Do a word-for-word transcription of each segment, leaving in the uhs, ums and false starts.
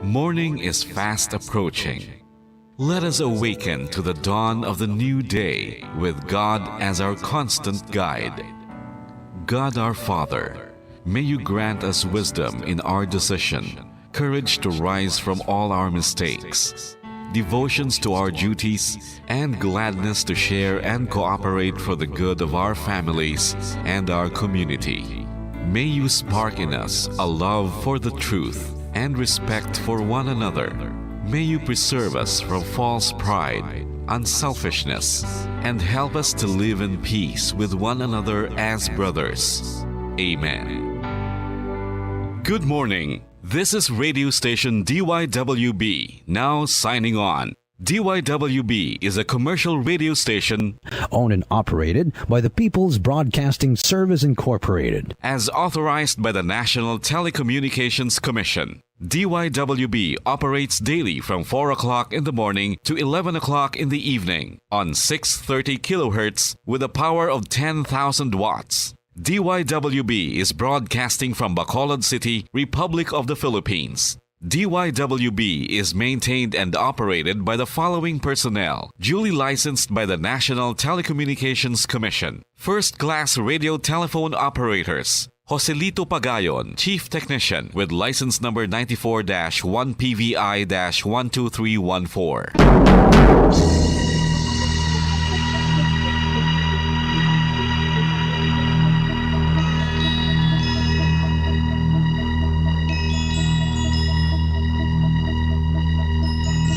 Morning is fast approaching. Let us awaken to the dawn of the new day with God as our constant guide. God our Father, may you grant us wisdom in our decision, courage to rise from all our mistakes, devotions to our duties, and gladness to share and cooperate for the good of our families and our community. May you spark in us a love for the truth and respect for one another. May you preserve us from false pride, unselfishness, and help us to live in peace with one another as brothers. Amen. Good morning. This is radio station D Y W B, now signing on. D Y W B is a commercial radio station owned and operated by the People's Broadcasting Service Incorporated. As authorized by the National Telecommunications Commission. D Y W B operates daily from four o'clock in the morning to eleven o'clock in the evening on six thirty kilohertz with a power of ten thousand watts. D Y W B is broadcasting from Bacolod City, Republic of the Philippines. D Y W B is maintained and operated by the following personnel, duly licensed by the National Telecommunications Commission. First class radio telephone operators. Joselito Pagayon, Chief Technician, with license number ninety-four dash one P V I dash one two three one four.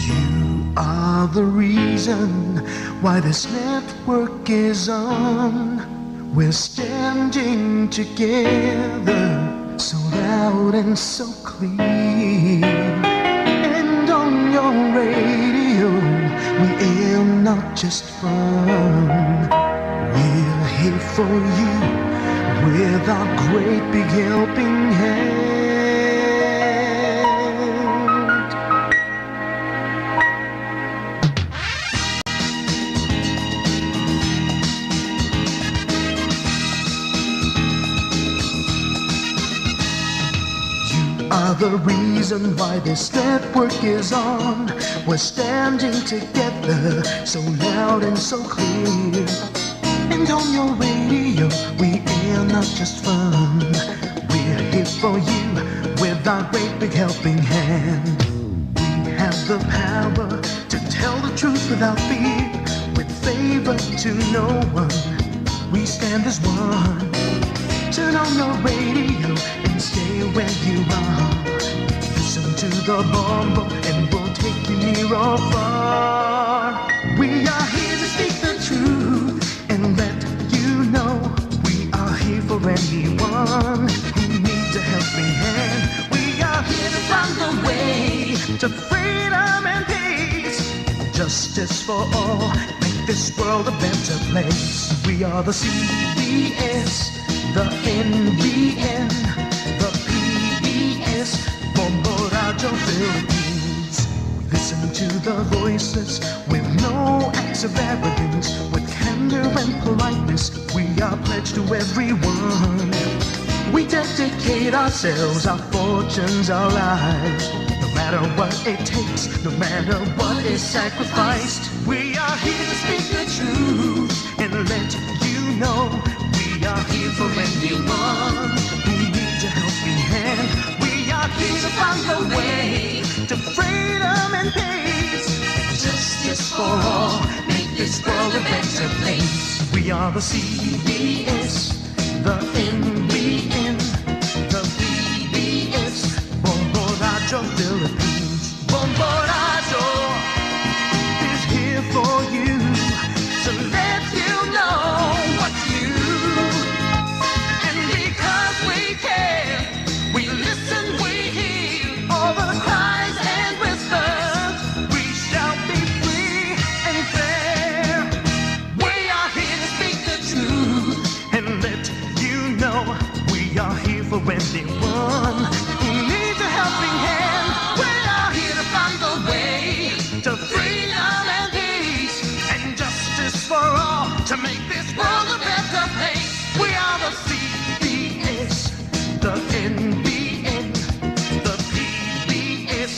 You are the reason why this network is on. We're standing together, so loud and so clear. And on your radio, we aim not just fun. We're here for you with our great big helping hand. You are the reason why this network is on. We're standing together, so loud and so clear. And on your radio, we air not just fun. We're here for you with our great big helping hand. We have the power to tell the truth without fear, with favor to no one. We stand as one. Turn on your radio and stay where you are. Listen to the Bombo and we'll take you near or far. We are here to speak the truth and let you know we are here for anyone who needs a helping hand. We are here to find the way to freedom and peace. Justice for all, make this world a better place. We are the C B S, the N B N, the P B S, Bombo Radyo Philippines. Listen to the voices with no acts of arrogance, with candor and politeness. We are pledged to everyone. We dedicate ourselves, our fortunes, our lives. No matter what it takes, no matter what is sacrificed, we are here to speak the truth and let you know we are here for anyone who needs a helping hand. We are here to find a way to freedom and peace. Justice for all, make this world a better place. We are the C B S, the N B N, the P B S, Bombo Radyo Philippines. Bombo Radyo is here for you to let you know what's new. And because we care, we listen, we hear all the cries and whispers. We shall be free and fair. We are here to speak the truth and let you know we are here for anyone who needs a helping hand. We are here to find the way to freedom and peace and justice for all to make this world a better place. We are the C B S, the N B N, the P B S,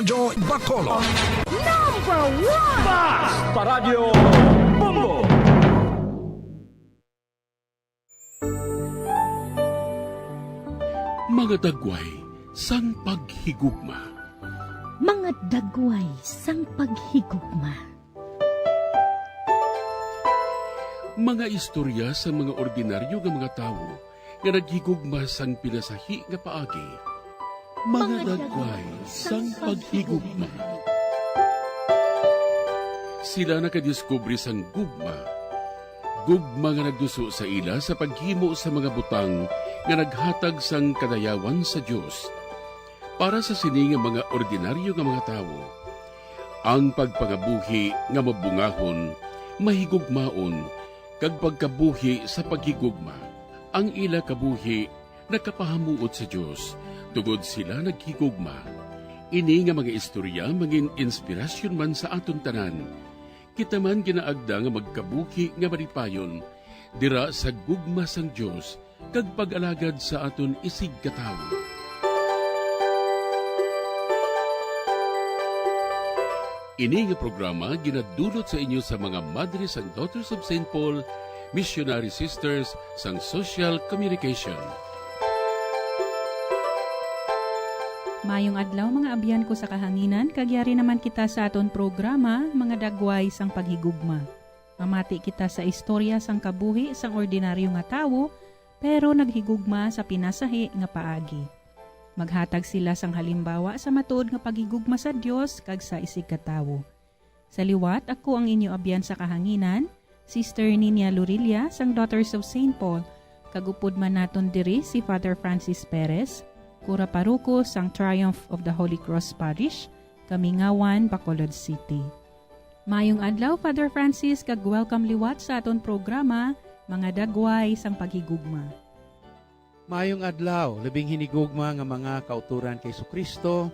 Joy Bacolod. Number one! Basta Radyo Bombo! Mga dagway sang paghigugma. Mga dagway sang paghigugma. Mga istorya sa mga ordinaryo nga mga tawo nga naghigugma sang pinasahi nga paagi. Mga dagway sang paghigugma. Sila nakadiskubre sang gugma. Gugma nga nagduso sa ila sa paghimo sa mga butang nga naghatag sang kadayawan sa Dios. Para sa sini nga mga ordinaryo nga mga tawo, ang pagpangabuhi nga mabungahon, mahigugmaon, kag pagkabuhi sa paghigugma, ang ila kabuhi nakapahamuot sa Dios, tungod sila naghigugma. Ini nga mga istorya mangin inspirasyon man sa aton tanan. Kita man ginaagda nga magkabuhi nga malipayon dira sa gugma sang Dios kag pag-alagad sa aton isigkatawo. Ini nga programa ginadulot sa inyo sa mga Madre sang Daughters of Saint Paul, Missionary Sisters sang Social Communication. Mayong adlaw, mga abyan ko sa kahanginan, kag yari naman kita sa aton programa, Mga Dagway sang Paghigugma. Mamati kita sa istorya sang kabuhi sang ordinaryo nga tawo, pero naghigugma sa pinasahi nga paagi. Maghatag sila sang halimbawa sa matuod nga paghigugma sa Dios kag sa isigkatawo. Sa liwat, ako ang inyo abyan sa kahanginan, Sister Ninia Lorilla sang Daughters of Saint Paul, kag upod man naton diri si Father Francis Perez, kura paroko sang Triumph of the Holy Cross Parish, Kamingawan, Bacolod City. Mayong adlaw, Father Francis, kag welcome liwat sa aton programa, Mga Dagway sang Paghigugma. Mayong adlaw, labing hinigugma nga mga kautoran kay Jesu-Cristo,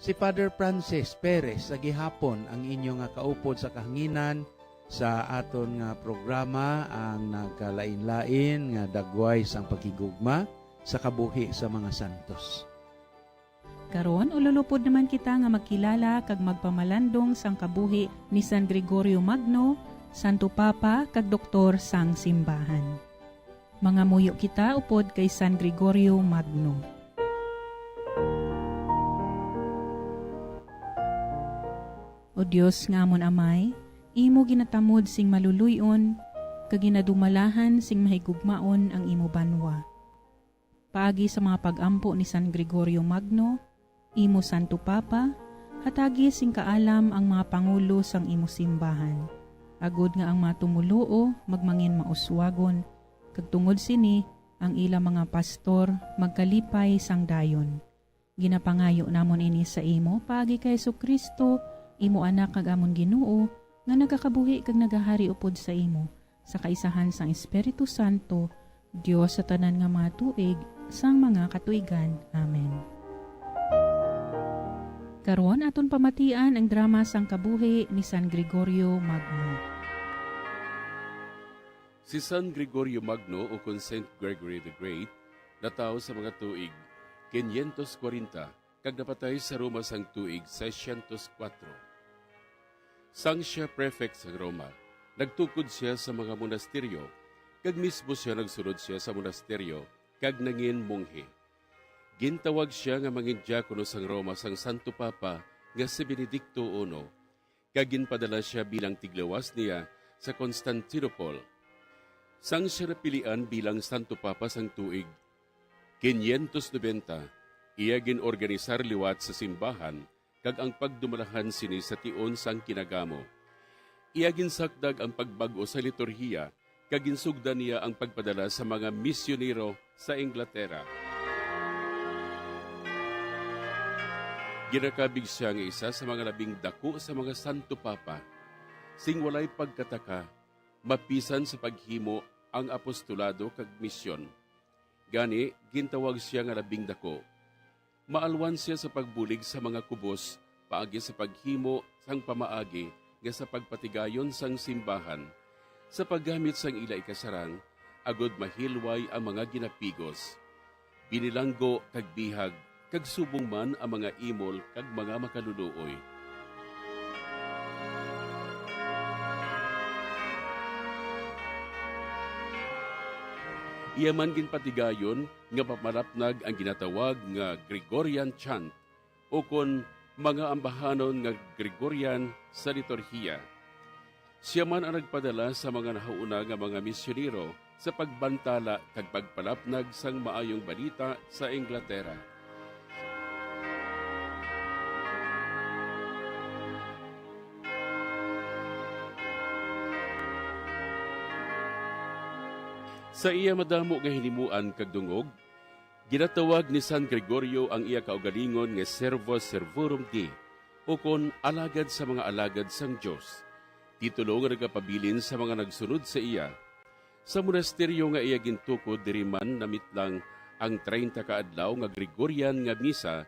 si Father Francis Perez sa gihapon ang inyo nga kaupod sa kahanginan sa aton nga programa, ang nagkalain-lain nga dagway sang paghigugma sa kabuhi sa mga santos. Karon, ululupod naman kita nga magkilala kag magpamalandong sang kabuhi ni San Gregorio Magno, Santo Papa kag Doktor sang Simbahan. Mangamuyo kita upod kay San Gregorio Magno. O Dios nga amon Amay, imo ginatamod sing maluloy-on, kag ginadumalahan sing mahigugmaon ang imo banwa. Paagi sa mga pag-ampo ni San Gregorio Magno, imo Santo Papa, hatagi sing kaalam ang mga pangulo sang imo simbahan, agod nga ang mga tumoluo magmangin mauswagon, kag tungod sini ang ila mga pastor magkalipay sang dayon. Ginapangayo namon ini sa imo paagi kay Jesu-Cristo, imo Anak kag amon Ginoo, nga nagakabuhi kag nagahari upod sa imo, sa kaisahan sang Espiritu Santo, Dios sa tanan nga mga tuig, sang mga katuigan. Amen. Karon, aton pamatian ang drama sang kabuhi ni San Gregorio Magno. Si San Gregorio Magno, ukon Saint Gregory the Great, natawo sa mga tuig quinientos kwarenta kag napatay sa Roma sang tuig seiscientos cuatro. Sang sia prefect sa Roma, nagtukod sia sa mga monasteryo, kag mismo sia nagsulod sia sa monasteryo kag nangin monghe. Gintawag sia nga mangin diakono sang Roma sang Santo Papa nga si Benedicto uno, kag ginpadala sia bilang tiglawas niya sa Constantinople. Sang sia napilian bilang Santo Papa sang tuig quinientos noventa, iya gin-organisar liwat sa simbahan kag ang pagdumalahan sini sa tion sang kinagamo. Iya ginsakdag ang pagbag-o sa liturhiya kag ginsugdan niya ang pagpadala sa mga misyonero sa Inglaterra. Ginakabig sia nga isa sa mga labing daku sa mga Santo Papa. Sing walay pagkataka, mapisan sa paghimo ang apostolado kag misyon. Gani, gintawag sia nga labing daku. Maalwan sia sa pagbulig sa mga kubos paagi sa paghimo sang pamaagi nga sa pagpatigayon sang simbahan, sa paggamit sang ila ikasarang, agud mahilway ang mga ginapigos, binilanggo kag bihag, kag subong man ang mga imol kag mga makaluluoy. Iya man ginpatigayon nga pamalapnag ang ginatawag nga Gregorian chant, ukon mga ambahanon nga Gregorian sa liturhiya. Sia man ang nagpadala sa mga nahauna nga mga misyonero sa pagbantala kag pagpalapnag sang Maayong Balita sa Inglaterra. Sa iya madamo nga hinimuan kag dungog, ginatawag ni San Gregorio ang iya kaugalingon nga Servus Servorum Dei, ukon alagad sa mga alagad sang Dios, titulo nga nagapabilin sa mga nagsunod sa iya. Sa monasteryo nga iya gintukod diri man namitlang ang treinta ka adlaw nga Gregorian nga misa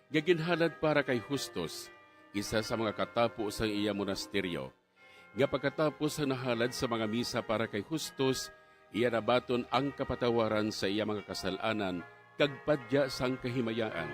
nga ginhalad para kay Justus, isa sa mga katapo sang iya monasteryo, nga pagkatapos sang nahalad sa mga misa para kay Justus, iya nabaton ang kapatawaran sa iya mga kasal-anan kag padya sang kahimayaan.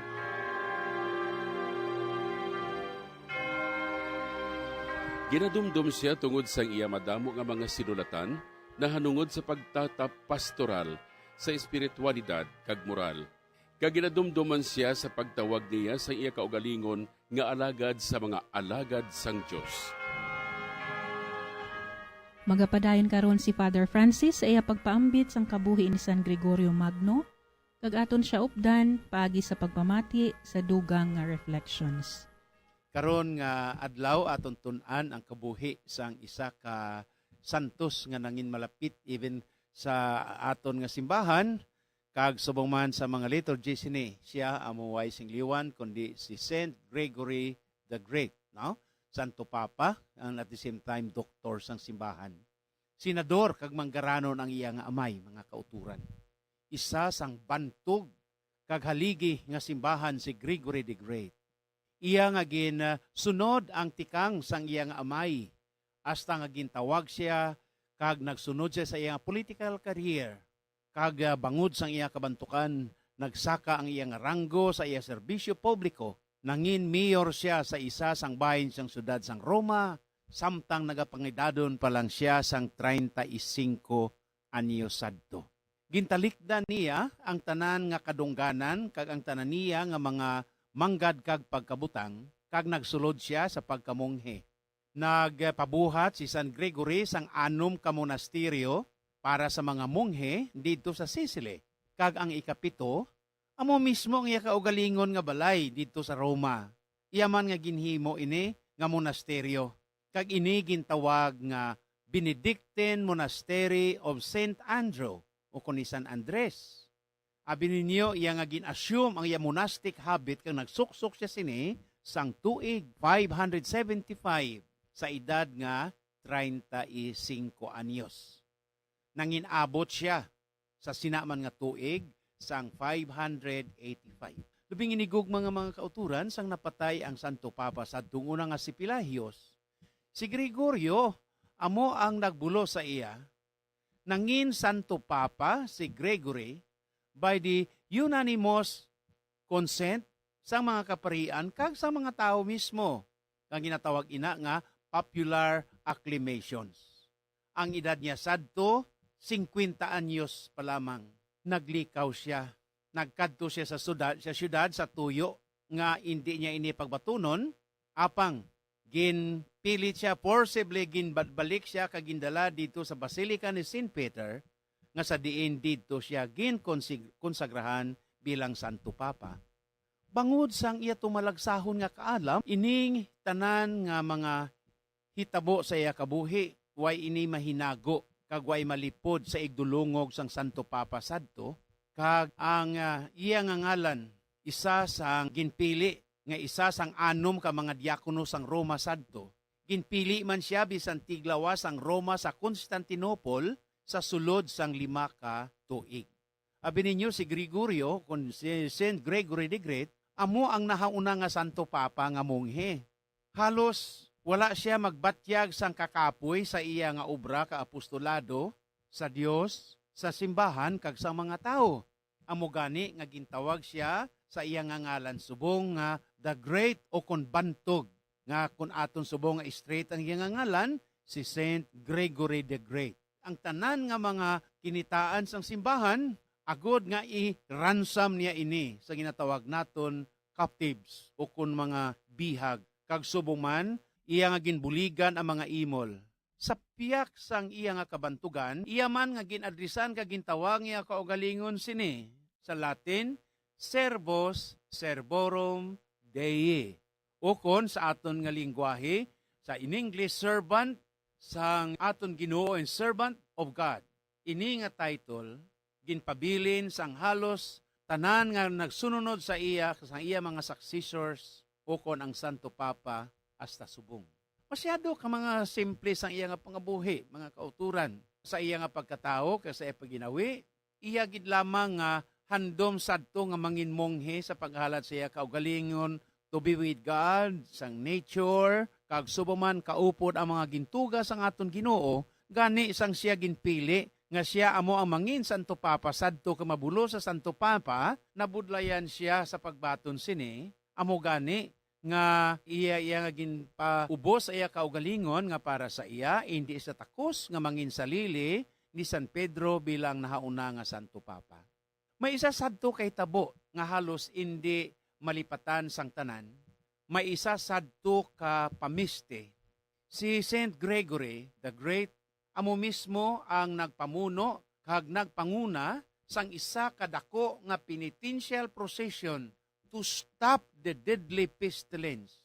Ginadumdom sia tungod sang iya madamo nga mga sinulatan nahanungod sa pagtatap pastoral, sa espiritualidad, kag moral. Kag ginadumdom man sia sa pagtawag niya sang iya kaugalingon nga alagad sa mga alagad sang Dios. Magapadayon karon si Father Francis sa iya pagpaambit sang kabuhi ni San Gregorio Magno, kag aton sia updan paagi sa pagpamati sa dugang nga reflections. Karon nga adlaw, aton tun-an ang kabuhi sang isa ka santos nga nangin malapit even sa aton nga simbahan, kag subong man sa mga liturgy sini, sia amo way sing liwan kundi si Saint Gregory the Great, no? Santo Papa, and at the same time, doktor sang simbahan. Senador kag manggaranon ang iya nga amay, mga kauturan. Isa sang bantog kag haligi nga simbahan si Gregory the Great. Iya nga gin, ah, sunod ang tikang sang iya nga amay, hasta nga gintawag sia kag nagsunod sia sa iya nga political career, kag, ah, bangod sang iya kabantukan, nagsaka ang iya nga ranggo sa iya serbisyo publiko. Nangin mayor sia sa isa sang bahin sang siyudad sang Roma, samtang nagapangidadon pa lang sia sang treinta y cinco anyo sadto. Gintalikdan niya ang tanan nga kadungganan kag ang tanan niya nga mga manggad kag pagkabutang, kag nagsulod sia sa pagkamonghe. Nagpabuhat si San Gregory sang anom ka monasteryo para sa mga monghe didto sa Sicily, kag ang ikapito amo mismo ang iya kaugalingon nga balay didto sa Roma. Iya man nga ginhimo ini nga monasteryo, kag ini gintawag nga Benedictine Monastery of Saint Andrew, o kon ni San Andres. Abi ninyo, iya nga gin-assume ang iya monastic habit kag nagsuksok sia sini sang tuig five hundred seventy-five, sa edad nga treinta y cinco anyos. Nangin-abot sia sa sina man nga tuig sang five hundred eighty-five. Lubing inigugma nga mga kauturan, sang napatay ang Santo Papa sadtong una nga si Pelagius, si Gregorio amo ang nagbulos sa iya. Nangin Santo Papa si Gregory by the unanimous consent sang mga kaparian kag sang mga tawo mismo, nga ginatawag ina nga popular acclamations. Ang edad niya sadto, singkwenta anyos pa lamang. Naglikaw sia. Nagkadto sia sa sudad, sa siyudad sa tuyo nga indi niya ini pagbatunon, apang ginpilit sia, forcibly ginbalik sia kag gindala didto sa Basilica ni Saint Peter, nga sa diin didto sia ginkonsagrahan bilang Santo Papa. Bangod sang iya tumalagsahon nga kaalam, ining tanan nga mga hitabo sa iya kabuhi, way ini mahinago kag way malipod sa igdulungog sang Santo Papa sadto, kag ang, ah, iya nga ngalan isa sang ginpili nga isa sang anom ka mga diakono sang Roma sadto. Ginpili man sia bisan tiglawas sang Roma sa Constantinople sa sulod sang lima ka tuig. Abi ninyo, si Gregorio, kon si Saint Gregory the Great, amo ang nahauna nga Santo Papa nga monghe. Halos wala sia magbatyag sang kakapoy sa iya nga obra ka apostolado, sa Dios, sa simbahan, kag sa mga tawo. Amo gani nga gintawag sia sa iya nga ngalan subong nga the Great, o kon bantog, nga kon aton subong nga straight ang iya nga ngalan, si Saint Gregory the Great. Ang tanan nga mga kinitaan sang simbahan, agod nga i-ransom niya ini sa ginatawag naton captives, o kon mga bihag, kag subong man iya nga ginbuligan ang mga imol. Sa piyak sang iya nga kabantugan, iya man nga gin-adresan kag gintawag nga kaugalingon sini, sa Latin, Servus Servorum Dei, ukon sa aton nga lingwahe, sa in English, servant sang aton Ginoo and servant of God. Ini nga title ginpabilin sang halos tanan nga nagsununod sa iya, sang iya mga successors, ukon ang Santo Papa, hasta subong. Masyado ka mga simple sang iya nga pangabuhi, mga kauturan. Sa iya nga pagkatawo kag sa iya pagginawi, iya gid lamang nga handom sadto nga mangin monghe sa paghalad sa iya kaugalingon to be with God, sang nature, kag subong man kaupod ang mga gintuga sang aton Ginoo, gani sang siya ginpili nga siya amo ang mangin Santo Papa sadto ka mabulos sa Santo Papa, nabudlayan siya sa pagbaton sini. Amo gani nga iya, iya nga ginpaubos sa iya kaugalingon nga para sa iya indi sa takos nga mangin salili ni San Pedro bilang nahauna nga Santo Papa. May isa sadto ka hitabo nga halos indi malipatan sang tanan. May isa sadto ka pamiste. Si Saint Gregory the Great amo mismo ang nagpamuno kag nagpanguna sang isa ka dako nga penitential procession to stop the deadly pestilence.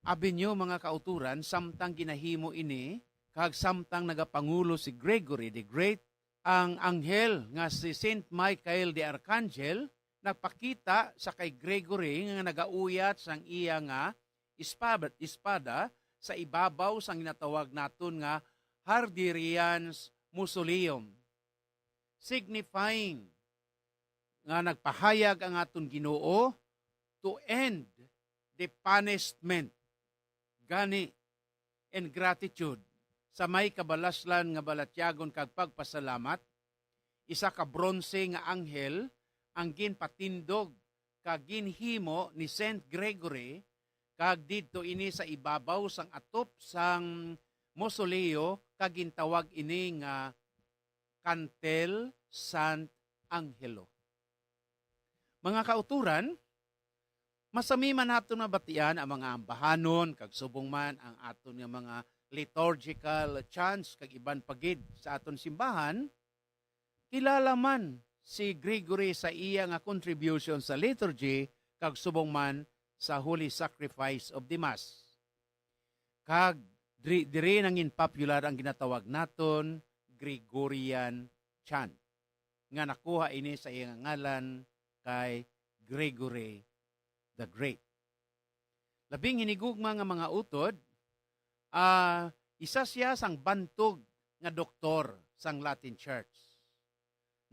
Abi niyo, mga kauturan, samtang ginahimo ini, kag samtang nagapangulo si Gregory the Great, ang anghel nga si Saint Michael the Archangel nagpakita sa kay Gregory nga nagauyat sang iya nga espada, espada sa ibabaw sang ginatawag naton nga Hadrian's Mausoleum, signifying nga nagpahayag ang aton Ginoo to end the punishment. Gani, in gratitude, sa may kabalaslan nga balatyagon kag pagpasalamat, isa ka bronse nga anghel ang ginpatindog kag ginhimo ni Saint Gregory, kag didto ini sa ibabaw sang atop sang mausoleo, kag gintawag ini nga Kantel San Angelo. Mga kauturan, masami man naton mabatian ang mga ambahanon kag subong man ang aton nga mga liturgical chants kag iban pa gid sa aton simbahan, kilala man si Gregory sa iya nga contribution sa liturgy kag subong man sa Holy Sacrifice of the Mass. Kag diri, diri nangin popular ang ginatawag naton Gregorian chant, nga nakuha ini sa iya nga ngalan kay Gregory the Great. Labing hinigugma nga mga utod, ah, isa sia sang bantog nga doktor sang Latin Church.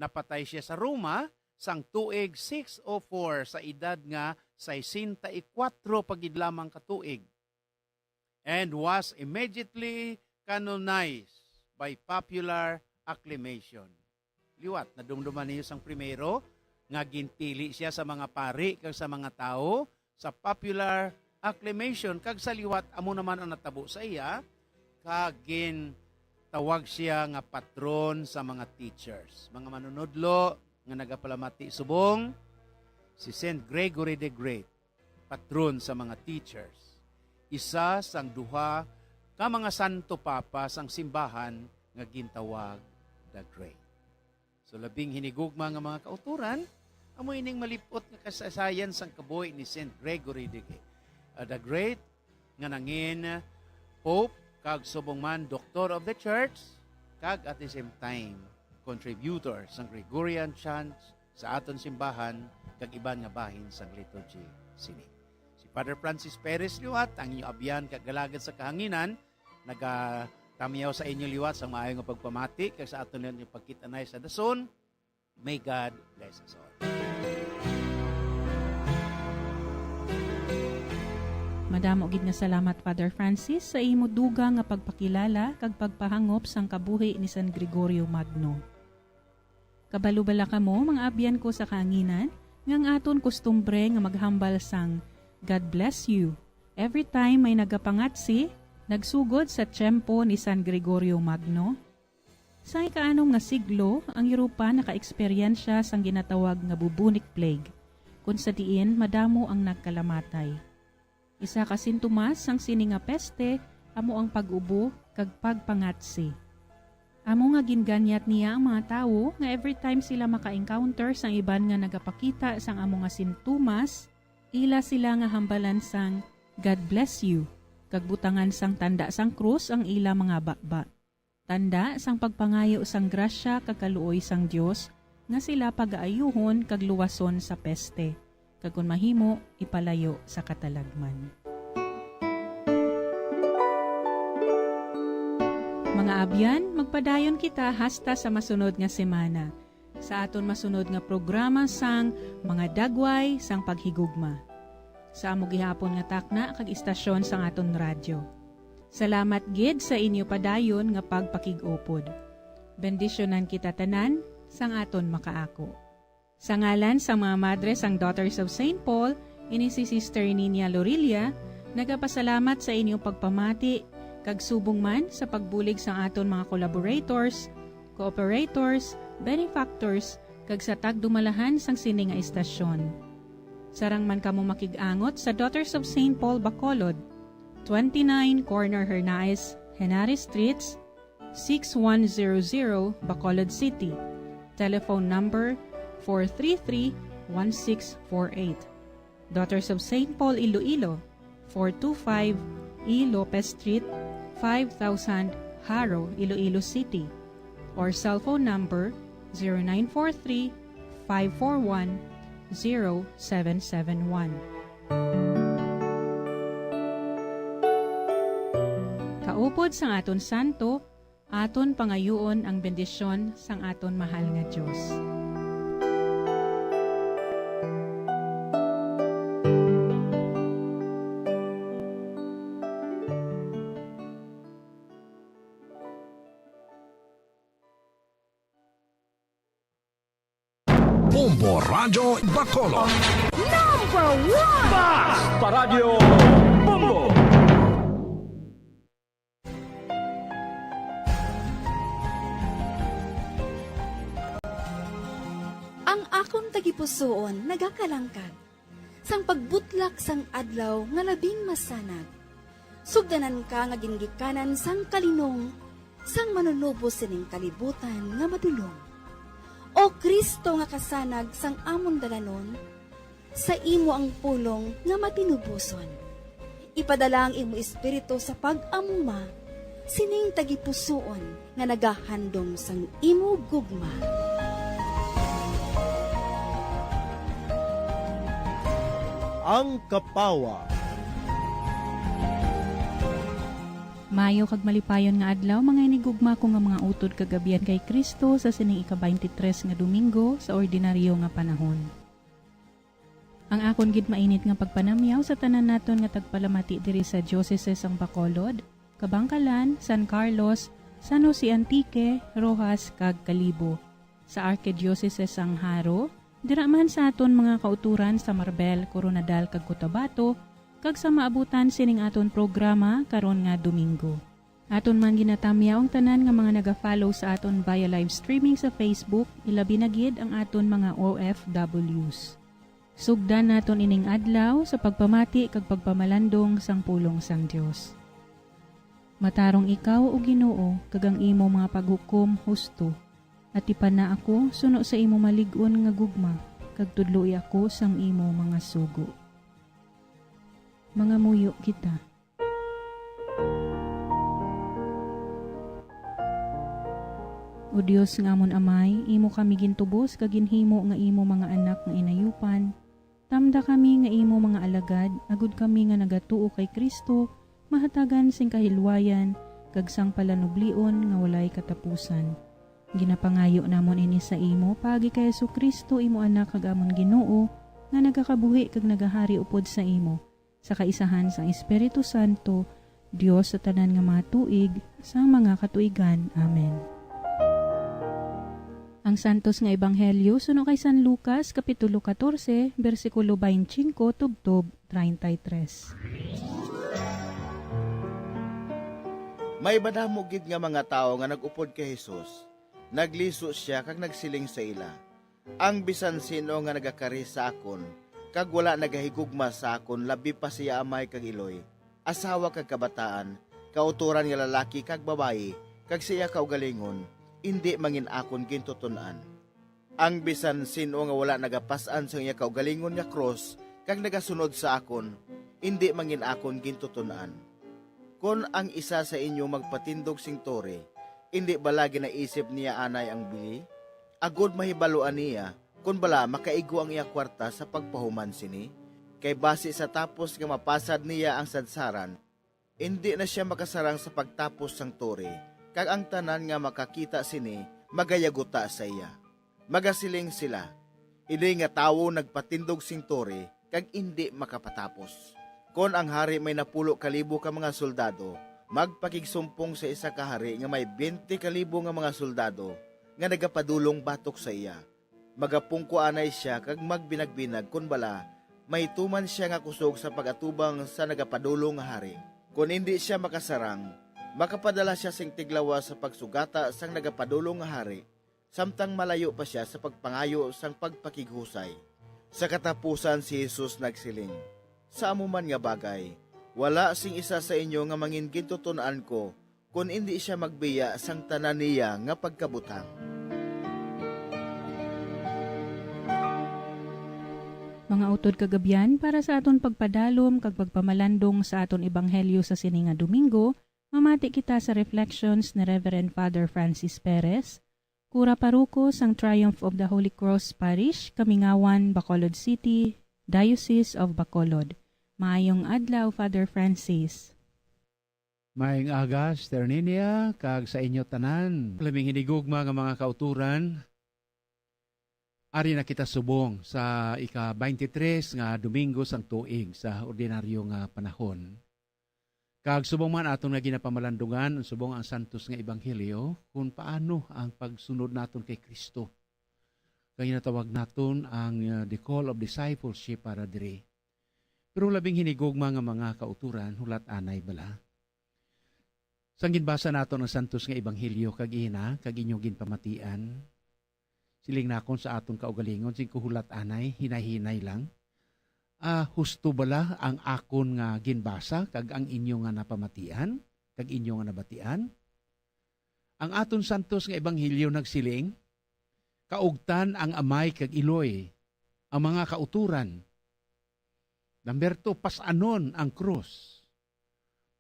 Napatay sia sa Roma sang tuig six oh four sa edad nga sesenta y kuwatro pa gid lamang ka tuig, and was immediately canonized by popular acclamation. Liwat, nadumduman niyo sang primero nga ginpili sia sa mga pari kag sa mga tawo sa popular acclamation, kag sa liwat amo naman ang natabo sa iya, kag gintawag sia nga patron sa mga teachers. Mga manunodlo nga nagapalamati subong, si Saint Gregory the Great, patron sa mga teachers, isa sang duha ka mga Santo Papa sang simbahan nga gintawag the Great. So, labing hinigugma nga mga kauturan, amo ining malip-ot nga kasaysayan sang kabuhi ni Saint Gregory the, uh, the Great, nga nangin Pope, kag subong man Doctor of the Church, kag at the same time, contributor sang Gregorian chants sa aton simbahan kag iban nga bahin sang liturgy sini. Si Father Francis Perez liwat, ang inyo abyan kag alagad sa kahanginan, nagatamyaw sa inyo liwat sa maayo nga pagpamati kag sa aton liwat nga pagkit-anay sa dason. May God bless us all. Madamo gid nga salamat, Father Francis, sa imo dugang nga pagpakilala kag pagpahangop sang kabuhi ni San Gregorio Magno. Kabalo bala kamo, mga abyan ko sa kahanginan, nga ang aton kustumbre nga maghambal sang "God bless you" every time may nagapangatsi nagsugod sa tiyempo ni San Gregorio Magno? Sa ikaanom nga siglo, ang Europa nakaeksperyensya sang ginatawag nga bubonic plague, kon sa diin madamo ang nagkalamatay. Isa ka sintomas sang sini nga peste amo ang pag-ubo kag pagpangatsi. Amo nga ginganyat niya ang mga tawo nga every time sila maka-encounter sang iban nga nagapakita sang amo nga sintomas, ila sila nga hambalan sang "God bless you," kag butangan sang tanda sang krus ang ila mga baba, tanda sang pagpangayo sang grasya kag kaluoy sang Dios nga sila pagaayuhon kag luwason sa peste, kag kon mahimo, ipalayo sa katalagman. Mga abyan, magpadayon kita hasta sa masunod nga semana, sa aton masunod nga programa sang Mga Dagway sang Paghigugma, sa amo gihapon nga takna kag istasyon sang aton radyo. Salamat gid sa inyo padayon nga pagpakig-upod. Bendisyonan kita tanan sang aton makaako. Sa ngalan sang mga madre sang Daughters of Saint Paul, ini si Sister Ninia Lorilla, nagapasalamat sa inyong pagpamati, kag subong man sa pagbulig sang aton mga collaborators, cooperators, benefactors, kag sa tagdumalahan sang sini nga istasyon. Sarang man kamo makig-angot sa Daughters of Saint Paul Bacolod, twenty-nine Corner Hernaez, Henares Streets, six one zero zero, Bacolod City. Telephone number four three three, one six four eight. Daughters of Saint Paul Iloilo, four two five E Lopez Street, five thousand, Jaro, Iloilo City. Or cellphone number zero nine four three, five four one, zero seven seven one. Kaupod sang aton santo, aton pangayuon ang bendisyon sang aton mahal nga Dios. Bombo Radyo Bacolod. Number one! Basta Radyo Bombo! Ang akon tagipusoon nagakalangkag sang pagbutlak sang adlaw nga labing masanag. Sugdanan ka nga gingikanan sang kalinong sang Manunubos sining kalibutan nga madulom. O Cristo nga kasanag sang amon dalanon, sa imo ang pulong nga matinuboson. Ipadala ang imo Espiritu sa pag-amuma sining tagipusoon nga nagahandom sang imo gugma. Ang Kapawa. Maayo kag malipayon nga adlaw, mga inigugma ko nga mga utod kag abyan kay Cristo, sa sining ika-twenty-three nga Domingo sa ordinaryo nga panahon. Ang akon gid mainit nga pagpanamyaw sa tanan naton nga tagpalamati diri sa Diocese sang Bacolod, Kabangkalan, San Carlos, San Jose Antique, Roxas, kag Kalibo, sa Arkidiocese sang Jaro, dira man sa aton mga kauturan sa Marbel, Koronadal, kag Cotabato, kag sa maabutan sining aton programa karon nga Domingo. Aton man ginatamyaw ang tanan nga mga naga-follow sa aton via live streaming sa Facebook, ilabi na gid ang aton mga O F Ws. Sugdan naton ining adlaw sa pagpamati kag pagpamalandong sang pulong sang Dios. Matarong ikaw, O Ginoo, kag ang imo mga paghukom husto. Atipana ako suno sa imo malig-on nga gugma, kag tudloi ako sang imo mga sugo. Mangamuyo kita. O Dios nga amon Amay, imo kami gintubos kag ginhimo nga imo mga anak nga inayupan. Tamda kami nga imo mga alagad, agod kami nga nagatuo kay Cristo mahatagan sing kahilwayan kag sang palanublion nga walay katapusan. Ginapangayo namon ini sa imo paagi kay Jesu-Cristo, imo Anak kag amon Ginoo, nga nagakabuhi kag nagahari upod sa imo, sa kaisahan sang Espiritu Santo, Dios sa tanan nga mga tuig, sang mga katuigan. Amen. Santos nga Ebanghelyo suno kay San Lucas, Kapitulo katorse, bersikulo twenty-five tubtob treinta y tres. May madamo gid nga mga tawo nga nag-upod kay Jesus. Nagliso sia kag nagsiling sa ila, "Ang bisan sin-o nga nagakari sa akon kag wala nagahigugma sa akon, labi pa sa iya amay kag iloy, asawa kag kabataan, kautoran nga lalaki kag babayi, kag sa iya kaugalingon, indi mangin akon gintuton-an. Ang bisan sin-o nga wala nagapas-an sang iya kaugalingon nga krus kag nagasunod sa akon, indi mangin akon gintuton-an. Kon ang isa sa inyo magpatindog sing tore, indi bala ginaisip niya anay ang bili, agod mahibaluan niya kon bala makaigo ang iya kuwarta sa pagpahuman sini? Kay basi sa tapos nga mapasad niya ang sadsaran, indi na sia makasarang sa pagtapos sang tore, kag ang tanan nga makakita sini magayaguta sa iya. Magasiling sila, 'Ini nga tawo nagpatindog sing tore kag indi makapatapos.' Kon ang hari may napulo ka libo ka mga soldado, magpakigsumpong sa isa ka hari nga may bente ka libo nga mga soldado nga nagapadulong batok sa iya. Magapungko anay sia kag magbinagbinag kon bala mahituman sia nga kusog sa pag-atubang sa nagapadulong nga hari. Kon indi sia makasarang, makapadala sia sing tiglawas sa pagsugata sang nagapadulong nga hari, samtang malayo pa sia sa pagpangayo sang pagpakighusay. Sa katapusan, si Jesus nagsiling, "Sa amo man nga bagay, wala sing isa sa inyo nga mangin gintuton-an ko kon indi sia magbiya sang tanan niya nga pagkabutang." Mga utod kag abyan, para sa aton pagpadalom kag pagpamalandong sa aton ebanghelyo sa sini nga Domingo, mamati kita sa reflections ni Reverend Father Francis Perez, kura paroko sang Triumph of the Holy Cross Parish, Kamingawan, Bacolod City, Diocese of Bacolod. Maayong adlaw, Father Francis. Maayong aga, Sister Ninia, kag sa inyo tanan. Labing hinigugma nga mga kauturan, ari na kita subong sa ika-twenty-three nga Domingo sang tuig sa ordinaryo nga panahon. Kag subong man aton nga ginapamalandungan, subong ang santos nga ebanghelyo, kung paano ang pagsunod naton kay Kristo. Kag ginatawag naton ang, uh, the call of discipleship para diri. Pero labing hinigugma nga mga kauturan, hulat anay bala. Sang ginbasa naton ang santos nga ebanghelyo kag ina, kag inyo ginpamatian, siling nakon sa aton kaugalingon, sing kuhulat anay, hinay-hinay lang. Ah, husto bala ang akon nga ginbasa kag ang inyo nga napamatian, kag inyo nga nabatian? Ang aton santos nga ebanghelyo nagsiling, "Kaugtan ang amay kag iloy, ang mga kauturan." Number two, pas-anon ang krus.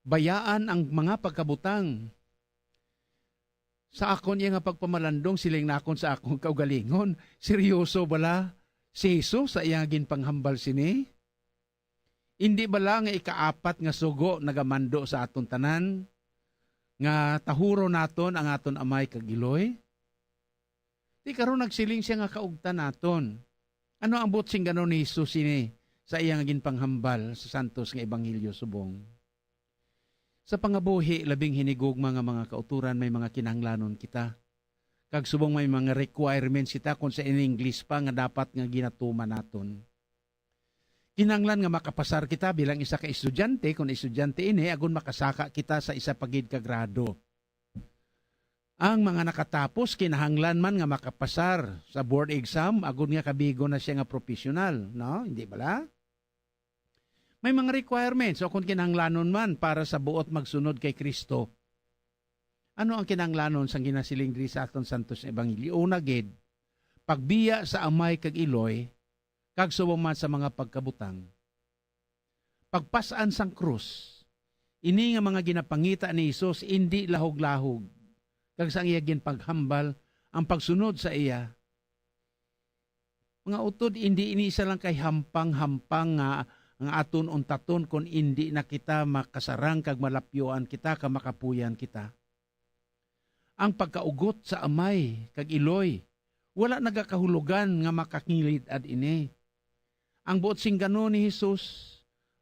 Bayaan ang mga pagkabutang. Sa akon iya nga pagpamalandong, siling nakon sa akon kaugalingon, seryoso bala si Jesus sa iya nga ginpanghambal sini? Indi bala nga ikaapat nga sugo nagamando sa aton tanan, nga tahuron naton ang aton amay kag iloy? Ti karon nagsiling sia nga kaugtan naton. Ano ang buot sing gano ni Jesus sini sa iya nga ginpanghambal sa santos nga ebanghelyo subong? Sa pangabuhi, labing hinigugma nga mga kauturan, may mga kinahanglanon kita. Kag subong may mga requirements kita, kung sa in English pa, nga dapat nga ginatuman naton. Kinahanglan nga makapasar kita bilang isa ka estudyante, kung estudyante ini, agud makasaka kita sa isa pa gid ka grado. Ang mga nakatapos, kinahanglan man nga makapasar sa board exam, agud nga kabigon na sia nga professional, no? Hindi bala? May mga requirements o kung kinahanglanon man para sa buot magsunod kay Kristo. Ano ang kinahanglanon sang ginasiling diri sa aton santos nga ebanghelyo? Una gid, pagbiya sa amay kag iloy, kag subong man sa mga pagkabutang. Pagpas-an sang krus, ini nga mga ginapangita ni Jesus indi lahog-lahog, kag sang iya ginpaghambal ang pagsunod sa iya. Mga utod, indi ini isa lang kay hampang-hampang nga, nga aton untaton kon indi na kita makasarang kag malapyuan kita ka makapuyan kita. Ang pagkaugot sa amay kag iloy, wala nagakahulugan nga makakilid-ad ini. Ang buot sing gano ni Jesus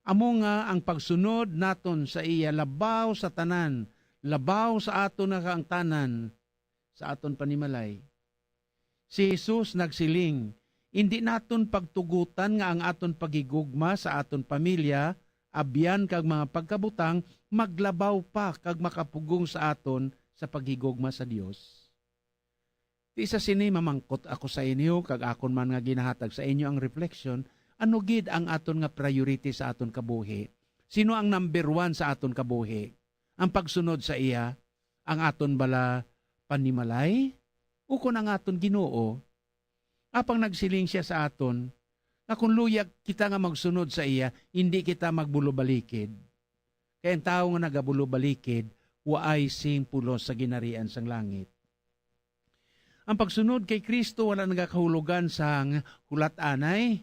amo nga ang pagsunod naton sa iya labaw sa tanan, labaw sa aton nga kaangtanan, sa aton panimalay. Si Jesus nagsiling, "Indi naton pagtugutan nga ang aton paghigugma sa aton pamilya, abyan, kag mga pagkabutang maglabaw pa kag makapugong sa aton sa paghigugma sa Dios." Ti sa sini, mamangkot ako sa inyo, kag akon man nga ginahatag sa inyo ang reflection, ano gid ang aton nga priority sa aton kabuhi? Sino ang number one sa aton kabuhi? Ang pagsunod sa iya, ang aton bala panimalay, ukon ang aton Ginoo? Apang nagsiling sia sa aton, nga kung luyag kita nga magsunod sa iya, indi kita magbulobalikid. Kay ang tawo nga nagabulobalikid, waay sing pulos sa ginharian sang langit. Ang pagsunod kay Cristo wala nagakahulogan sang hulat-anay,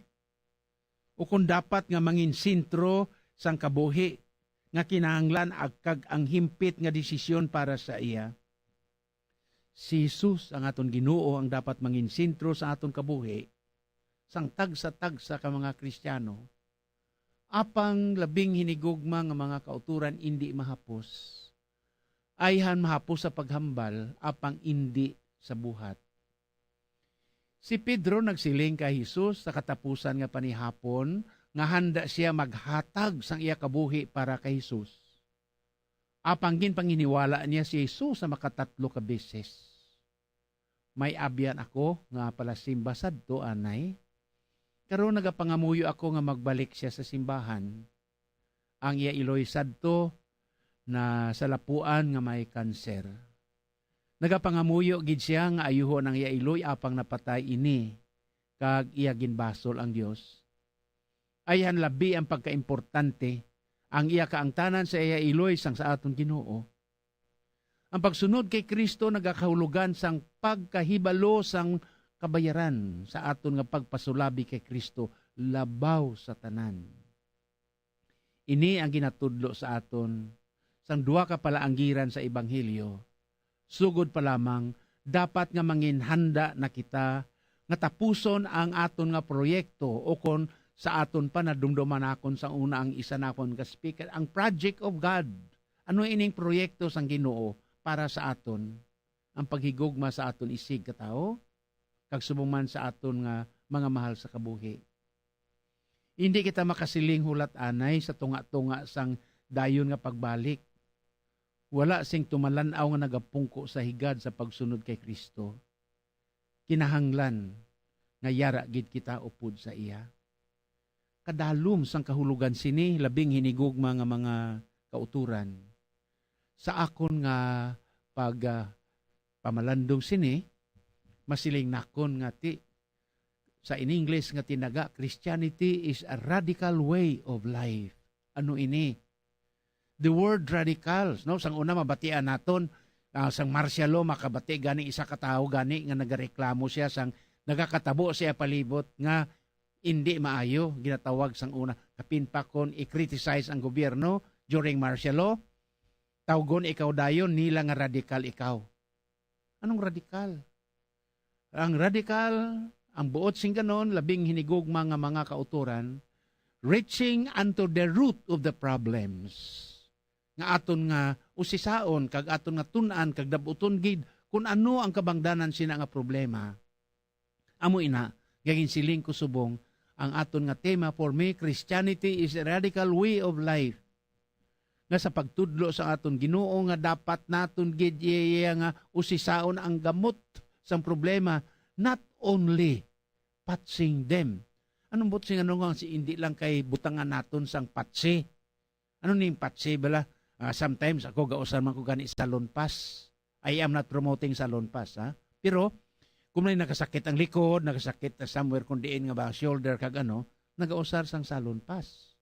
ukon dapat nga mangin sentro sang kabuhi nga kinahanglan ag-, kag ang himpit nga desisyon para sa iya. Si Jesus, ang aton Ginoo, ang dapat mangin sentro sa aton kabuhi, sang tagsa-tagsa ka mga Kristiyano, apang labing hinigugma nga mga kauturan indi mahapos. Ayhan mahapos sa paghambal, apang indi sa buhat. Si Pedro nagsiling kay Jesus sa katapusan nga panihapon nga handa sia maghatag sang iya kabuhi para kay Jesus. Apang ginpanghiniwala niya si Jesus sa makatatlo ka beses. "May abyan ako nga palasimba sadto, anay. Karon nagapangamuyo ako nga magbalik sia sa simbahan." Ang iya iloy sadto nasalapuan nga may kanser. Nagapangamuyo gid sia nga ayuhon ang iya iloy, apang napatay ini, kag iya ginbasol ang Dios. Ayhan labi ang pagkaimportante, ang iya kaangtanan sa iya iloy sang sa aton Ginoo. Ang pagsunod kay Cristo nagakahulogan sang pagkahibalo sang kabayaran sa aton nga pagpasulabi kay Cristo labaw sa tanan. Ini ang ginatudlo sa aton sang duha ka palaanggiran sa ebanghelyo. Sugod pa lamang, dapat nga manginhanda na kita nga tapuson ang aton nga proyekto, o kon sa aton pa, nadumduman nakon sa una ang isa nakon ka speaker, ang project of God. Ano ining proyekto sang Ginoo para sa aton? Ang paghigugma sa aton isig katawo, kag subong man sa aton nga mga mahal sa kabuhi. Indi kita makasiling hulat-anay sa tunga-tunga sang dayon nga pagbalik. Wala sing tumalan-aw nga nagapungko sa higad sa pagsunod kay Cristo. Kinahanglan nga yara gid kita upod sa iya. Kadalom sang kahulogan sini, labing hinigugma nga mga kautoran. Sa akon nga pag, ah, pamalandong sini, masiling nakon nga ti-, sa in English nga tinaga, "Christianity is a radical way of life." Ano ini? The word radicals, no? Sang una, mabatian naton, ah, sang martial law, makabati gani isa ka tawo gani nga nagareklamo siya sang nagakatabo siya palibot nga indi maayo, ginatawag sang una. Kapin pa kon i-criticize ang gobyerno during martial law, tawgon ikaw dayon nila nga radikal ikaw. Anong radikal? Ang radikal, ang buot sing ganon, labing hinigugma nga mga kautoran, reaching unto the root of the problems. Nga aton nga usisaon, kag aton nga tun-an, kag dab-uton gid kung ano ang kabangdanan sina nga problema. Amo ina, nga ginsiling ko subong, ang aton nga tema, "For me, Christianity is a radical way of life." Nga sa pagtudlo sa aton Ginoo nga dapat naton gid iya nga usisaon ang gamot sang problema, not only patching them. Anong buot sing ano nga si indi lang kay butangan naton sang patsi? Ano ning patsi bala? Ah, sometimes ako gausar man ko gani sa salon pass. I am not promoting salon pass, ha? Pero kung may nakasakit ang likod, nakasakit na somewhere kung diin nga ba shoulder kag ano, nagausar sang salon pass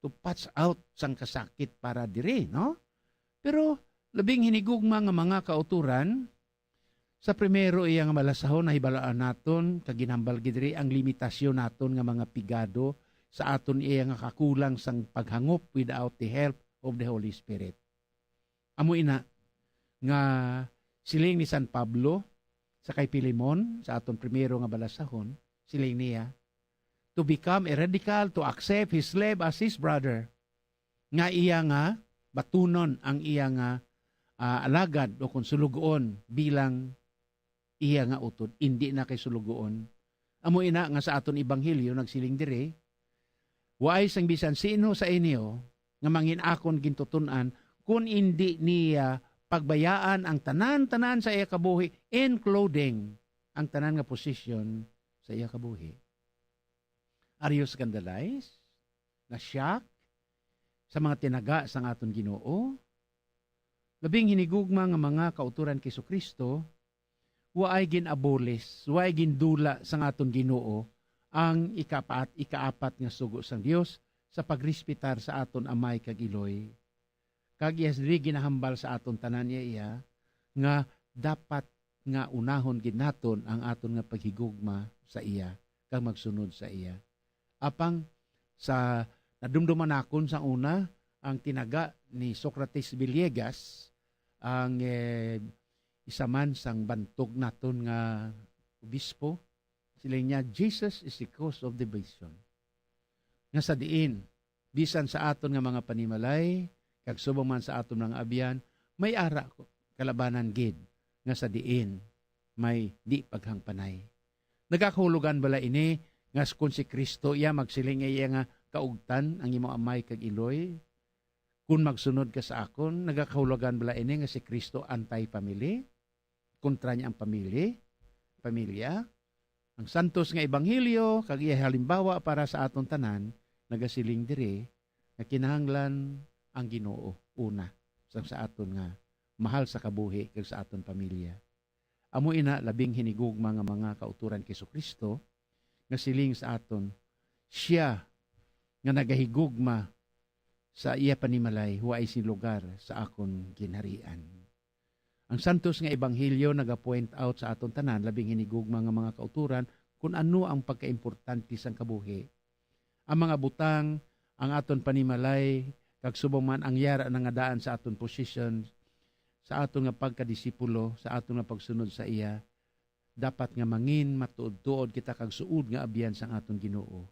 to patch out sang kasakit para diri, no? Pero labing hinigugma nga mga kautoran, sa primero iya nga balasahon, nahibalaan naton kag ginhambal gid diri ang limitasyon naton nga mga pigado sa aton iya nga kakulang sang paghangop without the help of the Holy Spirit. Amo ina nga siling ni San Pablo sa kay Filemon sa aton primero nga balasahon, siling niya, "To become a radical, to accept his slave as his brother." Nga iya nga batunon ang iya nga, ah, alagad o kon sulugoon bilang iya nga utod, indi na kay sulugoon. Amo ina nga sa aton ebanghelyo nagsiling diri, "Waay sang bisan sino sa inyo nga mangin akon gintutun-an, kun indi niya pagbayaan ang tanan-tanan sa iya kabuhi, including ang tanan nga posisyon sa iya kabuhi." Are you scandalized? Na-shock sa mga tinaga sang aton Ginoo? Labing hinigugma nga mga kauturan kay Jesu-Cristo, waay gin-abolis, waay gindula sang aton Ginoo ang ikapat, ikaapat nga sugo sang Dios sa pagrespetar sa aton amay kag iloy. Kag iya diri ginahambal sa aton tanan iya, iya nga dapat nga unahon gid naton ang aton nga paghigugma sa iya kag magsunod sa iya. Apang sa nadumduman nakon sang una, ang tinaga ni Socrates Villegas, ang, eh, isa man sang bantog naton nga obispo, siling niya, "Jesus is the cause of division." Nga sa diin, bisan sa aton nga mga panimalay, kag subong man sa aton mga abyan, may ara ko, kalabanan gid nga sa diin may di paghangpanay. Nagakahulugan bala ini nga s-, kon si Kristo iya magsiling nga iya nga kaugtan ang imo amay kag iloy? Kon magsunod ka sa akon, nagakahulugan bala ini nga si Kristo anti-family? Kontra niya ang pamili-, pamilya? Ang santos nga ebanghelyo kag iya halimbawa para sa aton tanan nagasiling diri nga kinahanglan ang Ginoo una sang sa aton nga mahal sa kabuhi kag sa aton pamilya. Amo ina labing hinigugma nga mga kauturan kay Jesu-Cristo nga siling sa aton, "Sia nga nagahigugma sa iya panimalay, waay sing lugar sa akon ginharian." Ang santos nga ebanghelyo nagapoint out sa aton tanan, labing hinigugma nga mga kauturan, kun ano ang pagkaimportante sang kabuhi. Ang mga butang, ang aton panimalay, kag subong man ang yara na nga daan sa aton posisyon, sa aton nga pagkadisipulo, sa aton nga pagsunod sa iya, dapat nga mangin matuod-tuod kita kag suod nga abyan sang aton Ginoo.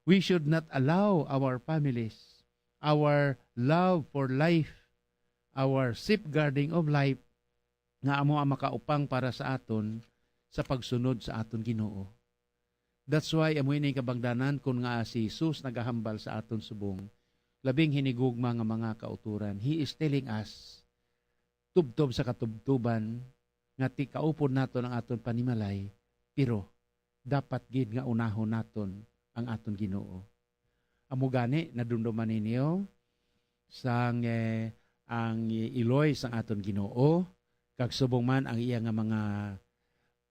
We should not allow our families, our love for life, our safeguarding of life, nga amo ang makaupang para sa aton sa pagsunod sa aton Ginoo. That's why amo ini kabangdanan kun nga si Jesus nagahambal sa aton subong, labing hinigugma nga mga kauturan. He is telling us, tubtob sa katubtoban, nga ti kaupod naton ang aton panimalay, pero dapat gid nga unahon naton ang aton Ginoo. Amo gani, nadumduman ninyo sang, eh, ang iloy sang aton Ginoo, kag subong man ang iya nga mga,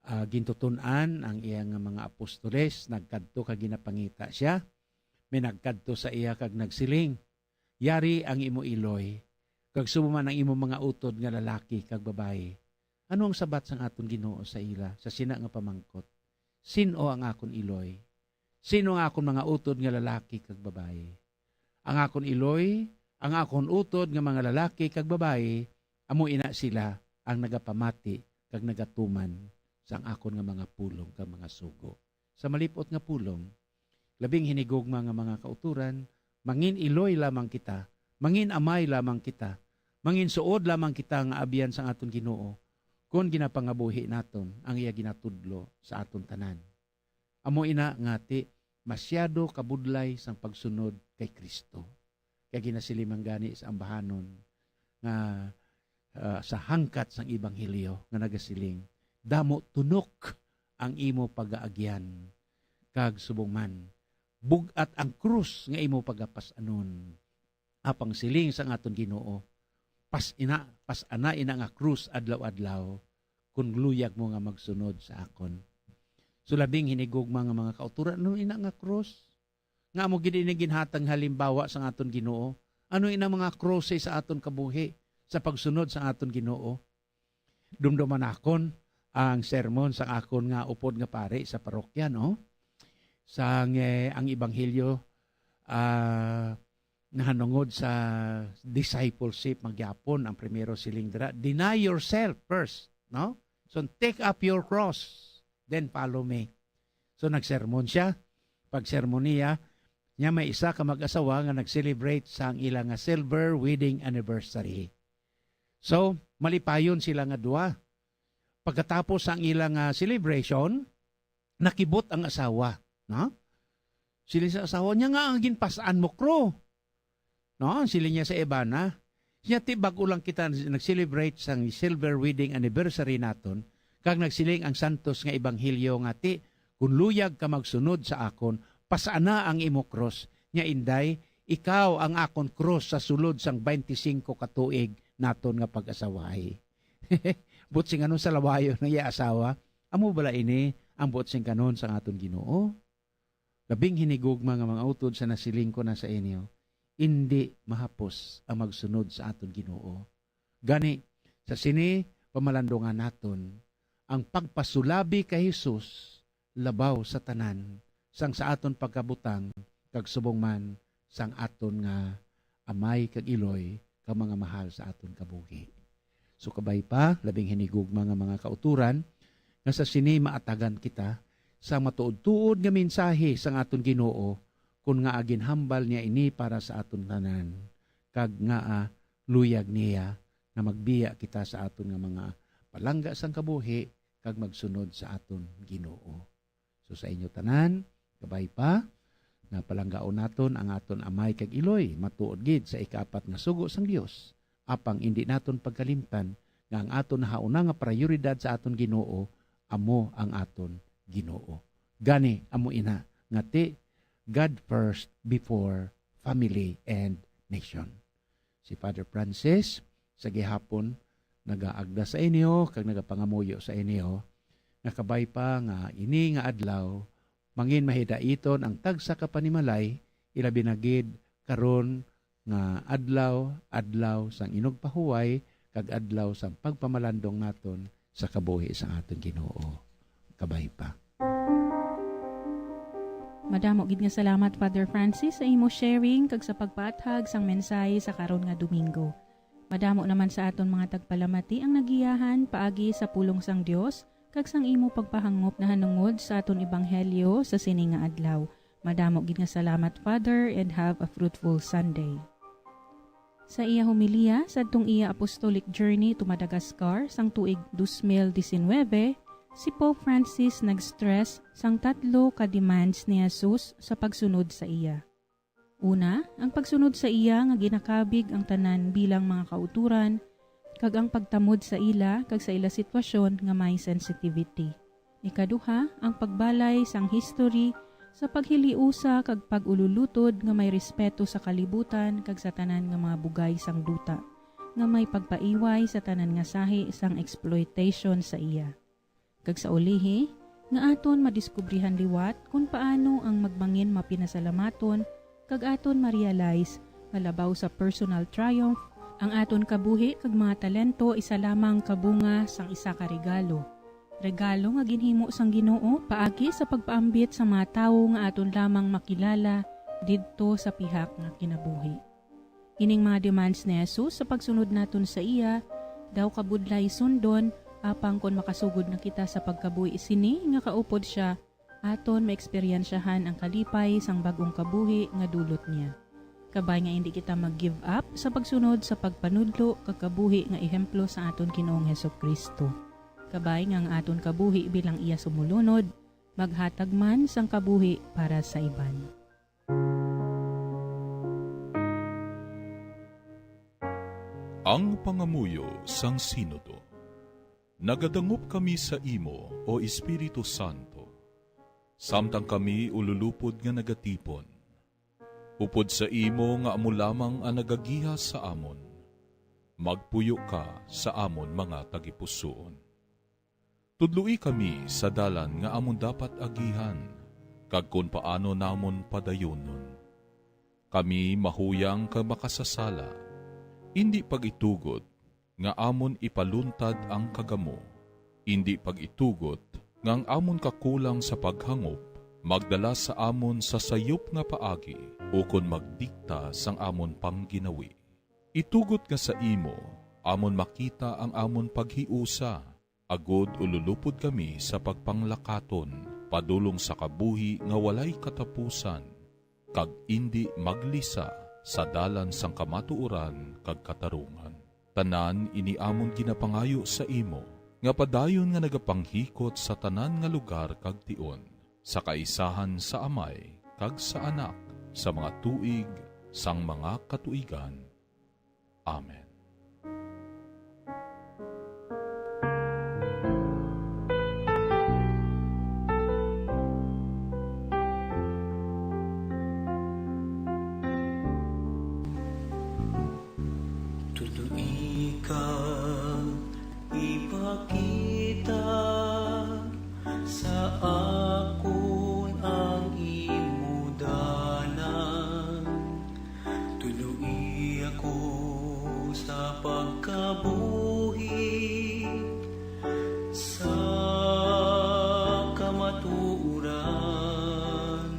ah, gintuton-an, ang iya nga mga apostoles, nagkadto kag ginapangita sia. May nagkadto sa iya kag nagsiling, "Yari ang imo iloy, kag subong man ang imo mga utod nga lalaki kag babayi." Ano ang sabat sang aton Ginoo sa ila, sa sina nga pamangkot? "Sin-o ang akon iloy? Sino ang akon mga utod nga lalaki kag babayi?" Ang akon iloy, ang akon utod nga mga lalaki kag babayi, amo ina sila ang nagapamati kag nagatuman sang akon nga mga pulong kag mga sugo. Sa malip-ot nga pulong, labing hinigugma nga mga kauturan, mangin iloy lamang kita, mangin amay lamang kita, mangin suod lamang kita nga abyan sang aton Ginoo, kon ginapangabuhi naton ang iya ginatudlo sa aton tanan. Amo ina nga ti masyado kabudlay sang pagsunod kay Cristo. Kay ginasiling man gani sa ambahanon nga, ah, sa hangkat sang ebanghelyo nga nagasiling, "Damo tunok ang imo pagaagyan, kag subong man, bug-at ang krus nga imo pagapas-anon." Apang siling sang aton Ginoo, "Pas ina, pas-ana ina nga krus adlaw-adlaw, kun luyag mo nga magsunod sa akon." So, labing hinigugma nga mga kauturan, ano ina nga krus? Nga amo gid ini ginhatag halimbawa sang aton Ginoo. Ano ina mga krus sa aton kabuhi sa pagsunod sa aton Ginoo? Dumduman nakon ang sermon sa akon nga upod nga pari sa parokya, no? Sang, eh, ang ebanghelyo, ah, nahanungod sa discipleship, magyapon ang primero siling dira, "Deny yourself first," no? So, "Take up your cross, then follow me." So, nagsermon siya. Pagsermon niya, niya may isa ka mag-asawa nga nag-celebrate sang ila nga silver wedding anniversary. So, malipayon sila nga duha. pagkatapos ang ilang, ah, celebration, nakibot ang asawa, no? Siling sa asawa niya, "Ngaa ang ginpas-an mo, Kro?" No, ang siling niya sa iban, ha? Siya, "Ti, bag-o lang kita nag-celebrate sang silver wedding anniversary naton, kag nagsiling ang santos nga ebanghelyo nga, 'Ti, kung luyag ka magsunod sa akon, pas-ana ang imo krus.' Nya, Inday, ikaw ang akon krus sa sulod sang twenty-five ka tuig naton nga pag-asawahi." Buot silingon sang lawayon nga iya asawa, "Amo bala ini ang buot silingon sang aton Ginoo? Labing hinigugma nga mga utod sa nasiling ko na sa inyo, indi mahapos ang magsunod sa aton Ginoo. Gani, sa sini pamalandungan naton ang pagpasulabi kay Jesus labaw sa tanan, sang sa aton pagkabutang, kag subong man sang aton nga Amay kag Iloy, kag mga mahal sa aton kabuhi." So, kabay pa, labing hinigugma nga mga kauturan, nga sa sini maatagan kita sa matuod-tuod nga mensahe sang aton Ginoo, kun ngaa ginhambal niya ini para sa aton tanan, kag ngaa luyag niya nga magbiya kita sa aton nga mga palangga sang kabuhi kag magsunod sa aton Ginoo. So, sa inyo tanan, kabay pa, nga palanggaon naton ang aton Amay kag Iloy, matuod gid sa ikaapat nga sugo sang Dios. Apang indi naton pagkalimtan nga ang aton nahauna nga prayoridad sa aton Ginoo amo ang aton Ginoo. Gani, amo ina nga, ti, God first before family and nation. Si Father Francis sa gihapon nagaagda sa inyo kag nagapangamuyo sa inyo nga kabay pa nga ini nga adlaw mangin mahidaiton ang tagsa ka panimalay, ilabi na gid karon nga adlaw, adlaw sang inugpahuway kag adlaw sang pagpamalandong naton sa kabuhi sang aton Ginoo. Kabay pa. Madamo gid nga salamat, Father Francis, sa imo sharing kag sa pagpaathag sang mensahe sa karon nga Domingo. Madamo naman sa aton mga tagpalamati ang nagiyahan paagi sa pulong sang Dios kag sang imo pagpahangop nahanungod sa aton ebanghelyo sa sini nga adlaw. Madamo gid nga salamat, Father, and have a fruitful Sunday. Sa iya homilya sadtong iya apostolic journey to Madagascar sang tuig dos mil disinwebe, si Pope Francis nag-stress sang tatlo ka demands ni Jesus sa pagsunod sa iya. Una, ang pagsunod sa iya nga ginakabig ang tanan bilang mga kautoran, kag ang pagtamod sa ila kag sa ila sitwasyon nga may sensitivity. Ikaduha, ang pagbalay sang history sa paghiliusa kag pag-ululutod nga may respeto sa kalibutan kag sa tanan nga mga bugay sang duta, nga may pagpaiway sa tanan nga sahi sang exploitation sa iya. Kag sa ulihi, nga aton madiskubrihan liwat kon paano ang magmangin mapinasalamaton kag aton ma-realize nga labaw sa personal triumph, ang aton kabuhi kag mga talento isa lamang ka bunga sang isa ka regalo. Regalo nga ginhimo sang Ginoo paagi sa pagpaambit sa mga tawo nga aton lamang makilala didto sa pihak nga kinabuhi. Ining mga demands ni Jesus sa pagsunod naton sa iya daw kabudlay sundon, apang kon makasugod na kita sa pagkabuhi sini nga kaupod siya, aton maeksperyensyahan ang kalipay sang bag-ong kabuhi nga dulot niya. Kabay nga indi kita mag-give up sa pagsunod sa pagpanudlo kag kabuhi nga ehemplo sa aton Ginoong Jesu-Cristo. Kabay nga ang aton kabuhi bilang iya sumulunod maghatag man sang kabuhi para sa iban. Ang pangamuyo sang Sinodo. Nagadangop kami sa imo, O Espiritu Santo, samtang kami ululupod nga nagatipon. Upod sa imo nga amo lamang ang nagagiha sa amon, magpuyo ka sa amon mga tagipusoon. Tudloi kami sa dalan nga amon dapat agihan, kag kon paano namon padayonon. Kami mahuyang kag makasasala, indi pag-itugot nga amon ipaluntad ang kagamo, indi pag-itugot nga ang amon kakulang sa paghangop magdala sa amon sa sayop nga paagi ukon magdikta sang amon pangginawi. Itugot nga sa imo amon makita ang amon paghiusa, agod ululupod kami sa pagpanglakaton padulong sa kabuhi nga walay katapusan, kag indi maglisa sa dalan sang kamatuoran kag katarungan. Tanan ini amon ginapangayo sa imo, nga padayon nga nagapanghikot sa tanan nga lugar kag tion, sa kaisahan sa Amay kag sa Anak, sa mga tuig sang mga katuigan. Amen. Tudo ika ipakita sa akon ang imo dalan. Tudo-i ako sa pagkabuhi sa kamatuoran,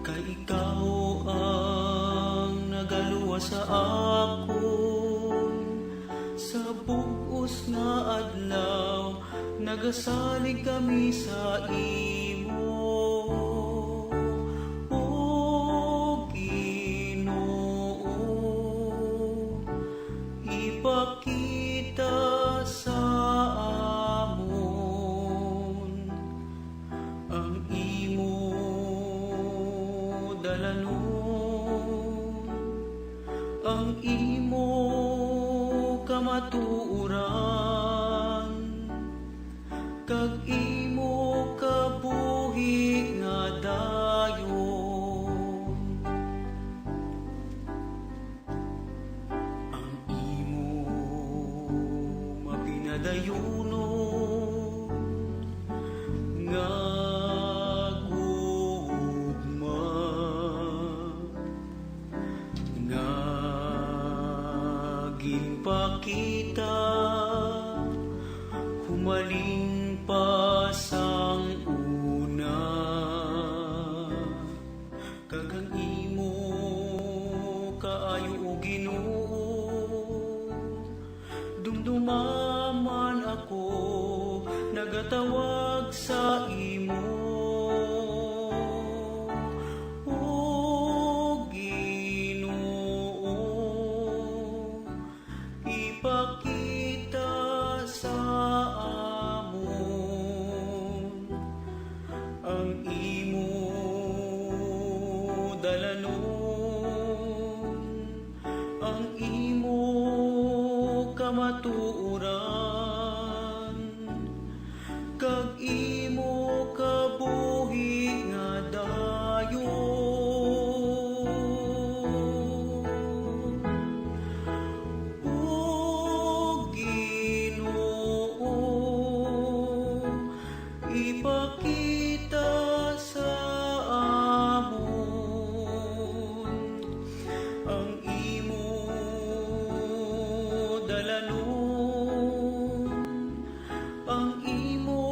kay ikaw ang nagaluwas sa akon. Sa bug-os nga adlaw, nagasalig kami sa imo, O Ginoo. Ipakita sa amon ang imo dalanon, ang imo kamatuoran, kag imo kabuhi nga dayon. Ang imo mapinadayunon nga gugma nga ginpakita humalin pa sang una. Kag ang imo kaayo, O Ginoo, dumduma man ako nagatawag sa imo, O Ginoo. Ipakita sa amon ang imo dalanon, ang imo kamatuoran, kag imo kabuhi nga dayon. O Ginoo, ipakita sa amon ang imo dalanon, ang imo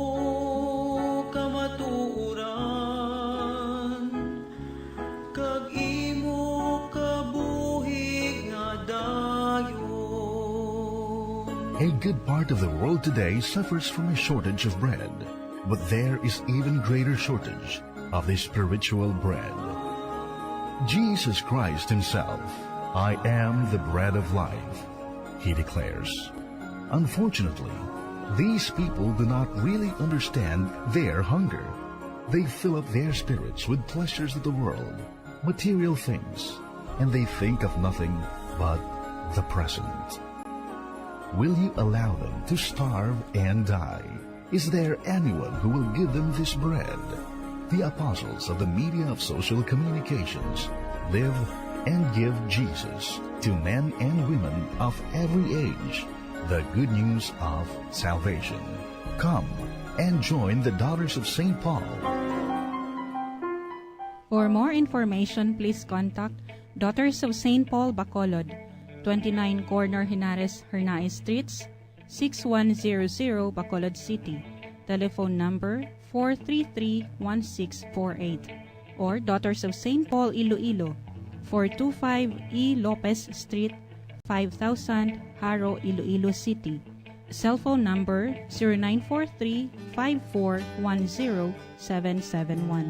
kamatuoran, kag imo kabuhi nga dayon. A good part of the world today suffers from a shortage of bread, but there is even greater shortage of the spiritual bread. Jesus Christ himself, "I am the bread of life," he declares. Unfortunately, these people do not really understand their hunger. They fill up their spirits with pleasures of the world, material things, and they think of nothing but the present. Will you allow them to starve and die? Is there anyone who will give them this bread? The apostles of the media of social communications live and give Jesus to men and women of every age the good news of salvation. Come and join the Daughters of Saint Paul. For more information, please contact Daughters of Saint Paul Bacolod, twenty-nine Corner Henares Hernaez Streets, six one zero zero, Bacolod City. Telephone number four three three one six four eight. Or Daughters of Saint Paul Iloilo, four two five E Lopez Street, five thousand, Jaro, Iloilo City. Cell phone number zero nine four three five four one zero seven seven one.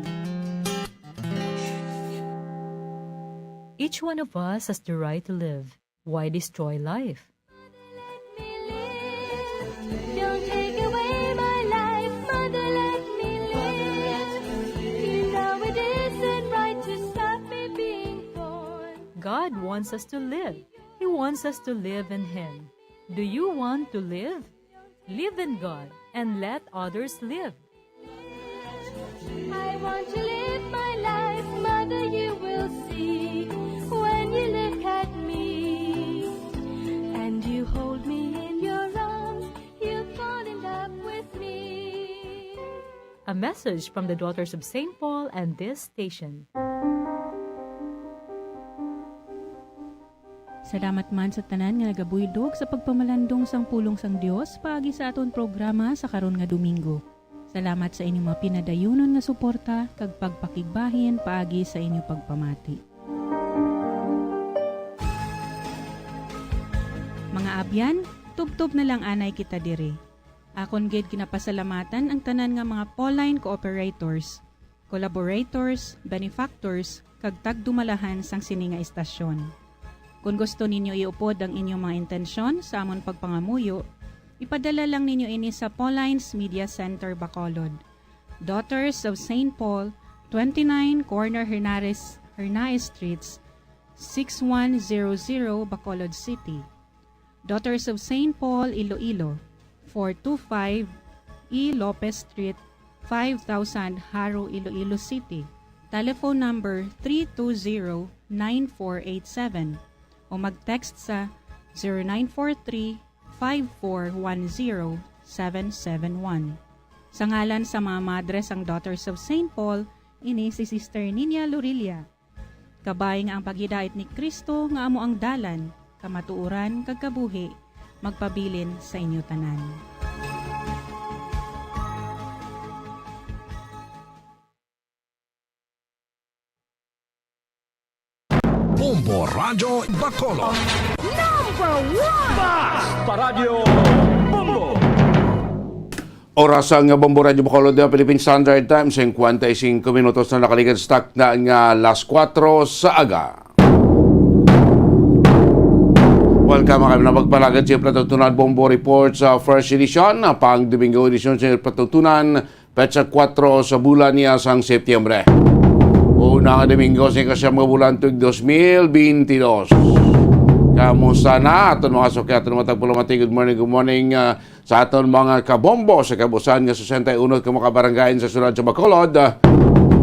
Each one of us has the right to live. Why destroy life? wants us to live. He wants us to live in Him. Do you want to live? Live in God and let others live. I want to live my life, mother, you will see. When you look at me and you hold me in your arms, you fall in love with me. A message from the Daughters of Saint Paul and this station. Salamat man sa tanan nga nagabuydog sa pagpamalandong sang pulong sang Dios paagi sa aton programa sa karon nga Domingo. Salamat sa inyong mga pinadayunon nga suporta kag pagpakigbahin paagi sa inyong pagpamati. Mga abyan, tubtob na lang anay kita diri. Akon gid ginapasalamatan ang tanan nga mga Pauline cooperators, collaborators, benefactors, kag tagdumalahan sang sini nga istasyon. Kon gusto ninyo iupod ang inyong mga intensyon sa amon pagpangamuyo, ipadala lang ninyo ini sa Pauline's Media Center, Bacolod, Daughters of Saint Paul, twenty-nine Corner Hernares, Hernaez Streets, six one zero zero, Bacolod City. Daughters of Saint Paul, Iloilo, four two five E Lopez Street, five thousand, Jaro, Iloilo City. Telephone number three two zero, nine four eight seven o mag-text sa zero nine four three, five four one zero, seven seven one. Sa ngalan sa mga madre sang Daughters of Saint Paul, ini si Sister Ninia Lorilla. Kabay nga ang paghidait ni Cristo nga amo ang dalan, kamatuoran, kag kabuhi, magpabilin sa inyo tanan. Bombo Radyo Bacolod. Number one! Basta Radyo Bombo! Oras sang Bombo Radyo Bacolod, Philippine Standard Time, singkwenta y singko minutos na nakaligad sa takna nga alas kuwatro sa aga. Welcome, mga kami na magpalagad sa palatuntunan Bombo Report sa first edition, pang Domingo edisyon sa palatuntunan, petsa kuwatro sa bulan niya sang Setyembre. Una nga Domingo sa ikasyam nga bulan tuig dos mil beintidos. Kamusta na aton mga suki, aton mga tagpulumati? Good morning, good morning, ah, sa aton mga kabombo sa kabuusan nga sesenta y uno ka mga kabarangayan sa siyudad sa Bacolod.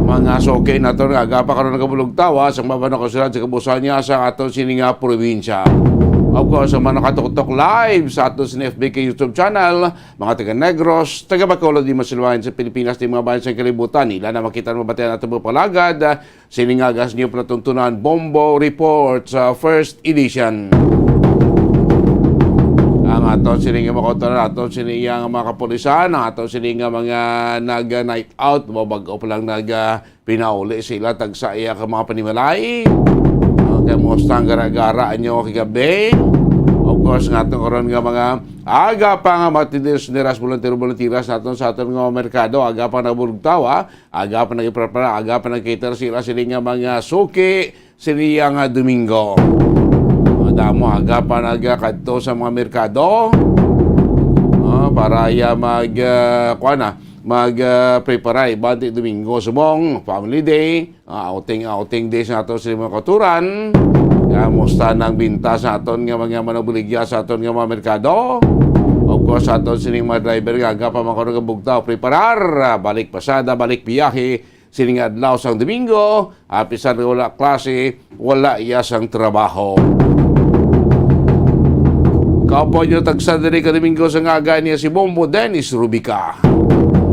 Mga suki naton nga aga pa karon nagabulog tawa sa mga banwa kag siyudad sa kabuusan niya sa aton sini nga probinsya. Of course, ang mga nakatuktok live sa aton sini F B K YouTube channel, mga taga Negros, taga Bacolod, di masiluwayan sa Pilipinas, di mga bayan sa kalibutan, ila na makita, mabatian aton mga palagad. Sini nga agas niyo palatuntunan Bombo Report sa first edition. Ang aton sini nga mga kautoran, aton sini nga mga kapulisan, ang aton sini nga mga nag-night out, o bag-o pa lang nag, ah, pinauli sila, tagsa iya ka mga panimalay. Ah, kamusta ang gara-gara nyo kagabi? Of course, nga aton karon nga mga aga pa nga mga tinders, tinderas, volunteer, volunteeras naton sa aton nga merkado, aga pa nagabulog tawa, aga pa nagprepara, aga pa nagcater sila sini nga mga suki sini nga Domingo. Madamo aga pa nagkadto sa mga merkado, ah, para iya mag, ah, kuwan na, mag, ah, prepara, iban ti Domingo subong family day, ah, outing, outing day sa aton sa mga kautoran. Kamusta nang binta sa aton nga mga manubuligya sa aton nga mga merkado? Of course, sa aton sining mga driver nga aga pa man karon nga bugtaw, preparar, ah, balik pasada, balik biyahe, sining adlaw sang Domingo, apisan nga wala klase, wala iya sang trabaho. Kaupo nyo tagsa diri ka Domingo sa nga aga niya si Bombo Dennis Rubica.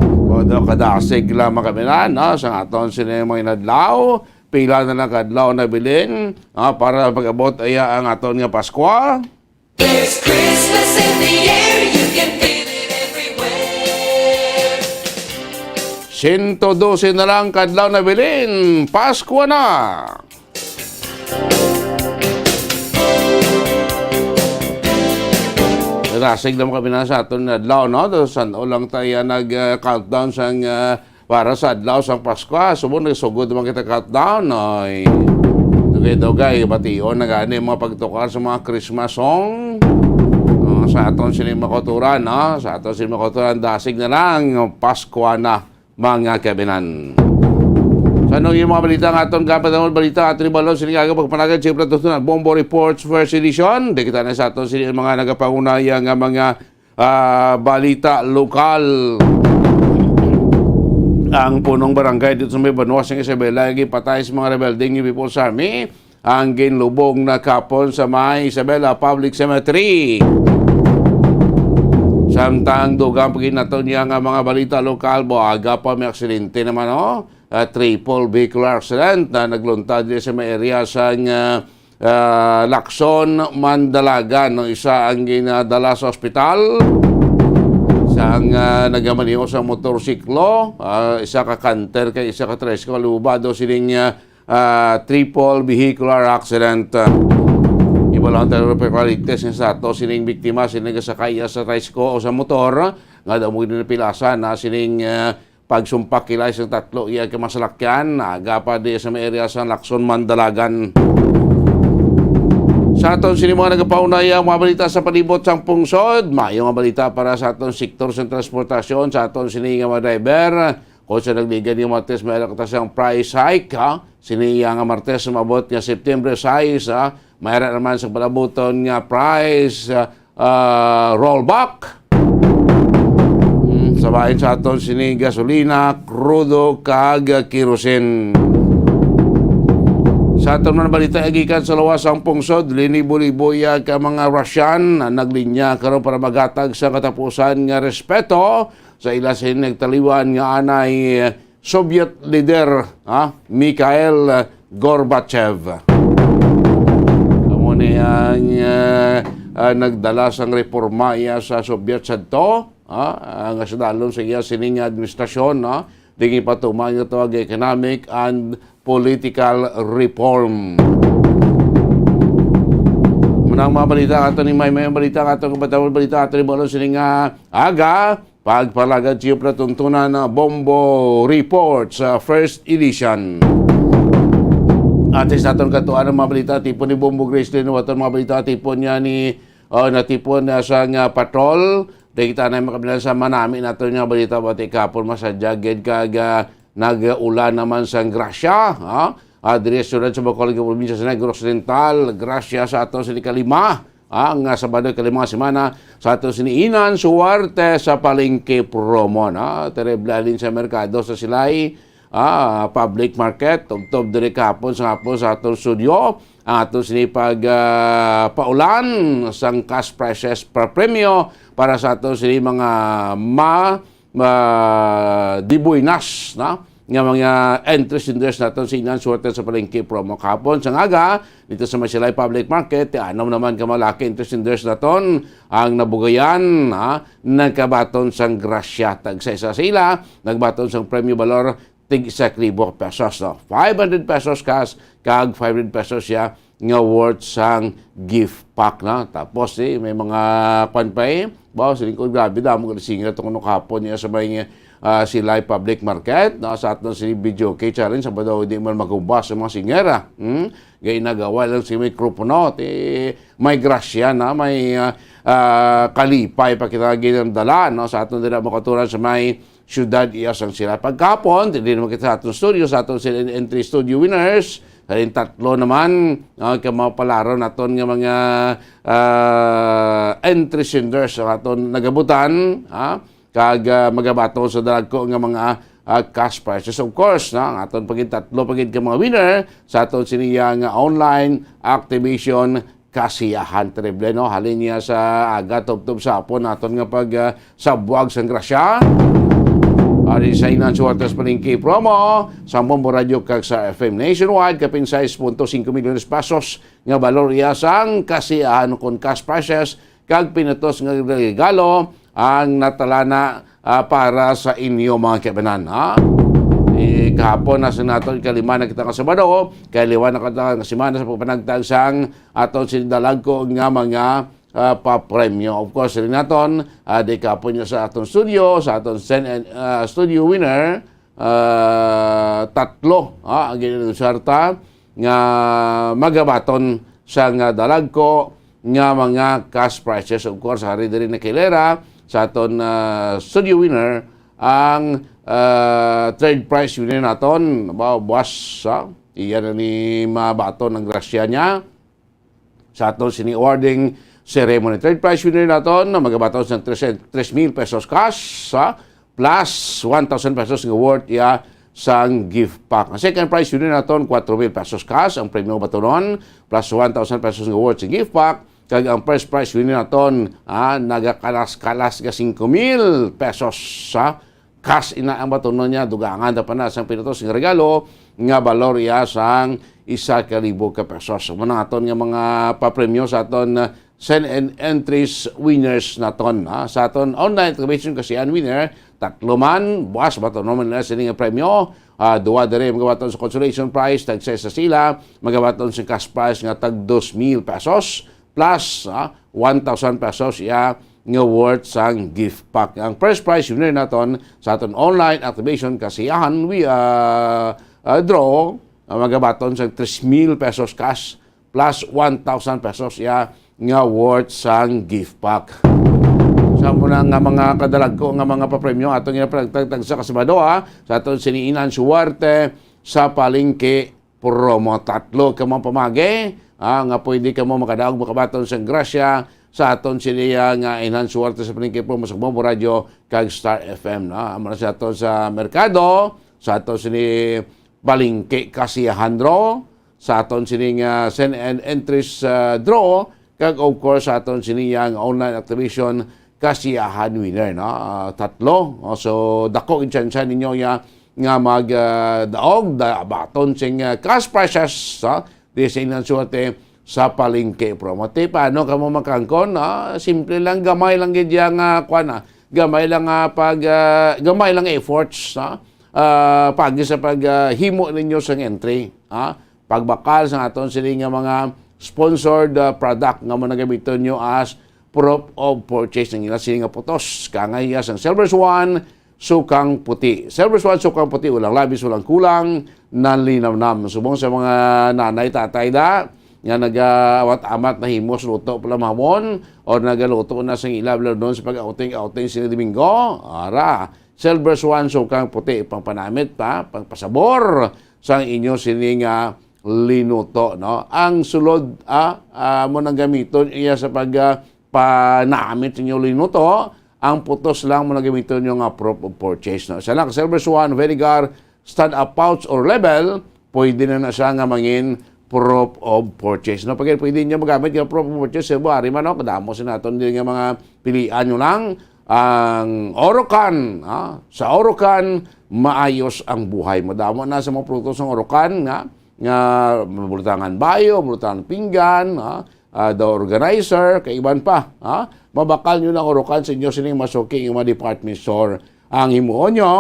Bodo kadasig lamang kami na, no? Sa aton sini mga inadlaw, pila na lang kadlaw na bilin, ah, para pag-abot iya ang aton nga Paskwa. There's Christmas in the air, you can feel it everywhere. Sento dose na lang kadlaw na bilin, Paskwa na! Rasig naman kami na sa aton nga adlaw, no? San-o lang tayo nag, ah, countdown sang, ah, para sa adlaw sang Paskwa. Subong nagsugod naman kita countdown, oy. Dugay-dugay, bation na gani mga pagtukar sa mga Christmas song. Ah, sa aton sini mga kautoran, no? Sa aton sini mga kautoran, dasig na lang, Paskwa na, mga kabinan. Sa anong yung mga balita nga aton kapatangon, balita aton ibalon, sini nga aga pagpanagad, siyempre, ito na, Bombo Reports First Edition. Di kita na sa aton, sini ang mga nagapangunaya nga mga, ah, balita lokal. Ang punong barangay dito sa may Banwa sang Isabela, ang gipatay sa mga rebeldeng New People's Army, ang ginlubong na kapon sa may Isabela Public Cemetery. Samtang dugang pa gid nato niya nga mga balita lokal, bo, aga pa may aksidente naman, oh. Ah, triple vehicular accident na nagluntad diri sa may area sang, ah, ah, Lacson, Mandalagan, no? Isa ang ginadala sa ospital. Sang, ah, nagamaneho sa motorsiklo, ah, isa ka canter kag isa ka tricycle, lubado sining, ah, ah, triple vehicular accident. Iba lang tayo pero latest nga sa ato sining biktima, sining gasakay sa tricycle o sa motor, nga daw mo ginapilasan na sining, ah, pagsumpak kilay sang tatlo iya ka masalakyan, aga pa di sa may area sa Lacson, Mandalagan. Sa aton sini mga nagapaunay ang mga balita sa palibot sang pungsod, mayo nga balita para sa aton sektor sa transportasyon, sa aton sini nga mga driver. Kung sa nagligad nga Martes, may kita sang price hike, ha? Sini iya nga Martes, umabot nga September sais, ha? Mayra naman sa palabuton nga price, ah, ah, rollback. Mm, sa bahin sa aton sini gasolina, krudo, kag kerosene. Sa aton man balita, gikan sa lawas ang pungsod, linibo-libo iya ka mga Russian ang naglinya karon para maghatag sa katapusan nga respeto sa ila sa nagtaliwan nga anay Soviet leader, ha, Mikhail Gorbachev. Amo ni ang, ah, ah, nagdala sang reforma iya sa Soviet sadto, ha, nga sa dalom sa iya sining administrasyon, ha, di ginpatuman nga tawag economic and political reform. Muna ang mga balita ato ni may may balita ato ng balita ato ni Bolo sining, ah, aga. Pagpalagad siyo palatuntunan na Bombo Report sa first edition. At sa aton katuan ang mga balita, tipon ni Bombo Grace Lino, aton mga balita, tipon niya ni, oh, natipon na sa nga patrol. Di kita na makabilang sa manami nato nga balita, bati kapon masadya gid kag, ah, nag-ulan naman sang grasya, ha? Ah, diri sa siyudad sa Bacolod, probinsya sa Negros Oriental, grasya sa aton sa ikalima, ah, nga Sabado, ikalima nga semana sa aton sini Inan Suwerte sa Palengke Promo, no? Terrible alin sa merkado sa Silay, ah, public market, tubtob diri kahapon sa hapon sa aton studio, ang aton sini pag, ah, paulan sang cash prizes pa premyo para sa aton sini mga ma- ah, dibuinas, no? Nga mga entry senders naton sa Inan Suwerte sa Palengke Promo kahapon sa ngaga, dito sa Masilay Public Market, ti anom naman ka mga lucky entry senders naton ang nabugayan, ha? Nagkabaton sang grasya. Tagsa isa sa ila, nagbaton sang premyo balor tig isa ka libo pesos, no? Five hundred pesos cash, kag five hundred pesos siya nga worth sang gift pack na. Tapos, eh, may mga kwan pa, eh. Ba, siling ko, grabe, damo ka singer itong ano kahapon niya sa may, ah, Silay Public Market, no? Sa aton si Video K Challenge, sa ba daw, di man maguba sa mga singer, ah. Hmm? Gay nagawa lang si mikropono, ti may grasya na, may, ah, ah, kalipay pa kita ginandala, no? Sa aton dira makaturan sa may siyudad iya sang sila. Pagkapon, dili naman kita sa aton studio, sa aton sila entry studio winners, sa rin tatlo naman, ah, ka mga palaro naton nga mga, ah, entry senders sa aton nagabutan, ha? Kag, ah, magabaton sa dalagko nga mga, ah, cash prizes. Of course, na, ang aton pagin tatlo pagin ka mga winner sa aton siniya nga online activation kasiyahan. Terrible, no? Halin niya sa aga, tubtob sa hapon, aton nga pag, ah, sabwag sang grasya. Ari sa Inan Suwartes Palengke Promo, sa Bombo Radio kag sa F M nationwide, kapin sais punto singko milyones pesos nga balor iya sang kasiyahan kon cash prizes, kag pinutos nga regalo ang natalana, ah, para sa inyo, mga kaibanan, ha? Eh, kahapon na sa naton, kalima na kita nga Sabado, kay liwan na kita nga semana sa pagpanagtag sang aton sindalag ko nga mga, ah, papremyo. Of course, rin naton, ah, di ka po niya sa aton studio, sa aton sen-, ah, studio winner, ah, tatlo, ah, ang ginanusarta nga magabaton sa nga dalagko nga mga cash prizes. Of course, hari diri na kilera sa aton, ah, studio winner, ang, ah, third prize winner naton, ba, buwas, ah, iya na ni mabaton ang grasya niya. Sa aton sini awarding ceremony, third prize winner naton na magabaton sa tres, tres mil pesos cash, ah, plus one thousand pesos nga worth iya sang gift pack. Ang second prize winner naton, kwatro mil pesos cash ang premyo batonon, plus one thousand pesos nga worth sa gift pack. Kag ang first prize winner naton, ah, nagakalas-kalas nga singko mil pesos, ah, cash ina ang batonon niya. Dugangan ta pa na sang pinutos nga regalo nga balor iya sang isa ka libo ka pesos. Amo na aton nga mga papremyo sa aton, ah, send and entries winners naton, ha. Sa aton online activation kasiyahan winner, tatlo man, buwas batonon man nila sini nga premyo. Ah, duha diri magabaton sa consolation prize, tagsa sa sila magabaton sa cash prize nga tag dos mil pesos plus, ah, one thousand pesos iya nga worth sang gift pack. Ang first prize winner naton sa aton online activation kasiyahan wi-, ah, ah, draw, ah, magabaton sa tres mil pesos cash plus one thousand pesos iya nga worth sang gift pack. Sa muna nga mga kadalagko nga mga papremyo, aton ginapanagtagtag sa kasabado, ha, sa aton sini Inhan Suwerte sa Palengke Promo. Tatlo ka mga pamagi, ah, nga pwede kamo makadaog makabaton sang grasya sa aton sini, ah, nga Inhan Suwerte sa Palengke Promo sa Bombo Radio kag Star F M, no? Amo na sa aton sa merkado, sa aton sini Palengke Kasiyahan Draw, sa aton sining, ah, send and entries, ah, draw, kag of course sa aton sini yang online activation Kasiyahan winner, no? Ah, tatlo. Oh, so, dako ang tsansa ninyo ya nga mag, ah, daog, da-, baton sing, ah, cash prizes, ha? Di sa inyong suwerte sa Palengke Promo. Ti, paano kamo makangkon? Ah, simple lang, gamay lang gid yang, ah, kwan, ah. Gamay lang, ah, pag, ah, gamay lang efforts, ha? Ah, pagi sa pag, ah, himo ninyo sang entry, ha? Pagbakal sa aton sini nga mga sponsored, ah, product nga mo nagamiton nyo as proof of purchase ng ila sini nga putos. Kangay iya sang Silver Swan, sukang puti. Silver Swan, sukang puti, walang labis, walang kulang, nanlinamnam. Subong sa mga nanay, tatay da, nga nagawat-amat na himos luto pala mamon, or nagaluto na sang ila, lalo doon sa pag-outing-outing sini Domingo. Ara, Silver Swan, sukang puti, pangpanamit pa, pangpasabor sang inyo sini nga linuto, no? Ang sulod, ah, ah, mo nang gamiton iya sa pag, ah, panamit sa inyo linuto, ang putos lang mo nang gamiton nyo nga proof of purchase, no? Sa lang Silver Swan, vinegar, stand up pouch or label, pwede na na siya nga mangin proof of purchase, no? Pag pwede nyo magamit nga proof of purchase, sa buhari man, no? Kadamo sa naton din nga mga pilian nyo lang. Ang Orocan, ah, sa Orocan, maayos ang buhay. Madamo na sa mga produkto sa Orocan nga, nga butangan bayo, butangan pinggan, ah, ah, the organizer, kay iban pa, ah, mabakal nyo na ang Orocan sa inyo sining masuki nga mga department store. Ang himuon nyo,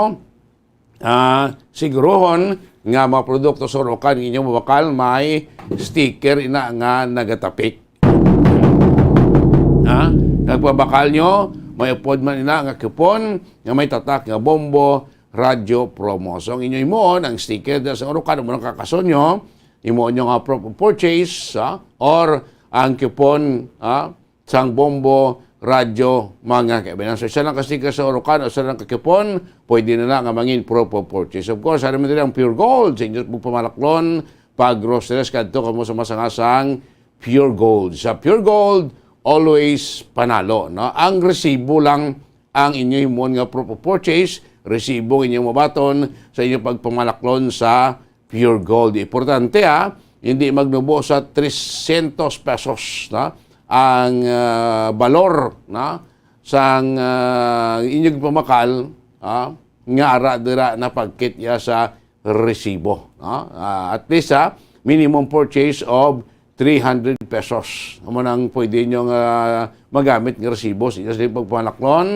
ah, siguruhon nga mga produkto sa Orocan nga inyong mabakal may sticker ina nga nagatapik. Ha? Kag pabakal nyo, may upod man ina nga coupon nga may tatak nga Bombo Radyo Promo. So, ang inyo himuon, ang sticker dira sa Orocan, mo nang kakason nyo, himuon nyo nga proof of purchase, ha? Or ang coupon, ha? Sang Bombo Radyo, mga kaibigan. So, isa lang ka sticker sa Orocan o isa lang ka coupon, pwede na na nga mangin proof of purchase. Of course, ano man diri ang Pure Gold sa inyo pagpamalaklon, pag groceries, kadto kamo sa masangasang Pure Gold. Sa Pure Gold, always panalo, no? Ang resibo lang ang inyo himuon nga proof of purchase, resibo ang inyong mabaton sa inyong pagpamalaklon sa Pure Gold. Importante, ha, hindi magnubo sa trescientos pesos, no? Ang, ah, balor, no? Sang, ah, inyong pamakal, ha? Nga ara dira napagkit ya sa resibo, no? Ah, at least, ha, minimum purchase of three hundred pesos. Amo nang pwede nyo nga magamit nga resibo sa inyo sa pagpamalaklon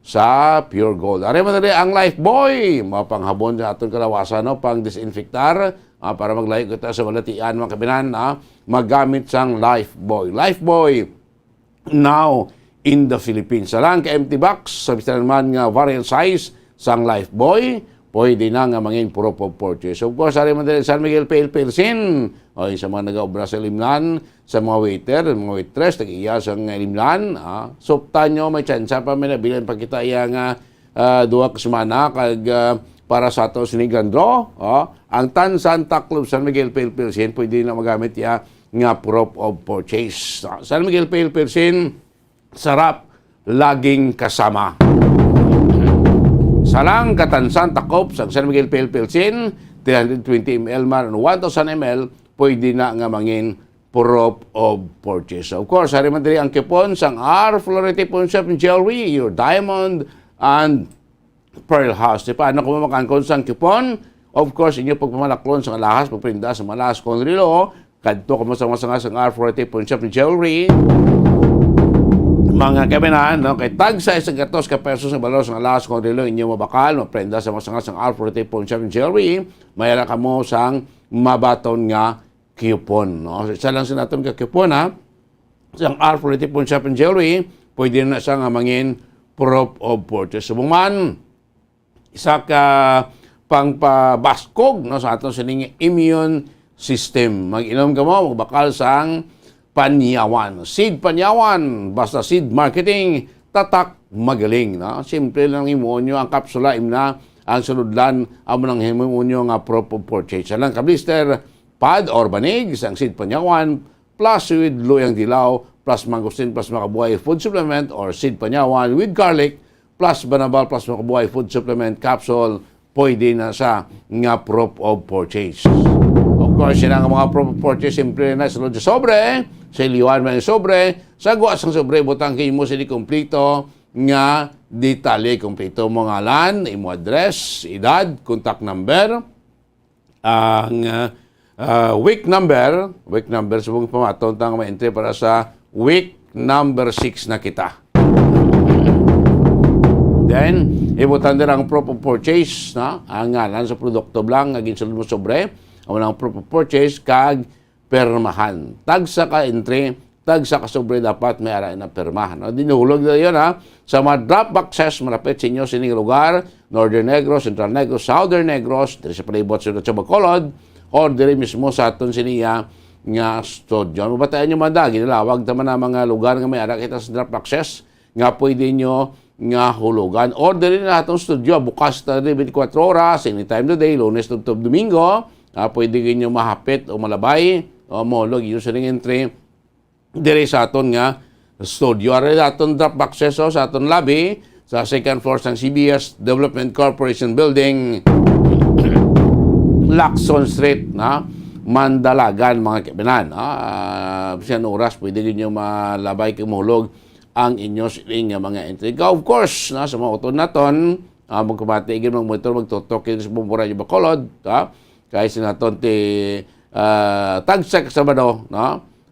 sa Pure Gold. Ari man dali ang Lifebuoy, mapanghabon sa aton kalawasan, no? Pang disinfectar, ah, para maglayo kita sa balatian, mga kabinan, ah, magamit sang Lifebuoy. Lifebuoy, now in the Philippines. Sa lang ka empty box, sa bisan man nga variant size sang Lifebuoy, pwede na nga mangin proof of purchase. Of course, ari man diri San Miguel P L Pilsen, o sa mga nagaobra sa limnan, sa mga waiter, mga waitress, nag-iya sa nga limnan, ah, suptan nyo, may tsansa pa, may nabilin pa kita iya nga ah, duha ka semana, kag, ah, para sa ato sini grand draw, oh, ang Tansan Taklob San Miguel Pale Pilsen, pwede na magamit ya nga proof of purchase. Ah, San Miguel Pale Pilsen, sarap laging kasama. Isa lang ka Tansan Taklob sang San Miguel Pale Pilsen, three hundred twenty M L man, one thousand M L, pwede na nga mangin proof of purchase. Of course, ari man diri ang coupon sang R Florete Pawnshop and Jewelry, your diamond and Pearl House. Di pa, ano kamo makaangkon sang coupon? Of course, inyo pagpamalaklon sa alahas, pagprinda sa mga alahas kon relo, kadto kamo sa mga sanga sang R Florete Pawnshop and Jewelry. Mga kaibigan, no, kay tagsa isang gatos ka pesos ang balor sang alahas kon relo inyo mabakal, maprenda sa mga sanga sang R Florete Pawnshop and Jewelry, may ara kamo sang mabaton nga coupon, no? Isa lang sa naton ka coupon, ha? Sang R Florete Pawnshop and Jewelry, pwede na siya nga mangin proof of purchase. Subong man, isa ka pangpabaskog, no, sa aton sining immune system. Mag-inom kamo, magbakal sang Panyawan. Seed Panyawan, basta Seed Marketing, tatak magaling, no? Simple lang himuon nyo ang kapsula, imna ang sulodlan, amo nang himuon nyo nga proof of purchase. Alang ka blister, pad or banig, sang Seed Panyawan, plus with Luyang Dilaw, plus Mangosteen, plus Makabuhay Food Supplement or Seed Panyawan with garlic, plus Banabal, plus Makabuhay Food Supplement Capsule, pwede na sa nga proof of purchase. Of course, sila nga mga proof of purchase, simple na, sulod sa sobre, sa iliwan man ang sobre, sa guwa sang sobre, butang kay mo sila kompleto nga detalye, kompleto mo ngalan, imo address, edad, contact number, ang, ah, ah, week number, week number, subong pamaton ta nga may entry para sa week number six na kita. Then, ibutang dira ang proof of purchase, no? Ang ngalan sa produkto blang nga ginsulod mo sobre, amo ang proof of purchase, kag permahan. Tagsa ka entry, tagsa ka sobre dapat may ara na pirma, no? Dinulog na yun, ha? Sa mga drop boxes, malapit sa inyo sining lugar, Northern Negros, Central Negros, Southern Negros, diri sa palibot sa Bacolod, or diri mismo sa aton siniya nga studio. Mabatian nyo man da, ginalawag ta man ang mga lugar nga may ara kita sa drop boxes nga pwede nyo nga hulugan. Or diri na atong studio, bukas ta diri twenty-four oras, anytime of the day, Lunes tubtob Domingo, ah, pwede ninyo mahapit o malabay o mahulog inyo sining entry diri sa aton nga studio. Ari aton drop boxes, oh, sa aton lobby, sa second floor sang C B S Development Corporation Building, Lacson Street, na Mandalagan, mga kaibigan. Ah, bisan oras, pwede ninyo malabay kag mahulog ang inyo siling nga mga entry. Of course, na, sa mga utod naton, ah, magkabati, igin, magmonitor, magtutok, igin sa Bombo Radyo Bacolod, ha? Kay sa naton ti, ah, tagsa ka Sabado, no?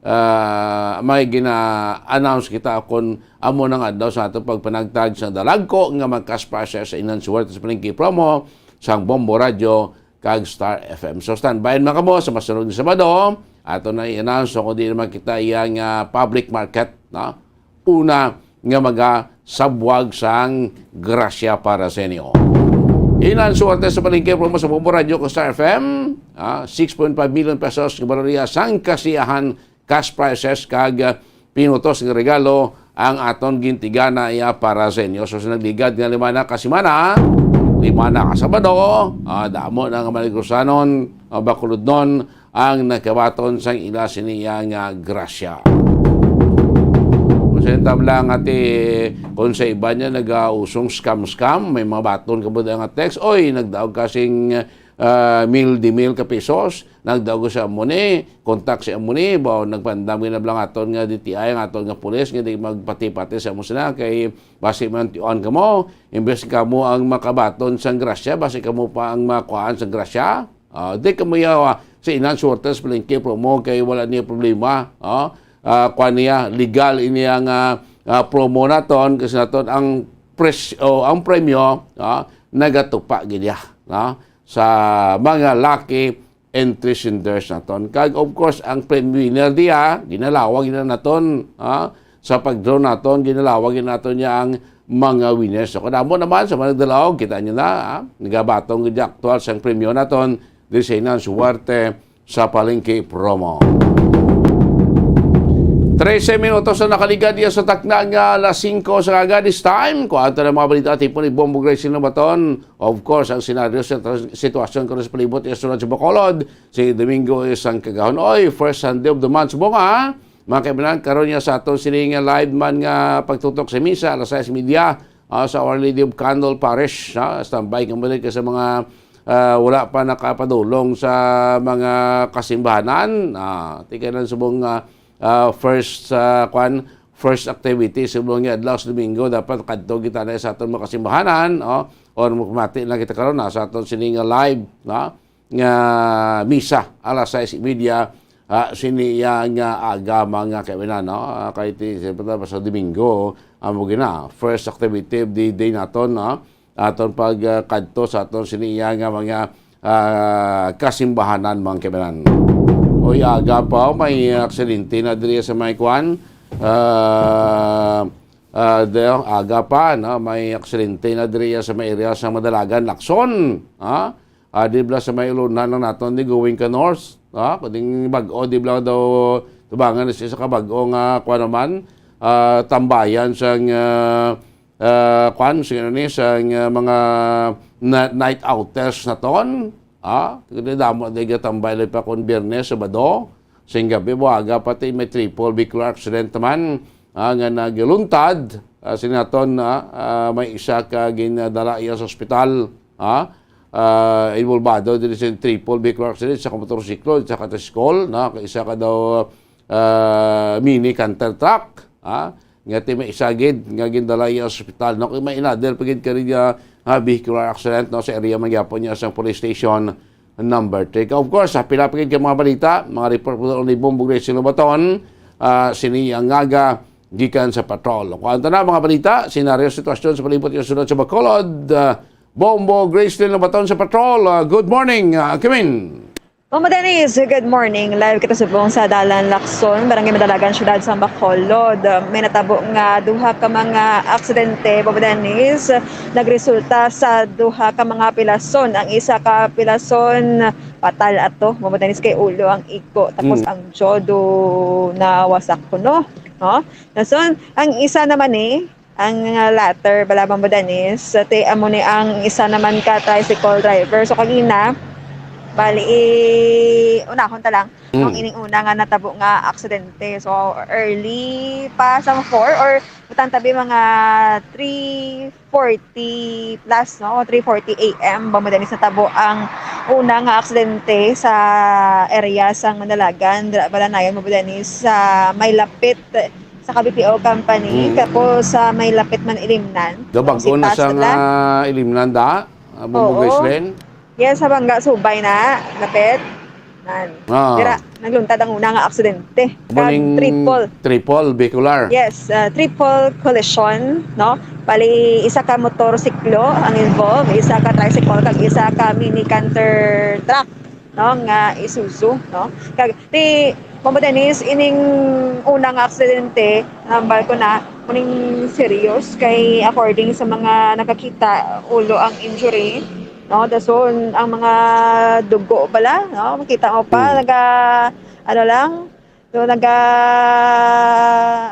Ah, may gina-announce kita kung amo nang adlaw sa aton pagpanagtag sa dalagko nga mga cash prizes sa Inang Suwerte sa Palengke promo sang Bombo Radyo kag Star F M. So, standby man kamo sa masunod nga Sabado. Ato na i-announce kung di naman kita iya nga public market, no? Una nga magasabwag sang grasya para sa inyo. Inang Suwerte sa Palengke promo sa Bombo Radyo kag Star F M, ah, six point five million pesos nga barya sang kasiyahan, cash prizes, kag, ah, pinutos nga regalo ang aton gintigana iya para sa inyo. So, sa nagligad nga lima na ka semana, lima na ka Sabado, ah, damo na nga Maligrusanon, ah, Bacolodnon ang nakabaton sang ila siniya nga grasya. Masenta lang ati kung sa iba niya nagausong scam-scam, may mga baton ka ba nga text, "Oy, nagdaog ka sing, ah, mil di mil ka pesos, nagdaog sa amo ni, kontak sa amo ni, ba, nagpandam gina blang aton nga D T I, ang aton nga pulis, nga di magpati-pati sa amo sila, kay basi man tiuan kamo, imbes kamo ang makabaton sang grasya, basi kamo pa ang makuhaan sang grasya." Ah, di kamo yawa sa Inang Suwerte sa Palengke promo kay wala niya problema. Ah, ah, kuan niya, legal ini ang, ah, ah, promo naton, kasi naton ang pres-, o ang premyo, ah, nagatupa gid ya, no? Sa mga lucky entry senders naton. Kag of course, ang premyo winner diya, ginalawag na naton, ah, sa pag-draw naton, ginalawag na naton niya ang mga winners. So, kadamo naman sa mga nagdalaog, kita niyo na, ah, nagabatong gid aktual sang premyo naton diri sa Inang Suwerte sa Palengke promo. Trese minutos na nakaligad iya sa takna nga alas singko sa aga. This time, kuha ta ng mga balita, tipo ni Bombo Gracie Lobaton. Of course, ang senaryo sa tra-, sitwasyon ko sa palibot iya sulod sa Bacolod. Si Domingo isang kagahon. Oy, first Sunday of the month, bunga. Mga kaibigan, karon niya sa aton sining live man nga pagtutok sa misa, alas sais media, ah, sa Our Lady of Candle Parish, ah, standby ka mo din ka sa mga, ah, wala pa nakapadulong sa mga kasimbahanan. Ah, tika lang subong, ah, ah, first, ah, kwan, first activity subong nga adlaw sa Domingo, dapat kadto kita na sa aton mga kasimbahanan, oh, or magpamati na kita karon na sa aton sining live, no? Nga misa alas sais y media, ah, sini iya nga aga, mga kaibigan, no? Ah, kay ti, siyempre, sa Domingo, amo gina, first activity of the day naton, no? Aton pag, ah, kadto sa aton sini iya nga mga, ah, kasimbahanan, mga kaibigan. Oy, aga pa, oh, may aksidente na diri sa may kwan. Ah, ah, de, aga pa, no? May aksidente na diri sa may area sa Madalagan, Lacson, ha? Ah, di bala sa may ulunan lang naton di going ka north, ha? Kundi bag-o, di bala daw tubangan na siya sa kabag-o nga, kuwan naman, ah, tambayan sang, ah, ah, kuwan, sige na ni, sang, ah, mga na-, night outers naton, ha? Kundi damo na di gatambay lang pa kung Biyernes, Sabado, sing gabi, buwaga, pati may triple vehicular accident naman, ah, nga nagluntad, ah, sinaton, ah, ah, may isa ka ginadala iya sa ospital, ha? Ah, involbado diri sa triple vehicular accident, isa ka motorsiklo, isa ka tricycle, na isa ka daw, ah, mini canter truck, ha? Nga ti may isa gid nga gindala iya sa ospital. No, kay may another pa gid kari nga, ah, vehicular accident, no, sa area man gyapon niya sa police station number three. Of course, ah, pila pa gid ka mga balita, mga report po ni Bombo Gracie Lobaton, ah, sini ang ngaga gikan sa patrol. Kuan ta na mga balita, senaryo, sitwasyon sa palibot nga sulod sa Bacolod. Ah, Bombo Gracelyn Lobaton sa patrol. Ah, good morning, ah, Kimin. Mama Dennis, good morning. Live kita subong sa Dalan Lacson, Barangay Madalagan, Siyudad sa Bacolod. May natabo nga duha ka mga aksidente, Mama Dennis, nagresulta sa duha ka mga pilason. Ang isa ka pilason, patal ato, Mama Dennis, kay ulo ang iko, tapos Mm. ang jaw do nawasak kuno, no? Dason, ang isa naman ni, ang, ah, latter, bala, Mama Dennis, ti amo ni ang isa naman ka tricycle driver. So, kagina, bali, i-, unahon ta lang, Mm. ang ining una nga natabo nga aksidente. So, early pa sa four or butang tabi mga three forty plus, no? Three forty A M, Mama Dennis, natabo ang una nga aksidente sa area sang Madalagan, dira, Balanayan, Mama Dennis, sa may lapit sa ka B P O company, Mm. tapos sa may lapit man Ilimnan. Do, bag-o na sang, ah, Ilimnan da? Ah, Bombo Oo. Gracelyn? Yes, sa Bangga, Subay na, lapit. Nan. Ah. Dira, nagluntad ang una nga aksidente. Kag Muning triple. Triple vehicular. Yes, ah, triple collision, no? Bali, isa ka motorsiklo ang involved, isa ka tricycle, kag isa ka mini canter truck, no, nga Isuzu, no? Kag ti, Mama Denise, ining una nga aksidente, hambal ko na, muning serious kay according sa mga nakakita, ulo ang injury, no? Dason ang mga dugo pala, no? Makita mo pa, Hmm. naga, ano lang, so, naga,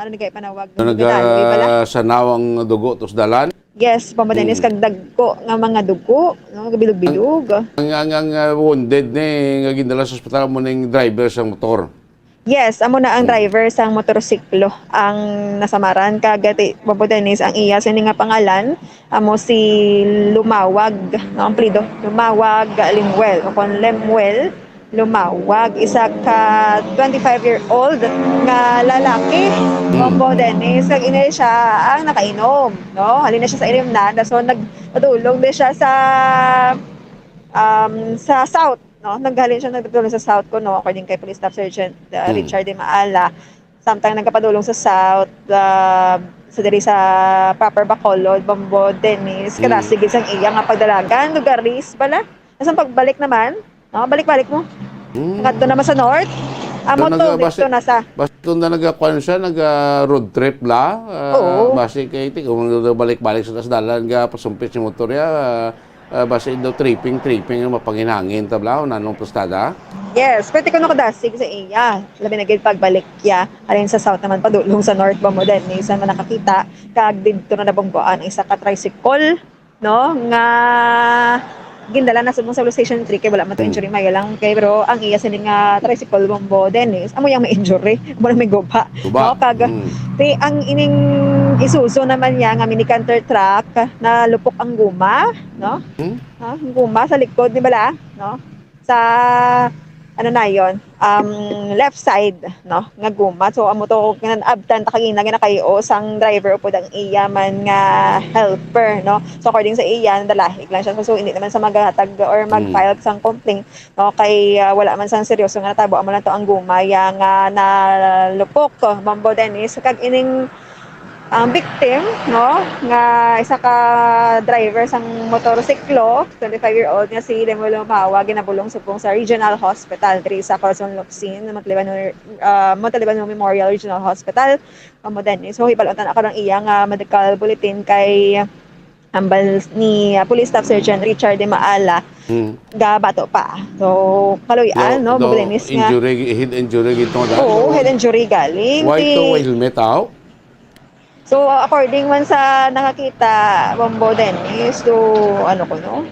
ano ni kay panawag? So, naga Detalye pala. Sanaw ang dugo to sa dalan? Yes, Mama Denise, Hmm. kag dagko nga mga dugo, no? Bilog-bilog. Ang, ang, ang, uh, wounded ni nga gindala sa ospital mo ning driver sa motor. Yes, amo na ang Hmm. driver sang motorsiklo ang nasamaran. Kag ti, Mama Denise, ang iya sini nga pangalan amo si Lumawag, no, ang apelyido, Lumawag Lemuel, o kon Lemuel Lumawag, isa ka twenty-five-year-old nga lalaki, Hmm. Bombo Dennis, kag ini siya ang nakainom, no? Halin na siya sa Ilimnan, dason nagpadulong din siya sa, um, sa South, no? Naghalin siya, nagpadulong sa South ko, no? According kay Police Staff Sergeant, uh, Hmm. Richard De Maala. Samtang nagapadulong sa South, ah, sa diri sa proper Bacolod, Bombo, Dennis, Mm. kadasig gid sang iya nga pagdalagan, lugaris bala. Sa pagbalik naman, no, balik-balik mo. Mm. Ngadto naman sa North. Amo So, to, naga-, basi-, dito na sa basi kung na nagakuan siya, naga-road trip la, ah, Oo. basi kay ti-, kung balik-balik sa, sa dalan nga pasumpit si motor ya, ah, Ah, basi daw tripping, tripping ang mapanginhangin, tabla, o nanong tostada? Yes, pwerte kuno kadasig sa iya. Labi na gid pagbalik ya. Halin sa south naman, padulong sa north, Bombo Dennis, ang nakakita. Kag didto na nabunggoan ang isa ka tricycle, no? Nga gindala na subong sa Police Station three, kay wala man to Hmm. injury, mayo lang. Kay, pero ang iya sining nga tricycle, Bombo Dennis, amo yang may injury, amo na may guba. Guba. No? Kag Hmm. ti, ang ining Isuzu naman niya nga mini canter truck, nalupok ang guma, no? Hmm? Ha? Ang guma sa likod, di bala? No? Sa, ano na yon, um, left side, no? Nga guma. So, amo to, abtan ta kagina, ginakayo sang driver upod ang iya man nga helper, no? So, according sa iya, nadalahig lang siya. So, hindi naman sa maghatag or Hmm. mag-file sang complaint, no? Kay, ah, wala man sang seryoso nga natabo, amo lang to ang guma ya nga nalupok, Bombo Dennis. Kag ining, um, victim, no, nga isa ka driver sang motorsiklo, twenty-five-year-old nga si Lemuel Lumawa, ginabulong subong sa Regional Hospital diri sa Corazon Locsin, Montalban, ah, Montalban Memorial Regional Hospital, Bombo Dennis. So, hibal-on ta na karon iya nga medical bulletin kay hambal ni, ah, Police Staff Sergeant Richard De Maala, Hmm. gabato pa. So, kaluy-an, Daw, no, daw Bombo Dennis, nga injury, head injury gid to, Oo, no? Head injury galing. Why Ti-, to, why helmet out? So, according man sa nakakita, Bombo Dennis, to, ano ko, no?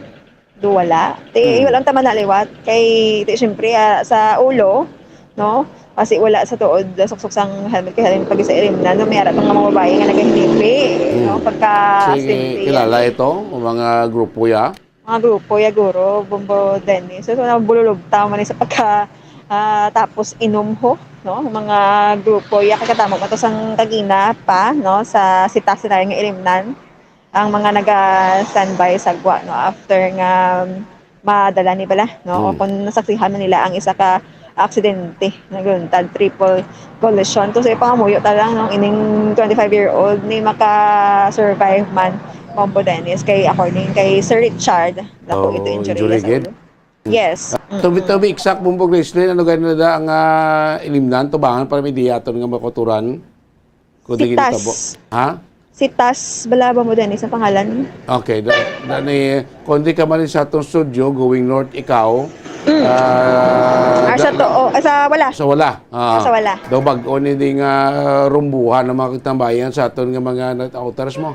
Do wala. Ti, Hmm. wala ang taman na liwat. Kay, ti, syempre, ah, sa ulo, no? Kasi wala sa tuod, suksok sang helmet kay halin pag sa ilimnan, no? May ara tong mga babae nga nagahinipi, Hmm. no? Pagka Sige, simple kilala yan. Ito? O mga grupo ya? Mga grupo ya, guro, Bombo Dennis. So, so, nabululog ta man sa pagka, ah, tapos inom ho, no? Mga grupo ya, kagkatamo man to sang kagina pa, no? Sa sita sila nga ilimnan. Ang mga naga-standby sa gwa, no, after nga madala ni bala, no, o Hmm. kung nasaksihan man nila ang isa ka aksidente, nagluntad, triple collision. To sa ipangamuyo ta lang, no, ining twenty-five-year-old ni maka-survive man, Bombo Dennis, kay according kay Sir Richard, dako Oh, ito injury injury sa gid? Ulo. Hmm. Yes. Ah, to be, to Mm-mm. be exact, Bombo Gracelyn, ano gani na da ang, ah, ilimnan, tubangan para may diyaton nga makuturan? Kung di Si Tas. Ginatabo. Ha? Si Tas bala ba mo, Dennis, ang pangalan? Okay, da, da ni, kung di ka man sa atong studio, going north ikaw, Mm. ah, Ah, sa da, to, oh, ah, sa wala. Sa wala. Ah, Sa wala. Daw bag-o ni di nga rumbuhan ng mga katambayan sa aton nga mga night outers mo.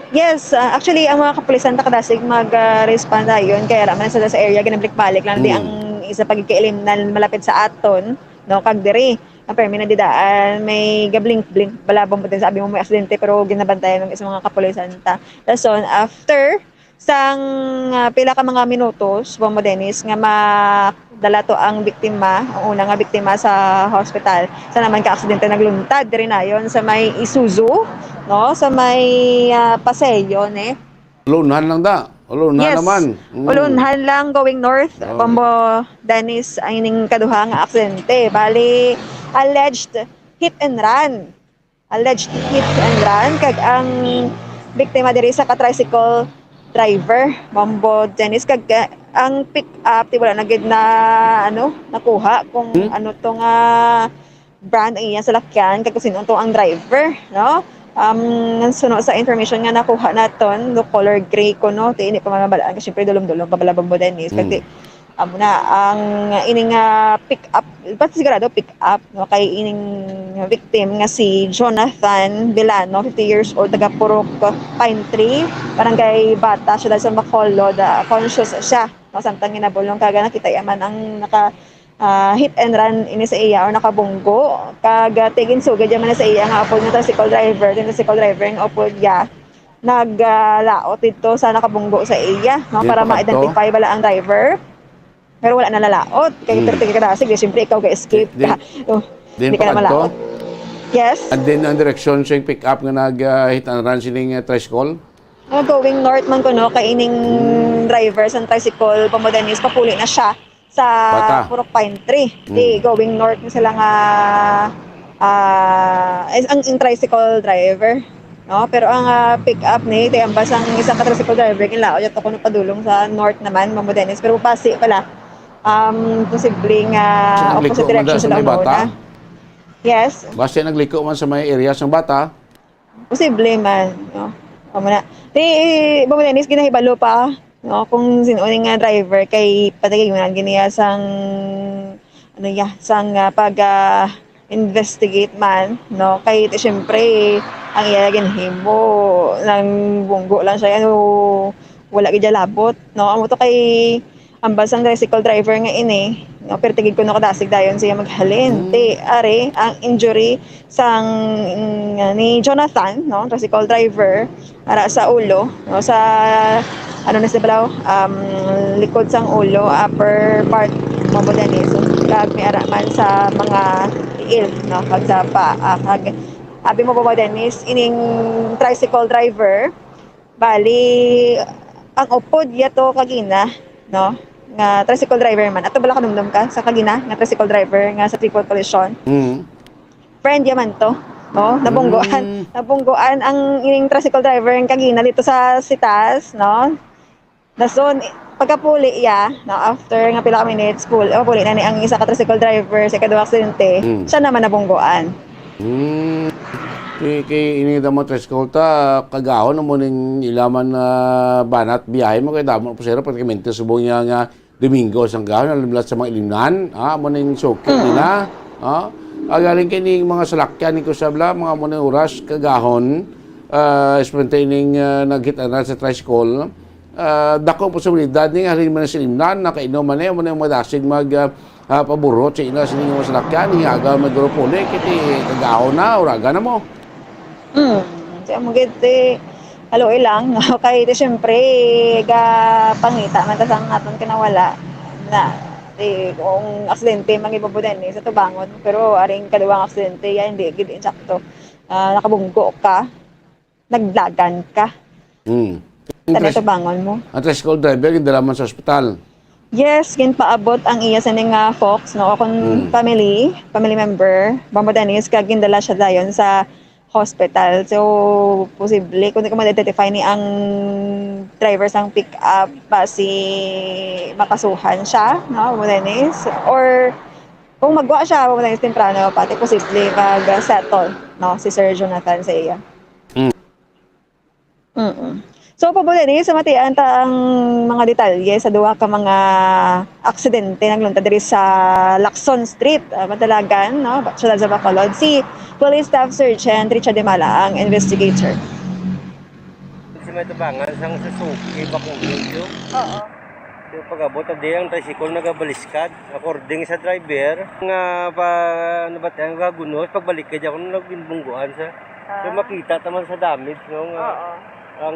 Yes, ah, actually, ang mga kapulisan ta kadasig mag, ah, respond dayon, kay ara man sila sa area, ginabalik-balik lang di Hmm. ang isa pagkailimnan malapit sa aton, no, kag diri. Ang permi na didaan, may gablink-blink, balabong pa din sa abi mo may aksidente, pero ginabantayan ng isang mga kapulisan ta. Dason, after sang, ah, pila ka mga minutos, Bombo Dennis, nga madala to ang biktima, ang una nga biktima sa hospital. Sa naman ka aksidente nagluntad diri nayon sa may Isuzu, no, sa may, ah, Paseo, ne? Ulunhan lang da. Ulunhan Yes. naman. Mm. Ulunhan lang going north, Oh. Bombo Dennis, ang ining kaduha nga aksidente. Bali, alleged hit and run. Alleged hit and run. Kag ang biktima diri sa ka-tricycle driver, Bombo Dennis. Kag, ah, ang pick up, ti wala na gid na, ano, nakuha kung Hmm? ano to nga brand ang iyang salakyan, kag kung sino to ang driver, no? Um, suno sa information nga nakuha naton, no, color gray ko, no? Ti, hindi pa man mabalaan, kasi syempre, dulom-dulom pa bala, Bombo Dennis. Kag Mm. ti, amo na, ang ining, ah, pick up, pati sigurado pick up, no? Kay ining victim nga si Jonathan Villano, fifty years old, taga Purok Pine Tree, Barangay Bata, Siyudad sa Bacolod, ah, conscious siya, no? Samtang ginabulong, kag nakita yaman ang naka, ah, hit and run ini sa iya or nakabunggo. Kag, ah, ti ginsugid yaman sa iya nga apod nga tricycle driver, ti tricycle driver nga apod ya nag, ah, laot didto sa nakabunggo sa iya, no, Di para pa kadto? ma-identify bala ang driver. Pero wala na nalaot. Kay Hmm. pero tigkadasig, di, siyempre, ikaw ga-escape Di, di, ka. Oh, di di ka pa na kadto? malaot. Yes. And then, ang direksyon sa pick up nga nag, ah, hit and run sining, ah, tricycle? Ah, going north man kuno, kay ining Hmm. driver sa tricycle, Bombo Dennis, papuli na siya sa Bata. Purok Pine Tree. Di, Hmm. going north na sila nga, ah, is, ang, ang tricycle driver, no? Pero ang, ah, pick up ni, ti ambas ang isa ka tricycle driver, ginlaot yato kuno padulong sa north naman, Bombo Dennis. Pero basi pala, um, posible nga So, nagliko opposite man direction da sa sila may Bata? umuna. Yes. Basi nagliko man sa may area sa Bata? Posible man, no? Amo na. Ti, Bombo Dennis, ginahibalo pa No, kung sino ni nga driver kay patigig man gini ya sang, ano ya, sang, ah, pag, ah, investigate man, no? Kay ti-, siyempre, ang iya ginhimo, nang bunggo lang siya, ano, wala gid siya labot, no? Amo to kay ambal sang tricycle driver nga ini, no? Pero tigig ko no kadasig dayon siya maghalin. Mm. Ti, ari, ang injury sang, mm, ni Jonathan, no, tricycle driver, ara sa ulo, no, sa, ano na sila, um, likod sang ulo, upper part, Bobo Dennis, kag may ara man sa mga tiil, no, kag sa pa, ah, kag abi mo, Bobo Dennis, ining tricycle driver, bali, ang upod yato kagina, no, nga tricycle driver man. Ato bala kanumdom ka sa kagina nga tricycle driver nga sa triple collision? Mm. Friend yaman to, no? Nabungguan, Mm. nabungguan ang ining tricycle driver ang kagina dito sa Sitas, no? Dason, pagkapuli iya, no, after nga pila ka minutes, pul-, oh, puli na ni ang isa ka tricycle driver sa ikaduha aksidente, Mm. siya naman nabungguan. Mm. Kay, kay ini daw mga tricycle ta, kagahon mo ning ilaman na banat biyahe mo kay damo po sila, pratikamente subong niya nga Domingo sang gahon, alam lang sa mga ilimnan, ah, mo ning suki Mm. nila, ah. Ah, galing kay ning mga salakyan ni kusab la, mga mo ning oras kagahon, ah, especially ning, ah, nagkita na sa tricycle, ah, dako ang posibilidad ni halin man sa ilimnan, nakainom man eh, mo na yung mga dasig mag, ah, ah, paburot sa ina sa inyong salakyan, ni aga may grupo ni, kiti kagahon na, uraga na mo. Hmm, siya mo gid, eh, haluoy lang, no? Kay, di, syempre, ga pangita man ta sa aton kinawala na, eh, kung aksidente, mangibabudan ni sa tubangon. Pero aring kaduwang aksidente, yan, hindi gid insakto. Ah, nakabunggo ka, naglagan ka. Hmm. Ang Tanay tres-, tubangon mo. Ang tricycle driver, gindala man sa ospital. Yes, ginpaabot ang iya sini nga folks, no, akon Hmm. family, family member, Bambo Dennis, kag gindala siya dayon sa hospital. So, posible, kung di ko ma-identify ni ang driver sang pick-up, basi makasuhan siya, no, Bambo Dennis, or kung magwa siya, Bambo Dennis, temprano, pati posible mag-settle, no, si Sir Jonathan sa iya. Hmm. Mm. So, Pablo Dennis, sa matian ta ang mga detalye sa duha ka mga aksidente nagluntad diri sa Lacson Street, ah, Madalagan, no, siyudad sa Bacolod. Si Police Staff Sergeant Richard Demala ang investigator. Si may tubangan sang Suzuki, Bacolod, yun. Oo. Yung pag-abot, di ang tricycle nagabaliskad. According sa driver, nga pa, ano ba tayo, gagunos, pagbalik ka dyan, kung nagbungguan sa, so, Ah. makita ta man sa damage, no, nga Oo. ang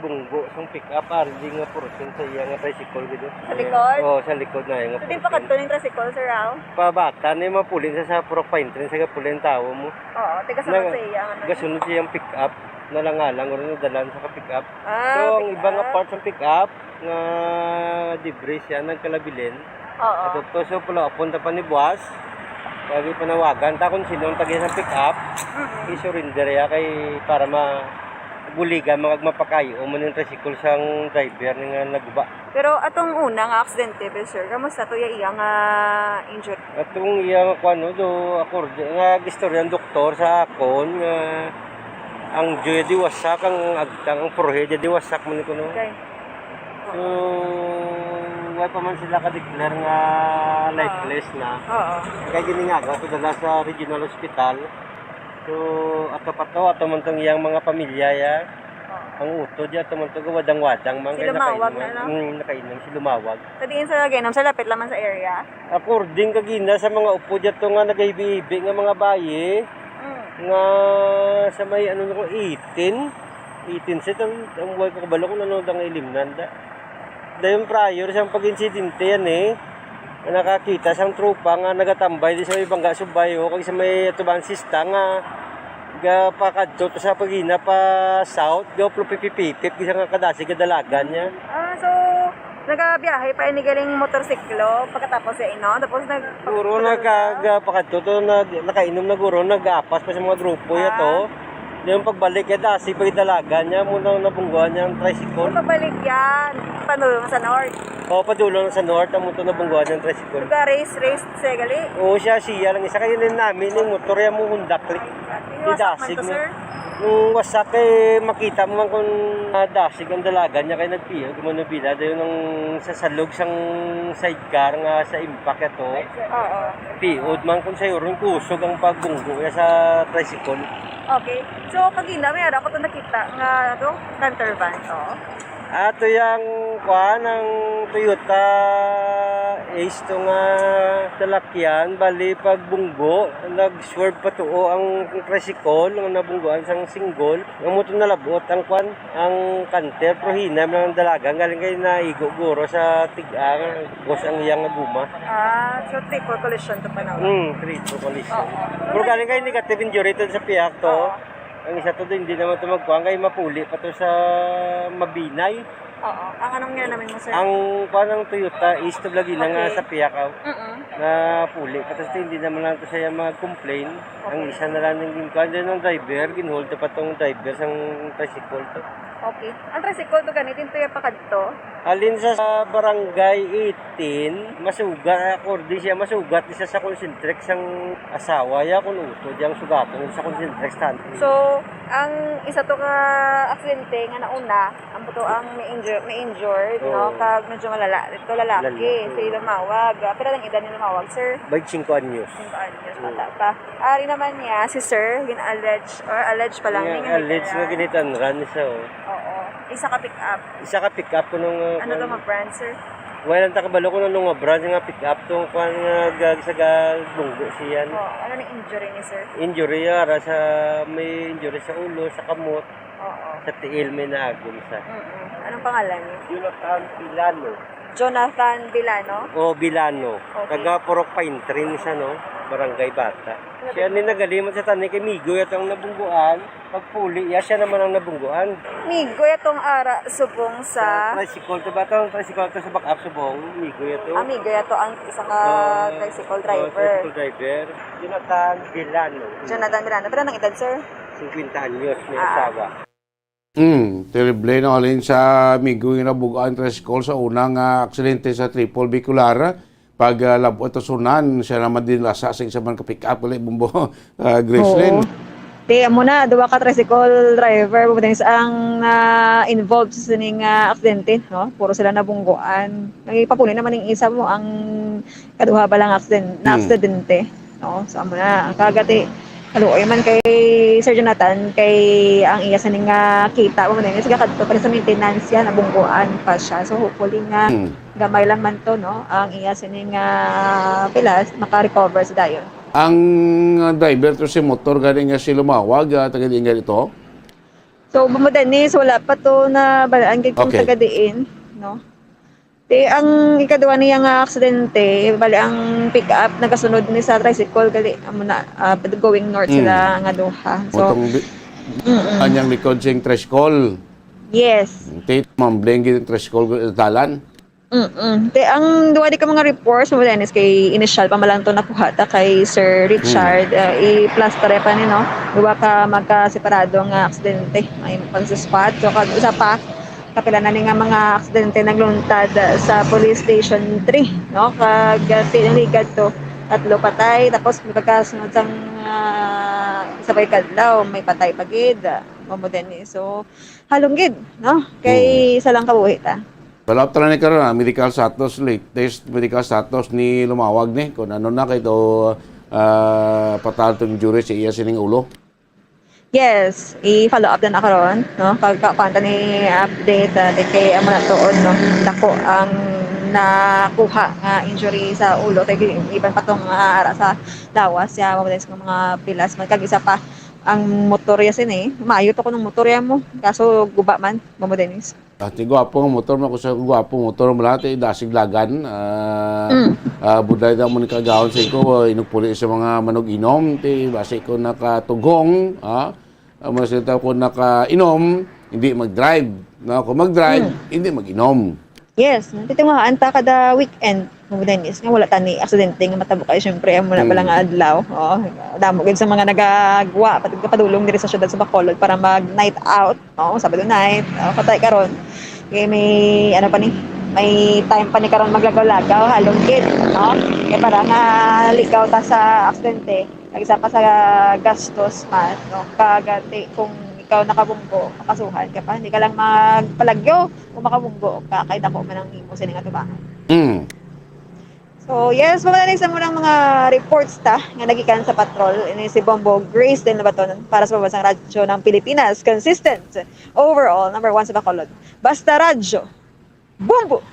bunggo sang pick-up, R D nga portion sa iya nga tricycle, gid. Sa likod? Oo, sa likod na yung So, di pa portion. Kadto ning tricycle, sir, aw? Pabata na yung mapulin sa, sa Purok Pine Tree, sa gapuling tawo mo. Oo, tigas naman Na-, sa iya, ano. Gasunod siya yung pick-up, nalangalang, o nadalan sa ka-pick-up. Ah, So, ang pick iba nga up. Part sa pick-up, nga debris siya, nagkalabilin. Oo. Ato to, so, pula, punta pa ni buwas. Lagi panawagan ta kung sino ang tagi sa pick-up, Mm-mm. i-surrender ya kay para ma-, buligan, mga mapakayo mo ning tricycle sang driver ni nga naguba. Pero atong una nga aksidente, sir, kamusta to ya iya nga injury? Atong iya nga kuan, no, do, akorde nga gistorya ang doktor sa akon nga ang juya di wasak, ang agtang, ang forehead di wasak man kuno. Okay. So, wala pa man sila ka-declare nga lifeless na. Oo. Kaya giningagaw ko dala sa regional hospital. So, ato pa to, ato man tong iyang mga pamilya, ya. Oo. Ang utod, ya, ato man to, wadang-wadang man, Si kaya Lumawag nakainom. Na, no? Mm, nakainom, si Lumawag. Sa diin sa nag-inom, sa lapit lamang sa area? According kagina sa mga upod, ya, to nga nagahibi-hibi nga mga bayi, Mm. nga sa may, ano, eighteen, eighteen set, ang, ang buhay ko kabalo kung ano, dang ilimnan, da. Dayon prior sa pag-insidente yan, eh. Nga nakakita sang tropa nga nagatambay di sa may bangga subay, o kag sa may atubang sista nga gapakadto to sa pagina pa south, gaplo pipipipip, gisa nga kadasig kadalagan niya. Ah, so, nagabiyahe pa ini galing motorsiklo pagkatapos sa ino, tapos nag- Puro nagka-, gapakadto to, nag-, nakainom na guro, nag-apas pa sa mga grupo ya to. Ah. Yung pagbalik, kaya dasi pagdalagan niya, muna nabungguan niya ang tricycle. Yung pagbalik yan, padulong sa north. Oo, padulong sa north, ang muto nabungguan niya ang tricycle. Pagka race, race, siya gali? Oo, siya, siya lang isa. Kaya yun namin, yung motor yan mo, Honda Click. Yung Yung wasak man dasig to, niya. Sir? Kung wasak kay makita mo man kung nadasig ang dalagan niya kay nagpihog, manubila dayon ang sa salog sang sidecar nga sa impact ato. Oo. Piod man kung sa uron kusog ang pagbunggo niya sa tricycle. Okay. So, kagina, may ara ko to nakita nga, ano, canter van, oh. Ato yang kuan, ang Toyota Ace to nga salakyan, bali pagbunggo, nag-swerve patuo ang tricycle nga nabunggoan sang single. Ang motor nalabot ang kuan, ang canter, pero hinay man ang dalagan, galing kay naigo guro sa tiga, bus ang iyang guma. Ah, so triple collision to pa na? Hmm, triple collision. Oo. Pero galing kay negative injury to sa pihak to. Oo. Ang isa to din, hindi naman to magkuan, kay mapuli pa to sa Mabinay. Oo. Ang anong niya namin mo, sir? Ang kuan, ang Toyota Ace to lagi na nga Okay. sa pihak, ah, Mm-mm. na puli. Tapos hindi naman lang to siya mag-complain. Ang Okay. isa na lang yung ginkuan din ng driver, ginhold pa tong driver sang tricycle to. Okay. Ang tricycle to ganit, yung tuya pa kadto? Halin sa, sa barangay eighteen, masugat, according siya, masugat isa sa concentric sang asawa ya, kung utod yang sugaton sa concentric stand. So, ang isa to ka aksidente nga nauna, ang buto ang may injure, may injured, no? Oo. Kag medyo malala. Ito lalaki, Lalaki. si Lumawag. Ah, pila lang edad ni Lumawag, sir? Twenty-five anyos. Twenty-five anyos, Mm. bata pa. Ari naman niya, si sir, gin-allege, or allege pa lang, Nga, nga allege nga ginitanran ni siya, oh. Oo. Isa ka pick-up. Isa ka pick-up ko nung, uh, Ano to kwan. nga brand, sir? Wala lang ta kabalo kung ano nga brand nga pick-up to, kwan nga gag-, sa gabunggo siya, no? Oh, ano ni injury ni sir? Injury, ara sa, may injury sa ulo, sa kamot, Oo. sa tiil, may naagom sa. Mm-mm. Anong pangalan niya? Jonathan Pilano. Jonathan Bilano? Oh, Bilano. Okay. Taga Purok Pine Tree ni siya, no? Barangay Bata. Siya ni nagaliman sa tani kay migo yato ang nabungguan. Pagpuli, ya siya naman ang nabungguan. Migo yatong ara subong sa Sa tricycle to ba to? Ang tricycle to sa back up subong. Migo yato. Ah, migo yato ang isa nga Ah, tricycle oh, driver. tricycle driver. Jonathan Villano. Jonathan Villano. Pero anong edad, sir? Fifty anyos may Ah. asawa. Hmm, terrible, no? Halin sa migo nga nabungguan tricycle sa unang, ah, aksidente sa Triple Bicolara. Pag, ah, lab-ot sa sunan, siya naman din lasa sa isa man ka pick-up, gali, Bumbo, ah, Gracelyn. Oo. Ti, amo na, duha ka tricycle driver, Bumbo, ang, ah, involved sa sining, ah, aksidente, no? Puro sila nabungguan. Nagpapuli naman yung isa mo, ang kaduha ba lang aksiden-, na Hmm. aksidente, no? So, amo na, kagati, kaluoy man kay Sir Jonathan, kay ang iya sining, ah, kita, Bumbo, sa kadto pa rin sa maintenance yan, nabungguan pa siya. So, hopefully nga, Hmm. gamay lang man to, no? Ang iya sining, ah, pilas, maka-recover sa dayon. Ang driver to si motor gani nga si Lumawag, ah, taga diin gani to? So, Bumbo Dennis, wala pa to nabalaan kay kung Okay. taga diin, no? Di, ang ikaduha niya nga aksidente, bali ang pick-up nagasunod ni sa tricycle, gali, amo na, ah, going north Mm. sila nga duha. So, Motong bi-, Mm-mm. anyang likod sing tricycle. Yes. Ti, mambling gid ang tricycle sa dalan. Mm-mm. Te, ang duha di ka mga reports mo, Dennis, kay initial pa man lang to nakuha ta kay Sir Richard, Hmm. uh, i-plus pa rin pa ni, no? Duha ka magkaseparado nga aksidente. May pang sa spot. So, kag usa pa, kapila na ni nga mga aksidente nagluntad, uh, sa Police Station three, no? Kag, uh, ti-, ligad to, tatlo patay, tapos may pagkasunod sang, uh, sabay kadlaw, may patay pa gid, uh, mo, Dennis. So, halong gid, no? Kay Hmm. isa lang kabuhi ta. Follow up tanan ni karon, ah, medical status, latest medical status ni Lumawag ni, kung ano na kay to, ah, fatal to injury sa iya sining ulo. Yes, i-follow up na na karon, no? Kag ka-, kuwan ta ni update, ah, di kay amo na tuod, no? Dako ang nakuha nga injury sa ulo, kay iban pa tong, ah, ara sa lawas, ya, mga, mga pilas man. Kag isa pa, ang motor ya sini, maayo to kuno ang motor ya mo, kaso guba man, Mamo Dennis. Ah, ti gwapo nga motor, man, kung sa gwapo motor mo lahat, eh, dasig lagan. Ah, Mm. ah, budlay daw mo ni kagahon sa iko, ah, inugpuli sa mga manug-inom, ti basi ko nakatughong, ah, ah, mga sila ko nakainom, hindi mag-drive. No? Kung mag-drive, Mm. hindi mag-inom. Yes, titinguhaan ta kada weekend, Mamo Dennis, nga wala tani aksidente nga matabo kay syempre, amo na Mm. pala nga adlaw. Oh, damo gid sa mga nagagwa, pati padulong diri sa syudad sa Bacolod para mag-night out. Oo, Sabado night. Oo, patay karon. Kay may, ano pa ni, may time pa ni karon maglagaw-lagaw, halong gid, no? Kay para nga ligaw ta sa aksidente, kag isa pa sa gastos man, no? Kagati kung ikaw nakabunggo, makasuhan ka pa. Hindi ka lang magpalagyo kung makabunggo ka, kay dako man ang imo sining atubangan. Mm. So, yes, mga next, amo nang mga reports ta nga nagikan sa patrol. Ini si Bombo Grace din Labaton para sa Pambansang Radyo ng Pilipinas. Consistent, overall, number one sa Bacolod. Basta Radyo, Bombo!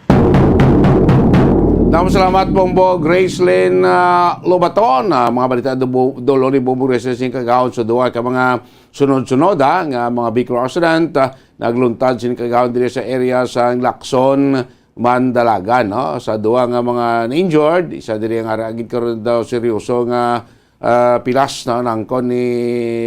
Damo salamat, Bombo Gracelyn, ah, Lobaton. Ah, mga balita do, do, ni Bombo Gracelyn sing kagahon sa duha ka mga sunod-sunod, ah, nga mga vehicular accident, ah, nagluntad sing kagahon diri sa area sa Lacson, Mandalagan, no? Sa duha nga mga na-injured, isa diri nga ara gid karon daw seryoso nga, ah, pilas, no? Nangkon ni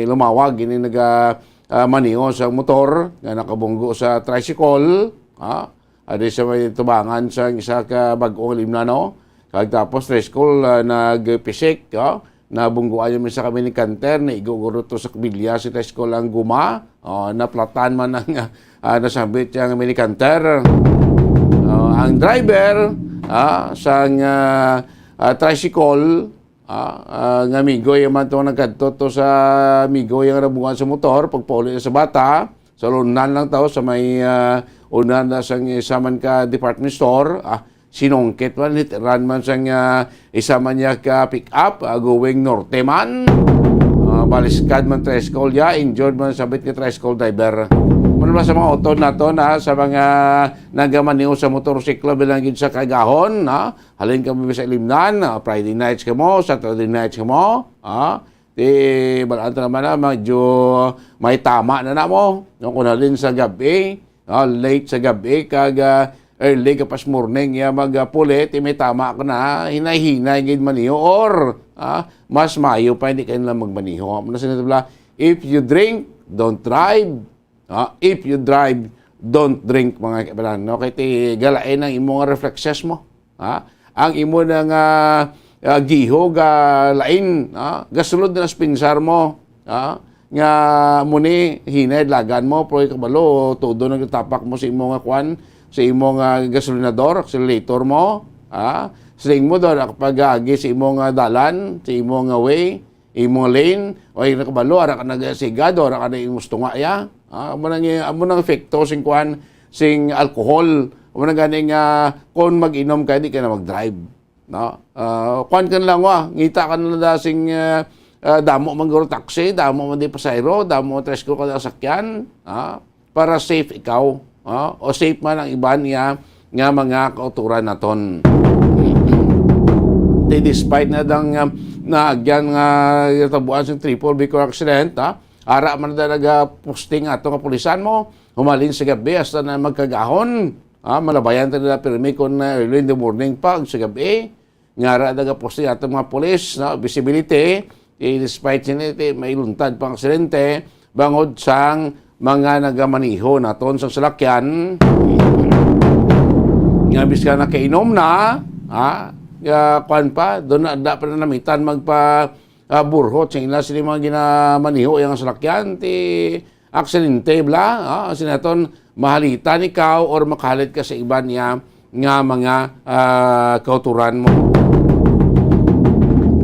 lumawag ini naga, ah, maniho sa motor nga nakabunggo sa tricycle, ah, adi sa may tubangan sa isa ka bag-ong limnano. Kag tapos tricycle, ah, nagpisik, oh, nabungguan niya man sa kami ni Canter, naigo guro to sa kabilya si tricycle ang guma, oh, naplatan man ang, ah, nasambit siya ang mini Canter. Oh, ang driver, ah, sang, ah, ah, tricycle, ah, ah, nga migoy man to nagkadto to sa migoy ang nabungan sa motor, pagpauli na sa bata, sa lunan lang to, sa may, ah, unahan na sang isa man ka department store, ah, sinungkit man, hit-and-run man sang, ah, isa man niya ka pick-up, ah, going norte man. Ah, baliskad man tricycle ya, injured man sabit nga tricycle driver. Muna ba sa mga utod nato na sa mga nagamaniho sa motorsiklo bilang gid sa kagahon, ha? Halin kamo sa Ilimnan, ah, Friday nights kamo, Saturday nights kamo, ah, Ti, balaan ta naman na, medyo may tama na namo. No, kung halin sa gabi, ah, late sa gabi, kag, ah, early ka pas morning, ya, magpuli, ti may tama ka na, hinay-hinay gid maniho, or, ah, mas mayo pa, hindi ka na magmaniho. Amo na sila, if you drink, don't drive. Ah, if you drive, don't drink, mga kaibanan. No? Kay ti galain ang imo nga reflexes mo. Ha? Ang imo na nga, ah, gihog, ah, lain, ha? Gasulod na sa pinsar mo, ha? Nga mo ni hinay lagan mo, pero kabalo, todo nagtapak mo sa imo nga kwan, sa imo nga gasolinador, accelerator mo, ha? Siling mo daw, nakapag-agi sa imo nga dalan, sa imo nga way, imo lane, o yung nakabalo, ara ka nagasigado, ara ka na imo tunga ya. Ah, amo nang, amo nang epekto sing kuan, sing alcohol. Amo na gani nga, kung mag-inom ka, di ka na mag-drive. No? Ah, kuan ka na lang, wa, ngita ka na lang da sing, ah, ah, damo man guro taxi, damo man di pasahero, damo man tricycle ka na sakyan. Ah, para safe ikaw, ah, o safe man ang iban nga, nga mga kauturan naton. Di despite na dang, ah, naagyan nga tabuan sa triple vehicle accident, ah, ara man na nagaposting ato nga pulisan mo, humalin sa gabi hasta na magkagahon, ah, malabayan ta nila pirmi kung, ah, early in the morning pa, sa gabi, nga ara nagaposting ato mga pulis, no? Visibility, eh, despite sini, ti, may luntad pang aksidente, bangod sang mga nagamaniho naton sang salakyan, nga bisan nakainom na, ha? Nga, kwan pa, doon na, da pa na namitan magpa, ah, burhot sa ila sini mga ginamaniho yang salakyan, ti, aksidente, bla, ah, sinaton, mahalitan ikaw or makahalit ka sa iban niya nga mga, ah, kauturan mo.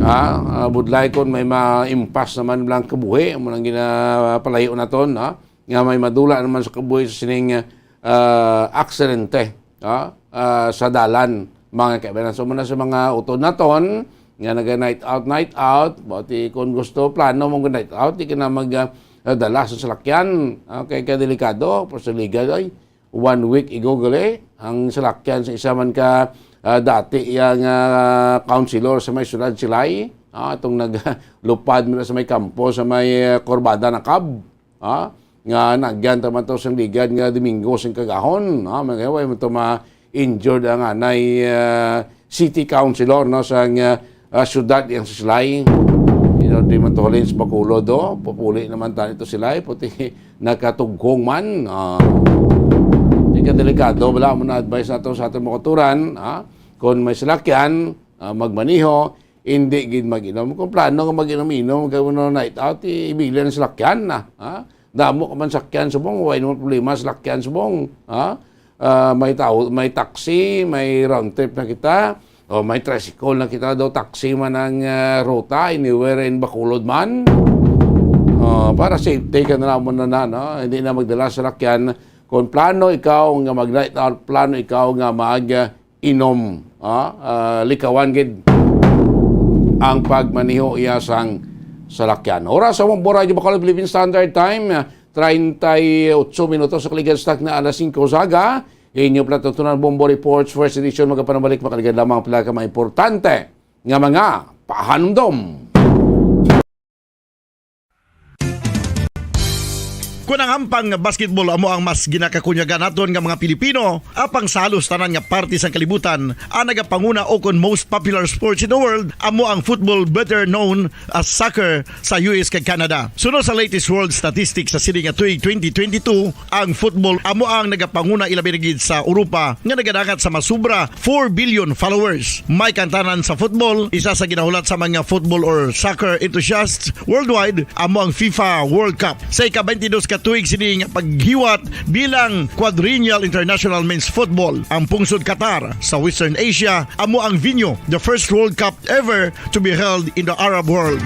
Ah, ah, budlay kon may maimpas naman lang kabuhi, amo nang ginapalayo naton, ha? Nga may madula naman sa kabuhi sa sining, ah, aksidente, ha? Ah, sa dalan, mga kaibanan. So, muna sa mga utod naton, nga naga night out, night out, buti kung gusto, plano mong night out, di ka na mag, ah, dala sa salakyan. Okay, kadelikado, pero sa liga, ay, one week ago gali, ang salakyan sa isa man ka, ah, dati yang, ah, councilor sa may siyudad Silay, ah, itong naglupad mo sa may kampo, sa may, ah, Corbada Nakab, ah, nga nagyan ta man to sang ligad nga Domingo sing kagahon, ah, mga way man to ma-injured ang anay, ah, city councilor, no, sang, ah, ah, siyudad yang sa Silay. You know, di man to halin sa Bacolod, do. Pupuli naman tani to Silay, puti nakatughong man. Ah. Di ka delikado, wala mo na advice nato sa aton mga kauturan, ah. Kung may salakyan, ah, magmaniho, hindi gid mag-inom. Kung plano nga mag-inom-inom, kay uno night out, i-, ibilin ang salakyan na, ha? Damo ka man sakyan subong, way naman problema sa salakyan subong, ha? Ah, may tao, may taxi, may round trip na kita, o may tricycle na kita, daw taxi man ang, ah, ruta, anywhere in Bacolod man. O, Ah, para safety ka na mo na, na, no? Hindi na magdala sa salakyan. Kung plano ikaw nga mag-night out, plano ikaw nga mag, ah, inom, ah, ah, likawan gid ang pagmaneho iya sang salakyan. Oras sa Bombo Radyo Bacolod Philippine Standard Time, ah, treinta y ocho minutos sa kaligan sa takna alas singko sa aga. Inyo pala tutunan Bombo Reports, first edition, magapanabalik, makaligan lamang pala ka mga importante nga mga pahanumdom. Kun ang ampang nga basketball amo ang mas ginakakunyagan naton nga mga Pilipino, apang sa halos tanan nga parte sang kalibutan, ang nagapanguna o kon most popular sports in the world amo ang football, better known as soccer, sa U S kag Canada. Suno sa latest world statistics sa sini nga tuig twenty twenty-two, ang football amo ang nagapanguna, ilabi na gid sa Europa nga nagadangat sa masubra four billion followers. May kantanan sa football, isa sa ginahulat sa mga football or soccer enthusiasts worldwide amo ang FIFA World Cup. Sa ika-twenty-dos ka tuig sini nga paghiwat bilang Quadrennial International Men's Football, ang pungsod Qatar sa Western Asia amo ang venue. The first World Cup ever to be held in the Arab world.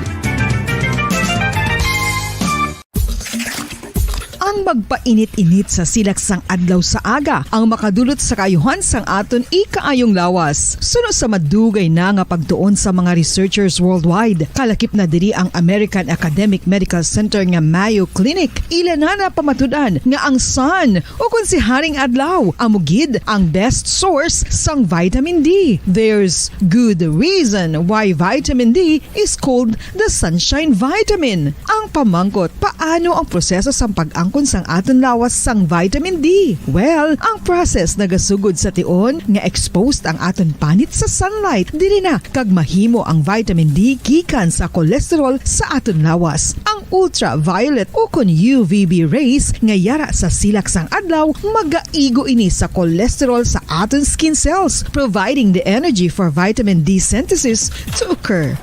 Ang magpainit-init sa silak sang adlaw sa aga ang makadulot sa kaayuhan sang aton ikaayong lawas. Suno sa madugay na nga pagtuon sa mga researchers worldwide, kalakip na diri ang American Academic Medical Center nga Mayo Clinic. Ila na napamatud-an nga ang sun, o kon si Haring Adlaw, amo gid ang best source sang vitamin D. There's good reason why vitamin D is called the sunshine vitamin. Ang pamangkot, paano ang proseso sang pag-angkon sang aton lawas sang vitamin D? Well, ang process nagasugod sa tion nga exposed ang aton panit sa sunlight. Diri na kag mahimo ang vitamin D gikan sa cholesterol sa aton lawas. Ang ultraviolet o kon U V B rays nga yara sa silak sang adlaw magaigo ini sa cholesterol sa aton skin cells, providing the energy for vitamin D synthesis to occur.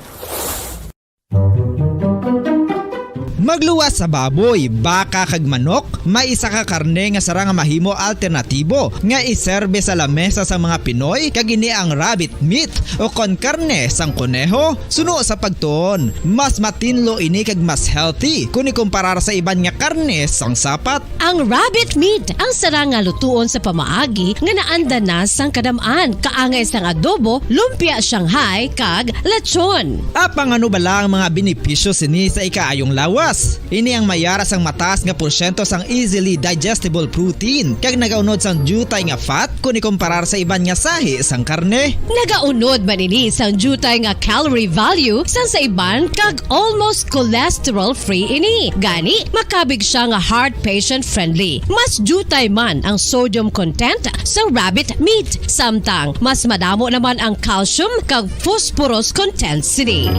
Magluwas sa baboy, baka, kag manok, may isa ka karne nga sarang nga mahimo alternatibo nga iserbe sa lamesa sang mga Pinoy, kag ini ang rabbit meat o kon karne sang koneho. Suno sa pagtuon, mas matinlo ini kag mas healthy kon ikumparar sa iban nga karne sang sapat. Ang rabbit meat ang sarang nga lutuon sa pamaagi nga naanda na sang kadam-an, kaangay sang adobo, lumpia Shanghai, kag lechon. Apang ano bala ang mga benepisyo sini sa ikaayong lawas? Ini ang mayara sang mataas nga porsyento sang easily digestible protein, kag nagaunod sang diutay nga fat kon ikumparar sa iban nga sahi sang karne. Nagaunod man ini sang diutay nga calorie value sang sa iban, kag almost cholesterol-free ini. Gani, makabig sia nga heart patient-friendly. Mas diutay man ang sodium content sa rabbit meat, samtang mas madamo naman ang calcium kag phosphorus content sini.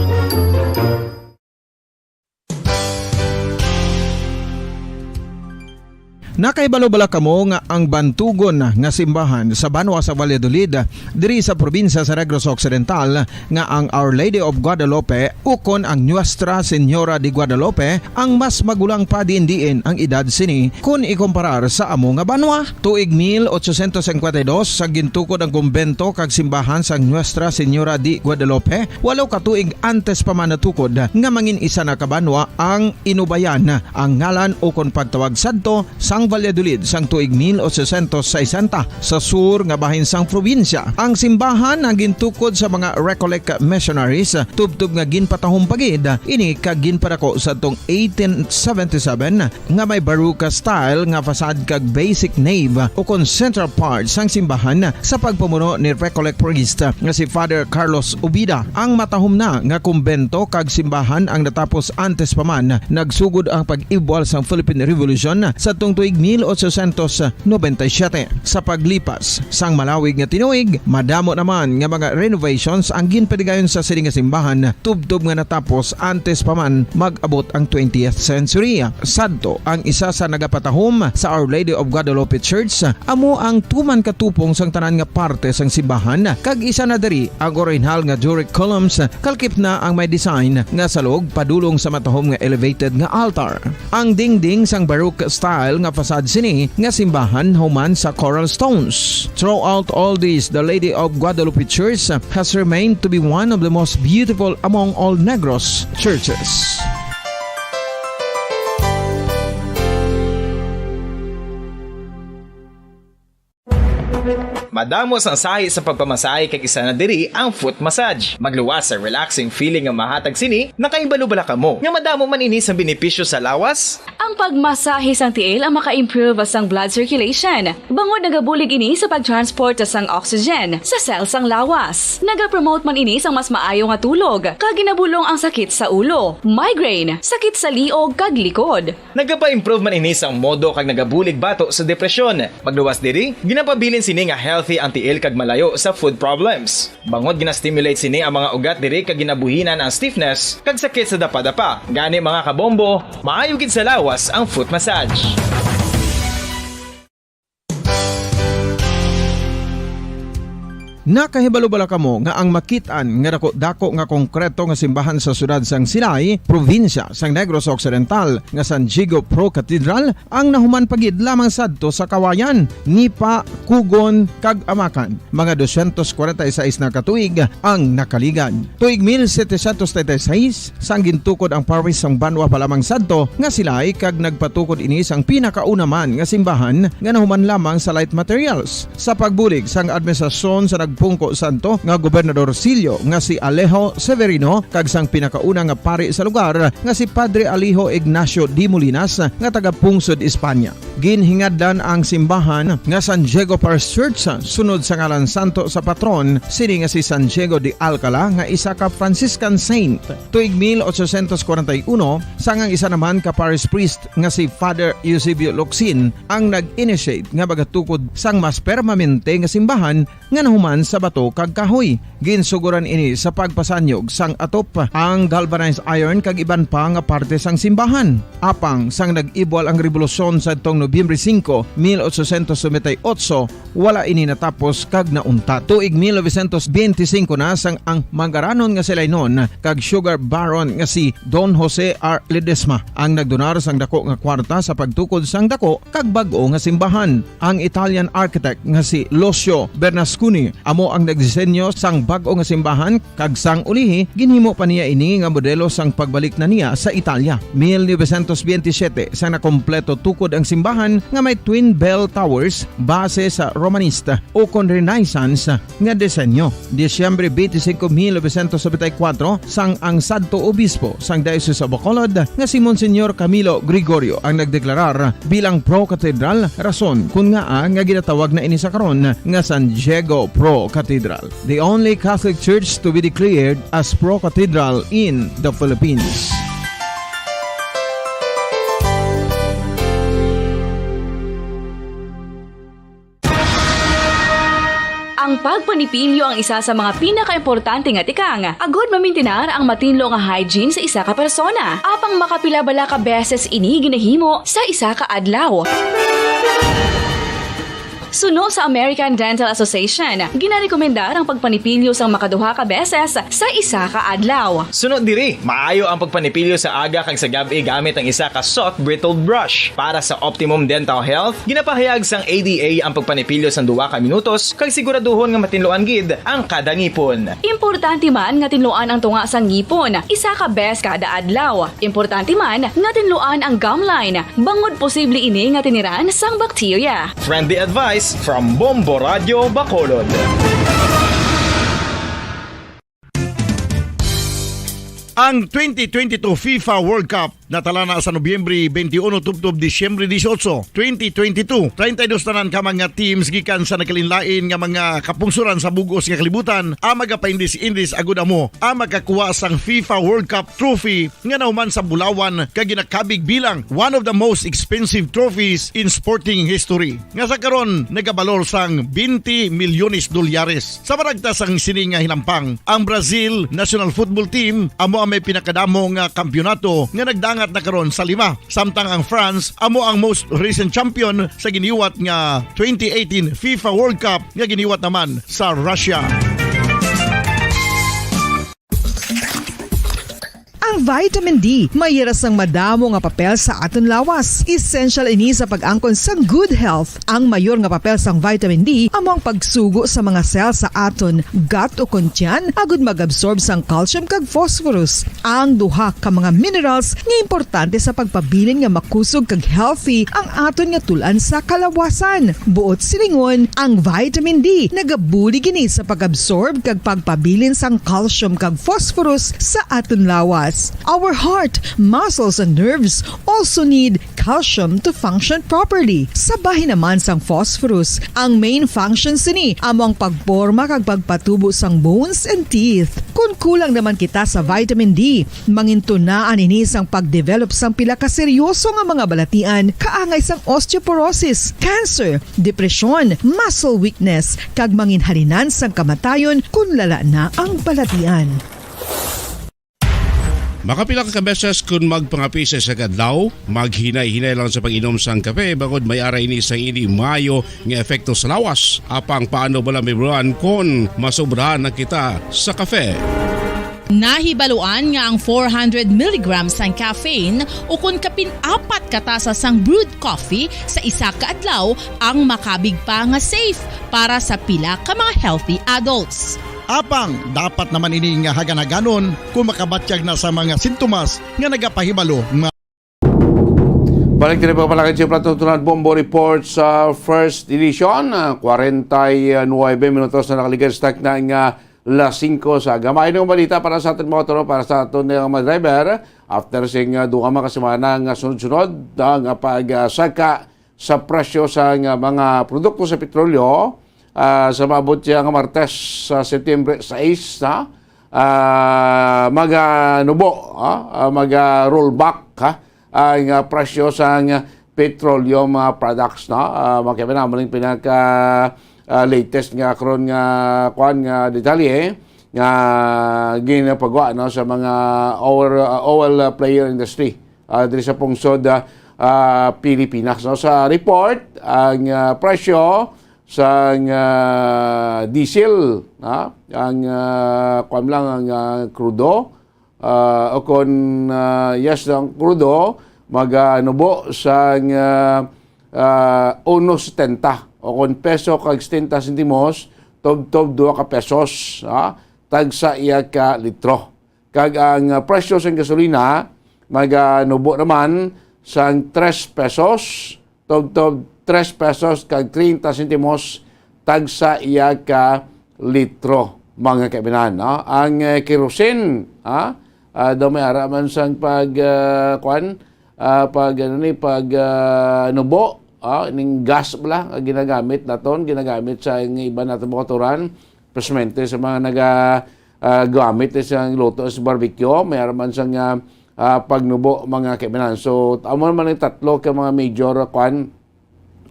Nakahibalo bala kamo nga ang bantugon nga simbahan sa banwa sa Valladolid, diri sa probinsya sa Negros Occidental, nga ang Our Lady of Guadalupe ukon ang Nuestra Señora de Guadalupe ang mas magulang pa diin-diin ang edad sini kon ikumparar sa amo nga banwa? Tuig mil ochocientos cincuenta y dos sa gintukod ang kumbento kag simbahan sang Nuestra Señora de Guadalupe, walo ka tuig antes pa man natukod nga mangin isa na ka banwa ang Inubayan ang ngalan ukon pagtawag sadto sang Valladolid sang tuig mil ochocientos sesenta sa sur nga bahin sang probinsya. Ang simbahan ang gintukod sa mga Recollect missionaries, tubtob nga ginpatahom pa gid ini kag ginpadako sadtong eighteen seventy-seven, nga may Baroque style nga facade kag basic nave ukon central part sang simbahan sa pagpamuno ni Recollect priest nga si Father Carlos Ubida. Ang matahom na nga kumbento kag simbahan ang natapos antes pa man nagsugod ang pag-ibwal sang Philippine Revolution sadtong tuig mil ochocientos noventa y siete. Sa paglipas sang malawig nga tinuig, madamo naman nga mga renovations ang ginpadigayon sa sini nga simbahan, tubtob nga natapos antes pa man mag-abot ang twentieth century. Sadto, ang isa sa nagapatahom sa Our Lady of Guadalupe Church amo ang tuman ka tupong sang tanan nga parte sang simbahan, kag isa na diri ang orihinal nga Doric columns, kalakip na ang may design nga salog padulong sa matahom nga elevated nga altar. Ang dingding sang Baroque style nga facade sini nga simbahan human sa coral stones. Throughout all this, the Lady of Guadalupe Church has remained to be one of the most beautiful among all Negros churches. Madamo sang sahi sa pagpamasahe, kag isa na diri ang foot massage. Magluwas sa relaxing feeling nga mahatag sini. Nakahibalo bala kamo nga madamo man ini sang benepisyo sa lawas? Ang pagmasahe sang tiil ang maka-improve sang blood circulation, bangod nagabulig ini sa pag-transport sang oxygen sa cell sang lawas. Nagapromote man ini sang mas maayo nga tulog, kag ginabulong ang sakit sa ulo, migraine, sakit sa liog, kag likod. Nagapa-improve man ini sang modo kag nagabulig bato sa depresyon. Magluwas diri, ginapabilin sini nga healthy ang tiil kag malayo sa foot problems. Bangod gina-stimulate sini ang mga ugat diri kag ginabuhinan ang stiffness kag sakit sa dapadapa. Gani, mga kabombo, maayo gid sa lawas ang foot massage. Nakahibalo bala kamo nga ang makit-an nga dako-dako nga konkreto nga simbahan sa siyudad sang Silay, probinsya sang Negros Occidental, nga San Diego Pro Cathedral, ang nahuman pa gid lamang sadto sa Kawayan, Nipa, Cogon, kag Amacan? Mga dosyentos kwarenta y seis na ka tuig ang nakaligad. Tuig mil setecientos treinta y seis, sang gintukod ang parish sang banwa pa lamang sadto nga Silay, kag nagpatukod ini sang pinakauna man nga simbahan nga nahuman lamang sa light materials. Sa pagbulig sang administrasyon sa nagpungko sadto nga gobernadorsilyo nga si Alejo Severino kag sang pinakauna nga pari sa lugar nga si Padre Alejo Ignacio de Molinas nga taga-pungsod Espanya. Ginhingadlan ang simbahan nga San Diego Parish Church sunod sa ngalan santo sa patron sini nga si San Diego de Alcala, nga isa ka Franciscan saint. Tuig mil ochocientos kwarenta y uno, sang ang isa naman ka parish priest nga si Father Eusebio Locsin ang nag-initiate nga magatukod sang mas permanente nga simbahan nga nahuman sa bato kag kahoy. Ginsugoran ini sa pagpasanyog sang atop, ang galvanized iron kag iban pa nga parte sang simbahan. Apang sang nag-ibwal ang rebolusyon sadtong Nobyembre singko, mil ochocientos noventa y ocho, wala ini natapos kag nauntat. Tuig mil novecientos benti singko na, sang ang mangaranon nga Silaynon kag sugar baron nga si Don Jose R. Ledesma ang nagdonar sang dako nga kwarta sa pagtukod sang dako kag bag-o nga simbahan. Ang Italian architect nga si Lucio Bernasconi amo ang nagdisenyo sang bag-o nga simbahan, kag sang ulihi ginhimo pa niya ini nga modelo sang pagbalik na niya sa Italia. Mil novecientos benti siyete, sang nakompleto tukod ang simbahan nga may twin bell towers base sa Romanista ukon Renaissance nga disenyo. Disyembre benti singko, mil novecientos nobenta y kuwatro, sang ang sadto obispo sang Diocese of Bacolod nga si Monsignor Camilo Gregorio ang nagdeklarar bilang pro-cathedral, rason kon ngaa nga ginatawag na ini sa karon nga San Diego Pro Cathedral, the only Catholic church to be declared as pro-cathedral in the Philippines. Ang pagpanipilyo ang isa sa mga pinakaimportante nga tikang agud mamintinar ang matinlo nga hygiene sa isa ka persona. Apang makapila bala ka beses ini ginahimo sa isa ka adlaw? Suno sa American Dental Association, ginarekomendar ang pagpanipilyo sang makaduha ka beses sa isa ka adlaw. Suno diri, maayo ang pagpanipilyo sa aga kag sa gab-i gamit ang isa ka soft bristled brush. Para sa optimum dental health, ginapahayag sang A D A ang pagpanipilyo sang duha ka minutos kag siguraduhon nga matinluan gid ang kada ngipon. Importante man nga tinluan ang tunga sang ngipon isa ka bes kada adlaw. Importante man nga tinluan ang gum line bangod posible ini nga tiniran sang bakterya. Friendly advice from Bombo Radio Bacolod. Ang twenty twenty-two FIFA World Cup natala na sa Nobyembre twenty-one tubtob Disyembre dieciocho, twenty twenty-two. Treinta y dos tanan ka mga teams gikan sa nagkalain-lain nga mga kapungsoran sa bug-os nga kalibutan ang magapaindis-indis agud amo ang makakuha sang FIFA World Cup trophy nga nahuman sa bulawan kag ginakabig bilang one of the most expensive trophies in sporting history, nga sa karon nagabalor sang twenty milyones dolyares. Sa panagta sang sini nga hinampang, ang Brazil national football team amo ang may pinakadamo nga kampiyonato nga nagdangat na karon sa lima, samtang ang France amo ang most recent champion sa giniwat nga twenty eighteen FIFA World Cup nga giniwat naman sa Russia. Ang Vitamin D, may ira sang madamo nga papel sa aton lawas. Essential ini sa pag-angkon sang good health. Ang mayor nga papel sang vitamin D amo ang pagsugo sa mga cell sa aton gut o kon tiyan agud mag-absorb sang calcium kag phosphorus, ang duha ka mga minerals nga importante sa pagpabilin nga makusog kag healthy ang aton nga tul-an sa kalawasan. Buot silingon, ang vitamin D nagabulig ini sa pag-absorb kag pagpabilin sang calcium kag phosphorus sa aton lawas. Our heart, muscles, and nerves also need calcium to function properly. Sa bahin naman sang phosphorus, ang main function sini amo ang pagporma kag pagpatubo sang bones and teeth. Kon kulang naman kita sa vitamin D, mangintunaan ini sang pagdevelop sang pila ka seryoso nga mga balatian, kaangay sang osteoporosis, cancer, depresyon, muscle weakness, kag manginhalinan sang kamatayon kon lala na ang balatian. Makapila ka beses kon magpangape sa isa ka adlaw, maghinay-hinay lang sa pag-inom sang kape bangod may ara ini sang indi maayo nga epekto sa lawas. Apang paano bala, Miss Bran, kon masobrahan na kita sa kape? Nahibaluan nga ang four hundred milligrams sang caffeine ukon kapin apat ka tasa sang brewed coffee sa isa ka adlaw ang makabig pa nga safe para sa pila ka mga healthy adults. Apang dapat naman ini nga haganhaganon kung makabatyag na sa mga sintomas nga nagapahibalo nga Balik diri pa pala kay Jim Plato Tunan Bombo Report sa First Edition. Ah, kwarenta y nuwebe minutos na nakaligad sa takna nga las singko sa aga. Maayo nga balita para sa aton mga motor, para sa aton nga mga driver. After sing ah, duha ka mga semana nga sunod-sunod ah, nga pagsaka sa presyo sa nga mga produkto sa petrolyo, ah, sa maabot siya nga Martes sa September sais, ha? Ah, maganubo, ha? Ah, maga-rollback, ha? Ang ah, presyo sa nga petroleum ah, products, no? Ah, makiba na mo ning pinaka ah, latest nga karon nga kuan nga detalye nga ginapagwa, no, sa mga oil, ah, oil ah, player industry ah, diri sa pungsod ah, ah, Pilipinas, no? Sa report, ang ah, presyo sang ah, diesel, ha? Ang ah, kuan lang ang ah, krudo, ah, o kon ah, yes, ang krudo maganubo sang ah, ah, uno setenta o kon peso kag setenta sentimos, tubtob duha ka pesos, ha? Tagsa iya ka litro. Kag ang ah, presyo sang gasolina maganubo naman sang tres pesos, tubtob tres pesos kag treinta sentimos tagsa iya ka litro, mga kaibinan, no? Ang eh, kerosene, ha? Ah, daw may ara man sang pag ah, kwan, ah, pag ano ni pag ah, nubo, ah, ning gas bala nga ginagamit naton, ginagamit sa iban naton mga kautoran, especially sa mga naga ah, gamit sa luto sa barbecue, may ara man sang ah, ah, pagnubo, mga kaibinan. So amo naman ang tatlo ka mga major ah, kwan,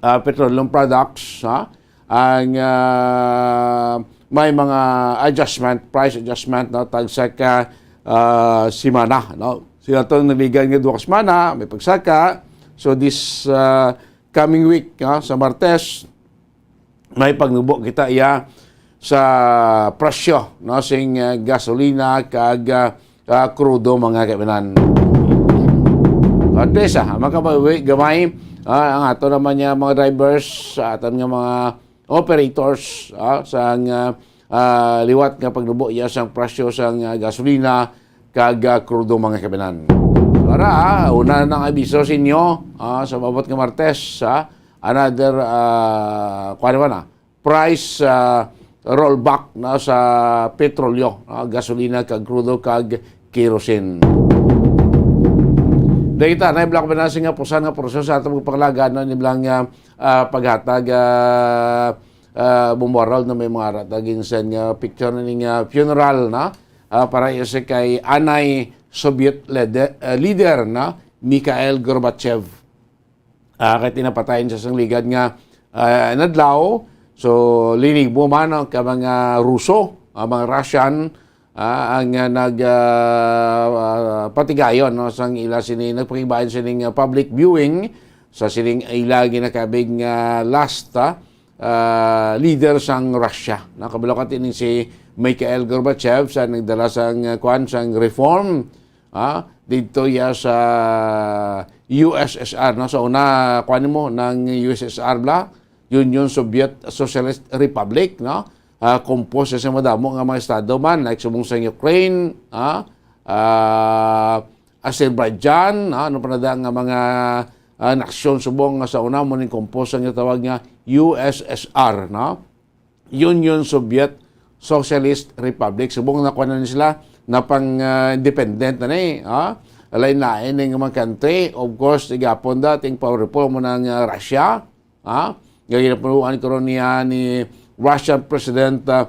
ah, petroleum products, ha? Ang ah, may mga adjustment, price adjustment, no, tagsa ka ah, semana, no? Sila to naligan nga duha ka semana, may pagsaka. So this ah, coming week, no, sa Martes, may pagnubo kita iya sa presyo, no, sing ah, gasolina kag ah, ah, krudo, mga kaibinan. At least, ah, makabawi gamay ah, ang ato naman niya mga drivers, sa aton nga mga operators, ah, sa nga ah, liwat nga pagnubo iya sang presyo sang ah, gasolina kag ah, krudo, mga kaibinan. Para ah, una nang abiso sa inyo ah, sa maabot nga Martes, ah, another ah, kuwan naman ah, price ah, rollback na sa petrolyo, ah, gasolina kag krudo kag kerosene. Dagita na iblak ba na nga pusan nga proseso sa atong pagpanglagan, no, ni blang ah, ah, paghatag ah, ah, Bumbarol na may mga arat agin sa nga picture na ning ah, funeral na ah, para iya sa kay anay Soviet leader, ah, leader na Mikhail Gorbachev. Ah, kay tinapatayan sa sang ligad nga ah, nadlaw. So linibo man, no, ka mga Ruso, ah, mga Russian, ah, ang ah, nag ah, ah, patigayon, no, sang ila sini nagpakibayan sining ah, public viewing sa sining ila ginakabig nga last ah, ah, leader sang Russia. Nakabalo ka tini si Mikhail Gorbachev sa nagdala sang ah, kwan sang reform ha, didto ya sa U S S R, no? Sa una, kuwan mo, ng U S S R bala, Union Soviet Socialist Republic, no? Ah, composed sa madamo nga mga estado man, like subong sa Ukraine, ha? Ah, Azerbaijan, ha? Ano pa na da nga mga, ah, nasyon subong nga sa una mo ning composed ang tawag nga U S S R, no? Union Soviet Socialist Republic. Subong na kuwan na ni sila, na pang, ah, independent na ni, ha? Lain-lain nga mga country. Of course, igapon da, ting powerful mo ng, ah, Russia, ha? Nga ginapunuan karon niya ni Russian President, ah,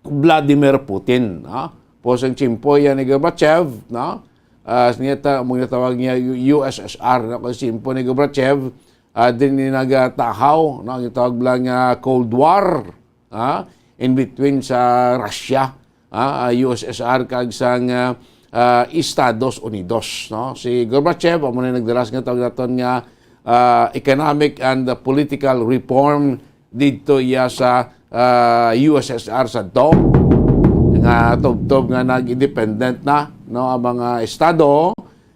Vladimir Putin, ha? Pos ang tiyempo yan ni Gorbachev, no? Ah, niya ta-, mo ginatawag niya U-, U S S R, no? Kung tiyempo ni Gorbachev, ah, din ni nagatahaw, no? Ang tawag lang nga Cold War, ha? In between sa Russia, ha? Ah, U S S R kag sang, ah, ah, Estados Unidos, no? Si Gorbachev, amo na nagdalas nga tawag naton nga, ah, economic and political reform didto iya sa, ah, U S S R sadto, nga tubtob nga nag-independent na, no, ang mga estado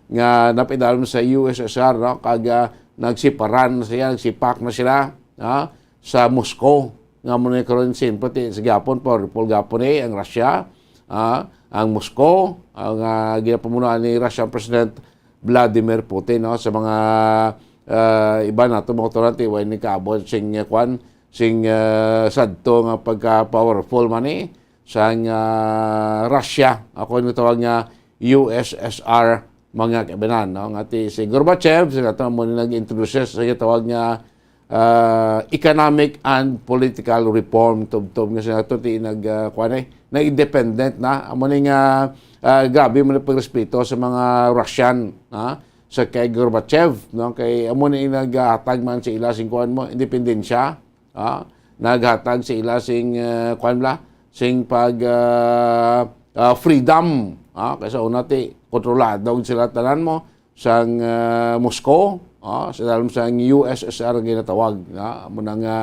nga napidalom sa U S S R, no, kag, ah, nagsiparan na siya, nagsipak na sila, ha, sa Moscow, nga mo na karon siyempre ti sa gihapon, powerful gihapon eh ang Russia, ah, ang Moscow, ang, ah, ginapamunuan ni Russian President Vladimir Putin, no, sa mga, ah, iba nato mga authority, way ni kaabot sing, ah, kwan, sing, ah, sadto nga pagka-powerful man ni sang, ah, Russia, ako yung tawag nga U S S R, mga kaibanan, no? Nga ti si Gorbachev, sa nato mo ni nag-introduce sa tawag nga, ah, economic and political reform, tubtob nga sa nato ti nag, ah, kwan eh, nag-independent na. Amo ni nga, ah, grabe man ang pagrespeto sa mga Russian, ha? Sa kay Gorbachev, no? Kay amo ni naghatag man sa ila sing kwan mo, independensya, ha? Naghatag sa ila sing, ah, kwan bala, sing pag, ah, ah, freedom, ha? Kay sa una ti kontrolado sila tanan mo sang, ah, Moscow, ha? Sa dalom sang U S S R ang ginatawag, ha? Amo na nga,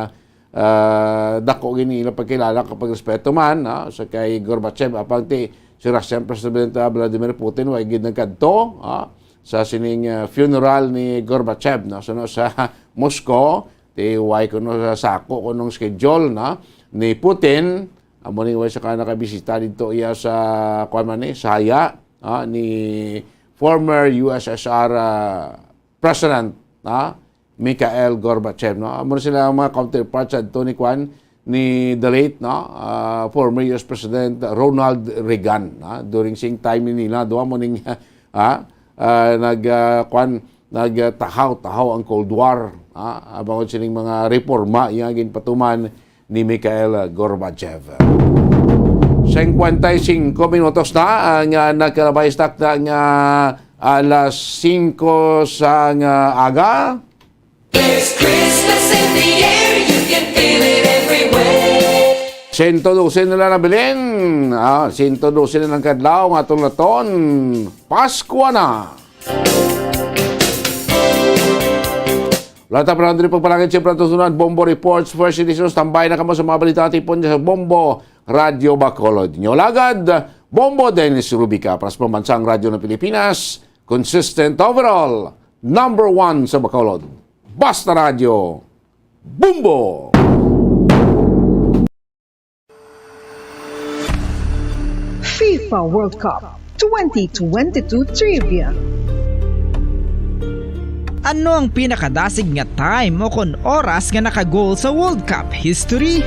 ah, dako gini ila pagkilala kag pagrespeto man, ha? Sa kay Gorbachev, apang ti si Russian President, ah, Vladimir Putin, way gid nagkadto, ha? Sa sining, ah, funeral ni Gorbachev, no? So, no, sa Moscow, ti way kuno sa sako kunong schedule, no, ni Putin, amo ning way sa ka nakabisita didto iya sa, kuwan man ni, sa haya, ah, ni former U S S R, ah, President, ah, Mikhail Gorbachev, no? Amo na sila ang mga counterparts adto ni, kuwan, ni the late, no, ah, former U S President Ronald Reagan, ah, during sing time ni nila, duha mo ning, ah, ah, nag, ah, kuwan, nagtahaw-tahaw ang Cold War, ah, about sining mga reforma nga ginpatuman ni Mikhail Gorbachev. Singkwenta y singko minutos na ang, ah, nagkalabay sa takna nga alas singko sang, ah, aga. There's Christmas in the air, you can feel it everywhere. Sento dose na lang nabilin. Ah, sento dose na lang kadlaw nga atong laton. Pasko na. Wala ta pa lang diri pagpalangit, siyempre, ato sunod, Bombo Reports, First Edition. Tambay na kamo sa mga balita, tipon sa Bombo Radyo Bacolod. Inyo lagad, Bombo Dennis Rubica, para sa Pambansang Radyo ng Pilipinas, consistent overall, number one sa Bacolod. Basta Radyo, Bombo! FIFA World Cup twenty twenty-two Trivia. Ano ang pinakadasig nga time o kon oras nga naka-goal sa World Cup history?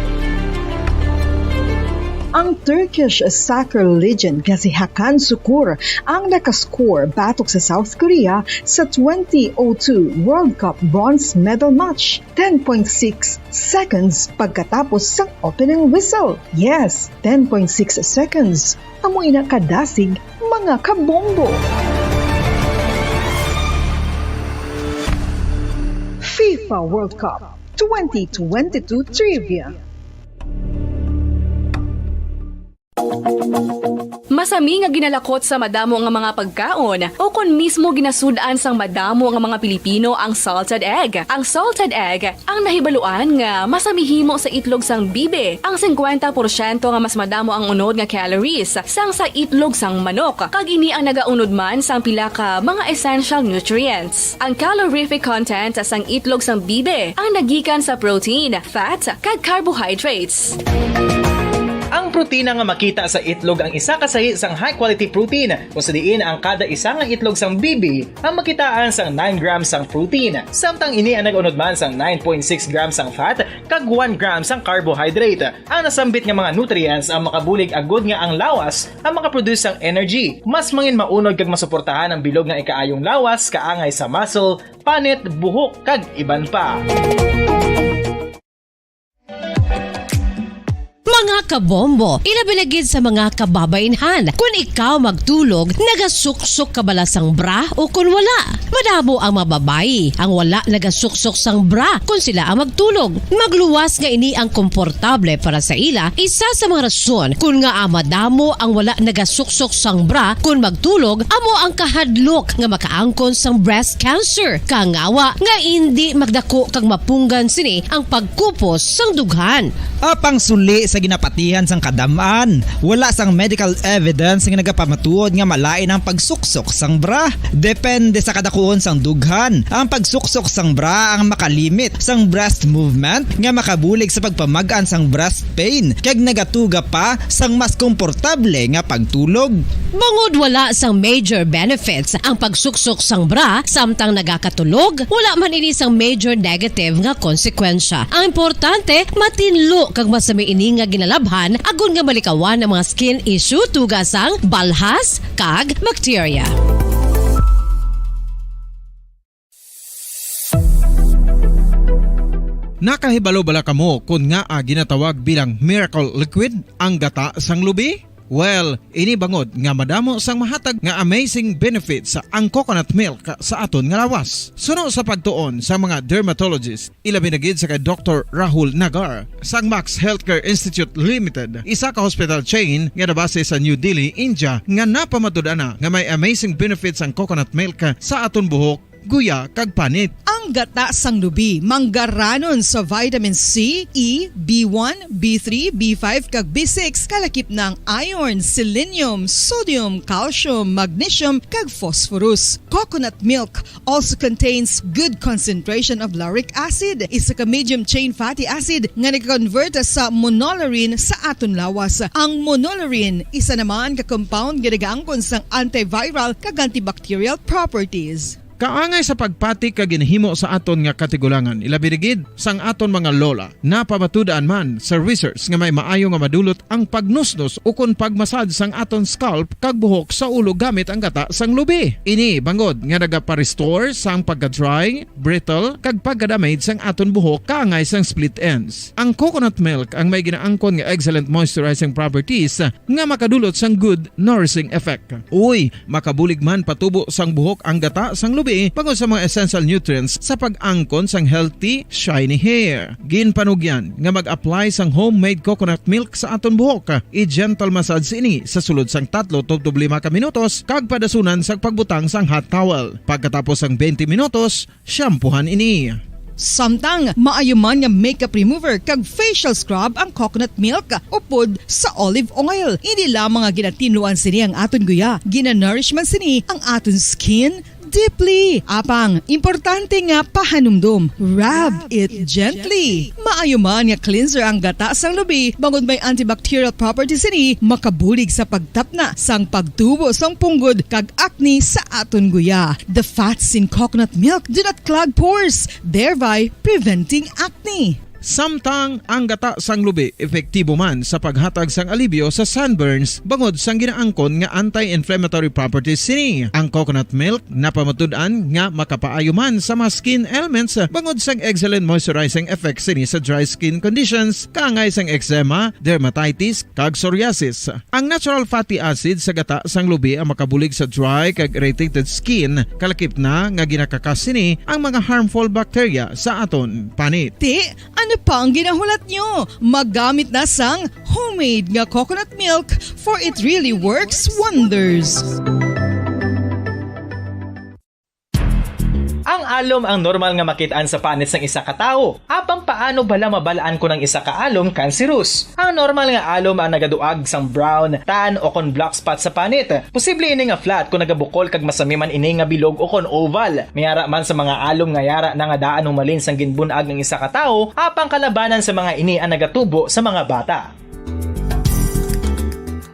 Ang Turkish soccer legend nga si Hakan Sukur ang nakascore batok sa South Korea sa twenty oh two World Cup bronze medal match, ten point six seconds pagkatapos sang opening whistle. Yes, ten point six seconds. Amo ina kadasig, mga kabombo. FIFA World Cup twenty twenty-two Trivia. Masami nga ginalakot sa madamo nga mga pagkaon, o kon mismo ginasud-an sang madamo nga mga Pilipino ang salted egg. Ang salted egg ang nahibaluan nga masami himo sa itlog sang bibi, ang singkwenta porsyento nga mas madamo ang unod nga calories sang sa itlog sang manok, kag ini ang nagaunod man sang pila ka mga essential nutrients. Ang calorific content sang itlog sang bibi ang nagikan sa protein, fat, kag carbohydrates. Ang protina nga makita sa itlog ang isa ka sahi sang high-quality protein, kung sa diin ang kada isa nga itlog sang bibi ang makitaan sang nine grams sang protein, samtang ini ang nag-unod man sang nine point six grams sang fat kag one gram sang carbohydrate. Ang nasambit nga mga nutrients ang makabulig agud nga ang lawas ang makaproduce sang energy. Mas mangin maunod kag masuportahan ang bilog nga ikaayong lawas kaangay sa muscle, panit, buhok, kag iban pa. Mga kabombo, ilabi na gid sa mga kababainhan, kun ikaw magtulog, nagasuksok ka bala sang bra o kun wala? Madamo ang mga babayi ang wala nagasuksok sang bra kun sila ang magtulog. Magluwas nga ini ang komportable para sa ila, isa sa mga rason kun ngaa madamo ang wala nagasuksok sang bra kun magtulog amo ang kahadlok nga makaangkon sang breast cancer. Kangawa nga indi magdako kag mapunggan sini ang pagkupos sang dughan. Apang suli sa ginapatihan sang kadam-an, wala sang medical evidence nga nagapamatuod nga malain ang pagsuksok sang bra. Depende sa kadakuon sang dughan, ang pagsuksok sang bra ang makalimit sang breast movement nga makabulig sa pagpamag-an sang breast pain kag nagatuga pa sang mas komportable nga pagtulog. Bangod wala sang major benefits ang pagsuksok sang bra samtang nagakatulog, wala man ini sang major negative nga konsekwensya. Ang importante, matinlo kag masami ini nga ginalabhan agod nga malikawan ang mga skin issue, tuga sang balhas kag bacteria. Nakahibalo bala kamo kon ngaa ginatawag bilang miracle liquid ang gata sang lubi? Well, ini bangod nga madamo sang mahatag nga amazing benefits ang coconut milk sa aton nga lawas. Suno sa pagtuon sa mga dermatologist, ilabi na gid sa kay Doktor Rahul Nagar sang Max Healthcare Institute Limited, isa ka hospital chain nga nabase sa New Delhi, India, nga napamatud-an na nga may amazing benefits ang coconut milk sa aton buhok, guya, kag panit. Ang gata sang lubi manggaranon sa vitamin C, E, B one, B three, B five, kag B six, kalakip na ang iron, selenium, sodium, calcium, magnesium, kag phosphorus. Coconut milk also contains good concentration of lauric acid, isa ka medium chain fatty acid nga nag-convert sa monolaurin sa aton lawas. Ang monolaurin, isa naman ka compound nga nagaangkon sang antiviral kag antibacterial properties. Kaangay sa pagpati kag ginhimo sa aton nga katigulangan, ilabi na gid sang aton mga lola, napamatud-an man sa research nga may maayo nga madulot ang pagnusnos ukon pagmasad sang aton scalp kag buhok sa ulo gamit ang gata sang lubi. Ini bangod nga nagapa-restore sang pagka-dry, brittle, kag pagka-damage sang aton buhok kaangay sang split ends. Ang coconut milk ang may ginaangkon nga excellent moisturizing properties nga makadulot sang good nourishing effect. Uy, makabulig man patubo sang buhok ang gata sang lubi bangod sa mga essential nutrients sa pag-angkon sang healthy, shiny hair. Ginpanugyan nga mag-apply sang homemade coconut milk sa aton buhok. I-gentle massage ini sa sulod sang tatlo tubtob lima ka minutos kag padasunan sang pagbutang sang hot towel. Pagkatapos sang twenty minutos, shampoohan ini. Samtang maayo man nga makeup remover kag facial scrub ang coconut milk upod sa olive oil. Ini lamang nga ginatinluan sini ang aton guya. Ginanourish man sini ang aton skin deeply. Apang importante nga pahanumdom, rub it gently. Maayo man nga cleanser ang gata sang lubi, bangod may antibacterial properties sini, makabulig sa pagtapna sang pagtubo sang punggod kag acne sa aton guya. The fats in coconut milk do not clog pores, thereby preventing acne. Samtang ang gata sang lubi epektibo man sa paghatag sang alibyo sa sunburns bangod sang ginaangkon nga anti-inflammatory properties sini. Ang coconut milk napamatud-an nga makapaayo man sa mga skin ailments bangod sang excellent moisturizing effect sini sa dry skin conditions, kaangay sang eczema, dermatitis, kag psoriasis. Ang natural fatty acid sa gata sang lubi ang makabulig sa dry kag irritated skin, kalakip na nga ginakakas sini ang mga harmful bacteria sa aton panit. Ti, ano pa ang ginahulat nyo. Magamit na sang homemade nga coconut milk, for it really works wonders. Ang alom ang normal nga makit-an sa panit sang isa ka tawo. Apang paano bala mabal-an kon ang isa ka alom kanserus? Ang normal nga alom ang nagaduag sang brown, tan, o kon black spot sa panit. Posible ini nga flat kon nagabukol kag masami man ini nga bilog o kon oval. May ara man sa mga alom nga yara na nga daan humalin sang ginbun-ag ang isa ka tawo, apang kalabanan sa mga ini ang nagatubo sa mga bata.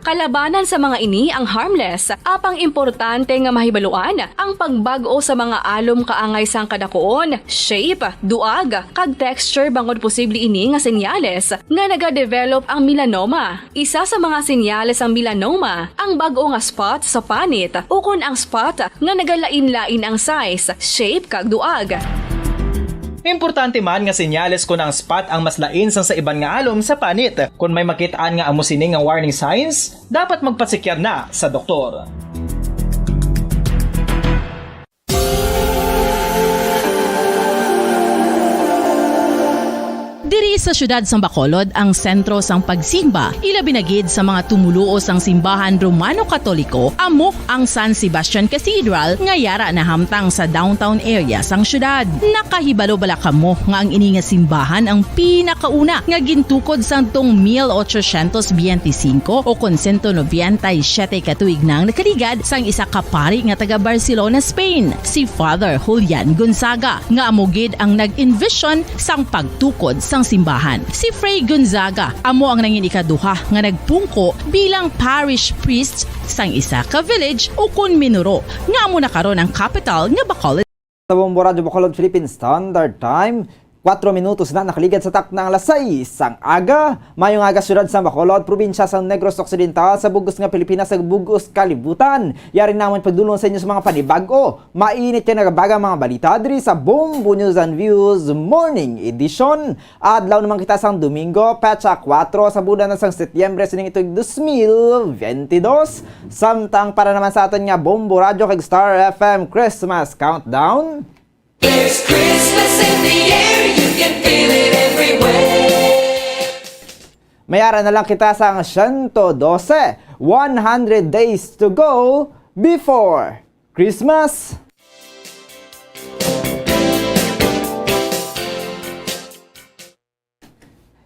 Kalabanan sa mga ini ang harmless, apang importante nga mahibaluan ang pagbag-o sa mga alom kaangay sang kadakuon, shape, duag, kag texture bangod posible ini nga senyales nga nagadevelop ang melanoma. Isa sa mga senyales sang melanoma ang bag-o nga spot sa panit ukon ang spot nga nagalain-lain ang size, shape, kag duag. Importante man nga senyales kon ang spot ang mas lain sang sa iban nga alom sa panit. Kon may makit-an nga amo sini nga warning signs, dapat magpasekyar na sa doktor. Diri sa siyudad sang Bacolod ang sentro sang pagsimba, ilabi na gid sa mga tumoluo sang simbahan Romano-Katoliko, amo ang San Sebastian Cathedral nga yara nahamtang sa downtown area sang siyudad. Nakahibalo bala kamo nga ang ini nga simbahan ang pinakauna nga gintukod sadtong mil ochocientos biyente singko o kon sento nobenta y siyete ka tuig nang nakaligad sang isa ka pari nga taga Barcelona, Spain, si Father Julian Gonzaga, nga amo gid ang nag-envision sang pagtukod sang simbahan. Si Fray Gonzaga amo ang nangin ikaduha nga nagpungko bilang parish priest sang isa ka village ukon minuro, nga amo na karon ang kapital nga Bacolod. Sa Bombo Radyo Bacolod Philippine Standard Time, kwatro minutos na nakaligad sa takna nga alas sais sang aga. Mayong aga, siyudad sang Bacolod, probinsya sang Negros Occidental, sa bug-os nga Pilipinas, sa bug-os kalibutan. Yari namon pagdulong sa inyo sa mga panibag-o, mainit kag nagabagang mga balita diri sa Bombo News and Views Morning Edition. Adlaw naman kita sang Domingo, petsa kuwatro sa bulan na sang Setyembre sining tuig dos mil biyente dos. Samtang para naman sa aton nga Bombo Radyo kag Star F M Christmas Countdown. There's Christmas in the air, you can feel it everywhere. May ara na lang kita sang siyento dose, one hundred days to go before Christmas.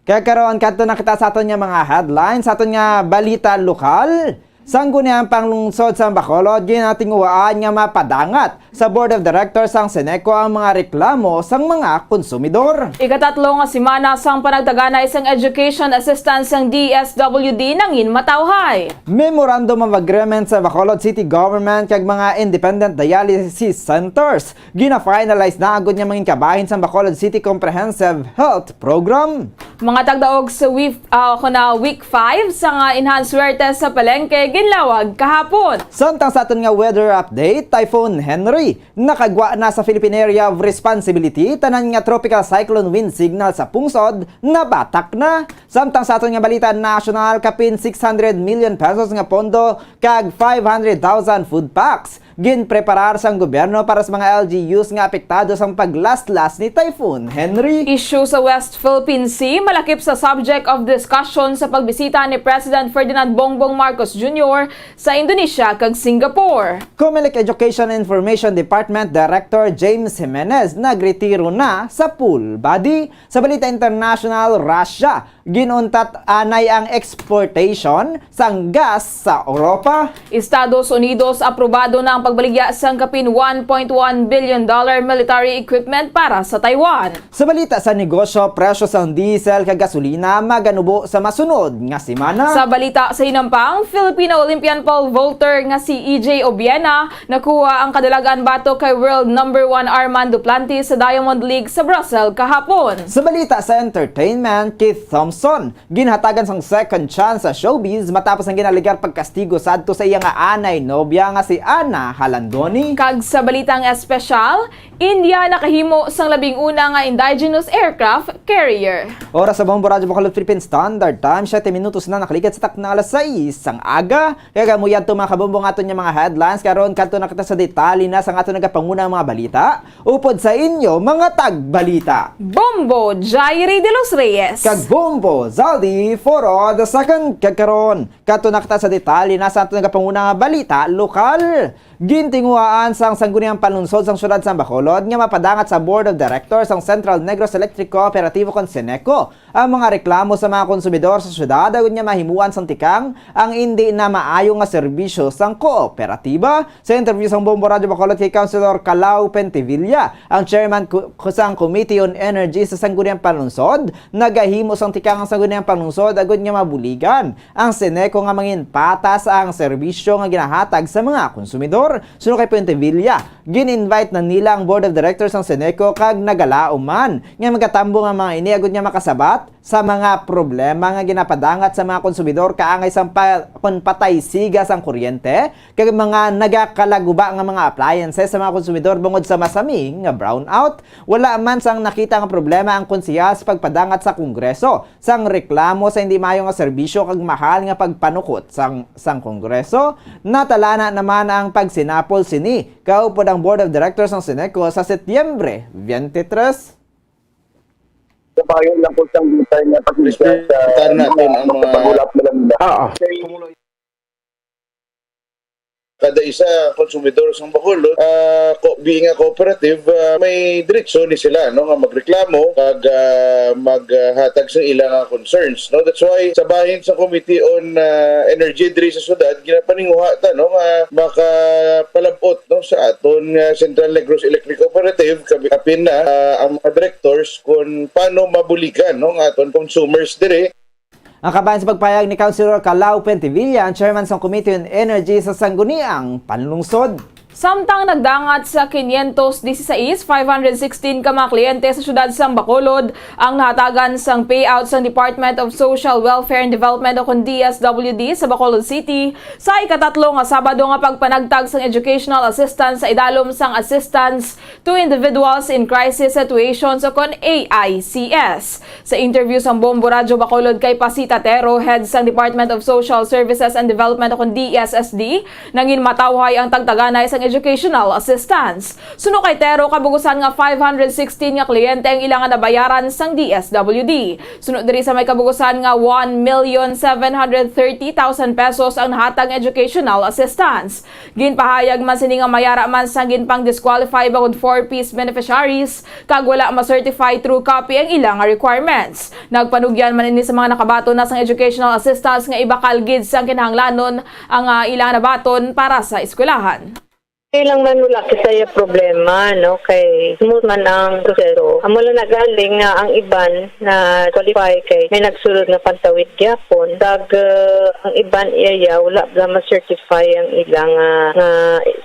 Kaya karon, kadto na kita sa aton nga mga headlines, sa aton nga balita lokal. Sangguniang Panglungsod sang Bacolod ginatinguhaan nga mapadangat sa Board of Directors sang Seneco ang mga reklamo sang mga konsumidor. Ikatatlo nga semana sang panagtaganay sang education assistance sang D S W D nangin matawhay. Memorandum of Agreement sa Bacolod City Government kag mga independent dialysis centers. Gina-finalize na ang gud nga mangin kabahin sang Bacolod City Comprehensive Health Program. Mga tagdaog sa week, ah, ako na week five sa nga Enhanced Suerte sa Palenque ginlawag kahapon. Samtang sa aton nga weather update, Typhoon Henri nakagwa na sa Philippine Area of Responsibility, tanan nga tropical cyclone wind signal sa pungsod nabatak na. Samtang sa aton nga balita national, kapin six hundred million pesos nga pondo kag five hundred thousand food packs ginpreparar sang gobyerno para sa mga L G Us nga apektado sang paglaslas ni Typhoon Henri. Issue sa West Philippine Sea malakip sa subject of discussion sa pagbisita ni President Ferdinand Bongbong Marcos Junior sa Indonesia kag Singapore. Comelec Education and Information Department Director James Jimenez nagretiro na sa full body. Sa balita international, Russia ginuntat anay ang exportation sang gas sa Europa. Estados Unidos, aprobado na ang pagbaligya sang kapin one point one billion dollar military equipment para sa Taiwan. Sa balita sa negosyo, presyo sang diesel kag gasolina maganubo sa masunod nga semana. Sa balita sa hinampang, Filipino Olympian pole vaulter nga si E J Obiena nakuha ang kadalagan batok kay world number one Armand Duplantis sa Diamond League sa Brussels kahapon. Sa balita sa entertainment, Keith Thompson ginhatagan sang second chance sa showbiz matapos ang ginalegar pagkastigo sadto sa iya nga anay nobya nga si Ana Halandoni. Kag sa balitang espesyal, India nakahimo sang labing una nga indigenous aircraft carrier. Oras sa Bombo Radyo Bacolod Philippine Standard Time, siyete minutos na nakaligad sa takna alas sais sang aga. Kag amo yadto, mga kabombo, ang aton nga mga headlines. Karon, kadto na kita sa detalye na sang aton nagapangunang mga balita. Upod sa inyo, mga tagbalita. Bombo Jairi de los Reyes. Kag Bombo Zaldi Foro the second. Kag karon, kadto na kita sa detalye na sa aton nagapangunang balita lokal. Gintinguhaan sang Sangguniang Panlungsod sang Siyudad sang Bacolod nga mapadangat sa Board of Directors sang Central Negros Electric Cooperativo kon Seneco ang mga reklamo sa mga konsumidor sa siyudad, agud nga mahimuan sang tikang ang indi na maayo nga serbisyo sang kooperatiba. Sa interview sang Bombo Radyo Bacolod kay Councilor Calao Pentivilla, ang chairman ku-, ku-, sang Committee on Energy sa Sangguniang Panlungsod, nagahimo sang tikang ang Sangguniang Panlungsod agud nga mabuligan ang Seneco nga mangin patas ang serbisyo nga ginahatag sa mga konsumidor. Suno kay Pentivilla, gin-invite na nila ang Board of Directors sang Seneco kag nagalaom man nga magatambong ang mga ini agud nga makasabat sa mga problema nga ginapadangat sa mga konsumidor kaangay sang pa-, kon patay siga sang kuryente kag mga nagakalaguba nga mga appliances sa mga konsumidor bangod sa masami nga brownout. Wala man sang nakita nga problema ang konsehal sa pagpadangat sa Kongreso sang reklamo sa hindi maayo nga serbisyo kag mahal nga pagpanukot sang, sang Kongreso. Natalana naman ang pagsinapol sini, kaupod ang Board of Directors sang Seneco sa Setyembre twenty-three. Kabayo lang po siyang detail niya pag Respetahan natin ang mga pagulap na lang nila. Oo. Kada isa, konsumidor sa Bacolod, ah, ko-, being a cooperative, ah, may diretso ni sila, no, nga magreklamo kag, ah, maghatag sa ila nga concerns, no. That's why sa bahin sa Committee on, ah, Energy diri sa syudad, ginapaninguha ta, no, nga makapalab-ot, no, sa aton nga Central Negros Electric Cooperative, kabi-, apin na, ah, ang mga directors kung paano mabuligan, no, ang aton consumers diri. Ang kabahin sa pagpahayag ni Councilor Calao Pentivilla, ang chairman sang Committee on Energy sa Sangguniang Panlungsod. Samtang nagdangat sa quinientos dieciséis, five hundred sixteen ka mga kliyente sa siyudad sang Bacolod ang nahatagan sang payout sang Department of Social Welfare and Development o kon D S W D sa Bacolod City sa ikatatlo nga Sabado nga pagpanagtag sang educational assistance sa idalom sang Assistance to Individuals in Crisis Situations o kon A I C S. Sa interview sang Bombo Radyo Bacolod kay Pasita Tero, head sang Department of Social Services and Development o kon D S S D, nangin matawhay ang tagtaganay sang educational assistance. Suno kay Tero, kabugusan nga five hundred sixteen nga kliyente ang ila nga nabayaran sang D S W D. Suno diri sa may kabugusan nga one million seven hundred thirty thousand pesos ang nahatag nga educational assistance. Ginpahayag man sini nga may ara man sang ginpang-disqualify bangod four Ps beneficiaries kag wala ma-certify true copy ang ila nga requirements. Nagpanugyan man ini sa mga nakabaton na sang educational assistance nga ibakal gid sang kinahanglanon ang, ah, ila nga nabaton para sa eskwelahan. Okay lang man, wala kita ya problema, no? Kay smooth man ang proseso. Amo lang nagaling nga ang iban na qualify kay may nagsulod nga pantawid gyapon. Kag, uh, ang iban iya ya, wala bala ma-certify ang ilang, uh, nga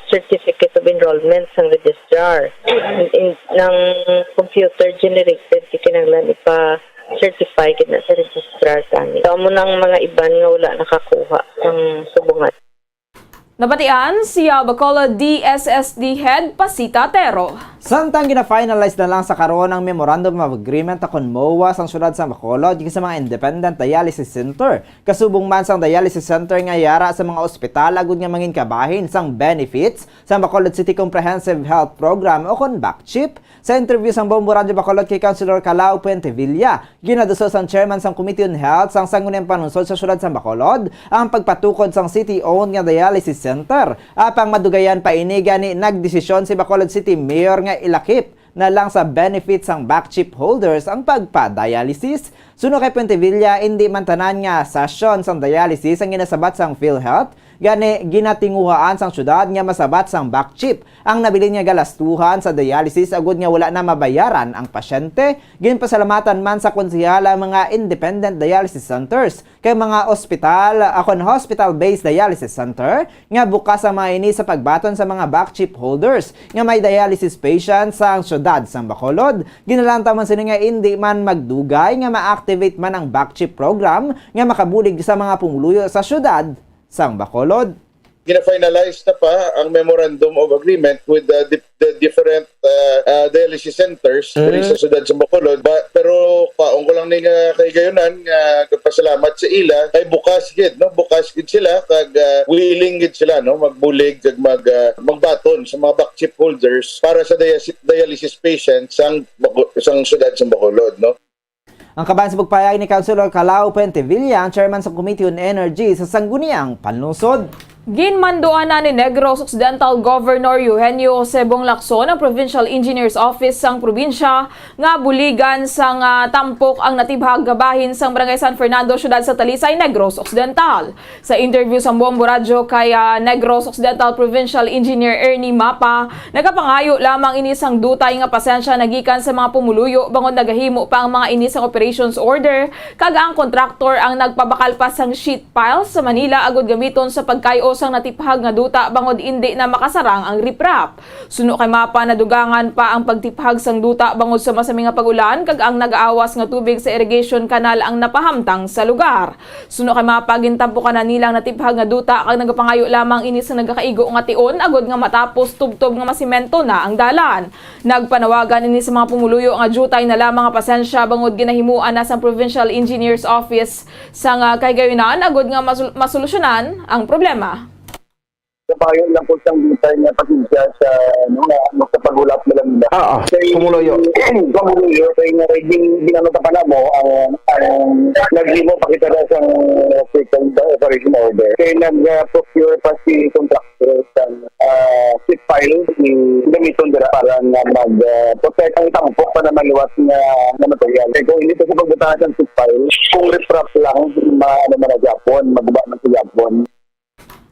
certificate of enrollment sang registrar. In, in, nang computer generated, di kinahanglan ipa-certify gid na sa registrar tani. So, amo nang mga iban nga wala nakakuha sang subungan. Nabatian si Bacolod D S S D Head Pasita Tero. Samtang gina-finalize na lang sa karon ang Memorandum of Agreement akon MOA sang Siyudad sang Bacolod kag sa mga Independent Dialysis Center, kasubong man sang dialysis center nga yara sa mga ospital, agud nga mangin kabahin sang benefits sang Bacolod City Comprehensive Health Program o kon BACCHIP. Sa interview sang Bombo Radyo Bacolod kay Councilor Calao Puentevilla, ginaduso sang chairman sang Committee on Health sang Sangguniang Panlungsod sa Siyudad sang Bacolod ang pagpatukod sang city-owned nga dialysis center. Apang madugayan pa ini, gani nagdesisyon si Bacolod City Mayor nga ilakip na lang sa benefit sang BACCHIP holders ang pagpa-dialysis. Suno kay Puentevilla, indi man tanan nga session sang dialysis ang ginasabat sang PhilHealth, gani ginatinguhaan sang siyudad nga masabat sang BACCHIP ang nabilin nga galastuhan sa dialysis agud nga wala na mabayaran ang pasyente. Ginpasalamatan man sa konsehal ang mga independent dialysis centers kag mga ospital, ah, kon hospital-based dialysis center, nga bukas ang mga ini sa pagbaton sa mga BACCHIP holders nga may dialysis patients sa siyudad sang Bacolod. Ginalantaw man sini nga indi man magdugay nga ma-activate man ang BACCHIP program nga makabulig sa mga pumuluyo sa siyudad sang Bacolod. gina-finalize na pa ang memorandum of agreement with the, the, the different uh, uh, dialysis centers diri sa siyudad sa Bacolod. Ba, pero paong ko lang ni nga kaigayonan nga gapasalamat sa ila kay bukas gid, no? Bukas gid sila kag uh, willing gid sila, no? Magbulig kag mag, uh, magbaton sa mga back chip holders para sa dialysis, dialysis patients sang Baco-, sang siyudad sa Bacolod, no? Ang kaban sa pagpahayag ni Councilor Calao Puentevilla, ang chairman sa Committee on Energy sa Sangguniang Panlungsod. Ginmanduan na ni Negros Occidental Governor Eugenio Jose Bong Lacson ang Provincial Engineer's Office sang probinsya nga buligan sang ah, tampok ang natibhag nga bahin sang Barangay San Fernando, siyudad sa Talisay, Negros Occidental. Sa interview sa Bombo Radyo kay ah, Negros Occidental Provincial Engineer Ernie Mapa, nagapangayo lamang ini sang dutay nga pasensya nagikan sa mga pumuluyo bangod nagahimo pa ang mga ini sang operations order kag ang kontraktor ang nagpabakal pa sang sheet pile sa Manila agud gamiton sa pagkay-o sang natipahag nga duta bangod indi na makasarang ang riprap. Suno kay Mapa, nadugangan pa ang pagtiphag sang duta bangod sa masami nga pag-ulan kag ang nagaawas nga tubig sa irrigation canal ang napahamtang sa lugar. Suno kay Mapa, gintampukan na nila ang natiphag nga duta kag nagapangayo lamang ini sa nagakaigo nga tion agud nga matapos tubtob nga masimento na ang dalan. Nagpanawagan ini sa mga pumuluyo nga diutay na lamang nga pasensya bangod ginahimuan na sang Provincial Engineer's Office sang ah, kahigayunan agud nga masul- masolusyonan ang problema. Kapayon lang po siyang dutay nga pasensya sa ano nga ano sa paghulat nila nila. Oo, Kay pumuluyo. Pumuluyo kay nga kay gin ginano pa namo ang ang naghimo pa kita na sang second operation order. Kay nag-procure pa si contractor sa uh, sheet pile si gamiton dira para nga mag uh, protect ang tampok pa naman liwat nga nga material. Kay kung hindi pa sa pagbutangan sa sheet pile, kung riprap lang, ma ano man na gyapon, maguba man sa gyapon.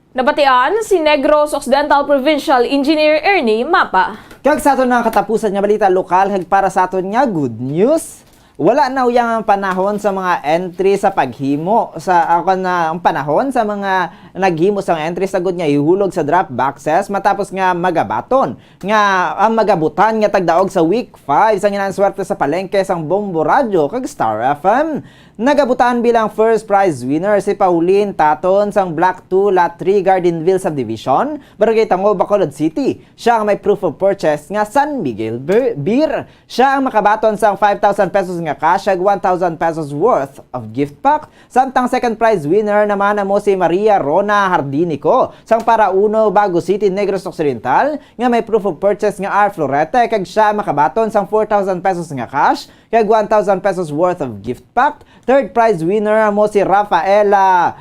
Nabatian si Negros Occidental Provincial Engineer Ernie Mapa. Kag sa aton nga katapusan nga balita lokal, kag para sa aton nga good news, wala na uyang ang panahon sa mga entry sa paghimo sa ako na ang panahon sa mga naghimo sa entry sa gud nga ihulog sa drop boxes matapos nga magabaton nga ang magabutan nga tagdaog sa week five sa Ginhanan Swerte sa Palengke sang Bombo Radyo kag Star F M. Nagabutan bilang first prize winner si Pauline Taton sang Block two, Lot three, Gardenville Subdivision, Barangay Tango, Bacolod City. Siya ang may proof of purchase nga San Miguel Beer. Siya ang makabaton sang five thousand pesos nga cash kag one thousand pesos worth of gift pack. Samtang second prize winner naman amo si Maria Rona Hardinico sang Para Uno, Bago City, Negros Occidental, nga may proof of purchase nga R Florete kag siya makabaton sang four thousand pesos nga cash kag one thousand pesos worth of gift pack. Third prize winner amo si Rafaela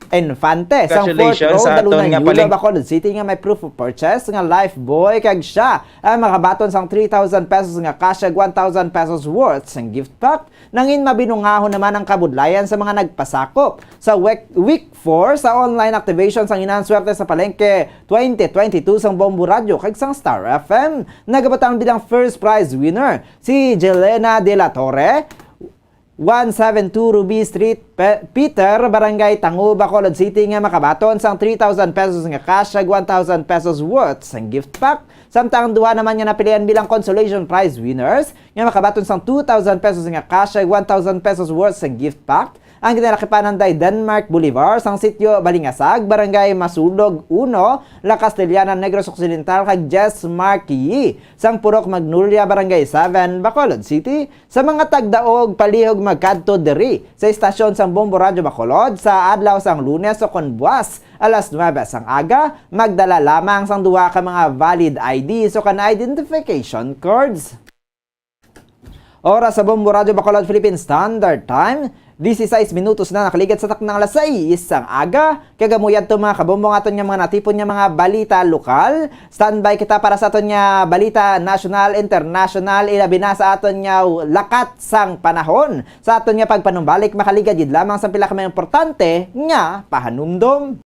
Infante sang Fourth Road, Dalunan, Yula, Bacolod City, nga may proof of purchase nga Lifebuoy kag siya ang makabaton sang three thousand pesos nga cash kag one thousand pesos worth sang gift pack. Nangin mabinungahon naman ang kabudlayan sa mga nagpasakop sa week, week four sa online activation sang Ginhanan Swerte sa Palengke twenty twenty-two sang Bombo Radyo kag sang Star F M. Nagabutang bilang first prize winner si Jelena de la Torre, one seven two Ruby Street, Pe- Peter, Barangay Tangu, Bacolod City, nga makabaton sang three thousand pesos nga cash kag one thousand pesos worth sang gift pack. Samtang ang duha naman nga napilian bilang consolation prize winners nga makabaton sang two thousand pesos nga cash kag one thousand pesos worth sang gift pack ang ginalakipan anday Denmark Bolivar sang Sitio Balingasag, Barangay Masulog uno, La Castellana, Negros Occidental, kag Jess Mark Yi sang Purok Magnolia, Barangay seven, Bacolod City. Sa mga tagdaog, palihog magkadto diri sa istasyon sang Bombo Radyo Bacolod sa adlaw sang Lunes o kon buwas, alas nuebe sang aga, magdala lamang sang duha ka mga valid I Ds o kan identification cards. Oras sa Bombo Radyo Bacolod Philippine Standard Time, dise sais minutos na nakaligad sa taknang alas sais sang aga. Kag amo yadto, mga kabombo, ang aton nga mga natipon nga mga balita lokal. Standby kita para sa aton nga balita nasyonal, internasyonal, ilabi na sa aton nga lakat sang panahon. Sa aton nga pagpanumbalik, makaligad gid lamang sa pila ka mga importante nga pahanumdom.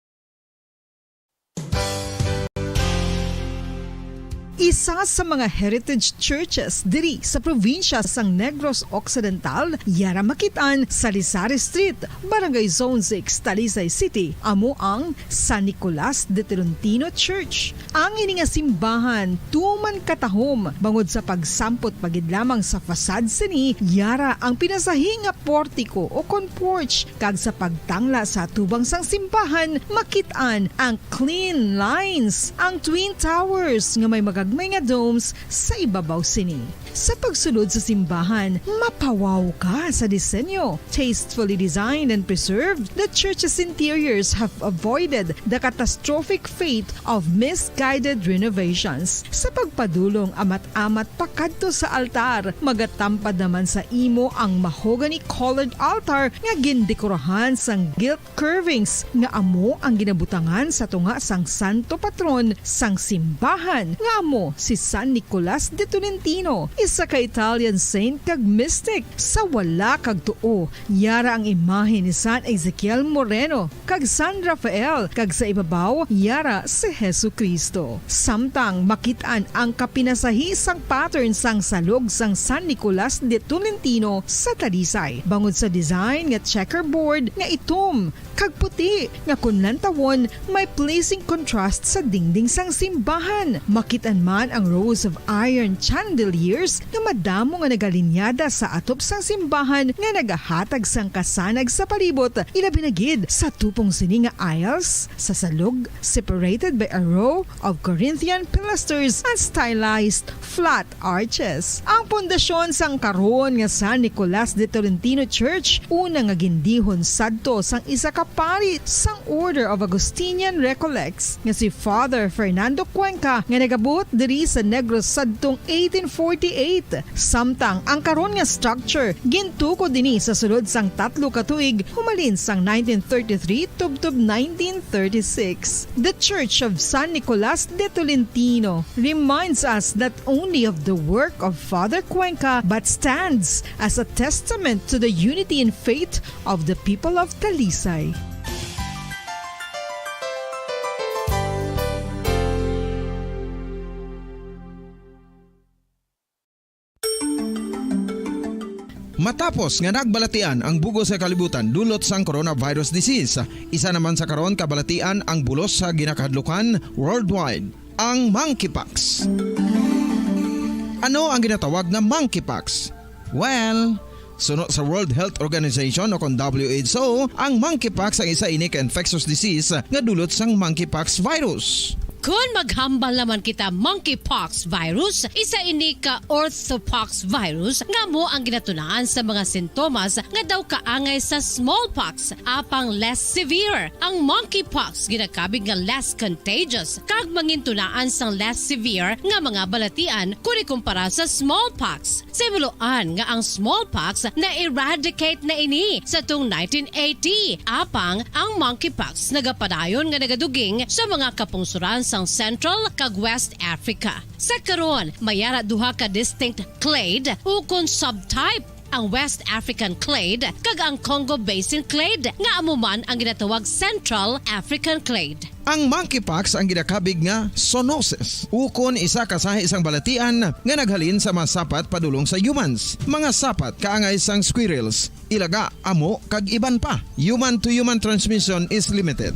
Isa sa mga heritage churches diri sa probinsya sang Negros Occidental, yara makit-an sa Lisari Street, Barangay Zone six, Talisay City, amo ang San Nicolas de Tolentino Church. Ang ini nga simbahan tuman katahom bangod sa pagsampot pa gid lamang sa facade sini, yara ang pinasahi nga portiko o kon porch, kag sa pagtangla sa atubang sang simbahan, makit-an ang clean lines, ang twin towers nga may magagmay nga domes sa ibabaw sini. Sa pagsulod sa simbahan, mapawaw ka sa disenyo. Tastefully designed and preserved, the church's interiors have avoided the catastrophic fate of misguided renovations. Sa pagpadulong amat-amat pakadto sa altar, magatampad naman sa imo ang mahogany-colored altar nga gindekorahan sang gilt curvings nga amo ang ginabutangan sa tunga sang santo patron sang simbahan, nga amo si San Nicolas de Tolentino, isa ka Italian saint kag mystic. Sa wala kag tuo, yara ang imahe ni San Ezekiel Moreno kag San Rafael, kag sa ibabaw, yara si Jesu-Cristo. Samtang makit-an ang kapinasahi sang pattern sang salog sang San Nicolas de Tolentino sa Talisay, bangod sa design nga checkerboard nga itom kag puti, nga kon lantawon, may pleasing contrast sa dingding sang simbahan. Makit-an man ang rows of iron chandeliers nga madamo nga nagalinyada sa atop sang simbahan nga nagahatag sang kasanag sa palibot, ilabi na gid sa tupong sini nga aisles sa salog, separated by a row of Corinthian pilasters and stylized flat arches. Ang pundasyon sang karon nga San Nicolas de Tolentino Church, una nga gindihon sadto sang isa ka pari sang Order of Augustinian Recollects nga si Father Fernando Cuenca, nga nagabot diri sa Negros sadtong eighteen forty-eight. Samtang ang karon nga structure gintukod ini sa sulod sang tatlo ka tuig, humalin sang nineteen thirty-three tubtob nineteen thirty-six. The Church of San Nicolas de Tolentino reminds us not only of the work of Father Cuenca, but stands as a testament to the unity in faith of the people of Talisay. Matapos nga nagbalatian ang bug-os nga kalibutan dulot sang coronavirus disease, isa naman sa karon kabalatian ang bulos sa ginakahadlukan worldwide, ang monkeypox. Ano ang ginatawag nga monkeypox? Well, suno sa World Health Organization o kon W H O, ang monkeypox ang isa ini ka infectious disease nga dulot sang monkeypox virus. Kon maghambal naman kita monkeypox virus, isa ini ka orthopox virus nga amo ang ginatunaan sa mga sintomas nga daw kaangay sa smallpox, apang less severe. Ang monkeypox ginakabig nga less contagious kag mangintunaan sang less severe nga mga balatian kon ikumpara sa smallpox. Sa himuloan nga ang smallpox na-eradicate na ini sa tung nineteen eighty, apang ang monkeypox nagapadayon nga nagaduging sa mga kapungsoran sang Central kag West Africa. Sa karon, may ara duha ka distinct clade ukon subtype, ang West African clade kag ang Congo Basin clade, nga amo man ang ginatawag Central African clade. Ang monkeypox ang ginakabig nga zoonosis, ukon isa ka sahi sang balatian nga naghalin sa mga sapat padulong sa humans. Mga sapat kaangay sang squirrels, ilaga, amo, kag iban pa. Human to human transmission is limited.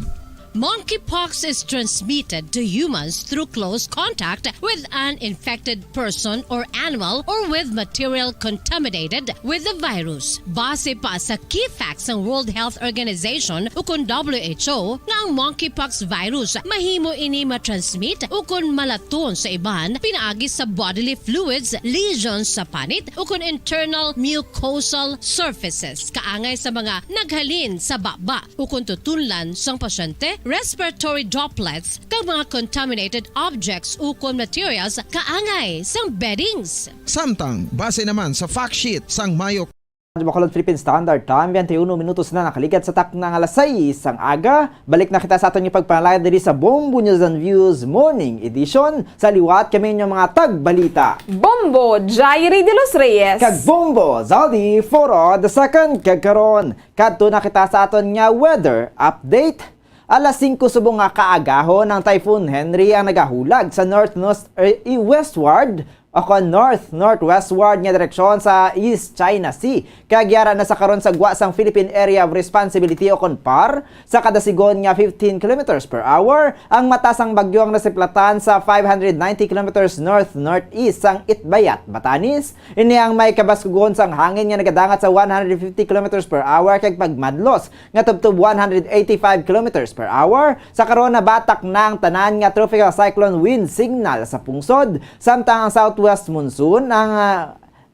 Monkeypox is transmitted to humans through close contact with an infected person or animal or with material contaminated with the virus. Base pa sa key facts sang World Health Organization ukon W H O, nga ang monkeypox virus mahimo ini matransmit ukon malaton sa iban pinaagi sa bodily fluids, lesions sa panit, ukon internal mucosal surfaces kaangay sa mga naghalin sa baba ukon tutunlan sang pasyente, respiratory droplets, kag mga contaminated objects ukon materials kaangay sang beddings. Samtang, base naman sa fact sheet sang Mayo Bacolod Philippine Standard Time, twenty-one minutos na nakalikat sa takna nga alas sais sang aga. Balik na kita sa aton nga pagpanalayat diri sa Bombo News and Views Morning Edition. Sa liwat kami inyong mga tagbalita, Bombo Jairi de los Reyes kag Bombo Zaldi Foro the second. Kag karon, kadto na kita sa aton nga weather update. Alas singko subong nga kaagahon, ang Typhoon Henri ang nagahulag sa north-north, eh, westward o kon north-northwestward nga direksyon sa East China Sea, kag yara na sa karon sa gwa sang Philippine Area of Responsibility o kon par, sa kada sigon nga fifteen kilometers per hour. Ang mata sang bagyo ang nasiplatan sa five hundred ninety kilometers north-northeast sang Itbayat, Batanes. Ini ang may kabaskugon sang hangin nga nagadangat sa one hundred fifty kilometers per hour kag pagmadlos nga tubtob one hundred eighty-five kilometers per hour. Sa karon, nabatak na ang tanan nga tropical cyclone wind signal sa pungsod, samtang ang southwest monsoon ang, ah,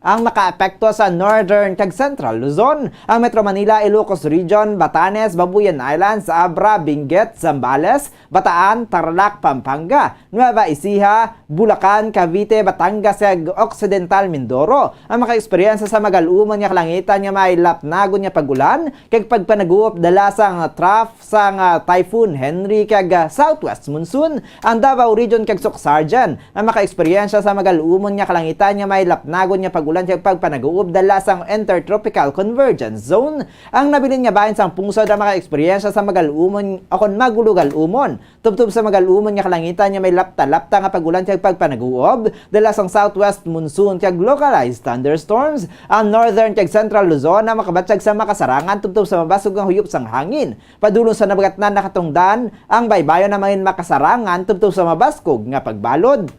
ang makaapekto sa northern kag central Luzon, ang Metro Manila, Ilocos Region, Batanes, Babuyan Islands, Abra, Benguet, Zambales, Bataan, Tarlac, Pampanga, Nueva Ecija, Bulacan, Cavite, Batangas, kag Occidental Mindoro ang makaeksperyensya sa magal-umon nga kalangitan nga may lapnagon nga pag-ulan kag pagpanaguop dala sang trough sang, ah, Typhoon Henri kag, ah, southwest monsoon. Ang Davao Region kag Soccsksargen ang makaeksperyensya sa magal-umon nga kalangitan nga may lapnagon nga pag-ulan kag pagpanaguop dala sang Intertropical Convergence Zone. Ang nabilin nga bahin sang pungsod ang makaeksperyensya sa magal-umon o kon magulogal-umon, tubtob sa magal-umon nga kalangitan nga may lapta-lapta nga pag-ulan kag pagpanaguob dala sang southwest monsoon kag localized thunderstorms. Ang northern kag central Luzon ang makabatyag sa makasarangan tubtob sa mabaskog nga huyop sang hangin padulong sa nabagatnan nga katungdan. Ang baybayon ang mangin makasarangan tubtob sa mabaskog nga pagbalod.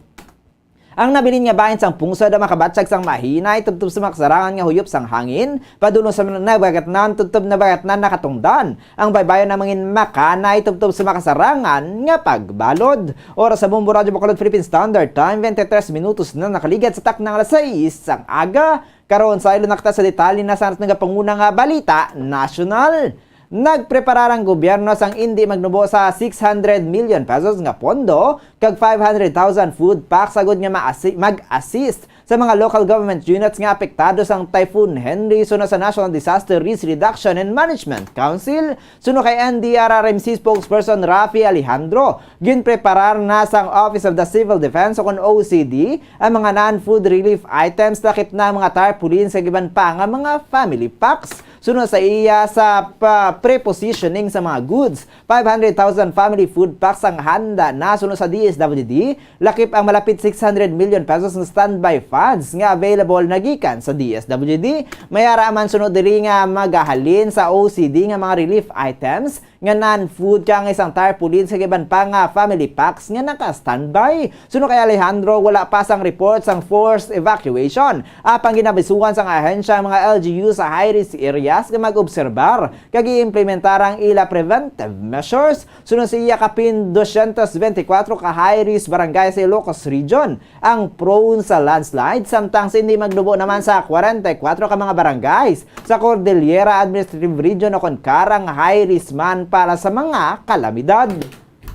Ang nabilin nga bahin sang pungsod ang makabatyag sang mahinay tubtob sa makasarangan nga huyop sang hangin padulong sa nabagatnan tubtob nabagatnan nga katungdan. Ang baybayon ang mangin makanay tubtob sa makasarangan nga pagbalod. Oras sa Bombo Radyo Bacolod, Philippine Standard Time, twenty-three minutos na nakaligad sa takna nga alas sais sang aga. Karon, saylo na kita sa detalye na sa aton nga panguna nga balita nasyonal. Nagpreparar ang gobyerno sang indi magnubo sa six hundred million pesos nga pondo kag five hundred thousand food packs agud nga maasi-, mag-assist sa mga local government units nga apektado sang Typhoon Henri suno sa National Disaster Risk Reduction and Management Council. Suno kay N D R R M C spokesperson Raffy Alejandro, ginpreparar na sang Office of the Civil Defense o kon O C D ang mga non-food relief items, lakip na ang mga tarpaulins kag iban pa nga mga family packs. Suno sa iya sa pa-, pre-positioning sa mga goods, five hundred thousand family food packs ang handa na suno sa D S W D, lakip ang malapit six hundred million pesos nga standby funds nga available na gikan sa D S W D. May ara man suno diri nga magahalin sa O C D nga mga relief items nga non-food kag ang isang tarpaulin sa iban pa nga family packs nga naka-standby. Suno kay Alejandro, wala pa sang report sang forced evacuation. Apang ginabisuhan sang ahensya ang mga L G U sa high-risk areas nga mag-obserbar kag i-implementar ang ila preventive measures. Suno sa iya, kapin dosyentos benti kwatro ka high-risk barangay sa Ilocos Region ang prone sa landslide, samtang sa indi magnubo naman sa kwarenta y kwatro ka mga barangays sa Cordillera Administrative Region o kon CAR ang high risk man para sa mga kalamidad.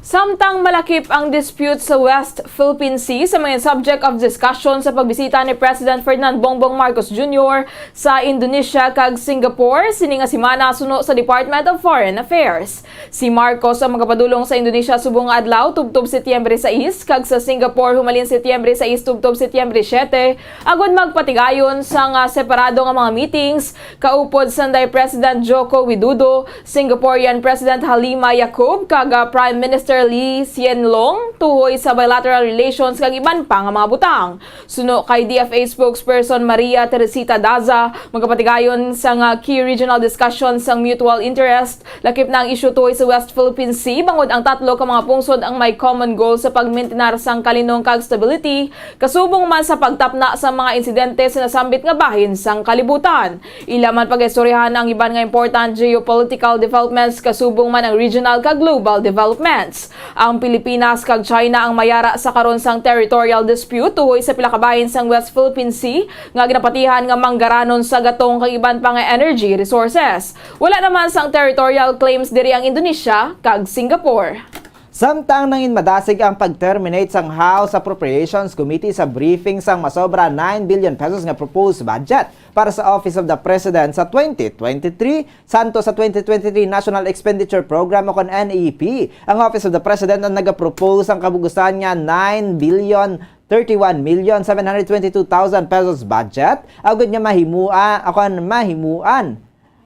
Samtang malakip ang dispute sa West Philippine Sea, sa mga subject of discussion sa pagbisita ni President Ferdinand Bongbong Marcos Junior sa Indonesia kag Singapore sini nga semana suno sa Department of Foreign Affairs. Si Marcos ang magapadulong sa Indonesia subong nga adlaw, tubtob Setyembre sais, kag sa Singapore humalin Setyembre sais tubtob Setyembre siete, agud magpatigayon sang separado nga mga meetings kaupod sanday President Joko Widodo, Singaporean President Halima Yacob, kag, ah, Prime Minister Lee Hsien Loong tuhoy sa bilateral relations kag iban pa nga mga butang. Suno kay D F A spokesperson Maria Teresita Daza, magapatigayon sang key regional discussions sang mutual interest, lakip na ang isyu tuhoy sa West Philippine Sea, bangod ang tatlo ka mga pungsod ang may common goal sa pagmintinar sang kalinong kag stability, kasubong man sa pagtapna sa mga insidente sa nasambit nga bahin sang kalibutan. Ila man pag-istoryahan ang iban nga important geopolitical developments, kasubong man ang regional kag global developments. Ang Pilipinas kag China ang mayara sa karon sang territorial dispute tuhoy sa pila ka bahin sang West Philippine Sea nga ginapatihan nga manggaranon sa gatong kag iban pa nga energy resources. Wala naman sang territorial claims diri ang Indonesia kag Singapore. Samtang nangin madasig ang pag-terminate sang House Appropriations Committee sa briefing sang masobra nine billion pesos nga proposed budget para sa Office of the President sa twenty twenty-three, santo sa twenty twenty-three National Expenditure Program o kon N E P, ang Office of the President ang nagapropose sang kabug-usan nga nine billion thirty-one million seven hundred twenty-two thousand pesos budget, agud nga mahimua-, o kon mahimuan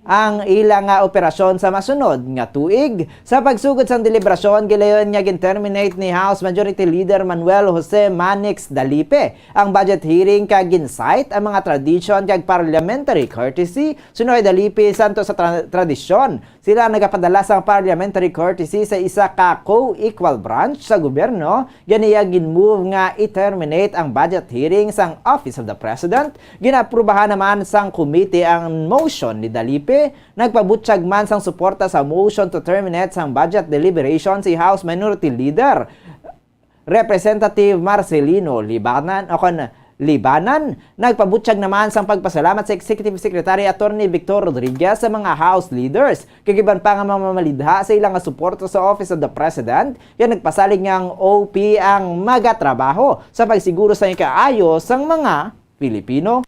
ang ila nga operasyon sa masunod nga tuig. Sa pagsugod sang deliberasyon, gilayon nga gin-terminate ni House Majority Leader Manuel Jose Manix Dalipe ang budget hearing kag gin-cite ang mga tradisyon kag parliamentary courtesy. Suno kay Dalipe, santo sa tra-, tradisyon, sila nagapadala sang parliamentary courtesy sa isa ka co-equal branch sa gobyerno. Gani iya gin-move nga i-terminate ang budget hearing sang Office of the President. Ginaaprubahan naman sang komite ang motion ni Dalipe. Nagpabutyag man sang suporta sa motion to terminate sang budget deliberation si House Minority Leader Representative Marcelino Libanan, o kon Libanan. Nagpabutyag naman sang pagpasalamat sa Executive Secretary Attorney Victor Rodriguez sa mga House leaders kag iban pa nga mga mamalidha sa ila nga suporta sa Office of the President, kag nagpasalig nga ang O P ang magatrabaho sa pagsiguro sa ikaayo sang mga Pilipino.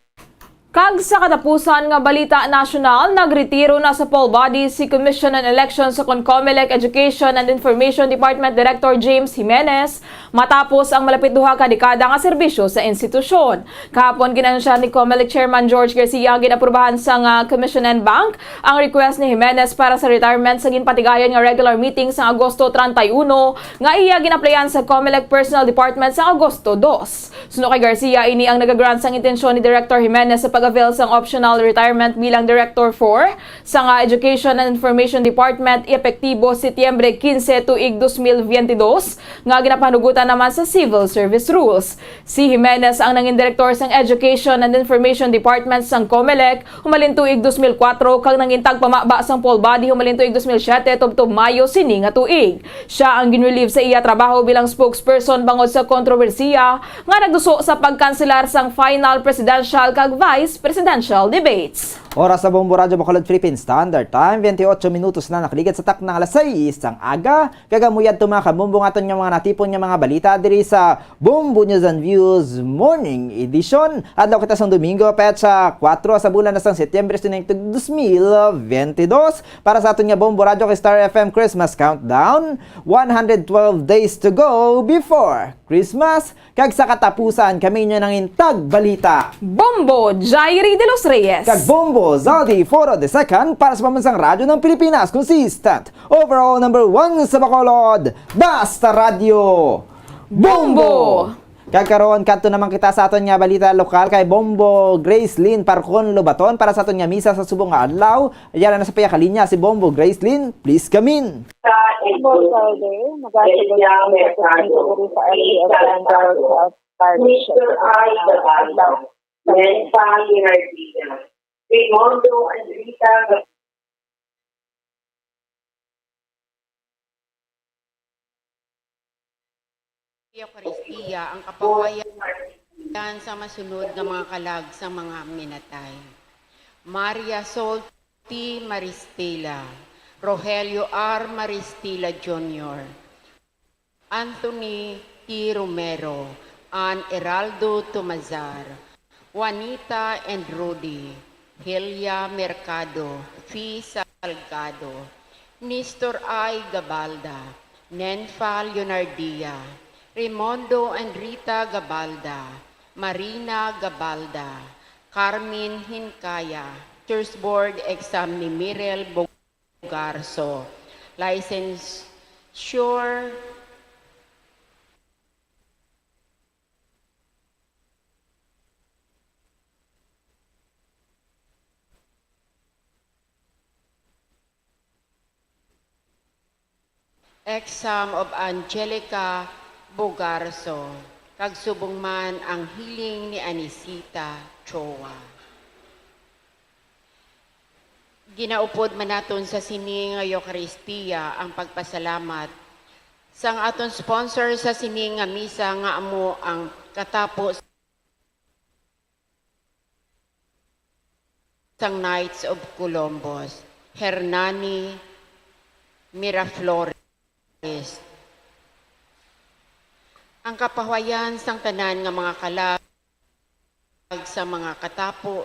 Kag sa katapusan nga balita nasyonal, nagretiro na sa poll body si Commission on Elections o kon Comelec Education and Information Department Director James Jimenez matapos ang malapit duha ka dekada nga serbisyo sa institusyon. Kahapon, gin-anunsyahan ni Comelec Chairman George Garcia ang gin-aprubahan sang, ah, Commission en Banc ang request ni Jimenez para sa retirement sa ginpatigayon nga regular meeting sang Agosto treinta y uno nga iya gin-applyan sa Comelec Personnel Department sa Agosto dos. Suno kay Garcia, ini ang nagagrant sang intensyon ni Director Jimenez sa pag-avail sang optional retirement bilang Director four sang, ah, Education and Information Department, epektibo Setyembre quince tuig dos mil veintidós, nga ginapanugutan naman sa Civil Service Rules. Si Jimenez ang nangin direktor sang Education and Information Department sang Comelec humalin tuig dos mil kuwatro kag nangin tagpamaba sang poll body humalin tuig dos mil siyete tubtob Mayo sini nga tuig. Siya ang ginrelieve sa iya trabaho bilang spokesperson bangod sa kontrobersiya nga nagduso sa pagkanselar sang final presidential kag vice presidential debates. Oras sa Bombo Radyo Bacolod Philippine Standard Time, twenty-eight minutos na nakaligad sa takna nga alas sais sang aga. Kag amo yadto, mga kabombo, ang aton nga mga natipon nga mga balita diri sa Bombo News and Views Morning Edition. Adlaw kita sang Domingo, petsa kuwatro sa bulan na sang Setyembre, sining tuig dos mil veintidós. Para sa aton nga Bombo Radyo kay Star F M Christmas Countdown, one hundred twelve days to go before Christmas. Kag sa katapusan, kami inyo nangin tagbalita, Bombo Jairi de los Reyes. Kag Bombo Zaldi Foro the Second para sa Pambansang Radyo ng Pilipinas, consistent overall number one sa Bacolod, Basta Radyo Bombo! Bombo! Kag karon, kadto naman kita sa aton nga balita lokal kay Bombo Grace Lynn Parcon Lobaton para sa aton nga misa sa subong nga adlaw. Yara na sa piyakalinya si Bombo Grace Lynn, please come in. Sa Bombo Friday, nagkakaroon ng pagkakas sa L D S Center sa Parish. Mister I. Gabala, Nenfa Leonardina, Raymundo Andrita, Eukaristia, ang kapahuwayan sa masunod nga mga kalag sa mga minatay: Maria Sol T. Maristila, Rogelio R. Maristila Junior, Anthony T. Romero, Ann Heraldo Tomazar, Juanita and Rudy, Helia Mercado, Fi Salgado, Nestor I. Gabalda, Nenfa Leonardia, Raymundo and Rita Gabalda, Marina Gabalda, Carmen Hincaya, Teachers Board exam ni Mirel Bong- Garso. Licensure. Exam of Angelica Bugarso, kag subong man ang healing ni Anisita Choa. Ginaupod man naton sa sini nga Eukaristia ang pagpasalamat sang aton sponsor sa sini nga misa, nga amo ang katapo sang Knights of Columbus, Hernani Miraflores. Ang kapahuwayan sang tanan nga mga kalag sa mga katapo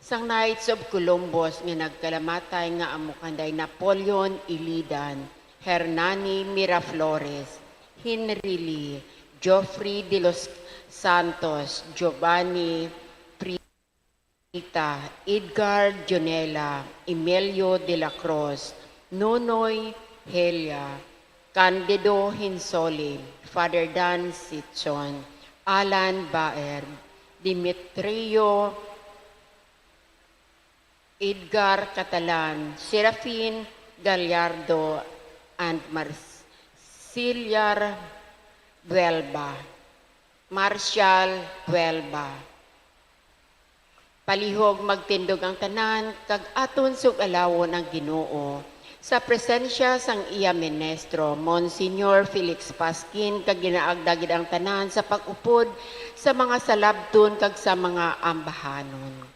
sang Knights of Columbus nga nagkalamatay, nga amo kanday Napoleon Ilidan, Hernani Miraflores, Henry Lee, Geoffrey de los Santos, Giovanni Pri- Tita Edgar Junela, Emilio de la Cruz, Nonoy Helia, Candido Hinsoli, Father Dan Sichon, Alan Baer, Demetrio, Edgar Catalan, Serafin Gallardo, and Marciliar Buelba, Marshall Buelba. Palihog magtindog ang tanan, kag aton sug-alawon ang Ginoo sa presensya sang iya ministro, Monsignor Felix Pasquin, kag ginaagda gid ang tanan sa pag-upod sa mga salabton kag sa mga ambahanon.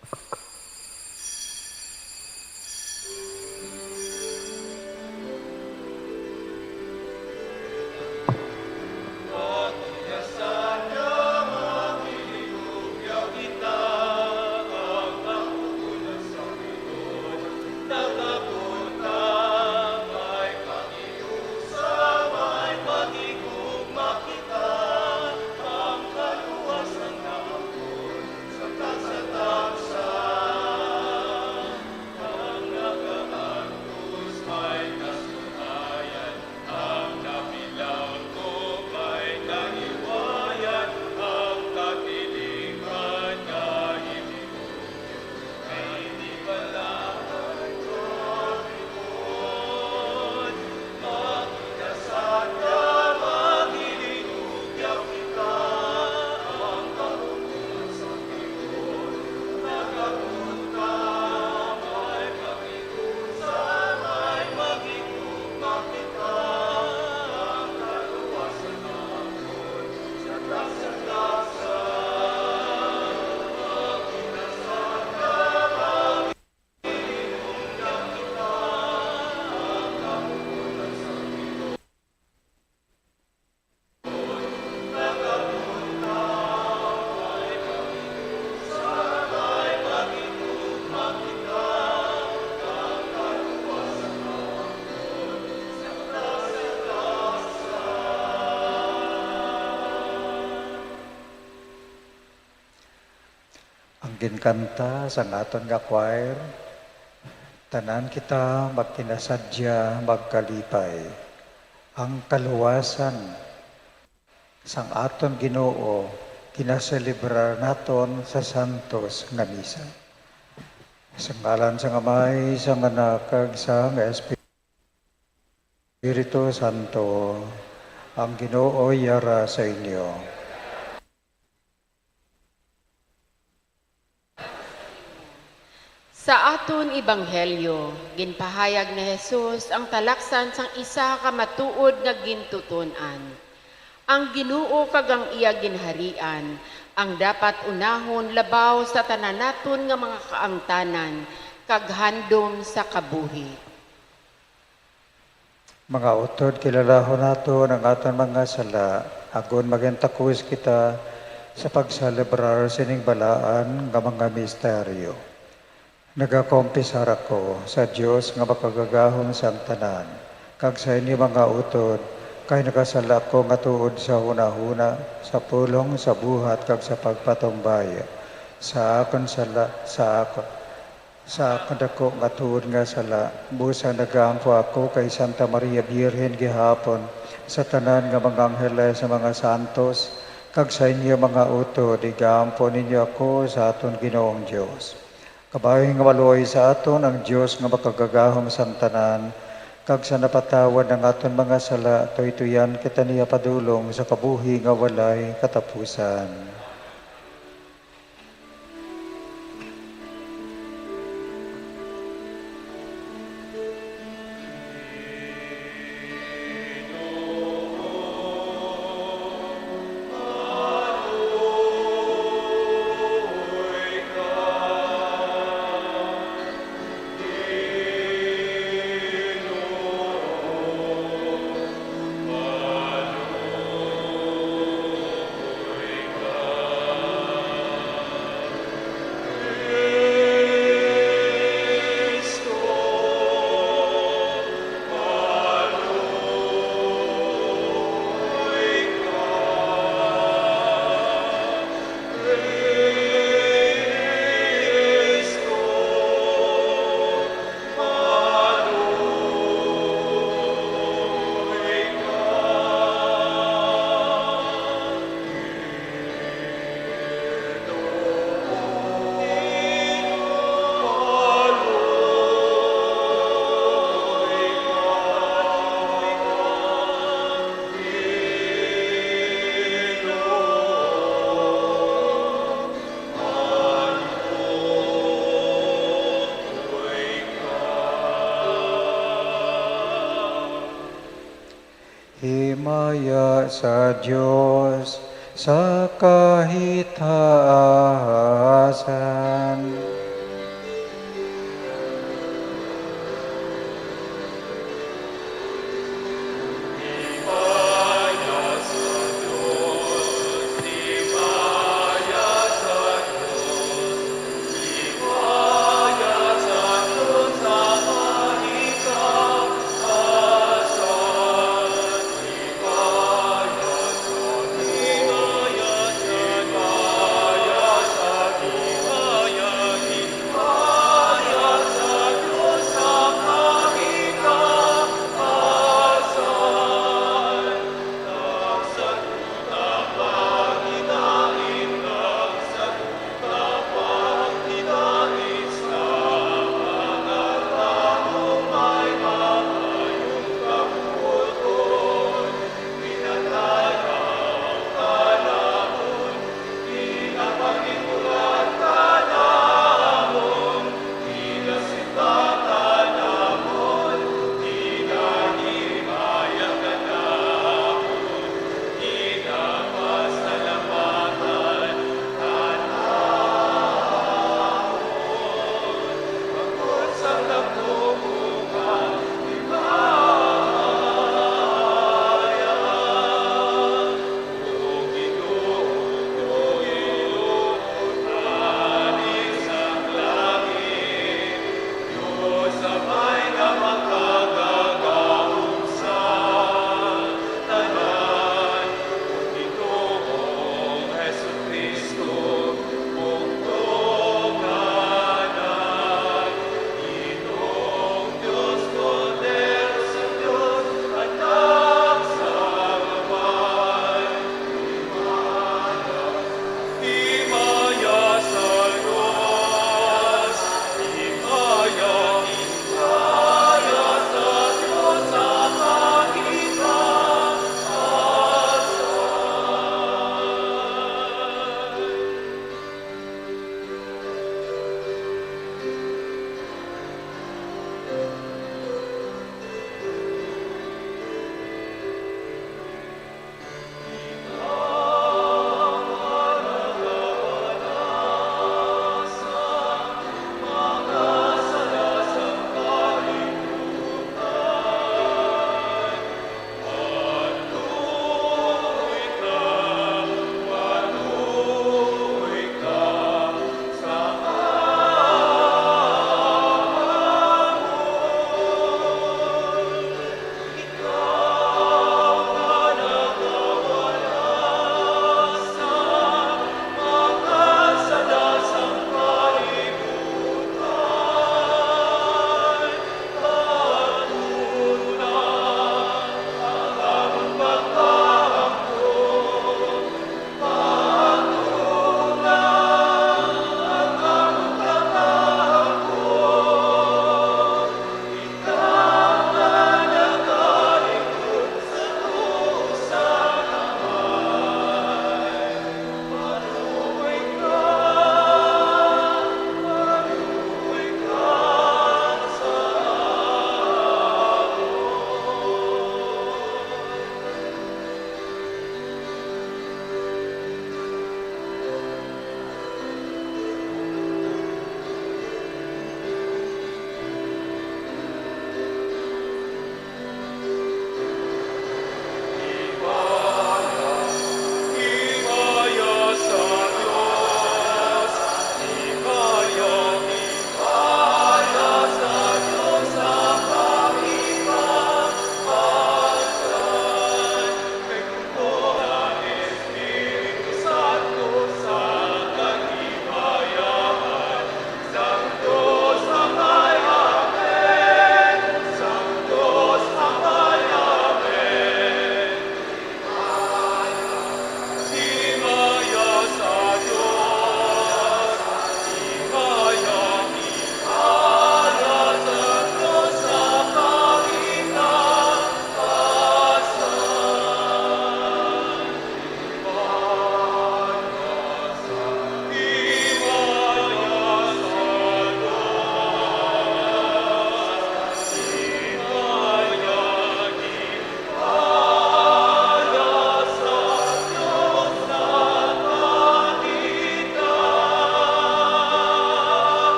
Ang ginkanta sang aton nga choir, "Tanan kita magkinasadya, magkalipay." Ang kaluwasan sang aton Ginoo ginaselebrar naton sa santos nga misa. Sa ngalan sang Amay, sang Anak, kag sang Espiritu Santo, ang Ginoo yara sa inyo. Sa aton ebanghelyo, ginpahayag ni Jesus ang talaksan sang isa ka matuod nga gintuton-an. Ang Ginoo kag ang iya ginharian ang dapat unahon labaw sa tanan naton nga mga kaangtanan kag handom sa kabuhi. Mga utod, kilalahon naton ang aton mga sala, agod maging takos kita sa pagselebrar sining balaan nga mga misteryo. Nagakumpisar ako sa Dios nga Makagagahom sang tanan, kag sa inyo, mga utod, kay nakasala ako nga tuod sa hunahuna, sa pulong, sa buhat, kag sa pagpatumbaya, sa akon sala, sa akon, sa akon daku nga tuod nga sala. Busa nagaampo ako kay Santa Maria Birhen gihapon, sa tanan nga mga angheles, sa mga santos, kag sa inyo, mga utod, igaampo ninyo ako sa aton Ginoong Dios. Kabahin nga maluoy sa aton ang Dios nga Makagagahom sang tanan, kag sa napatawad ang aton mga sala, tuytuyan kita niya padulong sa kabuhi nga walay katapusan. Himaya sa Dios sa kahitaasan.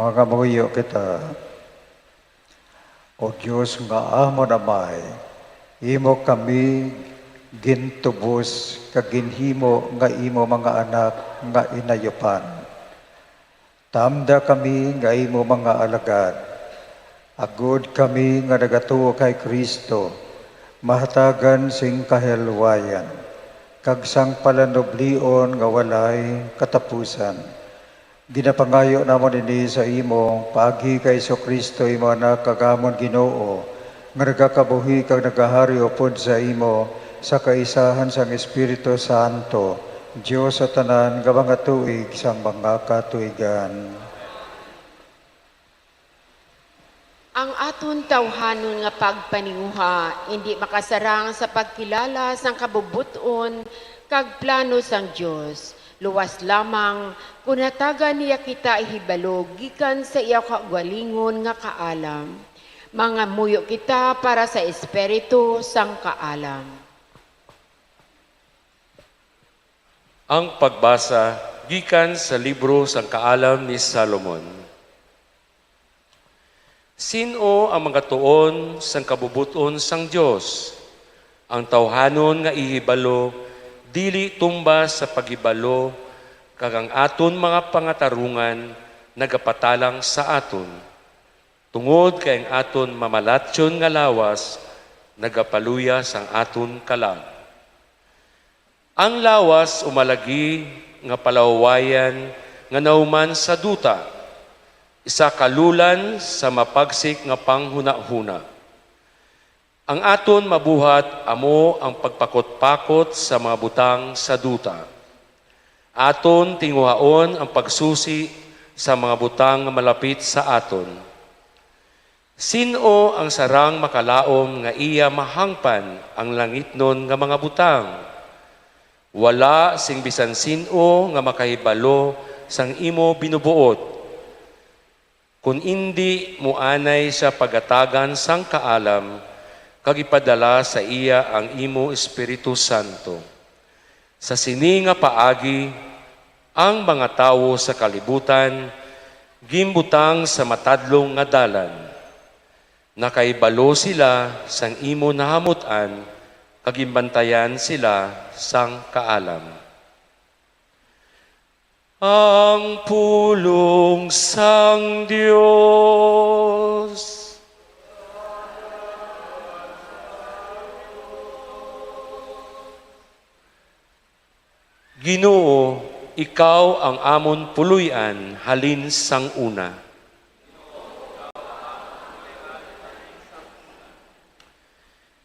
Mangamuyo kita. O Dios nga amon Amay, imo kami gintubos kag ginhimo nga imo mga anak nga inayupan. Tamda kami nga imo mga alagad, agod kami nga nagatuo kay Cristo mahatagan sing kahilwayan kag sang palanublion nga walay katapusan. Ginapangayo namon ini sa imo paagi kay Jesu-Cristo, imo Anak, kag amon Ginoo, nga nagakabuhi kag nagahari upod sa imo sa kaisahan sang Espiritu Santo, Dios sa tanan nga mga tuig sang mga katuigan. Ang aton tawhanon nga pagpaninguha indi makasarang sa pagkilala sang kabubot-on kag plano sang Dios, luwas lamang kon hatagan niya kita hibalo gikan sa iya kaugalingon nga kaalam. Mangamuyo kita para sa espiritu sang kaalam. Ang pagbasa gikan sa libro sang Kaalam ni Salomon. Sin-o ang magatuon sang kabubot-on sang Dios? Ang tawhanon nga ihibalo dili tumbas sa paghibalo, kag ang aton mga pangatarungan nagapatalang sa aton, tungod kay ang aton mamalatyon nga lawas nagapaluya sang aton kalag. Ang lawas umalagi nga palawayan nga nahuman sa duta, isa ka lulan sa mapagsik nga panghunahuna. Ang aton mabuhat amo ang pagpakot-pakot sa mga butang sa duta. Aton tinguhaon ang pagsusi sa mga butang nga malapit sa aton. Sin-o ang sarang makalaom nga iya mahangpan ang langitnon nga mga butang? Wala sing bisan sin-o nga makahibalo sang imo binubuot, kon indi mo anay sia pagatagan sang kaalam kag ipadala sa iya ang imo Espiritu Santo. Sa sini nga paagi, ang mga tawo sa kalibutan ginbutang sa matadlong nga dalan. Nakahibalo sila sang imo nahamut-an, kag ginbantayan sila sang kaalam. Ang pulong sang Dios. Ginoo, ikaw ang amon puloy-an halin sang una.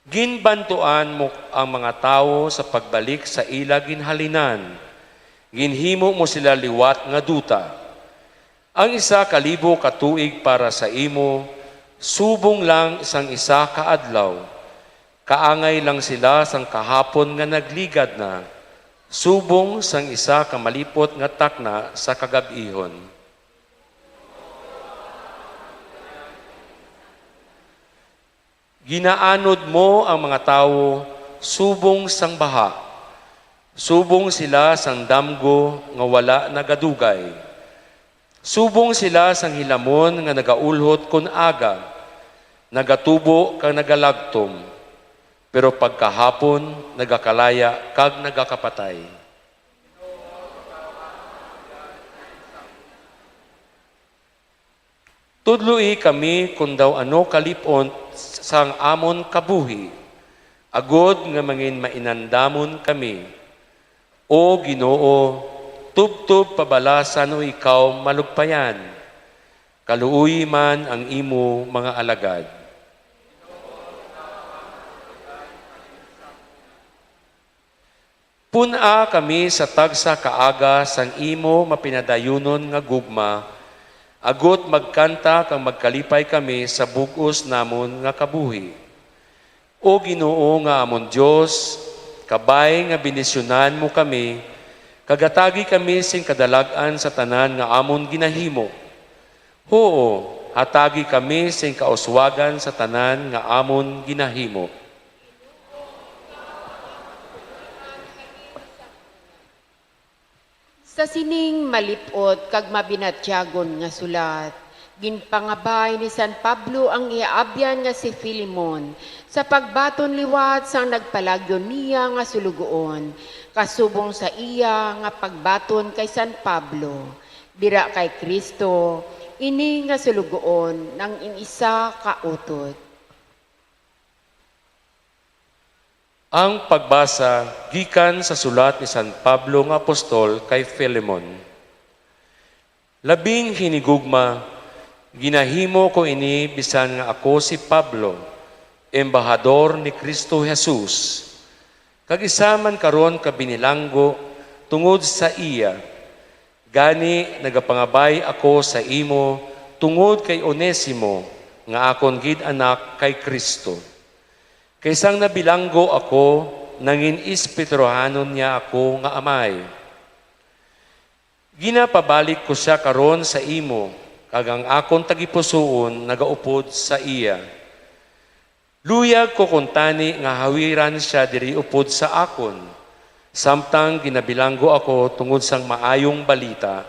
Ginbantuan mo ang mga tawo sa pagbalik sa ila ginhalinan. Ginhimo mo sila liwat nga duta. Ang isa ka libo ka tuig para sa imo, subong lang sang isa ka adlaw. Kaangay lang sila sang kahapon nga nagligad na, subong sang isa ka malipot nga takna sa kagab-ihon. Ginaanod mo ang mga tawo subong sang baha, subong sila sang damgo nga wala nagadugay. Subong sila sang hilamon nga nagaulhot kon aga, nagatubo kag nagalagtom, pero pagkahapon nagakalaya kag nagakapatay. Tudloi kami kon daw ano kalip-on sang amon kabuhi, agod nga mangin mainandamon kami. O Ginoo, tubtob pabala san-o ikaw malugpayan, kaluoyi man ang imo mga alagad. Pun-a kami sa tagsa ka aga sang imo mapinadayunon nga gugma, agod magkanta kag magkalipay kami sa bug-os namon nga kabuhi. O Ginoo nga amon Dios, kabay nga bendisyonan mo kami, kag hatagi kami sing kadalag-an sa tanan nga amon ginahimo. Huo, hatagi kami sing kauswagan sa tanan nga amon ginahimo. Sa sining malip-ot kag mabinatyagon nga sulat, Ginpangabay ni San Pablo ang iya abyan nga si Filemon sa pagbaton liwat sang nagpalagyo niya nga sulugoon, kasubong sa iya nga pagbaton kay San Pablo. Dira kay Cristo, ini nga sulugoon nang in isa ka utod. Ang pagbasa gikan sa sulat ni San Pablo nga apostol kay Filemon. Labing hinigugma, ginahimo ko ini bisan nga ako si Pablo, embahador ni Cristo Jesus, kag isa man karon ka binilanggo tungod sa iya. Gani, nagapangabay ako sa imo tungod kay Onesimo, nga akon gid anak kay Cristo. Kay sang nabilanggo ako, nangin-espirituhanon niya ako nga amay. Ginapabalik ko sia karon sa imo, kag ang akon tagipusoon nagaupod sa iya. Luyag ko kuntani nga hawiran sia diri upod sa akon, samtang ginabilanggo ako tungod sang Maayong Balita,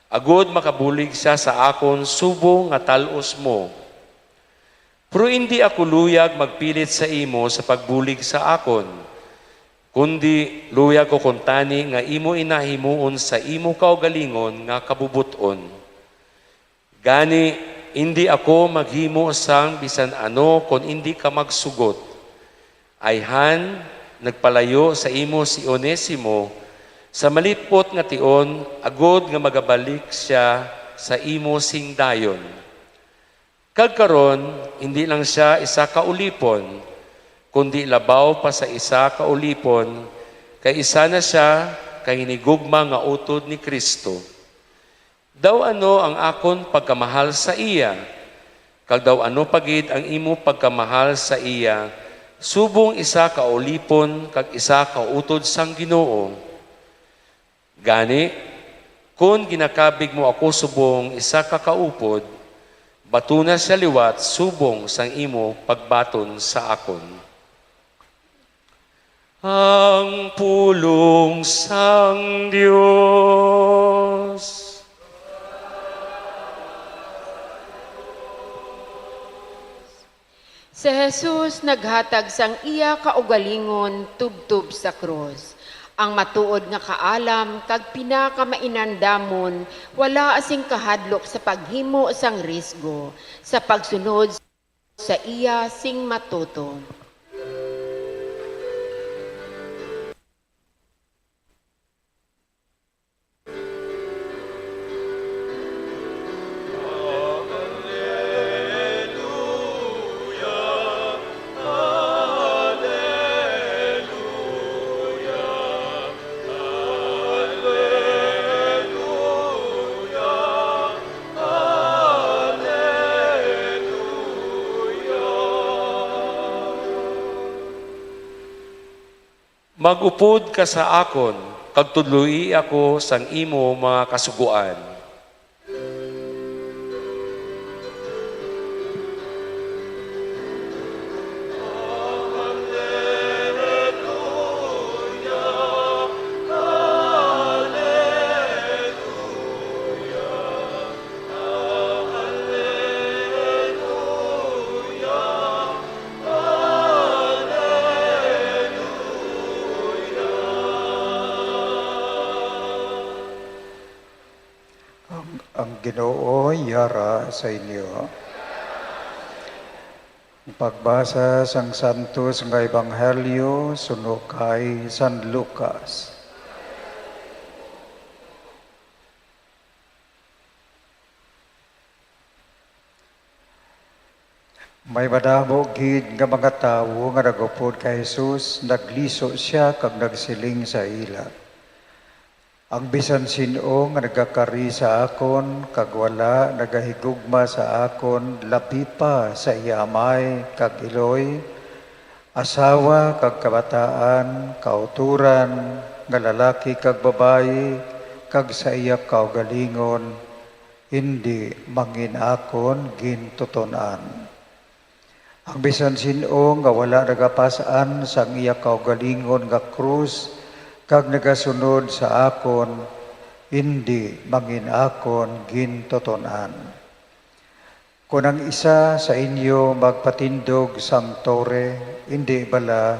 agod makabulig sia sa akon subong nga tal-os mo. Pero indi ako luyag magpilit sa imo sa pagbulig sa akon, kundi luyag ko kuntani nga imo ina himuon sa imo kaugalingon nga kabubot-on. Gani, indi ako maghimo sang bisan ano kon indi ka magsugot. Ayhan, nagpalayo sa imo si Onesimo sa malip-ot nga tion, agod nga magabalik sia sa imo sing dayon. Kag karon, indi lang sia isa ka ulipon, kundi labaw pa sa isa ka ulipon, kay isa na sia ka hinigugma nga utod ni Cristo. Daw ano ang akon pagkamahal sa iya, kag daw ano pa gid ang imo pagkamahal sa iya, subong isa ka ulipon kag isa ka utod sang Ginoo? Gani, kon ginakabig mo ako subong isa ka kaupod, batuna sia liwat subong sang imo pagbaton sa akon. Ang pulong sang Dios. Si Jesus naghatag sang iya kaugalingon tubtob sa krus. Ang matuod nga kaalam kag pinakamainandamon wala sing kahadlok sa paghimo sang risgo sa pagsunod sa iya sing matutom. Mag-upod ka sa akon, kag tudloi ako sang imo mga kasugoan. Ang, ang Ginoo yara sa inyo. Ang pagbasa sang Santos nga Ebanghelyo suno kay San Lucas. May madamo gid nga mga tawo nga nag-upod kay Jesus, nagliso sia kag nagsiling sa ila, "Ang bisan sin-o nga nagakari sa akon kag wala nagahigugma sa akon labi pa sa iya amay kag iloy, asawa kag kabataan, kautoran nga lalaki kag babayi, kag sa iya kaugalingon, indi mangin-akon gintuton-an. Ang bisan sin-o nga wala nagapas-an sang iya kaugalingon nga krus kag nagasunod sa akon, indi mangin-akon gintuton-an." Kon ang isa sa inyo magpatindog sang tore, indi bala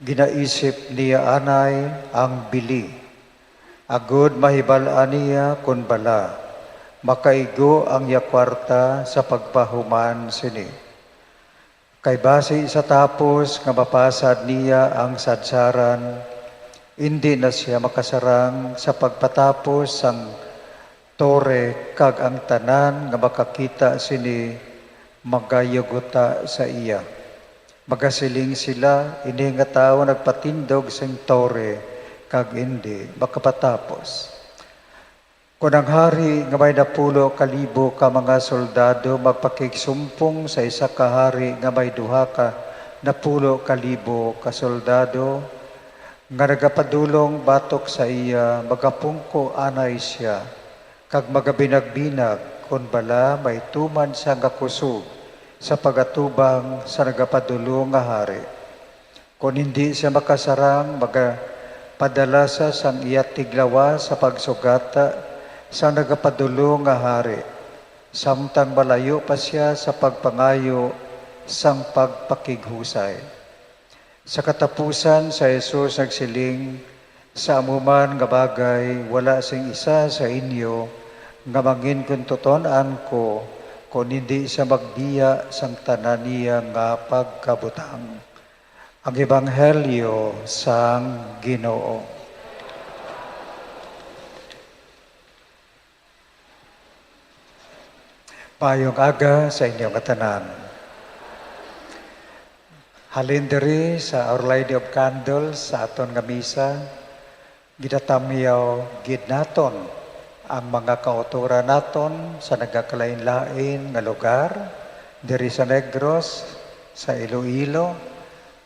ginaisip niya anay ang bili, agod mahibal-an niya kon bala makaigo ang iya kwarta sa pagpahuman sini? Kay basi sa tapos nga mapasad niya ang sadsaran, indi na sia makasarang sa pagpatapos sang tore, kag ang tanan nga makakita sini magayuguta sa iya. Magasiling sila, "Ini nga tawo nagpatindog sing tore kag indi makapatapos." Kon ang hari nga may napulo ka libo ka mga soldado magpakigsumpong sa isa ka hari nga may duha ka napulo ka libo ka soldado nga nagapadulong batok sa iya, magapungko anay sia, kag magabinagbinag kon bala may tuman sia nga kusog sa pagatubang sa nagapadulong nga hari. Kon indi sia makasarang, magapadala sia sang iya tiglawas sa pagsugata sang nagapadulong nga hari, samtang malayo pa sia sa pagpangayo sang pagpakighusay. Sa katapusan, si Jesus nagsiling, "Sa amo man nga bagay, wala sing isa sa inyo nga manginkuntuton-an ko kon indi sia magbiya sang tanan niya nga pagkabutang." Ang Ebanghelyo sang Ginoo. Maayong aga sa inyo nga tanan. Halin diri sa Our Lady of Candles, sa aton nga misa, ginatamyaw gid naton ang mga kautoran naton sa nagakalain-lain nga lugar, diri sa Negros, sa Iloilo,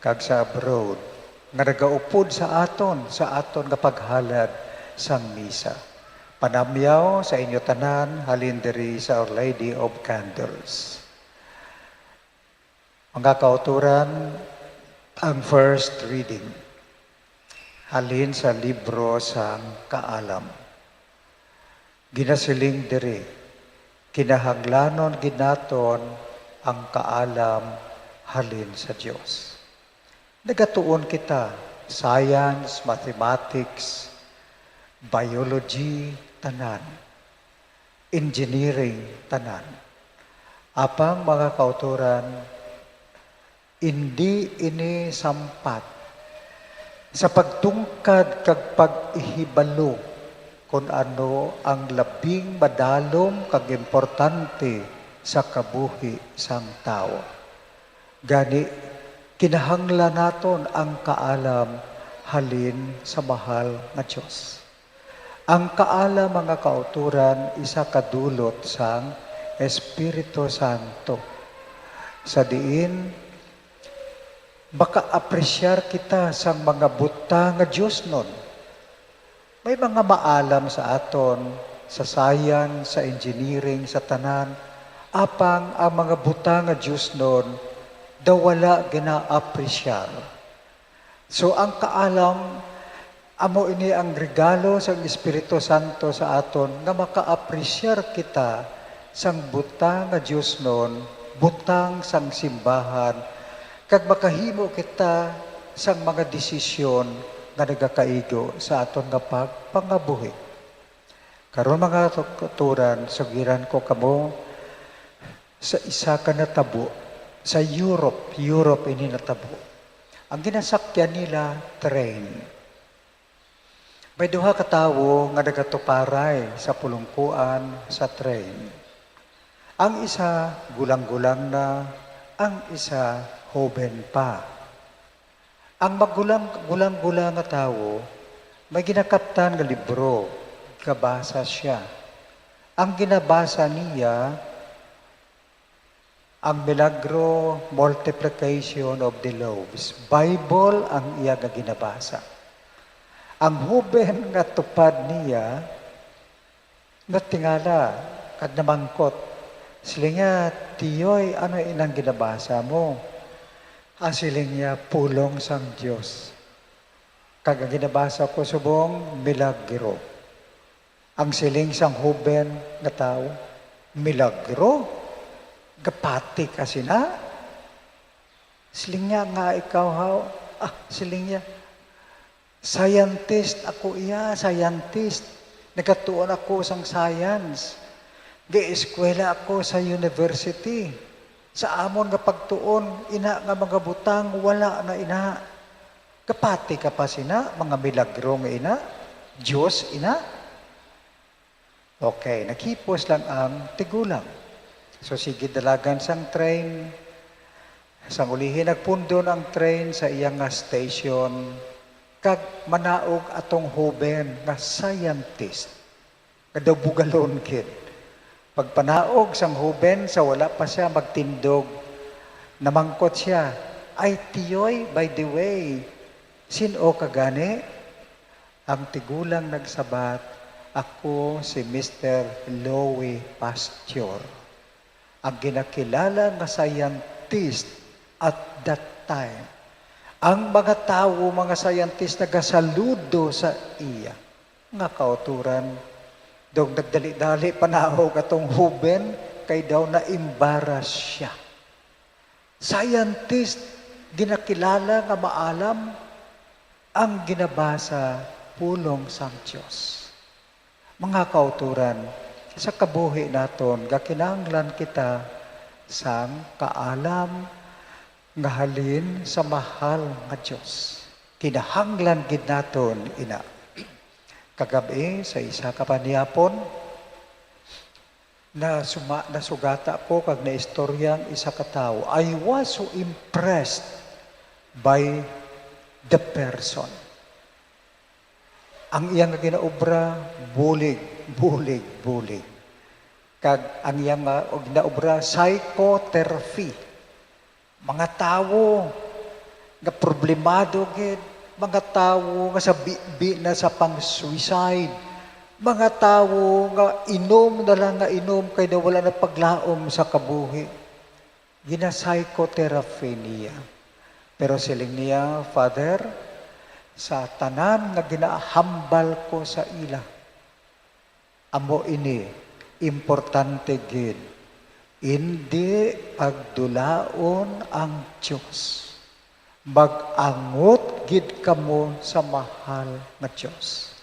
kag sa abroad, nga nagaupod sa aton, sa aton nga paghalad sang misa. Panamyaw sa inyo tanan halin diri sa Our Lady of Candles. Mga kautoran, ang first reading halin sa libro sang Kaalam. Ginasiling diri, kinahanglanon gid naton ang kaalam halin sa Dios. Nagatuon kita, science, mathematics, biology, tanan, engineering, tanan. Apang, mga kautoran, indi ini sampat sa pagtungkad kag pag-ihibalo kon ano ang labing madalom kag importante sa kabuhi sang tawo. Gani, kinahanglan naton ang kaalam halin sa mahal nga Dios. Ang kaalam, mga kautoran, isa ka dulot sang Espiritu Santo, sa diin makaapresyar kita sang mga butang nga diosnon. May mga maalam sa aton, sa science, sa engineering, sa tanan, apang ang mga butang nga diosnon daw wala ginaapresyar. So, ang kaalam, amo ini ang regalo sang Espiritu Santo sa aton, nga makaapresyar kita sang butang nga diosnon, butang sang simbahan, kag makahimo kita sang mga desisyon nga nagakaigo sa aton nga pagpangabuhi. Karon, mga kautoran, sugiran ko kamo sa isa ka natabo sa Europe. Europe ini natabo. Ang ginasakyan nila, train. May duha ka tawo nga nagatuparay sa pulungkuan sa train. Ang isa gulang-gulang na, ang isa hoben pa. Ang magulang-gulang-gulang nga tawo may ginakaptan nga libro, gabasa sia. Ang ginabasa niya, ang Milagro, Multiplication of the Loaves. Bible ang iya nga ginabasa. Ang hoben nga tupad niya natingala kag namangkot. Siling niya, "Tiyoy, ano inang ginabasa mo?" Ang siling niya, "Pulong sang Dios." Kag ang ginabasa ko subong, milagro. Ang siling sang hoben nga tawo, "Milagro? Gapati ka sina? Siling niya nga ikaw, haw? Ah, siling niya, "Scientist ako iya, scientist. Nagatuon ako sang science. Gieskwela ako sa university. Sa amon nga pagtuon, ina nga mga butang, wala na ina." Gapati ka pa sina, mga milagro nga ina, Dios ina. Okay, naghipos lang ang tigulang. So, sige, dalagan sang train. Sang ulihi, nagpundon ang train sa iya nga station, kag manaog atong hoben nga scientist, nga daw bugalon gid. Pagpanaog sang hoben, sa wala pa siya magtindog, namangkot siya, "Ay, tiyoy, by the way, sin-o ka gani?" Ang tigulang nagsabat, "Ako si Mister Louis Pasteur, ang ginakilala nga scientist at that time." Ang mga tawo, mga scientist, nagasaludo sa iya. Mga kauturan, daw nagdali-dali panaog atong hoben kay daw naimbaras siya. Scientist, ginakilala nga maalam, ang ginabasa pulong sang Dios. Mga kauturan, sa kabuhi naton, gakinahanglan kita sang kaalam nga halin sa mahal nga Dios. Kinahanglan gid naton ina. Kagab-i, sa isa ka panihapon, na suma-, nasugata ko kag naistorya ang isa ka tawo. I was so impressed by the person. Ang iya nga ginaobra, bulig, bulig, bulig. Kag ang iya nga ginaobra, psychotherapy. Mga tawo nga problemado gid, mga tawo nga sa bibi na sa pang-suicide, mga tawo nga inom na lang nga inom kay daw wala na paglaom sa kabuhi. Gina-psychotherapy niya. Pero siling niya, "Father, sa tanan nga ginahambal ko sa ila, amo ini, importante gid, indi pagdulaon ang Dios. Mag-angot gid kamo sa mahal nga Dios."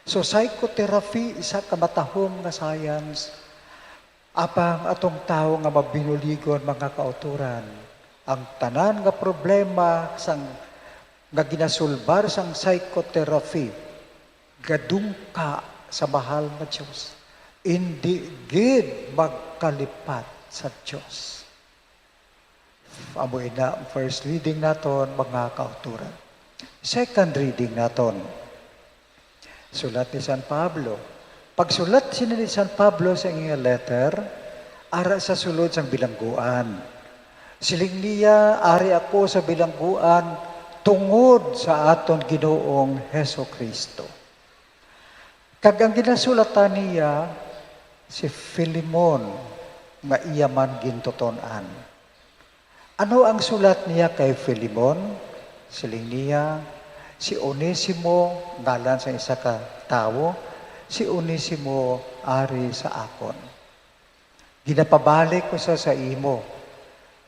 So, psychotherapy, isa ka matahom nga science. Apang atong tawo nga mabinuligon, mga kauturan, ang tanan nga problema sang, nga ginasulbar sang psychotherapy, gadungka sa mahal nga Dios. Indi gid magkalipat sa Dios. Amo ina ang first reading naton, mga kauturan. Second reading naton, sulat ni San Pablo. Pagsulat sini ni San Pablo sa iya letter, ara sa sulod sang bilangguan. Siling niya, "Ari ako sa bilangguan tungod sa aton Ginoong Jesu-Cristo." Kag ang ginasulatan niya si Filemon, nga iya man gintuton-an. Ano ang sulat niya kay Filemon? Siling niya, "Si Onesimo," ngalan sa isa ka tawo, "si Onesimo ari sa akon. Ginapabalik ko sa, sa imo.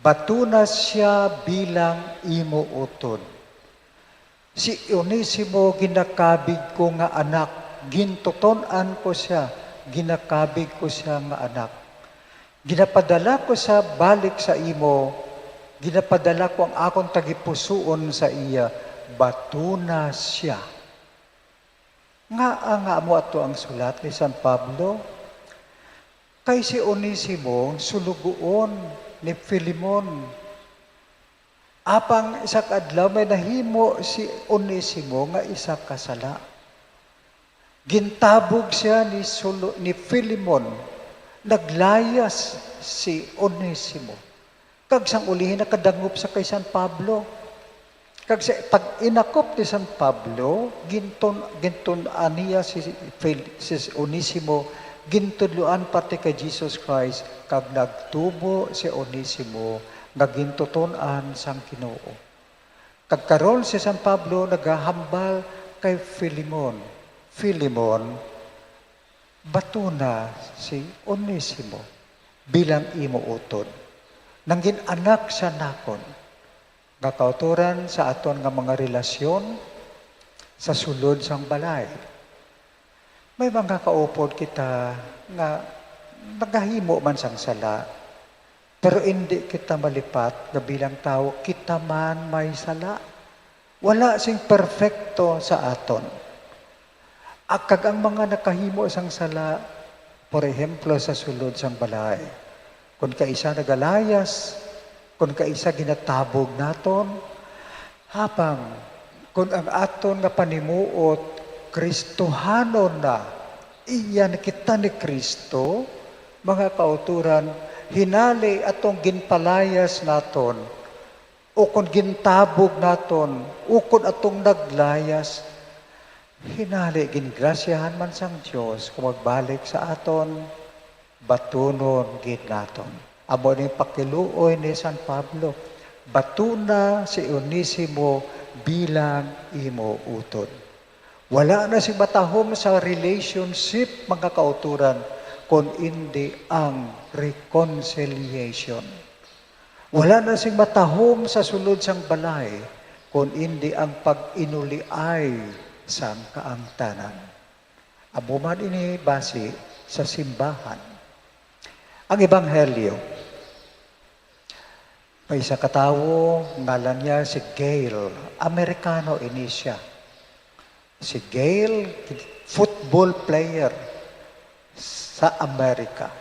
Batuna sia bilang imo utod. Si Onesimo ginakabig ko nga anak, gintuton-an ko sia, ginakabig ko sia nga anak. Ginapadala ko sia balik sa imo, ginapadala ko ang akon tagipusoon sa iya, batuna sia." Ngaa nga amo ato ang sulat ni San Pablo? Kay si Onesimo sulugoon ni Filemon. Apang isa ka adlaw may nahimo si Onesimo nga isa ka sala. Gintabog sia ni Solo-, ni Filemon. Naglayas si Onesimo. Kag sang ulihi nakadangop sa kay San Pablo. Kag sa pag-inakop ni San Pablo, gintun-, gintun-an niya si Fel-, si Onesimo, gintudloan pati kay Jesus Christ, kag nagtubo si Onesimo nga gintuton-an sang Ginoo. Kag karon si San Pablo nagahambal kay Filemon, "Filemon, batuna si Onesimo bilang imo utod. Nangin-anak siya nakon, nga kautoran sa aton nga mga relasyon sa sulod sang balay. May mga kaupod kita nga nagahimo man sang sala, pero indi kita malipat nga bilang tawo kita man may sala. Wala sing perfecto sa aton. Ag kag ang mga nakahimo sang sala, por ehemplo, sa sulod sang balay, kon kaisa nagalayas, kon kaisa ginatabog naton, apang kon ang aton nga panimuot Kristohanon na, iya na kita ni Kristo, mga kautoran, hinali atong ginpalayas naton, o kon gintabog naton, o kon atong naglayas, hinali gingrasyahan man sang Dios kung magbalik sa aton, batunon gid naton. Amo ning pakiluoy ni San Pablo, "Batuna si Onesimo bilang imo utod." Wala na sing matahom sa relationship, mga kautoran, kon indi ang reconciliation. Wala na sing matahom sa sulod sang balay, kon indi ang pag-inuliay sang kaangtanan. Amo man ini basi sa simbahan. Ang Ebanghelyo, may isa ka tawo, ngalan niya si Gail. Amerikano ini siya. Si Gail, football player sa Amerika.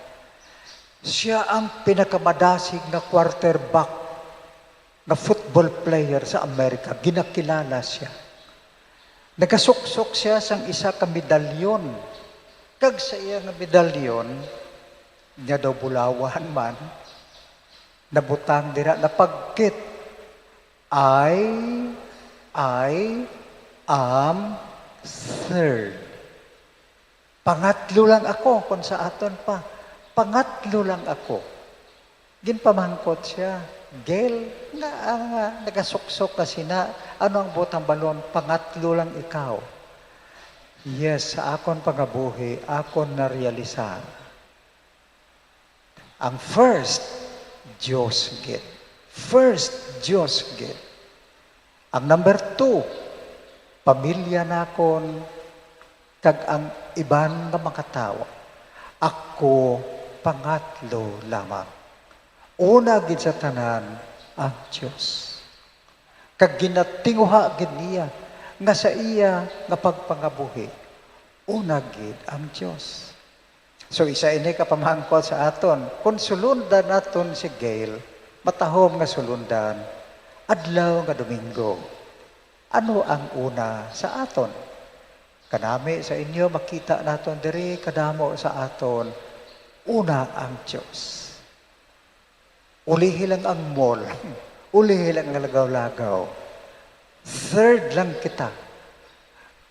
Siya ang pinakamadasig nga quarterback nga football player sa Amerika. Ginakilala siya. Nagasuksok siya sang isa ka medalyon. Kag sa iya nga medalyon, nga daw bulawan man, nabutang dira, napagkit, "I, I am third." Pangatlo lang ako, kung sa aton pa, pangatlo lang ako. Ginpamangkot siya, "Gail, nga, nga nagasuksok ka sina, ano ang butang balon, pangatlo lang ikaw?" Yes, sa akon pangabuhi, akon narealisar. Ang first, Dios gid. First, Dios gid. Ang number two, pamilya nakon kag ang iban nga mga tawo. Ako pangatlo lamang. Una gid sa tanan ang Dios. Kag ginatinguha gid niya nga sa iya nga pagpangabuhi, una gid ang Dios. So, isa ini ka pamangkot sa aton. Kon sulundan naton si Gail, matahom nga sulundan, adlaw nga Domingo, ano ang una sa aton? Kanami sa inyo, makita naton diri, kadamo sa aton, una ang Dios. Ulihi lang ang mall. Ulihi lang ang lagaw-lagaw. Third lang kita.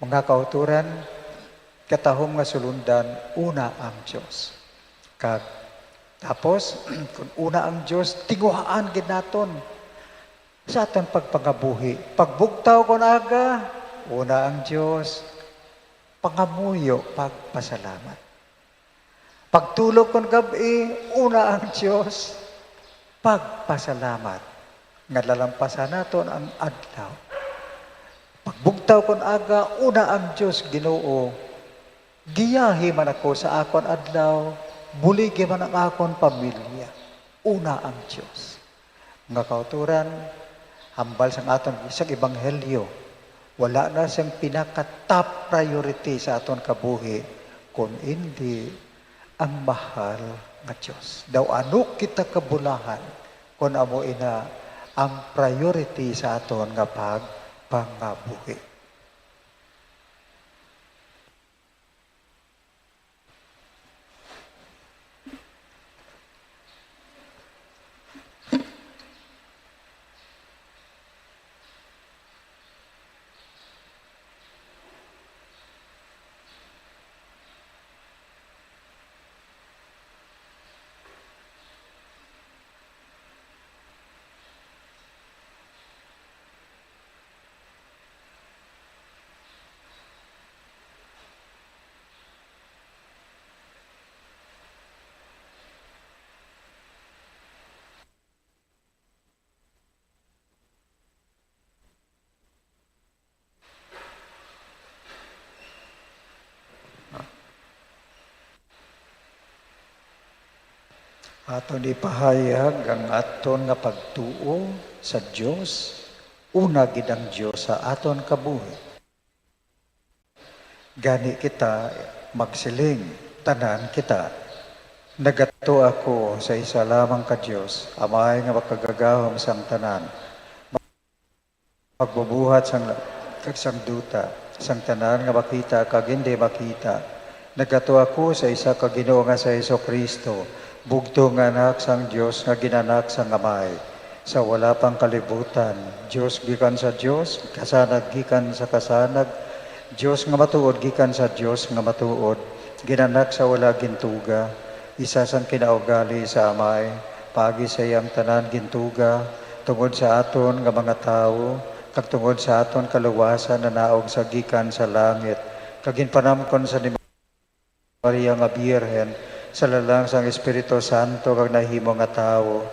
Mga kauturan, katahom nga sulundan, una ang Dios. Kag, tapos, kung una ang Dios, tinguhaan gid naton sa aton pagpangabuhi. Pagbugtaw kon aga, una ang Dios. Pangamuyo, pagpasalamat. Pagtulog kon gab-i, una ang Dios, pagpasalamat nga nalampasan naton ang adlaw. Pagbugtaw kon aga, una ang Dios, "Ginoo, giyahi man ako sa akon adlaw, buligi man ang akon pamilya." Una ang Dios. Mga kauturan, hambal sang aton sang ebanghelyo, wala na siyang pinaka-top priority sa aton kabuhi, kun indi ang mahal nga Dios. Daw ano kita kabulahan kun amo ina ang priority sa aton nga pagpangabuhi. Aton ipahayag ang aton nga pagtuo sa Dios, una gid ang Dios sa aton kabuhi. Gani kita magsiling, tanan kita, nagato ako sa isa lamang ka Dios, Amay nga makagagahom sang tanan, magbubuhat sang la-, kag sang duta, sang tanan nga makita kag hindi makita. Nagato ako sa isa ka Ginoo nga si Jesu-Cristo, bugtong nga Anak sang Dios nga ginanak sang Amay, sa wala pang kalibutan, Dios gikan sa Dios, kasanag gikan sa kasanag, Dios nga matuod gikan sa Dios nga matuod, ginanak sa wala gintuga, isa sang kinaugali sa Amay, paagi sa iya ang tanan gintuga, tungod sa aton nga mga tawo, kag tungod sa aton kaluwasan nanaog sa gikan sa langit, kag ginpanamkon sa ni Maria nga Birhen, sa lalang sang Espiritu Santo, kag nahimo nga tawo.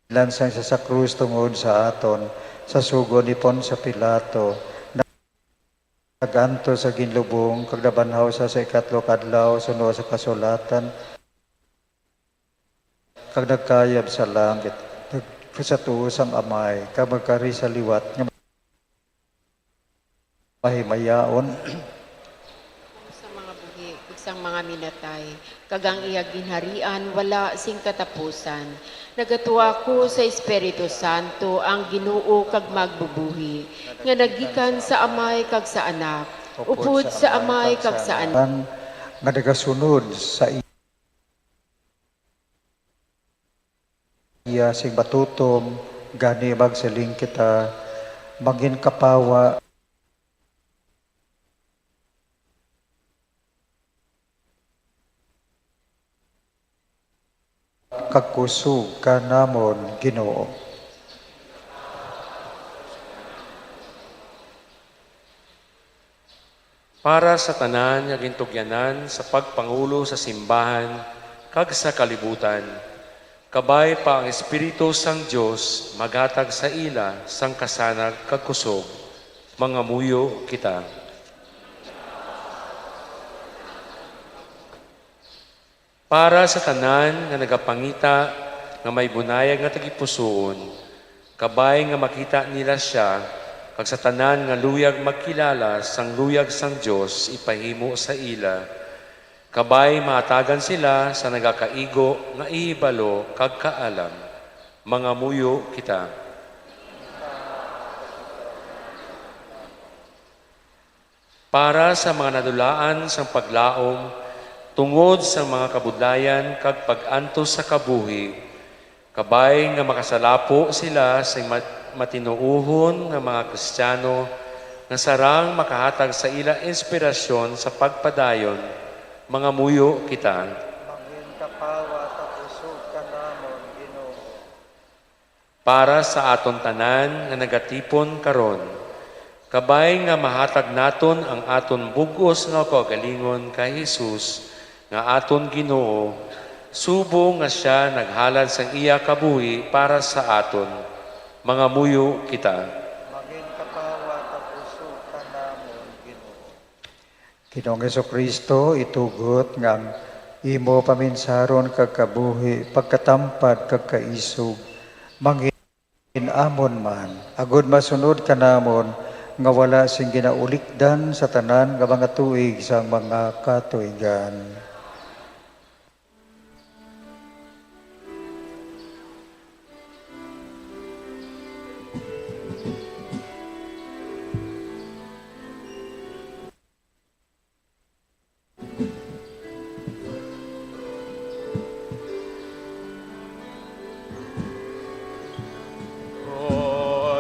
Ginlansang siya sa krus tungod sa aton, sa sugo ni Poncio Pilato, nagantos sa ginlubong, kag nabanhaw siya sa ikatlo ka adlaw suno sa kasulatan, kag nagkayab sa langit, nag-, sa tuo sang Amay, kag magkari sa liwat nga mahimayaon. Sang mga buhi, kag sang mga minatay, kag ang iya ginharian wala sing katapusan. Nagatua ako sa Espiritu Santo, ang Ginoo kag magbubuhi, nga naggikan sa Amay kag sa Anak, upod sa Amay kag sa Anak, nga nagasunod sa iya sing matutom, gani magsiling kita, mangin kapawa kag kusog ka namon, Ginoo. Para sa tanan nga gintugyanan sa pagpangulo sa simbahan kag sa kalibutan, kabay pa ang Espiritu sang Dios maghatag sa ila sang kasanag kag kusog. Mangamuyo kita. Para sa tanan nga nagapangita nga may bunayag nga tagipusoon, kabay nga makita nila sia, kag sa tanan nga luyag magkilala sang luyag sang Dios ipahimo sa ila, kabay mahatagan sila sa nagakaigo nga ihibalo kag kaalam. Mangamuyo kita. Para sa mga nadulaan sang paglaom tungod sa mga kabudlayan kag pag-antos sa kabuhi, kabay nga makasalapo sila sa mat-, matinuohon nga mga Kristiano nga sarang makahatag sa ila inspirasyon sa pagpadayon, mangamuyo kita. Mangin kapawa kag kusog ka namon, Ginoo. Para sa aton tanan nga nagatipon karon, kabay nga mahatag naton ang aton bug-os nga kaugalingon kay Jesus nga aton Ginoo, subong nga sia naghalad sang iya kabuhi para sa aton. Mangamuyo kita. Mangin kapawa kag kusog ka namon, Ginoo. Ginoong Jesu-Cristo, itugot nga ang imo paminsaron kag kabuhi, pagkatampad kag kaisog, mangin amon man, agod masunod ka namon nga wala sing ginaulikdan sa tanan nga mga tuig sang mga katuigan.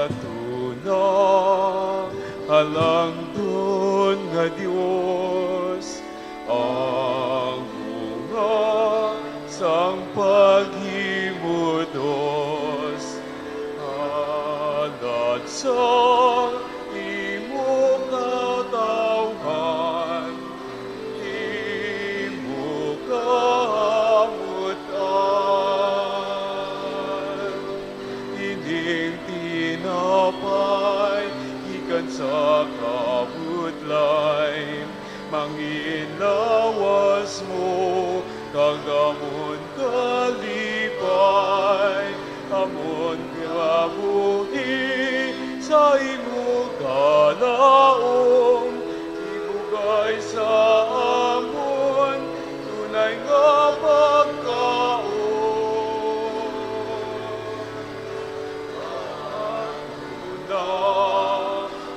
Ato na halangdon nga Dios, ang bunga sang paghimudnos, halad sa imo katawhan, imo kahamut-an. Ining tinapay gikan sa kabudlay, mangin lawas mo, kag amon nga pagkaon. Ang una,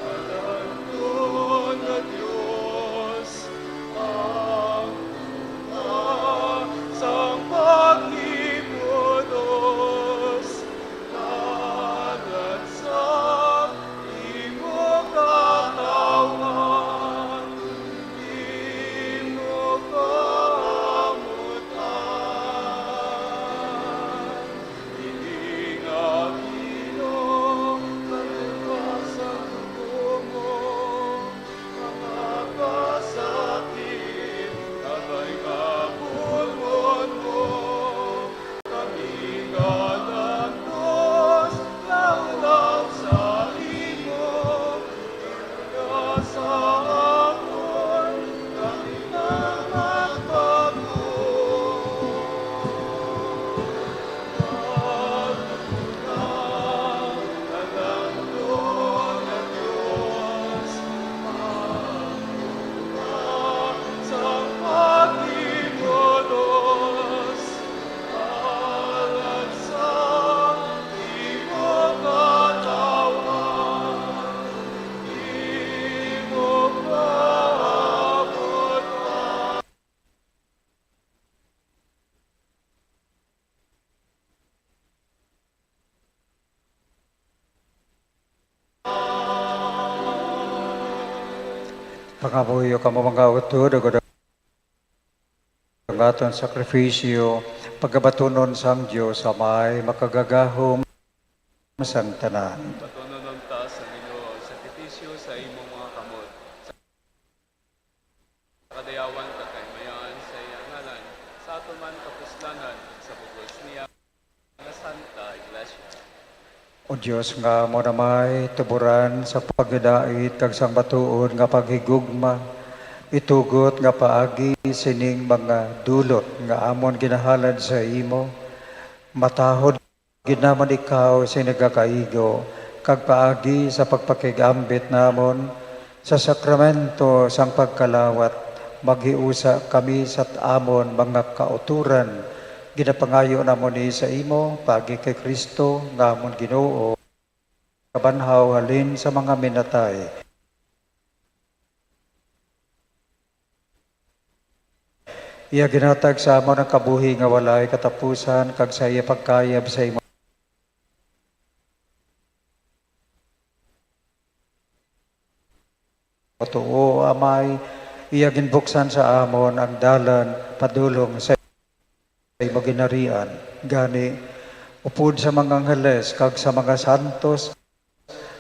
alanton nga Dios, ang una sang paghipudos, dalan sa imo katawhan. Imo paamutan, ini nga Ginoo, kalugasan ko mo, mga kasakit, kabay nga pulmon mo. Kami nga lantos, laulaw sa imo, ikaw sa amon, kami nga magpamon. Ang una, ang lantos nga Dios, ang una sang paghipudos. Pangamuyo kamo, mga utod, agod ang aton sakrifisyo pagabatunon sang Dios Amay makagagahom sang tanan. Batunon ta sa Ginoo ang sakripisyo sa imong mga kamot, sa kadayawan kag kaimayan sa iya ngalan, sa aton man kapuslanan, ug sa bug-os niya nga Santa Iglesia. O Dios, nga amo na may tuburan sa paghidait kag sang matuod nga paghigugma, itugot nga paagi sining mga dulot nga amon ginahalad sa imo, matahod gid namon ikaw sing nagakaigo, kag paagi sa pagpakig-ambit namon, sa sakramento sang pagkalawat, maghiusa kami sa amon mga kauturan. Ginapangayo namon ni sa imo, paagi kay Cristo nga amon Ginoo, kabanhaw halin sa mga minatay. Iya ginhatag sa amon ang kabuhi nga walay katapusan, kag sa iya pagkayab sa imo tuo, Amay, iya ginbuksan sa amon ang dalan padulong sa imo ginharian. Gani, upod sa mga angeles kag sa mga santos,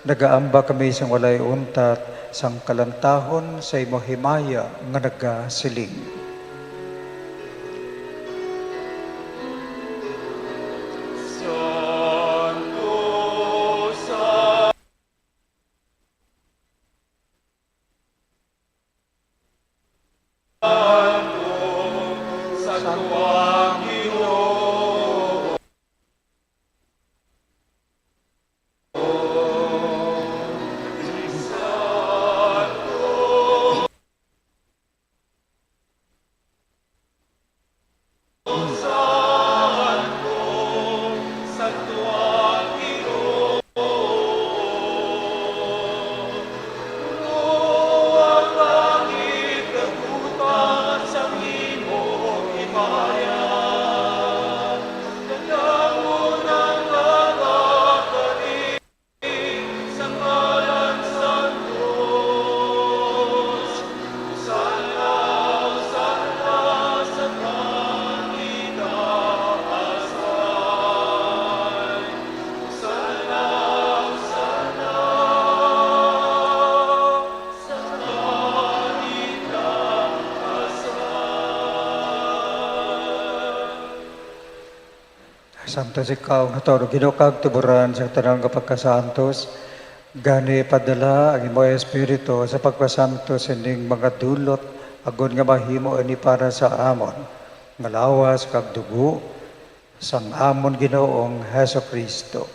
nagaamba kami sing walay untat sang kalantahon sa imo himaya nga nagasiling: Santo, Santo, Santo ang Ginoo. Sa ngalan sang Dios, Hosanna, Hosanna sa taas-ay. Hosanna, Hosanna sa taas-ay. Santos ikaw nga Tuo, Ginoo, kag tuburan sang tanan nga pagkasantos. Gani, padala ang imo Espiritu sa pagpasantos sining mga dulot, agod nga mahimo ini para sa amon nga lawas kag dugo sang amon Ginoong Jesu-Cristo.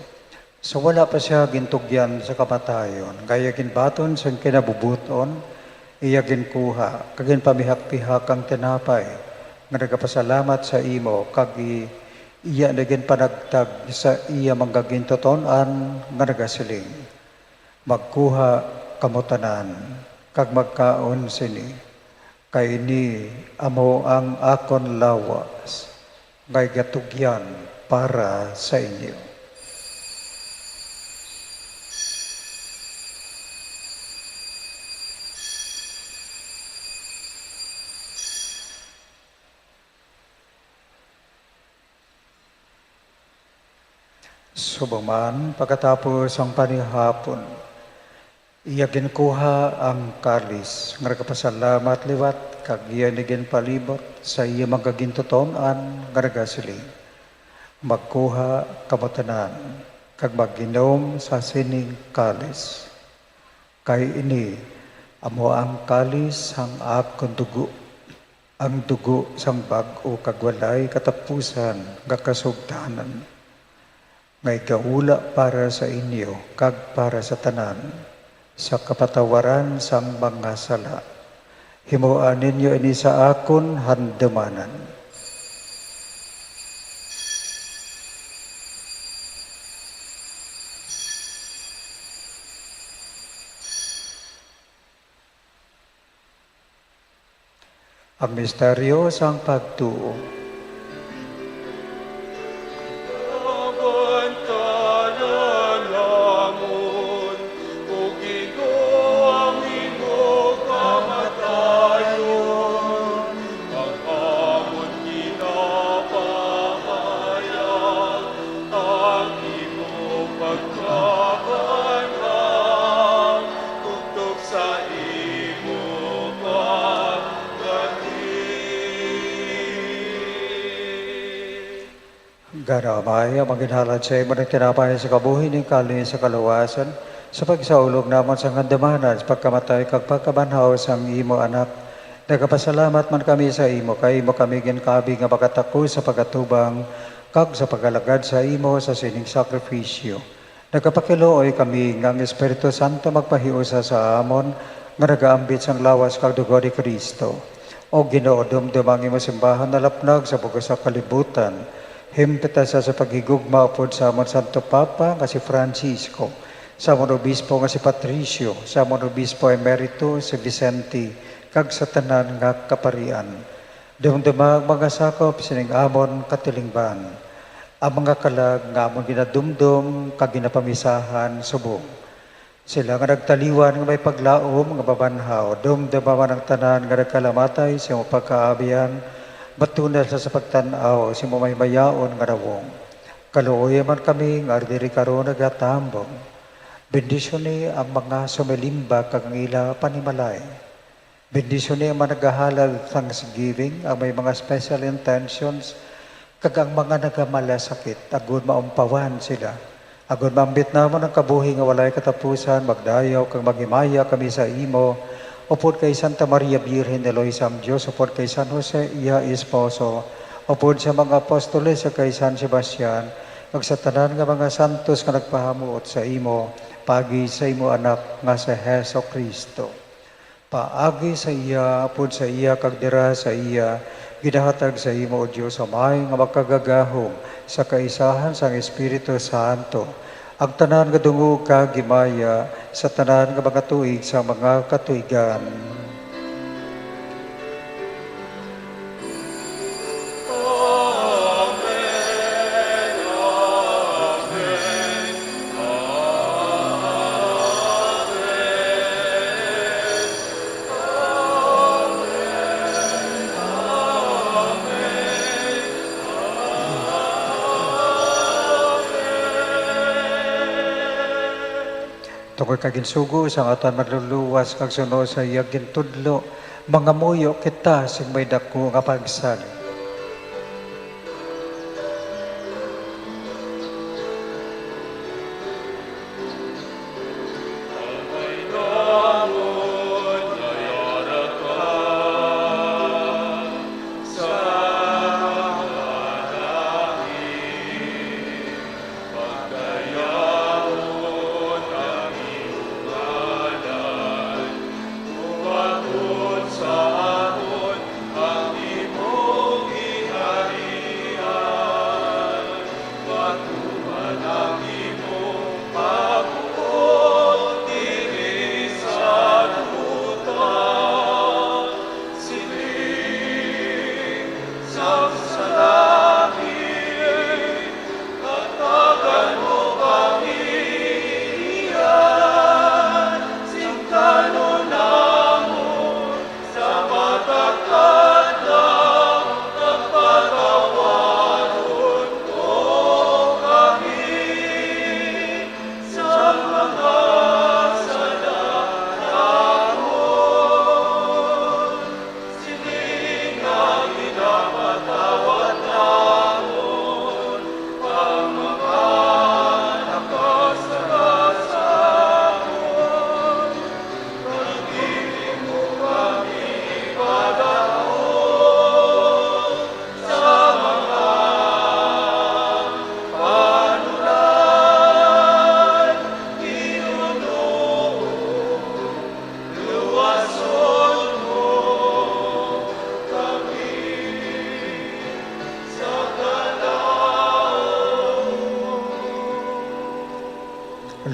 Sa wala pa sia gintugyan sa kamatayon, nga iya ginbaton sang kinabubut-on, iya ginkuha, kag ginpamihak-pihak ang tinapay, nga nagapasalamat sa imo, kag i-, iya na ginpanagtag sa iya mga gintuton-an nga nagasiling, "Magkuha kamo tanan kag magkaon sini, kay ini amo ang akon lawas nga igatugyan para sa inyo." Subong man, pagkatapos ang panihapon, iya ginkuha ang kalis nga nagapasalamat liwat, kag iya ini ginpalibot sa iya mga gintuton-an nga nagasiling, "Magkuha kamo tanan kag mag-inom sa sining kalis, kay ini amo ang kalis sang akon dugo, ang dugo sang bag-o kag walay katapusan nga kasugtanan, nga igahula para sa inyo kag para sa tanan sa kapatawaran sang mga sala. Himoa ninyo ini sa akon handumanan." Ang misteryo sang pagtuo. Kabantalan namon, O Ginoo, ang imo kamatayon, kag amon ginapahayag ang imo pagkabantay tubtob sa imo pagkati. Gani, Amay, amon ginhalad sa imo ning tinapay sa kabuhi, ning kalis sa kaluwasan, sa pagsaulog namon sa handumanan sa pagkamatay kag pagkabanhaw sang imo Anak. Nagapasalamat man kami sa imo, kay imo kami ginkabig nga makatakos sa pag-atubang kag sa pag-alagad sa imo sa sining sakrifisyo. Nagapakiluoy kami nga ang Espiritu Santo magpahiusa sa amon nga nagaambit sang lawas kag dugo ni Cristo. O Ginoo, dumduma ang imo simbahan nalapnag sa bug-os nga kalibutan. Himpita sa, sa paghigugma upod sa amon Santo Papa nga si Francisco, sa amon obispo nga si Patricio, sa amon obispo emerito si Vicente, kag sa tanan nga kaparian. Dumduma ang mga sakop sining amon katilingban, ang mga kalag nga amon ginadumdom kag ginapamisahan subong sila nga nagtaliwan nga may paglaom nga mabanhaw. Dumduma man ang tanan nga nagkalamatay sa imo pagkaabian, batuna sa, sa pagtan-aw sa imo mahimayaon nga nawong. Kaluoyi man kami nga diri karon nagatambong. Bendisyoni ang mga sumilimbag kag ang ila panimalay. Bendisyoni ang mga nagahalad thanksgiving, ang may mga special intentions, kag ang mga nagamalasakit, agod maumpawan sila. Agod maambit namon ang kabuhi nga walay katapusan, magdayaw kag maghimaya kami sa imo, upod kay Santa Maria Birhen de Loisa, ang Dios, upod kay San Jose, iya esposo, upod sa mga apostoles, sa kay San Sebastian, kag sa tanan nga mga santos nga nagpahamuot sa imo, paagi sa imo Anak nga si Jesu-Cristo. Paagi sa iya, upod sa iya, kag dira sa iya, ginahatag sa imo, O Dios Amay, nga makagagahom sa kaisahan sang Espiritu Santo, ang tanan nga dungog kag himaya sa tanan nga mga tuig sa mga katuigan. Tungod kay ginsugo sang aton Manluluwas kag suno sa iya gintudlo, mangamuyo kita sing may daku nga pagsalig.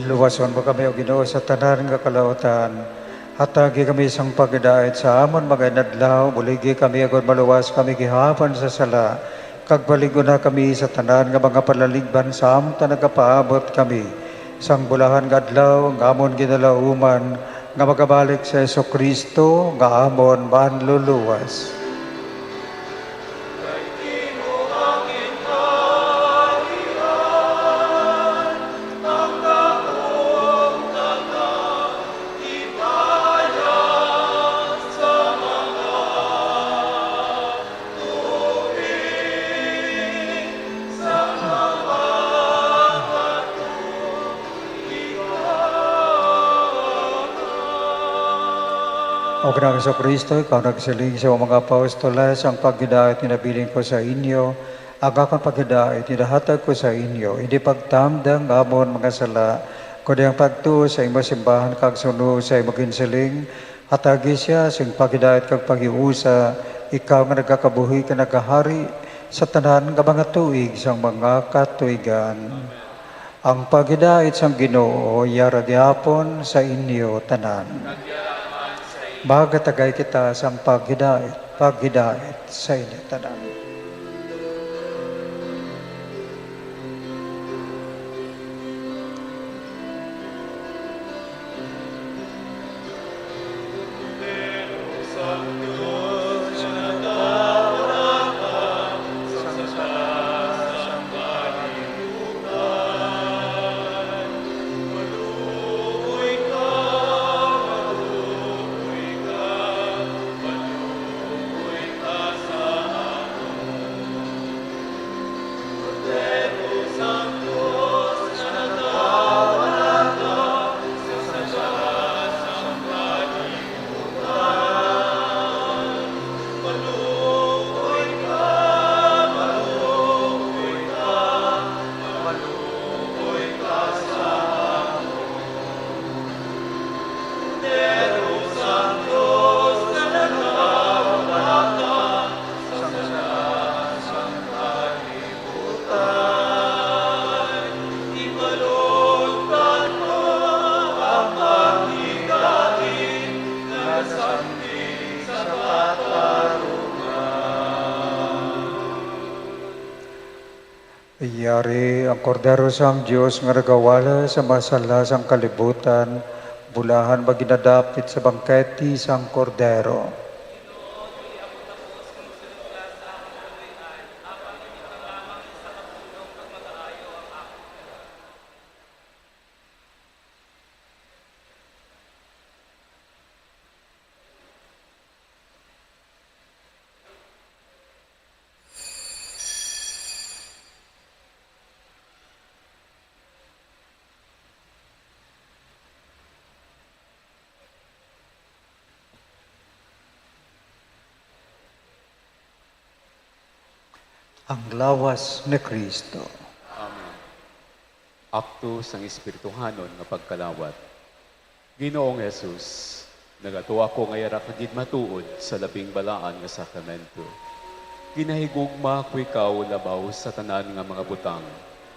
Luwason mo kami, O Ginoo, sa tanan nga kalautan. Hatagi kami sang pagdait sa amon mga inadlaw, buligi kami agod maluwas kami gihapon sa sala, kag palig-una kami sa tanan nga mga palaligban sa amon nagapaabot kami sang bulahan nga adlaw nga amon ginalauman nga magabalik si Jesu-Cristo nga amon Manluluwas. O Ginoong Jesu-Cristo, ikaw nagsiling sa mga apostoles, "Ang paghidait ginabilin ko sa inyo, ang akon paghidait idahatag ko sa inyo. Hindi pagtamda ang amon mga sala, kundi ang pagtuo sa imo simbahan kag suno sa imo ginsiling, hatagi siya sing paghidait kag paghiusa, ikaw nga nagakabuhi kag nagahari sa tanan nga mga tuig sang mga katuigan." Ang paghidait sang Ginoo yara gihapon sa inyo tanan. Magatagay kita sang paghidait, paghidait sa inyo tanan. Yari ang Kordero sang Dios nga nagawala sa mga sala sang kalibutan, bulahan maginadapit sa bangkete sang Kordero. Ang lawas ni Cristo. Amen. Akto sang espirituhanon nga pagkalawat. Ginoong Jesus, nagatua ako nga yara ka gid matuod sa labing balaan nga sakramento. Ginahigugma ko ikaw labaw sa tanan nga mga butang,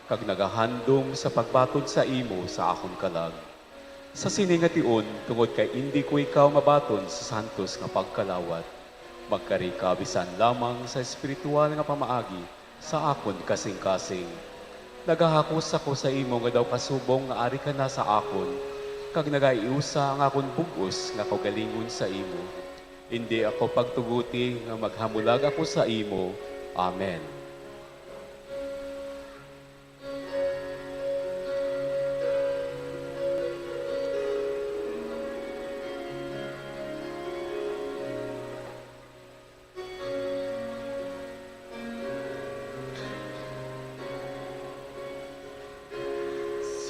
kag nagahandom sa pagbaton sa imo sa akon kalag. Sa sini nga tion, tungod kay indi ko ikaw mabaton sa santos nga pagkalawat, Magkari ka bisan lamang sa espiritual nga pamaagi sa akon kasingkasing. Nagahakos ako sa imo nga daw kasubong nga ari ka na sa akon, kag nagaiusa ang akon bug-os nga kaugalingon sa imo. Indi ako pagtuguti nga maghamulag ako sa imo. Amen.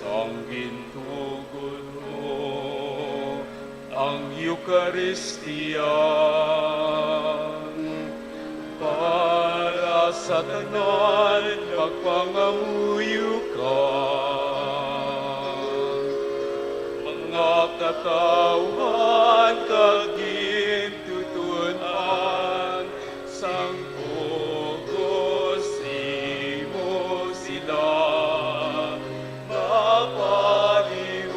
Sang gintugot mo ang Eukaristia, para sa tanan magpangamuyo ka. Mga katawhan kag gintuton-an, sang bug-os imo sila mapaliusa.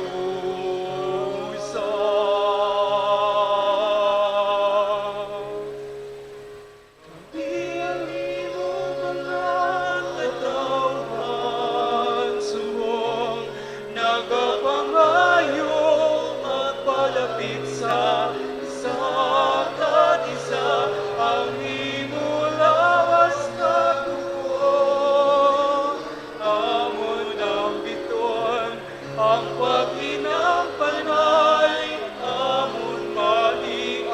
Kami ang imo mga katawhan subong nagapangayo magpalapit sa isa kag isa ang imo lawas kag dugo. Amon ang biton, ang paghinang panay, amon maliagon.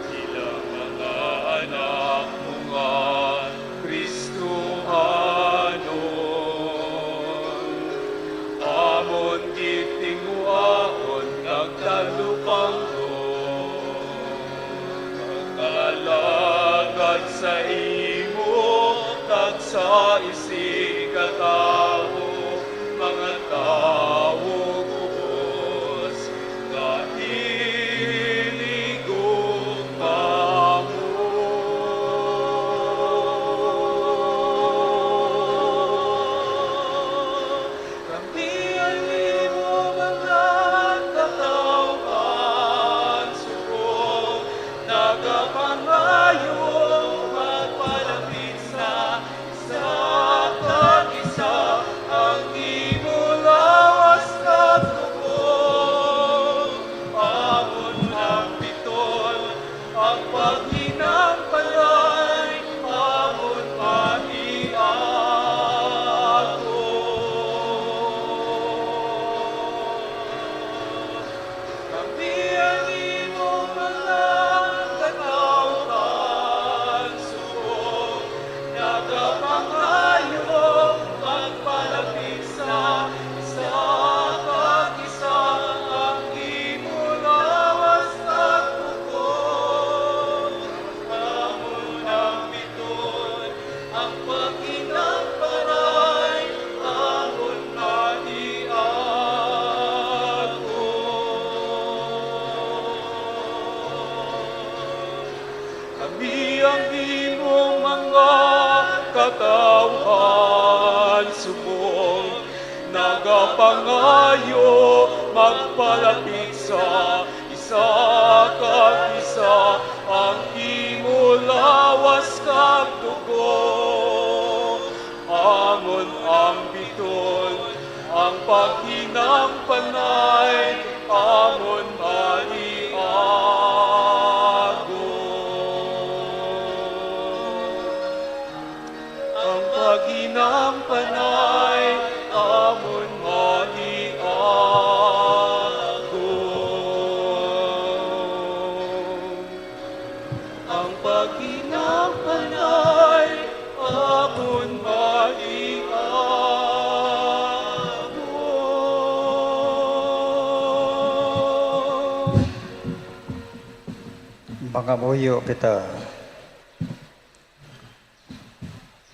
Bilang mga anak mo nga Kristohanon, amon gitinguhaon kag talupanggon, kag alagad sa imo kag sa isigkatawo, mga tawo gubos nga hinigugma mo. Kami ang imo mga katawhan subong nagapangayo magpalapit sa isa kag isa ang imo lawas kag dugo. Amon ang biton, ang paghinang panay, amon maliagon. Kami ang imo mga katawhan subong nagapangayo magpalapit sa isa kag isa ang imo lawas kag dugo. Amon ang biton, ang paghinang panay, amon maliagon. Kami ang imo mga katawhan subong nagapangayo magpalapit sa isa kag isa ang imo lawas kag dugo. Amon ang biton, ang paghinang panay, amon maliagon. Ang paghinang panay, amon maliagon. Ang paghinang panay, amon maliagon. Mangamuyo kita.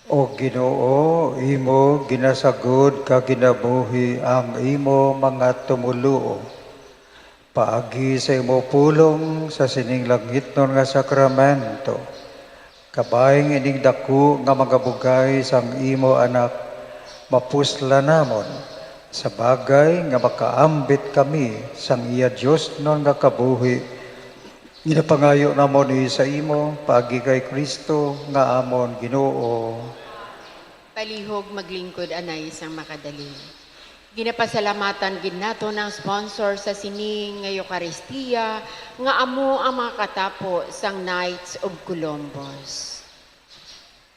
O Ginoo, imo ginasagod kag ginabuhi ang imo mga tumoluo. Paagi sa imo pulong sa sining langitnon nga sakramento, kabahin ining daku nga mga bugay sang imo Anak, mapuslan namon Sa bagay nga makaambit kami sang iya diosnon nga kabuhi, ginapangayo namon ini sa imo paagi kay Cristo nga amon Ginoo. Palihog maglingkod anay sang makadali. Ginapasalamatan gid naton ang sponsor sa sini nga Eukaristia, nga amo ang mga katapo sang Knights of Columbus.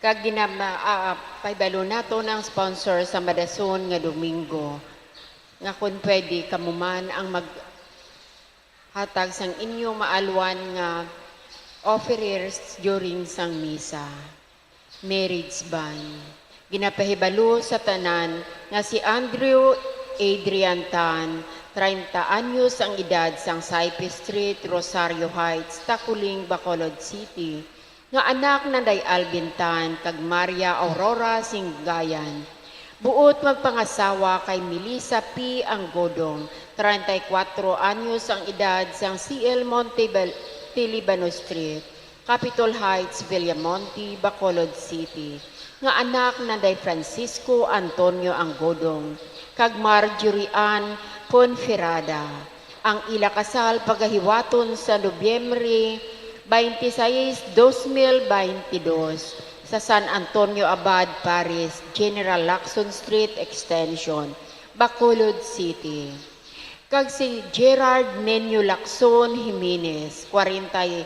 Kag ginama-, ah, pahibalo naton ang sponsor sa madason nga Domingo, nga kon pwede, kamo man ang maghatag sang inyo maalwan nga offerings during sang misa. Marriage band. Ginapahibalo sa tanan nga si Andrew Adrian Tan, treinta anyos ang edad, sang Saipe Street, Rosario Heights, Taculing, Bacolod City, nga anak nanday Alvin Tan kag Maria Aurora Singgayan. Buot magpangasawa kay Melissa P. Anggodong, treinta y cuatro anyos ang edad, sang C L Monte Bel-, Tilibano Street, Capitol Heights, Villamonte, Bacolod City, nga anak nanday Francisco Antonio Anggodong kag Marjorie Ann Ponferrada. Ang ila kasal pagahiwaton sa Nobyembre twenty-six, dos mil twenty-dos, sa San Antonio Abad Parish, General Lacson Street Extension, Bacolod City. Kag si Gerard Nenio Lacson Jimenez, kwarenta y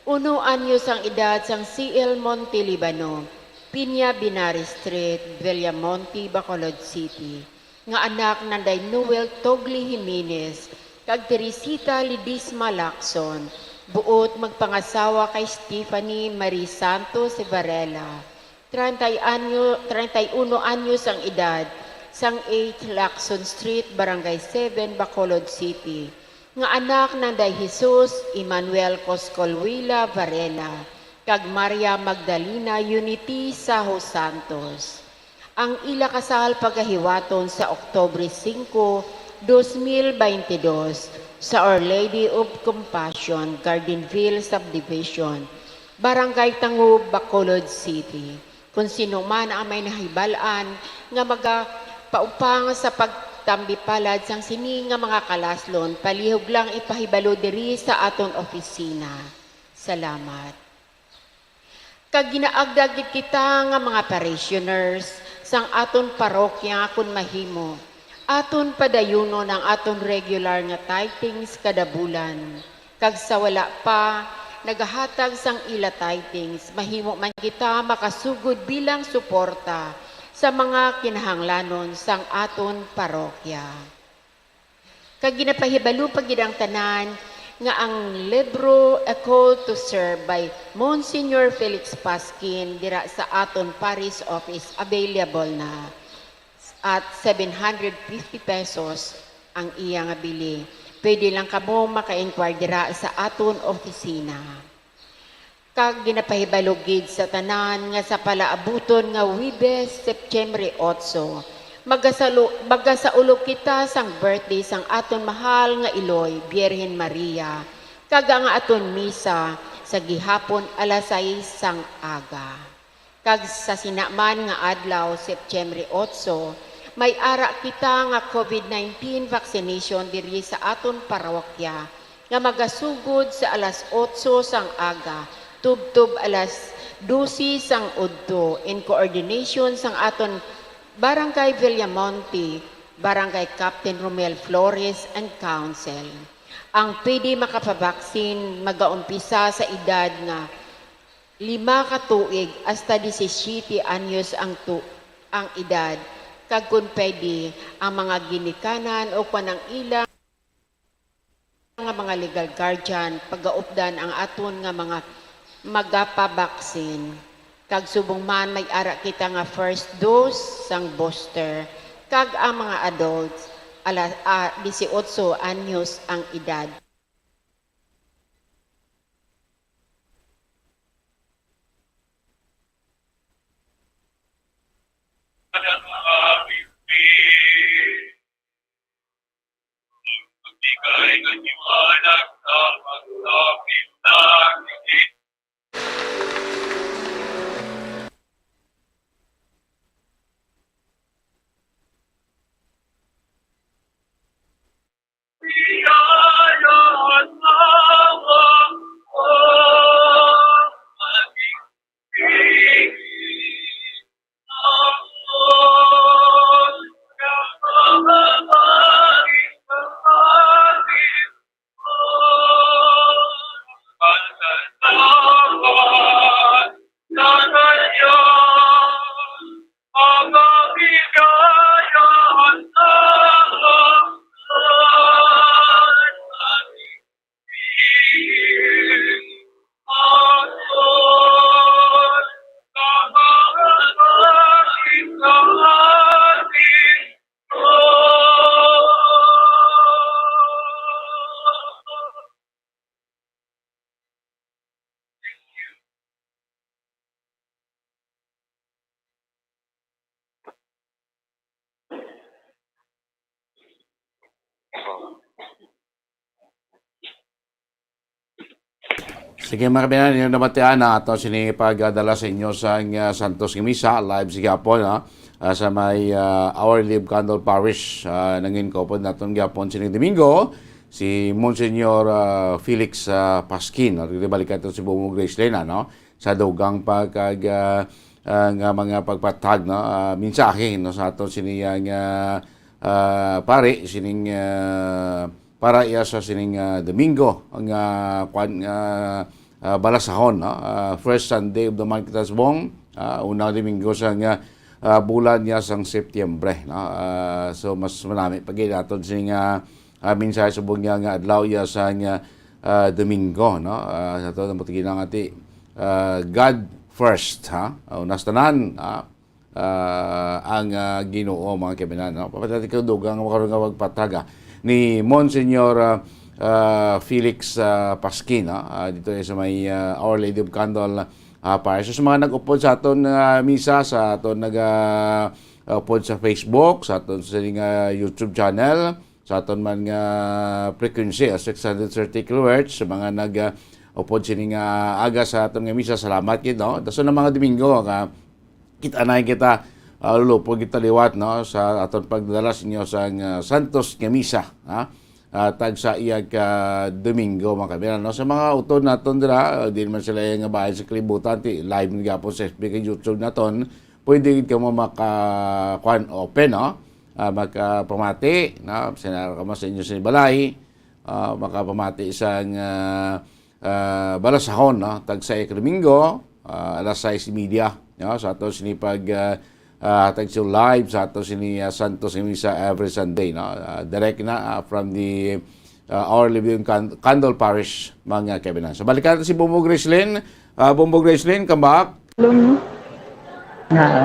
uno anyos ang edad, sang C L Montelibano, Piña Binari Street, Villamonte, Bacolod City, nga anak nanday Noel Togli Jimenez kag Teresita Ledesma Lacson, buot magpangasawa kay Stephanie Marie Santos Varela, treinta y anyo, treinta y uno anyos ang edad, sang eighth Lacson Street, Barangay seven, Bacolod City, nga anak nanday Jesus Emmanuel Coscolwila Varela kag Maria Magdalena Unity Saho Santos. Ang ila kasal pagahiwaton sa Oktubre singko, dos mil baynte dos, sa Our Lady of Compassion, Gardenville Subdivision, Barangay Tangub, Bacolod City. Kon sino man ang may nahibal-an nga magapaupang sa pagtambi palad sang sini nga mga kalaslon, palihog lang ipahibalo diri sa aton opisina. Salamat. Kag ginaagda gid kita nga mga parishioners sang aton parokya, kon mahimo, aton padayunon ang aton regular nga tithings kada bulan. Kag sa wala pa nagahatag sang ila tithings, mahimo man kita makasugod bilang suporta sa mga kinahanglanon sang aton parokya. Kag ginapahibalo pa gid ang tanan nga ang libro A Call to Serve by Monsignor Felix Pasquin dira sa aton parish office available na at seven hundred fifty pesos ang iya nga bili. Pwede lang kamo maka-inquire dira sa aton opisina. Kag ginapahibalo gid sa tanan nga sa palaabuton nga Huwebes, Setyembre otso, magasalo-, magasaulo kita sang birthday sang aton mahal nga Iloy, Birhen Maria, kag ang aton misa sa gihapon alas sais sang aga. Kag sa sina man nga adlaw, Setyembre otso, may ara kita nga COVID nineteen vaccination diri sa aton parokya, nga magasugod sa alas otso sang aga tubtob alas dose sang udto, in coordination sang aton Barangay Villamonte, Barangay Captain Romel Flores, and Council. Ang pwede makapabaksin magaumpisa sa edad nga lima ka tuig hasta disisiete anyos ang tu-, ang edad, kag kon pwede, ang mga ginikanan o kon ang ila nga mga legal guardian pagaupdan ang aton nga mga magapabaksin. Kag subong man may ara kita nga first dose sang booster, kag ang mga adults, ala-, ah, disiotso anyos ang edad. Sige, mga kabayan, inyo nabatian na ato sini pagdala sa inyo sang, ah, Santos nga Misa, live sa gihapon, ha? Ah, sa may, ah, Our Lady of Candle Parish, ah, nangin kaupod naton gihapon sining Domingo, si Monsignor, ah, Felix, ah, Pasquin, no? Balikan to si Bongbong Gracelyn, no? Sa dugang pa kag, ah, ah, nga mga pagpatag, no? Ah, mensahe, no? Sa ato sini nga, ah, pari, sining, ah, para iya sa sining, ah, Domingo, nga, kwan, nga, ah, balasahon, no? Ah, first Sunday of the month, kita subong, ah, unang Domingo sa nga, ah, bulan niya sang Setyembre, no? Ah, so, mas manami pa gid aton sini nga, ah, mensahe subong niya nga adlaw iya sa nga, ah, Domingo, no? Ah, sa to, ang pagkina nga ti, ah, God first, ha? Ah, unas tanan, ha? Ah, ang, ah, Ginoo, mga kaibigan, no? Papatati ko dugang nga makaroon nga magpataga ni Monsignor, ah, ah, Felix, ah, Pasquin, no? Ah, dito sa may, ah, Our Lady of Candle, ah, Parish. So, sa mga nag-upod sa aton, ah, misa, sa aton nag, ah, upod sa Facebook, sa aton sa, ah, YouTube channel, sa aton man nga frequency, ah, six hundred thirty kilohertz, sa mga nag, ah, upod sini nga aga sa aton nga misa, salamat gid, no? Dason ang mga Domingo, ka, kita na kita, ah, lulupod kita liwat, no, sa aton pagdala sa inyo sang, ah, Santos nga Misa, ha? Ah, tagsa iya ka Domingo, mga kaibigan, no? Sa mga utod naton dira, ah, di man sila nga bahin sa kalibutan, ti live man gyapon sa F B kag YouTube naton, pwede gid kamo maka, kwan, open, no? Ah, makapamati, no? Sinara ka mo sa inyo sa balay, ah, makapamati sang, ah, ah, balasahon, no? Tagsa ka Domingo, ah, alas sais y media, no? Sa aton sini pag, ah, ah, tagsa live sa aton sini, ah, Santos nga Misa every Sunday, no? Ah, direct na, ah, from the, ah, Our Living Can-, Candle Parish, mga kaibigan. So, balikan natin si Bumbo Gracelyn. Ah, Bumbo Gracelyn, come back. Lum-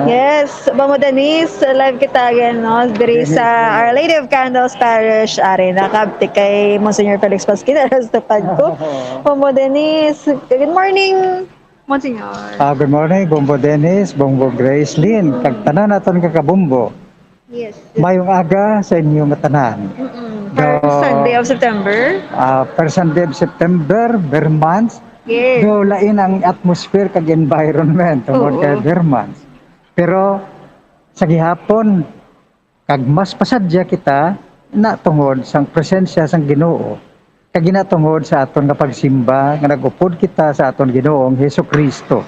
Yes, Bumbo Denise, live kita again, no? Diri sa Our Lady of Candles Parish, ari na kabti kay Monsignor Felix Pasquin, alas tupad ko. Bumbo Denise, good morning, Monsignor. Ah, good morning, Bumbo Dennis, Bumbo Grace Lynn, kag tanan naton ka kabumbo. Yes. Mayong aga sa inyo nga tanan. Mm-mm. First Sunday of September. Ah, first Sunday of September, ber months. Yes. Do lain ang atmosphere kag environment tungod kay ber months. Pero sa gihapon, kag mas pasadya kita na tungod sang presensya sang Ginoo, kag ginatungod sa aton nga pagsimba nga nag-upod kita sa aton Ginoong Jesu-Cristo.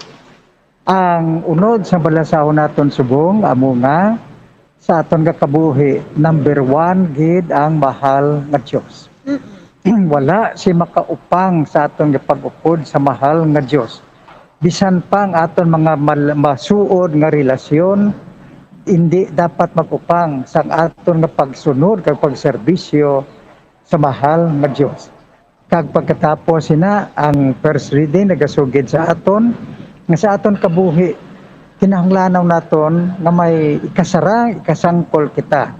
Ang unod sang balasahon naton subong amo nga sa aton nga kabuhi, number one gid ang mahal nga Dios. Wala si makaupang sa aton nga pag-upod sa mahal nga Dios. Bisan pa ang aton mga mal-, masuod nga relasyon, indi dapat mag-upang sang aton nga pagsunod kag pagserbisyo sa mahal nga Dios. Kag pagkatapos sina, ang first reading nagasugid sa aton nga sa aton kabuhi, kinahanglanon naton nga may ikasarang, ikasangkol kita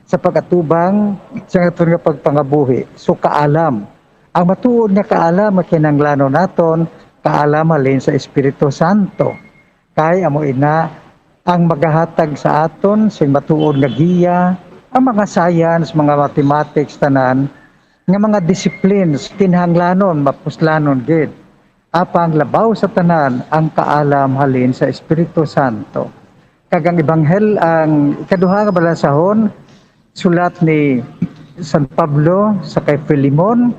sa pag-atubang sa aton nga pagpangabuhi. So, kaalam. Ang matuod nga kaalam nga kinahanglanon naton, kaalam halin sa Espiritu Santo. Kay amo ina ang magahatag sa aton sing matuod nga giya, ang mga science, mga mathematics, tanan nga mga disciplines kinahanglanon, mapuslanon gid. Apang labaw sa tanan ang kaalam halin sa Espiritu Santo. Kag ang ebanghel-, ang ikaduha nga balasahon, sulat ni San Pablo sa kay Filemon,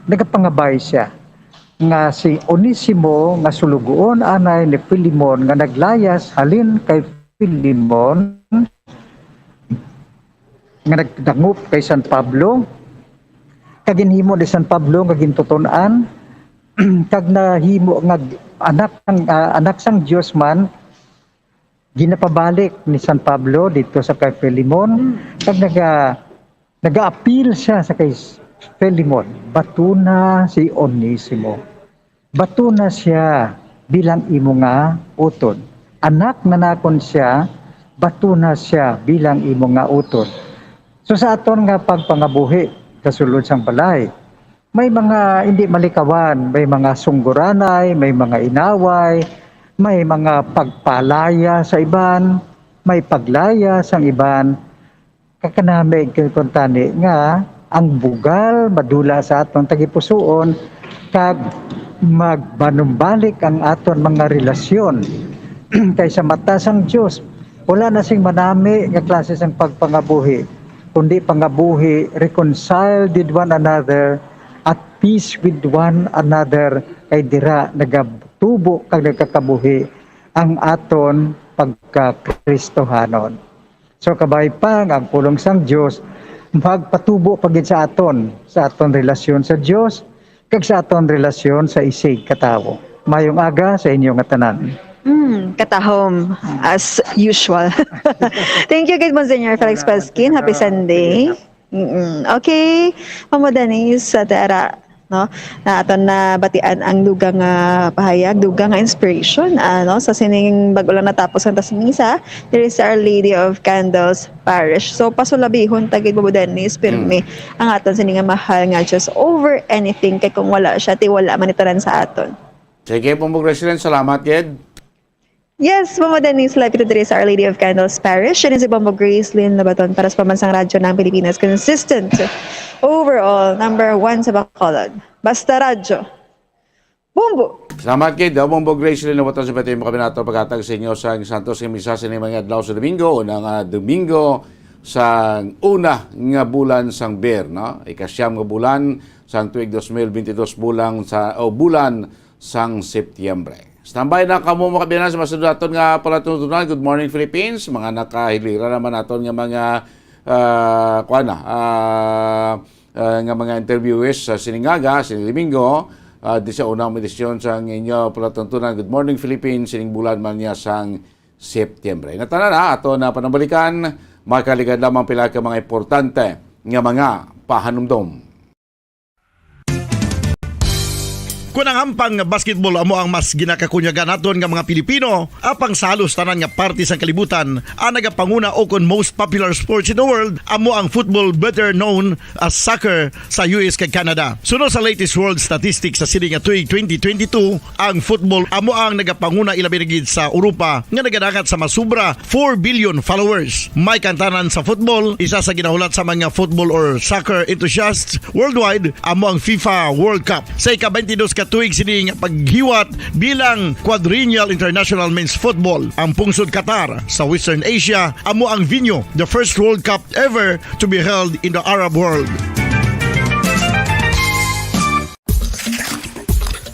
nagapangabay sia nga si Onesimo nga sulugoon anay ni Filemon nga naglayas halin kay Filemon, nga nagdangop kay San Pablo, kag ginhimo ni San Pablo nga gintuton-an, kag nahimo nga anak sang, ah, anak sang Dios man, ginapabalik ni San Pablo dito sa kay Filemon, kag naga-, nagaapil siya sa kay Filemon, "Batuna si Onesimo. Batuna siya bilang imo nga utod. Anak na nakon siya, batuna siya bilang imo nga utod." So, sa aton nga pagpangabuhi, kasulod sang balay, may mga hindi malikawan, may mga sungguranay, may mga inaway, may mga pagpalaya sa iban, may paglaya sang iban. Kakanami kuntani nga ang bugal madula sa aton tagipusoon, kag Magbanumbalik ang aton mga relasyon kay sa mata sang Dios, wala na sing manami nga klase sang pagpangabuhi, kundi pangabuhi reconciled with one another, at peace with one another, kay dira nagatubo kag nagkakabuhi ang aton pagka-Kristohanon. So, kabay pa nga ang pulong sang Dios magpatubo pa gid sa aton, sa aton relasyon sa Dios, kag sa aton relasyon sa isig ka tawo. Mayong aga sa inyo nga tanan. Mm, katahom, as usual. Thank you, good Monsignor Felix Pasquin. Happy Sunday. Mm-mm. Okay, Mama Denise, sa Tara, no? Na aton na batian ang dugang nga pahayag, dugang nga inspiration, ano, sa sining bag-o lang natapos nga tasimisa, diri sa Our Lady of Candles Parish. So, pasulabihon ta gid, Bobo Dennis, pirmi Mm. ang aton sini nga mahal nga Diyos over anything, kay kung wala siya, ti wala man itanan sa aton. Sige, Bombo Gracelyn, salamat gid. Yes, Mama Denise, live kita diri sa Our Lady of Candles Parish. Yan si Bombo Gracelyn Labaton para sa Pambansang Radyo ng Pilipinas. Consistent. Overall, number one sa Bacolod. Basta Radyo. Bombo! Salamat kay Daw Bombo Grace Linawaton sa pati mo kami nato paghatag sa inyo sang Santos nga Misa sa mga adlaw sa Domingo, una nga Domingo sa una nga bulan sang Ber, no? Ikasyam nga bulan sang tuig dos mil bentidós, bulan sa, o bulan sang Setyembre. Standby na kamo, mga kabiyanan, sa masunod naton nga palatuntunan. Good morning, Philippines. Mga nakahilira naman naton nga mga, ah, kuwan na, ah, ah, nga mga interviewees sa sining aga, sining Domingo, ah, di sa unang edisyon sang inyo palatuntunan, Good Morning Philippines, sining bulan man niya sang September. Natanan na ato na panambalikan, makaligad lamang pila ka mga importante nga mga pahanumdom. Kun ang hampang nga basketball amo ang mas ginakakunyagan naton nga mga Pilipino, apang sa halos tanan nga parte sang kalibutan, ang nagapanguna o kon most popular sports in the world amo ang football, better known as soccer, sa U S kag Canada. Suno sa latest world statistics sa sini nga tuig twenty twenty-two, ang football amo ang nagapanguna, ilabi na gid sa Europa, nga nagadangat sa masubra four billion followers. May kantanan sa football, isa sa ginahulat sa mga football or soccer enthusiasts worldwide amo ang FIFA World Cup. Sa ika-twenty-dos ka tuig sini nga paghiwat bilang Quadrennial International Men's Football, ang pungsod Qatar sa Western Asia amo ang venue, the first World Cup ever to be held in the Arab world.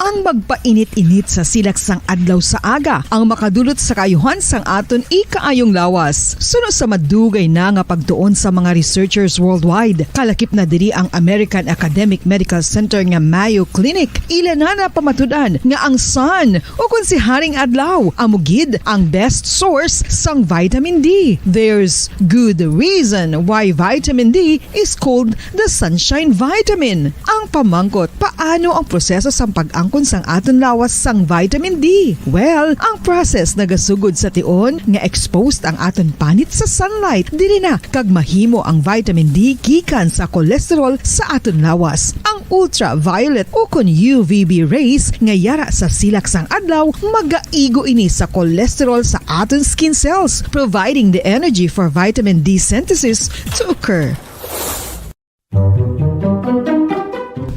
Ang magpainit-init sa silak sang adlaw sa aga ang makadulot sa kaayuhan sang aton ikaayong lawas. Suno sa madugay na nga pagtuon sa mga researchers worldwide, kalakip na diri ang American Academic Medical Center nga Mayo Clinic. Ila na napamatud-an nga ang sun, o kon si Haring Adlaw, amo gid ang best source sang vitamin D. There's good reason why vitamin D is called the sunshine vitamin. Ang pamangkot, paano ang proseso sang pag-angkon sang aton lawas sang vitamin D? Well, ang process nagasugod sa tion nga exposed ang aton panit sa sunlight. Diri na kag mahimo ang vitamin D gikan sa cholesterol sa aton lawas. Ang ultraviolet o kon U V B rays nga yara sa silak sang adlaw magaigo ini sa cholesterol sa aton skin cells, providing the energy for vitamin D synthesis to occur.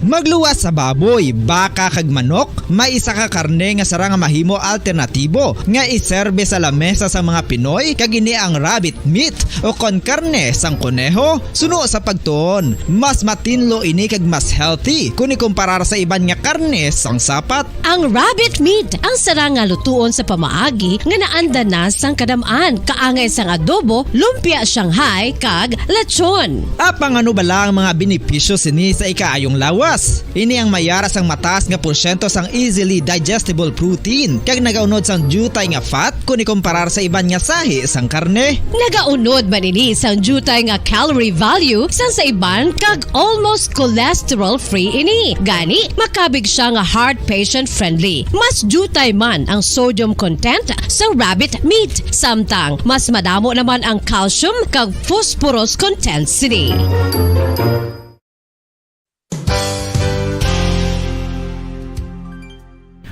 Magluwas sa baboy, baka kag manok, may isa ka karne nga sarang nga mahimo alternatibo nga iserbe sa lamesa sa mga Pinoy, kag ini ang rabbit meat o kon karne sang koneho. Suno sa pagtuon, mas matinlo ini kag mas healthy kun ikumparar sa iban nga karne sang sapat. Ang rabbit meat ang sarang nga lutuon sa pamaagi nga naanda na sang kadam-an, kaangay sang adobo, lumpia Shanghai, kag lechon. Apang ano bala ang mga benepisyo sini sa ikaayong lawas? Ini ang may yara sang mataas nga porsyento sang easily digestible protein kag nagaunod sang diutay nga fat kun ikumparar sa iban nga sahi sang karne. Nagaunod man ini sang diutay nga calorie value sang sa iban kag almost cholesterol-free ini. Gani, makabig sia nga heart patient-friendly. Mas diutay man ang sodium content sa rabbit meat, samtang mas madamo naman ang calcium kag phosphorus content sini.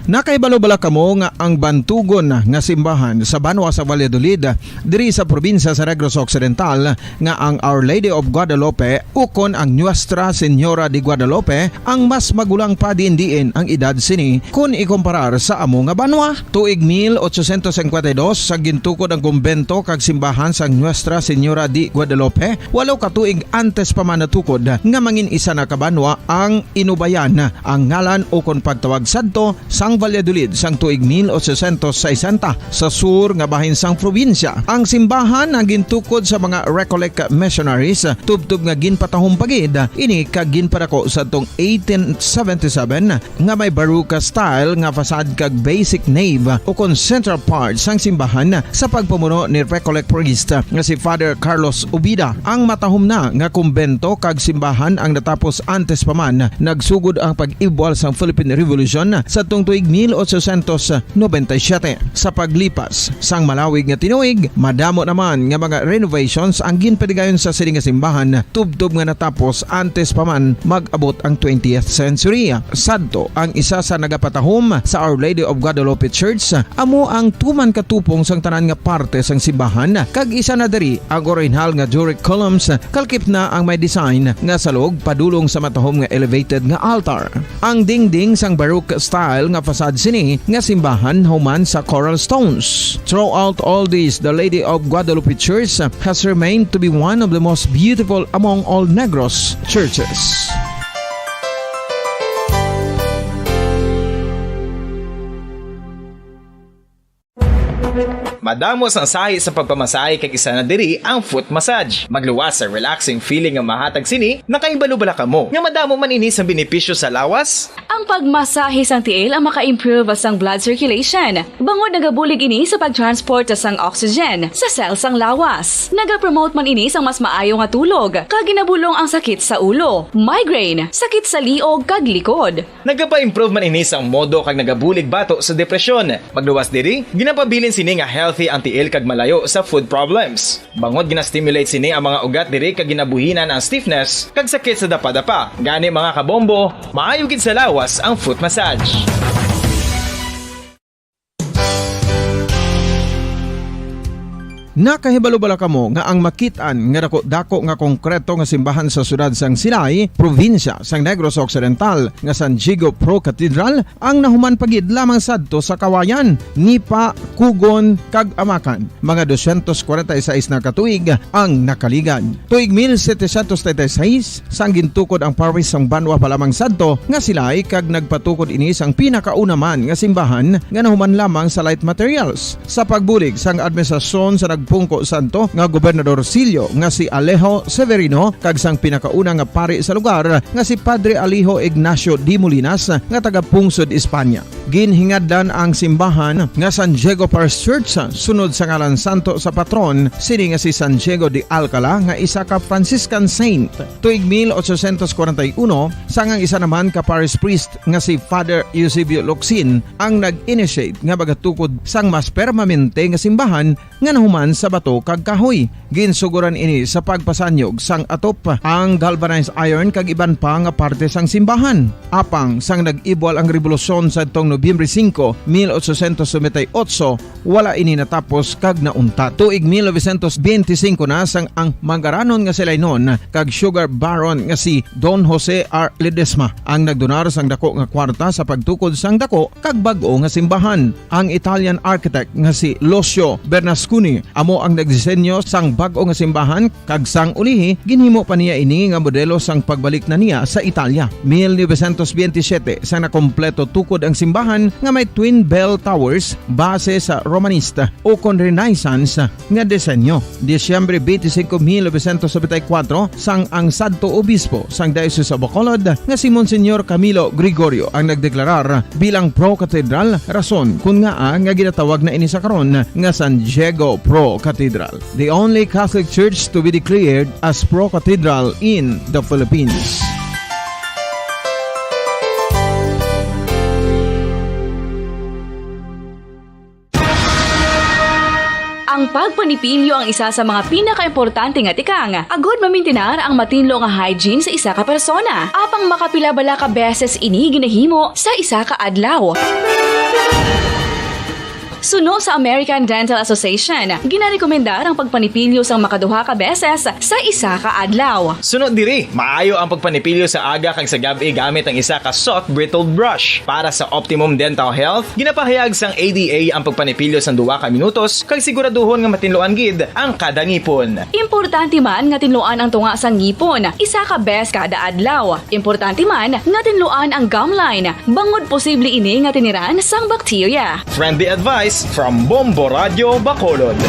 Nakahibalo bala kamo nga ang bantugon nga simbahan sa banwa sa Valladolid, diri sa probinsya sa Negros Occidental, nga ang Our Lady of Guadalupe ukon ang Nuestra Señora de Guadalupe ang mas magulang pa diin-diin ang edad sini kon ikumparar sa amo nga banwa? Tuig mil ochocientos cincuenta y dos, sa gintukod ang kumbento kag simbahan sang Nuestra Señora de Guadalupe, walo ka tuig antes pa man natukod nga mangin isa na ka banwa ang Inubayan, ang ngalan ukon pagtawag sadto sang Valladolid sang tuig mil ochocientos sesenta, sa sur nga bahin sang probinsya. Ang simbahan ang gintukod sa mga Recollect missionaries, tubtob nga ginpatahom pa gid ini kag ginpadako sadtong eighteen seventy-seven, nga may Baroque style nga facade kag basic nave ukon central part sang simbahan sa pagpamuno ni Recollect priest nga si Father Carlos Ubida. Ang matahom na nga kumbento kag simbahan ang natapos antes pa man nagsugod ang pag-ibwal sang Philippine Revolution sadtong tuig mil ochocientos noventa y siete. Sa paglipas sang malawig nga tinuig, madamo naman nga mga renovations ang ginpadigayon sa sini nga simbahan, tubtob nga natapos antes pa man mag-abot ang twentieth century. Sadto, ang isa sa nagapatahom sa Our Lady of Guadalupe Church amo ang tuman katupong sang tanan nga parte sang simbahan, kag isa na diri ang orihinal nga Doric columns, kalkip na ang may design nga salog padulong sa matahom nga elevated nga altar. Ang dingding sang Baroque style nga facade sini nga simbahan human sa coral stones. Throughout all this, the Lady of Guadalupe Church has remained to be one of the most beautiful among all Negros churches. Madamo sang sahi sa pagpamasahe kag isa na diri ang foot massage. Magluwas sa relaxing feeling nga mahatag sini, nakahibalo bala kamo nga madamo man ini sang benepisyo sa lawas? Ang pagmasahe sang tiil ang maka-improve sang blood circulation, bangod nagabulig ini sa pag-transport sang oxygen sa cell sang lawas. Nagapromote man ini sang mas maayo nga tulog, kag ginabulong ang sakit sa ulo, migraine, sakit sa liog, kag likod. Nagapa-improve man ini sang modo kag nagabulig bato sa depresyon. Magluwas diri, ginapabilin sini nga healthy ang tiil kag malayo sa foot problems. Bangod gina-stimulate sini ang mga ugat diri kag ginabuhinan ang stiffness kag sakit sa dapadapa. Gani, mga kabombo, maayo gid sa lawas ang foot massage. Nakahibalo bala kamo nga ang makit-an nga dako-dako nga konkreto nga simbahan sa siyudad sang Silay, probinsya sang Negros Occidental, nga San Diego Pro Cathedral ang nahuman pa gid lamang sadto sa Kawayan, Nipa, Cogon, kag Amacan, mga dosyentos kwarenta y seis na ka tuig ang nakaligad. Tuig mil setecientos treinta y seis, sang gintukod ang parish sang banwa pa lamang sadto nga Silay, kag nagpatukod ini sang pinakauna man nga simbahan nga nahuman lamang sa light materials. Sa pagbulig sang administrasyon sa nagpungko sadto nga Gobernador Silio nga si Alejo Severino kag sang pinakauna nga pari sa lugar nga si Padre Alejo Ignacio de Molinas nga taga-pungsod Espanya. Ginhingadlan ang simbahan nga San Diego Parish Church sunod sa ngalan santo sa patron sini nga si San Diego de Alcala, nga isa ka Franciscan saint. Tuig mil ochocientos kwarenta y uno, sang ang isa naman ka parish priest nga si Father Eusebio Locsin ang nag-initiate nga magatukod sang mas permanente nga simbahan nga nahuman sa bato kag kahoy. Ginsugoran ini sa pagpasanyog sang atop, ang galvanized iron kag iban pa nga parte sang simbahan. Apang sang nag-ibwal ang rebolusyon sadtong Nobyembre singko, mil ochocientos noventa y ocho, wala ini natapos kag nauntat. Tuig mil novecientos benti singko na sang ang mangaranon nga Silaynon kag sugar baron nga si Don Jose R. Ledesma ang nagdonar sang dako nga kwarta sa pagtukod sang dako kag bag-o nga simbahan. Ang Italian architect nga si Lucio Bernasconi amo ang nagdisenyo sang bag-o nga simbahan, kag sang ulihi ginhimo pa niya ini nga modelo sang pagbalik na niya sa Italia. Mil novecientos benti siyete, sang nakompleto tukod ang simbahan nga may twin bell towers base sa Romanista ukon Renaissance nga disenyo. Disyembre benti singko, mil novecientos nobenta y kuwatro, sang ang sadto obispo sang Diocese of Bacolod nga si Monsignor Camilo Gregorio ang nagdeklarar bilang pro-cathedral, rason kon ngaa nga ginatawag na ini sa karon nga San Diego Pro Cathedral, the only Catholic church to be declared as pro-cathedral in the Philippines. Ang pagpanipilyo ang isa sa mga pinakaimportante nga tikang agud mamintinar ang matinlo nga hygiene sa isa ka persona. Apang makapila bala ka beses ini ginahimo sa isa ka adlaw? Suno sa American Dental Association, ginarekomendar ang pagpanipilyo sang makaduha ka beses sa isa ka adlaw. Suno diri, maayo ang pagpanipilyo sa aga kag sa gab-i gamit ang isa ka soft bristled brush. Para sa optimum dental health, ginapahayag sang A D A ang pagpanipilyo sang duha ka minutos kag siguraduhon nga matinluan gid ang kada ngipon. Importante man nga tinluan ang tunga sang ngipon isa ka bes kada adlaw. Importante man nga tinluan ang gum line bangod posible ini nga tiniran sang bakterya. Friendly advice from Bombo Radio Bacolod.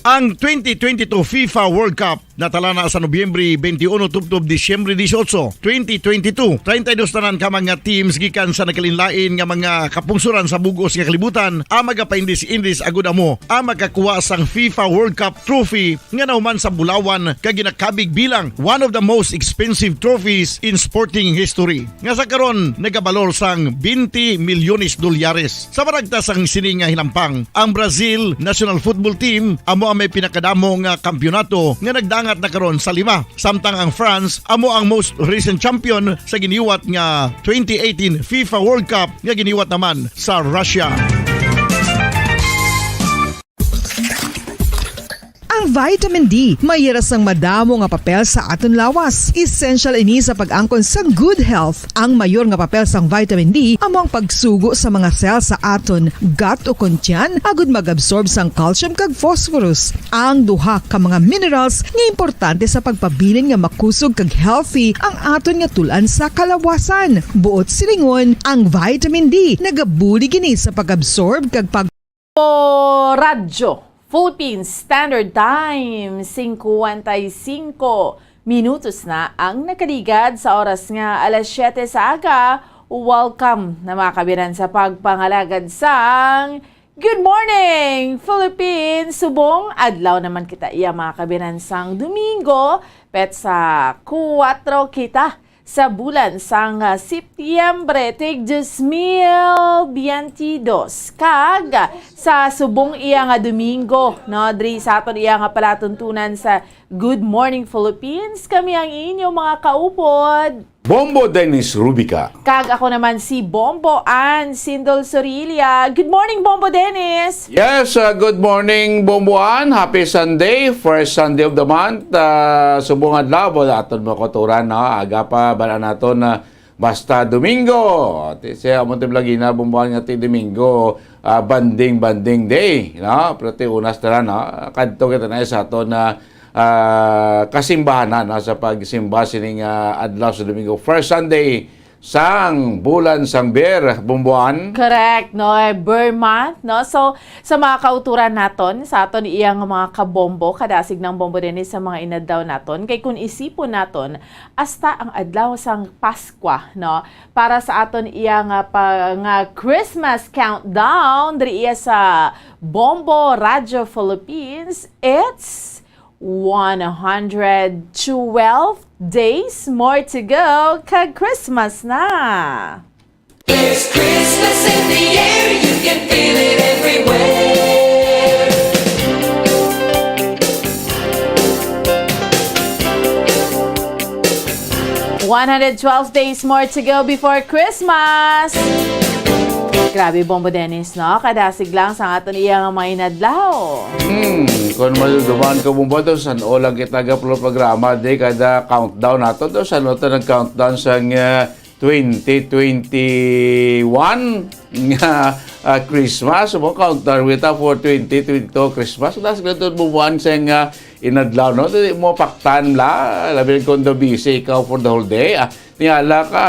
Ang twenty twenty-two FIFA World Cup natala na sa Nobyembre twenty-one tubtob Disyembre dieciocho, twenty twenty-two. Treinta y dos tanan ka mga teams gikan sa nagkalainlain nga mga kapungsoran sa bug-os nga kalibutan ang magapaindis-indis agud amo ang makakuha sang FIFA World Cup trophy nga nahuman sa bulawan kag ginakabig bilang one of the most expensive trophies in sporting history, nga sa karon nagabalor sang twenty milyones dolyares. Sa maragta sang sini nga hinampang, ang Brazil national football team amo ang may pinakadamo nga kampiyonato nga nagdangat na karon sa lima, samtang ang France amo ang most recent champion sa giniwat nga twenty eighteen FIFA World Cup nga giniwat naman sa Russia. Ang vitamin D may ira sang madamo nga papel sa aton lawas. Essential ini sa pag-angkon sa good health. Ang mayor nga papel sang vitamin D amo ang pagsugo sa mga cell sa aton gut o kon tiyan agud mag-absorb sang calcium kag phosphorus, ang duha ka mga minerals nga importante sa pagpabilin nga makusog kag healthy ang aton nga tul-an sa kalawasan. Buot silingon, ang vitamin D nagabulig ini sa pag-absorb kag pag Radyo Philippines Standard Time, singkwenta y singko minutos na ang nakaligad sa oras nga alas siyete sa aga. Welcome na, mga kabiran, sa pagpangalagad sang Good Morning Philippines. Subong adlaw naman kita iya, mga kabiran, sang Domingo, petsa kuwatro kita sa bulan sang, ah, Setyembre, tig dos mil biyente dos. Kag sa subong iya nga Domingo, no, diri sa aton iya nga palatuntunan sa Good Morning Philippines, kami ang inyo mga kaupod, Bombo Dennis Rubica. Kag ako naman si Bombo Ann Sindol Sorilla. Good morning, Bombo Dennis! Yes, uh, good morning, Bombo Ann. Happy Sunday, first Sunday of the month. Uh, subong adlaw, bo, aton mga kauturan, no? Aga pa, bala naton na basta Domingo. Ti siya, amo ti lagi na, Bombo Ann, nga ti Domingo, ah, bonding, bonding day, no? Pero ti unas tara, no? Kadto kita na sa aton na, ah, kasimbahanan, no? Sa pagsimba sining, ah, adlaw sa Domingo, first Sunday sang bulan sang Ber, Bombo Ann. Correct, no? Eh, Ber month, no? So, sa mga kauturan naton, sa aton iyang mga kabombo, kadasig ng Bombo Dennis sa mga inadlaw naton. Kay kung isipon naton, hasta ang adlaw sang Paskwa, no? Para sa aton iya nga pa, nga Christmas countdown diri iya sa Bombo Radio Philippines, it's one hundred twelve days more to go kag Christmas na. There's Christmas in the air, you can feel it everywhere. One hundred twelve days more to go before Christmas. Grabe, Bombo Dennis, no? Kadasig lang sa aton iya nga mga inadlaw. Hmm, kung maduduman ko, Bombo, to san-o lang kita ga programa, di kada countdown nato, to san-o to nag-countdown sa nga twenty twenty-one nga, ah, Christmas. Mo countdown kita for twenty twenty-two Christmas. Kadasig lang to, Bombo Ann, sa nga inadlaw, no? Di mo paktan la, labi kung do busy ikaw for the whole day. Ah, tingala ka,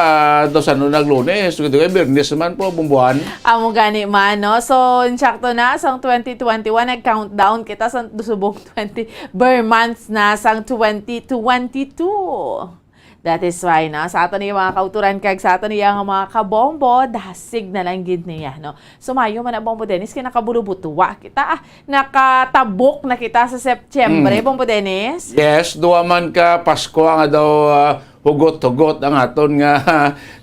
do san-o nag Lunes, kung di ka Biyernes man po, Bombo Ann. Amo gani man, no? So, insakto na, sang twenty twenty-one, nag-countdown kita sa subong twenty, ber months na sang twenty twenty-two. That is why, no? Sa aton iya mga kauturan kag sa aton iya nga mga kabombo, dasig na lang gid niya, no? So, mayo man na, Bombo Dennis, kay nakabulubutwa kita, ah. Nakatabok na kita sa Setyembre, Mm. Bombo Dennis. Yes, duha man ka Pasko nga daw, ah, hugot-hugot ang aton nga,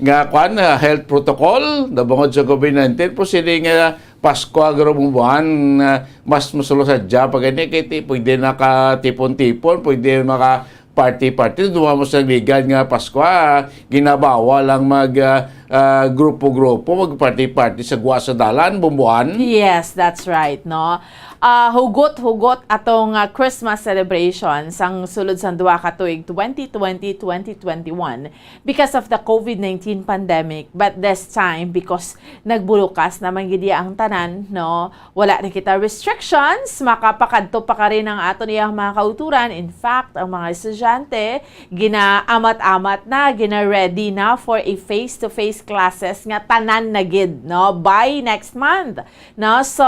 nga, kwan, ah, health protocol, nabungod sa COVID nineteen. Pero sini nga Pasko, agro buwan, ah, mas masulo sadya pa gani kay ti-, pwede nakatipon-tipon, pwede maka party-party. Duha mo sa ligan nga Pasko, ah, ginabawal ang mag, ah, ah, grupo-grupo, mag party-party sa gwa sa dalan, bumbuan. Yes, that's right, no? Ah, hugot-hugot atong, ah, Christmas celebration sang sulod sang duha ka tuig, twenty twenty, twenty twenty-one, because of the COVID nineteen pandemic. But this time, because nagbulukas naman gid ang tanan, no? Wala na kita restrictions, makapakadto pa ka rin ang aton iyang mga kauturan. In fact, ang mga estudyante, ginaamat-amat na, gina-ready na for a face-to-face classes nga tanan na gid, no? By next month, no? So,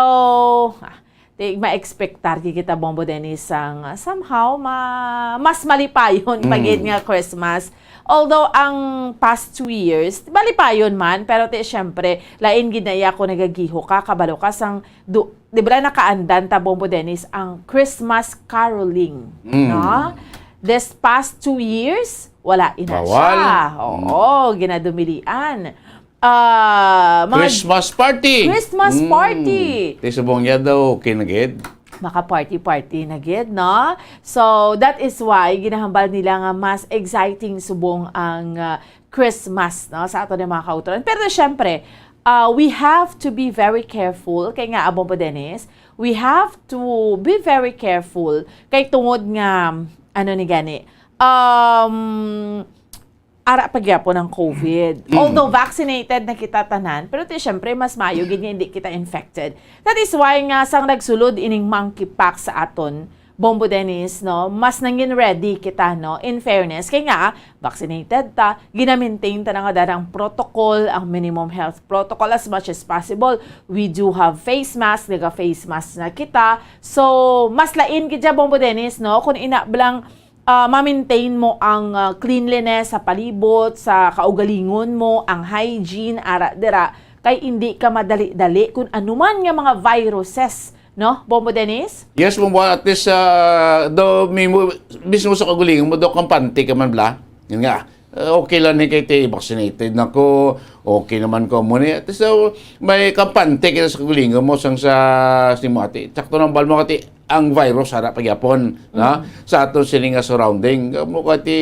ah, di ma-expectar gid kita, Bombo Dennis, ang, ah, somehow ma-, mas malipayon pa gid Mm. nga Christmas. Although ang past two years, malipayon man, pero ti, syempre, lain gid na iya kung nagagiho ka, kabalo ka sang du-, di ba nakaandan ta, Bombo Dennis, ang Christmas caroling, Mm. no? This past two years, wala ina Bawal. siya. Mm. Oo, ginadumilian. Ah, mga Christmas party. Christmas Mm. party. Ti subong niya daw, okay na gid. Maka-party-party na gid, no? So, that is why ginahambal nila nga mas exciting subong ang, ah, Christmas, no, sa ato nga mga kautoran. Pero syempre, ah, we have to be very careful. Kay nga, Bombo Dennis, we have to be very careful. Kay tungod nga, ano ni gani, um, ara pa gyapon ang COVID. Mm. Although vaccinated na kita tanan, pero ti syempre mas maayo gid nga hindi kita infected. That is why nga sang nagsulod ining monkeypox sa aton, Bombo Dennis, no, mas nangin ready kita, no, in fairness. Kay nga, vaccinated ta, gina-maintain ta na nga daan ang protocol, ang minimum health protocol as much as possible. We do have face mask, naga-face mask na kita. So, mas lain gid siya, Bombo Dennis, no, kung ina blang ah, ma-maintain mo ang, ah, cleanliness sa palibot, sa kaugalingon mo, ang hygiene, ara dira, kay indi ka madali-dali kung anuman nga mga viruses, no, Bombo Dennis? Yes, Bombo, at least, ah, do mismo, mismo sa kaugalingon mo, do kampante ka man bala. Yun nga, ah, okay lang ni kay ti vaccinated na ko, okay naman ko mo ni. At least, ah, may kampante kita sa kaugalingon mo sang sa simo ati. Sakto nang bal mo ati, ang virus ara pa gyapon, no? Mm. Sa aton sini nga surrounding. Mo kati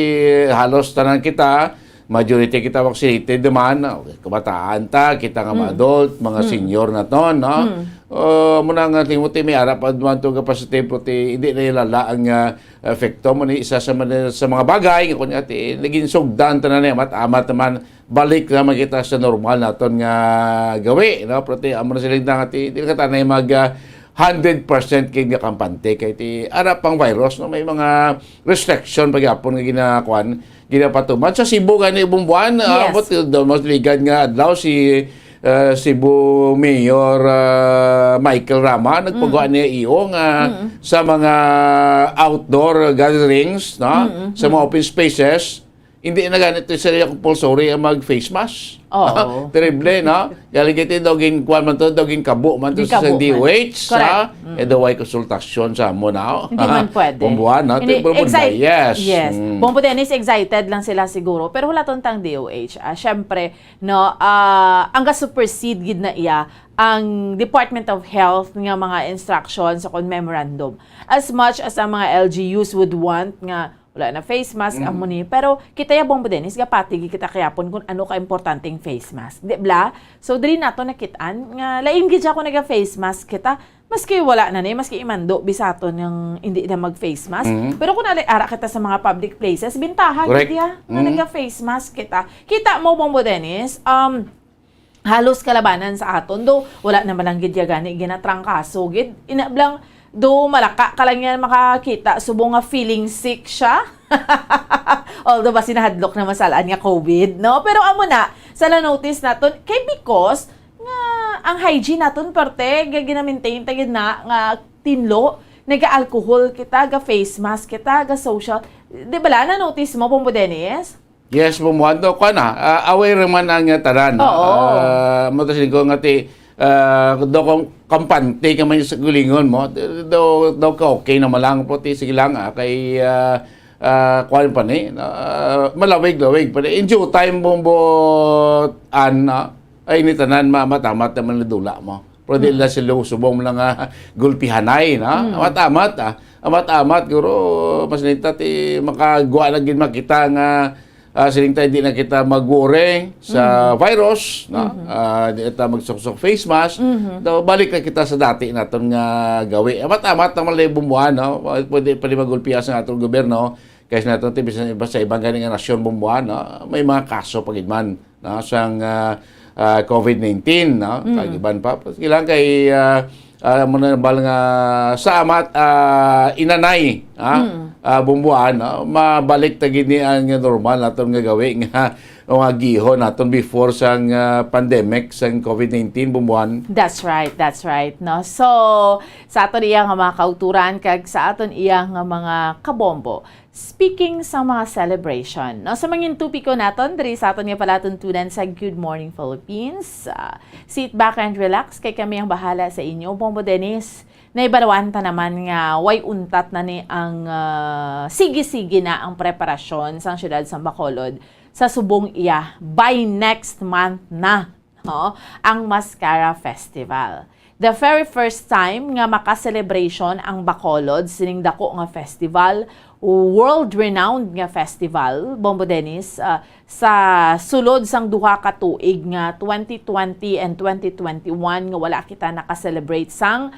halos tanan kita, majority kita vaccinated naman, no? Kabataan ta, kita nga mga Mm. adult, mga Mm. senior na to, no? Mm. Uh, muna nga timuti, may ara pa duman to kapasitibo ti, hindi na ilala ang, uh, epekto mo ni isa sa, man- sa mga bagay nga kun ati naging sugdan tanan ni amat-amat naman balik naman kita sa normal naton nga gawi, no? Pero ti amo na sila nga ti, di na ka tanay mag, ah, hundred percent kay nga kampante kay ti ara pang virus, no? May mga restriction pa gyapon nga ginakuan, ginapatuman sa Cebu gani, Bombo, ah, Yes. abot do mas ligad nga adlaw si, ah, Cebu Mayor, ah, Michael Rama nagpagawa Mm. niya iyo nga Mm. sa mga outdoor gatherings, no? Mm, Sa mga mm. open spaces, hindi na ganito sila compulsory ang mag-face mask. Oo. Terrible, no? Galing ito daw gin-, kuwan man to, daw gin-kabo man to sa Gin-kabo man. D O H, Correct. sa Mm. E D Y konsultasyon sa amo na, oh. Hindi man pwede. Bombo, no? Hindi, Pero, pero, excite-, yes. yes. Mm. Bombo Dennis, excited lang sila siguro. Pero wala to tang D O H. Ah, syempre, no, ah, ang ga-supersede gid na iya ang Department of Health nga mga instructions o kon memorandum. As much as ang mga L G Us would want nga wala na face mask, Mm. amo ni. Pero kita ya, Bombo Dennis, gapati gid kita kayapon kung ano ka importanteng face mask. Di bla? So, diri nato nakitaan nga lain gid siya kung naga-face mask kita. Maski wala na ni, maski imando bisaton nga hindi na mag-face mask. Mm. Pero kung ali, ara kita sa mga public places, bintaha Correct. gid ya nga Mm. naga-face mask kita. Kita mo, Bombo Dennis, um, halos kalabanan sa aton. Do, wala naman lang gid ya gani ginatrangkaso gid. Ina blang, do malaka ka lang yan makakita, subong nga feeling sick siya. Although, basi nahadlok naman sa alaan nga COVID, no? Pero amo na, sa na-notice naton, kay because nga ang hygiene naton, parte, nga gina-maintain ta gid na, nga tinlo, naga-alcohol kita, ga-face mask kita, ga-social. Di ba la, na-notice mo, Bombo Dennis? Yes, Bombo, ano, kuwan na, ah, aware naman ang, ah, tanan, no? Oo. Ah, mo to siling ko nga ti, ah, daw kung kampante ka man sa kaugalingon mo, daw, daw ka okay naman lang, pero ti, sige lang, ah, kay, ah, ah, kuwan pa ni, ah, malawig-lawig pa ni. In due time, Bombo Ann, ah, ay, ni tanan, ma-, matamat naman na dula mo. Pero di Mm. lang sila subong mo lang nga gulpihanay, no? Mm. Amat-amat, ah. Amat-amat, guro, mas nita ti makagwa na gid makita nga, ah, siling tayo, di na kita mag-worry sa Mm. virus, no? Mhm. Ah, di na ta magsuksok face mask. Mhm. Daw, balik na kita sa dati naton nga gawi. Amat-amat naman lang yung bumuan, no? Pwede pa rin magulpihan sa atong gobyerno. Kaya sa naton, ti, bisan iba sa ibang gani nga nasyon bumuan, no? May mga kaso pa gid man, no? Sang, ah, ah, covid nineteen, no? Mm. Kag iban pa. Kailangan kay, ah, ah, mo na bal nga sa amat, ah, inanay, ah, Mm. ah, bumbuan, no? Mabalik ta gid ni ang normal naton nga gawi nga mga gihon naton before sang, ah, pandemic sang covid nineteen, bumbuan. That's right, that's right, no? So, sa aton iya nga mga kauturan kag sa aton iya nga mga kabombo, speaking sa mga celebration, no? Sa mangin topiko naton diri sa aton nga palatuntunan sa Good Morning Philippines, ah, sit back and relax kay kami ang bahala sa inyo, Bombo Dennis. Naibalawan ta naman nga way untat na ni ang, ah, sige-sige na ang preparasyon sang siyudad sang Bacolod sa subong iya by next month na, no, ang Mascara Festival. The very first time nga maka-celebration ang Bacolod sining dako nga festival, world-renowned nga festival, Bombo Dennis, ah, sa sulod sang duha ka tuig nga twenty twenty and twenty twenty-one nga wala kita naka-celebrate sang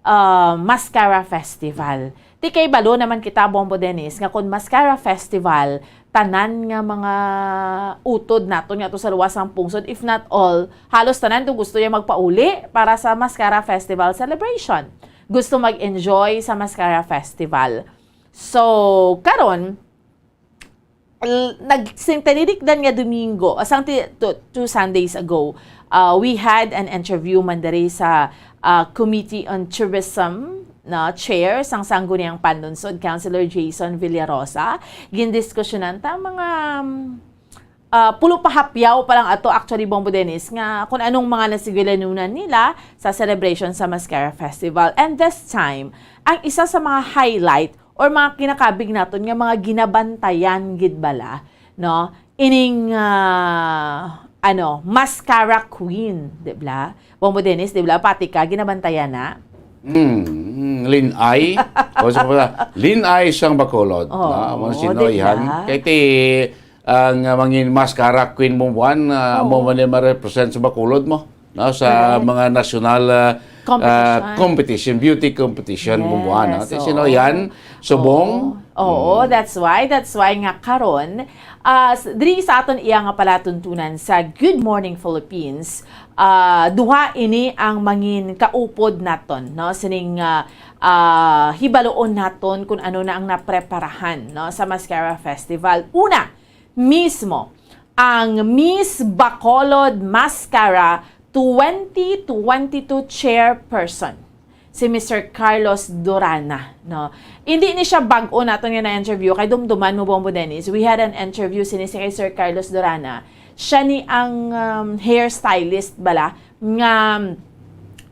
ah, Mascara Festival. Ti kay balo naman kita, Bombo Dennis, nga kon Mascara Festival, tanan nga mga utod naton nga to sa luwas sang pungsod, if not all, halos tanan to gusto niya magpauli para sa Mascara Festival celebration. Gusto mag-enjoy sa Mascara Festival. So, karon, l-, nag-, sing tinilikdan nga Domingo, ah, sang ti-, two, two Sundays ago, ah, we had an interview man diri sa, ah, Committee on Tourism, na chair sang Sangguniang Panlunsod, Councilor Jason Villarosa. Gindiskusyonan ta mga, um, ah, pulo pahapyaw pa lang ato, actually, Bombo Dennis, nga kung anong mga nasigilanunan nila sa celebration sa Mascara Festival. And this time, ang isa sa mga highlight or mga kinakabig naton nga mga ginabantayan gid bala, no? Ining, ah, ano, mascara queen, di ba? Bombo Dennis, di ba? Pati ka, ginabantayan na? Hmm, hmm, Lin-ay. O, sa pala, Lin-ay sang Bacolod. Oo, na, amo na si di Noyhan. Ba? Kay ti, ang, ah, mangin mascara queen mo buwan, ah, amo Oo. man yung ma-represent sa Bacolod mo. No, sa Correct. mga national, ah, Competition. ah, competition, beauty competition, Yes, bumbuhan, no? Ti oo. Sino yan? Subong? Oo. Oo, Mm. that's why, that's why nga karon, ah, s-, diri sa aton iya nga palatuntunan sa Good Morning Philippines, ah, duha ini ang mangin kaupod naton, no? Sining, ah, ah, hibaloon naton kung ano na ang napreparahan, no, sa Mascara Festival. Una, mismo ang Miss Bacolod Mascara twenty twenty-two chairperson, si Mister Carlos Dorana, no? Hindi ni siya bag-o naton nga na-interview, kay dumduman mo, Bombo Dennis. We had an interview sini si kay Sir Carlos Dorana. Siya ni ang, um, hairstylist bala nga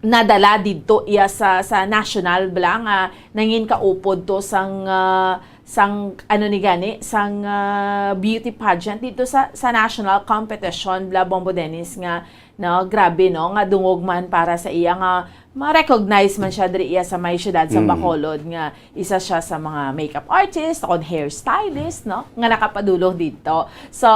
nadala didto iya sa, sa national bala nga nangin kaupod to sang, ah, sang, ano ni gani, sang, ah, beauty pageant didto sa, sa national competition bala, Bombo Dennis, nga, no, grabe, no, nga dungog man para sa iya nga ma-recognize man siya diri iya sa may siyudad sa Mm. Bacolod, nga isa siya sa mga makeup artist, kon hairstylist, no, nga nakapadulong didto. So,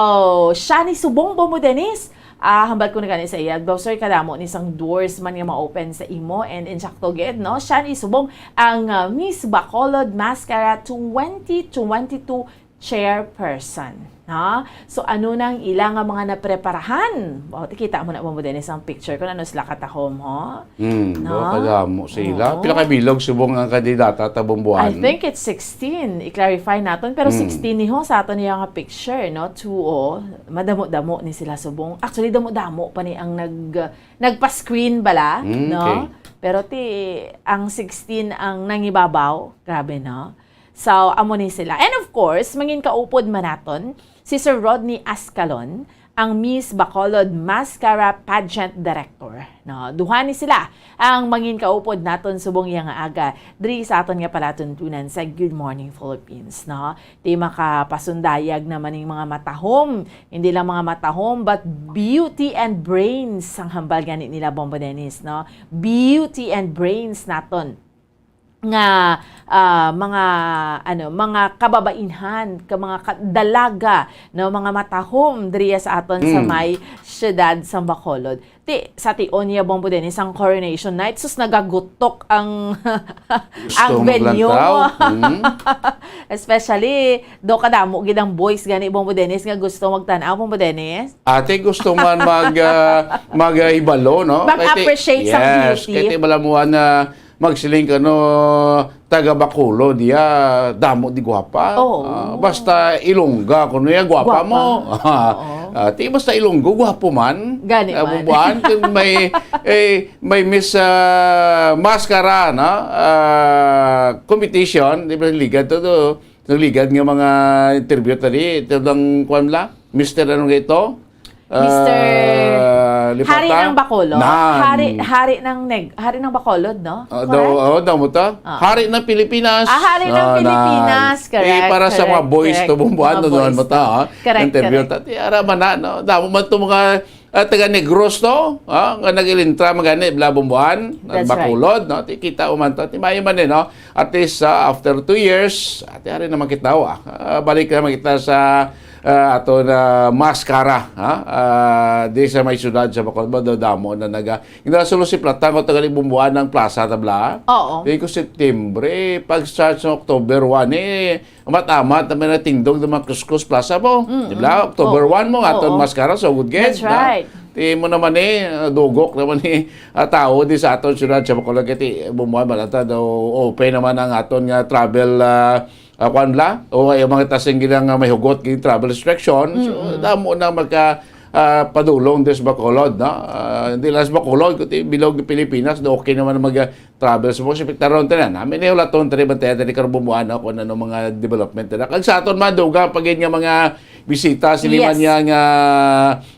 siya ni subong, Bombo Dennis, ah, hambal ko na gani sa iya, daw, sir, kadamo ni sang doors man nga ma-open sa imo, and insakto gid, no? Siya ni subong ang, ah, Miss Bacolod Mascara twenty twenty-two chairperson, no? So, ano nang ila nga mga napreparahan? O, ti kita mo na, Bombo Dennis, ang picture kung ano sila katahom, ho? Hmm, No? do, kadamo sila. Oo. Pila ka bilog subong ang kandidata ta bumbuan? I think it's sixteen. I-clarify naton, pero Hmm. sixteen ni ho sa aton iya nga picture, no? Two, oh. Madamo-damo ni sila subong. Actually, damo-damo pa ni ang nag-, nagpa-screen bala, Mm, no? okay. Pero ti, ang sixteen ang nangibabaw. Grabe, no? So, amo ni sila. And of course, mangin kaupod man naton, si Sir Rodney Ascalon, ang Miss Bacolod Mascara Pageant Director. No, duha ni sila ang mangin kaupod naton subong iya nga aga diri sa aton nga palatuntunan sa Good Morning Philippines, no? Ti makapasundayag naman ning mga matahom, hindi lang mga matahom, but beauty and brains ang hambal gani nila, Bombo Dennis, no? Beauty and brains naton nga, ah, mga, ano, mga kababainhan, ka mga ka-, dalaga, no, mga matahom diriya sa aton sa Mm. may siyudad sa Bacolod. Ti, sa tion niya, Bombo Dennis, ang coronation night, sus, nagagutok ang, Gusto ang venue. maglantaw. Mm. Especially, do kadamo gid ang boys gani, Bombo Dennis, nga gusto magtan-aw, Bombo Dennis. Ate, gusto man mag, ah, mag, ah, hibalo, no? Kay ti-, Mag-appreciate sa yes, beauty. Kay ti balamuhan na magsiling ka, no, taga Bacolod diya, damo di gwapa. Oo. Ah, basta Ilongga, kuno ya, gwapa Gwapa. mo. Oo. Ah, ti basta Ilonggo, gwapo man. Gani Ah, man. bubuan, kung may, eh, may Miss, ah, Mascara, no? Ah, competition, di ba, ligad to, to. Nagligad nga mga interview tadi, ito lang, kwan la? Mister ano nga ito? Mister Ah, Lipatan? Hari ng Bacolod. Nan. Hari, hari ng Neg-, Hari ng Bacolod, no? Ah, Correct? daw, oh, daw mo ta? Ah. Hari ng Pilipinas. Ah, Hari ng Ah, Pilipinas. nan. Correct, Eh, para sa mga correct, boys correct. to, bumbuan, Mga no, boys mo ta, to. ah. Correct, Interview correct. ta. Ti, ara man na, no? Damo man to mga, ah, taga Negros to, ah, nga nag-ilintra man gani, bla, bumbuan, That's right. Bacolod, no? Ti, kita mo man to. Ti, maayo man eh, no? At least, ah, after two years, ati, ari naman kita, ah. Ah, balik naman kita sa, ah, ato na Mascara, ha? Ah, di sa may siyudad sa Bacolod, damo na naga-, Hindi na solo si Platang, o taga ni Bumbuan ng Plaza, tabla. Oo. Di ko September, eh, pag start sa October one, eh, amat-amat na may natindog ng mga Kuskus Plaza mo. Mm-mm. Di ba? October Oo. one mo, aton Oo. Mascara, so good, That's na? right. Ti mo naman eh, dugok naman eh, ah, tao di sa aton siyudad sa Bacolod, kay ti Bumbuan, malata daw, open naman ang aton nga travel, ah, ah, kwan bla, o ay mga tasing gila nga may hugot gid travel restriction. So, Mm-mm. damo na magka, ah, padulong des Bacolod, no? Ah, hindi lang sa Bacolod, kundi bilog ng Pilipinas, do okay naman ang mag, ah, travel. So, si Pitaron, tanan, namin ni hulaton, tanan, bantayan, tanan, karong bumbuan, no? Kung ano mga development, tanan. Kag sa aton, madugang, pag nga mga bisita, sini Yes. man niya nga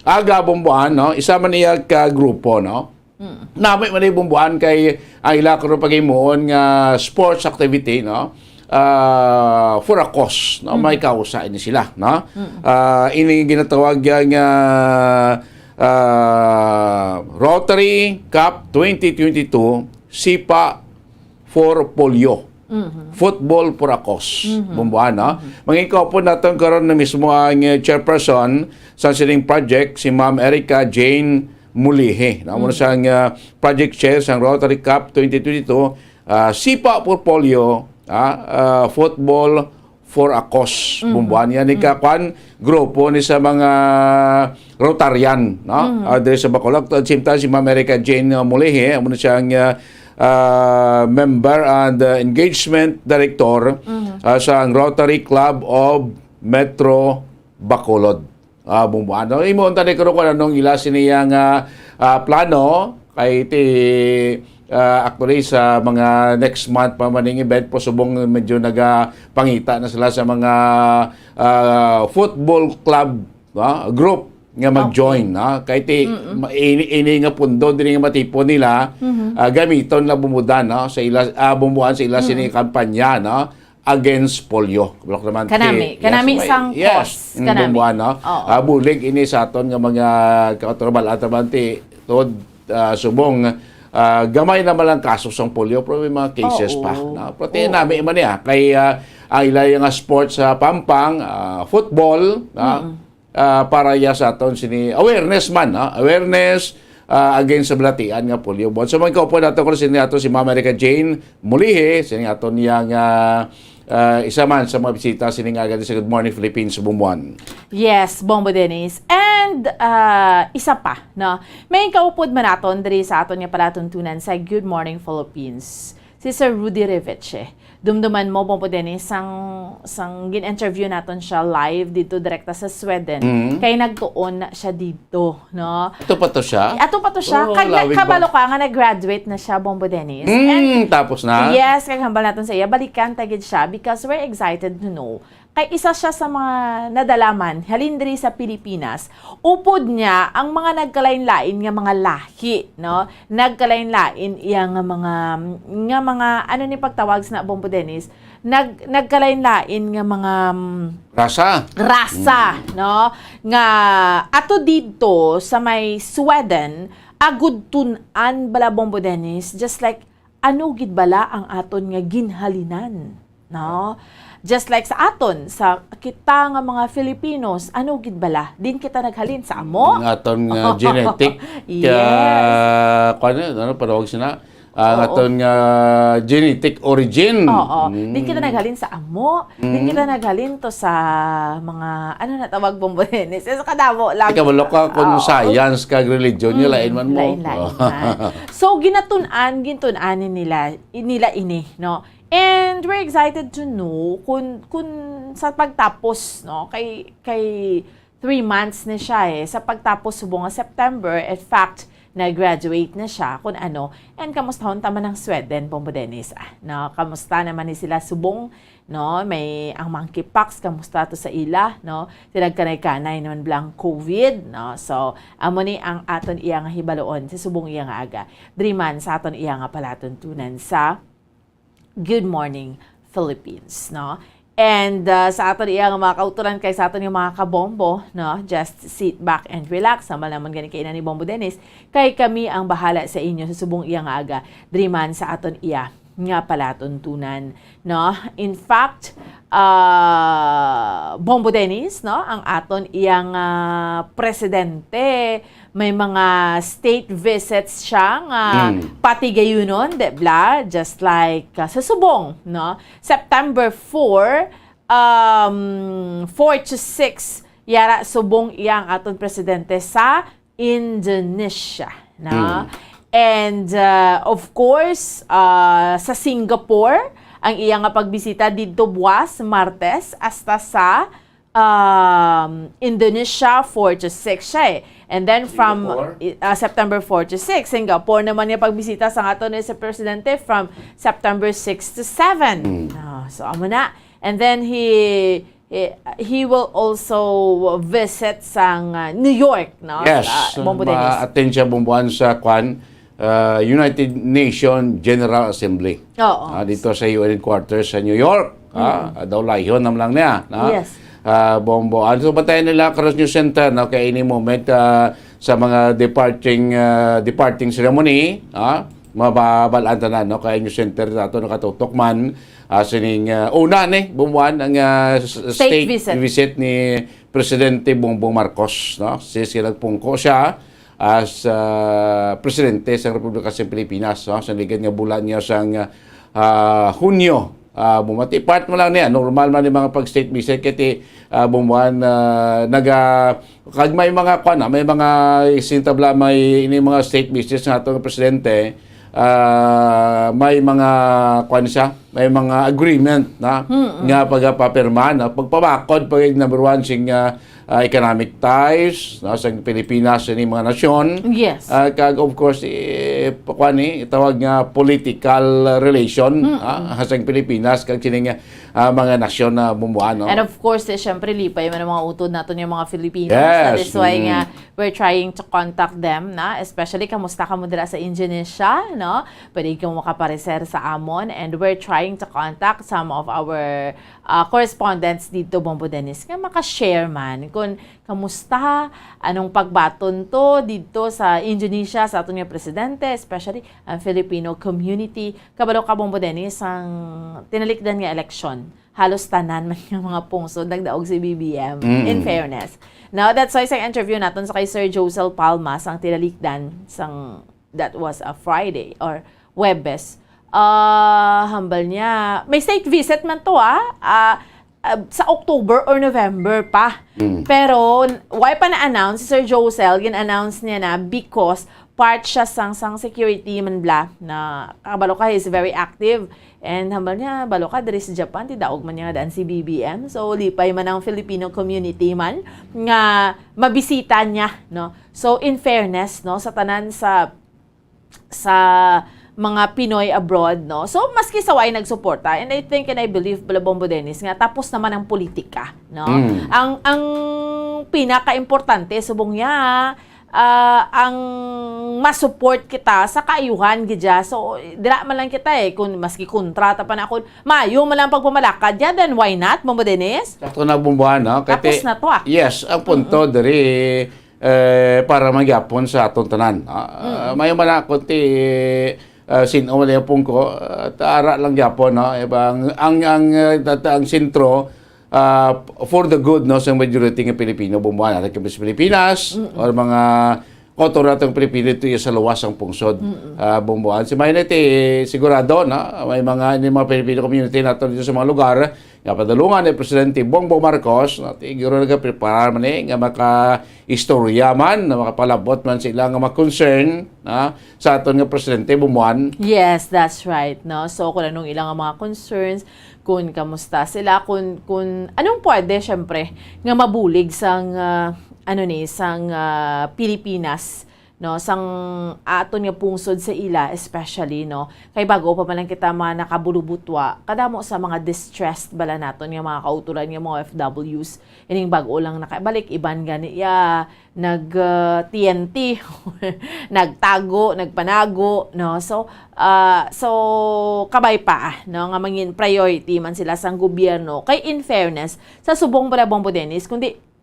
aga bumbuan, no? Isa man niya ka grupo, no? Mm. Nami man ni bumbuan kay ang ila karon paghimuon nga sports activity, no? Ah, for a cause, no? Mm. May kausa ini sila, no? Mm. Ah, ini ginatawag nga, ah, Rotary Cup twenty twenty-two, Sipa for Polio. Mhm. Football for a Cause, Mhm. Bumbuan, no? Mhm. Mangin kaupod naton karon na mismo ang, eh, chairperson sa sining project, si Ma'am Erica Jane Mulihi, no? Amo na Mm. siyang, ah, project chair sang Rotary Cup twenty twenty-two, ah, Sipa for Polio, ah, ah, Football for a Cause, Mm. Bumbuan. Yan, Mm. ika, kwan, grupo ni sa mga Rotarian, no? Mm. Ah, diri sa Bacolod. At the same time, si Ma'am Erica Jane, ah, Mulihi, amo na siyang, ah, ah, member and, ah, engagement director, Mm. ah, sa Rotary Club of Metro Bacolod. Ah, Bumbuan. No, imo unta ni karon kung anong ila sini nga, ah, plano kay ti, ah, actually sa mga next month pa man ning event po subong medyo nagapangita na sila sa mga, ah, football club, no, group nga mag-join, Okay. no? Kay ti Mm-mm. ma-, ini, ini nga pundo diri nga matipon nila, Mhm. ah, gamiton na Bumbuan, no? Sa ila, ah, Bumbuan sa ila Mm. sini kampanya, no? Against polio. Block naman Kanami, ti-, kanami yes, may, sang yes, cause, mm, kanami. Bumbuan, no? Oo. Ah, bulig ini sa aton nga mga kautrabal at naman ti tod, ah, subong, ah, gamay naman ang kaso sang polio, pero may mga cases Oo. pa, no? Pero ti Oo. nami man niya, kay, ah, ang ilay nga sports sa Pampang, ah, football, no? Mm-mm. Ah, para ya sa aton sini awareness man, no? Awareness, ah, against sa balatian nga polio. But so, man kaupod nato ko sini ato si Ma'am Erica Jane Mulihi, sini aton yang, ah, ah, isa man sa mga bisita sini nga agad sa Good Morning Philippines, Bumbuan. Yes, Bombo Dennis. And, ah, isa pa, no? May kaupod man naton diri sa aton nga palatuntunan sa Good Morning Philippines. Si Sir Rudy Reveche. Dumduman mo, Bombo Dennis, sang, sang gin-interview naton siya live dito direkta sa Sweden. Mm. Kay nagtuon na siya dito, no? Ato pa to siya? Ato pa to siya. Oo, Kag lawig ba? nakabalo ka nga nag-graduate na siya, Bombo Dennis. Mm, And tapos na? Yes, kag hambal naton sa iya, balikan ta gid siya because we're excited to know Kay isa siya sa mga nadalaman halin diri sa Pilipinas, upod niya ang mga nagkalain-lain nga mga lahi, no? Nagkalain-lain iya nga mga, nga mga, ano ni pagtawag sa na, Bombo Dennis? Nag-, nagkalain-lain nga mga, mm, Rasa. rasa, Mm. no? Nga ato dito sa may Sweden, agud tun-an bala, Bombo Dennis, just like, ano gid bala ang aton nga ginhalinan, no? Just like sa aton, sa kita nga mga Filipinos, ano gid bala? Din kita naghalin sa amo? Ang aton nga genetic, Yes. ah, kuwan, ano, panawag sina? Ang Oo. aton nga genetic origin. Oo. Mm. Din kita naghalin sa amo. Din Mm. kita naghalin to sa mga, ano na tawag, Bombo Dennis? Sa kadamo lang. Ikaw, wala ka kung Oo. science kag religion, yung Mm, lain man mo. lain-lain Oh. man. So, ginatun-an, gintun-an ni nila, nila ini, no? And we're excited to know kung, kung sa pagtapos, no, kay, kay three months na siya eh, sa pagtapos subong nga September, in fact, nag-graduate na siya, kung ano, and kamustahon ta man ang Sweden, Bombo Dennis, ah, no? Kamusta naman ni sila subong, no? May ang monkeypox, kamusta to sa ila, no? Sila kanay-kanay naman bala ang COVID, no? So, amo ni ang aton iya nga hibaluon sa subong iya nga aga. Diri man sa aton iya nga palatuntunan sa Good Morning Philippines, no? And, uh, sa aton iya nga mga kauturan kay sa aton nga mga kabombo, no? Just sit back and relax. Sama naman gani kay ina ni Bombo Dennis, kay kami ang bahala sa inyo sa subong iya nga aga, diri man sa aton iya nga palatuntunan, no? In fact, uh, Bombo Dennis, no? Ang aton iya nga presidente, may mga state visits siya nga Mm. patigayunon, di bala? Just like, uh, sa subong, no? September four, um, four to six, yara subong iya ang aton presidente sa Indonesia, no? Mm. And, uh, of course, uh, sa Singapore, ang iya nga pagbisita didto buwas, Martes, hasta sa um, Indonesia, four to six siya eh. And then from Singapore? i- ah, September four to six, Singapore naman niya pagbisita sa aton ni sa presidente from September six to seven. Mm. Ah, so, amo na. And then he he, he will also visit sang, ah, New York, no? Yes, Sa, Bombo Dennis. ma-attend siya bumbuan sa kwan, uh, United Nations General Assembly. Oo. Ah, dito sa U N headquarters sa New York. Ah, Mm. daw layhon naman lang niya, no? Yes. Ah, Bombo. Ano, so, bantayan nila, Cross News Center, no? Kay any moment, ah, sa mga departing, ah, departing ceremony, ah, mababalaan tanan, no? Kay News Center nato nakatutok man, ah, sining, ah, una ni, bumuan ang, ah, s-, State state visit. visit ni Presidente Bongbong Marcos, no? Si, si nagpungko siya as, ah, presidente sa Republika sa Pilipinas, no? Sa ligad nga bulan niya sang, ah, Hunyo. Ah, bumati part mo lang niya, normal man yung mga pag-state visit, kaya ti, ah, bumuan, ah, naga, kag may mga, kwan na, may mga sintabla, may ini mga state visits nga atong presidente, ah, may mga, kwan siya, may mga agreement na, Mm-mm. nga pagpapirma, no? Pagpabakod, pag number one, sing, ah, ah, economic ties, no, sa Pilipinas, sa ining mga nasyon. Yes. Ah, kag, of course, eh, pa-, kuwan ni, itawag nga political relation, Mm-mm. ah, sa Pilipinas, kag sining, ah, mga nasyon na bumuan, no? And of course, eh, syempre, lipay man ang mga utod naton yung mga Filipinos. Yes. That is why Mm. nga, we're trying to contact them, na, especially, kamusta kamo dira sa Indonesia, no? Pwede kamo makapareser sa amon, and we're trying to contact some of our, ah, correspondents dito, Bombo Dennis, nga maka-share man kung kamusta, anong pagbaton to dito sa Indonesia, sa aton nga presidente, especially ang Filipino community. Kabalo ka, Bombo Dennis, ang tinalikdan nga eleksyon, halos tanan man nga mga pungsod nagdaog si B B M, Mm. in fairness. Now, that's why sa interview naton sa kay Sir Josel Palma, sang tinalikdan, sang, that was a Friday or Webes, ah, hambal niya, may state visit man to, ah, ah, ah, sa October or November pa. Mm. Pero, why pa na-announce si Sir Josel? Gin-announce niya na because part siya sang, sang security man bala na, kabalo ka, he's very active. And hambal niya, balo ka, diri sa Japan, ti daog man niya nga daan si B B M. So, lipay man ang Filipino community man nga mabisita niya, no? So, in fairness, no, sa tanan sa, sa mga Pinoy abroad, no? So, maski sa way nagsuporta, and I think and I believe, bala, Bombo Dennis, nga tapos naman ang politika, no? Mm. Ang, ang pinaka-importante, subong niya, ah, ang ma-support kita sa kaayuhan, gid siya. So, dira man lang kita, eh, kung maski kontra ta pa na, kung maayo man lang pagpamalakad niya, then why not, Bombo Dennis? Sakto na, Bomboan, no? Kay Tapos ti-, na to, ah. Yes, ang punto diri, eh, para magyapon sa aton tanan, no? Ah, Mm. May man ako ti, ah, sin-o man yung pungko, ah, tara lang gyapon, no? Iba ang, ang, ang, ah, tata-, ang sentro, ah, for the good, no, sa majority nga Pilipino, Bomboan, natin kami sa Pilipinas, Mm-mm. or mga kotor natong Pilipino dito sa luwas ang pungsod, Mm-mm. ah, Bomboan. Si Maynete, sigurado, no? May mga, may mga Filipino community nato dito sa mga lugar nga padulungan ni Presidente Bongbong Marcos, no? Siguro nagapreparar man, eh, nga maka-istorya man, na makapalabot man sila nga ma-concern, no, sa aton nga Presidente, Bomboan. Yes, that's right, no? So, kung anong ilang mga concerns, kung kamusta sila, kung, kung anong pwede, syempre, nga mabulig sang, ah, ano ni, sang, ah, Pilipinas, no, sang aton nga pungsod sa ila, especially, no, kay bago pa man lang kita mga nakabulubutwa, kadamo sa mga distressed bala naton nga mga kauturan nga mga O F Ws, ining bago lang nakabalik, iban gani ya nag, ah, T N T, nagtago, nagpanago, no? So, ah, so, kabay pa, no, nga mangin priority man sila sang gobyerno. Kay in fairness, sa subong bala, Bombo Dennis, kundi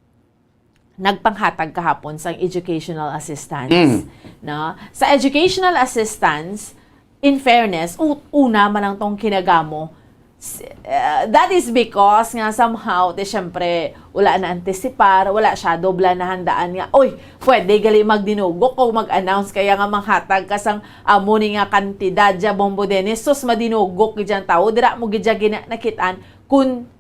nagpanghatag kahapon sang educational assistance, Mm. no? Sa educational assistance, in fairness, u-, una man lang tong kinagamo. S-, uh, that is because nga somehow, ti, syempre, wala na antisipar, wala siya dobla na handaan nga, "Oy, pwede gali magdinugok o mag-announce kaya nga manghatag ka sang amo ni nga kantidad dya, Bombo Dennis, sus, madinugok gid ang tawo, dira mo gid dya gina-, nakitaan kung,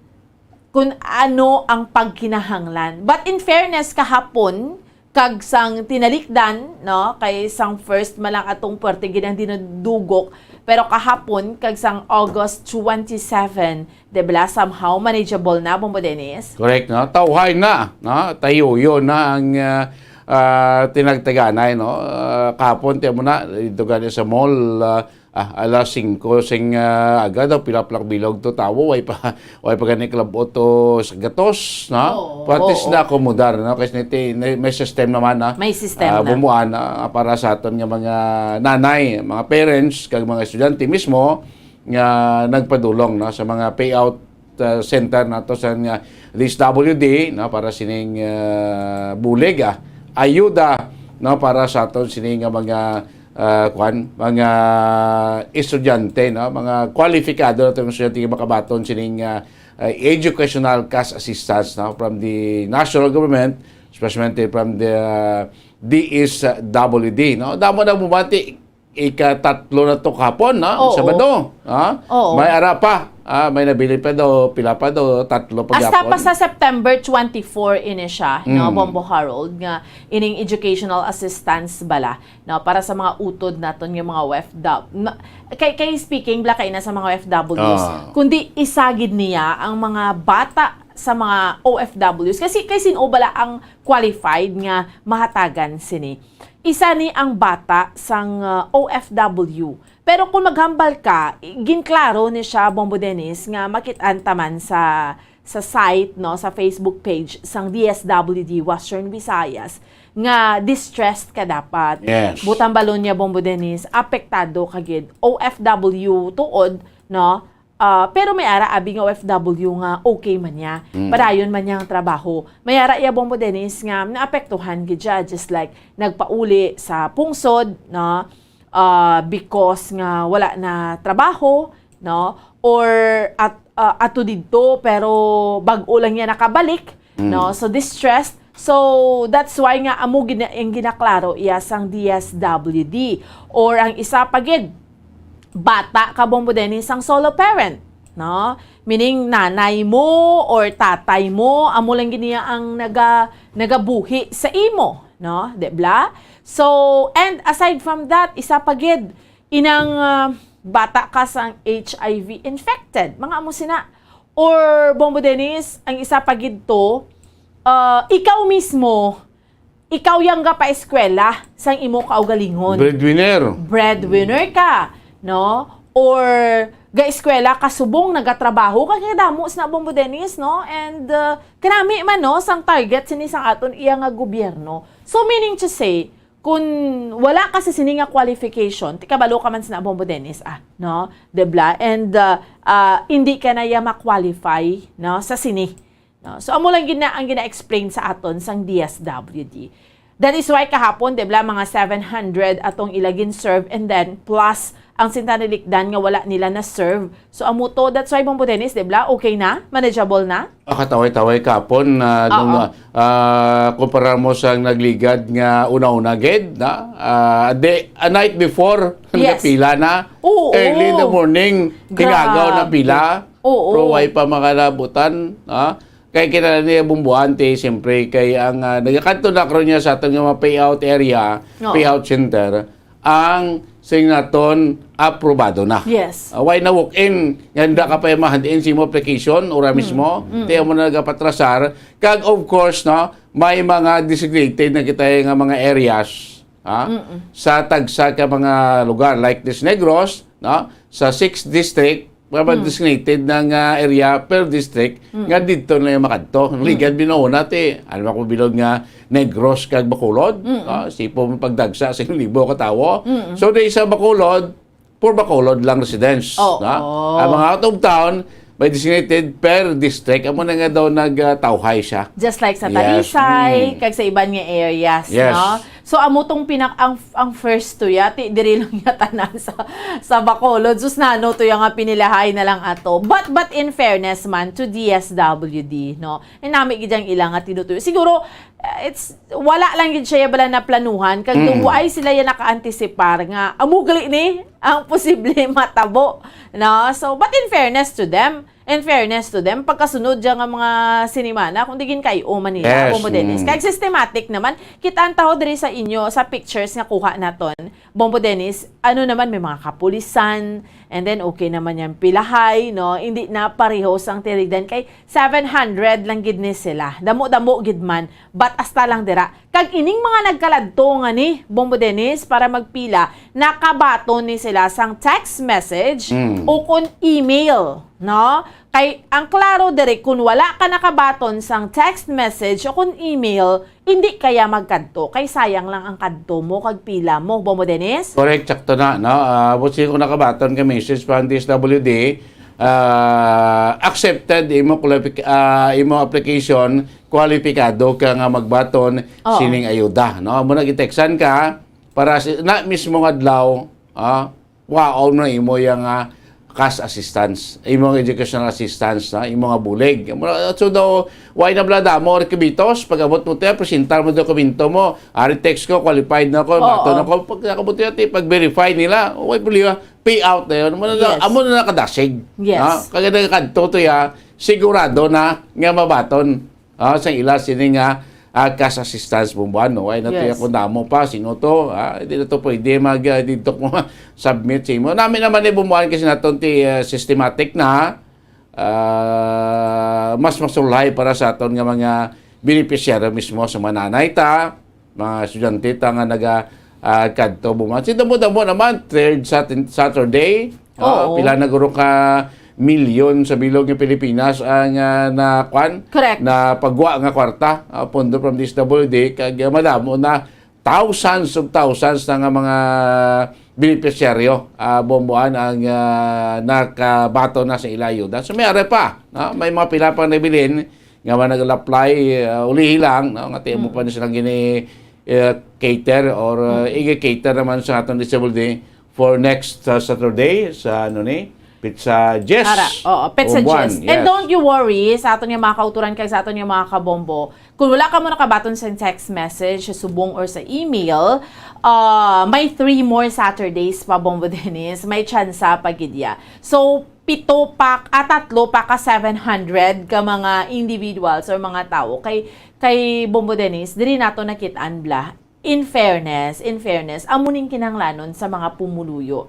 kung ano ang pagkinahanglan." But in fairness, kahapon, kag sang tinalikdan, no, kay sang first man lang atong puwerte gid ang dinadugok, pero kahapon kag sang August twenty-seven, di bala, somehow manageable na, Bombo Dennis? Correct, no? Tawhay na, no? Tayuyo na ang, ah, ah, tinagtaganay, no? Ah, kahapon, tiyan mo na, dito gani sa mall, ah, ah, alas singko sing, ah, aga daw, pila plak bilog to tawo, way pa, way pa gani kalabot to sa gatos, no? Oo, Patis oo. na akomodar, no? Kasi niti-, may system naman, ah, May system ah, na. bumuan, ah, para sa aton nga mga nanay, mga parents, kag mga estudyante mismo nga nagpadulong, no, sa mga payout, ah, center nato sa nga D S W D, no, para sining, ah, bulig, ah, ayuda, no, para sa aton sini nga mga, ah, kuan, mga estudyante, no, mga kwalipikado nato nga estudyante nga makabaton sining, ah, ah, educational cash assistance, no, from the national government, especially from the, ah, D S W D, no. Damo na bumati, ikatatlo na to kahapon, no? Oo. Sabado, ha? Oo. May ara pa, ah, may nabilin pa daw, pila pa daw, tatlo pa Hasta gyapon. pa sa September twenty-four ini siya, no, Mm. Bombo Harold, nga ining educational assistance bala, no, para sa mga utod naton nga mga O F W. Na, kay, kay speaking bala kay na sa mga O F Ws, Ah. kundi isa gid niya ang mga bata sa mga O F Ws. Kasi kay sin-o bala ang qualified nga mahatagan sini? Isa ni ang bata sang, uh, O F W. Pero kung maghambal ka, i-, ginklaro ni siya, Bombo Dennis, nga makit-an ta man sa, sa site, no, sa Facebook page sang D S W D Western Visayas, nga distressed ka dapat. Yes. Butang balon niya, Bombo Dennis, apektado ka gid. O F W tuod, no? Ah, pero may ara abi nga O F W nga okay man niya. Mm. Padayon man niya ang trabaho. May ara iya, Bombo Dennis, nga naapektuhan gid siya, just like nagpauli sa pungsod, no? Ah, because nga wala na trabaho, no? Or at, ah, ato didto, pero bag-o lang niya nakabalik, Mm. no? So, distressed. So, that's why nga amo gina-, ang ginaklaro iya sang D S W D. Or ang isa pa gid, bata ka, Bombo Dennis, sang solo parent, no? Meaning, nanay mo or tatay mo, amo lang gid niya ang naga-, nagabuhi sa imo, no? Di bala? So, and aside from that, isa pa gid, inang, ah, bata ka sang H I V infected, mga amo sina. Or, Bombo Dennis, ang isa pa gid to, ah, ikaw mismo, ikaw yang gapaeskwela sang imo kaugalingon. Breadwinner. Breadwinner ka. no? Or ga-eskwela ka subong nagatrabaho ka, kay damo sina, Bombo Dennis, no? And, uh, kanami man, no, sang target sini sang aton iya nga gobyerno. So, meaning to say, kun wala ka sa sini nga qualification, ti kabalo ka man sina, Bombo Dennis, ah, no? Dibla? And, uh, uh, hindi ka na iya ma-qualify, no, sa sini. No? So, amo lang gid na ang gina-explain sa aton sang D S W D. That is why kahapon, di ba, mga seven hundred atong ila gin-serve, and then plus ang sinta nalikdan nga wala nila na-serve. So, amo to, that's why, Bombo Dennis, di ba, okay na? Manageable na? Kataway-taway kapon na nung, Oo. ah, ah, kumpara mo sa nagligad nga una-una gid, na? Ah, the, a night before, Yes. napila na. Oo. Early in the morning, Grabe. hingagaw na pila. Oo. Pero way pa makalabutan, ha? Kay kinahanglan niya bumbuante, siyempre, kay ang, ah, nagakadto na karon niya sa aton nga mga payout area, Oo. payout center, ang sing naton aprobado na. Yes. Ah, way na walk-in, nga hindi ka pa mahandin sa imo application, ora Mm. mismo, Mm. ti amo na nagapatrasar. Kag, of course, no, may mga designated na kita nga mga areas, ha? Mm-mm. Sa tagsa ka mga lugar, like this Negros, no? Sa sixth district, mga Mm. designated na nga area per district, Mm. nga didto na yung makadto. Ang Mm. ligad binahon natin, ano ako bilog nga Negros kag Bacolod, Mm-mm. ah, sipo mo pagdagsa sa libo ka tawo. Mm-mm. So, di sa Bacolod, for Bacolod lang residents, Oo. na? Ang mga out of town, may designated per district. Amo na nga daw nagtawhay siya. Just like sa Yes. Talisay, Mm. kag sa iban nga areas, Yes. no? So, amo tong pinak-, ang, ang first to ya, ti, diri lang ya tanan sa, sa Bacolod. Sus, nano to ya nga pinilahay na lang ato. But, but in fairness man to D S W D, no? Nami gid ang ila nga tinutuyo. Siguro, uh, it's, wala lang gid siya bala na planuhan. Kag Mm. why sila ya naka-anticipar nga, amo gali ni ang posible matabo. No? So, but in fairness to them, in fairness to them, pagkasunod dyan nga mga sinimana, kung di gin kay Oman nila, Yes, Bombo Dennis. mm. Kag systematic naman, kita ang taho diri sa inyo, sa pictures nga kuha naton, Bombo Dennis, ano naman, may mga kapulisan, and then okay naman yan, pilahay, no? Hindi na pareho sang tirigdan kay seven hundred lang gid ni sila. Damo-damo gid man, but hasta lang dira. Kag ining mga nagkaladto nga ni Bombo Dennis para magpila, nakabaton ni sila sang text message Mm. o kon email, no? Kay ang klaro diri, kun wala ka nakabaton sang text message o kon email, hindi kaya magkadto. Kay sayang lang ang kadto mo kag pila mo, Bombo Dennis. Correct, sakto na, no? Ah, busi ko nakabaton ka message pa ang D S W D, ah, accepted imo qualific-, ah, imo application, kwalipikado ka nga magbaton Oo. sining ayuda, no? Amo na gitextan ka para si, na mismo nga adlaw, ah, waon na imo yang, ah, cash assistance, imo nga educational assistance, na imo nga bulig. Amo na, so daw, why na bala damo requisitos? Pag-abot mo tayo, presentar mo dokumento mo. Ari text ko, qualified na ko, Oo. baton na ko. Pag nakabot tayo, ti, pag-verify nila, way problema, payout na yun. Amo na, Yes. amo na nakadasig. Yes. Ha? Kaya nagkadto to ya, sigurado na nga mabaton. Ah, sa ila sini nga, ah, cash assistance bumbuan, no? Ay, nato Yes. ya kung damo pa, sino to? Ah, hindi na to pwede mag, ah, dito ko submit sa imo. Nami naman ni bumbuan kasi naton ti, ah, systematic na, ah, mas masulhay para sa aton nga mga beneficiary mismo sa mga nanay ta, mga estudyante ta nga naga, ah, kadto bumbuan. Si damo-damo naman, third Sat-, Saturday, ah, Oo. pila na guro ka milyon sa bilog nga Pilipinas ang, ah, na, kwan, Correct. na pagwa nga kwarta, ah, pondo from D S W D, kag, ah, madamo na thousands of thousands na nga mga benepisyaryo, ah, bumbuan ang, ah, nakabaton na sa ila ayuda. So, may ari pa, no? May mga pila pang nabilin nga mga nag-apply, ah, ulihi lang, no? Nga ti amo Mm. pa na silang gini, eh, cater or, uh, Mm. i-cater naman sa aton D S W D for next, uh, Saturday sa, ano ni, Petsa Jess. Ara, oo, Petsa Bumbuan, Jess. And yes. don't you worry, sa aton nga mga kauturan kag sa aton nga mga kabombo, kung wala ka mo nakabaton sa text message, sa subong or sa email, uh, may three more Saturdays pa, Bombo Dennis. May tsansa pa gid ya. So, pito pa, ah, tatlo pa ka seven hundred ka mga individuals or mga tawo kay, kay Bombo Dennis, diri nato nakit-an bala. In fairness, in fairness, amo ning kinahanglanon sa mga pumuluyo.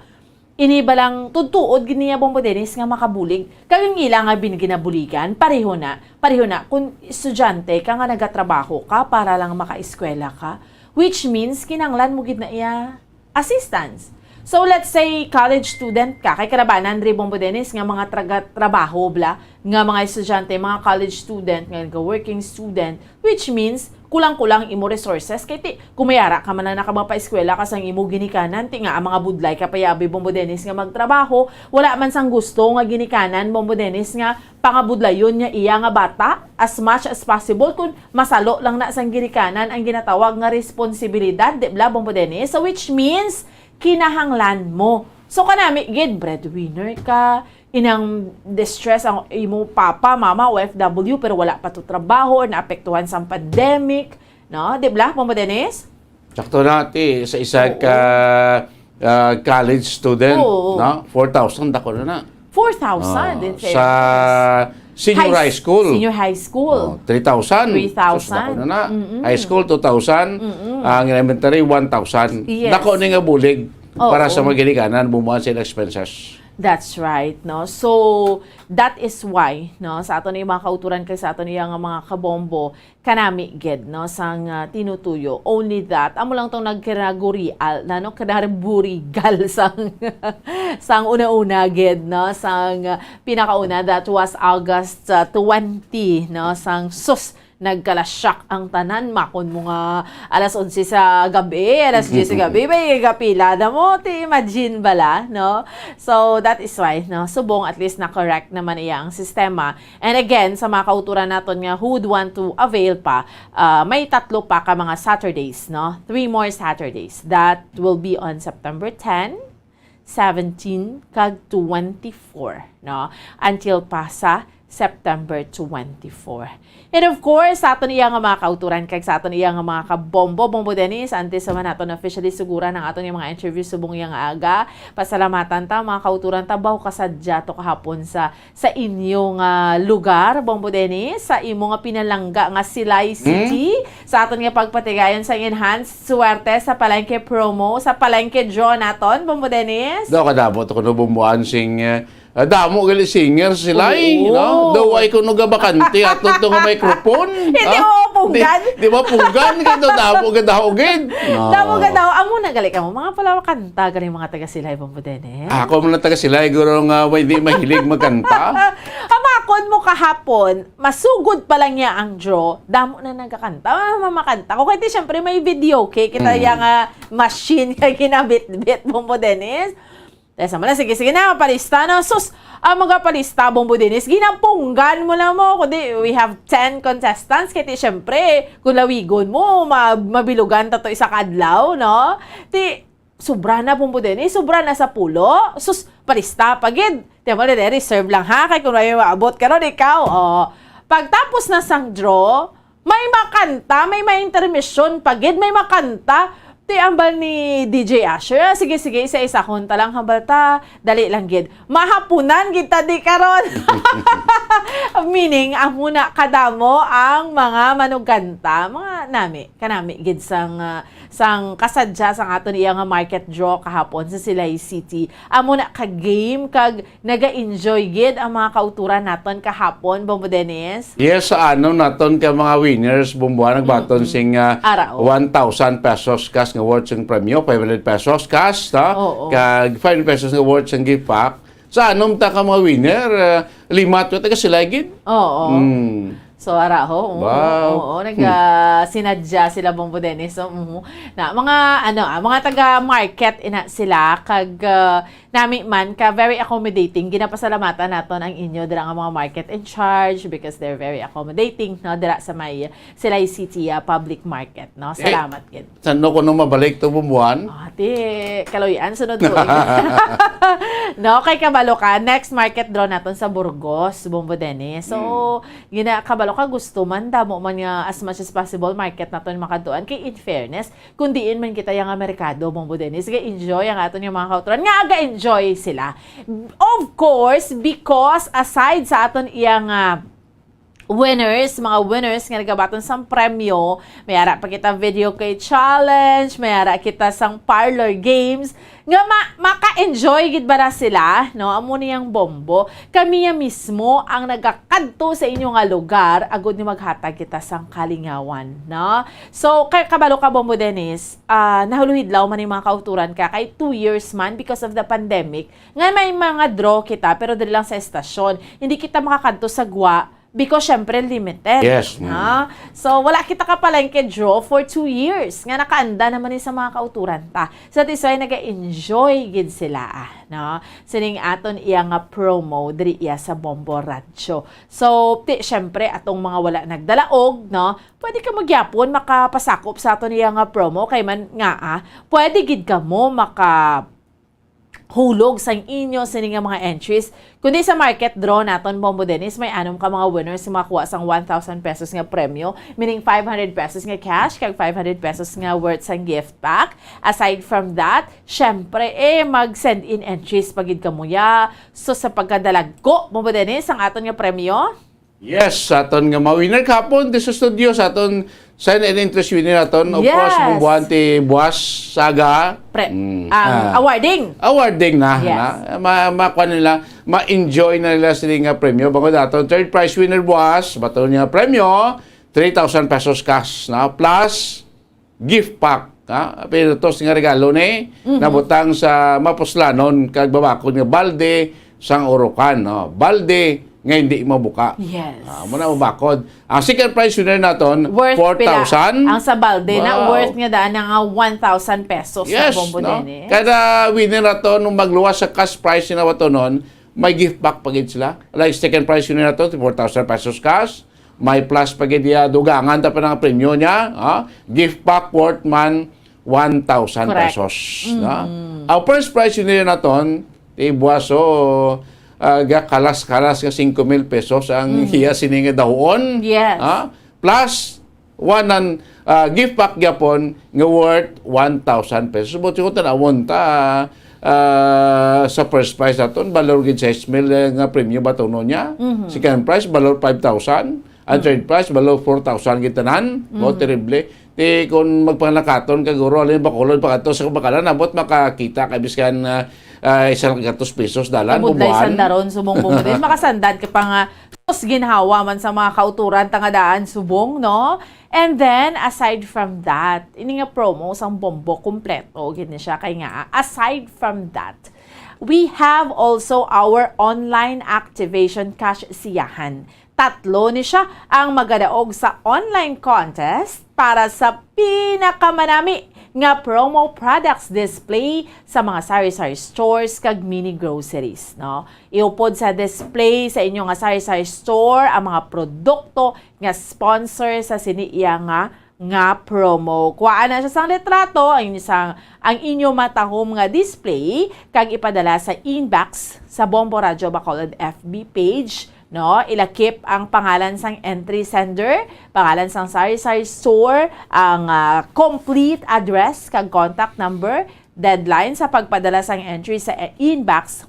Ini balang tudtuod gid niya, Bombo Dennis, nga makabulig. Kag ang ila nga bin-, ginabuligan, pareho na, pareho na kung estudyante ka nga nagatrabaho ka para lang makaeskwela ka, which means kinahanglan mo gid na iya assistance. So, let's say, college student ka, kay kalabanan ri, Bombo Dennis, nga mga traga-, trabaho, bla, nga mga estudyante, mga college student, nga working student, which means, kulang-kulang imo resources. Kay ti, kung may ara ka man na nakamapaeskwela ka sang imo ginikanan, ti nga ang mga budlay ka pa yabi, Bombo Dennis, nga magtrabaho, wala man sang gusto nga ginikanan, Bombo Dennis, nga pangabudlayon niya iya nga bata as much as possible, kun masalo lang na sang ginikanan ang ginatawag nga responsibilidad, di bla, Bombo Dennis? So, which means, kinahanglan mo. So, kanami gid, breadwinner ka, inang distress ang imo papa, mama, O F W, pero wala pa to trabaho, or naapektuhan sang pandemic, no? Di bla, Bombo Dennis? Sakto na, ti, sa isa Oo. ka, ah, college student, Oo. no? Four thousand, dako na na. Four thousand, Ah, in sa fairness. senior High high s-, school. senior high school. Oh, three thousand. Three thousand. Sus, dako na na. Mm-mm. High school, two thousand. Mm-mm. Ang elementary, one thousand. Yes. Dako ni nga bulig Oo. para sa mga ginikanan, bumuan sila expenses. That's right, no? So, that is why, no, sa aton ni mga kauturan kay sa aton iya nga mga kabombo, kanami gid, no, sang, ah, tinutuyo. Only that, amo lang tong nagkinagurial, na, no, kinaburigal sang, sang una-una gid, no, sang, ah, pinakauna, that was August, ah, twenty, no, sang sus, nagkalasyak ang tanan, makon mo nga alas onse sa gabi, alas diyes sa gabi, may gapila na mo, ti imagine bala, no? So, that is why, no, subong at least na-correct naman iya ang sistema. And again, sa mga kauturan naton nga who would want to avail pa, ah, may tatlo pa ka mga Saturdays, no? Three more Saturdays. That will be on September ten, seventeen, kag twenty-four, no? Until pa sa September twenty-four. And of course, sa aton iya nga mga kauturan kag sa aton iya nga mga kabombo, Bombo Dennis, antes naman naton officially suguran ang aton nga mga interview subong iya nga aga, pasalamatan ta, mga kauturan ta, baw kasadya to kahapon sa, sa inyo nga lugar, Bombo Dennis, sa imo nga pinalangga nga Silay Hmm? City, sa aton nga pagpatigayon sa enhanced swerte sa palengke promo, sa palengke draw naton, Bombo Dennis. Daw kadamo to kuno bumbuan sing, eh, ah, damo gali singer sila, eh, Oo. no? Daw ay kuno gabakante ato to nga microphone. Hindi Ha? mo punggan. Di, di ba punggan? Kaya daw damo gadaho gid. No. Damo gadaho. Amo na gali ka mo. Mga pala kanta gali mga taga Silay, Bombo Dennis. Ako man ang taga Silay, guro nga way di mahilig magkanta. Amakon mo kahapon, masugod pa lang niya ang draw, damo na nagakanta. Ah, mamakanta ko. Kaya di, syempre, may video, okay? Kita Mm. iya nga machine nga ginabitbit, Bombo Dennis. Kaya sa mala, sige, sige na, palista na. Sus, ang mga palista, Bombo Dennis, ginapunggan mo na mo. Kundi, we have ten contestants. Kaya di, syempre, kung lawigon mo, ma-, mabilugan ta to isa ka adlaw, no? Ti, sobra na, Bombo Dennis, sobra na sa pulo. Sus, palista pa gid. Ti mo na, reserve lang, ha? Kay kung may maabot karon, ikaw, oh. Pagtapos na sang draw, may makanta, may ma-intermission pa gid, may makanta. Ti ambal ni D J Asher, "Ah, sige, sige, isa-isahon ta lang, hambal ta, dali lang gid. Mahapunan gid ta di karon." Meaning, amo na kadamo ang mga manugkanta, mga nami, kanami gid sang, ah, sang kasadya sang aton iya nga market draw kahapon sa Silay City. Amo na ka game kag Naga-enjoy gid ang mga kauturan naton kahapon, Bombo Dennis. Yes, sa ano naton ka mga winners, Bombo, nagbaton Mm-mm. sing, ah, Ara, oh. one thousand pesos cash nga worth sing premyo, five hundred pesos cash, ta? Oo. Kag five hundred pesos nga worth sing gift pack. Sa anom ta ka mga winner, ah, lima to taga sila gid. Oo. Mm. So, ara ho, oo, Wow. oo, nag, Hmm. ah, sinadya sila, Bombo Dennis. So, mhm. Na, mga, ano, ah, mga taga-market ina sila, kag, ah, nami man ka very accommodating. Ginapasalamatan naton ang inyo dira nga mga market in charge because they're very accommodating, no, dira sa may Silay City, ah, public market, no. Eh, Salamat gid. San-o kuno mabalik to, Bomboan? Ah, ti, kaluy-an, sunod tuig. No, kay kabalo ka, next market draw naton sa Burgos, Bombo Dennis. So, Hmm. gina-, kabalo ka, gusto man, damo man nga, as much as possible, market naton makadtuan. Kay in fairness, kung diin man kita yang merkado, Bombo Dennis, sige, enjoy ang aton yung mga kauturan. Nga aga-enjoy sila. Of course, because aside sa aton iyang, ah, winners, mga winners nga nagabaton sang premyo, may ara pa kita video kay challenge, may ara kita sang parlor games, nga ma-, maka-enjoy gid ba na sila, no? Amo ni ang Bombo. Kami ya mismo ang nagakadto sa inyo nga lugar, agud ni maghatag kita sang kalingawan, no? So, kay kabalo ka, Bombo Dennis, ah, nahuluhidlaw man yung mga kauturan ka, kay two years man because of the pandemic, nga may mga draw kita, pero diri lang sa estasyon. Hindi kita makakadto sa gwa, because syempre limited. Yes, mm. Ha? So, wala kita ka palengke draw for two years. Nga nakaanda naman ni sa mga kauturan ta. So, that is why nag-enjoy gid sila, ah, no? Sining aton iya nga promo diri iya sa Bombo Radyo. So, ti, syempre, atong mga wala nagdalaog, no? Pwede ka magyapon makapasakop sa aton iya nga promo kay man nga, ah, pwede gid kamo maka hulog sang inyo sini nga mga entries. Kundi sa market draw naton, Bombo Dennis, may anom ka mga winners nga makakuha sang one thousand pesos nga premyo, meaning five hundred pesos nga cash, kag five hundred pesos nga worth sang gift pack. Aside from that, syempre, eh, mag-send in entries pa gid kamo ya. So, sa pagkadalagko, Bombo Dennis, ang aton nga premyo, Yes, sa aton nga mga winner kahapon, di sa studio, sa aton sign and interest winner aton, of course, Yes. Mong buwan ti Buwas Saga. Pre-, Mm, ang ah. awarding. Awarding na, Yes. na. Ma-, makuha nila, ma-enjoy na nila sila nga premyo. Bangod aton, third prize winner Buwas, bato niya premyo, three thousand pesos cash, na, plus gift pack, ha? Pero tos nga regalo ni, Mhm. nabutang sa mapuslanon kag babakod nga balde sang urukan, no? Balde nga hindi mabuka. Yes. Ah, muna mabakod. Ang second prize winner naton, Worth pila? four thousand. Ang sa balde na Wow. worth nga daan na nga one thousand pesos sa Yes, Bombo no? Dennis. Kada winner naton, nung magluwas sa cash prize na watonon, may gift pack pa gid sila. Like, second prize winner naton, four thousand pesos cash. May plus pa gid iya, dugangan ta pa nga premyo niya, ha? Gift pack worth man one thousand Correct. pesos, Mm. na? Ang first prize yun niya naton, ti Buwaso, ah, ga kalas-kalas nga singko mil pesos ang Mm. iya sini nga dahuon, Yes. ha? Plus, one an, ah, gift pack gyapon nga worth one thousand pesos. Buti ko tanawon ta, ah, sa first prize naton, balor gid sais mil, eh, nga premyo batonon niya. Mhm. Second prize, balor five thousand. Ang Mm. third prize, balor four thousand gid tanan. Mo, Mhm. terrible. Ti, kung magpanglakaton ka, guro, alin, Bacolod, pagkadto sa Kabakalan, abot makakita ka biskan, ah, ah, isang gatos pesos dalan, Kabudlay bubuan. sandaron, subong bumudin. Makasandad ka pa nga, sus, ginhawa man sa mga kauturan, tangadaan, subong, no? And then, aside from that, ini nga promo sang Bombo, kompleto gid ni siya. Kay nga, aside from that, we have also our online activation cash siyahan. Tatlo ni siya ang magadaog sa online contest para sa pinakamanami nga promo products display sa mga sari-sari stores kag mini groceries, no? Iupod sa display sa inyo nga sari-sari store ang mga produkto nga sponsor sa sini iya nga, nga promo. Kuhaan na siya sang litrato, ang inyo sang, ang inyo matahom nga display, kag ipadala sa inbox sa Bombo Radyo Bacolod F B page, no? Ilakip ang pangalan sang entry sender, pangalan sang sari-sari store, ang, ah, complete address kag contact number, deadline sa pagpadala sang entry sa, eh, inbox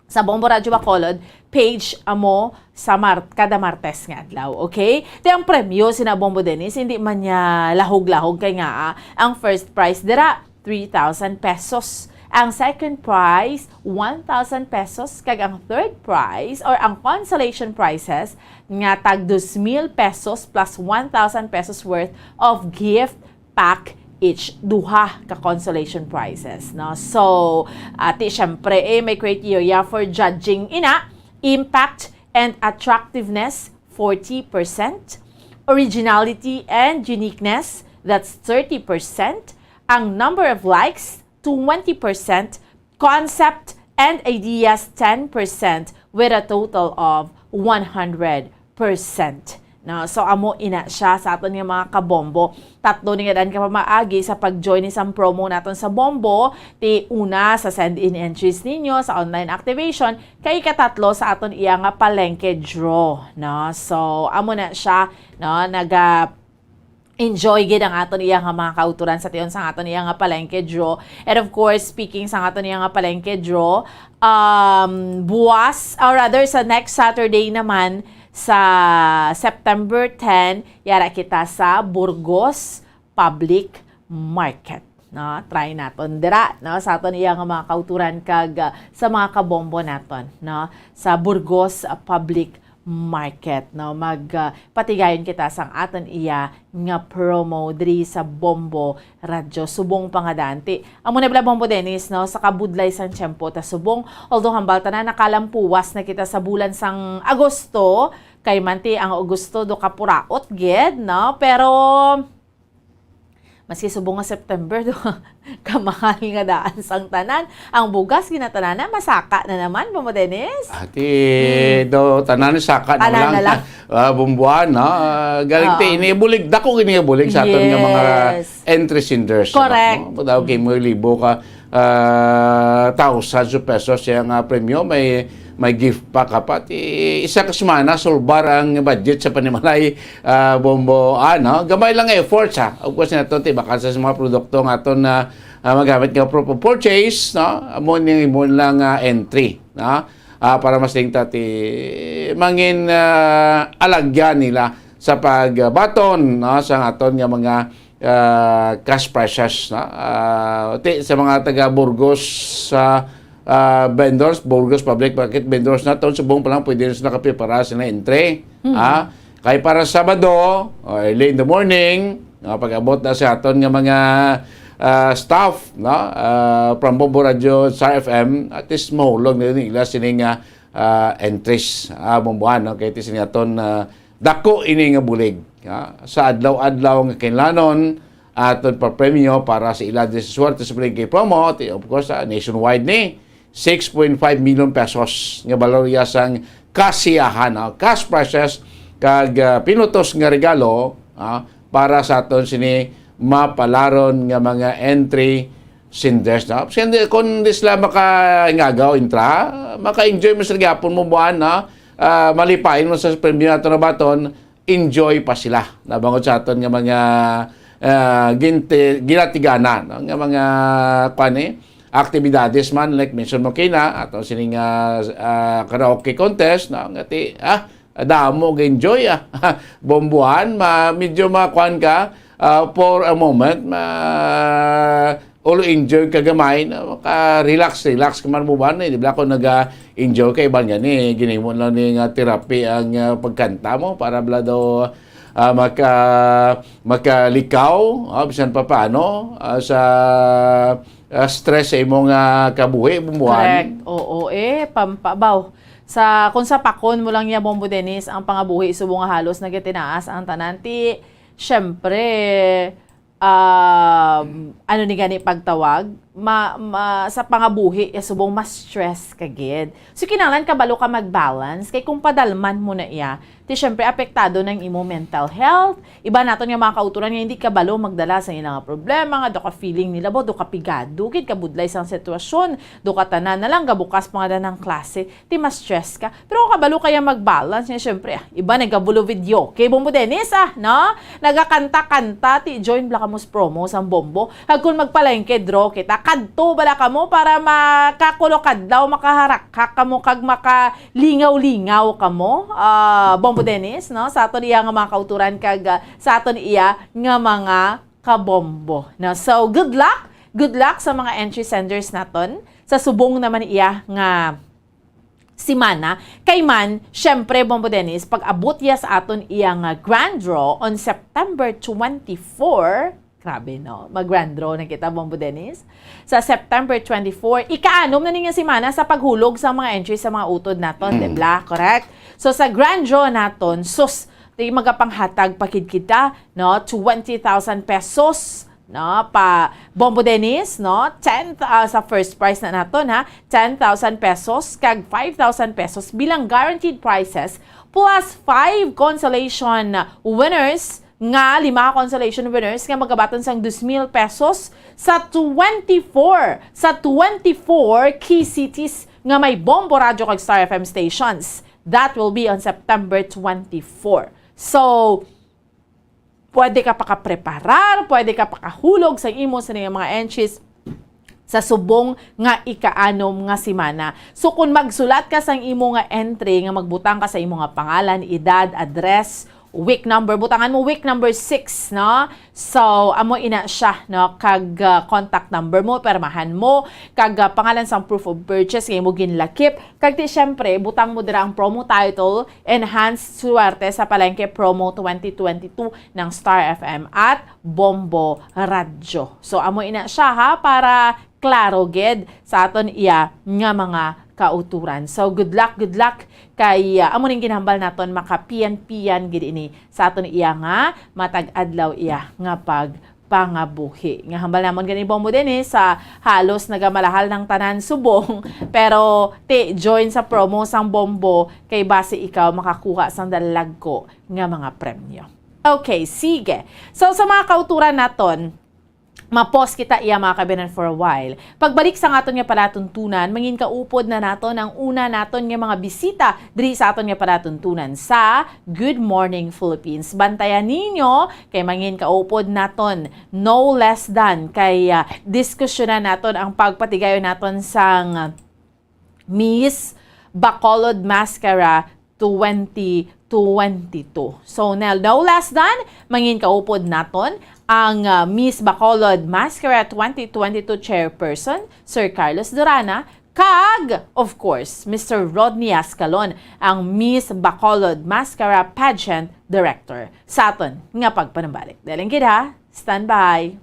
sa Bombo Radyo Bacolod page amo sa Mar-, kada Martes nga adlaw, okay? Ti ang premyo sina Bombo Dennis, hindi man niya lahog-lahog kay nga, ah, ang first prize dira, three thousand pesos. Ang second prize, one thousand pesos. Kag ang third prize or ang consolation prizes nga tag dos mil pesos plus one thousand pesos worth of gift pack each, duha ka consolation prizes, no? So, ati, syempre, eh, may criteria for judging ina, impact and attractiveness, forty percent, originality and uniqueness, that's thirty percent, ang number of likes, twenty percent, concept and ideas, ten percent, with a total of one hundred percent. No? So, amo ina siya sa aton nga mga kabombo. Tatlo ni nga daan ka pamaagi sa pag-join ni sang promo naton sa Bombo. Ti una, sa send-in entries ninyo sa online activation, kay ikatatlo sa aton iya nga palengke draw. No? So, amo na siya, no? Naga- enjoy gid ang aton iya nga mga kauturan sa tion sang aton iya nga palengke draw. And of course, speaking sang aton iya nga palengke draw, um, buwas, or rather, sa next Saturday naman, sa September ten, yara kita sa Burgos Public Market. No, try naton dira, no, sa aton iya nga mga kauturan kag, ah, sa mga kabombo naton, no, sa Burgos, ah, Public Market, no. Mag, ah, patigayon kita sang aton iya nga promo diri sa Bombo Radyo subong pa nga daan. Ti, amo na bala, Bombo Dennis, no, sa kabudlay sang tiyempo ta subong, although hambal tanan nakalampuwas na kita sa bulan sang Agosto, kay man ti ang Agosto do kapuraot gid, no, pero maski subong nga September do kamahal nga daan sang tanan. Ang bugas, ginatanan na, masaka na naman, Bombo Dennis. Ati, do, tanan ni saka na Tanan lang. na lang. Ah, bumbuan, no? Ah, galing Oo. ti, inibulig, dako gini nga bulig sa aton nga mga Yes. entry senders, ano, Correct. no? Daw kay mo libo ka, ah, thousands of pesos siya nga premyo, may, may gift pa ka pa. Ti, isa ka semana, sulbar ang budget sa panimalay, ah, bombo, ano? Gamay lang efforts, ha? Of course, nato, ti, baka sa mga produkto nga aton na, ah, magamit nga proof of purchase, no? Amo ni mo lang, ah, entry, no? Ah, para mas tingta ti mangin, ah, alagyan nila sa pagbaton, no, sa aton nga mga, ah, cash prizes, no? Ah, ti, sa mga taga Burgos, sa, ah, vendors, Burgos Public Market vendors naton, subong pa lang pwede na sila kapipara sila entry. Mm. Ah, kay para Sabado, o early in the morning, no, pag-abot na sa aton nga mga, ah, staff, no, ah, from Bombo Radio, Star F M, at least mahulog na yun ila sini nga, ah, entries, ah, bumbuan, no? Kay ti sini aton, ah, dako ini nga bulig, ah, sa adlaw-adlaw nga kinlanon, aton papremyo para sa ila di sa swerte sa Palengke Promo, ti, of course, ah, nationwide ni, six point five million pesos nga balor iya sang kasiyahan, ah, cash prizes, kag, ah, pinutos nga regalo, ah, para sa aton sini mapalaron nga mga entry senders, no? Kung di, kung di sila makaingagaw, intra, maka-enjoy mo sa gihapon mo buwan, no? Ah, malipayon mo sa premyo nato na baton, enjoy pa sila. Nabangod sa aton nga mga, ah, ginti-, ginatigana, no? Nga mga, kwan, eh, aktibidades man, like mention mo kina, ato sining, ah, ah, karaoke contest, no? Nga ti, ah, damo ga-enjoy, ah. Bombuhan, ma-, medyo makuan ka, ah, for a moment, ma-, ulo enjoy ka gamay, no? Maka-relax, relax ka man, bombuhan, eh. Di ba ako naga-enjoy ka? Iban gani, ginimo lang ni nga therapy ang, ah, pagkanta mo para bala daw, ah, maka-, makalikaw, ah, bisan pa paano, ah, sa, ah, stress sa imong, ah, kabuhi, bombuhan. Correct. Oo, eh, pampabaw. Sa, kung sa pakon mo lang niya, Bombo Dennis, ang pangabuhi subong nga halos nagatinaas ang tanan. Ti, syempre, um, ano ni gani pagtawag? Ma-, ma-, sa pangabuhi, eh, subong mas stress ka gid. So, kinahanglan kabalo ka mag-balance. Kay kung padalman mo na iya, ti syempre apektado ng imo mental health. Iba naton nga mga kauturan nga hindi kabalo magdala sa ilang nga problema, nga do ka feeling nila, bo, do ka pigado, gid kabudlay sang sitwasyon, do ka tanan na lang, gabukas pa nga ng klase, ti ma-stress ka. Pero kung kabalo kaya mag-balance niya, syempre, ah, iba nagabulo video. Kay Bombo Dennis, ah, no? Nagakanta-kanta, ti join bala kamo sa promo sang Bombo. Kag kung magpalengke, draw kita. Kadto bala kamo para makakulo kadlaw, makaharakhak kamo, kag makalingaw-lingaw kamo. Ah, Bombo Dennis, no? Sa aton iya nga mga kauturan, kag, ah, sa aton iya nga mga kabombo. No? So, good luck. Good luck sa mga entry senders naton. Sa subong naman iya nga semana. Kay man, syempre, Bombo Dennis, pag-abot ya sa aton iya nga grand draw on September twenty-four, grabe, no? Mag-grand draw na kita, Bombo Dennis. Sa September twenty-four, ika-anom na ni nga semana sa paghulog sa mga entries sa mga utod naton, Mm. di ba? Correct? So, sa grand draw naton, sus, ti magapanghatag pa gid kita, no? Twenty thousand pesos, no? Pa Bombo Dennis, no? Ten, ah, sa first prize na naton, ha? Ten thousand pesos kag five thousand pesos bilang guaranteed prizes, plus five consolation winners nga, lima ka consolation winners nga magabaton sang dos mil pesos sa twenty-four, sa twenty-four key cities nga may Bombo Radyo kag Star F M stations. That will be on September twenty-four. So, pwede ka pakapreparar, pwede ka pakahulog sa imo sa mga entries sa subong nga ikaanom nga semana. So, kung magsulat ka sang imo nga entry nga magbutang ka sa imo nga pangalan, edad, address, week number, butangan mo week number six, no? So, amo ina siya, no? Kag, ah, contact number mo, permahan mo, kag, ah, pangalan sang proof of purchase nga imo ginlakip. Kag ti, syempre, butang mo dira ang promo title, Enhanced Suwerte sa Palengke Promo twenty twenty-two ng Star F M at Bombo Radyo. So, amo ina siya, ha, para klaro gid sa aton iya nga mga kauturan. So, good luck, good luck kay, ah, amo ning ginhambal naton, makapiyan-piyan gid ini sa aton iya nga matag adlaw iya nga pagpangabuhi. Nga hambal namon gani, Bombo, din eh, sa halos nagamalahal ng tanan subong, pero ti join sa promo sang Bombo kay basi ikaw makakuha sang dalagko nga mga premyo. Okay, sige. So, sa mga kauturan naton, mapos kita iya, mga kabinan, for a while. Pagbalik sa aton nga palatuntunan, mangin kaupod na naton ang una naton nga mga bisita diri sa aton nga palatuntunan sa Good Morning Philippines. Bantayan ninyo kay mangin kaupod naton, no less than, kay, ah, diskusyonan naton ang pagpatigayon naton sang Miss Bacolod Mascara twenty twenty-two. So, Nel, no less than, mangin kaupod naton ang, ah, Miss Bacolod Mascara twenty twenty-two Chairperson, Sir Carlos Durana, kag, of course, Mister Rodney Ascalon, ang Miss Bacolod Mascara Pageant Director, sa aton nga pagpanumbalik. Daling gid, ha? Stand by.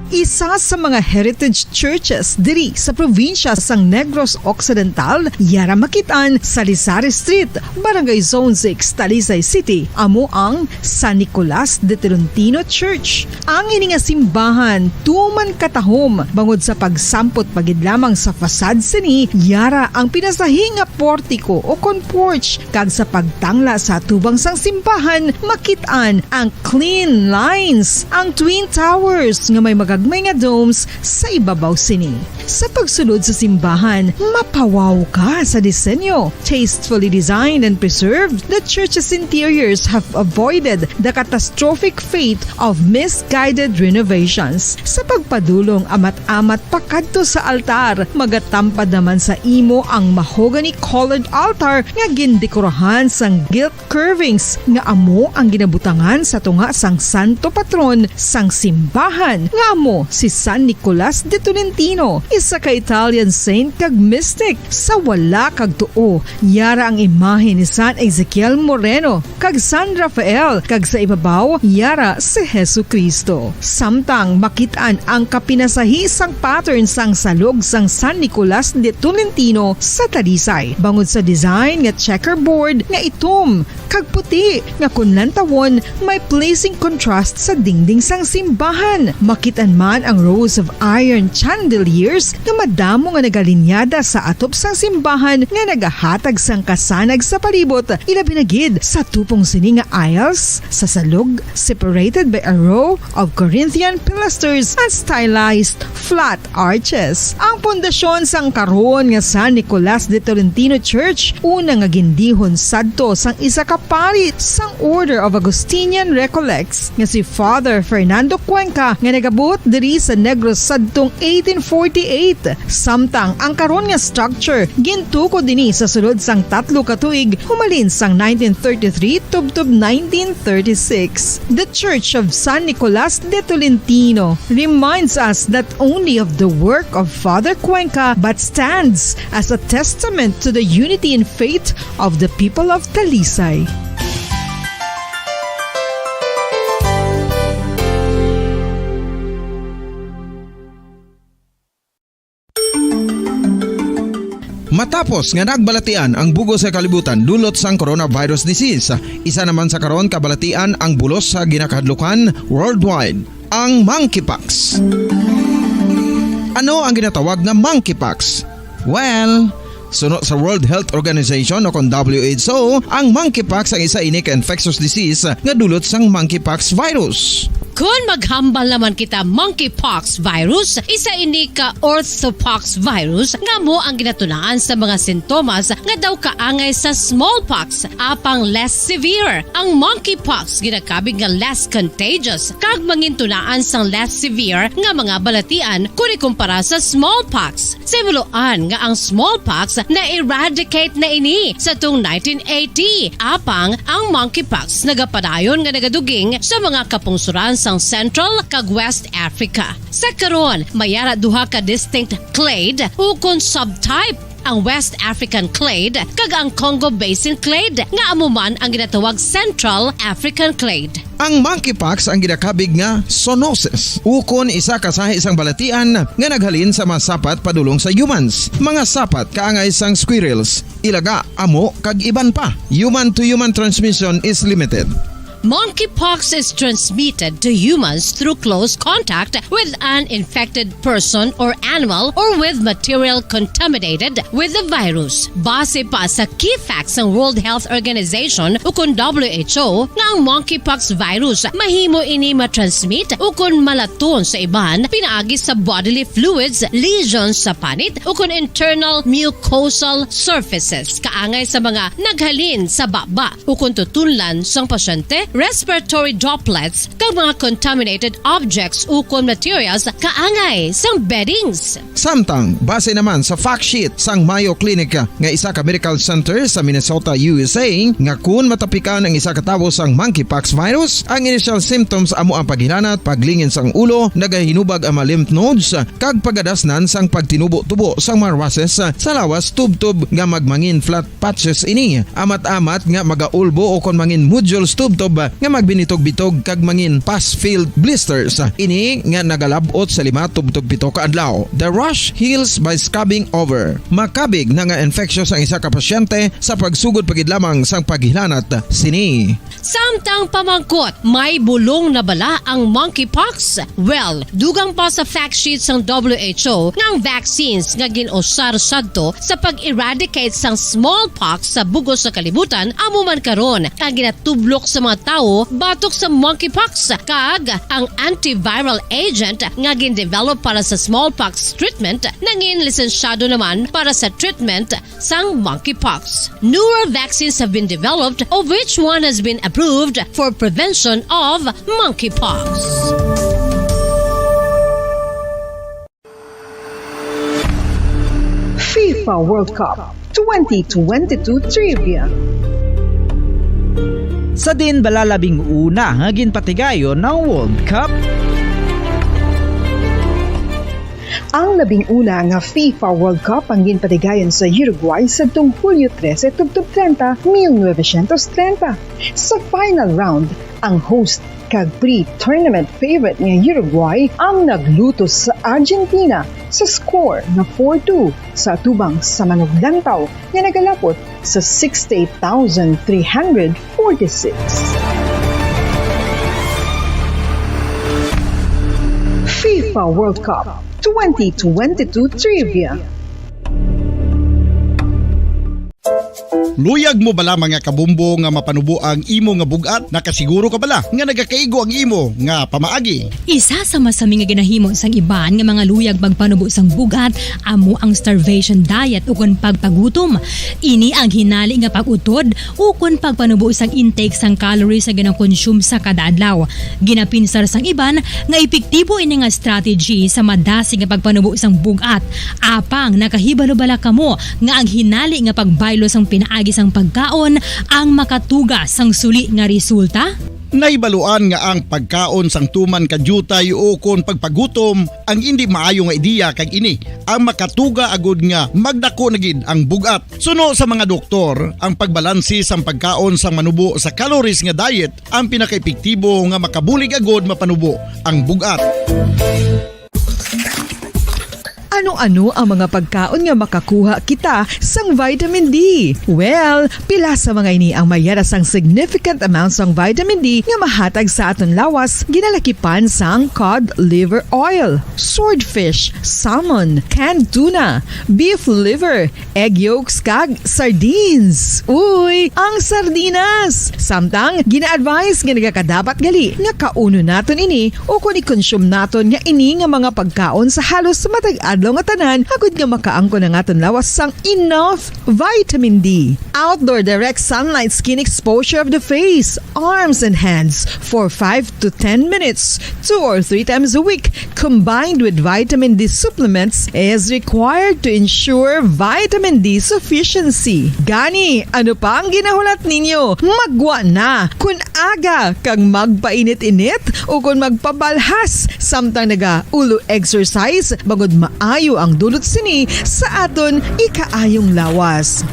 Isa sa mga heritage churches diri sa probinsya sang Negros Occidental, yara makit-an sa Lisari Street, Barangay Zone six, Talisay City, amo ang San Nicolas de Tolentino Church. Ang ini nga simbahan tuman katahom bangod sa pagsampot pa gid lamang sa facade sini, yara ang pinasahi nga portiko o kon porch, kag sa pagtangla sa atubang sang simbahan, makit-an ang clean lines, ang twin towers nga may magagmay nga domes sa ibabaw sini. Sa pagsulod sa simbahan, mapawaw ka sa disenyo. Tastefully designed and preserved, the church's interiors have avoided the catastrophic fate of misguided renovations. Sa pagpadulong amat-amat pakadto sa altar, magatampad naman sa imo ang mahogany-colored altar nga gindekorahan sang gilt curvings nga amo ang ginabutangan sa tunga sang santo patron sang simbahan, nga amo si San Nicolas de Tolentino, isa ka Italian saint kag mystic. Sa wala kag tuo, yara ang imahe ni San Ezekiel Moreno kag San Rafael, kag sa ibabaw, yara si Jesu-Cristo. Samtang makit-an ang kapinasahi sang pattern sang salog sang San Nicolas de Tolentino sa Talisay, bangod sa design nga checkerboard nga itom kag puti, nga kon lantawon, may pleasing contrast sa dingding sang simbahan. Makit-an man ang rows of iron chandeliers nga madamo nga nagalinyada sa atop sang simbahan nga nagahatag sang kasanag sa palibot, ilabi na gid sa tupong sini nga aisles sa salog, separated by a row of Corinthian pilasters and stylized flat arches. Ang pundasyon sang karon nga San Nicolas de Tolentino Church, una nga gindihon sadto sang isa ka pari sang Order of Augustinian Recollects nga si Father Fernando Cuenca, nga nagabot diri sa Negros sadtong eighteen forty-eight. Samtang ang karon nga structure gintukod ini sa sulod sang tatlo ka tuig, humalin sang nineteen thirty-three tubtob nineteen thirty-six. The Church of San Nicolas de Tolentino reminds us not only of the work of Father Cuenca, but stands as a testament to the unity and faith of the people of Talisay. Matapos nga nagbalatian ang bug-os nga kalibutan dulot sang coronavirus disease, isa naman sa karon kabalatian ang bulos sa ginakahadlukan worldwide, ang monkeypox. Ano ang ginatawag nga monkeypox? Well, suno sa World Health Organization o kon W H O, ang monkeypox ang isa ini ka infectious disease nga dulot sang monkeypox virus. Kon maghambal naman kita monkeypox virus, isa ini ka orthopox virus nga amo ang ginatunaan sa mga sintomas nga daw kaangay sa smallpox, apang less severe. Ang monkeypox ginakabig nga less contagious kag mangintunaan sang less severe nga mga balatian kon ikumpara sa smallpox. Sa himuloan nga ang smallpox na-eradicate na ini sa tung nineteen eighty, apang ang monkeypox nagapadayon nga nagaduging sa mga kapungsoran sang Central kag West Africa. Sa karon, may ara duha ka distinct clade ukon subtype, ang West African clade kag ang Congo Basin clade, nga amo man ang ginatawag Central African clade. Ang monkeypox ang ginakabig nga zoonosis, ukon isa ka sahi sang balatian nga naghalin sa mga sapat padulong sa humans, mga sapat kaangay sang squirrels, ilaga, amo, kag iban pa. Human-to-human transmission is limited. Monkeypox is transmitted to humans through close contact with an infected person or animal or with material contaminated with the virus. Base pa sa key facts sang World Health Organization ukon W H O, nga ang monkeypox virus mahimo ini matransmit ukon malaton sa iban pinaagi sa bodily fluids, lesions sa panit, ukon internal mucosal surfaces, kaangay sa mga naghalin sa baba ukon tutunlan sang pasyente, respiratory droplets, kag mga contaminated objects ukon materials kaangay sang beddings. Samtang, base naman sa fact sheet sang Mayo Clinic nga isa ka medical center sa Minnesota, U S A, nga kun matapikan ang isa ka tawo sang monkeypox virus, ang initial symptoms amo ang paghilanat, paglingin sang ulo, nagahinubag ang mga lymph nodes, kag pagadasnan sang pagtinubo-tubo sang mga rushes sa lawas tubtob nga magmangin flat patches ini, amat-amat nga magaulbo ukon mangin nodules tubtob nga magbinitog-bitog kag mangin pus-filled blisters. Ini nga nagalab-ot sa lima tubtob pito ka adlaw. The rash heals by scabbing over. Makabig na nga infectious ang isa ka pasyente sa pagsugod pa gid lamang sang paghilanat sini. Samtang pamangkot, may bulong na bala ang monkeypox? Well, dugang pa sa fact sheet sang W H O nga ang vaccines nga gin-usar sadto sa pag-eradicate sang smallpox sa bug-os nga kalibutan amo man karon ang ginatublok sa mga tawo batok sa monkeypox, kag ang antiviral agent nga gin-develop para sa smallpox treatment nangin lisensyado naman para sa treatment sang monkeypox. Newer vaccines have been developed, of which one has been approved for prevention of monkeypox. FIFA World Cup twenty twenty-two Trivia. Sa din bala labing una nga ginpatigayon ang World Cup? Ang labing una nga FIFA World Cup ang ginpatigayon sa Uruguay sadtong Hulyo trese tubtob trenta, mil novecientos trenta. Sa final round, ang host kag pre-tournament favorite nga Uruguay ang naglutos sa Argentina sa score nga four two sa atubang sa manuglantaw nga nagalapot sa sixty-eight thousand three hundred forty-six. FIFA World Cup twenty twenty-two Trivia. Luyag mo bala, mga kabombo, nga mapanubo ang imo nga bug-at? Nakasiguro ka bala nga nagakaigo ang imo nga pamaagi? Isa sa masami nga ginahimo sang iban nga mga luyag pagpanubo sang bug-at amo ang starvation diet ukon pagpagutom. Ini ang hinali nga pag-utod ukon pagpanubo sang intake sang calories nga ginakonsume sa kada adlaw. Ginapinsar sang iban nga epektibo ini nga strategy sa madasig nga pagpanubo sang bug-at. Apang nakahibalo bala kamo nga ang hinali nga pagbaylo sang pinaagi sang pagkaon ang makatuga sang suli nga resulta? Nahibaluan nga ang pagkaon sang tuman ka diutay ukon pagpagutom ang indi maayo nga ideya, kag ini ang makatuga agud nga magdako na gid ang bug-at. Suno sa mga doktor, ang pagbalanse sang pagkaon sang manubo sa calories nga diet ang pinakaepektibo nga makabulig agud mapanubo ang bug-at. Ano-ano ang mga pagkaon nga makakuha kita sang vitamin D? Well, pila sa mga ini ang mayara sang significant amount sang vitamin D nga mahatag sa aton lawas, ginalakipan sang cod liver oil, swordfish, salmon, canned tuna, beef liver, egg yolks, kag sardines. Uy, ang sardinas! Samtang, gina-advise nga nagakadapat gali nga kaunon naton ini o kon i-consume naton nga ini nga mga pagkaon sa halos matag adlaw nga tanan, agud nga makaangkon ang aton lawas sang enough vitamin D. Outdoor direct sunlight skin exposure of the face, arms, and hands for five to ten minutes, two or three times a week, combined with vitamin D supplements, is required to ensure vitamin D sufficiency. Gani, ano pa ang ginahulat ninyo? Magwa na! Kun aga kag magpainit-init o kon magpabalhas samtang naga-ulo exercise, bangod maayo ang dulot sini sa aton ikaayong lawas.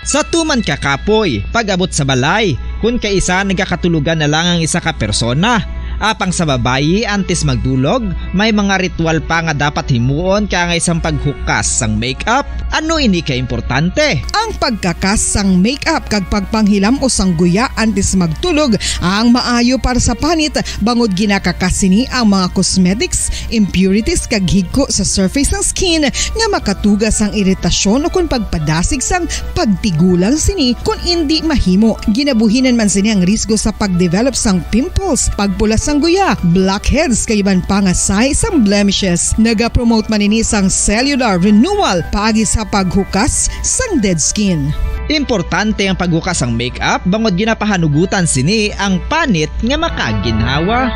Sa tuman ka kapoy, pag-abot sa balay, kun kaisa nagakatulogan na lang ang isa ka persona. Apang sa babayi, antes magdulog, may mga ritual pa nga dapat himuon kaangay sang paghukas sang makeup. Ano ini ka importante? Ang pagkakas sang makeup kag pagpanghilam-os sang guya antes magtulog ang maayo para sa panit, bangod ginakakas sini ang mga cosmetics, impurities kag higko sa surface sang skin nga makatuga sang iritasyon o kon pagpadasig sang pagtigulang sini kon indi mahimo. Ginabuhinan man sini ang risgo sa pagdevelop sang pimples, pagpula sang guya, blackheads kag iban pa nga sahi sang blemishes. Nagapromote man ini sang cellular renewal paagi sa paghukas sang dead skin. Importante ang paghukas sang makeup bangod ginapahanugutan sini ang panit nga makaginhawa.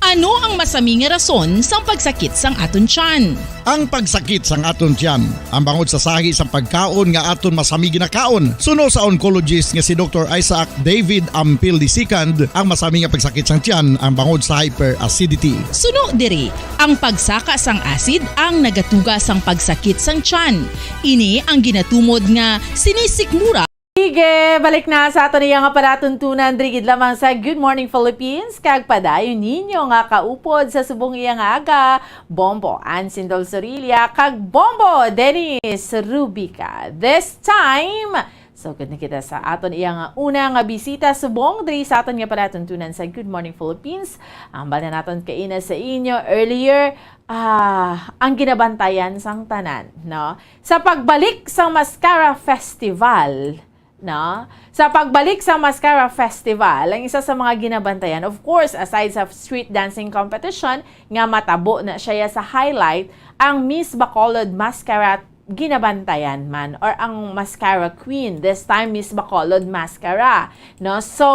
Ano ang masami nga rason sang pagsakit sang aton tiyan? Ang pagsakit sang aton tiyan ang bangod sa sahi sang pagkaon nga aton masami ginakaon. Suno sa oncologist nga si Doktor Isaac David Ampil the second, ang masami nga pagsakit sang tiyan ang bangod sa hyperacidity. Suno diri, ang pagsaka sang acid ang nagatuga sang pagsakit sang tiyan. Ini ang ginatumod nga sinisikmura. Sige, balik na sa aton iya nga palatuntunan diri gid lamang sa Good Morning Philippines, kag padayon ninyo nga kaupod sa subong iya nga aga, Bombo Ann Sindol Zorilla kag Bombo Dennis Rubica. This time, sugod na kita sa aton iya nga una nga bisita subong diri sa aton nga palatuntunan sa Good Morning Philippines. Ambal na naton kaina sa inyo earlier, ah, ang ginabantayan sang tanan, no? Sa pagbalik sang Mascara Festival, no? Sa pagbalik sa Mascara Festival, ang isa sa mga ginabantayan, of course, aside sa street dancing competition, nga matabo na siya sa highlight, ang Miss Bacolod Mascara ginabantayan man, or ang Mascara Queen, this time Miss Bacolod Mascara, no? So,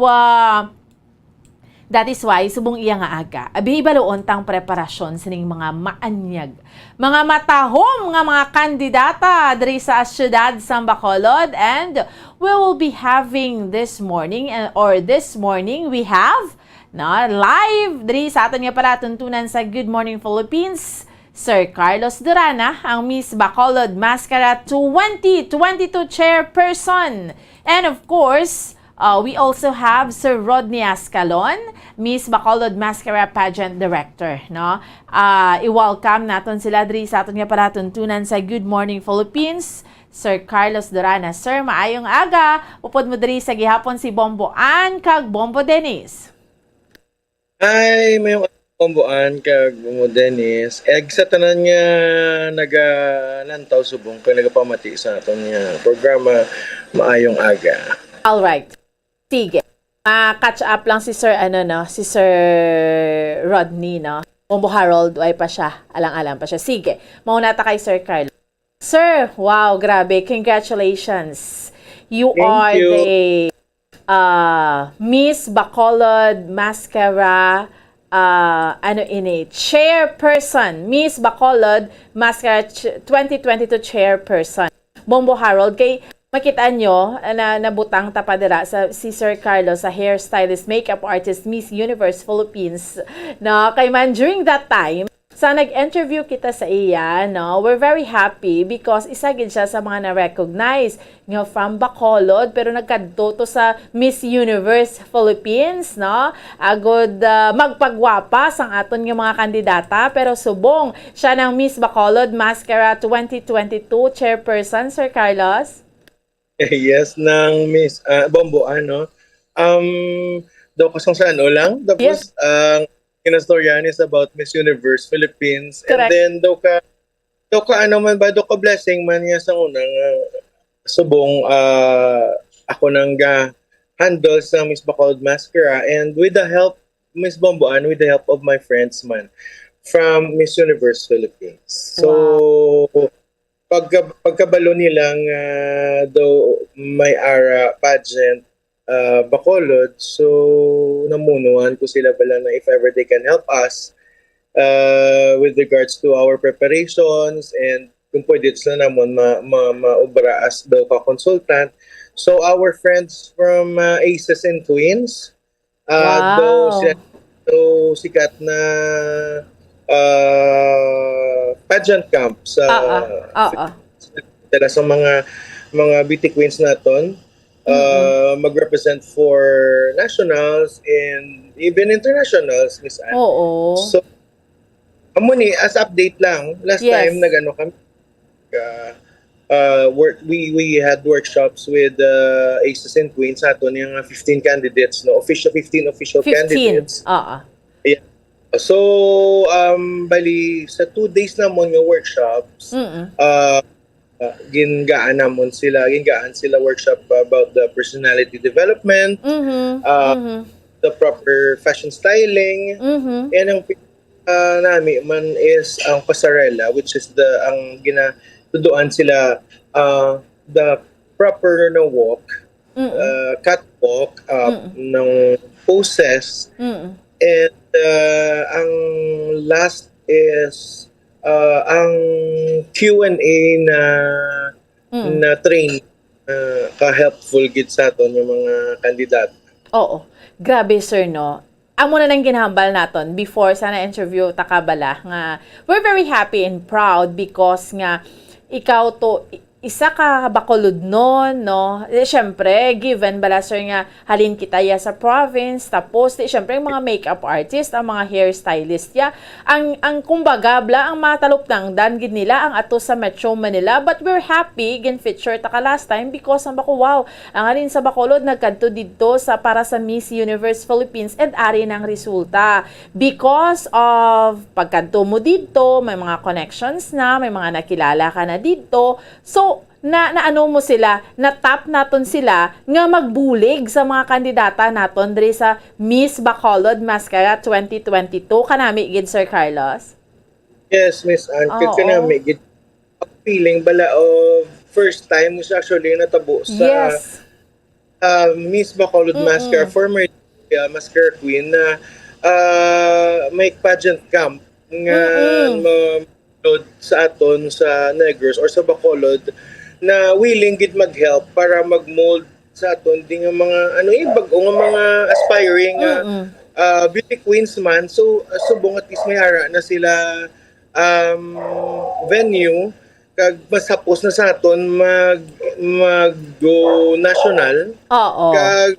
uh, that is why, subong iya nga aga, abi hibaluon tang preparasyon sining mga maanyag, mga matahom nga mga kandidata diri sa siyudad sang Bacolod, and we will be having this morning, uh, or this morning, we have, no, live diri sa aton nga palatuntunan sa Good Morning Philippines, Sir Carlos Durana, ang Miss Bacolod Mascara twenty twenty-two chairperson. And of course, uh, we also have Sir Rodney Ascalon, Miss Bacolod Mascara Pageant Director, no? Uh, i-welcome naton sila diri sa aton nga palatuntunan sa Good Morning Philippines. Sir Carlos Durana, sir, maayong aga. Upod mo diri sa gihapon si Bombo Ann kag Bombo Dennis. Hi, mayong aga, Bombo Ann kag Bombo Dennis. Eg sa tanan nga nagalantaw subong kag nagapamati sa aton nga programa, maayong aga. All right. Sige. Ma-catch up lang si Sir, ano, no, si Sir Rodney, no? Bombo Harold, way pa siya. Alang-alang pa siya. Sige. Mauna ta kay Sir Carlos. Sir, wow, grabe. Congratulations. You Thank are you. the uh, Miss Bacolod Mascara, uh, ano ini, chairperson, Miss Bacolod Mascara ch- twenty twenty-two chairperson. Bombo Harold, kay makita nyo na nabutang ta pa dira sa si Sir Carlos sa hairstylist, makeup artist, Miss Universe Philippines. No, kay man during that time, Sa nag-interview kita sa iya, no, we're very happy because isa gid siya sa mga na-recognize nga from Bacolod, pero nagkadto to sa Miss Universe Philippines, no? Agod, ah, magpagwapa sang aton nga mga kandidata, pero subong siya ng Miss Bacolod Mascara twenty twenty-two chairperson, Sir Carlos? Yes, ng Miss, ah, Bombo, ano? Um, daw kasang sa ano lang. Tapos, Yes. ang kinastoryahan is about Miss Universe Philippines. And Correct. then, daw ka, daw ka ano man ba, daw ka blessing man niya sa una nga subong, ah, ako nang ga handle sa Miss Bacolod Mascara. And with the help, Miss Bomboan, with the help of my friends man from Miss Universe Philippines. So, pagka, pagkabalo nila nga daw may ara pageant, ah, Bacolod, so namunuan ko sila bala na if ever they can help us, ah, with regards to our preparations and kung pwede sila namon ma, ma, maobra as daw ka consultant. So our friends from, ah, Aces and Queens, ah, daw Wow. siya, daw sikat na, ah, pageant camp sa Oo, oo. dala sa mga mga beauty queens naton, Mm-mm. ah, mag-represent for nationals and even internationals, Miss Anne. Oo. So, amo ni, as update lang, last Yes. time nag-ano kami, uh, uh, work, we we had workshops with, uh, Aces and Queens sa aton yung mga fifteen candidates, no? Official, fifteen official Fifteen. Candidates. Oo. So, um, bali, sa two days namon nga workshops, Mm-mm. uh, uh, gingaan namon sila, gingaan sila workshop about the personality development, Mhm. Ah, Mhm. the proper fashion styling, Mhm. and ang pinaka nami man is ang pasarela, which is the, ang ginatuduan sila, ah, the proper na walk, Mm-mm. ah, catwalk, ah, Mm. ng poses. Mm. And, ah, ang last is, ah, ang Q and A na, Mm. na train, ah, ka-helpful gid sa aton yung mga kandidato. Oo. Grabe, sir, no? Amo na nang ginhambal naton before sa na-interview ta ka bala nga we're very happy and proud because nga ikaw to i- isa ka Bacolodnon, no? Eh, syempre, given bala, sir, nga halin kita ya sa province, tapos di syempre ang mga makeup artist, ang mga hairstylist ya, ang ang kumbaga bala ang matalupnangdan gid nila ang ato sa Metro Manila, but we're happy gin-feature ta ka last time because ang bako, wow, ang halin sa Bacolod nagkadto didto sa para sa Miss Universe Philippines and ari nang resulta. Because of pagkadto mo didto, may mga connections na, may mga nakilala ka na didto. So, na naano mo sila, na-tap naton sila nga magbulig sa mga kandidata naton diri sa Miss Bacolod Mascara twenty twenty-two. Kanami gid, Sir Carlos? Yes, Miss Anne, kag Oo. Kanami gid. Ang feeling bala of first time mo siya actually natabo sa Yes. ah, Miss Bacolod Mm-mm. Mascara, former, ah, Mascara Queen na, ah, may pageant camp nga Mm-mm. ma-, sa aton sa Negros or sa Bacolod na willing gid mag-help para mag-mold sa aton di nga mga ano, eh, bag-o nga mga aspiring nga, Mm-mm. ah, beauty queens man. So, ah, subong at least may ara na sila, um, venue kag mas hapos na sa aton mag mag-go national. Oo. Kag,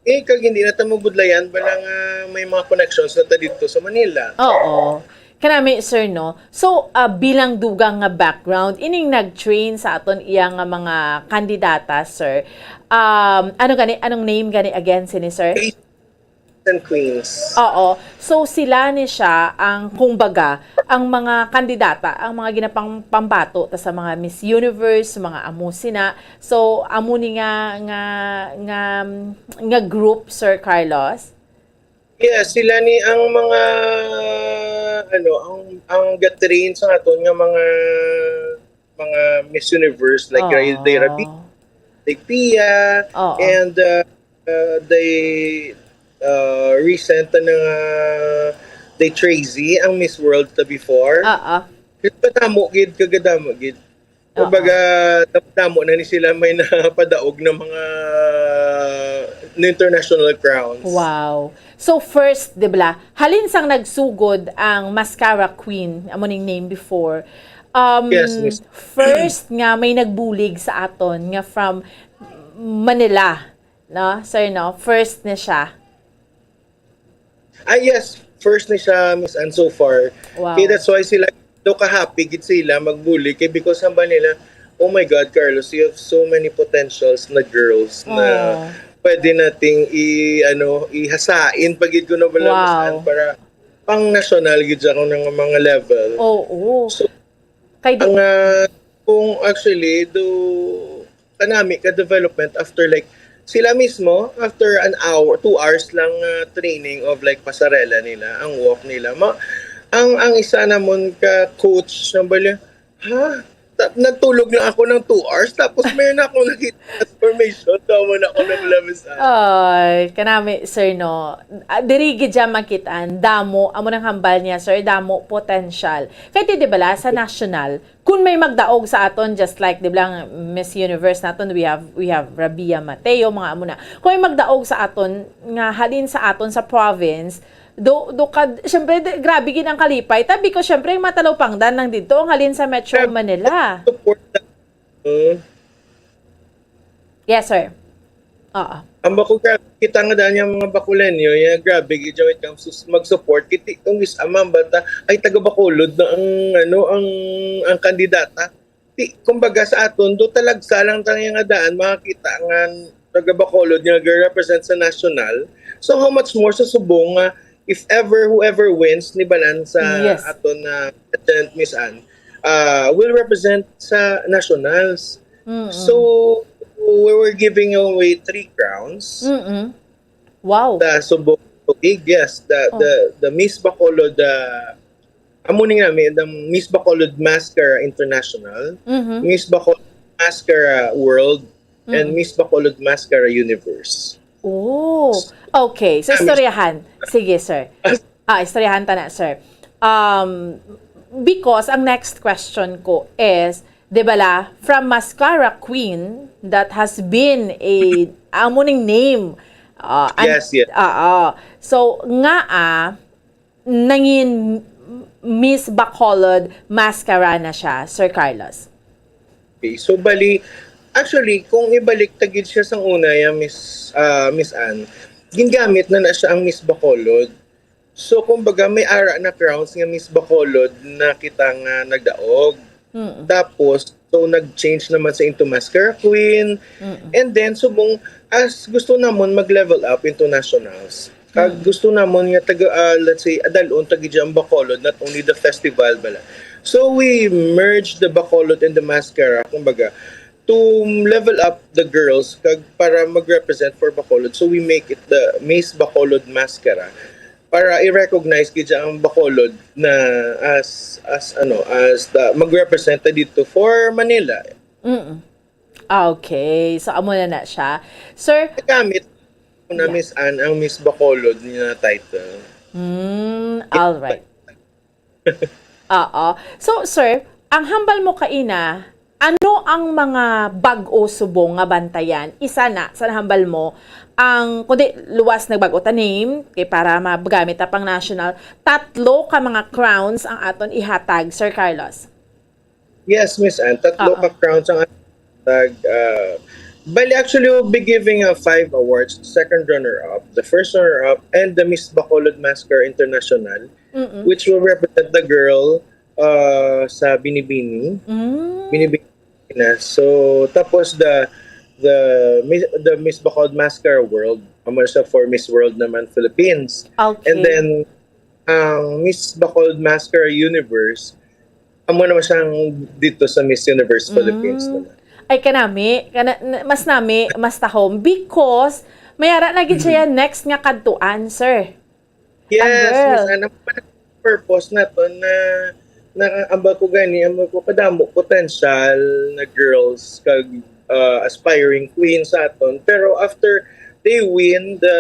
eh, kag hindi na ta mabudlayan bala nga may mga connections na ta dito sa Manila. Oo. Kanami, sir, no? So, ah, bilang dugang nga background, ining nag-train sa aton iya nga mga kandidata, sir. Um, ano gani, anong name gani again sini, sir? And Queens. Oo. So, sila ni siya ang, kumbaga, ang mga kandidata, ang mga ginapang-, pambato ta sa mga Miss Universe, mga amo sina. So, amo ni nga, nga, nga, nga group, Sir Carlos? Yes, sila ni ang mga, ano, ang, ang ga-train sa aton nga mga, mga Miss Universe, like Oo. Rayday Rabi, like Pia, Oo. and, uh, uh, they, uh, recent na nga, they Tracy, ang Miss World ta before. Oo. Kadamo gid, kagadamo gid. Oo. Kumbaga, damo na ni sila may napadaog na mga international crowns. Wow. So first, di ba, halin sang nagsugod ang Mascara Queen, amo ning name before, um, Yes, miss. First nga may nagbulig sa aton nga from Manila, no? Sir, no? First na siya. Ah, yes. First ni siya, Miss Ann, so far. Wow. Kaya that's why sila, do ka-happy gid sila magbulig kay because hambal nila, "Oh my God, Carlos, you have so many potentials na girls na Oh. pwede nating i ano, ihasain pa gid ko na bala, Miss Wow. Ann, para pang national gid siya kung ng mga level." Oo. So, Kay di, Ang ah, kung actually do kanami ka development after like sila mismo after an hour, two hours lang ah, training of like pasarela nila, ang walk nila. Ma, ang ang isa namon ka coach, ang bali, ha? Ta- nagtulog lang ako ng two hours tapos meron ako nakita transformation. Tama na ako ng labis. Ay, kanami, sir, no. Ah, diri gid siya makitaan, damo, amo nang hambal niya, sir, damo potential. Kay ti, di bala, sa national, kung may magdaog sa aton, just like, di ba, ang Miss Universe naton, we have, we have Rabia Mateo, mga amo na. Kung may magdaog sa aton, nga halin sa aton sa province, do, do kad, syempre, di, grabe gid ang kalipay, ta, because syempre, ang mga talupangdan lang dito, ang halin sa Metro Grabe. Manila. Support na. Mm. Yes, sir. Oo. Ang bako ka, kita nga daan yung mga Bacoleño, ya grabe gid when it comes to mag-support. Kiti kung is amang bata ay taga Bacolod na ang ano ang ang kandidata. Ti, kumbaga sa aton do talagsa lang tang nga daan makakita nga taga Bacolod nga ga-represent sa national. So how much more sa subong nga if ever whoever wins ni balan sa Yes. aton na pageant, Miss Ann, uh, will represent sa nationals. Mm-mm. So we were giving away three crowns. Mm-mm. Wow. The Subong Tuig, yes, the Oh. the the Miss Bacolod, the amo ni nga mi, the Miss Bacolod Mascara International, Mhm. Miss Bacolod Mascara World, and Mm. Miss Bacolod Mascara Universe. Oh, okay. So, Ah, Miss- istoryahan. Sige, sir. Ah, istoryahan ta na, sir. Um, because ang next question ko is, di ba la, from Mascara Queen that has been a, amo ning name. Uh, and- Yes, yes. Oo. So, nga ah, nangin Miss Bacolod Mascara na siya, Sir Carlos. Okay, so bali, actually, kung ibalik ta gid siya sang una, ya Miss ah, Miss Ann, gingamit na na siya ang Miss Bacolod. So kumbaga may ara na crowns nga Miss Bacolod na kita nga nagdaog. Mm. Tapos so nag-change naman sa into Mascara Queen. Mm. And then subong as gusto namon mag-level up into nationals. Kag Mm. gusto namon nga taga ah, let's say adalon tagi ang Bacolod, not only the festival bala. So we merge the Bacolod and the Mascara, kumbaga, to level up the girls kag para mag-represent for Bacolod. So we make it the Miss Bacolod Mascara para i-recognize gid siya ang Bacolod na as as ano as the mag-represent na dito for Manila. Mm. Okay. So, amo na na siya. Sir, Nagamit ko na Yeah. Miss Ann ang Miss Bacolod niya title. mm, all right. Oo. So, sir, ang hambal mo kaina, ano ang mga bag-o subong nga bantayan? Isa na sa nahambal mo ang, kundi luwas nagbag-o ta name, kay para magamit ta pang national, tatlo ka mga crowns ang aton ihatag, Sir Carlos. Yes, Miss Ann. Tatlo Oo. ka crowns ang tag uh, bali actually we'll be giving uh, five awards, second runner-up, the first runner-up, and the Miss Bacolod Mascara International, Mm-mm. which will represent the girl uh, sa Binibini. Mm. Binibini na. So, tapos the the Miss, the Miss Bacolod Mascara World, amo siya for Miss World naman Philippines. Okay. And then, ang Miss Bacolod Mascara Universe, amo naman siyang dito sa Miss Universe Philippines Mm. naman. Ay, kanami, kana, n- mas nami, mas tahom, because may ara na gid siya next nga kadtuan, sir. Yes, Ang girl. Miss Ann, ang purpose na to na na ang ko gani, ang ko kadamo potential na girls kag uh, aspiring queens sa aton. Pero after they win the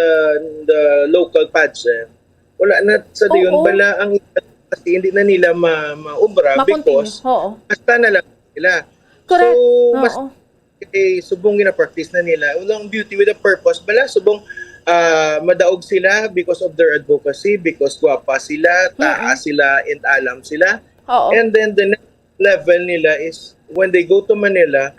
the local pageant, wala na sa dayon Oo. Bala ang iba kasi hindi na nila ma maubra Ma-continue. Because Oo. basta na lang sila. Correct. So, mas Oo. kay subong gina-practice na nila. Unang Beauty with a Purpose bala, subong, ah, madaog sila because of their advocacy, because gwapa sila, taas sila, and alam sila. Oo. And then the next level nila is when they go to Manila,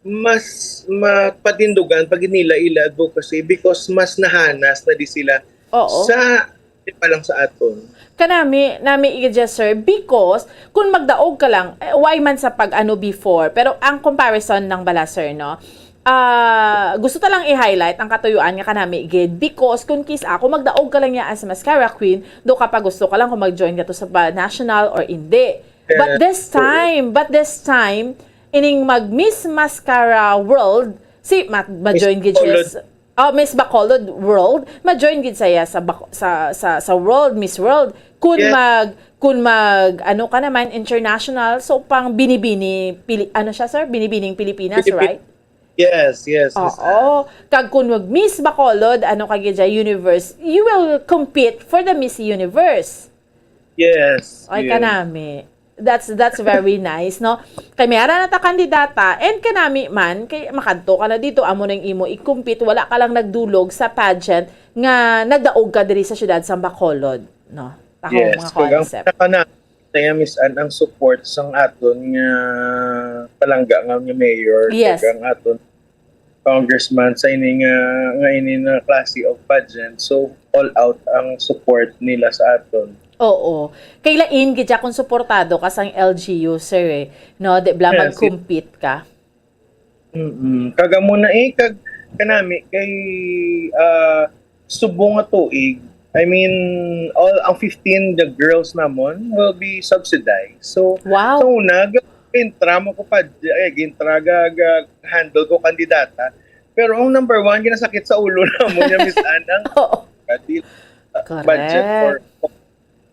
mas mapatindugan pag nila ila advocacy because mas nahanas na di sila Oo. sa, di pa lang sa aton. Kanami, nami gid siya, sir, because kung magdaog ka lang, eh, why man sa pag-ano before, pero ang comparison lang bala, sir, no? Ah, gusto ta lang i-highlight ang katuyuan nga kanami gid because kung kis ako magdaog ka lang niya as mascara queen, do ka pa gusto ka lang kung mag-join ka to sa pa national or hindi. But Yes, this oo. time, but this time, ining mag Miss Mascara World, si ma, ma-join Miss gid siya Bacolod. sa, oh, Miss Bacolod World, ma-join gid siya sa Bac-, sa, sa, sa World, Miss World. Kun Yes. mag, kun mag, ano ka naman, international, so pang binibini, Pili-, ano siya, sir? Binibining Pilipinas, Pilipi-, right? Yes, yes, Miss Anne. Oo. Kag kun mag Miss Bacolod, ano ka gid siya, Universe, you will compete for the Miss Universe. Yes, Ay, yes. kanami. That's, that's very nice, no? Kay may ara na ta kandidata, and kanami man, kay makadto ka na dito, amo nang imo i-compete, wala ka lang nagdulog sa pageant nga nagdaog ka diri sa siyudad sa Bacolod, no? Tahaw Yes, mga kag ang concept. pinaka na, kaya, Miss Anne, ang support sang aton nga palangga nga, nga mayor, Yes. kag ang aton congressman sa ini nga, nga ini nga klase of pageant. So, all out ang support nila sa aton. Oo. Kay lain gid siya kung suportado ka sang L G U, sir, eh. No, di bala Yes, it mag-compete ka. Mm-mm. Kag amo na eh, kag kanami kay, ah, subong nga tuig, I mean, all ang fifteen the girls namon will be subsidized. So, Wow. sa una, ga-, gintra mo ko pa, eh, gintra ga, ga-, handle ko kandidata. Pero ang number one, ginasakit sa ulo namon niya, Miss Anne, ang Oo. budget for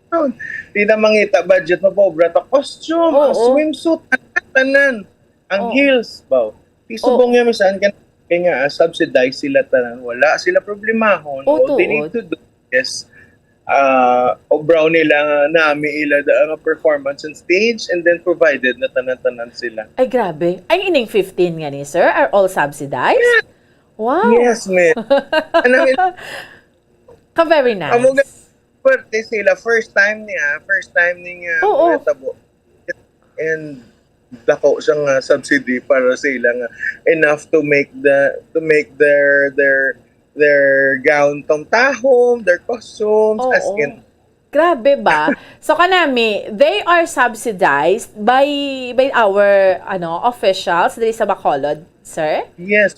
Correct. Di na mangita budget, mapobra ta. Costume, ang Oo. swimsuit, tanan, tanan. Ang Oo. heels, baw. Di Oo. subong niya, Miss Anne, kan-, kaya nga, ah, subsidized sila tanan. Wala sila problemahon. Oo, All they need tuod. to do is, ah, obraw nila nga nami ila da, nga performance on stage, and then provided na tanan-tanan sila. Ay, grabe. Ay, ining fifteen nga ni, sir, are all subsidized? Yes. Wow. Yes, ma'am. Ano, Ka very nice. Amo nga, swerte sila. First time niya, first time niya, Oo. Natabo. And dako siya nga subsidy para sa ila nga enough to make the, to make their, their, their gown tong tahom, their costumes, as Oo. in. Grabe ba? So, kanami, they are subsidized by, by our, ano, officials diri sa Bacolod, sir? Yes.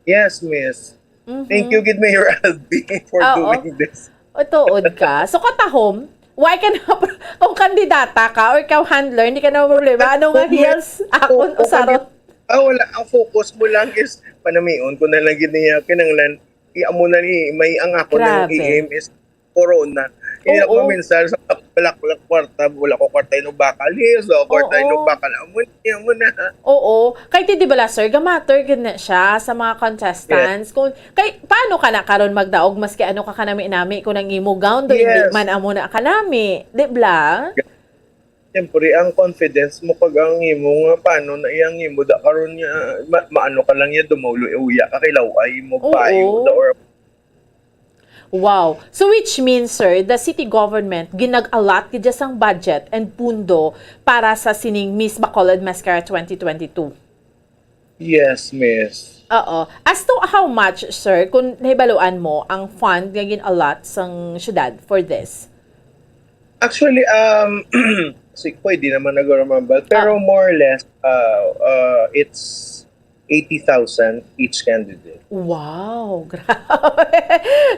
Yes, miss. Mhm. Thank you gid, Mayor Albi, for Oo. doing this. O, tuod ka. So, katahom, why ka na, kung kandidata ka or ikaw handler, hindi ka na problema. Ano nga Yes, heels? Akon, oo, o sarot? Ah, wala. Ang focus mo lang is, panamion ko na lang gid niya, kinanglan, i-, amo na ni, may ang ako na yung Grabe. i-aim is corona. Hindi ako Oo. maminsar sa balak-balak kwarta, wala ko kwarta yung bakal. Yes, wala ko kwarta Oo. yung bakal. Amo na, amo na. Oo. Kay ti, di bala, sir, ga-matter gid na siya sa mga contestants. Yes. Kung, kay, paano ka na karon magdaog maski ano ka kanami-nami kung ang imo gown do, hindi Yes. man amo na kanami, di bala? Siyempre, ang confidence mo kag ang imo nga paano na iyang imo da karon nga ma-, maano ka lang yan, dumaulo, eh, uya ka kay laway mo, Oo. bayo da, or Wow. So, which means, sir, the city government ginag-allot gid sang budget and pundo para sa sining Miss Bacolod Mascara twenty twenty-two? Yes, miss. Oo. As to how much, sir, kung nahibaluan mo ang fund nga gin-allot sang syudad for this? Actually, um, si, pwede naman nag-rumambal, pero Ah. more or less, uh, uh, it's eighty thousand each candidate. Wow, grabe.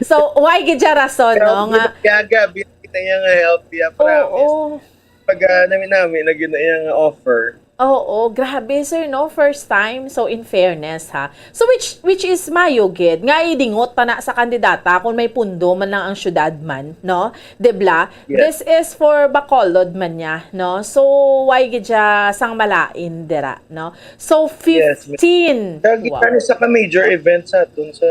So, why gid siya rason, Pero no, nga gabi, kita niya nga help, yeah, promise. Oo. Pag, ah, nami-nami na gid na iyang offer. Oo, grabe, sir, no? First time. So, in fairness, ha. So, which, which is mayo gid nga idingot pa na sa kandidata kung may pundo man lang ang syudad man, no? Di bala? Yes. This is for Bacolod man niya, no? So, why gid siya sang malain dira, no? So, Yes, ma'am. fifteen. Kag Wow. isa ka major event sa aton sa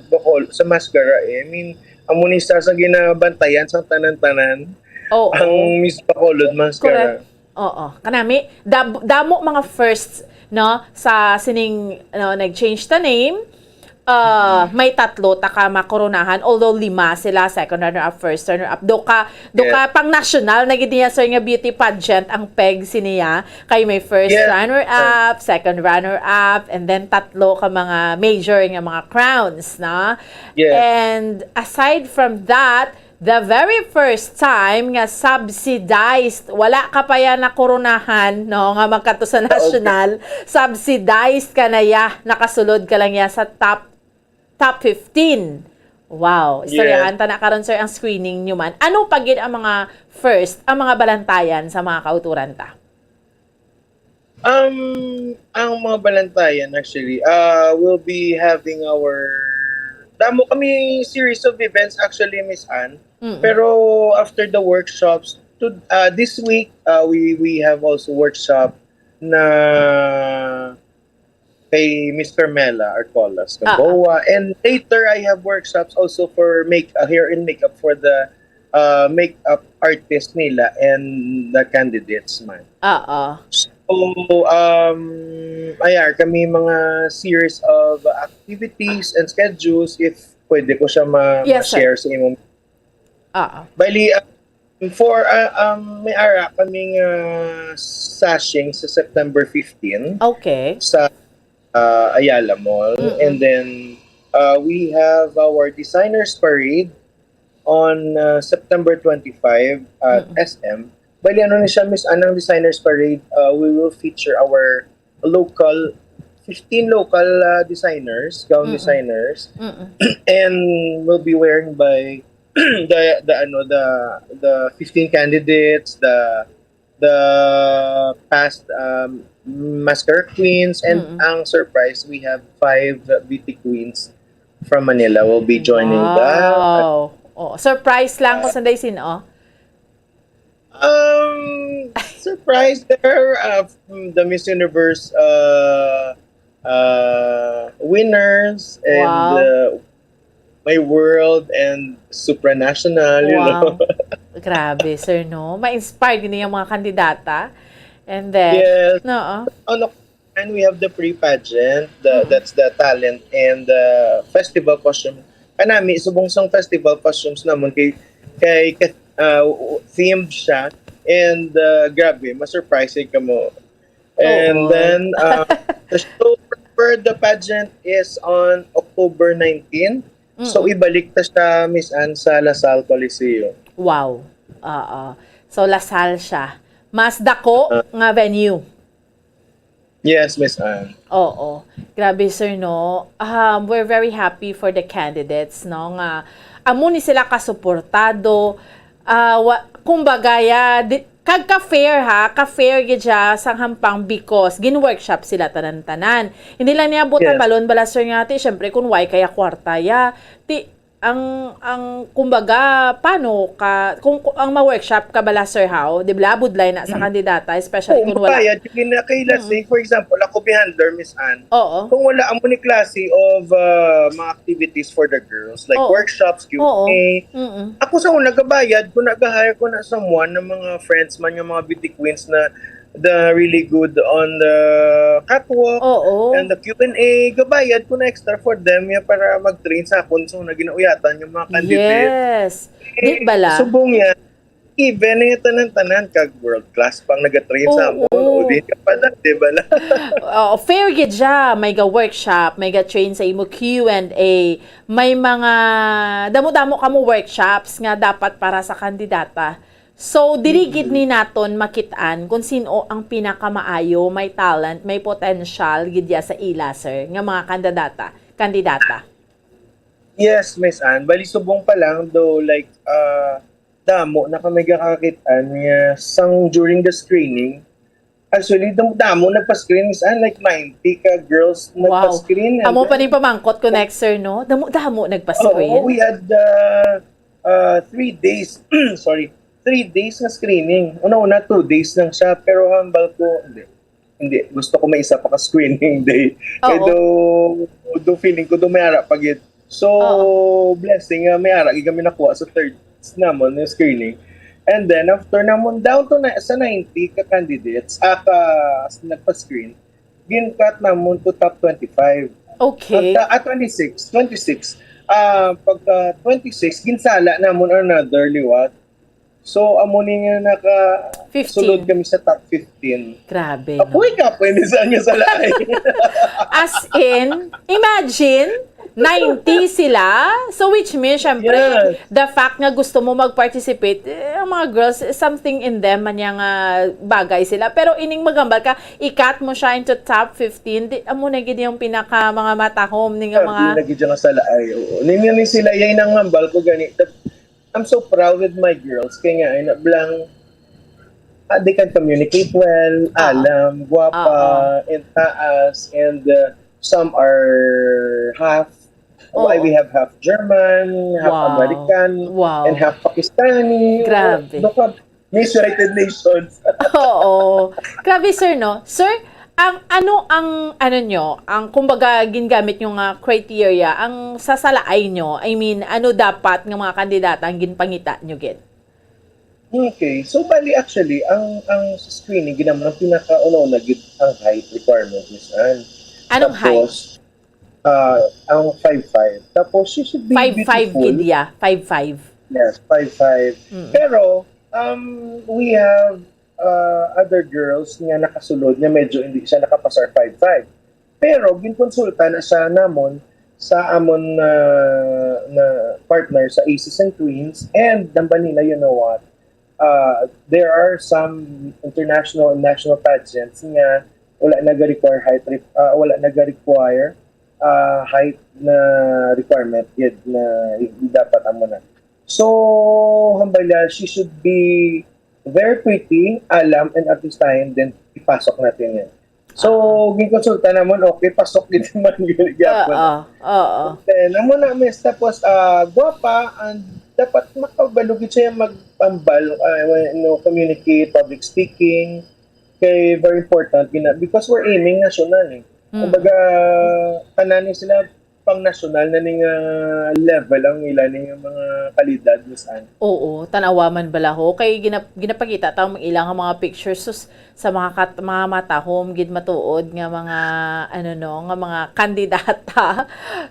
Bacol-, sa Mascara, eh. I mean, amo ni sa, sa ginabantayan sa tanan-tanan, Oo. ang Miss Bacolod Mascara. Correct. Oo. Kanami, dab-, damo mga firsts no, sa sining, no, nag-change ta name, uh, may tatlo ta ka makoronahan, although lima sila, second runner-up, first runner-up. Do ka, do ka pang national na gid niya, sir, nga beauty pageant ang peg siniya. Kay may first runner-up, second runner-up, and then tatlo ka mga major nga mga crowns, na? Yes. And aside from that, the very first time nga subsidized, wala ka pa yan nakoronahan, no, nga magkato sa national, subsidized ka na ya, nakasulod ka lang ya sa top, top fifteen. Wow. Istoryahan ta na karon, sir, ang screening nyo man. Ano pa gid ang mga first, ang mga balantayan sa mga kauturan ta? Um, ang mga balantayan, actually, uh, we'll be having our, damo kami series of events, actually, Miss Anne. Mm-mm. Pero after the workshops, to, uh, this week, uh, we, we have also workshop na kay Miss Carmela Arcolas ng Ah, ah. BOA. And later, I have workshops also for make, uh, hair and makeup for the uh, makeup artist nila and the candidates man. Oo. So, um, ayan, kami mga series of activities and schedules if pwede ko siya ma- Yes, sir. ma-share sa imong Oo. Bali, uh, for, uh, um, may ara kaming uh, sashing sa September fifteen Okay. sa uh, Ayala Mall. Mm-mm. And then, uh, we have our Designers Parade on uh, September twenty-five at Mm-mm. S M. Bali, ano ni siya, Miss Anne, ang Designers Parade, uh, we will feature our local, fifteen local uh, designers, gown Mm-mm. designers. Mm-mm. And will be wearing by the, the, ano, the, the fifteen candidates, the, the past um, mascara queens, and Mm-mm. ang surprise, we have five beauty queens from Manila will be joining the Wow. Oh, surprise lang kung Uh, sanday sin-o. Um, surprise there, uh, the Miss Universe uh, uh, winners and Wow. uh, my world and supranational, you know. Wow. Grabe, sir, no? Ma-inspire din yung mga kandidata. And then, Yes. no, oh. Ano, and we have the pre-pageant, the, Mm. that's the talent and the festival costume. Kanami, subong sang festival costumes namon kay, kay, kay uh, themed siya. And uh, grabe, ma-surprise ka mo. And Oo. then, uh, the show for the pageant is on October nineteen. So, Mm. ibalik ta siya, Miss Anne, sa La Salle Coliseum. Wow. Oo. So, La Salle siya. Mas dako Uh, nga venue. Yes, Miss Anne. Oo. Grabe, sir, no? Um, we're very happy for the candidates, no? Nga amo ni sila kasuportado. Ah, wa, kumbaga, ya, di, kag ka-fair, ha? Ka-fair gid siya sang hampang because gin-workshop sila tanan-tanan. Hindi lang niya buta Yes. balon bala, sir, nga, ti, syempre, kung way kaya kwarta, ya, ti, ang, ang, kumbaga, paano ka, kung, kung ang ma-workshop ka bala, sir, how? Di ba, budlay na sa Mm. kandidata, especially Oo, kung wala. Magbayad. Yung na kay, let's Mm. say, for example, ako, be handler, Miss Anne. Oo. Kung wala amo ni klase of uh, mga activities for the girls, like Oo. workshops, Oo. Q and A, Mm-mm. ako sa una, gabayad ko na, ga-hire ko na someone ng mga friends man, yung mga beauty queens na the really good on the catwalk Oo. and the Q and A, gabayad ko na extra for them ya para mag-train sa akon. So, na ginauyatan yung mga candidates. Yes. Di Eh, bala? Subong yan, even yung tanan-tanan, kag world class pang nag-train sa Oo. amon. O, di ka pala, di bala? Oo, fair gid siya. May ga-workshop, may ga-train sa imo Q and A. May mga damo-damo kamo workshops nga dapat para sa kandidata. So, diri gid Mm. ni naton makit-an kung sin-o ang pinakamaayo, may talent, may potential gid ya sa ila, sir, nga mga kandidata, kandidata. Yes, Miss Anne. Bali, subong pa lang, though, like, uh, damo na kami gakakit-an nga sang during the screening, actually, damo, damo nagpa-screen, Miss Anne, like, ninety ka girls Wow. nagpa-screen. And Amo pa then, ni pamangkot ko next, sir, no? Damo-damo nagpa-screen. Oo, we had, uh, uh, three days, sorry, three days na screening. Una-una, two days lang siya, pero hambal ko, hindi. Hindi, gusto ko may isa pa ka screening day. Kaya Oo. do, do feeling ko, do may ara pa gid. So, Oo. blessing nga may ara gid kami nakuha sa third namon yung screening. And then, after namon, down to na, sa ninety ka candidates, ah, ka, nagpa-screen, gin-cut namon to top twenty-five. Okay. At, ah, twenty-six, twenty-six. Ah, pagka twenty-six, ginsala namon another liwat. So, amo ni nga naka Fifteen. sulod kami sa top fifteen. Grabe, no? Apoy ka, pwede sa nga salaay. As in, imagine, ninety sila. So, which means, syempre, Yes. the fact nga gusto mo mag-participate, eh, ang mga girls, something in them, man yang ah, bagay sila. Pero ining maghambal ka, i-cut mo siya into top fifteen, di, amo na gid yung pinaka mga matahom ni nga mga... Grabe, lagi dyan nga salaay. Oo. Ninyo ni sila, yan ang hambal ko gani. I'm so proud with my girls. Kaya nga, ay, nablang, ah, they can communicate well, Ah. alam, guwapa, Ah. and taas, and uh, some are half. Oo. Why we have half German, half Wow. American, Wow. and half Pakistani. Grabe. Doon ka, Miss United Nations. Oo. Grabe, sir, no? Sir, ang ano ang ano nyo, ang kumbaga gingamit nyo nga criteria, ang sasalaay nyo, I mean, ano dapat nga mga kandidata ang ginpangita nyo gid? Okay. So, bali, actually, ang ang sa screening, ginamon ang pinakauna-una gid ang height requirement, Miss Anne. Anong height? Tapos, ah, ang five five. Tapos, she should be Five five beautiful. Gid ya, five five. Yes, five five. Mm. Pero, um, we have uh, other girls nga nakasulod nga medyo hindi siya nakapasar five five. Pero ginkonsulta na siya namon sa amon na, na partner sa Aces and Queens, and nambal nila, you know what, uh, there are some international and national pageants nga wala nag-require height re- uh, wala nag-require uh, height na requirement gid na dapat amo na. So, hambal niya, she should be very pretty, alam, and at this time, then ipasok natin yan. So, ginkonsulta namon, okay, pasok gid man gid gyapon. Oo, oo. Then, amo na, miss, tapos, ah, guwapa, and dapat makabalo gid siya magpambal, ah, no, communicate, public speaking, kay very important gina, because we're aiming national eh. Mm. Kumbaga, tanan ni sila pang national na ning ah, level ang ila ning mga kalidad, Miss Anne. Oo, tanawa man bala ho kay ginap- ginapakita ta ang ilang mga pictures sus, sa mga kat- mga matahom gid matuod nga mga ano no, nga mga kandidata.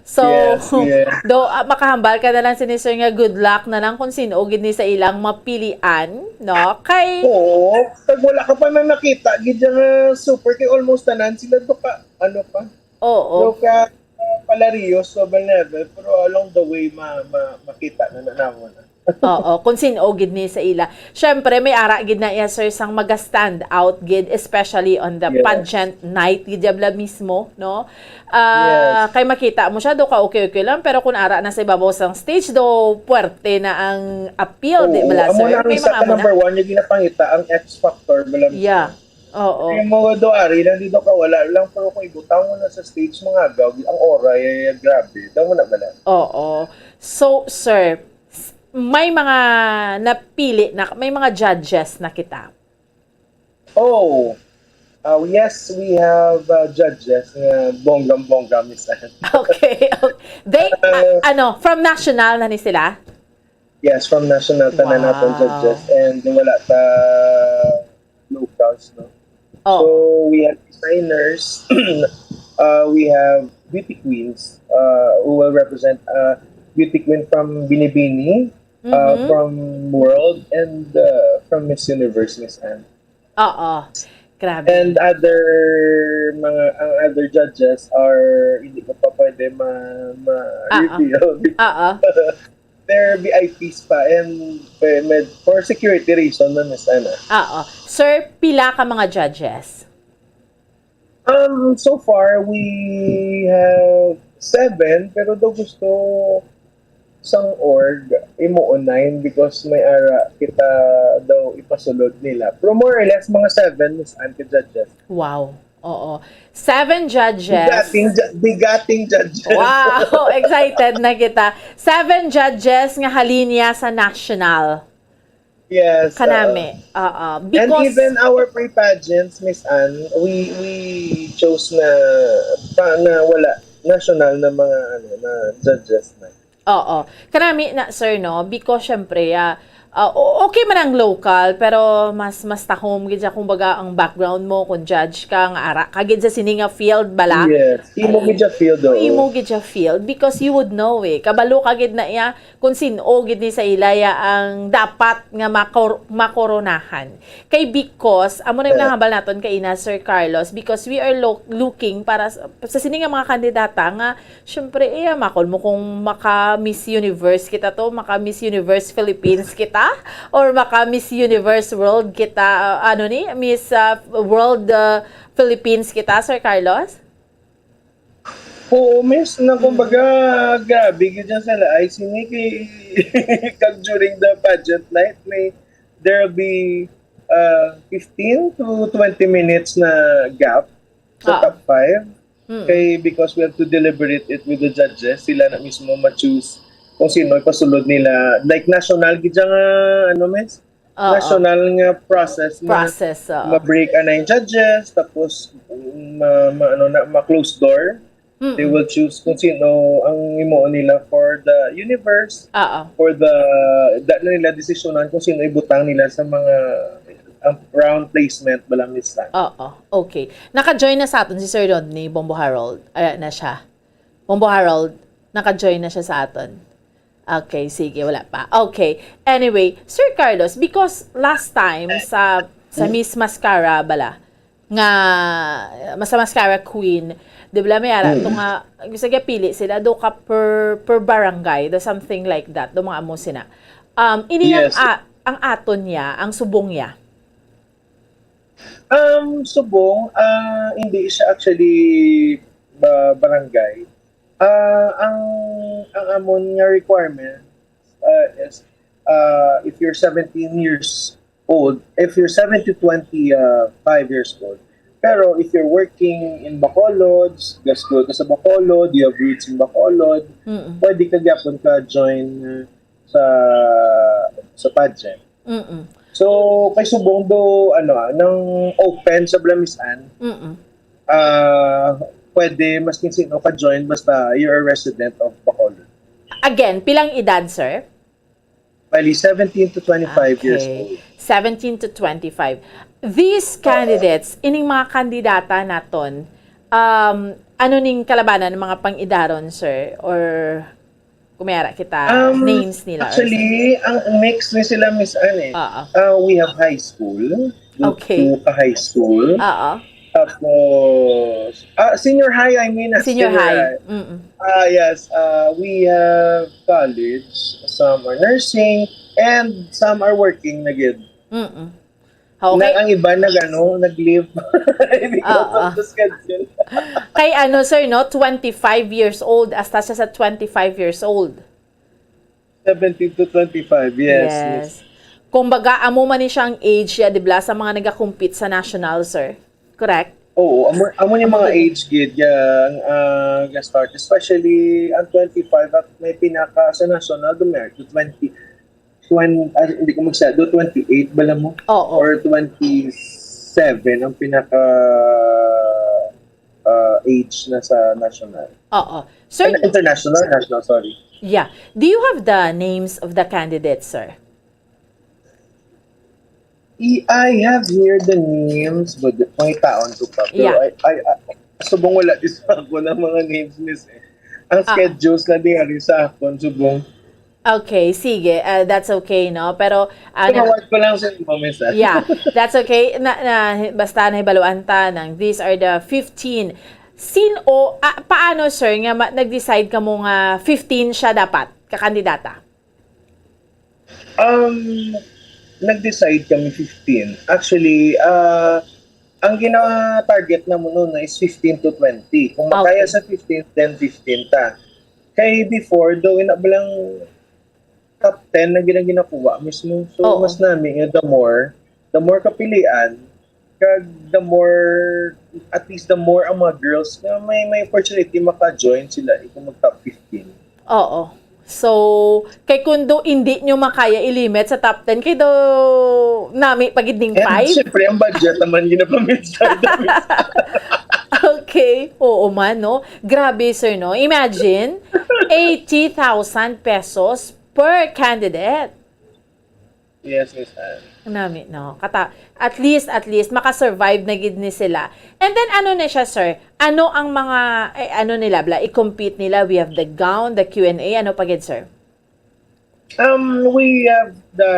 So, Yes, yes. do ah, makahambal ka na lang sini sir nga good luck na lang kung sino gid ni sa ilang mapilian, no? Kay Oo, pag wala ka pa na nakita, gid nga super kay almost tanan sila do ka, ano pa, oo. do ka uh, Palarios, Global Level, pero along the way ma, ma, makita na na namon. Oo, kung sin-o gid ni sa ila. Syempre, may ara gid na iya, sir, sang maga-stand out gid, especially on the Yes. pageant night, gid bala mismo, no? Ah, Yes. Kay makita mo siya, do ka okay-okay lang, pero kung ara na sa ibabaw sang stage, do puwerte na ang appeal, di Oo, bala, amo sir? na ang May isa mga ka amo na. Number one, yung ginapangita, ang X Factor, bala mismo. Yeah. Oo. Yung mga do ari lang, dito ka wala lang, pero kung ibutang mo na sa stage, mga agaw, ang oray, ay, grabe. Daw mo na bala. Oo. So, sir, s- may mga napili na, may mga judges na kita. Oh, uh, yes, we have uh, judges nga bonggang-bongga, Miss Anne. Okay. okay. They, Uh, ah, ano, from national na ni sila? Yes, from national, tanan naton Wow. judges, and wala ta locals, no? Oh. So, we have designers, uh, we have beauty queens uh, who will represent uh, beauty queen from Binibini, uh, Mhm. from World, and uh, from Miss Universe, Miss Anne. Oo. Grabe. And other mga ang other judges are hindi ko pa pwede ma, ma Ah, ah. reveal. Oo. They're V I Ps pa and eh, med- for security reason na, Miss Anna. Oo. Sir, pila ka mga judges? Um, so far we have seven, pero daw gusto sang org imo nine because may ara kita daw ipasulod nila. Pero more or less mga seven, Miss Anne, ka judges. Wow. Oo. Seven judges. Bigating, ju- bigating judges. Wow! Excited na kita. Seven judges nga halinya sa national. Yes. Kanami. Oo. And Because, even our pre-pageants, Miss Anne, we we chose na pa, na wala national na mga ano na judges na. oo. Kanami na, sir, no? Because, syempre, ah, Ah, o-, okay man ang local, pero mas, mas tahom gid siya, kumbaga, ang background mo, kung judge ka, nga ara ka gid sa sini nga field bala. Yes. Imo gid siya field, oo. Imo gid siya field because you would know eh. Kabalo ka gid na iya kung sin-o gid ni sa ilaya ang dapat nga makor- makoronahan. Kay because, amo na yung Eh. nahambal naton kay ina, Sir Carlos, because we are lo- looking para sa, sa sini nga mga kandidata nga, syempre, iya, makon mo kung maka Miss Universe kita to, maka Miss Universe Philippines kita, or maka Miss Universe World kita, uh, ano ni, Miss uh, World uh, Philippines kita, Sir Carlos? Oo, miss, na kumbaga, grabe gid yan sila. Ay, sini kay kag during the pageant night, may there'll be uh, fifteen to twenty minutes na gap sa Ah. top five. Mm. Kay because we have to deliberate it with the judges, sila na mismo ma-choose kung sino ipasulod nila. Like national gid siya nga, ano, miss? Oo. National nga process na Process, oo. ma-break na yung judges, tapos ma, ma, ano na, ma-close door. Mm-mm. They will choose kung sino ang himuon nila for the universe, Oo. for the, da na nila desisyonan kung sino ibutang nila sa mga ang round placement bala, miss. Oo. Okay. Naka-join na sa aton si Sir Rodney Bombo Harold. Ay, na siya. Bombo Harold, naka-join na siya sa aton. Okay, sige, wala pa. Okay. Anyway, Sir Carlos, because last time sa sa Miss Mascara bala, nga mas sa Mascara Queen, di ba may ara to nga gusto pili sila do ka per per barangay, do something like that, do mga amo sina. Um, ini ang Yes. a- ang aton niya, ang subong niya. Um, subong, ah, hindi siya actually ba, barangay. Ah, ang ang amon nga requirement uh, is uh, if you're seventeen years old, if you're seven to twenty, uh, five years old, pero if you're working in Bacolod, gaskuha ka sa Bacolod, you have roots in Bacolod, Mm-mm. pwede ka gyapon ka join uh, sa sa pageant. Mm-mm. So, kay subong do, ano, ah, nang open sa Blamisan, Mm-mm. ah, pwede mas sino ka join basta you're a resident of Bacolod. Again, pilang edad, sir? Bali, seventeen to twenty-five years Okay. Old. Seventeen to twenty-five. These candidates, ining mga kandidata naton, um, ano ning kalabanan ng mga pang-idaron, sir? Or kumiyara kita, Um, names nila? Or Actually, ang mix ni sila, Miss Anne. Oo. Uh, we have high school. Okay. Two ka high school. Oo. Tapos, ah, senior high, I mean. ah, Senior high. High. Mm-mm. Ah, yes. Uh, we have college. Some are nursing. And some are working na gid. Mm-mm. Na Okay. Ang iba nag, ano, nag-leave. Because Oo. of the schedule. Kay ano, sir, no? Twenty-five years old. Hasta siya sa twenty-five years old. Seventeen to twenty-five, yes. Yes. Kumbaga, amo man ni siyang age, ya, di ba, sa mga nagakompete sa national, sir? Correct? Oo, amo, amo yung Amo mga gid. Age gid nga uh, ga-start, especially ang twenty-five at may pinaka sa national, dumer to twenty, twenty, ah, hindi ko magsado, twenty-eight bala mo? Oo. Or twenty-seven ang pinaka uh, age na sa national. Oo. Sir, Ano, international, national, sorry. Yeah. Do you have the names of the candidates, sir? I, I have here the names, but may taon ko pa. Pero Yeah. I, I, I, subong wala din sa ako ng mga names, miss, eh. Ang Ah. schedules na din sa akon, subong. Okay, sige. Uh, that's okay, no? Pero, uh, Pero wag ko lang sa imo, miss, ah. Yeah, that's okay. Na, na, basta nahibaluan ta nang these are the fifteen. Sin-o, ah, paano, sir, nga ma- nag-decide ka mo nga fifteen siya dapat kakandidata? Um, nag-decide kami fifteen. Actually, ah, ang gina-target na mo noon is fifteen to twenty. Kung makaya Okay. Sa fifteen, then fifteen ta. Kay before, daw ina ba lang top ten na gina ginakuha mismo. So, Oo. Mas nami nga the more, the more kapilian, kag the more, at least the more ang mga girls nga may may opportunity maka-join sila kung mag top fifteen. Oo. So, kay kung do hindi nyo makaya i-limit sa top ten, kay do nami pa gid ning And five. Siyempre, ang budget naman ginapaminsan. Okay. Oo man, no? Grabe, sir, no? Imagine, eighty thousand pesos per candidate. Yes, Miss Anne. Nami, no? Kata, at least, at least, makasurvive na gid ni sila. And then, ano na siya, sir? Ano ang mga, eh, ano nila, bla, i-compete nila? We have the gown, the Q and A, ano pa gid, sir? Um, we have the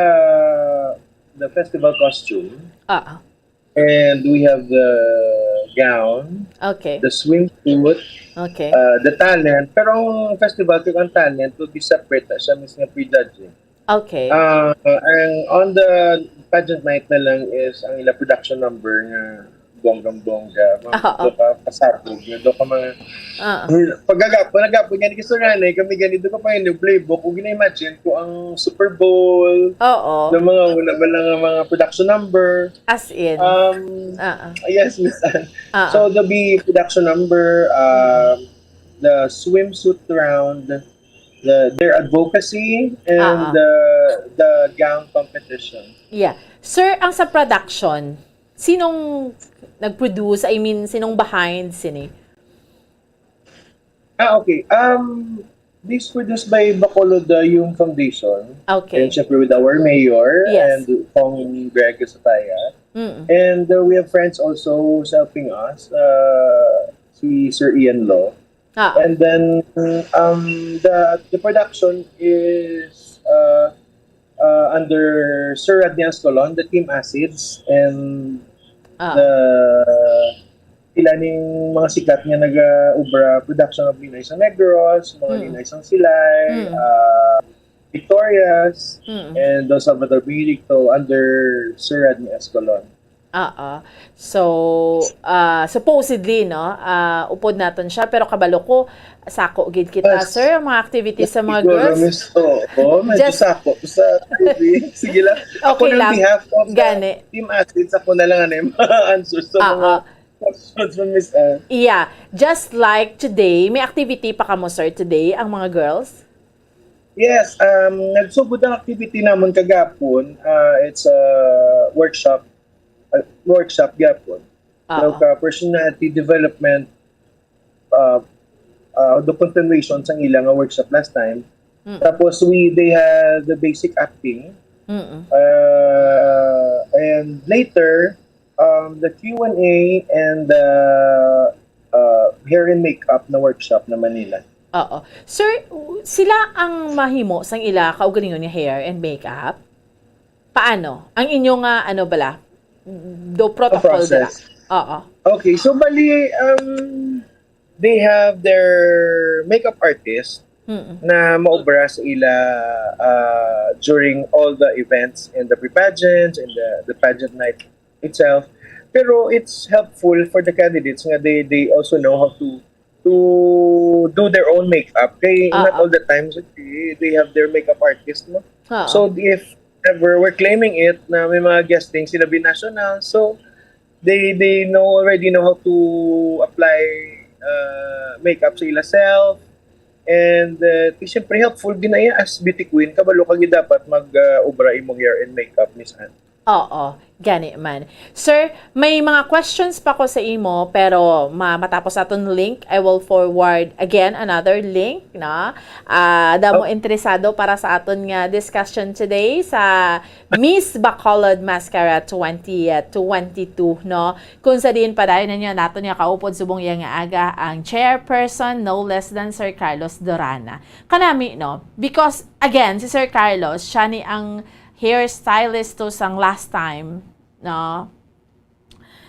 the festival costume, Ah, and we have the gown, okay. The swimsuit, Okay. Uh, the talent. Pero ang festival kag ang talent will be separate na siya, Miss, nga prejudging. Okay. Uh, ang on the pageant night na lang is ang ila production number nga bonggang-bongga. Mga Oo. Do ka pasabog, nga do ka mga Ah. Pagkagapon, nagapon nga ni Kistorane, kami ganito ka pa yung playbook. Kung gina-imagine ko ang Super Bowl, Oo. ng mga wala ba lang ang mga production number. As in. Um, Ah. yes, Miss Anne. Ah. So, there'll be production number, um, the swimsuit round, the, their advocacy, and Ah. the, the gown competition. Yeah. Sir, ang sa production, sinong nag-produce? I mean, sinong behind sini? Ah, okay. Um, this produced by Bacolod, uh, Youth Foundation. Okay. And syempre with our mayor Yes. and Cong Greg Sataya. Mm. And uh, we have friends also who's helping us, uh, si Sir Ian Law. Ah. And then um, the the production is uh, uh, under Sir Rodney Ascolon, the Team Acids, and Ah. the sila ning mga sikat nga nag-obra production of Ninay sa Negros, mga Mm. Ninay sang Silay, Mm. uh, Victorias, Mm. and Don Salvador Benedicto under Sir Rodney Ascolon. Oo. So, ah, supposedly, no, ah, upod naton siya, pero kabalo ko, sako gid kita, Yes. sir, ang mga activities sa mga Siguro, girls. Miss, oo, medyo Just- sako sa T V. Sige lang. Ako Okay na lang. Behalf of the Gani. Team Acids, ako na lang ang answer sa Ah, mga ah. questions mo, Miss Anne. Yeah. Just like today, may activity pa kamo, sir, today, ang mga girls? Yes, um, nagsugod ang activity namon kagapon. Uh, it's a workshop, uh, workshop gapon. Ah. So, ka personality development, uh, uh, the continuation sang ila nga workshop last time. Mm. Tapos, we, they had the basic acting. Mm-mm. Uh, and later, um, the Q and A and the uh, hair and makeup na workshop naman nila. Oo. Sir, sila ang mahimo sang ila kaugalingon nga hair and makeup? Paano? Ang inyo nga, ano bala? Do Ang protocol bala? process. Oo. Okay, so bali, um, they have their makeup artist Mm-mm. na maobra sa ila uh, during all the events and the pre-pageants and the, the pageant night itself. Pero it's helpful for the candidates nga they, they also know how to to do their own makeup. Kay not Ah, ah. all the times they, they have their makeup artist, no? Ah, So if ever we're claiming it na may mga guesting sila binational, so they they know already know how to apply uh, makeup sa ila self. And uh, ti siyempre helpful din na iya as beauty queen, kabalo ka gid dapat mag uh, obra imong hair and makeup, Miss Anne. Oo, gani man. Sir, may mga questions pa ko sa imo, pero ma matapos aton link, I will forward again another link, no? Ah, damo Oh. interesado para sa aton nga discussion today sa Miss Bacolod Mascara twenty twenty-two, no? Kung sa diin padayon ninyo naton nga kaupod subong iya nga aga ang chairperson, no less than Sir Carlos Dorana. Kanami, no? Because, again, si Sir Carlos, siya ni ang hairstylist to sang last time, no?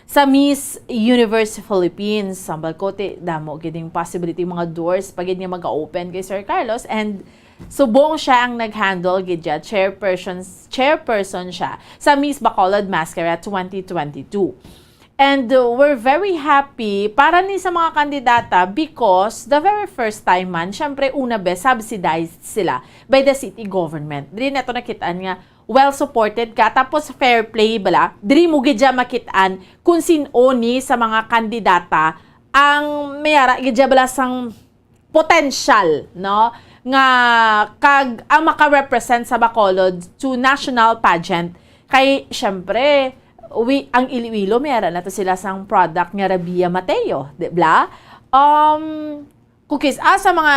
Sa Miss Universe Philippines, sambal ko, ti, damo gid ang possibility, mga doors pa gid nga mag-open kay Sir Carlos, and subong siya ang nag-handle gid dya, chairperson, chairperson siya sa Miss Bacolod Mascara twenty twenty-two. And uh, we're very happy para ni sa mga kandidata because the very first time man, syempre, una bes, subsidized sila by the city government. Diri nato nakitaan nga well supported ka, tapos fair play bala. Diri mo gid dya makitaan kung sin-o ni sa mga kandidata ang may ara gid dya bala sang potential, no, nga kag ang maka-represent sa Bacolod to national pageant. Kay syempre, wi-, ang Iloilo, may ara na to sila sang product nga Rabiya Mateo, di bla? Um, kukis, ah, sa mga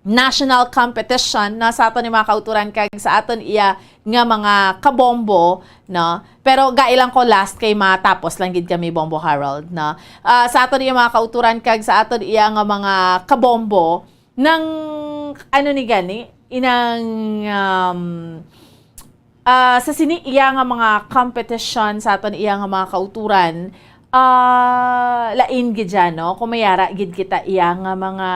national competition na sa aton ni mga kauturan kag sa aton iya nga mga kabombo, no? Pero gailang ko last kay matapos lang gid kami, Bombo Harold, no? Ah, sa aton iya mga kauturan kag sa aton iya nga mga kabombo, nang, ano ni gani, inang, um, ah, sa sini iya nga mga competition sa aton iya nga mga kauturan, ah, lain gid siya, no? Kung mayara gid kita iya nga mga,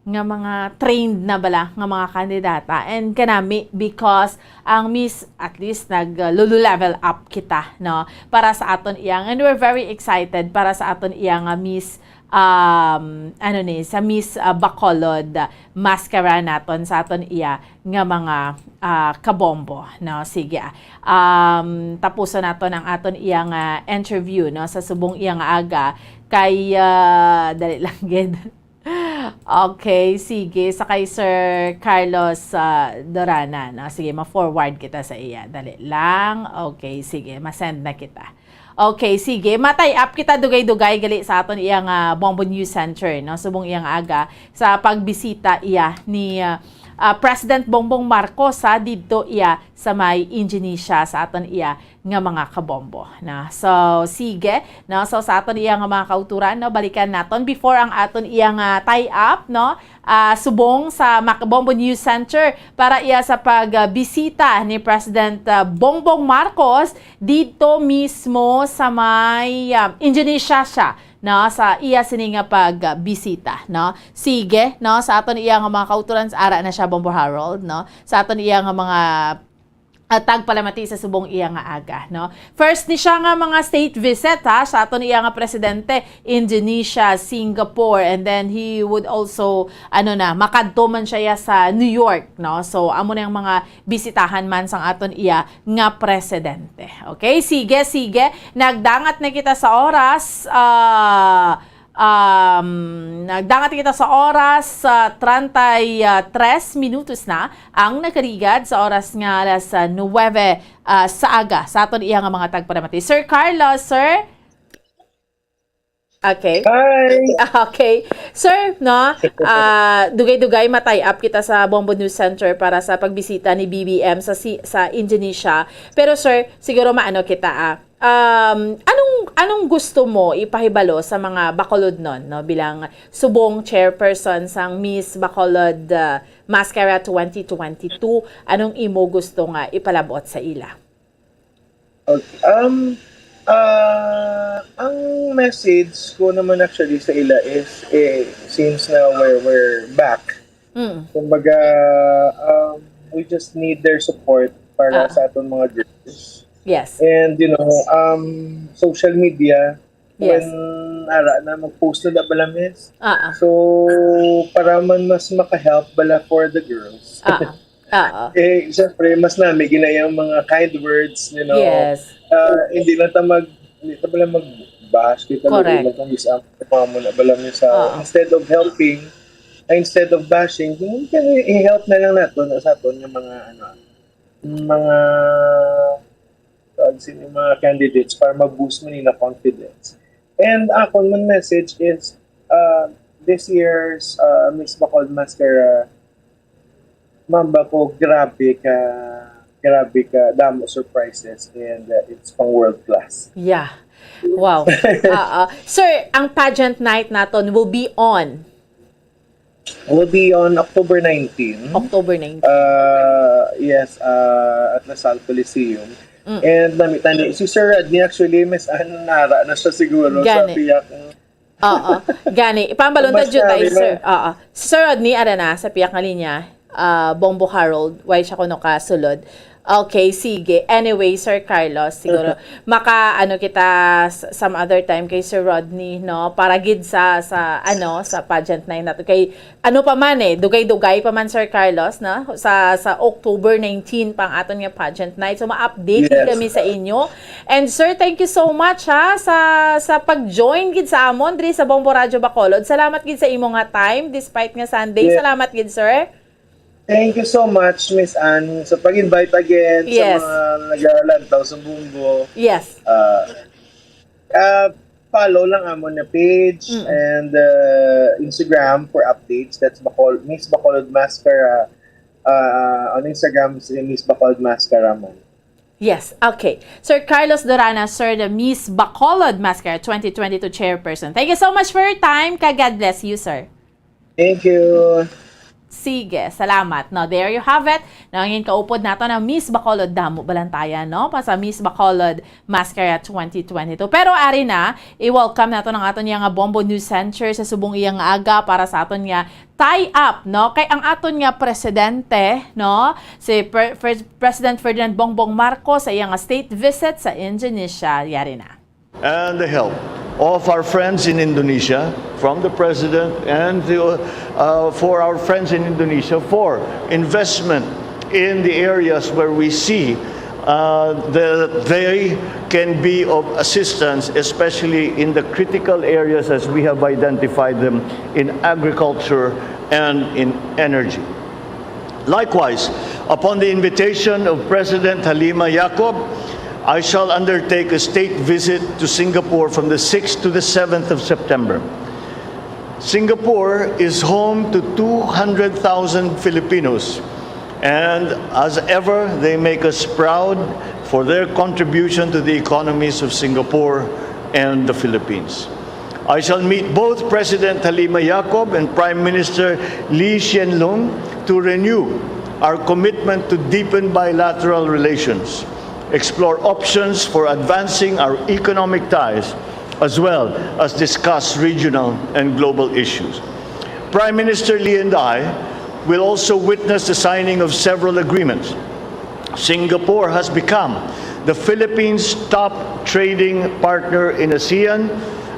nga mga trained na bala nga mga kandidata. And kanami, because ang Miss, at least nag, uh, lulu level up kita, no? Para sa aton iyang, and we're very excited para sa aton iyang, uh, Miss, um, ano ni, sa Miss, uh, Bacolod, uh, Mascara naton sa aton iya nga mga, ah, kabombo, no? Sige, ah. Um, tapuson naton ang aton iya nga interview, no? Sa subong iya nga aga kay, ah, dali lang gid. Okay, sige. Sa kay Sir Carlos, ah, Dorana, no? Sige, ma-forward kita sa iya. Dali lang. Okay, sige. Ma-send na kita. Okay, sige. Ma-tie up kita dugay-dugay gali sa aton iya nga Bombo News Center, no? Subong iya nga aga sa pagbisita iya ni, ah, ah, President Bongbong Marcos, ha, didto iya sa may Indonesia sa aton iya nga mga kabombo, no? So, sige, no? So, sa aton iya nga mga kauturan, no, balikan naton before ang aton iya nga tie up, no? Ah, subong sa Macbombo News Center para iya sa pagbisita ni President, ah, Bongbong Marcos didto mismo sa may, ah, Indonesia siya, no, sa iya sini nga pagbisita, no. Sige, no, sa aton iya nga mga kauturan, ara na siya, Bombo Harold, no, sa aton iya nga mga, ah, tagpalamati sa subong iya nga aga, no. First ni siya nga mga state visit, ha, sa aton iya nga presidente, Indonesia, Singapore, and then he would also, ano na, makadto man siya sa New York, no. So, amo na ang mga bisitahan man sang aton iya nga presidente. Okay, sige, sige. Nagdangat na kita sa oras. Ah, um, nagdangat kita sa oras. Ah, treinta y tres minutos na ang nakarigad sa oras nga alas, ah, nuwebe, ah, sa aga sa aton iya nga mga tagpalamati. Sir Carlos, sir? Okay. Hi! Okay. Sir, no, ah, dugay-dugay ma-tie up kita sa Bombo News Center para sa pagbisita ni B B M sa si-, sa Indonesia. Pero sir, siguro maano kita, ah. Um, anong, anong gusto mo ipahibalo sa mga Bacolodnon, no, bilang subong chairperson sang Miss Bacolod, ah, Mascara twenty twenty-two? Anong imo gusto nga ipalabot sa ila? Okay. Um, ah, ang message ko naman actually sa ila is, eh, since na we're, we're back, Mm. kumbaga, um, we just need their support para Ah. sa aton mga girls. Yes. And, you know, um, social media, Yes. when ara na, mag-post na da bala, miss. Ah, ah. So, para man mas maka-help bala for the girls. Ah, ah. Oo. Eh, syempre, mas nami ginayang mga kind words, you know. Yes. Ah, hindi lang ta mag, hindi ta bala mag-bash, kita Correct. Lang kung isa ang mga muna bala, miss, sa, Oo. instead of helping, ah, instead of bashing, kung i-help na lang naton sa aton nga mga, ano, mga, tawag sini, mga candidates para ma-boost man nila confidence. And akon man message is, uh, this year's, uh, Miss Bacolod Mascara, mamba ko, grabe ka, grabe ka damo surprises, and, uh, it's pang world class. Yeah. Wow. Ah, ah. Sir, ang pageant night naton will be on Will be on October nineteen. October nineteen. Uh, yes, uh, at La Salle Coliseum. Mm. And nami tani, si Sir Rodney, actually, Miss Ann, nara na siya siguro sa Gani. Piyak. Oo. Gani. Ipambalon ta Basta, jud tayo, di ba? Sir. Oo. Si Sir Rodney, ara na, sa piyak nga linya. Ah, Bombo Harold, why siya kuno kasulod? Okay, sige. Anyway, Sir Carlos, siguro maka, ano, kita s-, some other time kay Sir Rodney, no? Para gid sa, sa, ano, sa pageant night nato. Kay, ano pa man eh, dugay-dugay pa man, Sir Carlos, no? Sa, sa October nineteen pa ang aton nga pageant night. So, ma-update gid Yes. kami sa inyo. And sir, thank you so much, ha, sa, sa pag-join gid sa amon diri sa Bombo Radyo Bacolod. Salamat gid sa imo nga time, despite nga Sunday. Yes. Salamat gid, sir. Thank you so much, Miss Ann, sa pag-invite again Yes. sa mga nagalantaw sa Bombo. Yes. Ah, ah, Follow lang amo na page Mm. and uh, Instagram for updates. That's Bacol Miss Bacolod Mascara. Uh, on Instagram, si Miss Bacolod Mascara man. Yes, okay. Sir Carlos Dorana, sir, the Miss Bacolod Mascara twenty twenty-two chairperson. Thank you so much for your time. Ka God bless you, sir. Thank you. Sige, salamat. No, there you have it. No, ang kaupod nato na Miss Bacolod, damo balantayan, no? Pa sa Miss Bacolod Mascara twenty twenty-two. Pero ari na, i-welcome nato ng aton nga Bombo News Center sa subong iyang aga para sa aton nga tie-up, no? Kay ang aton nga presidente, no? Si Pre- Pre- President Ferdinand Bongbong Marcos sa iyang state visit sa Indonesia. Yari na. And the help of our friends in Indonesia, from the president and the, uh, for our friends in Indonesia for investment in the areas where we see uh, that they can be of assistance, especially in the critical areas as we have identified them in agriculture and in energy. Likewise, upon the invitation of President Halima Yacob, I shall undertake a state visit to Singapore from the sixth to the seventh of September. Singapore is home to two hundred thousand Filipinos, and as ever, they make us proud for their contribution to the economies of Singapore and the Philippines. I shall meet both President Halima Yacob and Prime Minister Lee Hsien Loong to renew our commitment to deepen bilateral relations, explore options for advancing our economic ties, as well as discuss regional and global issues. Prime Minister Lee and I will also witness the signing of several agreements. Singapore has become the Philippines' top trading partner in ASEAN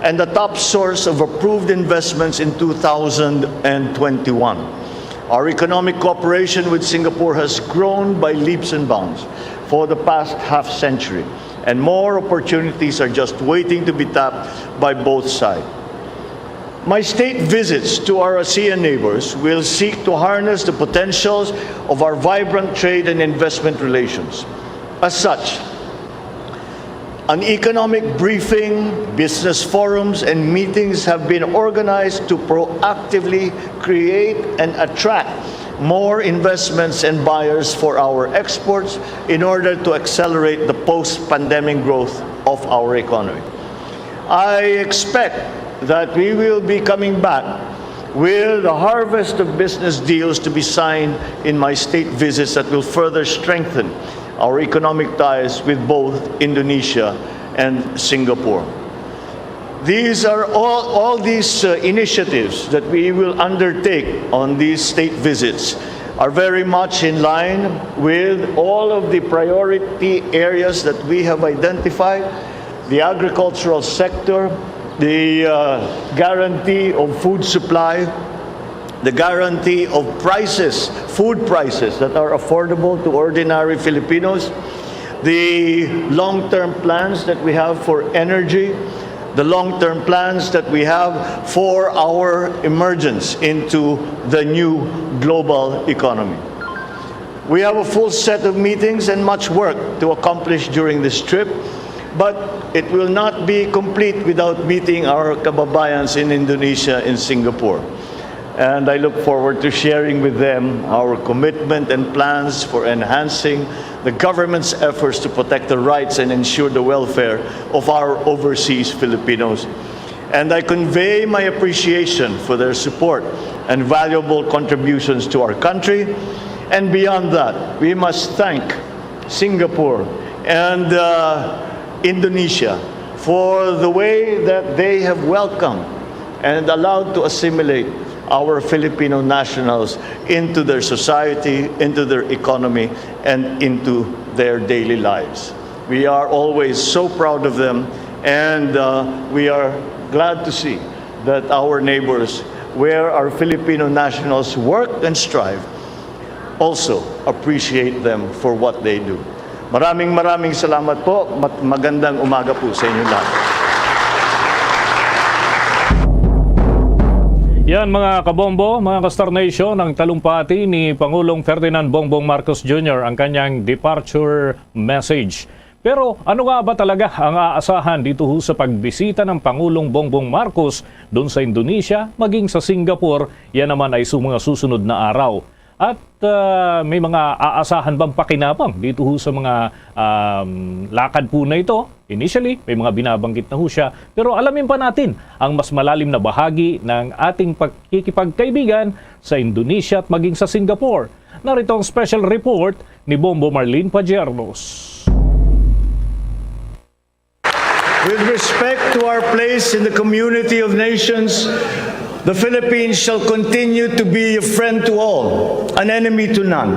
and the top source of approved investments in two thousand twenty-one. Our economic cooperation with Singapore has grown by leaps and bounds for the past half century, and more opportunities are just waiting to be tapped by both sides. My state visits to our ASEAN neighbors will seek to harness the potentials of our vibrant trade and investment relations. As such, an economic briefing, business forums, and meetings have been organized to proactively create and attract more investments and buyers for our exports in order to accelerate the post-pandemic growth of our economy. I expect that we will be coming back with a harvest of business deals to be signed in my state visits that will further strengthen our economic ties with both Indonesia and Singapore. These are all, all these uh, initiatives that we will undertake on these state visits are very much in line with all of the priority areas that we have identified: the agricultural sector, the uh, guarantee of food supply, the guarantee of prices, food prices that are affordable to ordinary Filipinos, the long-term plans that we have for energy, the long-term plans that we have for our emergence into the new global economy. We have a full set of meetings and much work to accomplish during this trip, but it will not be complete without meeting our kababayans in Indonesia and Singapore. And I look forward to sharing with them our commitment and plans for enhancing the government's efforts to protect the rights and ensure the welfare of our overseas Filipinos. And I convey my appreciation for their support and valuable contributions to our country. And beyond that, we must thank Singapore and uh, Indonesia for the way that they have welcomed and allowed to assimilate our Filipino nationals into their society, into their economy, and into their daily lives. We are always so proud of them, and uh, we are glad to see that our neighbors, where our Filipino nationals work and strive, also appreciate them for what they do. Maraming maraming salamat po. Mat- magandang umaga po sa inyo lahat. Yan, mga kabombo, mga ka-Star Nation, ang talumpati ni Pangulong Ferdinand Bongbong Marcos Junior, ang kanyang departure message. Pero ano nga ba talaga ang aasahan dito ho sa pagbisita ng Pangulong Bongbong Marcos doon sa Indonesia, maging sa Singapore? Yan naman ay sa mga susunod na araw. At, ah, may mga aasahan bang pakinabang dito ho sa mga, um, lakad po na ito? Initially, may mga binabanggit na ho siya. Pero alamin pa natin ang mas malalim na bahagi ng ating pagkikipagkaibigan sa Indonesia at maging sa Singapore. Narito ang special report ni Bombo Marlene Pajernos. With respect to our place in the community of nations, the Philippines shall continue to be a friend to all, an enemy to none.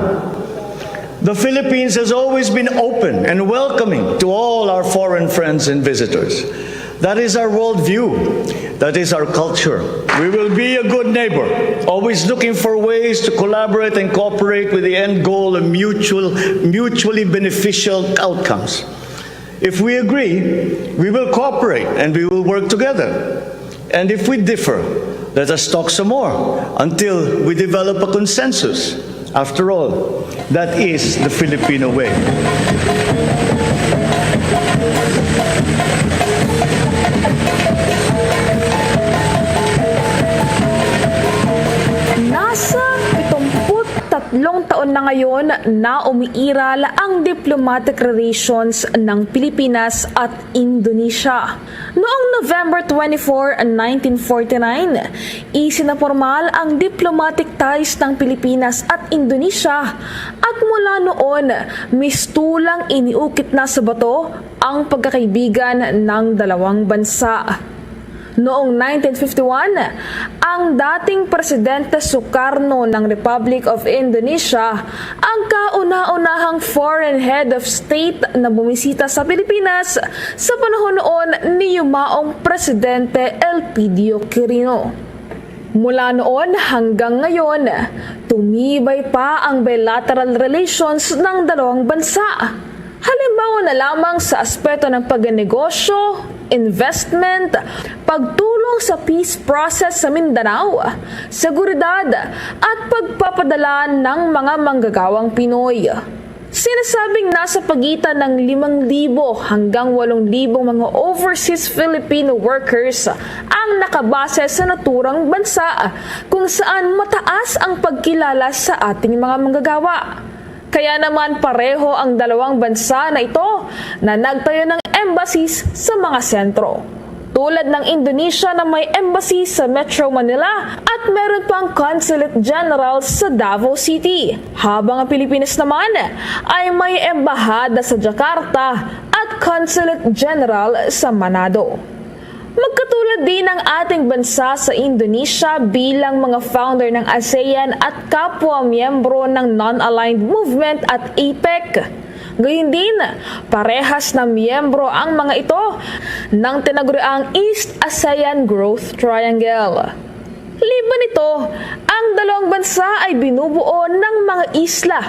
The Philippines has always been open and welcoming to all our foreign friends and visitors. That is our worldview. That is our culture. We will be a good neighbor, always looking for ways to collaborate and cooperate with the end goal of mutual, mutually beneficial outcomes. If we agree, we will cooperate and we will work together. And if we differ, let us talk some more until we develop a consensus. After all, that is the Filipino way. Nasa pitumput tatlong taon na ngayon na umiiral ang diplomatic relations ng Pilipinas at Indonesia. Noong November twenty-four, nineteen forty-nine, isinapormal ang diplomatic ties ng Pilipinas at Indonesia at mula noon, mistulang iniukit na sa bato ang pagkakaibigan ng dalawang bansa. Noong nineteen fifty-one, ang dating Presidente Sukarno ng Republic of Indonesia ang kauna-unahang foreign head of state na bumisita sa Pilipinas sa panahon noon ni yumaong Presidente Elpidio Quirino. Mula noon hanggang ngayon, tumibay pa ang bilateral relations ng dalawang bansa. Halimbawa na lamang sa aspeto ng pagnegosyo, investment, pagtulong sa peace process sa Mindanao, seguridad, at pagpapadala ng mga manggagawang Pinoy. Sinasabing nasa pagitan ng limang libo hanggang walong libong mga overseas Filipino workers ang nakabase sa naturang bansa kung saan mataas ang pagkilala sa ating mga manggagawa. Kaya naman pareho ang dalawang bansa na ito na nagtayo ng embassies sa mga sentro. Tulad ng Indonesia na may embassy sa Metro Manila at meron pang consulate general sa Davao City, habang ang Pilipinas naman ay may embahada sa Jakarta at consulate general sa Manado. Magkatulad din ang ating bansa sa Indonesia bilang mga founder ng ASEAN at kapwa miyembro ng Non-Aligned Movement at APEC. Gayun din, parehas na miyembro ang mga ito ng tinaguriang East ASEAN Growth Triangle. Liban nito, ang dalawang bansa ay binubuo ng mga isla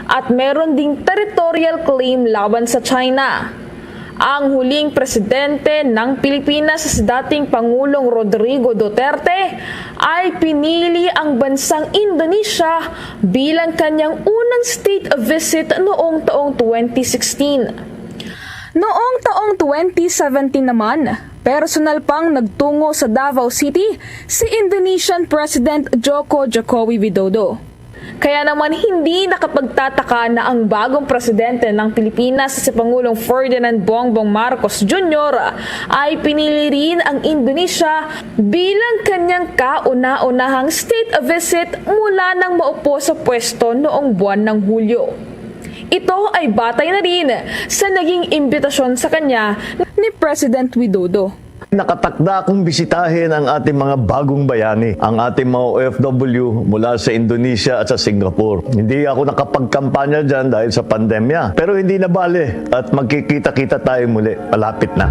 at meron ding territorial claim laban sa China. Ang huling presidente ng Pilipinas, si dating Pangulong Rodrigo Duterte, ay pinili ang bansang Indonesia bilang kanyang unang state visit noong taong twenty sixteen. Noong taong twenty seventeen naman, personal pang nagtungo sa Davao City si Indonesian President Joko Jokowi Widodo. Kaya naman hindi nakapagtataka na ang bagong presidente ng Pilipinas, si Pangulong Ferdinand Bongbong Marcos Junior, ay pinili rin ang Indonesia bilang kanyang kauna-unahang state visit mula nang maupo sa pwesto noong buwan ng Hulyo. Ito ay batay na rin sa naging imbitasyon sa kanya ni President Widodo. Nakatakda akong bisitahin ang ating mga bagong bayani, ang ating mga O F W mula sa Indonesia at sa Singapore. Hindi ako nakapagkampanya dyan dahil sa pandemya, pero hindi na bale at magkikita-kita tayo muli. Malapit na.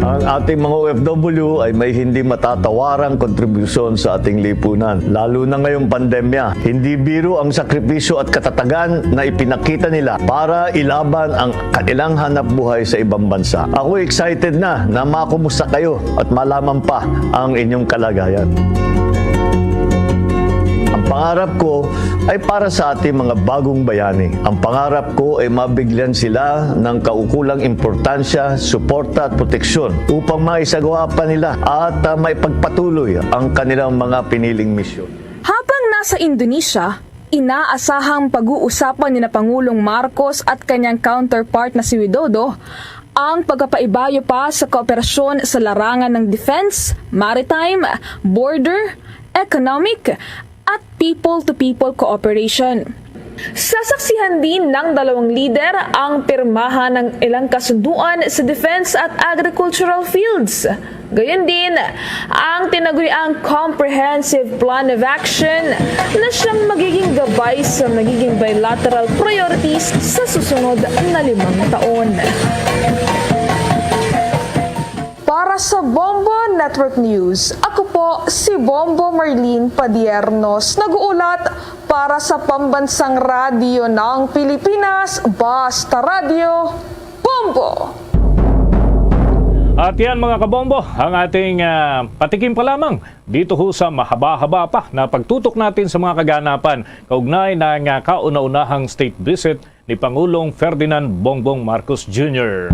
Ang ating mga O F W ay may hindi matatawarang kontribusyon sa ating lipunan, lalo na ngayong pandemya. Hindi biro ang sakripisyo at katatagan na ipinakita nila para ilaban ang kanilang hanapbuhay sa ibang bansa. Ako excited na na makumusta kayo at malaman pa ang inyong kalagayan. Ang Pangarap ko ay para sa ating mga bagong bayani. Ang pangarap ko ay mabigyan sila ng kaukulang importansya, suporta at proteksyon upang maisagawa pa nila at, ah, maipagpatuloy ang kanilang mga piniling misyon. Habang nasa Indonesia, inaasahang pag-uusapan ni na Pangulong Marcos at kanyang counterpart na si Widodo ang pagpapaibayo pa sa kooperasyon sa larangan ng defense, maritime, border, economic, at people-to-people cooperation. Sasaksihan din ng dalawang lider ang pirmahan ng ilang kasunduan sa defense at agricultural fields. Gayon din, ang tinaguriang Comprehensive Plan of Action na siyang magiging gabay sa magiging bilateral priorities sa susunod na limang taon. Para sa Bombo Network News, ako po si Bombo Marlene Padiernos, nag-uulat para sa Pambansang Radyo ng Pilipinas, Basta Radyo, Bombo! At yan, mga kabombo, ang ating, ah, patikim pa lamang dito ho sa mahaba-haba pa na pagtutok natin sa mga kaganapan kaugnay ng, ah, kauna-unahang state visit ni Pangulong Ferdinand Bongbong Marcos Junior.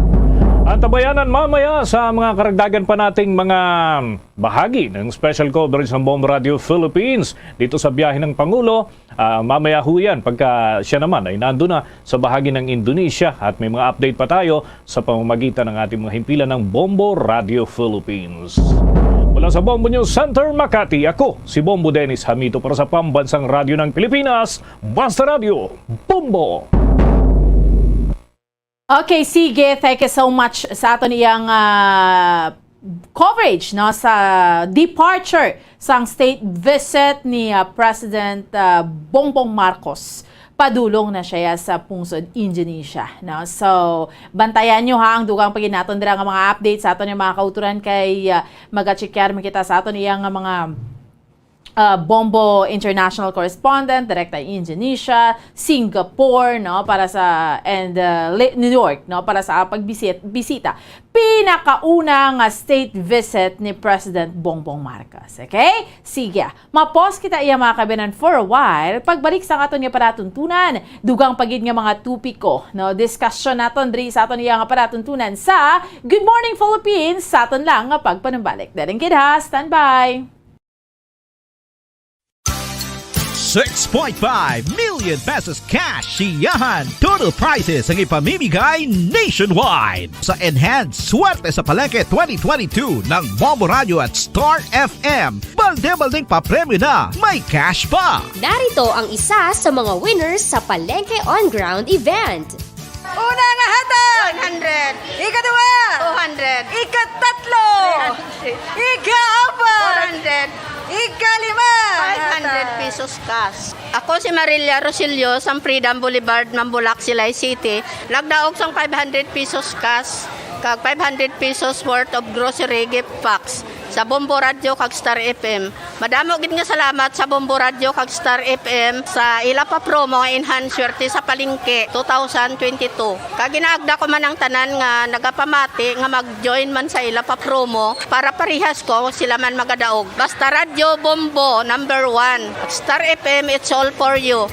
Antabayanan mamaya sa mga karagdagan pa nating mga bahagi ng special coverage ng Bombo Radio Philippines dito sa biyahe ng Pangulo. Ah, mamaya ho yan, pagka siya naman ay nando na sa bahagi ng Indonesia, at may mga update pa tayo sa pamamagitan ng ating mga himpilan ng Bombo Radio Philippines. Mula sa Bombo News Center, Makati, ako si Bombo Dennis Hamito para sa Pambansang Radyo ng Pilipinas, Basta Radyo, Bombo! Okay, sige. Thank you so much sa aton iyang, ah, coverage, no, sa departure sang state visit ni, ah, President, ah, Bongbong Marcos. Padulong na siya sa pungsod Indonesia, no? So, bantayan nyo, ha, ang dugang pa gid naton dira nga mga update sa aton nga mga kauturan kay, ah, maga-check man kita sa aton iyang nga mga, ah, Bombo International Correspondent, direkta Indonesia, Singapore, no, para sa, and, ah, Li-, New York, no, para sa pagbisit-, bisita. Pinakauna nga state visit ni President Bongbong Marcos, okay? Sige, mapos kita iya, mga kababayan, for a while. Pagbalik sa aton nga palatuntunan, dugang pa gid nga mga topiko, no, diskusyon naton diri sa aton iya nga palatuntunan sa Good Morning Philippines, sa aton lang nga pagpanumbalik. Daring gid, ha, standby. Six point five million pesos cash siyahan. Total prizes ang ipamimigay nationwide. Sa Enhanced Swerte sa Palengke twenty twenty-two ng Bombo Radio at Star F M, balde-baldeng papremyo na, may cash pa. Narito ang isa sa mga winners sa Palengke On Ground event. Una nga hatag! One hundred. Ikaduha! Two hundred. Ikatatlo! Three hundred. Ikaapat! Four hundred. Ikalima! Five hundred pesos cash. Ako si Marilia Rosillo, sang Freedom Boulevard, Mambulak, Silay City. Nagdaog sang five hundred pesos cash, kag five hundred pesos worth of grocery gift packs sa Bombo Radio kag Star F M. Madamo gid nga salamat sa Bombo Radio kag Star F M sa ila pa promo nga Enhanced Swerte sa Palengke two thousand twenty-two. Kag ginaagda ko man ang tanan nga nagapamati nga mag-join man sa ila pa promo para parehas ko sila man magadaog. Basta Radyo Bombo, number one. Star F M, it's all for you.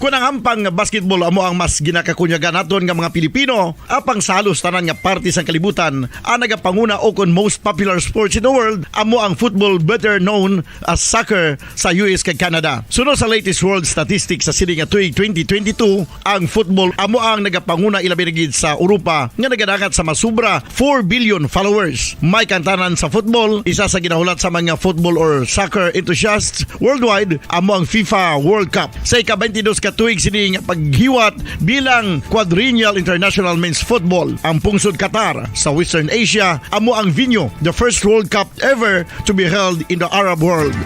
Panangampang nga basketball amo ang mas ginakakunyagan naton nga mga Pilipino, apang sa halos tanan nga parte sang kalibutan, ang nagapanguna ukon most popular sports in the world amo ang football, better known as soccer, sa U S kag Canada. Suno sa latest world statistics sa sini nga tuig twenty twenty-two, ang football amo ang nagapanguna, ilabi na gid sa Europa nga nagadangat sa masubra four billion followers. May kantanan sa football, isa sa ginahulat sa mga football or soccer enthusiasts worldwide amo ang FIFA World Cup. Sa ika-twenty-dos ka tuig sini nga paghiwat bilang Quadrennial International Men's Football, ang pungsod Qatar sa Western Asia amo ang venue, the first World Cup ever to be held in the Arab world.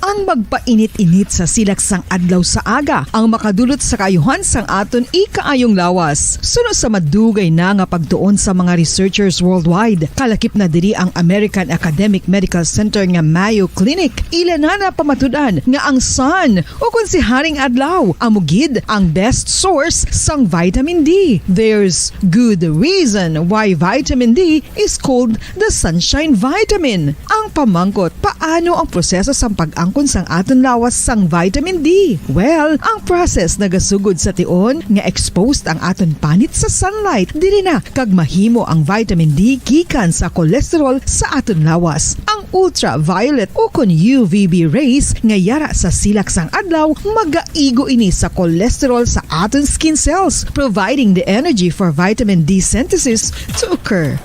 Ang magpainit-init sa silak sang adlaw sa aga ang makadulot sa kaayuhan sang aton ikaayong lawas. Suno sa madugay na nga pagtuon sa mga researchers worldwide, kalakip na diri ang American Academic Medical Center nga Mayo Clinic, ila na napamatud-an nga ang sun, o kon si Haring Adlaw, amo gid ang best source sang vitamin D. There's good reason why vitamin D is called the sunshine vitamin. Ang pamangkot, paano ang proseso sang pag-angkon sang aton lawas sang vitamin D? Well, ang process nagasugod sa tion nga exposed ang aton panit sa sunlight. Diri na kag mahimo ang vitamin D gikan sa cholesterol sa aton lawas. Ang ultraviolet o kon U V B rays nga yara sa silak sang adlaw magaigo ini sa cholesterol sa aton skin cells, providing the energy for vitamin D synthesis to occur.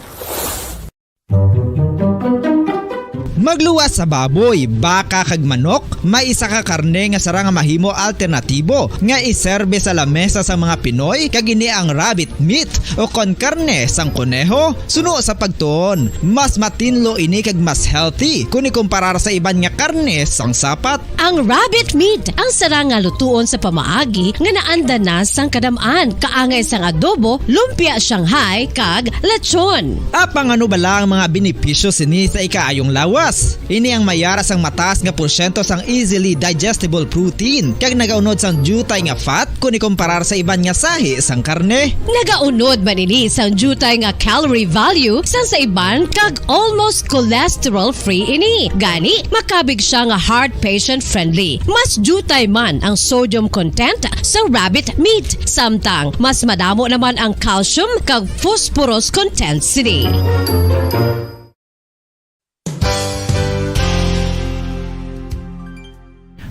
Magluwas sa baboy, baka, kag manok, may isa ka karne nga sarang nga mahimo alternatibo nga iserbe sa lamesa sang mga Pinoy, kag ini ang rabbit meat o kon karne sang koneho. Suno sa pagtuon, mas matinlo ini kag mas healthy kon ikumparar sa iban nga karne sang sapat. Ang rabbit meat ang sarang nga lutuon sa pamaagi nga naanda na sang kadam-an, kaangay sang adobo, lumpia Shanghai, kag lechon. Apang ano bala ang mga benepisyo sini sa ikaayong lawas? Ini ang may yara sang mataas nga porsyento sang easily digestible protein, kag nagaunod sang diutay nga fat kon ikumparar sa iban nga sahi sang karne. Nagaunod man ini sang diutay nga calorie value sang sa iban, kag almost cholesterol-free ini. Gani, makabig sia nga heart patient-friendly. Mas diutay man ang sodium content sa rabbit meat, samtang mas madamo naman ang calcium kag phosphorus content sini.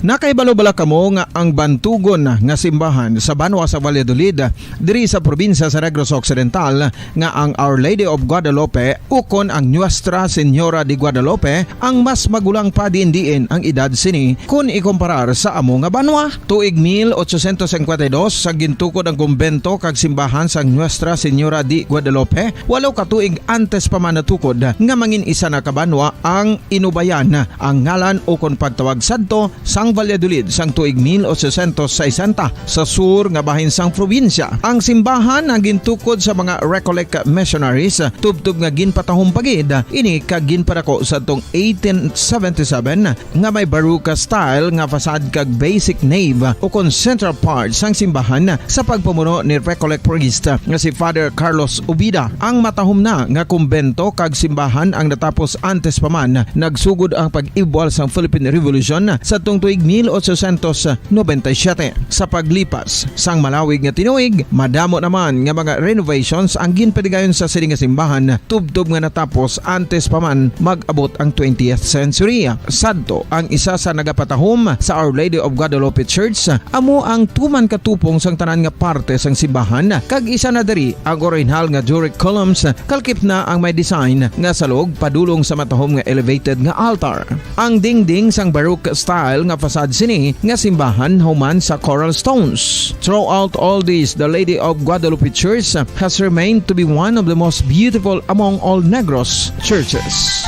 Nakahibalo bala kamo nga ang bantugon nga simbahan sa banwa sa Valladolid, diri sa probinsya sa Negros Occidental, nga ang Our Lady of Guadalupe ukon ang Nuestra Señora de Guadalupe ang mas magulang pa diin-diin ang edad sini kon ikumparar sa amo nga banwa? Tuig mil ochocientos cincuenta y dos, sa gintukod ang kumbento kag simbahan sang Nuestra Señora de Guadalupe, walo ka tuig antes pa man natukod nga mangin isa na ka banwa ang Inubayan, ang ngalan ukon pagtawag sadto sang Valladolid sang tuig mil ochocientos sesenta, sa sur nga bahin sang probinsya. Ang simbahan ang gintukod sa mga Recollect missionaries, tubtob nga ginpatahom pa gid ini kag ginpadako sadtong eighteen seventy-seven, nga may Baroque style nga facade kag basic nave ukon central part sang simbahan sa pagpamuno ni Recollect priest nga si Father Carlos Ubida. Ang matahom na nga kumbento kag simbahan ang natapos antes pa man nagsugod ang pag-ibwal sang Philippine Revolution sadtong tuig mil ochocientos noventa y siete. Sa paglipas sang malawig nga tinuig, madamo naman nga mga renovations ang ginpadigayon sa sini nga simbahan, tubtob nga natapos antes pa man mag-abot ang twentieth century. Sadto, ang isa sa nagapatahom sa Our Lady of Guadalupe Church amo ang tuman ka tupong sang tanan nga parte sang simbahan, kag isa na diri ang orihinal nga Doric columns, kalakip na ang may design nga salog padulong sa matahom nga elevated nga altar. Ang dingding sang Baroque style nga facade sini nga simbahan human sa coral stones. Throughout all this, the Lady of Guadalupe Church has remained to be one of the most beautiful among all Negros churches.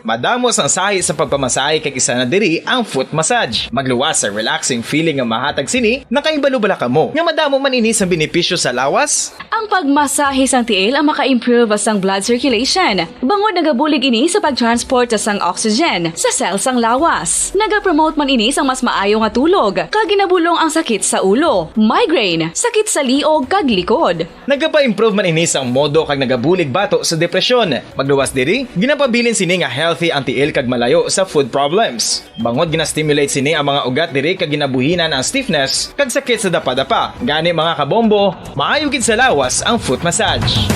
Madamo sang sahi sa pagpamasahe, kag isa na diri ang foot massage. Magluwas sa relaxing feeling nga mahatag sini. Nakahibalo bala kamo nga madamo man ini sang benepisyo sa lawas? Ang pagmasahe sang tiil ang maka-improve sang blood circulation, bangod nagabulig ini sa pag-transport sang oxygen sa cell sang lawas. Nagapromote man ini sang mas maayo nga tulog, kag ginabulong ang sakit sa ulo, migraine, sakit sa liog, kag likod. Nagapa-improve man ini sang modo kag nagabulig bato sa depresyon. Magluwas diri, ginapabilin sini nga healthy ang tiil kag malayo sa food problems. Bangod gina-stimulate sini ang mga ugat diri kag ginabuhinan ang stiffness kag sakit sa dapadapa. Gani, mga kabombo, maayo gid sa lawas ang foot massage.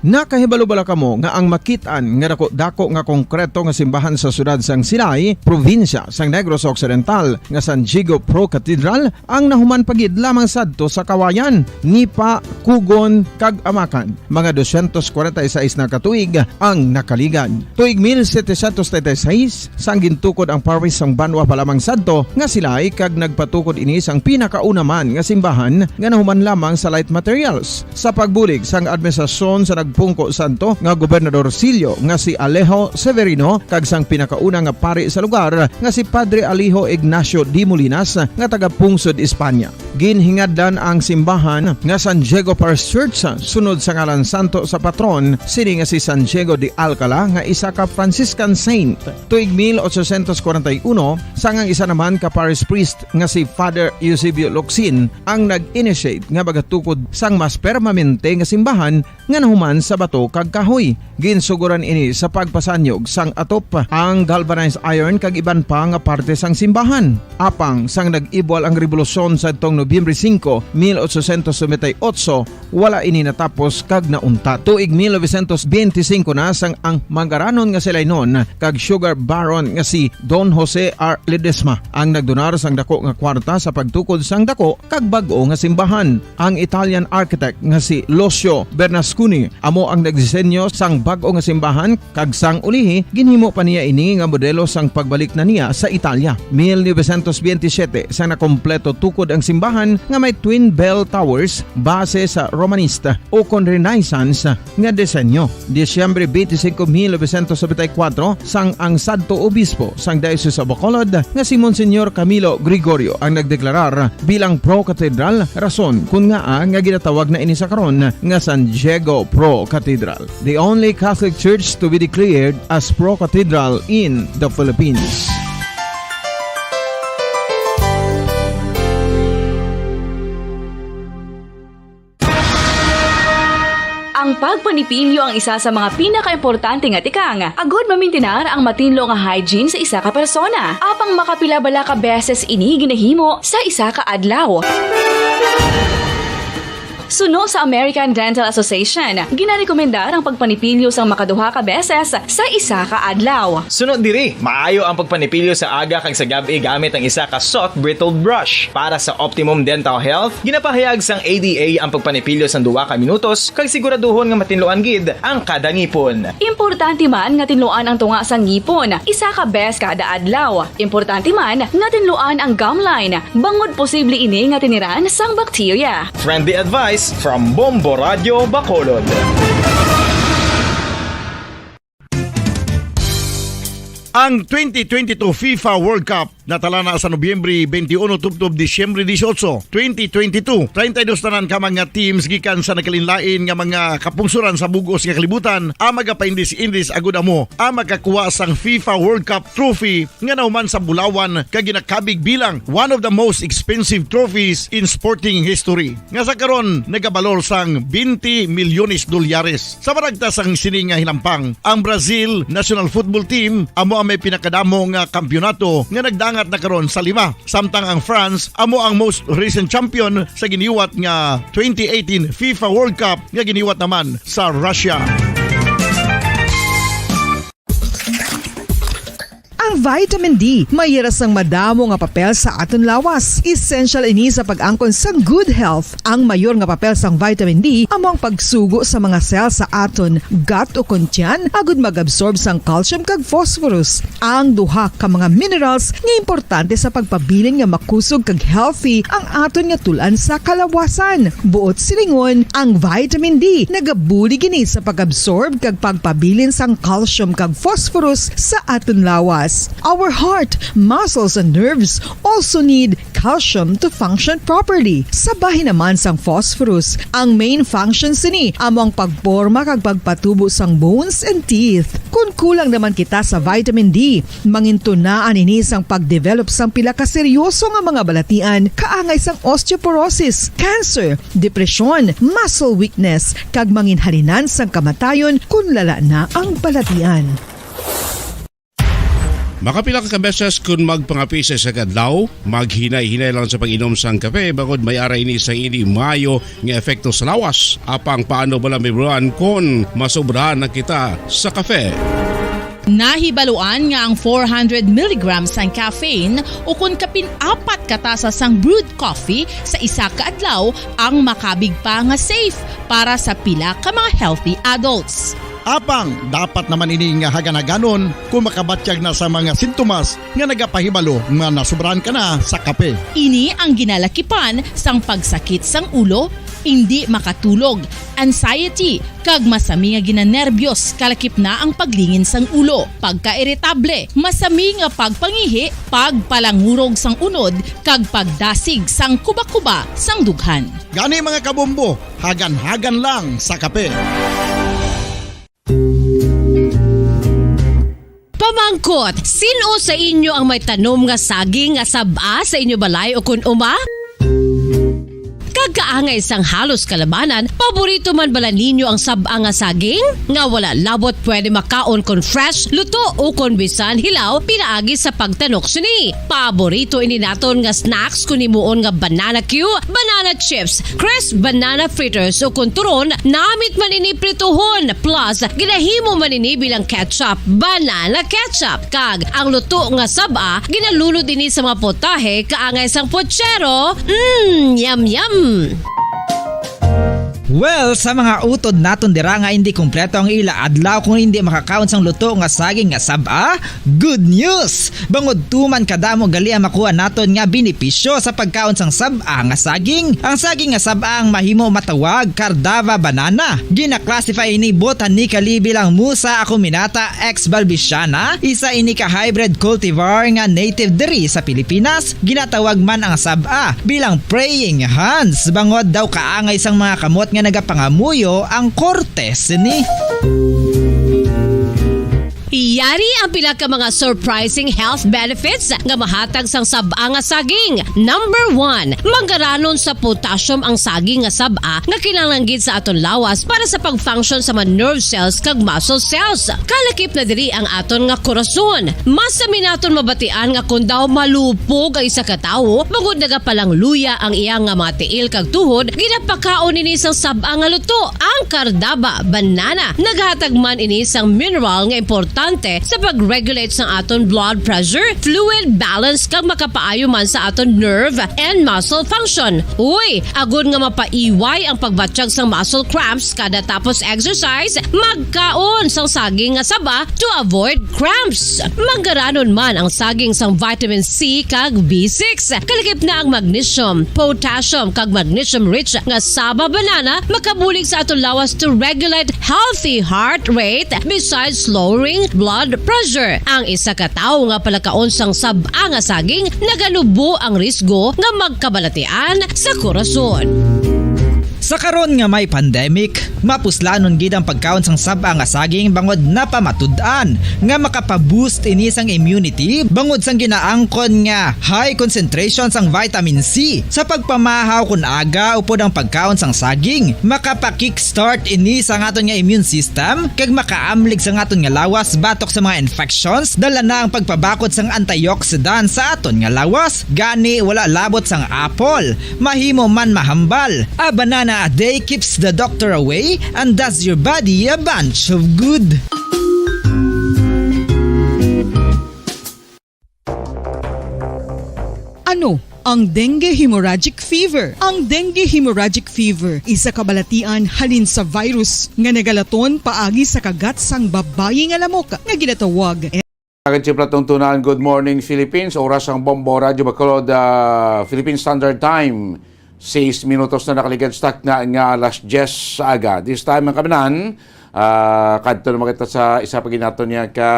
Nakahibalo bala kamo nga ang makit-an nga dako-dako nga konkreto nga simbahan sa siyudad sang Silay, probinsya sang Negros Occidental, nga San Diego Pro Cathedral ang nahuman pa gid lamang sadto sa Kawayan, Nipa, Cogon, kag Amacan? Mga dosyentos kwarenta y seis na ka tuig ang nakaligad. Tuig mil setecientos treinta y seis, sang gintukod ang parish sang banwa pa lamang sadto nga Silay, kag nagpatukod ini sang pinakauna man nga simbahan nga nahuman lamang sa light materials. Sa pagbulig sang administrasyon sa nagpungko sadto nga Gobernador Sillo nga si Alejo Severino kag sang pinakauna nga pari sa lugar nga si Padre Alejo Ignacio de Molinas nga taga-pungsod Espanya. Ginhingadlan ang simbahan nga San Diego Parish Church sunod sa ngalan santo sa patron sini nga si San Diego de Alcala nga isa ka Franciscan saint. Tuig mil ochocientos kwarenta y uno, sang ang isa naman ka parish priest nga si Father Eusebio Locsin ang nag-initiate nga magatukod sang mas permanente nga simbahan nga nahuman sa bato kag kahoy. Ginsugoran ini sa pagpasanyog sang atop, ang galvanized iron kag iban pa nga parte sang simbahan. Apang sang nag-ibwal ang rebolusyon sadtong Nobyembre singko, mil ochocientos noventa y ocho, wala ini natapos kag nauntat. Tuig mil novecientos benti singko na sang ang mangaranon nga Silaynon kag sugar baron nga si Don Jose R. Ledesma ang nagdonar sang dako nga kwarta sa pagtukod sang dako kag bag-o nga simbahan. Ang Italian architect nga si Lucio Bernasconi amo ang nagdisenyo sang bag-o nga simbahan, kag sang ulihi, ginhimo pa niya ini nga modelo sang pagbalik na niya sa Italia. Mil novecientos benti siyete, sang nakompleto tukod ang simbahan nga may twin bell towers base sa Romanista o kon Renaissance nga disenyo. Disyembre twenty-five, mil novecientos noventa y cuatro, sang ang sadto obispo sang Diocese of Bacolod nga si Monsignor Camilo Gregorio ang nagdeklarar bilang pro-cathedral, rason kon ngaa nga ginatawag na ini sa karon nga San Diego Pro Cathedral, the only Catholic church to be declared as pro-cathedral in the Philippines. Ang pagpanipilyo ang isa sa mga pinakaimportante nga tikang agud mamintinar ang matinlo nga hygiene sa isa ka persona. Apang makapila bala ka beses ini ginahimo sa isa ka adlaw? Suno sa American Dental Association, ginarekomendar ang pagpanipilyo sang makaduha ka beses sa isa ka adlaw. Suno diri, maayo ang pagpanipilyo sa aga kag sa gab-i gamit ang isa ka soft bristled brush. Para sa optimum dental health, ginapahayag sang A D A ang pagpanipilyo sang duha ka minutos kag siguraduhon nga matinluan gid ang kada ngipon. Importante man nga tinluan ang tunga sang ngipon isa ka bes kada adlaw. Importante man nga tinluan ang gum line, bangod posible ini nga tiniran sang bakterya. Friendly advice from Bombo Radio Bacolod. Ang twenty twenty-two FIFA World Cup natalana sa Nobyembre twenty-uno tubtob Disyembre dieciocho, twenty twenty-two. Treinta y dos tanan ka mga teams gikan sa nagkalainlain nga mga kapungsoran sa bug-os nga kalibutan ang magapaindis-indis agud amo ang makakuha sang FIFA World Cup trophy nga nahuman sa bulawan kag ginakabig bilang one of the most expensive trophies in sporting history, nga sa karon nagabalor sang twenty milyones dolyares. Sa maragta sang sini nga hinampang, ang Brazil national football team amo ang may pinakadamo nga kampiyonato nga nagdangat na karon sa lima, samtang ang France amo ang most recent champion sa giniwat nga twenty eighteen FIFA World Cup nga giniwat naman sa Russia. Ang vitamin D may ira sang madamo nga papel sa aton lawas. Essential ini sa pag-angkon sang good health. Ang mayor nga papel sang vitamin D amo ang pagsugo sa mga cell sa aton gut o kon tiyan agud mag-absorb sang calcium kag phosphorus, ang duha ka mga minerals nga importante sa pagpabilin nga makusog kag healthy ang aton nga tul-an sa kalawasan. Buot silingon, ang vitamin D nagabulig ini sa pag-absorb kag pagpabilin sang calcium kag phosphorus sa aton lawas. Our heart, muscles, and nerves also need calcium to function properly. Sa bahin naman sang phosphorus, ang main function sini amo ang pagporma kag pagpatubo sang bones and teeth. Kon kulang naman kita sa vitamin D, mangintunaan ini sang pagdevelop sang pila ka seryoso nga mga balatian kaangay sang osteoporosis, cancer, depresyon, muscle weakness, kag manginhalinan sang kamatayon kon lala na ang balatian. Makapila ka beses kon magpangape sa isa ka adlaw, maghinay-hinay lang sa pag-inom sang kape, bangod may ara ini sa hindi maayo nga epekto sa lawas. Apang paano bala mahibaluan kon masobrahan na kita sa kape? Nahibaluan nga ang four hundred milligrams sang caffeine, ukon kapin apat ka tasa sang brewed coffee sa isa ka adlaw, ang makabig pa nga safe para sa pila ka mga healthy adults. Apang dapat naman ini nga hagan-haganon kung makabatyag na sa mga sintomas nga nagapahibalo nga nasobrahan ka na sa kape. Ini ang ginalakipan sang pagsakit sang ulo, indi makatulog, anxiety, kag masami nga ginanerbyos, kalakip na ang paglingin sang ulo, pagkairitable, masami nga pagpangihi, pagpalangurog sang unod, kag pagdasig sang kuba-kuba sang dughan. Gani, mga kabombo, hagan-hagan lang sa kape. Pamangkot, sin-o sa inyo ang may tanom nga saging nga sab-a sa inyo balay ukon uma? Kag kaangay sang halos kalabanan, paborito man bala ninyo ang sab-a nga saging? Nga wala labot pwede makaon kon fresh, luto, ukon bisan hilaw pinaagi sa pagtanok sini. Paborito ini naton nga snacks kon himuon nga banana cue, banana chips, crisp banana fritters, ukon turon, namit man ini prituhon, plus ginahimo man ini bilang ketchup, banana ketchup, kag ang luto nga sab-a ginalunod ini sa mga potahe kaangay sang pochero. Mm, yum, yum! Well, sa mga utod naton dira nga hindi kompleto ang ila adlaw kung hindi makakaon sang luto nga saging nga sab-a, good news! Bangod tuman kadamo gali ang makuha naton nga benepisyo sa pagkaon sang sab-a nga saging. Ang saging nga sab-a ang mahimo matawag Cardava banana. Gina-classify ini botanically bilang Musa acuminata exbalbiciana, isa ini ka hybrid cultivar nga native diri sa Pilipinas. Ginatawag man ang sab-a bilang praying hands, bangod daw kaangay sang mga kamot nga nagapangamuyo ang korte sini. Yari ang pila ka mga surprising health benefits nga mahatag sang sab-a nga saging. Number one, manggaranon sa potassium ang saging nga sab-a nga kinahanglan gid sa aton lawas para sa pag-function sa mga nerve cells kag muscle cells. Kalakip na diri ang aton nga korason. Masami naton mabatian nga kon daw malupog ang isa ka tawo, bangod nagapalangluya ang iya nga mga tiil kag tuhod, ginapakaon ini sang sab-a nga luto, ang cardaba banana. Naghatag man ini sang mineral nga importante sa pag-regulate sang aton blood pressure, fluid balance, kag makapaayo man sa aton nerve and muscle function. Uy, agod nga mapaiway ang pagbatyag sang muscle cramps kada tapos exercise, magkaon sang saging nga saba to avoid cramps. Manggaranon man ang saging sang vitamin C kag B six. Kalakip na ang magnesium, potassium, kag magnesium-rich nga saba banana makabulig sa aton lawas to regulate healthy heart rate besides lowering blood pressure. Ang isa ka tawo nga palakaon sang sab-a nga saging naganubo ang risgo nga magkabalatian sa korason. Sa karon nga may pandemic, mapuslanon gid ang pagkaon sang sab-a nga saging bangod napamatud-an nga makapa-boost ini sang immunity bangod sang ginaangkon nga high concentration sang vitamin C. Sa pagpamahaw kon aga upod ang pagkaon sang saging, makapa-kickstart ini sa aton nga immune system kag makaamlig sa aton nga lawas batok sa mga infections. Dala na ang pagpabakod sang antioxidant sa aton nga lawas. Gani, wala labot sang apple, mahimo man mahambal. A banana a day keeps the doctor away and does your body a bunch of good. Ano ang dengue hemorrhagic fever? Ang dengue hemorrhagic fever, isa ka balatian halin sa virus nga nagalaton paagi sa kagat sang babayi nga lamok nga ginatawag Agad si Platong Tunaan, Good Morning Philippines. Oras ang Bombo Radyo Bacolod, ah, Philippine Standard Time. Seis minutos na nakaligad sa takna nga alas diyes sa aga. This time ang kaminan, Ah, kadto naman kita sa isa pa gid naton nga ka,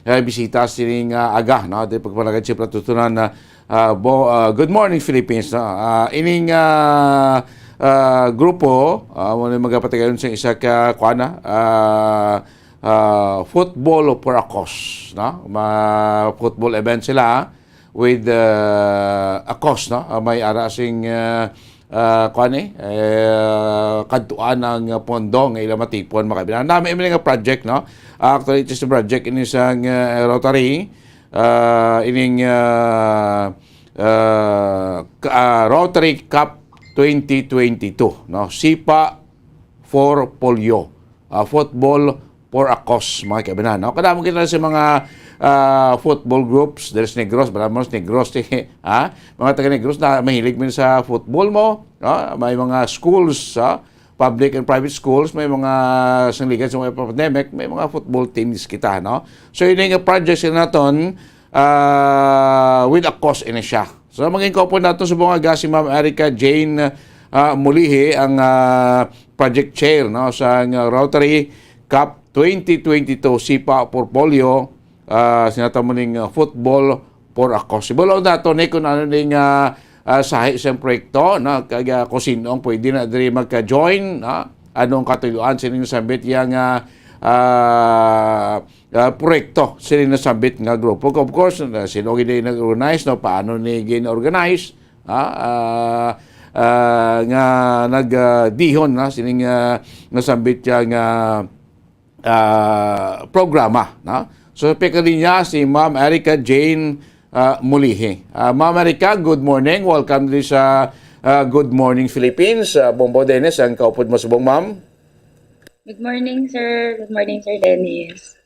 ah, bisita sining, ah, aga, no? Di pagpalagad siyempre tutunan na, ah, bo-, ah, Good Morning Philippines, no? Ah, ining, ah, ah, grupo, ah, mo na magapatigayon sa isa ka, kuan na, ah, ah, Football for a Cause, no? Ma-, football event sila with, ah, a cause, no? Ah, may ara sing, ah, ah, kuan ni, eh, kadtuan ang pondo nga ila matipon, mga kaibigan. Nami, may nga project, no? Ah, actually, it is a project ini sang, ah, Rotary, ah, ining, ah, ah, ka-, ah, Rotary Cup twenty twenty-two, no? Sipa for Polio, ah, Football for a Cause, mga kaibigan, no? Kadamo kita sa mga, ah, football groups, there's Negros, Balamoros, Negros, ha? Mga taga Negros na mahilig man sa football mo, no? May mga schools, ha? Public and private schools, may mga sangligan sa mga pandemic, may mga football teams kita, no? So, yun yung project sa naton, ah, with a cause ini siya. So, maging kaupod nato sa mga si Ma'am Erica Jane, ah, Mulihi, ang, ah, project chair, no, sa, ah, Rotary Cup twenty twenty-two Sipa Portfolio, ah, sinata mo ning, ah, Football for a Cause. Ibulaw nato ni kung ano ning, ah, ah, sahi sa proyekto, no, kag, ah, kung sino ang pwede na diri magka-join, no? Anong katuyuan sining sambit yang, ah, ah, ah, proyekto sila nasambit nga grupo. Of course, uh, sino gid ang nag-organize, no? Paano ni gin-organize? Ah, ah, ah, nga nag, ah, dihon na sining, ah, nasambit siya nga, ah, programa, no? So, sa pikalinya si Ma'am Erica Jane, ah, Mulihi. Ah, Ma'am Erica, good morning. Welcome diri sa, ah, Good Morning Philippines. Ah, Bombo Dennis, ang kaupod mo subong, ma'am. Good morning, sir. Good morning, Sir Dennis.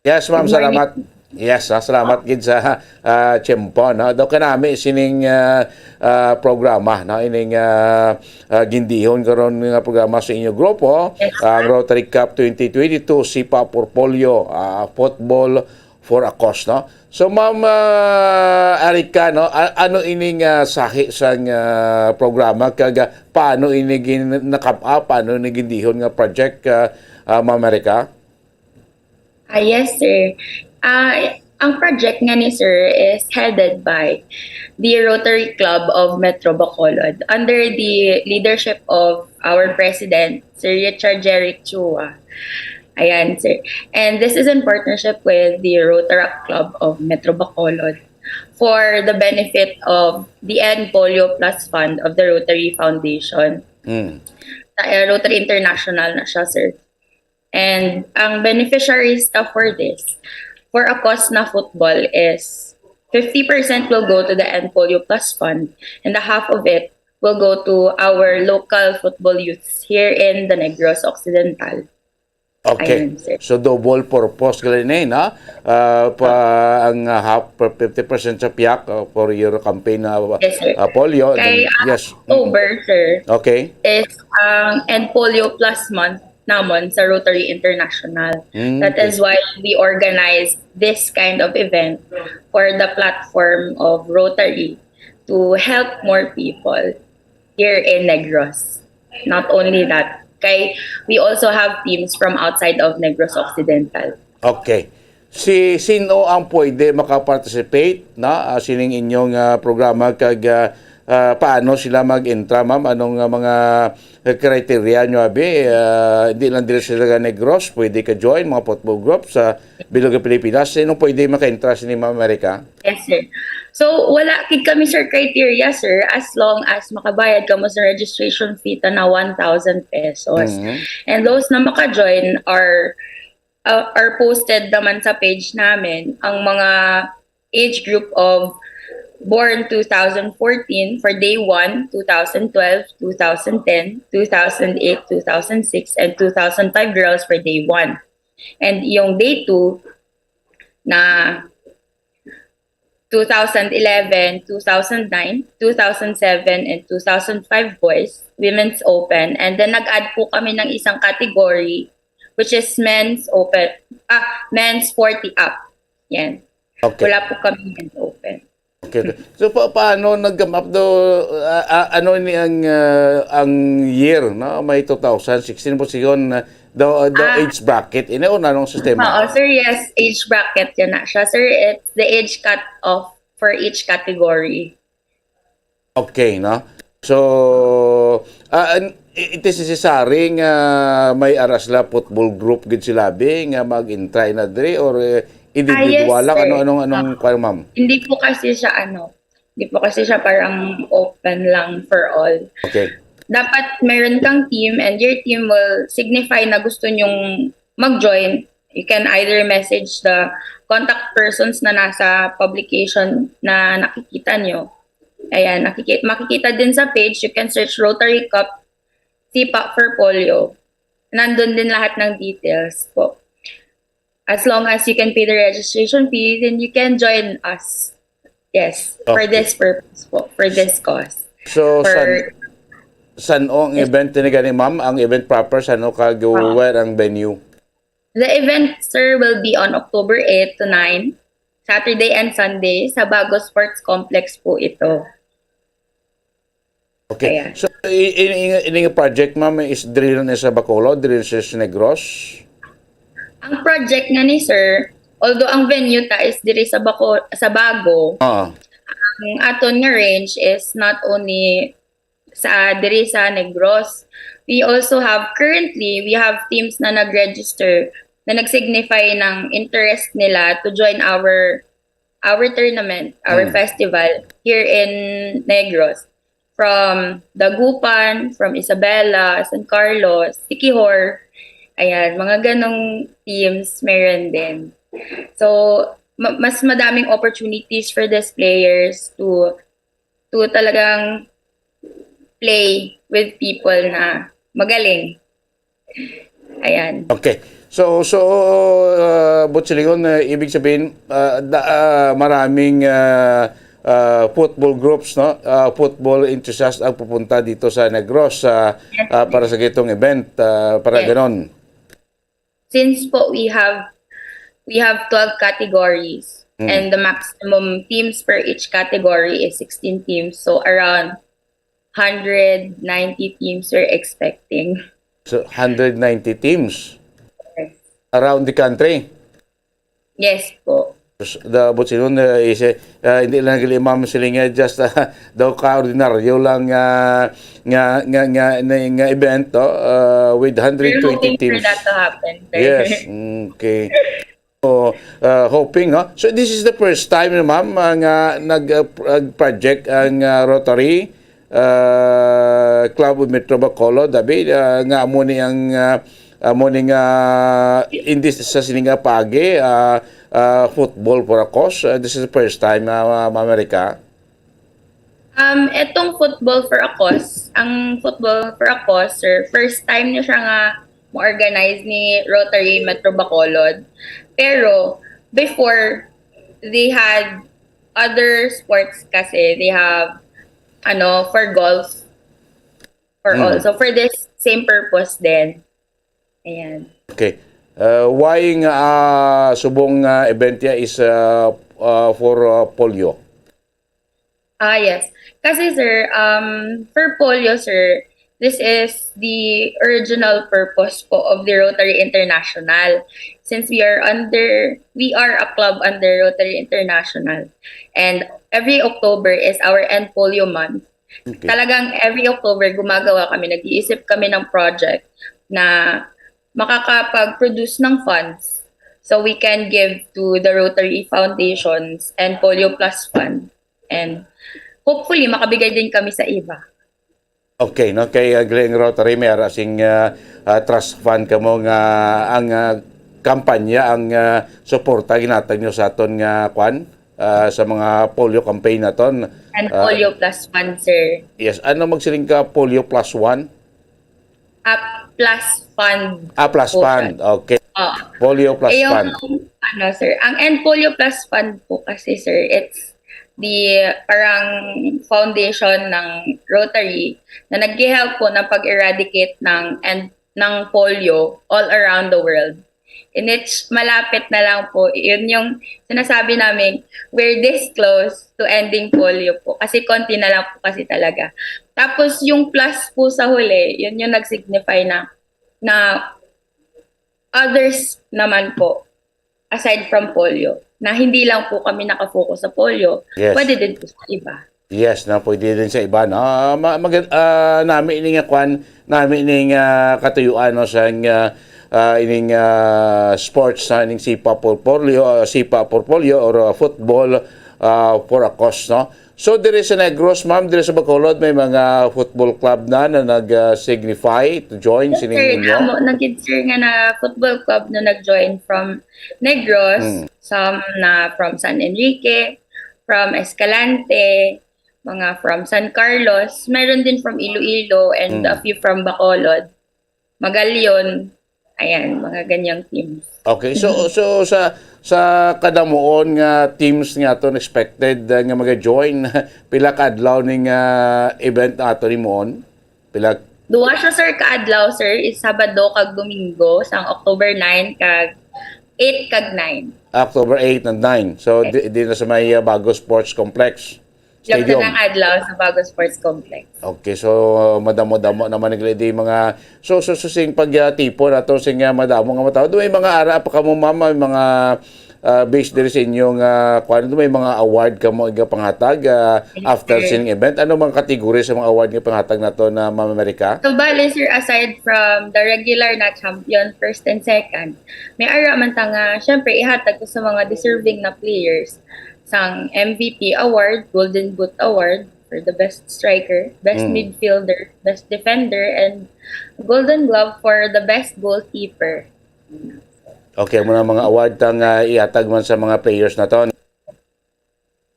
Yes, ma'am. Good morning. Salamat. Yes, ah, salamat gid sa, ah, tiyempo, no? Daw kanami sining, ah, ah, programa, no? Ining, ah, ah, gindihon karon nga programa sa inyo grupo, yes, ang Rotary Cup twenty twenty-two, Sipa Portfolio, ah, Football for a Cause, no? So, Ma'am, ah, Erica, no? A-, ano ining, ah, sahi sang, ah, programa kag, ah, paano ini gin-, nakab-, ah, paano ini gindihon nga project, ah, ah, Ma'am Erica? Ah, yes, sir. Ah, ang project nga ni sir is headed by the Rotary Club of Metro Bacolod under the leadership of our president, Sir Richard Jeric Chua. Ayan, sir. And this is in partnership with the Rotaract Club of Metro Bacolod for the benefit of the End Polio Plus Fund of the Rotary Foundation. Mm. Sa, eh, Rotary International na siya, sir. And ang beneficiaries ta for this, for a cause na football is fifty percent will go to the End Polio Plus Fund and the half of it will go to our local football youths here in the Negros Occidental. Okay. Ayun, sir. So, double purpose ka rin eh, no? Ah, pa, ang, ah, half, per fifty percent sa piyak, ah, for your campaign na, ah, Yes, sir. ah, polio. Kay, Then, ah, yes. Mm. October, sir, Okay. is ang End Polio Plus Month namon sa Rotary International. Mm, That okay. is why we organize this kind of event for the platform of Rotary to help more people here in Negros. Not only that, kay we also have teams from outside of Negros Occidental. Okay. Si, sino ang pwede makaparticipate na, ah, sining inyong, ah, programa kag, ah, ah, paano sila mag-entra, ma'am? Anong, ah, mga, ah, criteria nyo, abi? Ah, hindi lang diri sila sa Negros, pwede ka join, mga football group sa bilog nga Pilipinas. Sino pwede maka-entra sini, Ma'am Erica? Yes, sir. So, wala gid kami, sir, criteria, sir, as long as makabayad kamo sa registration fee ta na one thousand pesos. Mhm. And those na maka-join are, uh, are posted naman sa page namin. Ang mga age group of born two thousand fourteen for day one, two thousand twelve, two thousand ten, two thousand eight, two thousand six, and two thousand five girls for day one. And yung day two na two thousand eleven, two thousand nine, two thousand seven, and two thousand five boys, women's open. And then nag-add po kami ng isang category, which is men's open, ah, men's forty up. Yan. Okay. Wala po kami men's open. Okay. So, pa-, paano nag-come up do, ah, ah, ano ni ang, ah, ang year, no? May two thousand sixteen po sigon, ah, The, the Ah. age bracket, ini o nanong sistema? Oo, sir, yes, age bracket yan na siya. Sir, it's the age cut off for each category. Okay, no? So, ah, an- i- it is necessary nga may ara sila football group gid sila bi nga mag-entry na diri or eh, individual Ah, yes, lang? sir. Ano, anong, anong, Ah. kwan, ma'am? Hindi po kasi siya ano, hindi po kasi siya parang open lang for all. Okay. Dapat meron kang team and your team will signify na gusto nyong mag-join. You can either message the contact persons na nasa publication na nakikita nyo. Ayan, nakiki- makikita din sa page, you can search Rotary Cup Sipa for Polio. Nandun din lahat ng details po. As long as you can pay the registration fee, then you can join us. Yes, for Okay. this purpose po, for this cause. So, For san, san-o ang event ni gani, ma'am? Ang event proper, san-o ka Ah. where ang venue? The event, sir, will be on October eight to nine, Saturday and Sunday, sa Bago Sports Complex po ito. Okay. Ayan. So, i- i- i- ini nga project, ma'am, is diri na sa Bacolod, diri sa Negros? Ang project nga ni sir, although ang venue ta is diri sa Baco, sa Bago, Oo. ang aton nga range is not only sa diri sa Negros. We also have, currently, we have teams na nag-register, na nag-signify ng interest nila to join our our tournament, our Mm. festival here in Negros. From Dagupan, from Isabela, San Carlos, Siquijor. Ayan, mga ganong teams meron din. So, ma- mas madaming opportunities for these players to to talagang play with people na magaling. Ayan. Okay. So, so uh, Boss Leon, uh, ibig sabihin, uh, da, uh, maraming uh, uh, football groups, no? Uh, football enthusiasts ang pupunta dito sa Negros uh, Yes, uh, para sa gitong event, uh, para Yes. ganon. Since po we have we have twelve categories Mm. and the maximum teams per each category is sixteen teams. So around one hundred ninety teams we're expecting. So, one hundred ninety teams Yes. around the country. Yes po. The Boss Leon, uh, is, uh, hindi lang gali, ma'am, siling nga just uh, daw ka ordinaryo lang nga nga nga nga, nga, nga event, no? Uh, with We're one hundred twenty hoping for teams. That to happen, sir. Yes. Okay. So, uh, hoping, no? So, this is the first time, no, ma'am, uh, nga nag uh, pr- uh, project ang uh, Rotary uh, Club of Metro Bacolod, abi, uh, nga amo ni ang uh, amo ni nga in this sa sining nga paagi, uh, uh, football for a cause. Uh, this is the first time, uh, Ma'am Erica. Um, etong Football for a Cause, ang Football for a Cause, sir, first time niya siya nga ma-organize ni Rotary Metro Bacolod. Pero before, they had other sports kasi. They have ano, for golf for Mm. all. So for this same purpose din. Ayan. Okay. Uh, why nga uh, subong uh, event ya is uh, uh, for uh, polio? Ah, yes. Kasi, sir, um, for polio, sir, this is the original purpose po of the Rotary International. Since we are under, we are a club under Rotary International. And every October is our End Polio Month. Okay. Talagang every October, gumagawa kami, nag-iisip kami ng project na makakapag-produce ng funds so we can give to the Rotary Foundations and Polio Plus Fund. And hopefully, makabigay din kami sa iba. Okay, no, kay uh, Glenn Rotary may ara sing uh, uh, trust fund kamo nga ang uh, kampanya, ang uh, suporta ginatag nyo sa aton nga kwan uh, sa mga polio campaign naton. And Uh, Polio Plus Fund, sir. Yes, ano magsiling ka polio plus one? Ah, plus fund. Ah, plus po, fund. Okay. Ah. Polio plus Eh, yung, fund. Ano, sir, ang End Polio Plus Fund po kasi, sir, it's the parang foundation ng Rotary na nag-help po ng pag-eradicate ng and ng polio all around the world. In which, malapit na lang po, yun yung sinasabi namin, we're this close to ending polio po. Kasi konti na lang po kasi talaga. Tapos yung plus po sa huli, yun yung nag-signify na na others naman po, aside from polio, na hindi lang po kami nakafocus sa polio, Yes. pwede din po sa iba. Yes, na pwede din sa iba, no? Ah, ma-, mag-, ah, nami ini nga kwan, nami ini nga katuyuan, no, sa, ah, ah, ining, ah, sports, sa ining sipa portfolio, ah, sipa portfolio or, ah, football, ah, for a cause, no? So, diri sa Negros, ma'am, diri sa Bacolod, may mga football club na, na nag, ah, signify to join Yes, sining sir. Inyo? Amo, nagid, sir, nga na football club na nag-join from Negros, Mm. some na from San Enrique, from Escalante, mga from San Carlos, meron din from Iloilo, and Mm. a few from Bacolod, Magallon. Ayan, mga ganyang teams. Okay, so, so sa, sa kadamuon nga teams nga aton expected, uh, nga maga-join, pila ka adlaw ning, uh, event ato himuon? Pila? Duwa siya, sir, ka adlaw, sir, is Sabado kag Domingo, sang October nine kag eight kag nine. October eight and nine. So, Okay. di, di na sa may, uh, Bago Sports Complex Stadium. Lagda ng adlaw sa Bago Sports Complex. Okay, so, uh, madamo-damo naman nila di mga, so, so, so, sing pag, uh, tipo nato sing, uh, madamo nga matawo. Do may mga ara pa kamo, ma'am, may mga, uh, based diri sa inyo nga, kuwan, do may mga award kamo nga panghatag, uh, Yes, after sir. sining event? Ano mga category sa mga award nga panghatag nato na, Ma'am America? So, bale, sir, aside from the regular na champion, first and second, may ara man ta nga, syempre, ihatag ko sa mga deserving na players sang M V P award, Golden Boot Award for the best striker, best Mm. midfielder, best defender, and Golden Glove for the best goalkeeper. Okay, mo na mga award tang, ah, ihatag man sa mga players naton.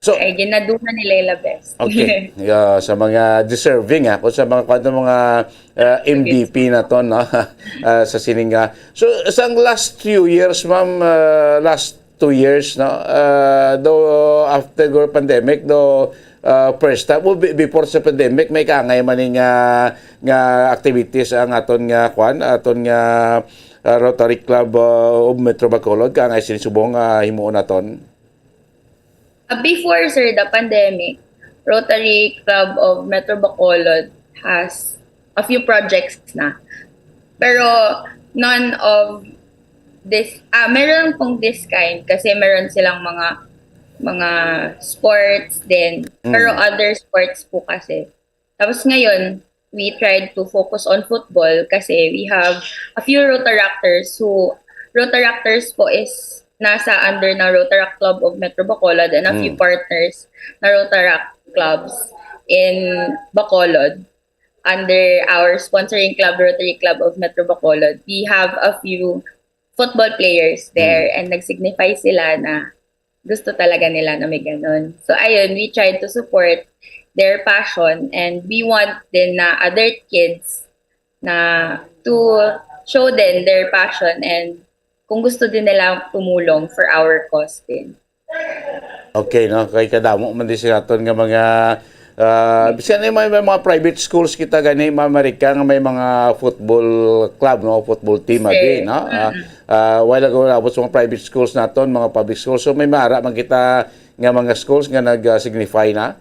So, Ay, ginaduhan nila yung best. Okay. Yeah, sa mga deserving, ah, kung sa mga, kung mga, ah, M V P naton, no? Ah, sa sining, ah, so, sang last few years, ma'am, ah, last two years, no? Ah, do after the pandemic, do, ah, first time, o be-, before sa pandemic, may kaangay man ni nga, nga activities ang aton nga, kwan, aton nga, ah, Rotary Club, ah, of Metro Bacolod, kaangay sini subong, ah, himuon naton? Uh, before, sir, the pandemic, Rotary Club of Metro Bacolod has a few projects na. Pero none of this, ah, meron pong this kind kasi meron silang mga, mga sports din. Mm. Pero other sports po kasi. Tapos ngayon, we tried to focus on football kasi we have a few Rotaractors who, Rotaractors po is nasa under ng Rotaract Club of Metro Bacolod and a few Mm. partners na Rotaract clubs in Bacolod under our sponsoring club, Rotary Club of Metro Bacolod. We have a few football players there Mm. and nag-signify sila na gusto talaga nila na may ganun. So, ayun, we tried to support their passion and we want din na other kids na to show din their passion and kung gusto din nila tumulong for our cause din. Okay, no? Kay kadamo man din sa aton nga mga, ah, bisan may, may mga private schools kita gani, Ma'am America, nga may mga football club, no? Football team, Sir. adi, no? Ah, Mm-mm. ah, while ago, abot sa mga private schools naton, mga public schools. So, may mara man kita nga mga schools nga nag-, ah, signify na?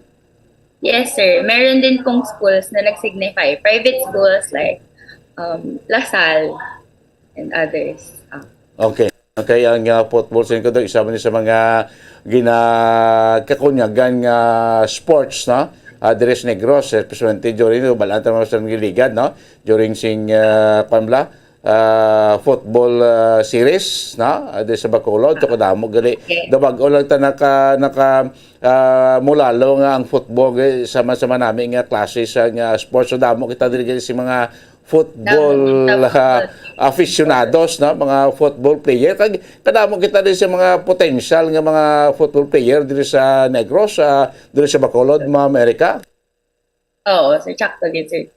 Yes, sir. Meron din pong schools na nag-signify. Private schools like, um, La Salle and others. Ah. Okay. Okay, ang, ah, football, sa ko, isa man sa mga ginakakunyagan nga sports, no? Ah, diri sa Negros, especially during, balaan ta man sa ligad, no? During sing, ah, kwan bala, ah, football, ah, series, no? Ah, diri sa Bacolod, to kadamo gali. Okay. Do bag-o lang ta naka, naka, ah, mulalo nga ang football, eh, sama-sama nami nga klase sa nga sports. So, damo kita diri gali sa mga football, Damo kita ah, football. aficionados, no? Mga football player. Kag kadamo kita din sa mga potential nga mga football player diri sa Negros, ah, diri sa Bacolod, Ma'am America. Oo, sir, tsakto gid, sir.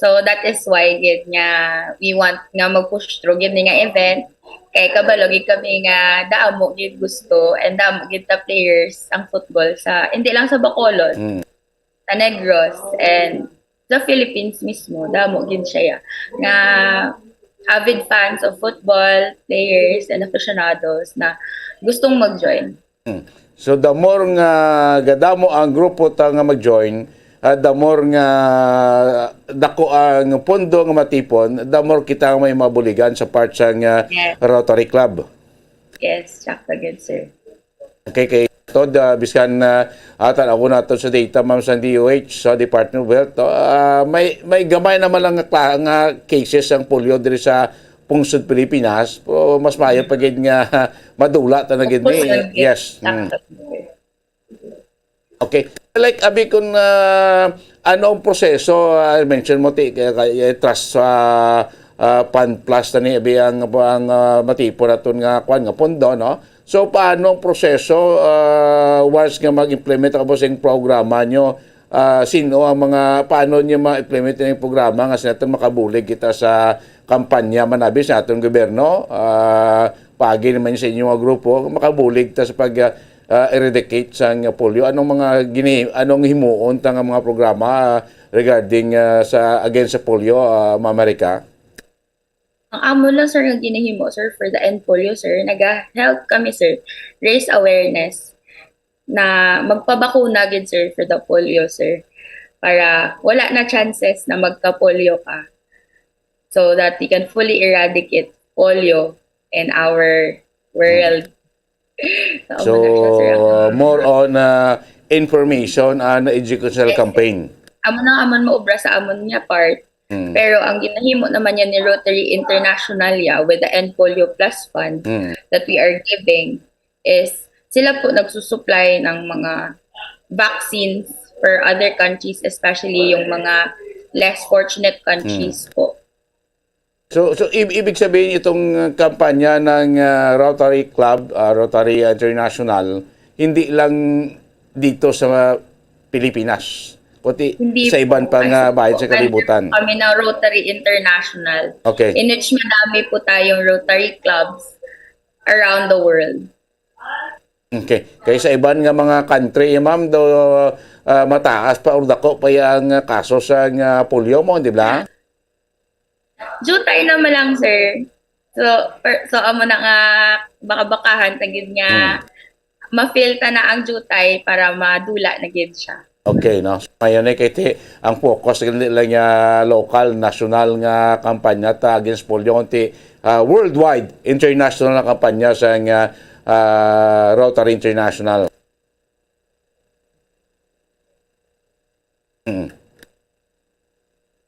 So, that is why gid nga we want nga mag-push through gid ni nga event. Kay kabalo gid kami nga damo gid gusto and damo gid ta players ang football sa, hindi lang sa Bacolod, Mm. sa Negros, and sa Philippines mismo, damo gid siya, ya, nga avid fans of football, players, and aficionados na gustong mag-join. Hmm. So, the more nga gadamo ang grupo ta nga mag-join, ah, the more nga dako ang pondo nga matipon, the more kita may mabuligan sa part sang, ah, Yes. Rotary Club. Yes, sakto gid, sir. Okay, kay Todd, ah, biskan, ah, atan ako nato sa data, ma'am, sa D O H, sa Department of Health, no? Ah, may, may gamay naman lang nga, kla- nga cases ang polio diri sa pungsod Pilipinas. Pero mas maayo pa gid nga madula ta na gid ni. Pungsod, Yes. Mm. Sakto, sir. Okay. Like, abi, kung, ah, ano ang proseso, ah, mention mo ti, kay, kay, eh, trust, ah, ah, fund plus na ni, abi, ang, ang, ah, matipon naton nga, kwan, nga pondo, no? So, paano ang proseso, ah, once nga mag-implement ako sa programa nyo? Ah, sino ang mga, paano nyo ma-implement ang programa nga sa naton makabulig kita sa kampanya man abi sa aton gobyerno? Ah, pagi naman sa inyong mga grupo, makabulig ta sa pag, ah, ah, eradicate sang polio. Anong mga gini, anong himuon ta nga mga programa, ah, regarding, ah, sa against sa polio, ah, Ma'am Marica? Ang amo lang, sir, nga ginahimo, sir, for the end polio, sir, naga-help kami, sir, raise awareness na magpabakuna gid, sir, for the polio, sir, para wala na chances na magka-polio ka, so that we can fully eradicate polio in our world. So, So, amo na siya, sir, ang more on, ah, information and educational Yes, sir. Campaign. Amo na amon maobra sa amon nga part. Mm. Pero ang ginahimo naman niya ni Rotary International, ya, with the End Polio Plus Fund Mm. that we are giving is sila po nagsusupply ng mga vaccines for other countries, especially yung mga less fortunate countries po. So, so ib- ibig sabihin itong, uh, kampanya ng, uh, Rotary Club, uh, Rotary International, hindi lang dito sa Pilipinas, kundi Hindi sa iban po, pa nga kasi bahin po, sa kalibutan. Kami ng Rotary International. Okay. In which madami po tayong Rotary clubs around the world. Okay. Kay sa iban nga mga country, eh, ma'am, do, ah, mataas pa or dako pa ang, ah, kaso sa nga polio mo, di ba? Jutay naman lang, sir. So, per, so amo na nga baka-bakahan ta gid nga Hmm. ma-feel ta na ang jutay para madula na gid siya. Okay, no? So, ngayon eh, kay ti, ang focus hindi lang nga local, national nga kampanya ta against polio, kundi, ah, worldwide, international na kampanya sa nga, ah, Rotary International. Mm.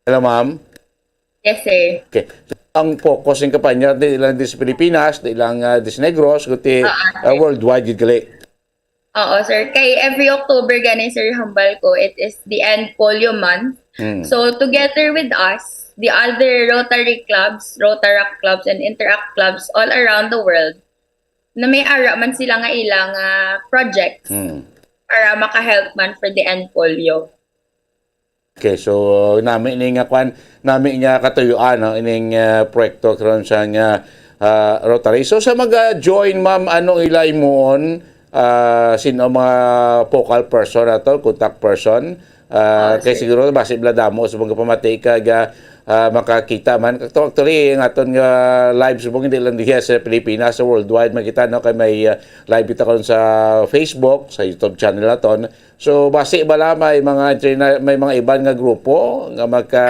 Hello, ma'am. Yes, sir. Okay. So, ang focus ng kampanya, di lang di sa Pilipinas, di lang, ah, di sa Negros, kundi, Ah, ah, worldwide, gid gali. Oo, sir. Kay every October gani, sir, hambal ko, it is the End Polio Month. Mm. So, together with us, the other Rotary clubs, Rotaract clubs, and Interact clubs all around the world, na may ara man sila nga ilang, ah, projects Mm. para maka-help man for the End Polio. Okay, so nami ni nga kwan, nami nga katuyuan, no, ining, ah, proyekto karon sa nga, ah, Rotary. So sa mga join, ma'am, ano ila himuon, ah, sino mga focal person ato, contact person? Ah, Ah, kay sir. Siguro basi bala damo sa mga pamatay ka ga, ah, makakita man. Kato, actually, ang aton nga live subong hindi lang diha sa Pilipinas, sa worldwide man kita, no, kay may, ah, live kita karon sa Facebook, sa YouTube channel naton. So, basi bala may mga interna-, may mga iban nga grupo nga magka,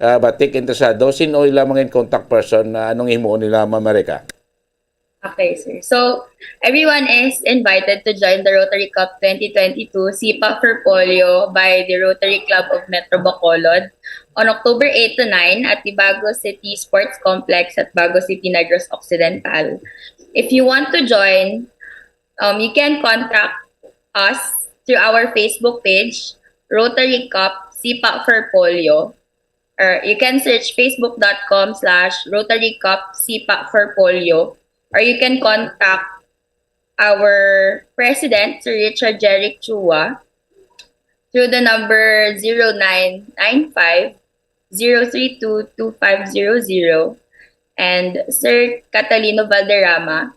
ah, batik interesado, sino ila mga in contact person, na anong himuon nila, Ma'am Marica? Okay, sir. So, everyone is invited to join the Rotary Cup twenty twenty-two Sipa for Polio by the Rotary Club of Metro Bacolod on October eight to nine at the Bago City Sports Complex at Bago City, Negros Occidental. If you want to join, um, you can contact us through our Facebook page, Rotary Cup Sipa for Polio, or you can search facebook.com/Rotary Cup Sipa for Polio, or you can contact our president, Sir Richard Jeric Chua, through the number zero nine nine five, zero three two, two five zero zero, and Sir Catalino Valderrama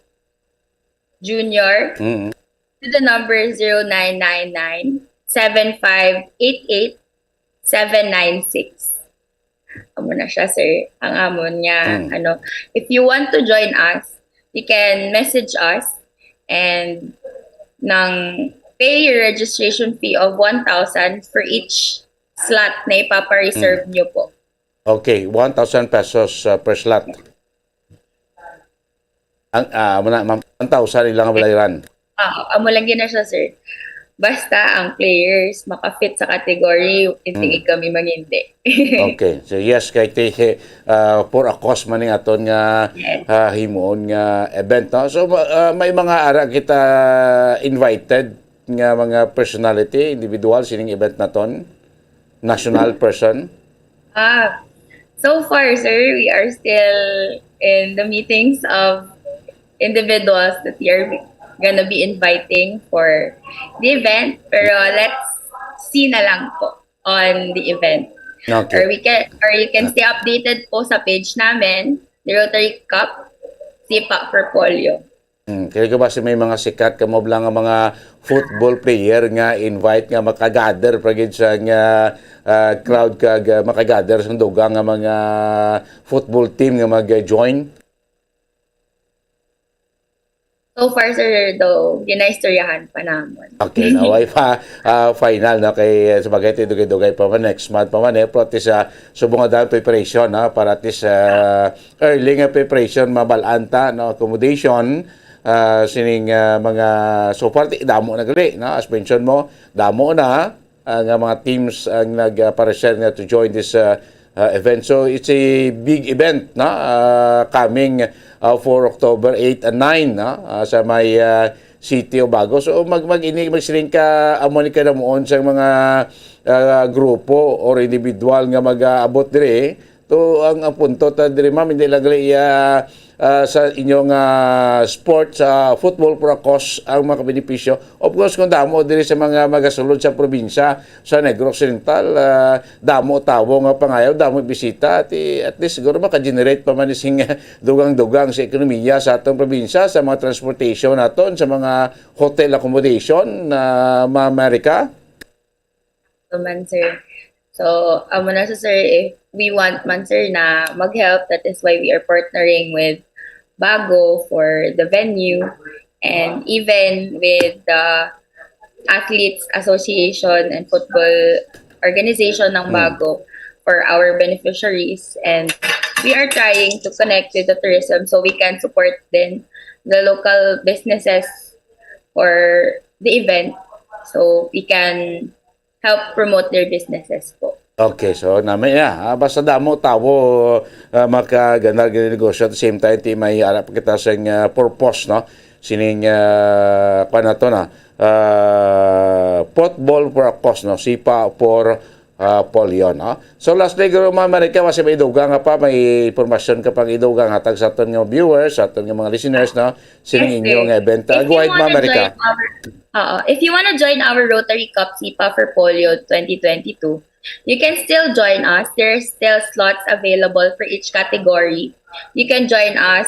Junior Mm. to the number zero nine nine nine, seven five eight eight, seven nine six. Amo na siya, sir. Ang amon nga, Mm. ano, if you want to join us, you can message us and nang pay your registration fee of one thousand for each slot na ipapa-reserve nyo po. Okay, one thousand pesos uh, per slot. Ang ah, muna, ma'am, one thousand ilang bayaran. Ah, amo lang yun na siya, sir. Basta ang players makafit sa category, hindi kami mangindi. Okay. So yes, kay ti uh, for a cause man ning aton nga Yes. uh, himuon nga event, no? So ma- uh, may mga ara kita invited nga mga personality, individual sining event naton, national person. Ah, so far, sir, we are still in the meetings of individuals that we are gonna be inviting for the event. Pero let's see na lang po on the event. Okay. Or we can or you can stay updated po sa page namin, the Rotary Cup, Sipa for Polio. Hmm, kaya ko ba si may mga sikat ka mo lang nga mga football player nga invite nga makagather pa gid sa nga ah, crowd kag ah, makagather sa dugang nga mga football team nga mag-join? So far, sir, daw, ginaistoryahan pa namon. Okay, na way pa ah, final, no? Kay ah, sa bagay, dugay-dugay pa man, next month pa man eh. Pero at least, ah, subong nga daan preparation, no? Para at least ah, early nga preparation, mabalanta, no? Accommodation, ah, sining ah, mga, so far, ti- damo na gali, no? As mentioned mo, damo na ah, nga mga teams ang nag-pareser nga to join this ah, ah, event. So it's a big event na ah, coming ah, for October eight and nine, no? Ah, sa may ah, City of Bago. So mag mag ini magsiling ka, amo ni kanamuon sa mga ah, grupo or individual nga mag-abot diri. To ang, ang punto ta diri, ma'am, hindi lang gali iya ah, sa inyong ah, sport sa football for a cause ang mga benepisyo. Of course, kung damo diri sa mga magasulod sa probinsya sa Negros Occidental, ah, damo tawo nga pangayaw, damo bisita, ti at least siguro maka-generate pa man sing dugang-dugang sa ekonomiya sa atong probinsya, sa mga transportation naton, sa mga hotel accommodation na ma America. So man, sir. So, amo na siya, sir, if we want man, sir, na mag-help, that is why we are partnering with Bago for the venue and even with the Athletes Association and Football Organization ng Bago for our beneficiaries. And we are trying to connect with the tourism so we can support then the local businesses for the event. So, we can help promote their businesses po. Okay, so nami na. Ah, basta damo tawo ah, makaganar gani negosyo at the same time ti may ara pa kita sa ah, purpose, no? Sining ah, kuwan na to na ah, football for a cause, no? Sipa for ah, polio, no? So lastly, guro, mga Marika, kasi may idugang nga pa, may impormasyon ka pang idugang hatag sa aton nga viewers, sa aton nga mga listeners, no? Sining Yes, inyo sir. nga event. If you Go ahead, wanna mga Marika. join our, Oo. If you wanna join our Rotary Cup Sipa for Polio twenty twenty-two, you can still join us. There are still slots available for each category. You can join us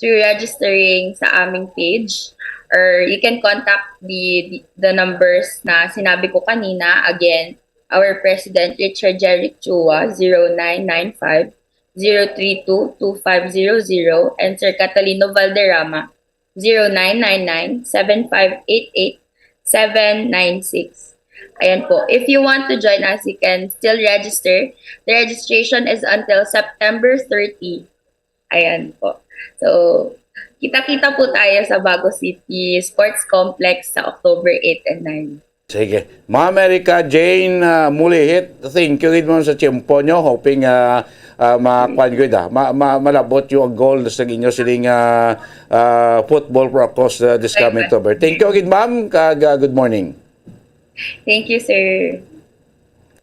through registering sa aming page, or you can contact the, the, the numbers na sinabi ko kanina. Again, our President Richard Jeric Chua, zero nine nine five, zero three two, two five zero zero, and Sir Catalino Valderrama, zero nine nine nine, seven five eight eight, seven nine six. Ayan po. If you want to join us, you can still register. The registration is until September thirty. Ayan po. So, kita-kita po tayo sa Bago City Sports Complex sa October eight and nine. Sige. Mga Amerika, Jane ah, Mulihit, thank you gid mo sa tiyempo nyo. Hoping uh, uh, makuan gid ah, ma, ma, malabot yung ang goal sa inyo siling uh, uh, football for a cause uh, this coming October. Thank you gid, ma'am. Kag uh, good morning. Thank you, sir.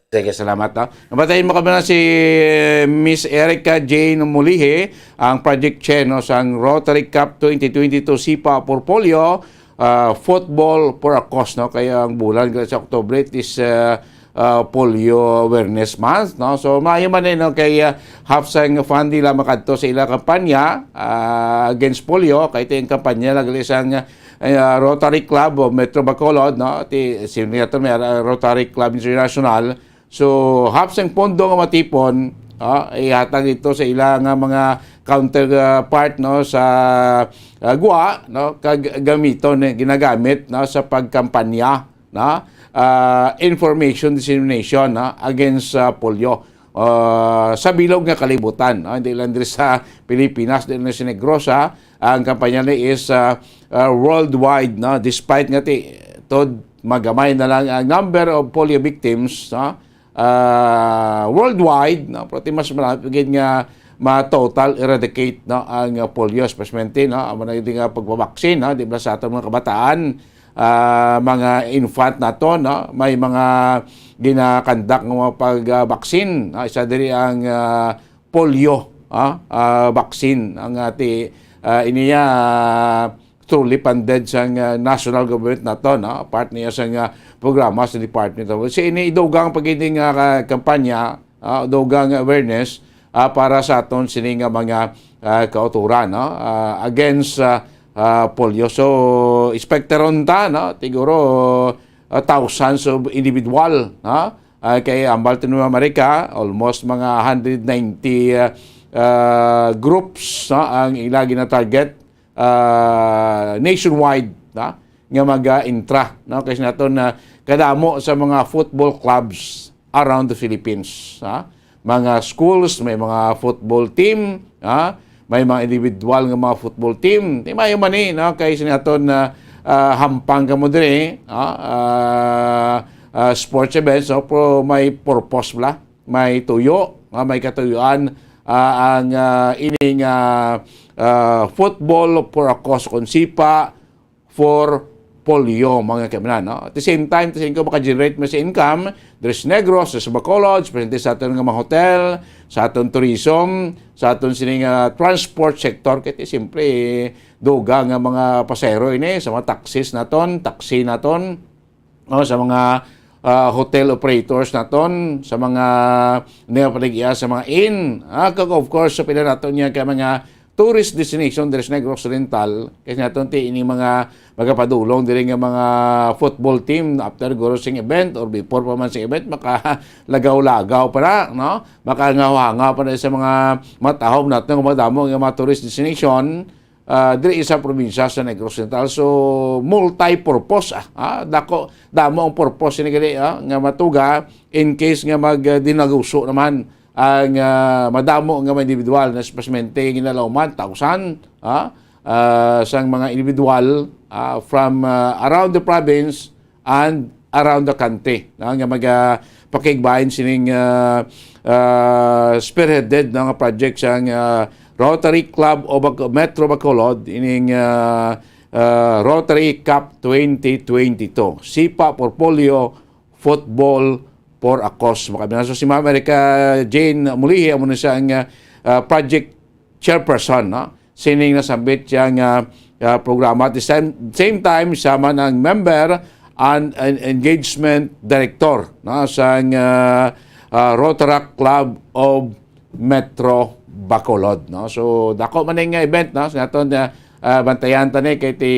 Sige, salamat. No? Nabatayin mo kami na si eh, Miss Erica Jane Mulihi, ang project chair no, sa Rotary Cup twenty twenty-two Sipa Portfolio, ah, Football for a Cause. No? Kaya ang bulan sa Oktubre, it is ah, ah, Polio Awareness Month. No? So, maayo man eh, no? Kay ah, half sang fund nila makadto sa ila kampanya ah, against polio. Kay ito yung kampanya lang sa uh, Rotary Club of Metro Bacolod, no? Ti, sino niya to? May uh, Rotary Club International. So, half sang pondo nga matipon, ah, ihatag ito sa ila nga mga counterpart, no, sa, ah, gwa, no, kag gamiton, eh, ginagamit, no, sa pagkampanya, no, ah, information dissemination, no, against, ah, polio, ah, sa bilog nga kalibutan, no, hindi lang diri sa Pilipinas, diri na sa Negros, ha. Ang kampanya ni is, ah, ah, worldwide, no, despite nga ti tod magamay na lang ang number of polio victims, no, ah, worldwide, no, pero ti mas malapit gid nga ma-total eradicate, no, ang, ah, polio, especially, no, amo na gid nga pagpabaksin, no, di ba, sa aton mga kabataan, ah, mga infant nato, no, may mga ginakandak nga mga pag-, ah, baksin, no, isa diri ang, ah, polio, ah, ah, vaccine, ang ati, ah, iniya, ah, truly funded sang, ah, national government nato, no? Part niya sang, ah, programa sa Department of Health. Si ini idugang pag-, ini nga ka-, kampanya, ah, dugang awareness, ah, para sa aton sini nga mga, ah, kauturan, no? Ah, against, ah, ah, polio. So, expectaron ta, no? Siguro, ah, thousands of individual, no? Ah, kay ang Baltimore, America, almost mga hundred ninety, ah, ah, groups, no, ang ila gina-target, ah, nationwide, no, nga mag-intra, no, kay naton na kadamo sa mga football clubs around the Philippines, ha? Mga schools, may mga football team, ha? May mga individual nga mga football team. Di maayo man ni, no? Kay sa naton na, ah, hampang kamo diri, ha? Ah, ah, sports events, no? Pero may purpose bala, may tuyo, ah, may katuyuan, ah, ang, ah, ining, ah, ah, football for a cause, kon sipa for polio, mga kaimanan, no? At the same time, kasi ko maka-generate mo sa income, diri sa Negros, sa Bacolod, presente sa aton nga mga hotel, sa aton tourism, sa aton sining, ah, transport sector, kay ti, siyempre, duga nga mga pasahero ini sa mga taxis naton, taxi naton, no, sa mga, ah, hotel operators naton, sa mga niya paligya sa mga inn, ah, kag of course sa pila naton niya ka mga tourist destination diri sa Negros Oriental, kay naton ti ini mga magapadulong diri nga mga football team after guro sing event or before pa man sing event, makalagaw-lagaw pa na, no? Makangaw-hangaw pa na sa mga matahom naton nga madamo nga mga tourist destination, ah, diri sa probinsya sa Negros Oriental. So, multi-purpose, ah, ah, dako, damo ang purpose ni gali, ah, nga matuga in case nga mag, ah, dinaguso naman ang, ah, madamo nga mga individual na espesmente ginalauman, thousand, ah, ah, sang mga individual, ah, from, ah, around the province and around the country, no, nga maga-, pakigbahin sining, ah, ah, spearheaded, no, nga project sang, ah, Rotary Club of Bac-, Metro Bacolod, ining, ah, ah, Rotary Cup twenty twenty-two, Sipa Portfolio Football for a Cause. Makabinaso si Ma'am Erica Jane Mulihi, amo na siya ang, ah, ah, project chairperson, no? Sining nasambit siya nga, ah, programa. At the same, same time, siya man ang member and, and engagement director, no, sang, ah, ah, Rotaract Club of Metro Bacolod, no? So, dako man nga event, no? Sa aton, ah, ah, bantayan ta ni kay ti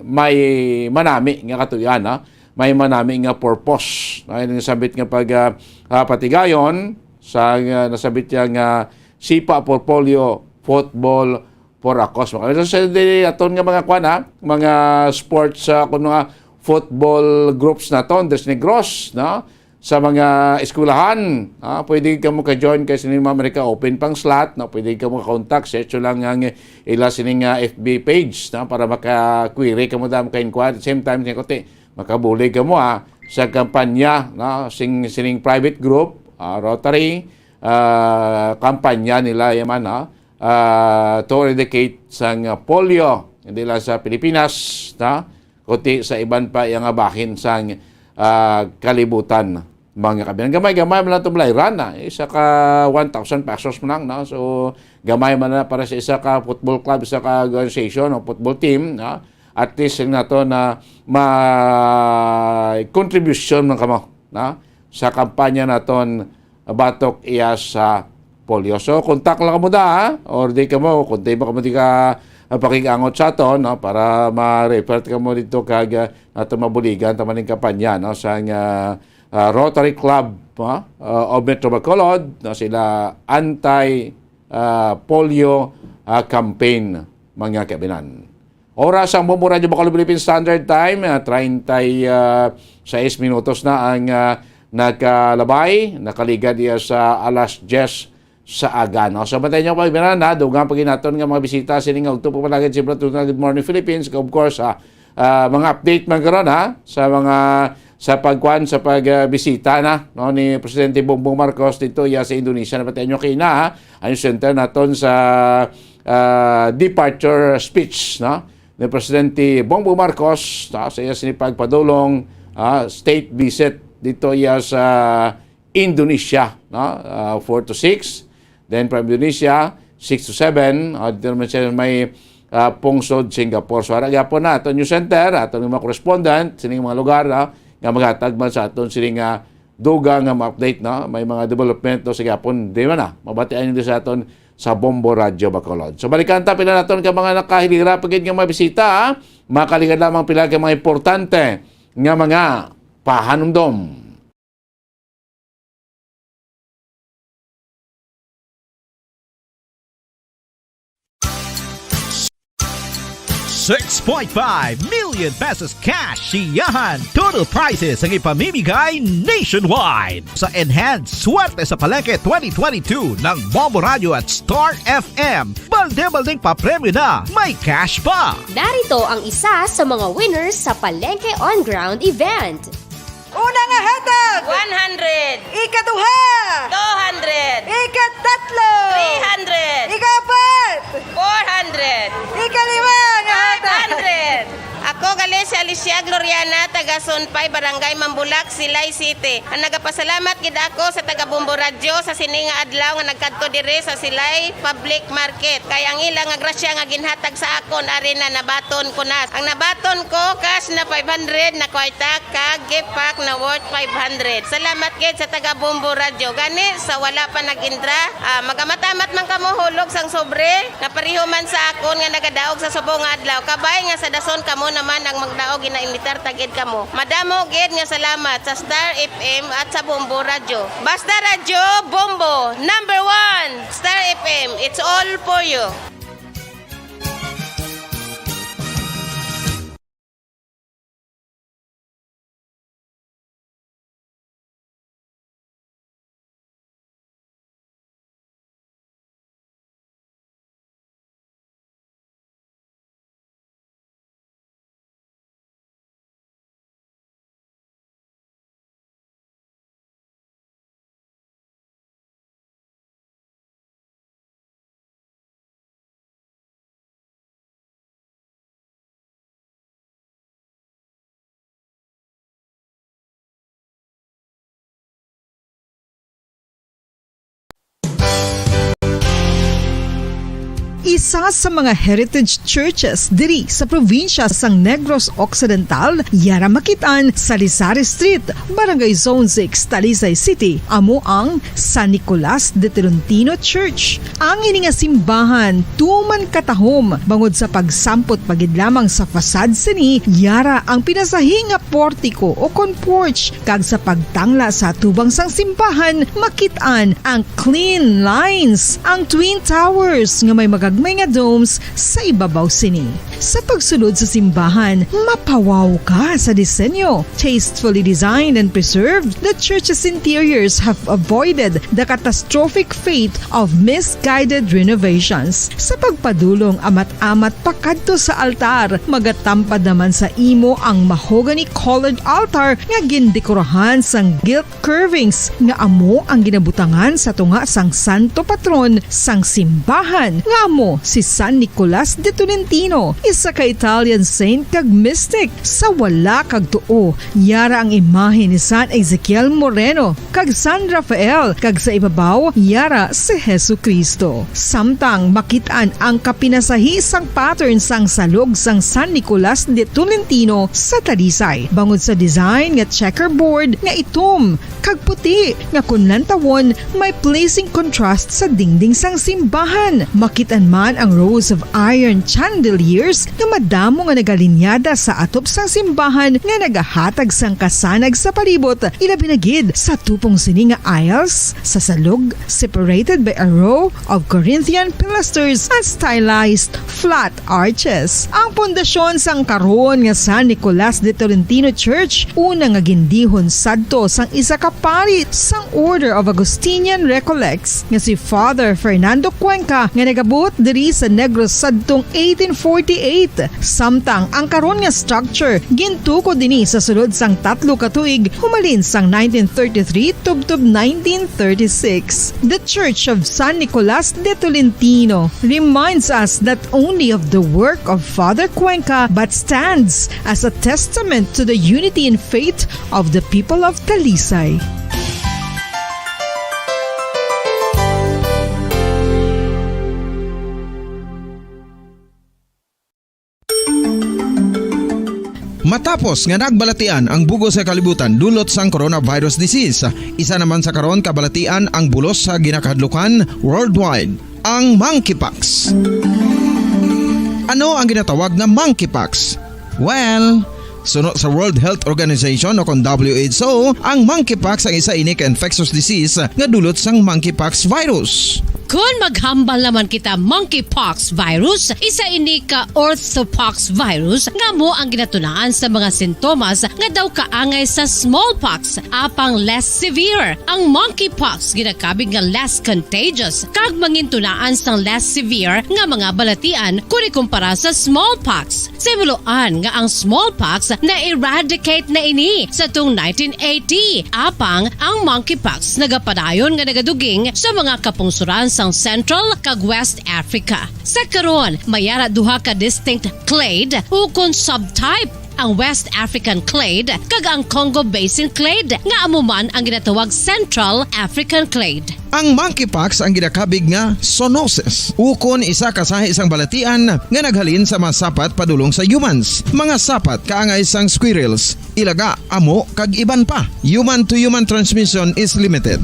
may manami nga katuyan, no? May manami nga purpose, no? Yung nasambit nga pag, ah, ah, patigayon sa, ah, nasambit siya nga Sipa Portfolio Football for a Cause. Mga so, sa di aton nga mga kwan, ha, mga sports, ah, kung mga football groups naton, Tres Negros, no? Sa mga eskwelahan, ah, pwede kamo ka-join kay sini Ma'am Erica, open pang slot, no? Pwede kamo ka-contact, search lang ang ila sining, ah, F B page, no? Para maka-query kamo, dam ka-inquire. At the same time, ni kuti, makabulig kamo, ah, sa kampanya, no? Sing, sining private group, ah, Rotary, ah, kampanya nila yaman, no? Ah, to eradicate sang polio, hindi lang sa Pilipinas, no? Kundi sa iban pa yang bahin sang, ah, kalibutan, mga kabilang. Gamay-gamay man lang itong balayran na. Isa ka one thousand pesos man lang, no? So, gamay man na para sa isa ka football club, isa ka organization o football team, no? At least, yun nga to na may contribution man kamo, no? Sa kampanya naton batok iya sa polio. So, kontak lang kamo da, ha? Or di kamo, kung di ba kamo di ka, ah, pakig-angot sa aton, no? Para ma-refer kamo dito kag, ah, nato mabuligan ta man ning kampanya, no? Sa, ah, ah, Rotary Club, ha? Ah, of Metro Bacolod, no? Sila anti ah, polio, ah, campaign, mga kabinan. Oras ang Bombo Radyo Bacolod Philippine Standard Time, ah, treinta y seis minutos na ang, ah, nakalabay, nakaligad iya sa alas diyes sa aga, no? So, bantayan niyo pa, kabinan, ha? Dugang pa gid naton nga mga bisita sini nga ugto pa palagid si Brad Tuna, Good Morning Philippines, of course, ha? Ah, mga update man karon, ha? Sa mga, sa pagkuan, sa pag, ah, bisita na, no, ni Presidente Bongbong Marcos dito iya sa Indonesia. Nabantayan niyo kaina, ha? Ang center naton sa, ah, departure speech, no, ni Presidente Bongbong Marcos, no, sa iya sini pagpadulong, ah, state visit dito iya sa Indonesia, no? Ah, four to six. Then from Indonesia, six to seven, ah, dito naman siya may, ah, pungsod Singapore. So, ara gyapon na aton news center, aton mga correspondent, sining mga lugar, no, nga maghatag man sa aton sining, ah, dugang nga ma-update, no? May mga development, no, sa gyapon, di man na, mabatian niyo sa aton sa Bombo Radyo Bacolod. So, balikan ta pila naton ka mga nakahilira pa gid nga mga bisita, ha? Makaligad lamang pila ka mga importante nga mga pahanumdom. Six point five million pesos cash siyahan total prizes ang ipamimigay nationwide sa Enhanced Swerte sa Palengke twenty twenty-two ng Bombo Radio at Star F M. Balde-baldeng papremyo na, may cash pa! Narito ang isa sa mga winners sa Palengke On Ground event. Una nga hatag! One hundred. Ikaduha! Two hundred. Ikatatlo! Three hundred. Ikaapat! Four hundred. Ikalima nga hatag! Five hundred. Ako gali si Alicia Gloriana, taga Sunpay, Barangay Mambulak, Silay City. Ang nagapasalamat gid ako sa taga Bombo Radyo sa sini nga adlaw nga nagkadto diri sa Silay Public Market. Kay ang ila nga grasya nga ginhatag sa akon, ari na, nabaton ko na. Ang nabaton ko, cash na five hundred na kwarta, kag gift pack na worth five hundred. Salamat gid sa taga Bombo Radyo. Gani, sa wala pa nag-intra, ah, magamat-amat man kamo hulog sang sobre, nga pareho man sa akon nga nagadaog sa subong nga adlaw. Kabay nga sa dason kamo naman ang magdaog, ginaimbitar ta gid kamo. Madamo gid nga salamat sa Star F M at sa Bombo Radyo. Basta Radyo, Bombo, number one! Star F M, it's all for you. Isa sa mga heritage churches diri sa probinsya sang Negros Occidental, yara makit-an sa Lisari Street, Barangay Zone six, Talisay City, amo ang San Nicolas de Tolentino Church. Ang ini nga simbahan tuman katahom bangod sa pagsampot pa gid lamang sa facade sini, yara ang pinasahi nga portiko o kon porch, kag sa pagtangla sa atubang sang simbahan makit-an ang clean lines, ang twin towers nga may magagmay nga domes sa ibabaw sini. Sa pagsulod sa simbahan, mapawaw ka sa disenyo. Tastefully designed and preserved, the church's interiors have avoided the catastrophic fate of misguided renovations. Sa pagpadulong amat-amat pakadto sa altar, magatampad naman sa imo ang mahogany-colored altar nga gindekorahan sang gilt curvings nga amo ang ginabutangan sa tunga sang santo patron sang simbahan, nga amo si San Nicolas de Tolentino, isa ka Italian saint kag mystic. Sa wala kag tuo, yara ang imahe ni San Ezekiel Moreno kag San Rafael, kag sa ibabaw, yara si Jesu-Cristo. Samtang makit-an ang kapinasahi sang pattern sang salog sang San Nicolas de Tolentino sa Talisay, bangod sa design nga checkerboard nga itom kag puti nga kon lantawon may pleasing contrast sa dingding sang simbahan. Makit-an An ang rows of iron chandeliers nga madamo nga nagalinyada sa atop sang simbahan nga nagahatag sang kasanag sa palibot, ilabi na gid sa tupong sini nga aisles sa salog, separated by a row of Corinthian pilasters and stylized flat arches. Ang pundasyon sang karon nga San Nicolas de Tolentino Church, una nga gindihon sadto sang isa ka pari sang Order of Augustinian Recollects nga si Father Fernando Cuenca, nga nagabuot diri sa Negros sadtong eighteen forty-eight. Samtang ang karon nga structure gintukod ini sa sulod sang tatlo ka tuig, humalin sang nineteen thirty-three tubtob nineteen thirty-six. The Church of San Nicolas de Tolentino reminds us not only of the work of Father Cuenca but stands as a testament to the unity in faith of the people of Talisay. Matapos nga nagbalatian ang bug-os nga kalibutan dulot sang coronavirus disease, isa naman sa karon kabalatian ang bulos sa ginakahadlukan worldwide, ang monkeypox. Ano ang ginatawag nga monkeypox? Well, suno sa World Health Organization o kon W H O, ang monkeypox ang isa ini ka infectious disease nga dulot sang monkeypox virus. Kon maghambal naman kita monkeypox virus, isa ini ka orthopox virus nga amo ang ginatunaan sa mga sintomas nga daw kaangay sa smallpox, apang less severe. Ang monkeypox ginakabig nga less contagious kag mangintunaan sang less severe nga mga balatian kon ikumpara sa smallpox. Sa himuloan nga ang smallpox na-eradicate na ini sa tung nineteen eighty, apang ang monkeypox nagapadayon nga nagaduging sa mga kapungsoran sang Central kag West Africa. Sa karon, may ara duha ka distinct clade ukon subtype, ang West African clade kag ang Congo Basin clade, nga amo man ang ginatawag Central African clade. Ang monkeypox ang ginakabig nga zoonosis, ukon isa ka sahi sang balatian nga naghalin sa mga sapat padulong sa humans. Mga sapat kaangay sang squirrels, ilaga, amo, kag iban pa. Human-to-human transmission is limited.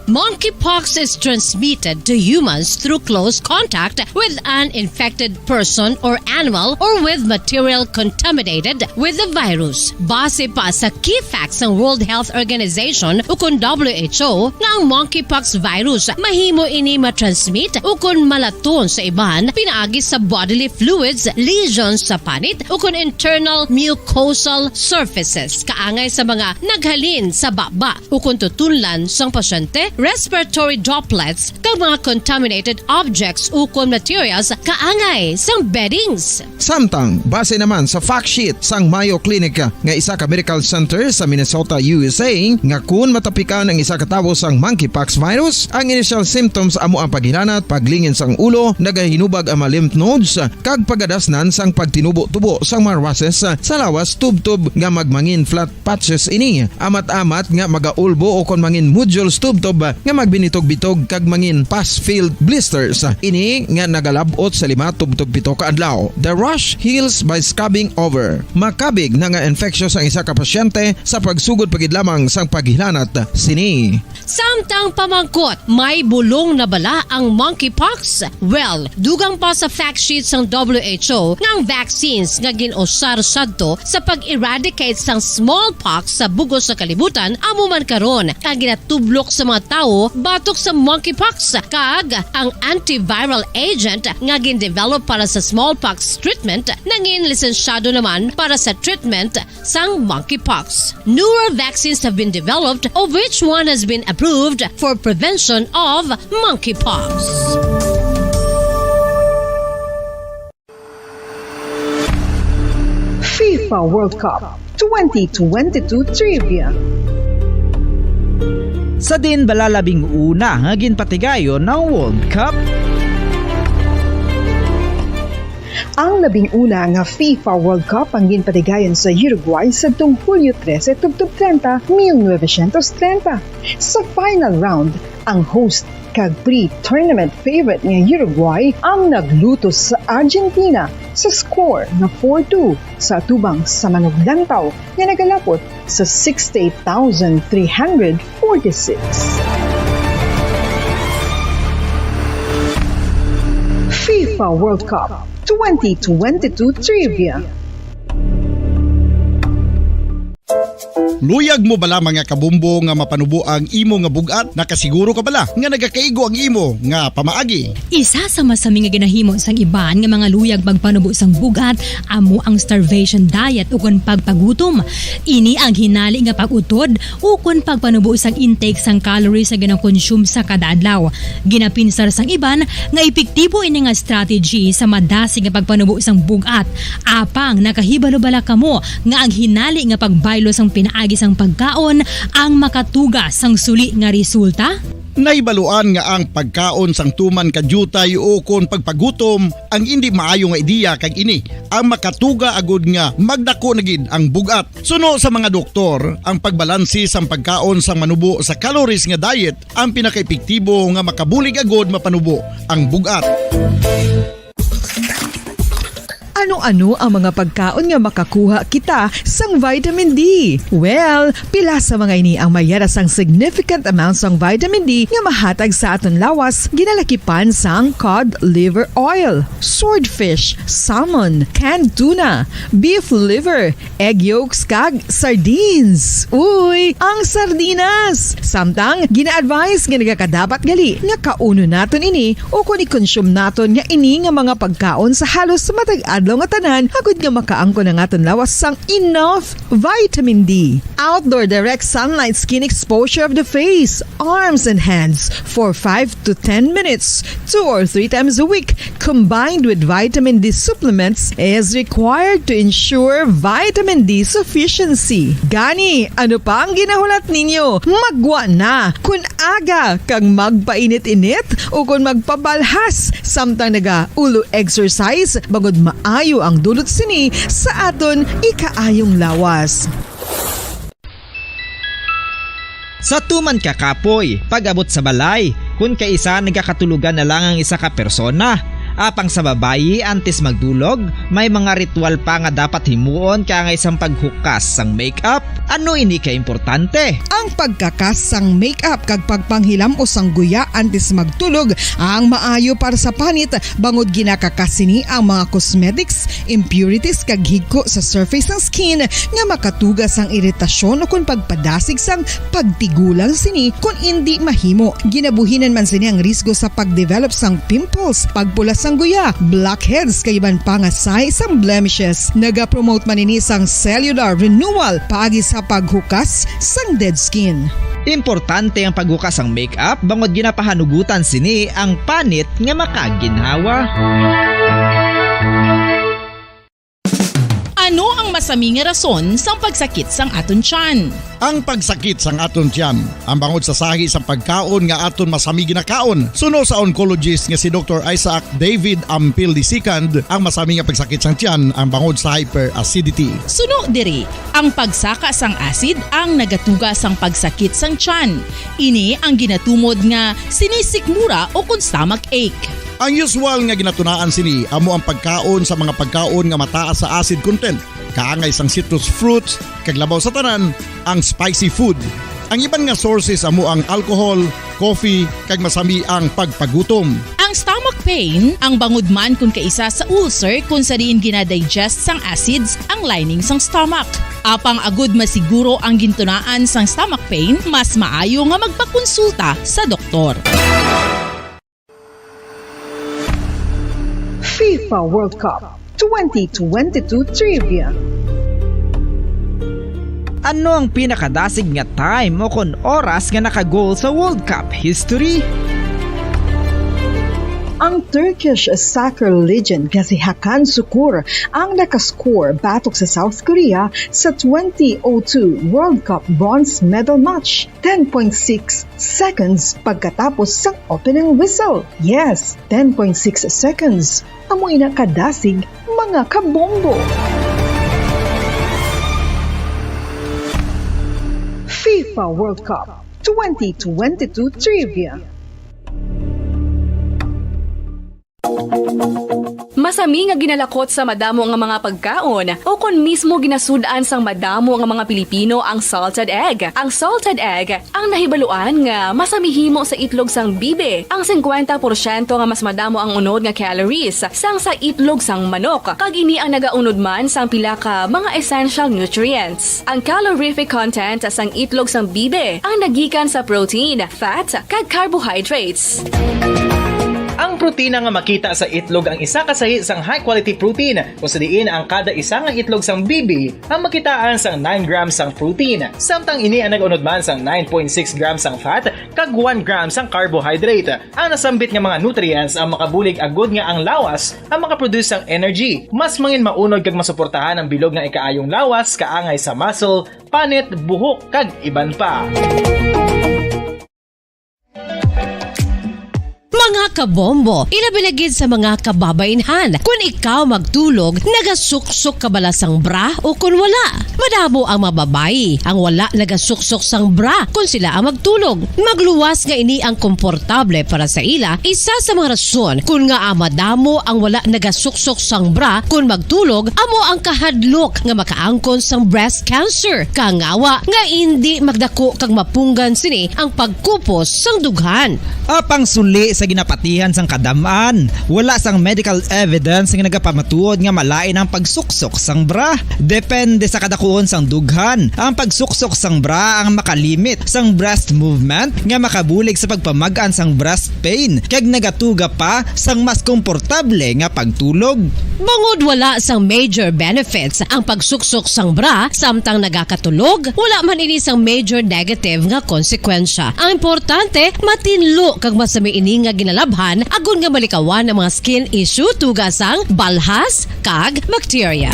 Monkeypox is transmitted to humans through close contact with an infected person or animal or with material contaminated with the virus. Base pa sa key facts sang World Health Organization ukon W H O nga ang monkeypox virus mahimo ini matransmit ukon malaton sa iban pinaagi sa bodily fluids, lesions sa panit ukon internal mucosal surfaces kaangay sa mga naghalin sa baba ukon tutunlan sang pasyente, respiratory droplets, kag mga contaminated objects ukon materials kaangay sang beddings. Samtang, base naman sa fact sheet sang Mayo Clinic nga isa ka medical center sa Minnesota, U S A, nga kun matapikan ang isa ka tawo sang monkeypox virus, ang initial symptoms amo ang paghilanat, paglingin sang ulo, nagahinubag ang mga lymph nodes, kag pagadasnan sang pagtinubo-tubo sang mga rushes sa lawas tubtob nga magmangin flat patches ini, amat-amat nga magaulbo ukon mangin nodules tubtob nga magbinitog-bitog kag mangin pus-filled blisters. Ini nga nagalab-ot sa lima tubtob pito ka adlaw. The rash heals by scabbing over. Makabig na nga infectious ang isa ka pasyente sa pagsugod pa gid lamang sang paghilanat sini. Samtang pamangkot, may bulong na bala ang monkeypox? Well, dugang pa sa fact sheet sang W H O nga ang vaccines nga gin-usar sadto sa pag-eradicate sang smallpox sa bug-os nga kalibutan, amo man karon ang ginatublok sa mga tawo batok sa monkeypox, kag ang antiviral agent nga gin-develop para sa smallpox treatment nangin lisensyado naman para sa treatment sang monkeypox. Newer vaccines have been developed, of which one has been approved for prevention of monkeypox. FIFA World Cup twenty twenty-two Trivia. Sa diin bala labing una nga ginpatigayon ang World Cup? Ang labing una nga FIFA World Cup ang ginpatigayon sa Uruguay sadtong Hulyo trese tubtob treinta, mil novecientos treinta. Sa final round, ang host kag pre-tournament favorite nga Uruguay ang naglutos sa Argentina sa score nga four two sa atubang sa manuglantaw nga nagalapot sa sixty-eight thousand three hundred forty-six. FIFA World Cup twenty twenty-two Trivia. Luyag mo bala, mga kabombo, nga mapanubo ang imo nga bug-at? Nakasiguro ka bala nga nagakaigo ang imo nga pamaagi? Isa sa masami nga ginahimo sang iban nga mga luyag pagpanubo sang bug-at amo ang starvation diet ukon pagpagutom. Ini ang hinali nga pag-utod ukon pagpanubo sang intake sang calories nga ginakonsume sa kada adlaw. Ginapinsar sang iban nga epektibo ini nga strategy sa madasig nga pagpanubo sang bug-at. Apang nakahibalo bala kamo nga ang hinali nga pagbaylo sang pinaagi sang pagkaon ang makatuga sang suli nga resulta? Nahibaluan nga ang pagkaon sang tuman ka diutay ukon pagpagutom ang indi maayo nga ideya, kag ini ang makatuga agud nga magdako na gid ang bug-at. Suno sa mga doktor, ang pagbalanse sang pagkaon sang manubo sa calories nga diet ang pinakaepektibo nga makabulig agud mapanubo ang bug-at. Ano-ano ang mga pagkaon nga makakuha kita sang vitamin D? Well, pila sa mga ini ang mayara sang significant amount sang vitamin D nga mahatag sa aton lawas, ginalakipan sang cod liver oil, swordfish, salmon, canned tuna, beef liver, egg yolks, kag sardines. Uy, ang sardinas! Samtang gina-advise nga nagakadapat gali nga kaunon naton ini ukon i-consume naton nga ini nga mga pagkaon sa halos matag adlaw nga tanan, agud nga makaangkon ang aton lawas sang enough vitamin D. Outdoor direct sunlight skin exposure of the face, arms, and hands for five to ten minutes, two or three times a week, combined with vitamin D supplements, is required to ensure vitamin D sufficiency. Gani, ano pa ang ginahulat ninyo? Maggwa na! Kon aga kag magpainit-init ukon magpabalhas samtang naga-ulo exercise, bangod maayo ang dulot sini sa aton ikaayong lawas. Sa tuman ka kapoy, pag-abot sa balay, kun kaisa nagakatulogan na lang ang isa ka persona. Apang sa babayi, antes magdulog, may mga ritual pa nga dapat himuon kaangay sang paghukas sang make-up. Ano ini ka importante? Ang pagkakas sang make-up kag pagpanghilam-os sang guya antes magtulog ang maayo para sa panit, bangod ginakakas sini ang mga cosmetics, impurities, kag higko sa surface sang skin nga makatuga sang iritasyon ukon pagpadasig sang pagtigulang sini kon indi mahimo. Ginabuhinan man sini ang risgo sa pagdevelop sang pimples, pagpula sang guya, blackheads, kag iban pa nga sahi sang blemishes. Nagapromote man ini sang cellular renewal paagi sa paghukas sang dead skin. Importante ang paghukas sang make-up bangod ginapahanugutan sini ang panit nga makaginhawa. Ano ang masami nga rason sang pagsakit sang aton tiyan? Ang pagsakit sang aton tiyan ang bangod sa sahi sang pagkaon nga aton masami ginakaon. Suno sa oncologist nga si Doktor Isaac David Ampil the second, ang masami nga pagsakit sang tiyan ang bangod sa hyperacidity. Suno diri, ang pagsaka sang acid ang nagatuga sang pagsakit sang tiyan. Ini ang ginatumod nga sinisikmura ukon stomach ache. Ang usual nga ginatunaan sini amo ang pagkaon sa mga pagkaon nga mataas sa acid content, kaangay sang citrus fruits, kag labaw sa tanan, ang spicy food. Ang iban nga sources amo ang alcohol, coffee, kag masami ang pagpagutom. Ang stomach pain ang bangod man kon kaisa sa ulcer, kon sa diin ginadigest sang acids ang lining sang stomach. Apang agud masiguro ang gintunaan sang stomach pain, mas maayo nga magpakonsulta sa doktor. FIFA World Cup twenty twenty-two Trivia. Ano ang pinakadasig nga time o kon oras nga naka-goal sa World Cup history? Ang Turkish soccer legend nga si Hakan Sukur ang nakascore batok sa South Korea sa twenty oh two World Cup bronze medal match, ten point six seconds pagkatapos sang opening whistle. Yes, ten point six seconds. Amo ina kadasig, mga kabombo. FIFA World Cup twenty twenty-two Trivia. Masami nga ginalakot sa madamo nga mga pagkaon, o kon mismo ginasud-an sang madamo nga mga Pilipino ang salted egg. Ang salted egg ang nahibaluan nga masami himo sa itlog sang bibi. Ang singkwenta porsyento nga mas madamo ang unod nga calories sang sa itlog sang manok, kag ini ang nagaunod man sang pila ka mga essential nutrients. Ang calorific content sang itlog sang bibi ang nagikan sa protein, fat, kag carbohydrates. Ang protina nga makita sa itlog ang isa ka sahi sang high-quality protein, kung sa diin ang kada isa nga itlog sang bibi ang makitaan sang nine grams sang protein, samtang ini ang nag-unod man sang nine point six grams sang fat kag one gram sang carbohydrate. Ang nasambit nga mga nutrients ang makabulig agud nga ang lawas ang makaproduce sang energy. Mas mangin maunod kag masuportahan ang bilog nga ikaayong lawas kaangay sa muscle, panit, buhok, kag iban pa. Mga kabombo, ilabi na gid sa mga kababainhan, kun ikaw magtulog, nagasuksok ka bala sang bra o kun wala? Madamo ang mababayi ang wala nagasuksok sang bra kun sila ang magtulog. Magluwas nga ini ang komportable para sa ila, isa sa mga rason kun ngaa madamo ang wala nagasuksok sang bra kun magtulog amo ang kahadlok nga makaangkon sang breast cancer. Kangawa nga indi magdako kag mapunggan sini ang pagkupos sang dughan. Apang suli sa ginapatihan sang kadam-an, wala sang medical evidence nga nagapamatuod nga malain ang pagsuksok sang bra. Depende sa kadakuon sang dughan, ang pagsuksok sang bra ang makalimit sang breast movement nga makabulig sa pagpamag-an sang breast pain kag nagatuga pa sang mas komportable nga pagtulog. Bangod wala sang major benefits ang pagsuksok sang bra samtang nagakatulog, wala man ini sang major negative nga konsekwensya. Ang importante, matinlo kag masami ini nga ginalabhan agod nga malikawan ang mga skin issue tuga sang balhas kag bacteria.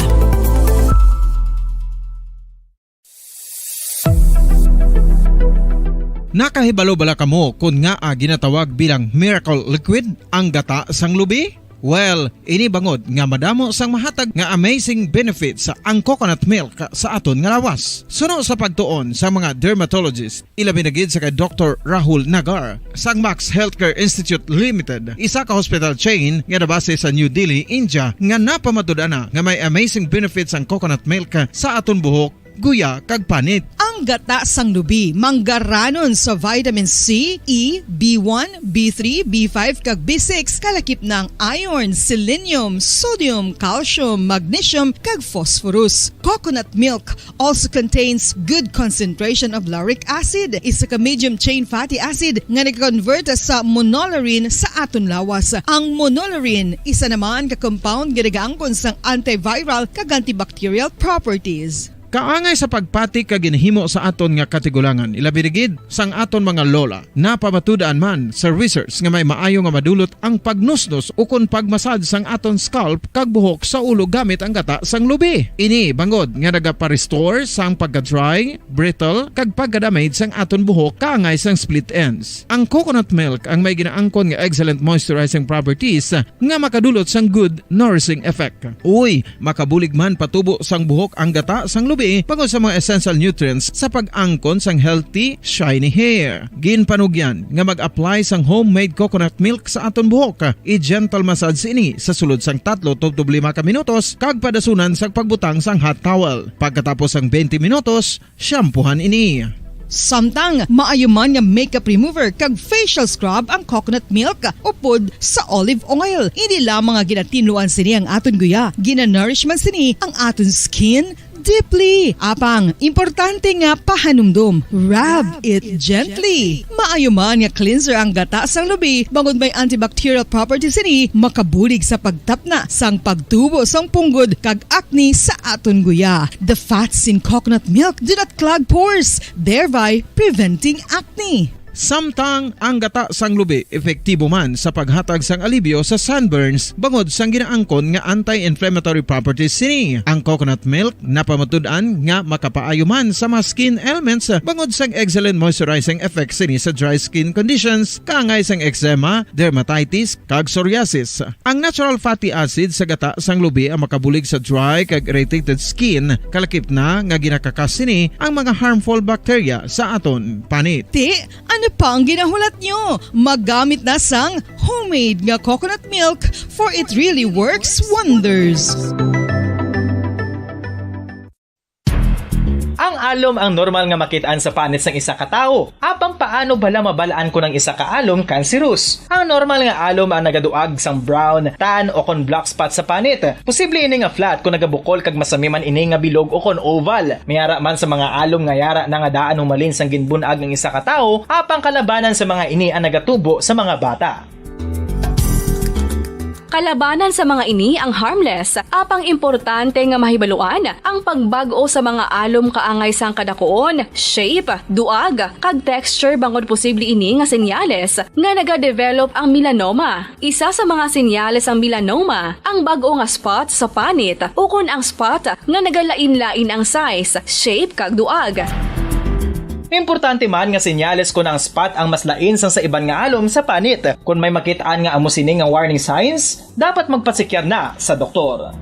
Nakahibalo bala kamo kon ngaa ginatawag bilang miracle liquid ang gata sang lubi? Well, ini bangod nga madamo sang mahatag nga amazing benefits ang coconut milk sa aton nga lawas. Suno sa pagtuon sa mga dermatologist, ilabi na gid sa kay Doktor Rahul Nagar sang Max Healthcare Institute Limited, isa ka hospital chain nga nabase sa New Delhi, India, nga napamatud-an na nga may amazing benefits ang coconut milk sa aton buhok, guya, kag panit. Ang gata sang lubi manggaranon sa vitamin C, E, B one, B three, B five, kag B six, kalakip na ang iron, selenium, sodium, calcium, magnesium, kag phosphorus. Coconut milk also contains good concentration of lauric acid, isa ka medium chain fatty acid nga nag-convert sa monolaurin sa aton lawas. Ang monolaurin isa naman ka compound nga nagaangkon sang antiviral kag antibacterial properties. Kaangay sa pagpati kag ginhimo sa aton nga katigulangan, ilabi na gid sang aton mga lola, napamatud-an man sa research nga may maayo nga madulot ang pagnusnos ukon pagmasad sang aton scalp kag buhok sa ulo gamit ang gata sang lubi. Ini bangod nga nagapa-restore sang pagka-dry, brittle, kag pagka-damage sang aton buhok kaangay sang split ends. Ang coconut milk ang may ginaangkon nga excellent moisturizing properties nga makadulot sang good nourishing effect. Uy, makabulig man patubo sang buhok ang gata sang lubi bangod sa mga essential nutrients sa pag-angkon sang healthy, shiny hair. Ginpanugyan nga mag-apply sang homemade coconut milk sa aton buhok. I-gentle massage ini sa sulod sang tatlo tubtob lima ka minutos kag padasunan sang pagbutang sang hot towel. Pagkatapos sang twenty minutos, shampoohan ini. Samtang maayo man nga makeup remover kag facial scrub ang coconut milk upod sa olive oil. Hindi lamang nga ginatinluan sini ang aton guya, ginanourish man sini ang aton skin deeply. Apang importante nga pahanumdom, rub it gently. Maayo man nga cleanser ang gata sang lubi, bangod may antibacterial properties sini, makabulig sa pagtapna sang pagtubo sang punggod kag acne sa aton guya. The fats in coconut milk do not clog pores, thereby preventing acne. Samtang ang gata sang lubi epektibo man sa paghatag sang alibyo sa sunburns bangod sang ginaangkon nga anti-inflammatory properties sini. Ang coconut milk napamatud-an nga makapaayo man sa mga skin ailments bangod sang excellent moisturizing effect sini sa dry skin conditions, kaangay sang eczema, dermatitis, kag psoriasis. Ang natural fatty acid sa gata sang lubi ang makabulig sa dry kag irritated skin, kalakip na nga ginakakas sini ang mga harmful bacteria sa aton panit. Ti, ano Pang ginahulat nyo, maggamit na sang homemade nga coconut milk, for it really works wonders. Ang alom ang normal nga makit-an sa panit sang isa ka tawo. Apang paano bala mabal-an kon ang isa ka alom kanserus? Ang normal nga alom ang nagaduag sang brown, tan, o kon black spot sa panit. Posible ini nga flat kon nagabukol kag masami man ini nga bilog o kon oval. May ara man sa mga alom nga yara na nga daan humalin sang ginbun-ag ang isa ka tawo, apang kalabanan sa mga ini ang nagatubo sa mga bata. Kalabanan sa mga ini ang harmless, apang importante nga mahibaluan ang pagbag-o sa mga alom kaangay sang kadakuon, shape, duag, kag texture bangod posible ini nga senyales nga nagadevelop ang melanoma. Isa sa mga senyales sang melanoma ang bag-o nga spot sa panit ukon ang spot nga nagalain-lain ang size, shape, kag duag. Importante man nga senyales kon ang spot ang mas lain sang sa iban nga alom sa panit. Kon may makit-an nga amo sini nga warning signs, dapat magpasekyar na sa doktor.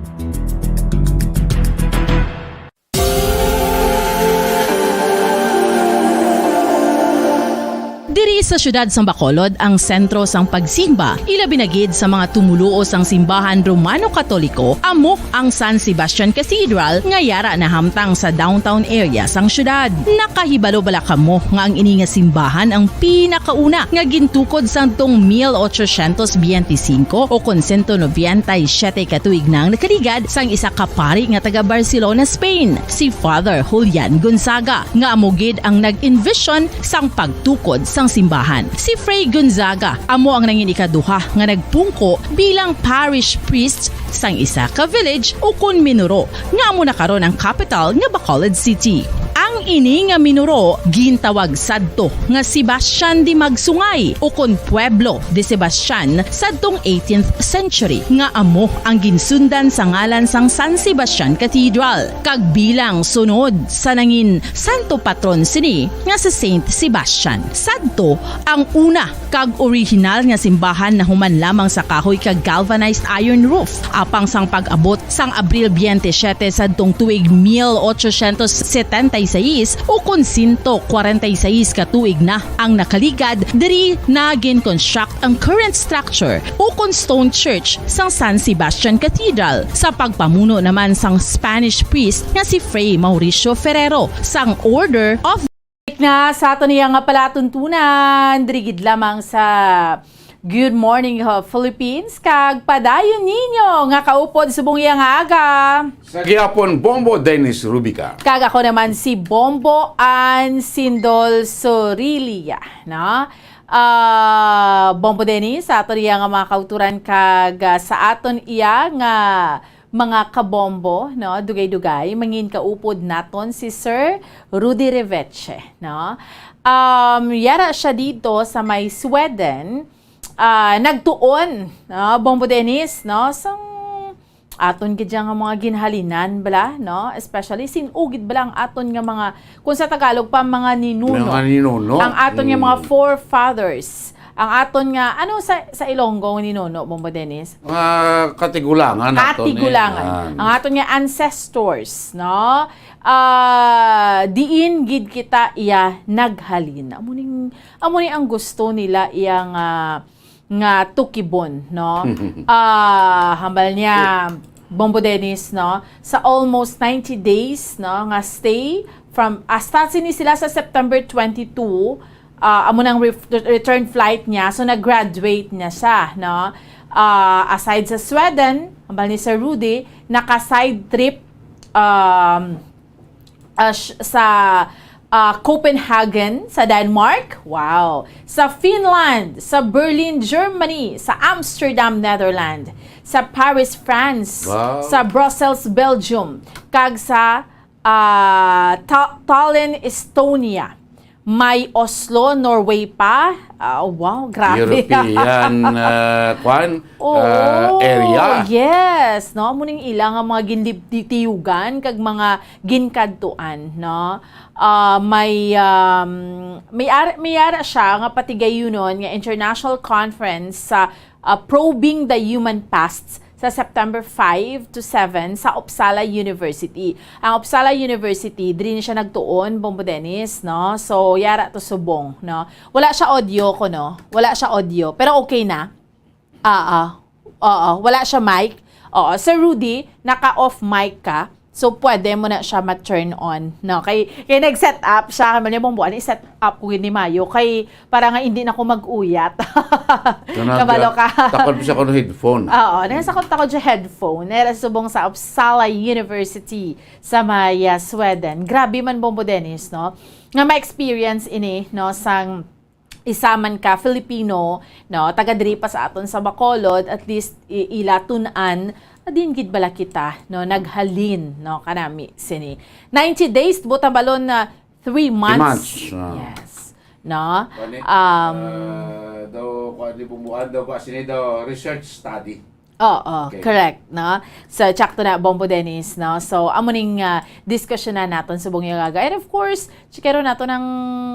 Diri sa siyudad sang Bacolod ang sentro sang pagsimba, ilabi na gid sa mga tumoluo sang simbahan Romano-Katoliko, amo ang San Sebastian Cathedral nga yara nahamtang sa downtown area sang siyudad. Nakahibalo bala kamo nga ang ini nga simbahan ang pinakauna nga gintukod sadtong mil ochocientos biyente singko o kon sento nobenta y siyete ka tuig na ang nakaligad sang isa ka pari nga taga Barcelona, Spain, si Father Julian Gonzaga, nga amo gid ang nag-envision sang pagtukod sang simbahan. Si Fray Gonzaga amo ang nangin ikaduha nga nagpungko bilang parish priest sang isa ka village ukon minuro nga amo na karon ang kapital nga Bacolod City. Ang ini nga minuro gintawag sadto nga Sebastian de Magsungay ukon Pueblo de Sebastian sadtong eighteenth century, nga amo ang ginsundan sa ngalan sang San Sebastian Cathedral, kag bilang sunod sa nangin santo patron sini nga si Saint Sebastian. Sadto ang una kag orihinal nga simbahan nahuman lamang sa kahoy kag galvanized iron roof. Apang sang pag-abot sang Abril biyente siyete sadtong tuig mil ochocientos setenta y seis, ukon sento kwarenta y seis ka tuig na ang nakaligad, diri na gin-construct ang current structure ukon stone church sang San Sebastian Cathedral, sa pagpamuno naman sang Spanish priest nga si Fray Mauricio Ferrero sang Order of Balik na sa aton iya nga palatuntunan, diri gid lamang sa Good Morning, uh, Philippines, kag padayon ninyo nga kaupod subong iya nga aga. Sa gihapon, Bombo Dennis Rubica. Kag ako naman si Bombo Ann Sindol Sorilia, no? Ah, Bombo Dennis, sa aton iya nga mga kauturan kag, ah, sa aton iya nga mga kabombo, no, dugay-dugay, mangin kaupod naton si Sir Rudy Reveche, no? Um, yara siya dito sa may Sweden, ah, nagtuon, no, Bombo Dennis, no, sang aton gid nga mga ginhalinan bala, no? Especially sin-o gid bala ang aton nga mga, kung sa Tagalog pa, mga ninuno. Mga ninuno. Ang aton nga mga forefathers. Ang aton nga, ano sa, sa Ilonggo ni Nono, Bombo Dennis? Mga katigulangan naton, eh. Katigulangan. Ang aton nga ancestors, no? Ah, diin gid kita iya naghalin. Amo ning, amo ni ang gusto nila iya nga, nga tukibon, no? Ah, hambal niya, Bombo Dennis, no? Sa almost ninety days, no, nga stay from, ah, start sini sila sa September twenty-two, ah, amo nang re-, return flight niya. So, nag-graduate niya siya, no? Ah, aside sa Sweden, hambal ni Sir Rudy, naka-side trip, um, ah, sh-, sa, ah, Copenhagen, sa Denmark. Wow! Sa Finland, sa Berlin, Germany, sa Amsterdam, Netherlands, sa Paris, France, Wow. sa Brussels, Belgium, kag sa, ah, Ta-, Tallinn, Estonia. May Oslo, Norway pa. Ah, wow, grabe. European, ah, kwan, Oo, ah, area. Yes, no? Amo ning ila nga mga ginlib-, tiyugan kag mga ginkadtuan, no? Ah, may, um, may ar-, may ara siya nga patigayunon nga international conference sa, ah, Probing the Human Pasts sa September five to seven sa Uppsala University. Ang Uppsala University, diri ni siya nagtuon, Bombo Dennis, no? So, yara to subong, no? Wala siya audio ko, no? Wala siya audio, pero okay na. Oo. Oo, wala siya mic. Oo, Sir Rudy, naka-off mic ka. So, pwede mo na siya ma-turn on, no? Kay, kay nag-set up siya, kay mali mong buwan, i-set up ko gid ni Mayo. Kay, para nga hindi na ko mag-uyat. Kana Kabalo ka. Takod siya kuno headphone. Oo, nasa ko takod siya headphone. Nera subong sa Uppsala University sa may, ah, Sweden. Grabe man, Bombo Dennis, no? Nga ma-experience ini, no, sang isa man ka Filipino, no, taga diri pa sa aton sa Bacolod, at least i-, ila tun-an, adin gid bala kita, no, naghalin, no, kanami sini. Ninety days, buta balon na three months. Months, ah. Yes. No? Kani, Um, ah, daw, kuan ni Bumbuan, daw ba sini daw research study? Oo, okay. Correct, no? So, tsakto na, Bombo Dennis, no? So, amo ning, ah, diskusyonan naton subong yung aga. And of course, chikero nato ng,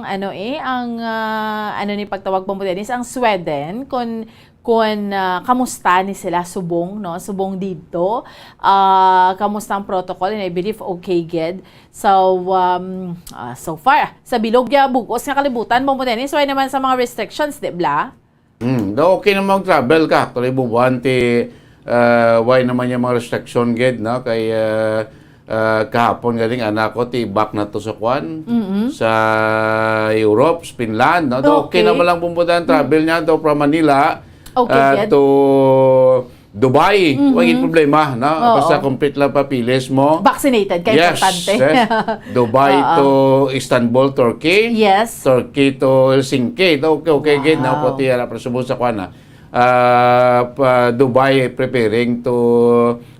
ano eh, ang, ah, ano ni pagtawag, Bombo Dennis, ang Sweden, kung, kung, ah, kamusta ni sila subong, no? Subong dito. Ah, kamusta ang protocol? And I believe okay gid. So, um, ah, so far, sa bilog ya bugos nga kalibutan, Bombo Dennis, wala naman sa mga restrictions, di bla? Hmm, daw okay na mag-travel ka. Tuloy bubuan ti, ah, why naman yung mga restriction gid, no? Kay, ah, ah, kahapon galing anak ko, ti back na to sa kwan, Mm-mm. sa Europe, sa Finland, no? Daw okay Okay. naman lang bumbudan travel niya, daw from Manila, Okay, ah, gid. to Dubai. Mhm. Wala gid problema, no? Oo. Basta complete lang papilis mo. Vaccinated ka, Yes, importante. yes. Dubai Oo. to Istanbul, Turkey. Yes. Turkey to Helsinki. Okay, okay, gid, no? Wow. Pati ara, pero subong sa kwan, ah. Ah, pa Dubai preparing to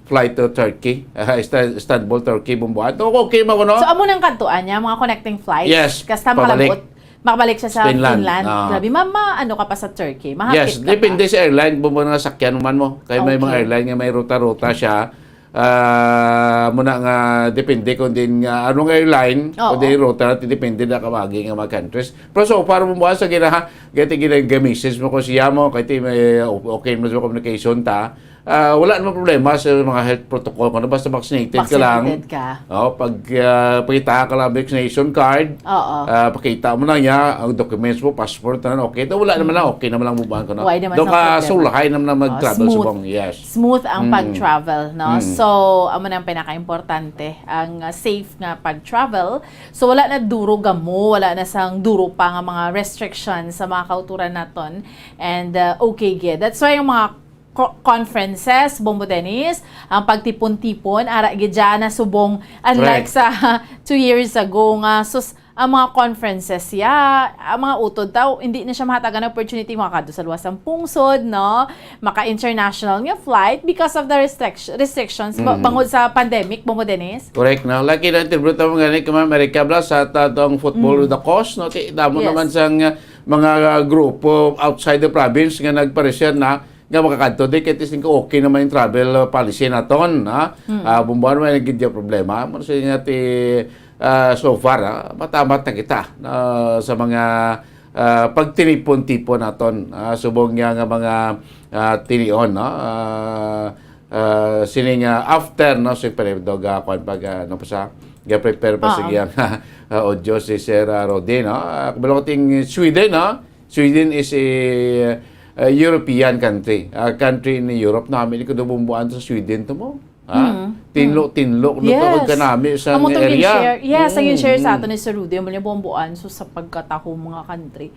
fly to Turkey. Ah, Ista-, Istanbul, Turkey, bumbuhat. Okay, okay man kuno. So, amo nang kantuan niya, mga connecting flights? Yes, Kasta pabalik. makalabot, makabalik siya sa Finland. Finland. Ah. Grabe, ma-, ma-, ano ka pa sa Turkey? Mahapit Yes, ka pa. depende sa airline, bumbuhat nga sakyan man mo. Kaya may mga Okay. airline nga may ruta-ruta siya. Ah, muna nga, depende kung din nga anong airline, Oo. o din ruta, depende na kamagi nga mga countries. Pero so far, bumbuhat sa ginaha, gati gina-, gamisis mo ko siya mo, kaya ti may o-, okay mo sa communication ta. Ah, wala namang problema sa mga health protocol. Kung basta vaccinated ka lang, Vaccinated ka. oh, pag, ah, pakita ka lang vaccination card, Oo. ah, pakita mo na niya, ang documents mo, passport, tanan, okay. Ito, wala naman lang, Mm. okay naman lang bubuan ko, no? Why naman Doon sa ka problema? sulhay naman lang Oh, mag-travel smooth. subong, yes. Smooth ang Mm. pag-travel, no? Mm. So, amo na ang pinaka-importante, ang, ah, safe nga pag-travel. So, wala na duro gamo, wala na sang duro pa nga mga restrictions sa mga kauturan naton. And, ah, okay gid. That's why yung mga co-, conferences, Bombo Dennis, ang pagtipon-tipon, ara gid dyan na subong, unlike Correct. sa two years ago nga, sus, ang mga conferences, ya, ang mga utod daw, hindi na siya mahatagan ng opportunity, makakadto sa luwas ang pungsod, no? Maka-international nga flight because of the restrict-, restrictions, ba-, Mhm. bangod sa pandemic, Bombo Dennis? Correct, no? Lagi na interview ta mga gani, kung Amerika, bla, sa ta-, tong football Mm. with the cause, no? Ti-, damo Yes. naman sang, uh, mga, uh, grupo outside the province nga nagpareser na nga makakadto di, kay ti singko okay naman yung travel, uh, policy naton, ha? Mm. Ah, bumbuan man yung gid yung problema. Mo sa inyo ti, ah, so far, ah, matamat na kita, ah, sa mga, ah, pagtinipon-tipon naton, ah, subong niya nga mga, ah, tinion, no? Ah, ah, sini nga after, no? So, pero dog, ah, kwan pag, ah, ano pa sa, ga-prepare pa sa Oo. giyang, ah, audio si Sir, ah, Rodi, no? Ah, kabalo ko ting Sweden, no? Sweden is a, a European country, a country in Europe. Nami ni kuno bumbuan sa Sweden to mo. Ha? Mm, Tinlo, mm. tinlo, kuno to Yes. kanami sa Amo tong area. gin-share. Yes, ang Mm, gin-share sa mm. aton ni Sir Rudy, amo niya bumbuan, so sa pagkataho mga country.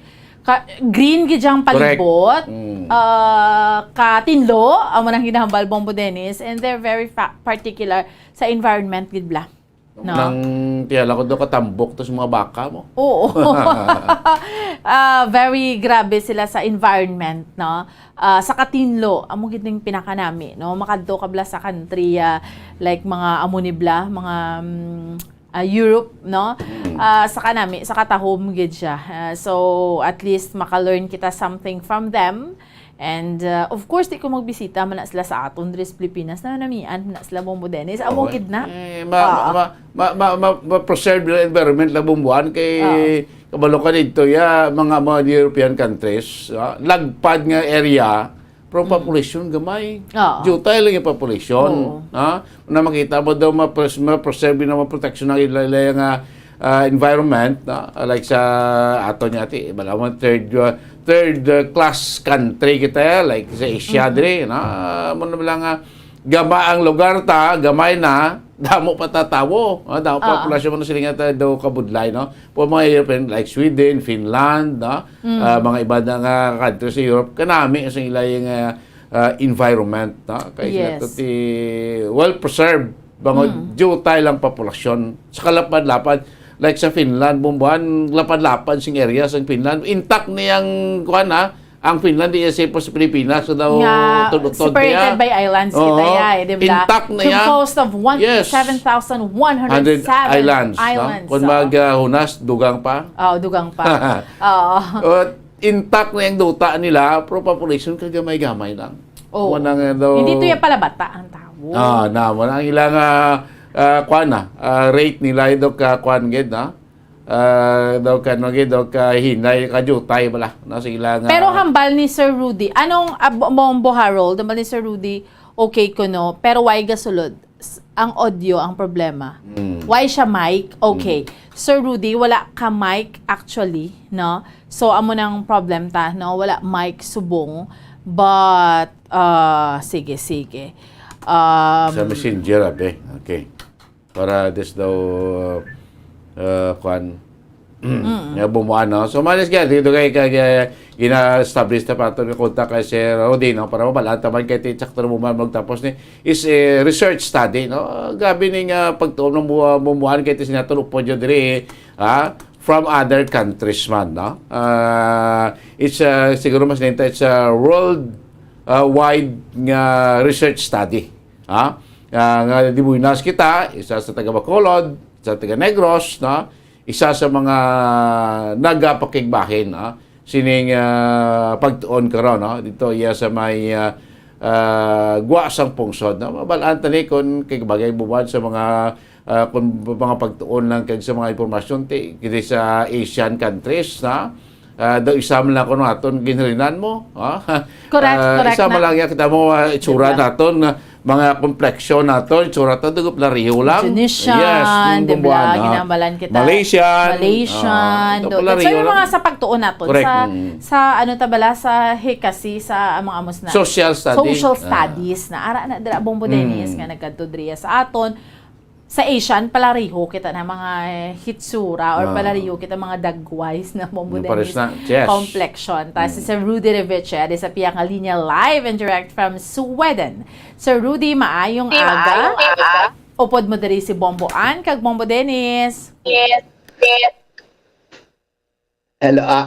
Ka-, green gid ang Correct. palibot. Mm. Ah, ka tinlo, amo nang ginahambal Bombo Dennis, and they're very fa-, particular sa environment gid bla. No? Nang tiyala ko daw katambok to sa mga baka mo. Oo. Ah, very grabe sila sa environment, no? Ah, sa katinlo, amo gid ning pinakanami, no? Makadto ka bla sa country, ah, like mga amo ni bla, mga, mm, ah, Europe, no? Mm. Ah, sa kanami, sa katahom gid siya. Ah, so, at least maka-learn kita something from them. And, uh, of course, di ko magbisita man na sila sa aton diri sa Pilipinas, na namian na sila Bombo Dennis. Amo Oo. gid na. Eh, ma-, Oo. ma-, ma-, ma-, ma-, ma-preserve yung environment na bumbuan kay Oo. kabalo ka dito, ya, mga, mga European countries, ah, lagpad nga area, Pero ang Mm. population, gamay. Oo. Jutay lang yung population. Oo. Ha? Na makita mo daw, ma-pres-, ma-preserve na, ma-protection ang ila, ila nga, ah, environment, no? Like sa ato niya, ti, wala mo, third, uh, third, uh, class country kita, like sa Asia, Mhm. diri, no? Ah, mo na lang nga, gama ang lugar ta, gamay na, damo pa ta tawo, ah, damo pa Oo. populasyon mo na sila nga ta daw kabudlay, no? Po mga European, like Sweden, Finland, no? Mm. Ah, mga iba na nga country sa Europe, kanami sa ila yung, ah, ah, environment, no? Kay sila Yes. to ti well preserved, bangod Mm. jutay lang populasyon. Sa kalapad-lapad, like sa Finland, bumbuan, lapad-lapad sing area sa Finland. Intact niyang, kuwan, ha? Ang Finland, di siya sa Pilipinas, so daw Nga, tudutod separated niya. by islands Oo. kita, ya, eh, di ba? Intact na yan. Composed of one Yes. seven thousand one hundred seven Hundred islands, no? islands, Kung oo. mag, ah, hunas, dugang pa. Oo, dugang pa. Oo. Uh, intact na yung duta nila, pero population kagamay-gamay lang. Oo. Wala nga daw Hindi to yung palabata ang tao. Ah, na, wala ang ilang, ah, ah, kwan na, ah, rate nila, yung ka kwan gid, na? Ah, daw ka, no, gid, daw ka hinay, ka jutay, bala, na, sa ilang, Pero ah, hambal ni Sir Rudy, anong, ah, Bo-, Bombo Harold, hambal ni Sir Rudy, okay ko, no? Pero why gasulod? S-, ang audio ang problema. Mm. Why siya mic? Okay. Mm. Sir Rudy, wala ka mic actually, no? So, amo nang problem ta, no? Wala mic subong. But, uh, sige, sige. Um, Sa messenger, abe. Okay. Para this daw, uh, uh, kwan, Mm. nga bumuan, no? So, malis ka, dito kay, kay, kay, gina-establish na pa ito, may kontak kay Sir Rudy, no? Para mabalaan taman kay ti-, sakto na bumuan, magtapos ni, is a research study, no? Grabe ning, ah, pagtuon ng bu-, bumuan kay ti sinaton upod yun diri, ah, from other countries man, no? Ah, it's, ah, siguro mas nenta, it's a world, ah, wide nga research study, ha? Ah, nga di buinas kita, isa sa taga Bacolod, sa taga Negros, no? Isa sa mga nagapakigbahin, no? Sining, ah, pagtuon karon, no? Dito iya sa may, ah, ah, gwa sang pungsod, no? Mabalaan tani kung kay bagay bubad sa mga, ah, kung mga pagtuon lang kag sa mga impormasyon ti, kini sa Asian countries, no? Ah, daw isa man lang kuno aton ginhalinan mo, ha? Correct, Ah, correct isa man na. lang ya kita mo, ah, itsura Diba? naton, ah, mga kompleksyon nato, itsura ta, dugo, plariho lang. Indonesian, Yes, yung di ba? bumbuan, ah. Ginamalan kita. Malaysian, Malaysian, ah, ito do-, pala, so, yung Rio mga lang. sa pagtuon naton, Correct, sa, mm. sa ano ta bala, sa hikasi, sa among amos na. Social study. Social Ah. studies na. Ara na, dira, Bombo Dennis, Mm. nga nagkadto diriya sa aton. Sa Asian, palariho kita na mga hitsura or Ah. palariho kita mga dagways na Bombo Yung pares Dennis na, yes. complexion. Ta, si Mm. Sir Rudy Reveche, di sa piyakalinya live and direct from Sweden. Sir Rudy, maayong Di aga. maayong aga. Upod mo diri si Bombo Ann kag Bombo Dennis. Yes. Yes. Hello, ah,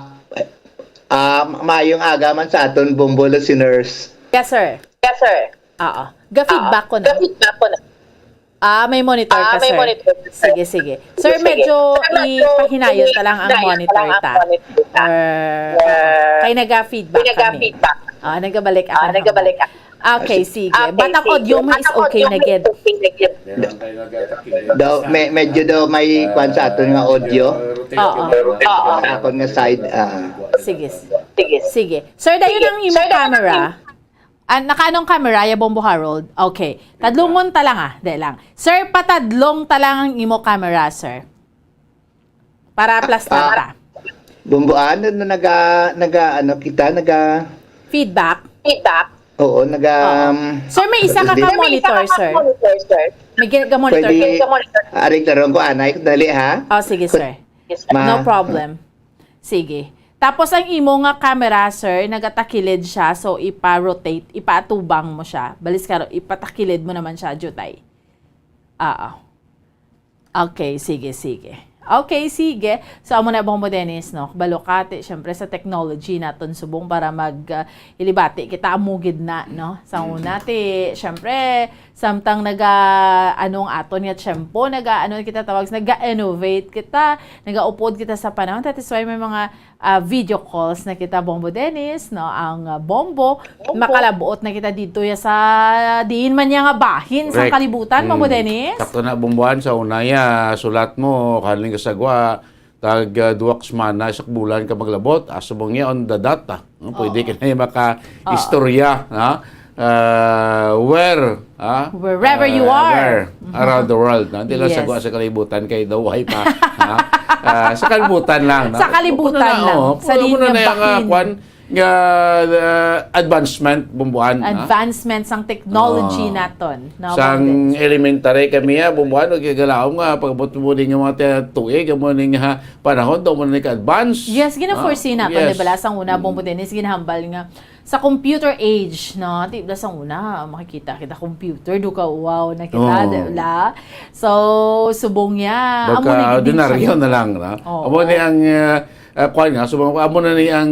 ah, maayong aga man sa aton Bombo listeners. Yes, sir. Yes, sir. Oo. Ga-feedback Oo. ko na. Ga-feedback ko na. Ah, may monitor Ah, ka, may sir. monitor ka, sir. Sige, sige. Sir, Sige. medyo Sir, medyo ipahinayon ta lang ang ipahinayon ta monitor lang ang ta. monitor ta. Or, Or, oo. Kay naga-feedback kay kami. naga-feedback. Ah, nagabalik ako Ah, na nagabalik ako. Okay, sige. Okay, But ang sige. audio mo But is ang okay audio na mo is gid. okay na gid. Meron tayo nagtatakil. Daw, me-, medyo daw may Ah, kwan sa aton nga audio. medyo rotate Oo. yung mga Oo. Sa akon nga side, ah. Sige. Sige. Sige. Sir, dayon Sige. ang imo Sir, dayon ang camera. imo Ah, nakaanong camera, ya Bombo Harold? Okay. Tadlungon ta lang, ah. Dali lang. Sir, patadlong ta lang ang imo camera, sir. Para plus Ah, lang ta. Bombo, ano na naga, naga, ano kita, naga Feedback? Feedback? Oo, naga, Oo. um, Sir, may isa ka Sir, may isa ka monitor, sir. monitor, sir. May gin-, ga-monitor Pwede, ka. Ari, karon ko, anay, dali, ha? Oh, sige, Kut-, sir. Yes, sir. ma- No problem. Sige. Tapos ang imo nga camera, sir, nagatakilid siya, so ipa-rotate, ipaatubang mo siya. Balis ka, ipatakilid mo naman siya, jutay. Oo. Okay, sige, sige. Okay, sige. So, amo na, Bombo Dennis, no? Balukati, syempre, sa technology naton subong para mag, ah, ilibati kita, amo gid na, no? Sa Mm. una, ti, syempre, samtang naga, anong aton nga tiyempo, naga, ano kita tawag, naga-innovate kita, nagaupod kita sa panahon. That is why may mga ah, video calls na kita, Bombo Dennis, no? Ang, ah, Bombo, Bombo. Makalabuot na kita dito ya sa diin man niya nga bahin sa Correct. kalibutan, Bombo Mm. Dennis. Sakto na, Bomboan, sa una ya, sulat mo, kaling kasagwa, tag, ah, duwa ka semana, isa ka bulan ka maglabot, ah, subong niya on the dot, ah. No? Pwede Oo. ka na maka-istorya, ha? Ah, where, ha? Wherever you Ah, are. where? Mhm. Around the world, no? Hindi lang sa Yes. gwa sa kalibutan kay daw way pa, ha? Ah, sa kalibutan lang, no? Sa kalibutan Muna na, lang. oh, Sa muna linya na yung, ah, bahin. kwan, nga, ah, advancement, Bumbuan, ha? Advancement sang technology Ah. naton, no, Sang Bumbuan? elementary kami, ah, Bumbuan, nagkagalaom nga, pag-abot mo din yung mga te-, tuig, amo ning, ah, panahon, daw mo na ka-advance. Yes, gina-foresee Ah, naton, yes. di ba, la, sang una, Mm. Bumbo Dennis, ginahambal nga, sa computer age, no? Di ba, sang una, makikita kita computer, do ka, wow, na kita, Oo. di ba? So, subong niya, amo Baka na gid siya. ordinaryo na lang, no? Oo. Amo ni ang, ah, ah, kwan nga, subong, amo na ni ang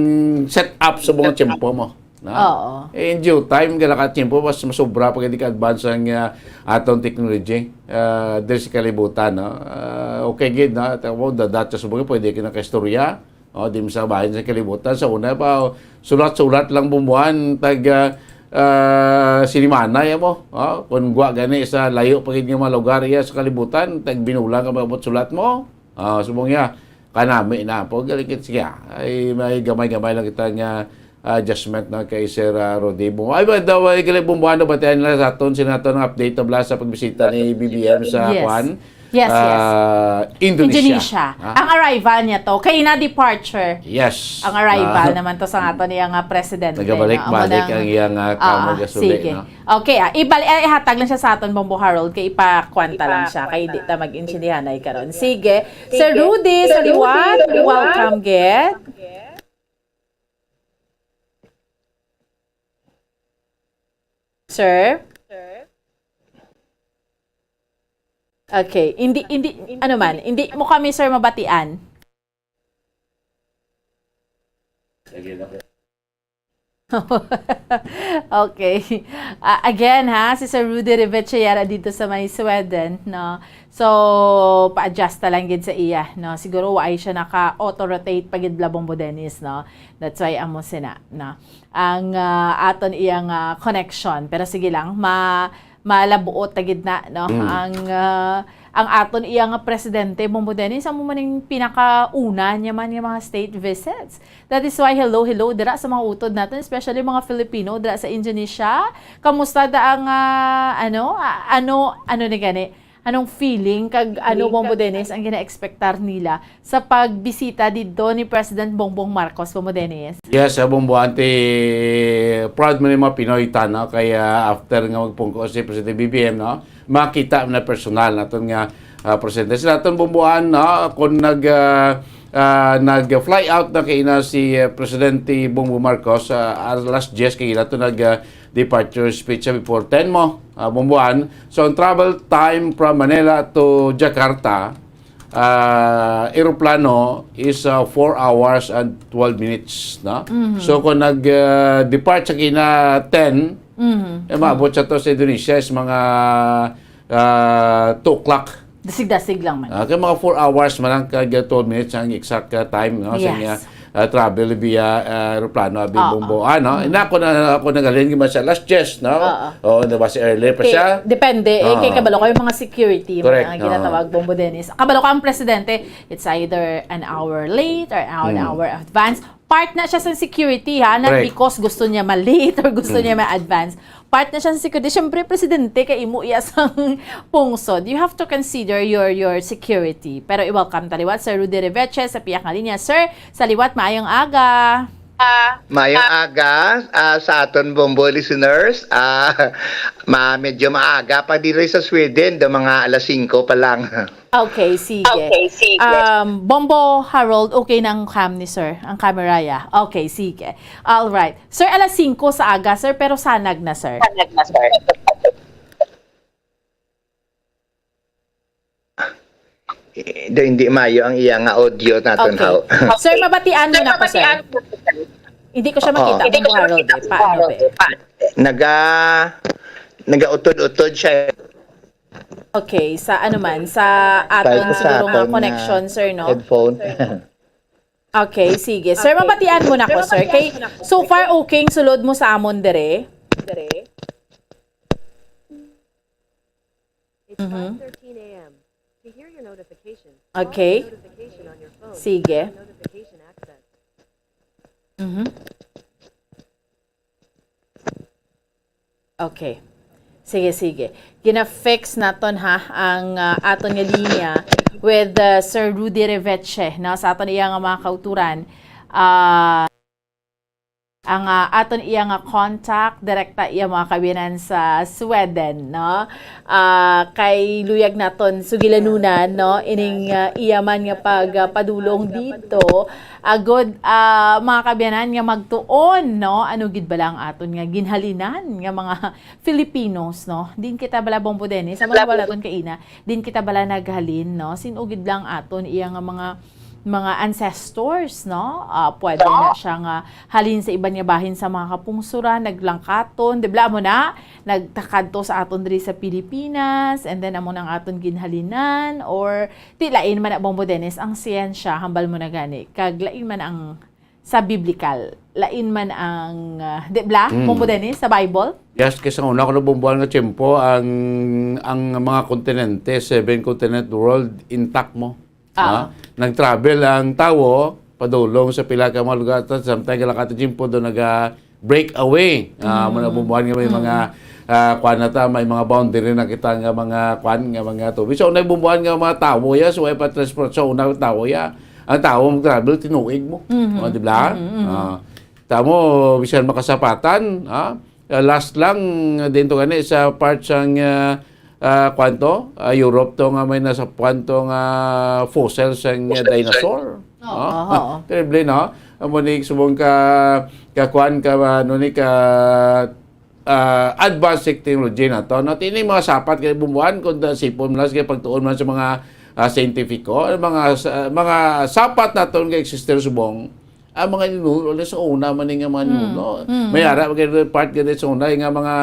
set up sa mga tiyempo mo, no? Oo. Eh, in due time, gala ka tiyempo, mas masubra pa gid ka advance ang, ah, aton technology, ah, diri sa kalibutan, no? Ah, okay gid, no? Tawag mo, dadat sa subong, pwede ka nakaistorya. Oh, di mo sa bahin sa kalibutan. Sa una pa, oh, sulat-sulat lang, Bumbuan, tag, ah, ah, sinimana, ya mo. Oh, kung gwa gani sa layo pa gid nga mga lugar, iya sa kalibutan, tag binulang ka maabot sulat mo. Ah, subong niya, kanami na po. Galing kit-, sige, ah. Ay, may gamay-gamay lang kita nga, ah, adjustment na kay Sir, ah, Rudy. Bum-, ay, by the way, gali, Bumbuan, batian nila sa aton, sila naton ang update of last sa pagbisita ni B B M sa Yes. kwan, Yes, yes. ah, Indonesia. Indonesia. Ha? Ang arrival niya to, kay na departure. Yes. Ang arrival Ah. naman to sa aton iya nga presidente, Nagabalik-balik no? Amo ang nang iyang, ah, Ah, kamag asuli, sige. no? Okay, ah, ibal-, eh, ihatag lang siya sa aton, Bombo Harold, kay ipakwanta lang siya, kay di ta mag-intindihanay karon. Sige. Sir Rudy, sa liwat, welcome, gid. Sir? Okay, hindi, hindi, ano man, hindi mo kami, sir, mabatian. Okay. Ah, again, ha, si Sir Rudy Reveche yara dito sa may Sweden, no? So, pa-adjust na lang gid sa iya, no? Siguro, wa ay siya naka-auto-rotate pa gid, Bombo Dennis, no? That's why amo sina, no? Ang, ah, aton iyang, ah, connection. Pero sige lang, ma-, malabuot ta gid na, no? Mm. Ang, ah, ang aton iya nga presidente, Bombo Dennis, amo man ang pinakauna niya man nga mga state visits. That is why, hello, hello, dira sa mga utod natin, especially mga Filipino dira sa Indonesia. Kamusta da ang, ah, ano, ah, ano, ano ni gani? Anong feeling kag ano, Feeling Bombo kag Dennis, ang gina-expectar nila sa pagbisita didto ni President Bongbong Marcos, Bombo Dennis? Yes, ah, Bombo, anti, proud man yung mga Pinoy ta, no? Kaya after nga magpungko si President B B M, no? Makita na personal naton nga, ah, presidente. Sa naton, Bomboan, no? Kung nag, ah, ah, nag-fly out na kay na si, ah, Presidente Bongbong Marcos, ah, alas diyes kay na to nag, ah, departure speech siya before ten mo, ah, Bomboan. So, ang travel time from Manila to Jakarta, ah, eroplano is, ah, four hours and twelve minutes, no? Mhm. So, kung nag, ah, depart sa kina ten, Mhm. eh, maabot siya to sa Indonesia is mga, ah, two o'clock. Dasig-dasig lang man. Ah, kay mga four hours man lang, kag twelve minutes ang exact, ah, time, no? Sa Yes. niya, ah, travel via, ah, aeroplano, abi Oo. Bombo, ano? Mm. Ina, ako na, ako naghalin, di ba siya last chest, no? Oo. Oo, di ba si earlier pa Kay, siya? depende. Eh, kay Oo. kabalo ko yung mga security, Correct. mga ginatawag, Oo. Bombo Dennis. Kabalo ko ang presidente, it's either an hour late or an Mm. hour advance. Part na siya sa security, ha? Not Correct. because gusto niya ma-late or gusto Mm. niya ma-advance. Part na siya sa security. Siyempre, presidente, kay imo iya sang pungsod. You have to consider your, your security. Pero i-welcome ta liwat, Sir Rudy Reveche, sa piyak nga linya. Sir, sa liwat, maayong aga. Maayong aga, ah, sa aton Bombo listeners. Ah, ma-, medyo maaga pa diri sa Sweden, do mga alas singko pa lang. Okay, sige. Okay, sige. Um, Bombo Harold, okay na ang cam ni sir, ang camera ya. Okay, sige. All right. Sir, alas singko sa aga, sir, pero sanag na, sir. Sanag na, sir. Eh, do, hindi mayo ang iya nga audio naton, Okay. Haw. Sir, mabatian mo Sir, na ko, sir. mabatian mo na, sir. Hindi ko siya Oo. makita Hindi ko kung siya Harold, makita eh. kung Paano, Harold, be? eh. Paano? Naga-, nagautod-utod siya. Okay, sa ano man, sa Try aton ko sa siguro nga aton, ah, connection, sir, no? headphone. Okay, sige. Sir, Okay. mabatian mo na Sir, ko, sir. mabatian Kay, mo na ko, so sir. far, okay, sulod mo sa amon dire. Dire. It's Mhm. five thirteen a m. To hear your notification, Okay. notification on your phone. Sige. Mhm. Okay. Sige, sige. Gina-fix naton, ha, ang, ah, aton nga linya with, ah, Sir Rudy Reveche, no, sa aton iya nga mga kauturan. Ah, ang, ah, aton iya nga contact, direkta iya mga kabiyanan sa Sweden, no? Ah, kay luyag naton sugilanunan, no, ining, ah, iya man nga pagpadulong dito, agod, ah, mga kabiyanan nga magtuon, no, ano gid bala ang aton nga ginhalinan nga mga Filipinos, no? Din kita bala, Bombo Dennis, sa mga wala ton kaina, din kita bala naghalin, no? Sin-o gid lang aton iya nga mga, mga ancestors, no? Ah, pwede na siya nga halin sa iban nga bahin sa mga kapungsuran, naglangkaton, di bala mo na, nagtakadto sa aton diri sa Pilipinas, and then amo nang aton ginhalinan, or di, lain man na, Bombo Dennis, ang siyensya, hambal mo na gani, kag lain man ang sa biblical, lain man ang, ah, di bala, Mm. Bombo Dennis, sa Bible? Yes, kay sa una ko nabumbuan nga tiyempo, ang, ang mga kontinente, seven continent world, intact mo. Ah. Ha? Nag-travel ang tawo padulong sa pila ka mga lugar, ta-, samtang galakat ang tiyempo, do naga-break away. Ah, Mm. mo nabumbuan nga may Mm. mga, ah, kwan na ta, may mga boundary na kita nga mga kwan, nga mga tubig. So, nabumbuan nga mga tawo ya, so, way pa transport sa una tawo ya. Ang tawo mag-travel, tinuig mo. Mhm. O, di ba? Mhm, mhm. Ah, tamo, bisan makasapatan, ha? Ah, last lang, din to gani sa part sang, ah, ah, kwan to? Ah, Europe to nga may nasapuan to nga fossil sang, ah, dinosaur. Oo, Ah, oo. Terrible, no? Amo ni subong ka, ka kwan, ka, ano ni, ka, ah, advanced technology na to. No? Tini mga sapat kay bumuan kung da-, sipon mo lang, sige, pagtuon man sa mga, ah, scientifico, mga sa-, mga sapat naton nga exister subong, ang mga ninuno, sa una man ni nga mga Mm, ninuno. mm. May ara, kay part gani sa una, nga mga,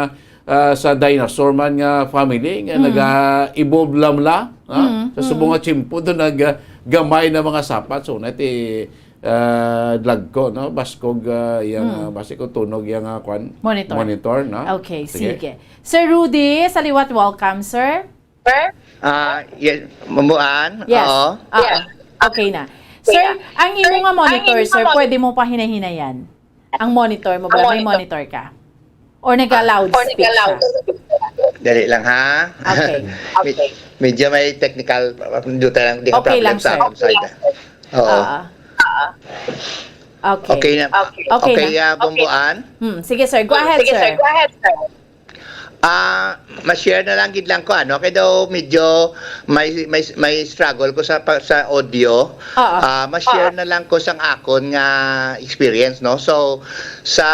ah, sa dinosaur man nga family, nga Mm. naga-evolve lang la, ha? Mm, Sa subong mm. nga tiyempo, do nag-, gamay na mga sapat. So, na ti, ah, dlagko, no? Baskog, ah, iyang, Mm. ah, basi ko tunog iyang, ah, kwan? Monitor. Monitor, no? Okay, Sige. sige. Sir Rudy, sa liwat, welcome, sir. Ah, yes, mamuan? Yes. Oo. Oo. Yes. Okay na. Sir, Yeah. ang imo Sir, nga ang monitor, imo nga sir, monitor. pwede mo pa hinay-hinayan? Ang monitor mo ba? Ang May monitor. monitor ka? Or nag-loudspeak siya? Dali lang, ha? Okay. Med-, Okay. medyo may technical, uh, dito lang, di ka Okay problem lang, sa sir. akong side, ah. Oo. Oo. Okay. Okay na. Okay. Okay Okay, na. ah, Bomboan? Hmm, sige, sir. Go ahead, Sige, sir. sir. Go ahead, sir. Ah, ma-share na lang gid lang ko, ano, kay daw medyo may, may, may struggle ko sa pa-, sa audio. Oo. Ah, ma-share Oo. na lang ko sang akon nga experience, no? So, sa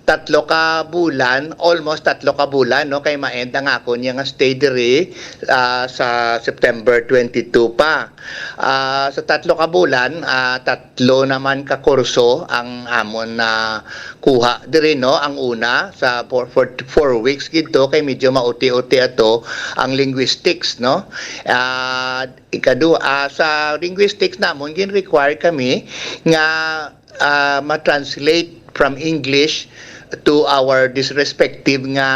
tatlo ka bulan, almost tatlo ka bulan, no, kay ma-end ang akon nga stay diri, ah, sa September twenty-two pa. Ah, sa tatlo ka bulan, ah, tatlo naman ka kurso ang amon nakuha diri, no? Ang una, sa for, for four weeks gid to, kay medyo mauti-uti ato ang linguistics, no? Ah, ikaduha, ah, sa linguistics namon, gin-require kami nga, ah, ma-translate from English to our dis-, respective nga,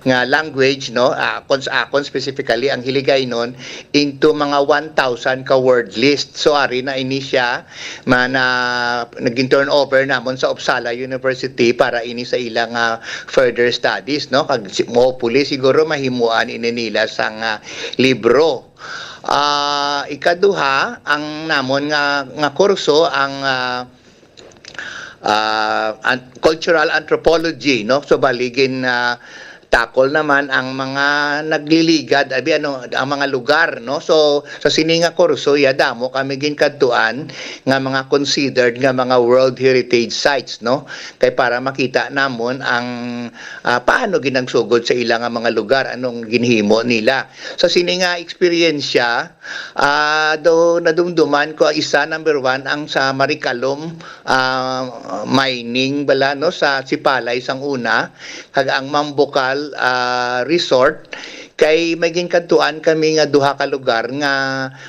nga language, no? Ah, akon, sa akon specifically, ang Hiligaynon, into mga one thousand ka word list. So, ari na ini siya, man, ah, naging turnover namon sa Uppsala University para ini sa ilang, ah, further studies, no? Kag si-, hopefully, siguro mahimuan ini nila sang, ah, libro. Ah, ikaduha, ang namon nga, nga kurso, ang, ah, ah, an-, cultural anthropology, no? So, bali gin, ah, tackle naman ang mga nagliligad, abi, ano, ang mga lugar, no? So, sa sini nga kurso, ya, damo kami ginkadtuan nga mga considered nga mga World Heritage Sites, no? Kay para makita namon ang, ah, paano ginagsugod sa ila nga mga lugar, anong ginhimo nila. Sa sini nga eksperyensya, Ah, do nadumduman ko isa, number one, ang sa Maricalom, ah, mining bala, no, sa Sipalay sang una, kag ang Mambukal, ah, Resort, kay may ginkadtuan kami nga duha ka lugar nga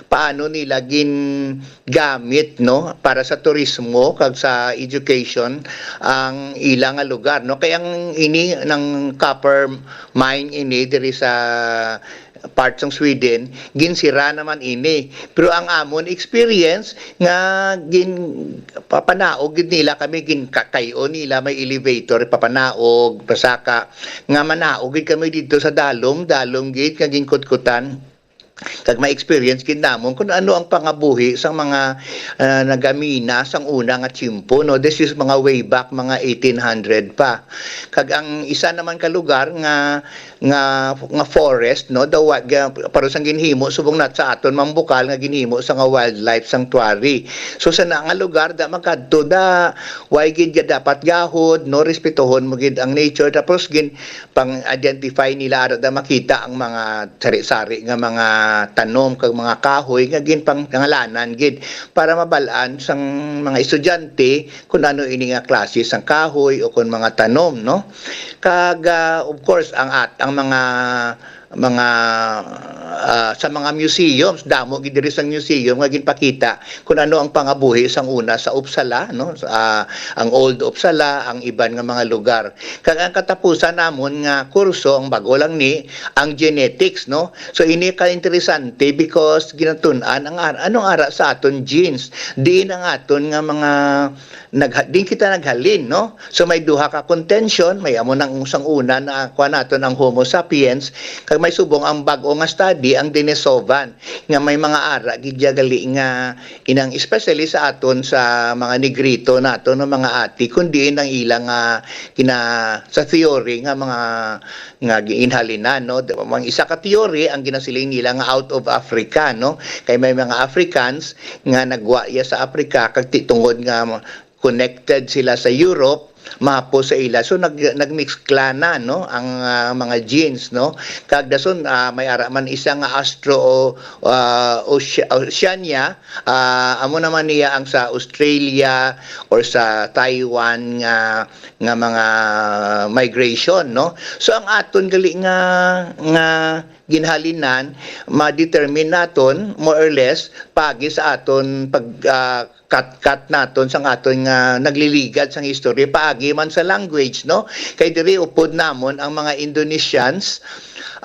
paano nila gingamit, no, para sa turismo kag sa education ang ila nga lugar, no. Kay ang ini nang copper mine ini diri sa part sang Sweden, ginsira naman ini. Pero ang amon experience nga gin papanaog gid nila kami, gin kakay-on nila, may elevator, papanaog, pasaka, nga manaog gid kami dito sa dalom, dalom gid nga ginkutkutan. Kag ma-experience gid namon kung ano ang pangabuhi sang mga, ah, nagamina sang una nga tiyempo, no? This is mga way back, mga eighteen hundred pa. Kag ang isa naman ka lugar nga, nga, nga forest, no? The wa-, ga-, para sang ginhimo, subong na sa aton, Mambukal, nga ginhimo sa nga wildlife sanctuary. So, sa na nga lugar, da makadto da, way gid ga-, dapat gahod, no? Respetuhon mo gid ang nature. Tapos, gin-, pang-identify nila, ara da makita ang mga sari-sari nga mga tanom kag mga kahoy nga ginpangalanan gid para mabal-an sang mga estudyante kung ano ini nga klase sang kahoy o kung mga tanom, no? Kag, ah, of course, ang at-, ang mga, mga, ah, sa mga museums, damo gid diri sa museum nga ginpakita kung ano ang pangabuhi sang una sa Uppsala, no? Sa, ah, ang Old Uppsala, ang iban nga mga lugar. Kag ang katapusan namon nga kurso, ang bag-o lang ni, ang genetics, no? So, ini ka interesante because ginatun-an ang ar-, anong ara sa aton genes, diin ang aton nga mga nagha-, din kita naghalin, no? So, may duha ka contention, may amo nang usang una na kuha naton ang Homo sapiens, kag may subong ang bag-o nga study, ang Denisovan, nga may mga ara gid ya gali nga inang, especially sa aton sa mga Negrito nato, no, mga ati, kun diin ang ilang, ah, kina-, sa theory nga mga, nga ginhalinan, no? Di ba, ang isa ka theory, ang ginasiling nila nga out of Africa, no? Kay may mga Africans nga nagwa ya sa Africa, kag ti-, tungod nga connected sila sa Europe, mahapos sa ila. So, nag-, nagmix clan na, no, ang, ah, mga genes, no? Kag dason, ah, may ara man isa nga Austro, ah, Oce-, Oceania, ah, amo naman niya ang sa Australia or sa Taiwan nga, nga mga migration, no? So, ang aton gali nga, nga ginhalinan, ma-determine naton more or less paagi sa aton pag, ah, kat-kat naton sang aton nga nagliligad sang history paagi man sa language, no? Kay diri upod namon ang mga Indonesians,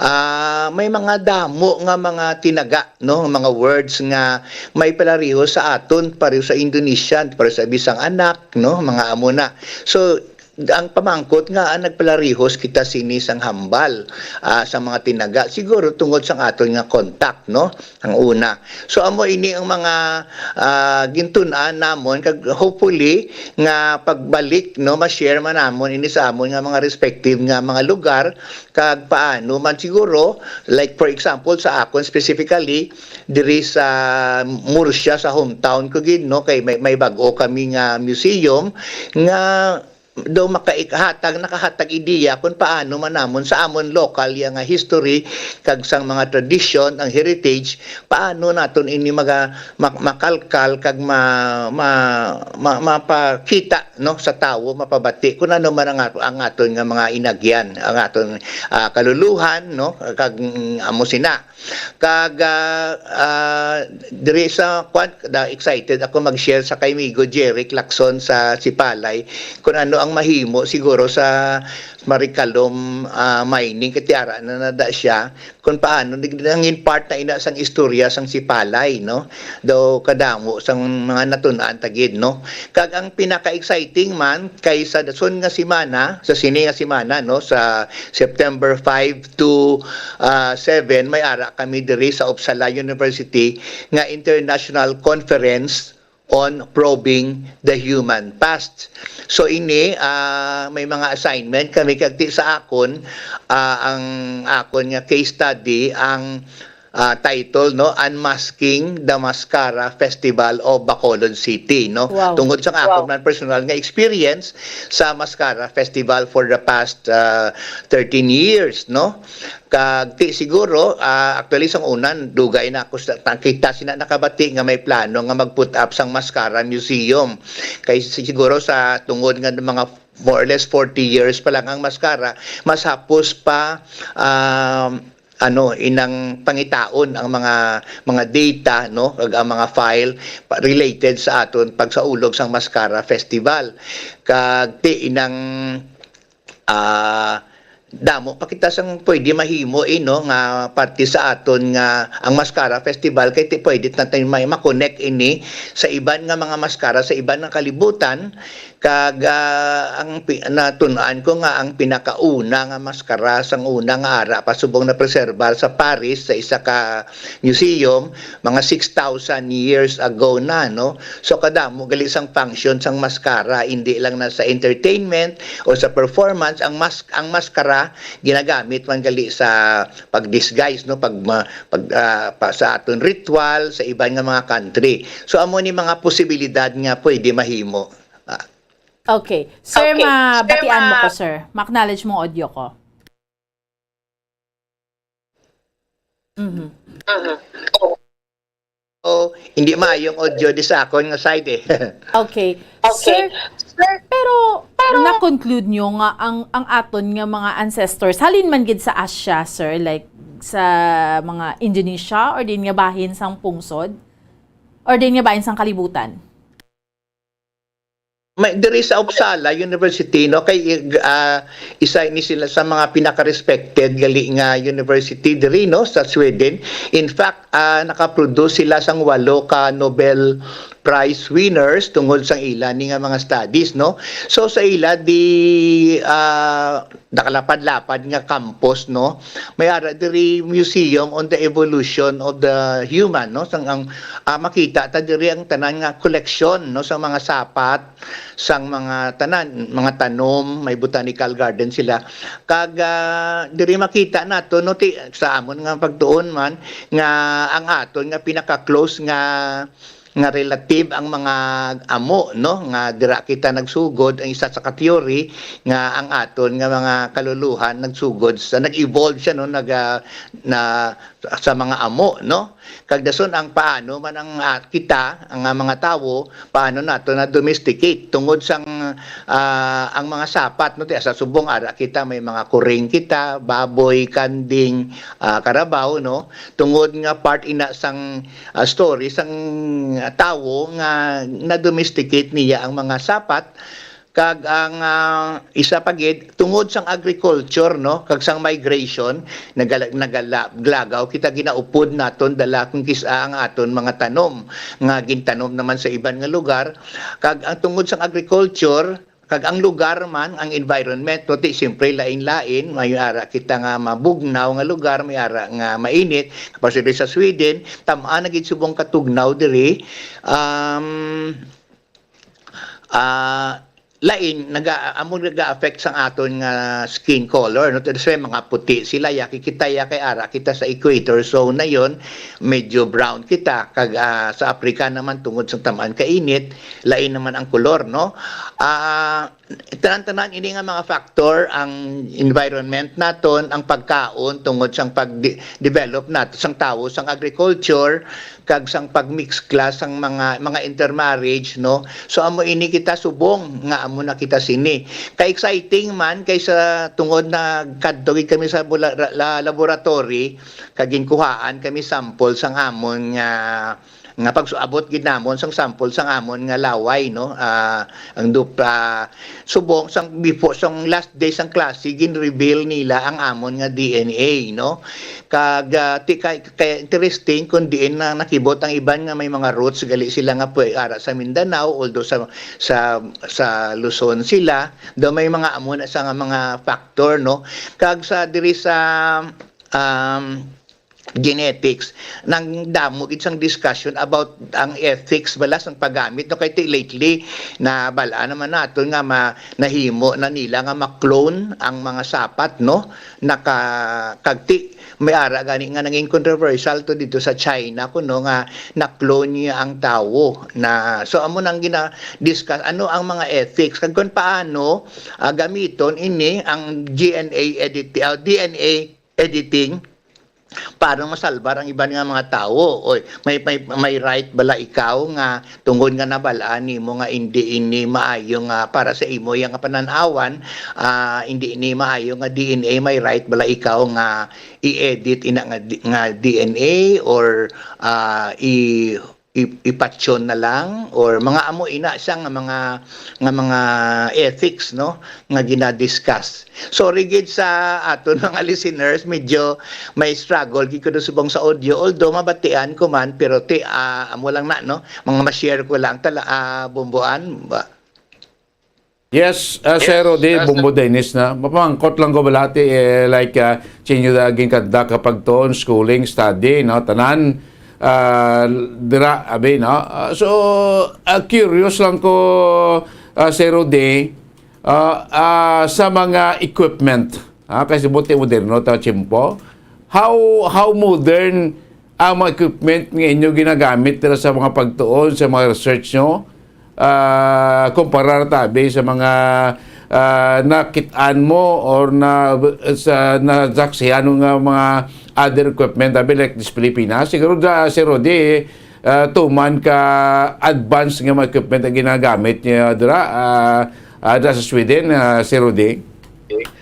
ah, may mga damo nga mga tinaga, no? Mga words nga may palarihos sa aton, pareho sa Indonesian, pareho sa bisang anak, no? Mga amo na. So, ang pamangkot nga, ah, nagpalarihos kita sini sang hambal, ah, sa mga tinaga, siguro tungod sang aton nga contact, no? Ang una. So, amo ini ang mga, ah, gintun-an namon, kag hopefully nga pagbalik, no, ma-share man namon ini sa amon nga mga respective nga mga lugar, kag paano man siguro, like, for example, sa akon specifically, diri sa Murcia, sa hometown ko gid, no, kay may, may bag-o kami nga museum nga daw makahatag, nakahatag ideya kung paano man namon sa amon local ya nga history kag sang mga tradisyon, ang heritage, paano naton ini maga-, mak-, makalkal kag ma-, ma-, ma-, mapakita, no, sa tawo, mapabati kung ano man ang ato-, ang aton nga mga inagyan, ang aton, ah, kaluluhan, no, kag, mm, amo sina. Kag, ah, ah, diri sa kwan, da, excited ako mag-share sa kay Migo Jerry Lacson sa Sipalay kung ano ang mahimo siguro sa Marikalom, ah, mining, kay ara na nada siya, kung paano nig-, nangin part na ina sang istorya sang Sipalay, no? Daw kadamo sang mga natun-an ta gid, no? Kag ang pinaka-exciting man, kay sa dason nga semana, sa sini nga semana, no, sa September five to, ah, seven, may ara kami diri sa Uppsala University nga International Conference on Probing the Human Past. So ini, ah, may mga assignment kami, kag ti sa akon, ah, ang akon nga case study, ang, ah, title, no, Unmasking the Mascara Festival of Bacolod City, no? Wow. Tungod sa akon man personal nga experience sa Mascara Festival for the past, ah, thirteen years, no? Kag ti siguro, ah, actually, sang unan, dugay na ako sa, nakita sina nakabati nga may plano nga mag-put up sang Mascara Museum. Kay si-, siguro sa tungod nga mga more or less forty years pa lang ang Mascara, mas hapos pa, um, ano, inang pangitaon ang mga, mga data, no, kag ang mga file pa, related sa aton pagsaulog sang Mascara Festival. Kag ti inang, ah, damo pa kita sang pwede mahimo, eh, no, nga parte sa aton nga ang Mascara Festival, kay ti pwede natin may ma-connect ini sa iban nga mga maskara sa iban nga kalibutan. Kag, ah, ang pi-, natun-an ko nga ang pinakauna nga maskara sang una nga ara pa subong na preserbar sa Paris sa isa ka museum mga six thousand years ago na, no? So, kadamo gali sang function sang maskara, hindi lang na sa entertainment o sa performance, ang mas-, ang maskara ginagamit man gali sa pag-disguise, no? Pag ma-, pag, ah, pa, sa aton ritual sa iban nga mga country. So, amo ni mga posibilidad nga pwede mahimo. Ah, Okay. Sir, Okay. Sir, mabatian mo ko, ma- sir. Ma-acknowledge mo audio ko. Mhm. Mhm. Oh, hindi maayong audio di sa akon nga side eh. Okay. Okay. Sir, Sir, pero, pero na-conclude nyo nga ang, ang aton nga mga ancestors, halin man gid sa Asia, sir, like sa mga Indonesia or din nga bahin sang pungsod? Or din nga bahin sang kalibutan? May, diri sa Uppsala University, no, kay, ah, isa ini sila sa mga pinaka-respected gali nga university diri, no, sa Sweden. In fact, ah, nakaproduce sila sang walo ka Nobel Prize winners tungod sang ila ni nga mga studies, no. So sa ila di, ah, nakalapad-lapad nga campus, no, may ara diri Museum on the Evolution of the Human, no, sang ang, ah, makita ta diri ang tanan nga koleksyon, no, sa mga sapat, sang mga tanan, mga tanom, may botanical garden sila. Kag, ah, diri makita nato, no, ti, sa amon nga pagtuon man, nga ang aton nga pinaka-close nga, nga relative ang mga amo, no, nga dira kita nagsugod, ang isa sa ka-theory nga ang aton nga mga kaluluhan nagsugod sa, nag-evolve siya, no, nag, ah, na, sa mga amo, no. Kag dason ang paano man ang, ah, kita, ang, ah, mga tawo, paano nato na domesticate tungod sang, ah, ang mga sapat, no, ti sa subong ara kita may mga kuring kita, baboy, kanding, ah, karabaw, no, tungod nga part ina sang, ah, story sang, ah, tawo nga na-domesticate niya ang mga sapat. Kag ang, ah, isa pa gid, tungod sang agriculture, no, kag sang migration, nagala-, nagala-, glagaw kita, ginaupod naton dala kung kis-a ang aton mga tanom nga gintanom naman sa iban nga lugar. Kag ang tungod sang agriculture, kag ang lugar man, ang environment, no, ti siyempre lain-lain, may ara kita nga mabugnaw nga lugar, may ara nga mainit, kapag sa Sweden, tam-an na gid subong katugnaw diri. Um, ah, lain, naga-, amo naga-affect sang aton nga skin color, no? That's why mga puti sila, yaki kita, ya kay ara kita sa equator zone na yon, medyo brown kita. Kag, ah, sa Africa naman, tungod sa tamaan ka init, lain naman ang kolor, no? Ah, tanan-tanan ini nga mga factor, ang environment naton, ang pagkaon, tungod sang pag-develop nato sang tawo, sang agriculture, kag sang pag-mix class sang mga, mga intermarriage, no? So, amo ini kita subong nga amo na kita sini. Ka-exciting man kay sa tungod na kadto gid kami sa bula-, la-, laboratory, kag ginkuhaan kami sample sang amon nga, nga pagsuabot gid namon sang sample sang amon nga laway, no? Ah, ang dupa, subong sang before, sang last day sang klase, gin-reveal nila ang amon nga D N A, no? Kag, ah, ti-, kay, kay interesting kung diin na nakibot ang iban nga may mga roots gali sila nga pwe-, ara sa Mindanao, although sa, sa, sa Luzon sila, daw may mga amo na sa nga mga factor, no? Kag sa diri sa, um, genetics, nang damo gid sang discussion about ang ethics bala sang paggamit, no? Kay ti lately nabal-an naman naton nga ma-, nahimo na nila nga ma-clone ang mga sapat, no? Naka-, kag ti may ara gani nga nangin controversial to dito sa China, kuno nga na-clone niya ang tawo na. So, amo nang gina-discuss ano ang mga ethics kag kung paano, ah, gamiton ini ang D N A edit-, ah, D N A editing para masalbar ang iban nga mga tawo. Oy, may, may, may right bala ikaw nga tungod nga nabal-an nimo nga indi ini maayo nga para sa imo yang nga panan-awan, ah, indi ini maayo nga D N A, may right bala ikaw nga i-edit ina nga D-, nga D N A or, ah, i-, i- ipatyon na lang, or mga amo ina siya nga mga, nga mga ethics, no, nga ginadiscuss. Sorry gid sa aton mga listeners, medyo may struggle gid ko subong sa audio, although mabatian ko man, pero ti ah, amo lang na, no, mga ma-share ko lang tala ah, bumbuan ba. Yes, uh, Sir Rudy, Bumbo Dennis na. Mapamangkot lang ko balati, eh, like, uh, chinyo da ginkanda ka pagtuon, schooling, study, no, tanan, uh, dira, abi, no? Uh, so, uh, curious lang ko, uh, Sir Rudy, uh, uh, sa mga equipment, ha, kasi buti moderno ta tiyempo. How, how modern ang mga equipment nga inyo ginagamit dira sa mga pagtuon, sa mga research nyo, ah, kumpara tabi sa mga, ah, nakit-an mo or na sa nasaksihan mo nga mga other equipment tabi like this Pilipinas? Siguro da, si Rudy, ah, tuman ka advanced nga mga equipment ang ginagamit niya dira, ah, ah, dira sa Sweden, ah, si Rudy.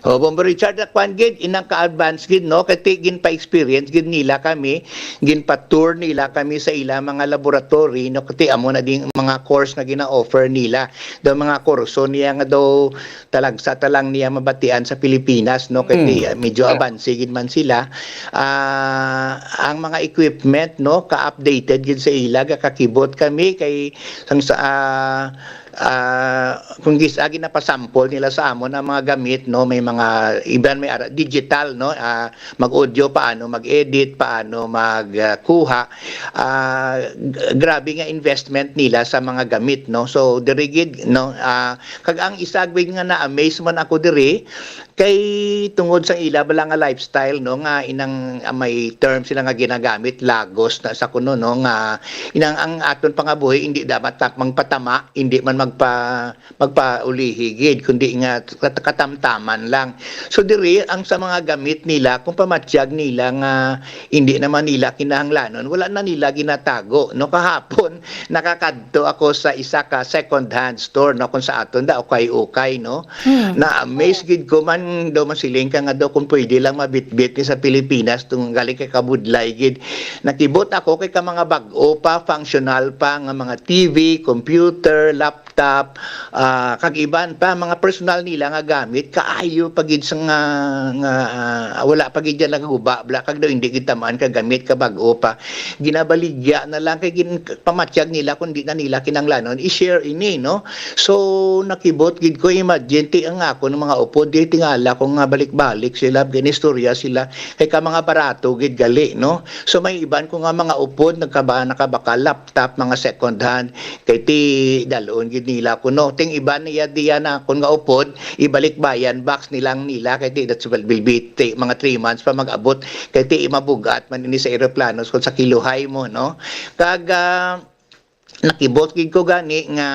O, Bombo Richard, na kwan gid, inang ka-advance gid, no? Kay ti ginpa-experience gid nila kami, ginpa-tour nila kami sa ila mga laboratory, no? Kay ti amo na ding mga course nga gina-offer nila. Daw mga kurso niya nga daw talagsa ta lang niya mabatian sa Pilipinas, no? Kay ti, ah, medyo abanse gid man sila. Ah, ang mga equipment, no, ka-updated gid sa ila, gakakibot kami kay sang sa ah, ah, kung gis agi napasample nila sa amon ang mga gamit, no, may mga iban may ara, digital, no, ah, mag-audio, paano mag-edit, paano magkuha. Ah, g- grabe nga investment nila sa mga gamit, no. So diri gid, no, ah, kag ang isa gid nga na-amaze man ako diri kay tungod sa ila bala nga lifestyle, no, nga inang ah, may term sila nga ginagamit, lagos na sa kuno, no, nga inang ang aton pangabuhi hindi dapat ta- magpatama, hindi man magpa magpaulihi gid, kundi nga kat- katamtaman lang. So diri ang sa mga gamit nila, kung pamatyag nila nga hindi naman nila kinahanglanon, wala na nila ginatago, no. Kahapon nakakadto ako sa isa ka second hand store, no, kung sa aton da ukay-ukay, no. Na-amaze gid ko man daw masiling ka nga daw kung pwede lang mabitbit ni sa Pilipinas tong gali kay kabudlay gid. Nakibot ako kay ka mga bag-o pa, functional pa nga mga T V, computer, laptop, ah, kag iban pa mga personal nila nga gamit, kaayo pa gid sa nga, nga ah, wala pa gid dyan naguba bla kag daw hindi gid tamaan ka gamit ka bag-o pa. Ginabaligya na lang kay gin pamatyag nila kung di na nila kinanglanon i-share ini, no. So nakibot gid ko, imagine ti ang ako ng mga upod di tingala ko nga balik-balik sila, ginistorya sila kay ka mga barato gid gali, no. So may iban ko nga mga upod nagkaba nakabaka laptop, mga second hand, kay ti dalon gid nila kuno. Ting iban niya diya na kun nga upod, ibalik bayan box nilang nila kay ti that's well bilbiti, mga three months pa mag-abot kay ti mabugat man ini sa eroplano kung sa kiluhay mo, no. Kag ah, nakibot gid ko gani nga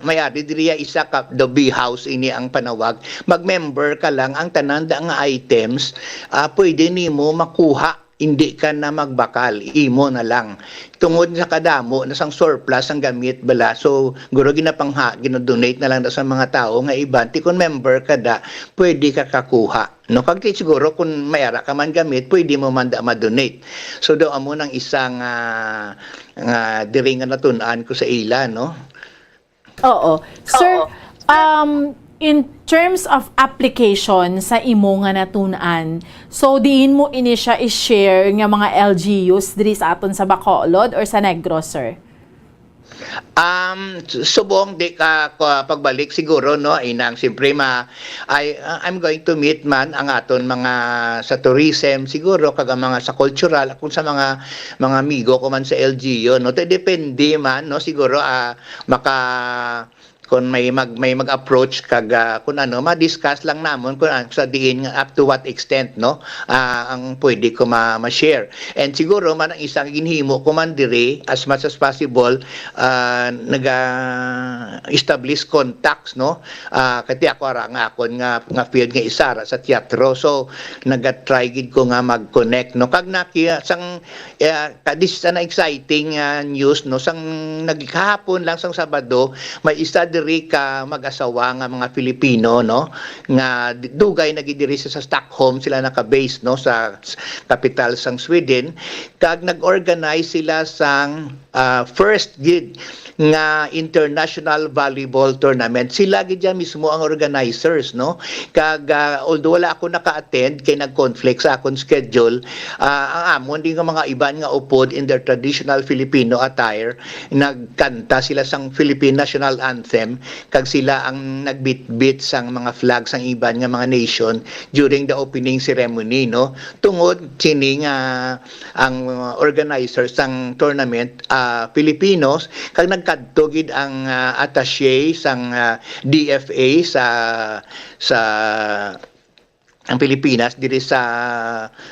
may ari diriya isa ka the bee house ini ang panawag. Mag-member ka lang, ang tanan da nga items ah, pwede nimo makuha, hindi ka na magbakal, imo na lang. Tungod sa kadamo na sang surplus ang gamit bala, so guro ginapangha ginadonate na lang na sa mga tao nga iban ti kon member ka da, pwede ka kakuha, no. Kag ti siguro kung may ara ka man gamit, pwede mo man da ma-donate. So daw amo nang isa nga nga diri nga natun-an ko sa ila, no. Oo. Sir, um, in terms of application sa imo nga natun-an, so diin mo ini siya i-share nga mga L G Us diri sa aton sa Bacolod or sa Negros, sir? Um, subong di ka ko- pagbalik siguro, no, inang siyempre ma I I'm going to meet man ang aton mga sa tourism siguro kag ang mga sa cultural, kung sa mga mga amigo ko man sa L G U, no, te depende man, no, siguro ah, maka kon may mag may mag-approach kag ah, kun ano, ma-discuss lang namon kung ang sa diin nga up to what extent, no, ah, ang pwede ko ma- ma-share. And siguro man ang isang ginhimo ko man diri as much as possible ah, naga-establish contacts, no, ah, kati ako ara nga akon nga nga field nga isa ra sa teatro. So naga-try gid ko nga mag-connect, no, kag naki sang uh, this is an exciting uh, news, no, sang nagkahapon lang sang Sabado may isa diri ka mag-asawa nga mga Filipino, no, nga di- dugay na gid diri sa, sa Stockholm sila naka-base, no, sa s- kapital sang Sweden, kag nag-organize sila sang ah, first gid nga international volleyball tournament. Sila gid ya mismo ang organizers, no? Kag ah, although wala ako naka-attend kay nag-conflict sa akon schedule, ah, ang amon di nga mga iban nga upod in their traditional Filipino attire, nagkanta sila sang Philippine National Anthem, kag sila ang nagbitbit sang mga flag sang iban nga mga nation during the opening ceremony, no? Tungod sini nga ang uh, organizer sang tournament, ah, Filipinos, kag nagkadto gid ang ah, attaché sang ah, D F A sa sa ang Pilipinas diri sa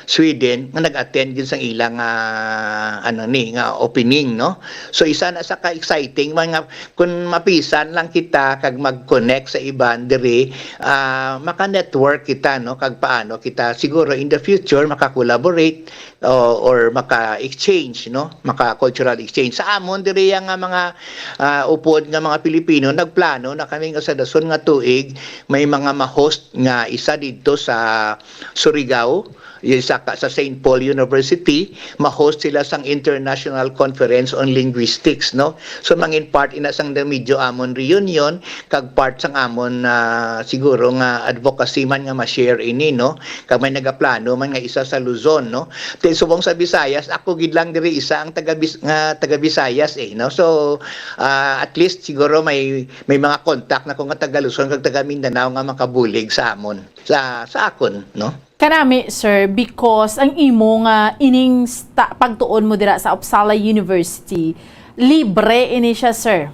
Sweden nga nag-attend gid sang ilang ah, ano ni nga opening, no? So isa na sa ka-exciting man nga kun mapisan lang kita kag mag-connect sa iban diri, ah, maka-network kita, no, kag paano kita siguro in the future maka-collaborate o or maka-exchange, no, maka-cultural exchange. Sa amon diri nga mga ah, upod nga mga Pilipino, nagplano na kami nga sa dason nga tuig may mga ma-host nga isa didto sa Surigao, isa ka sa Saint Paul University, ma-host sila sang International Conference on Linguistics, no? So mangin part ina sang medyo amon reunion kag part sang amon ah, siguro nga advocacy man nga ma-share ini, no? Kag may nagaplano man nga isa sa Luzon, no? Ti subong sa Visayas, ako gid lang diri isa ang taga Bis- nga taga Visayas eh, no? So ah, at least siguro may may mga contact na ko nga taga Luzon kag taga Mindanao nga makabulig sa amon, sa sa akon, no? Kanami, sir, because ang imo nga ining sta- pagtuon mo dira sa Uppsala University, libre ini siya, sir.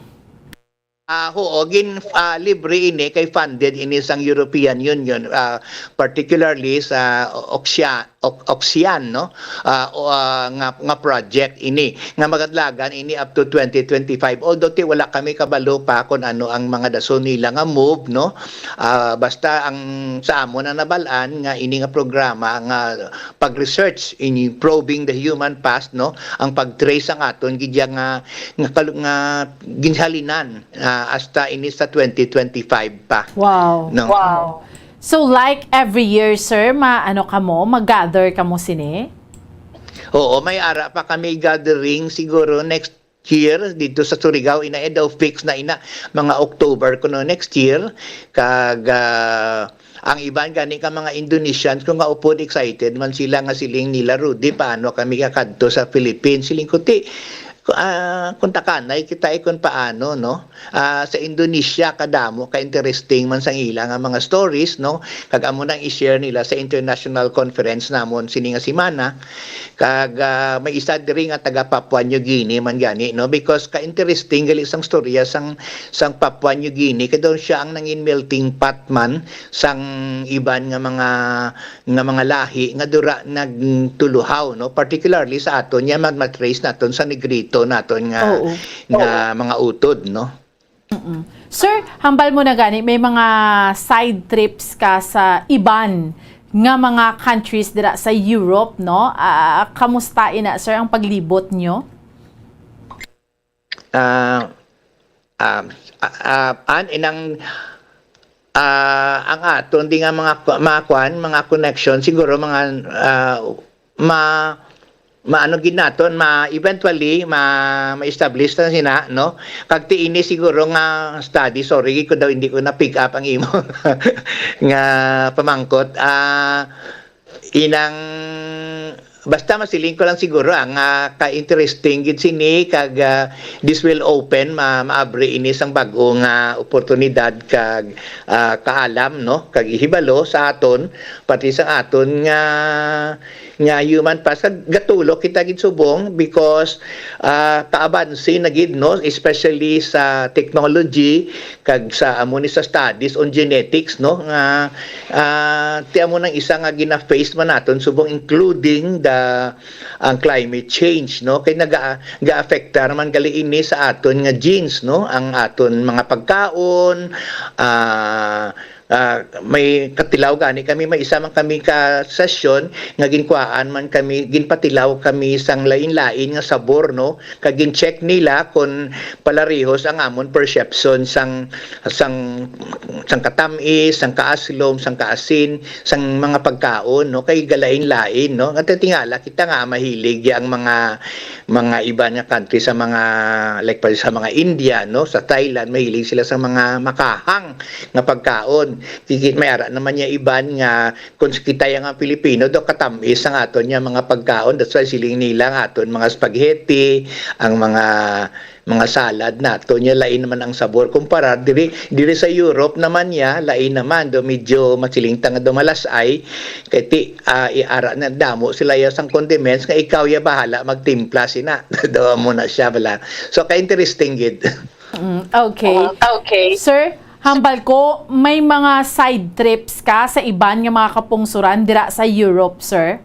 Ah, oo, gin ah, libre ini kay funded ini sang European Union, ah, particularly sa Oxia- Ox- Oxian, no? Ah, o, ah, nga nga project ini nga magadlagan ini up to twenty twenty-five. Although ti wala kami kabalo pa kung ano ang mga dason nila nga move, no? Ah, basta ang sa amo na nabal-an nga ini nga programa nga pag-research in probing the human past, no? Ang pag-trace ang aton gidya nga nga, kal- nga ginhalinan ah, hasta ini sa twenty twenty-five pa. Wow. No? Wow. So like every year, sir, ma ano kamo, mag-gather kamo sini? Oo, may ara pa kami gathering siguro next year dito sa Surigao, ina eh, daw fix na ina mga October kuno next year. Kag ah, ang iban gani ka mga Indonesians ko nga upod excited man sila nga siling nila, "Rudy, paano kami kakadto sa Philippines?" Siling ko, "Ti, ah, kung takanay kita eh, kung paano, no? Ah, sa Indonesia kadamo ka interesting man sang ila nga mga stories, no? Kag amo nang i-share nila sa international conference namon sini nga semana." Kag ah, may isa diri nga taga Papua New Guinea man gani, no, because ka interesting gali sang storya sang sang Papua New Guinea kay daw siya ang nangin melting pot man sang iban nga mga nga mga lahi nga dura nagtuluhaw, no, particularly sa aton niya mag matrace naton sa Negrito naton nga Oo. nga Oo. mga utod, no. Mm-mm. Sir, hambal mo na gani, may mga side trips ka sa iban nga mga countries dira sa Europe, no? Ah, kamusta ina, sir, ang paglibot nyo? Ah, ah, ah, ah, an inang ah, ang aton di nga mga ku- mga kuan, mga connection siguro mga ah, ma maano gid naton ma eventually ma ma-establish na sina, no? Kag ti ini siguro nga study, sorry gid ko daw hindi ko na pick up ang imo nga pamangkot. Ah, inang basta masiling ko lang siguro ang ah, ka-interesting gid sini kag ah, this will open ma maabri ini sang bag-o nga oportunidad kag ah, kaalam, no, kag ihibalo sa aton pati sa aton nga nga human past kag gatulo kita gid subong because ah, kaabansi na gid, no, especially sa technology kag sa amo ni sa studies on genetics, no, nga ah, ti amo nang isa nga gina-face man naton subong including the ang climate change, no, kay naga ga-afektar man gali ini sa aton nga genes, no, ang aton mga pagkaon, ah, Ah, may katilaw gani kami, may isa man kami ka session nga ginkuhaan man kami, ginpatilaw kami sang lain-lain nga sabor, no? Kag gin-check nila kon palarehos ang amon perception sang, sang, sang katamis, sang kaaslom, sang kaasin, sang mga pagkaon, no? Kay galain-lain, no? Nga tingala kita nga mahilig ang mga, mga iban nga country sa mga, like, pa sa mga India, no? Sa Thailand, mahilig sila sa mga makahang nga pagkaon. Kiki-, may ara naman niya iban nga kung kita yang ang Pilipino daw katamis ang aton niya mga pagkaon. That's why siling nila ang aton mga spaghetti, ang mga, mga salad nato niya lain naman ang sabor kumpara diri, diri sa Europe naman niya lain naman do medyo masiling ta nga do malas-ay kay ti, ah, iara na damo sila ya sang condiments nga ikaw ya bahala magtimpla sina. Do mo na siya bala. So ka interesting gid. Mm, okay. Okay. Sir, hambal ko, may mga side trips ka sa iban nga mga kapungsuran dira sa Europe, sir?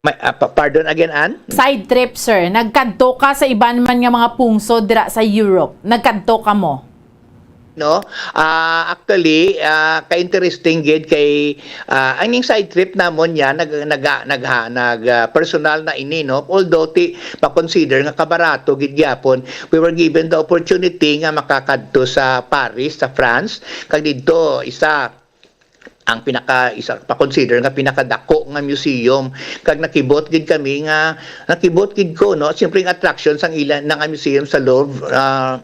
May, ah, pa- pardon again, Ann? Side trip, sir. Nagkadto ka sa iban man nga mga pungsod dira sa Europe. Nagkadto ka mo? No? Ah, actually, ah, ka-interesting gid kay, ah, ang ning side trip namon niya nag nag nag, nag ah, personal na ini, no? Although ti ma-consider nga kabarato gid gyapon, we were given the opportunity nga makakadto sa Paris, sa France, kag didto isa ang pinaka isa pa-consider nga pinakadako nga museum, kag nakibot gid kami nga nakibot gid ko, no? Siyempre ang attraction sang ila na nga museum sa Louvre, ah,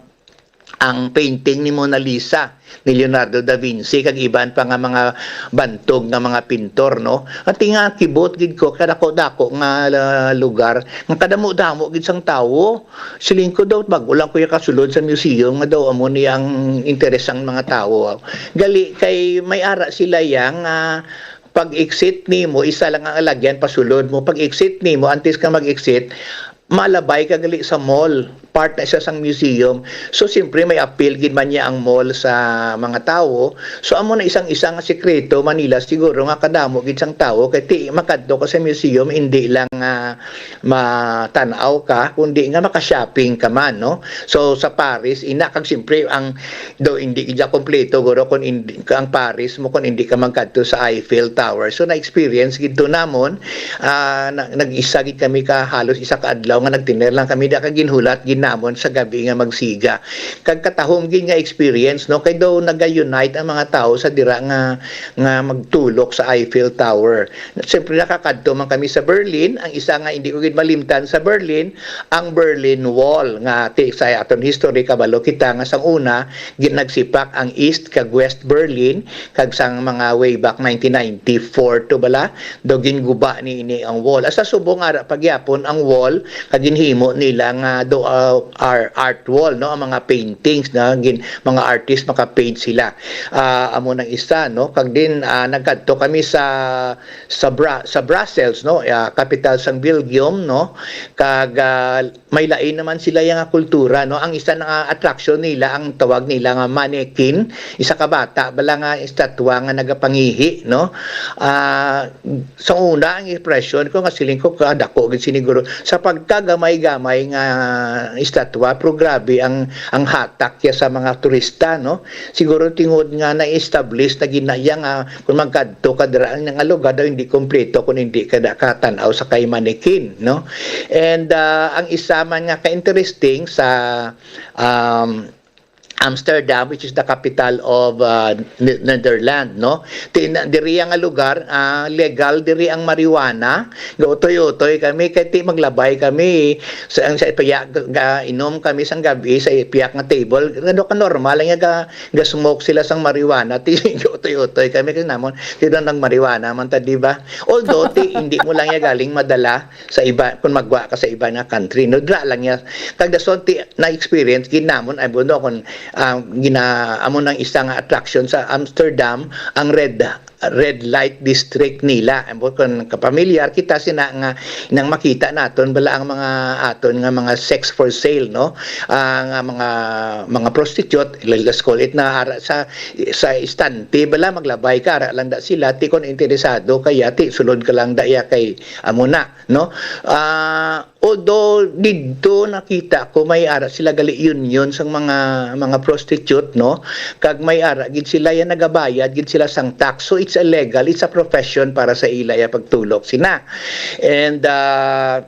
ang painting ni Mona Lisa ni Leonardo da Vinci kag iban pa nga mga bantog nga mga pintor, no? Ati nga kibot gid ko kadako-dako nga, ah, lugar nga kadamo-damo gid sang tawo. Siling ko daw, bag-o lang ko ya kasulod sa museum nga daw amo ni ang interes sang mga tawo. Gali kay may ara sila yang, ah, pag-exit nimo, isa lang ang alagyan pasulod mo. Pag-exit nimo, antes ka mag-exit, malabay ka gali sa mall. Part na siya sang museum. So, siyempre, may appeal gid man niya ang mall sa mga tawo. So, amo na isang isang nga sikreto, Manila, siguro nga kadamo gid sang tawo kay ti makadto ka sa museum, hindi lang nga matan-aw ka, kundi nga maka-shopping ka man, no? So, sa Paris, ina, kag siyempre, ang, do, hindi gid kompleto, guro, kung hindi, ang Paris mo, kung hindi ka magkadto sa Eiffel Tower. So, na-experience gid to namon, ah, na, nag-isa gid kami ka, halos isa ka adlaw nga nagtiner lang kami, da ka ginhulat gid namon sa gabi nga magsiga. Kag katahom gid nga experience, no? Kay daw naga-unite ang mga tawo sa dira nga, nga magtulok sa Eiffel Tower. Siyempre, nakakadto man kami sa Berlin. Ang isa nga hindi ko gid malimtan sa Berlin, ang Berlin Wall, nga ti sa aton history, kabalo kita nga sang una, gin-, nagsipak ang East kag West Berlin, kag sang mga way back nineteen ninety-four to bala, do ginguba ni ini ang wall. Asa subong ara pagyapon ang wall, kag ginhimo nila nga do, ah, ar-, art wall, no, ang mga paintings na gin-, mga artist maka-paint sila. Ah, amo nang isa, no, kag din, ah, nagkadto kami sa sa Bra-, sa Brussels, no, ah, kapital sang Belgium, no, kag, ah, may lain naman sila yang kultura, no. Ang isa na nga attraction nila, ang tawag nila nga mannequin, isa ka bata bala nga estatwa nga nagapangihi, no. Ah, sa una ang impression ko nga siling ko kadako gid siniguro sa pagkagamay-gamay nga estatwa, pero grabe ang, ang hatak ya sa mga turista, no. Siguro tungod nga na-establish na ginaya nga kung magkadto ka dira, ang nga lugar daw hindi kompleto kung hindi ka da-, katan-aw sa kay mannequin, no? And, ah, ang isa man nga ka-interesting sa, um, Amsterdam, which is the capital of, ah, Ne-, Netherlands, no? Ti-, na-, diri nga lugar, ah, legal diri ang marijuana. Gautoy-utoy kami, kay ti maglabay kami. Sa, ang sa ipiyak, ga-, inom kami sang gabi sa ipiyak nga table. Ano ka normal lang nga ga-, ga-smoke sila sang marijuana. Ti, utoy-utoy kami kasi namon, ti daw nag marijuana man ta, di ba? Although, ti, hindi mo lang ya galing madala sa iba, kung magwa ka sa iba nga country, no? Dra lang ya. Kag dason, ti, na-experience, gid namon, ay, buno, kung, ah, gina, amo nang isa nga attraction sa Amsterdam, ang red, red light district nila. Ambot kung kapamilyar kita sina nga nang makita naton bala ang mga aton nga mga sex for sale, no? Ah, nga mga, mga prostitute, let's call it, na ara sa, sa istante bala, maglabay ka, ara lang da sila, ti kon interesado kaya ti sulod ka lang da ya kay amo na, no? Ah, Although didto nakita ko may ara sila gali union sang mga, mga prostitute, no? Kag may ara gid sila yan, nagabayad gid sila sang tax. So it's a legal, it's a profession para sa ila ya pagtulok sina. And, ah,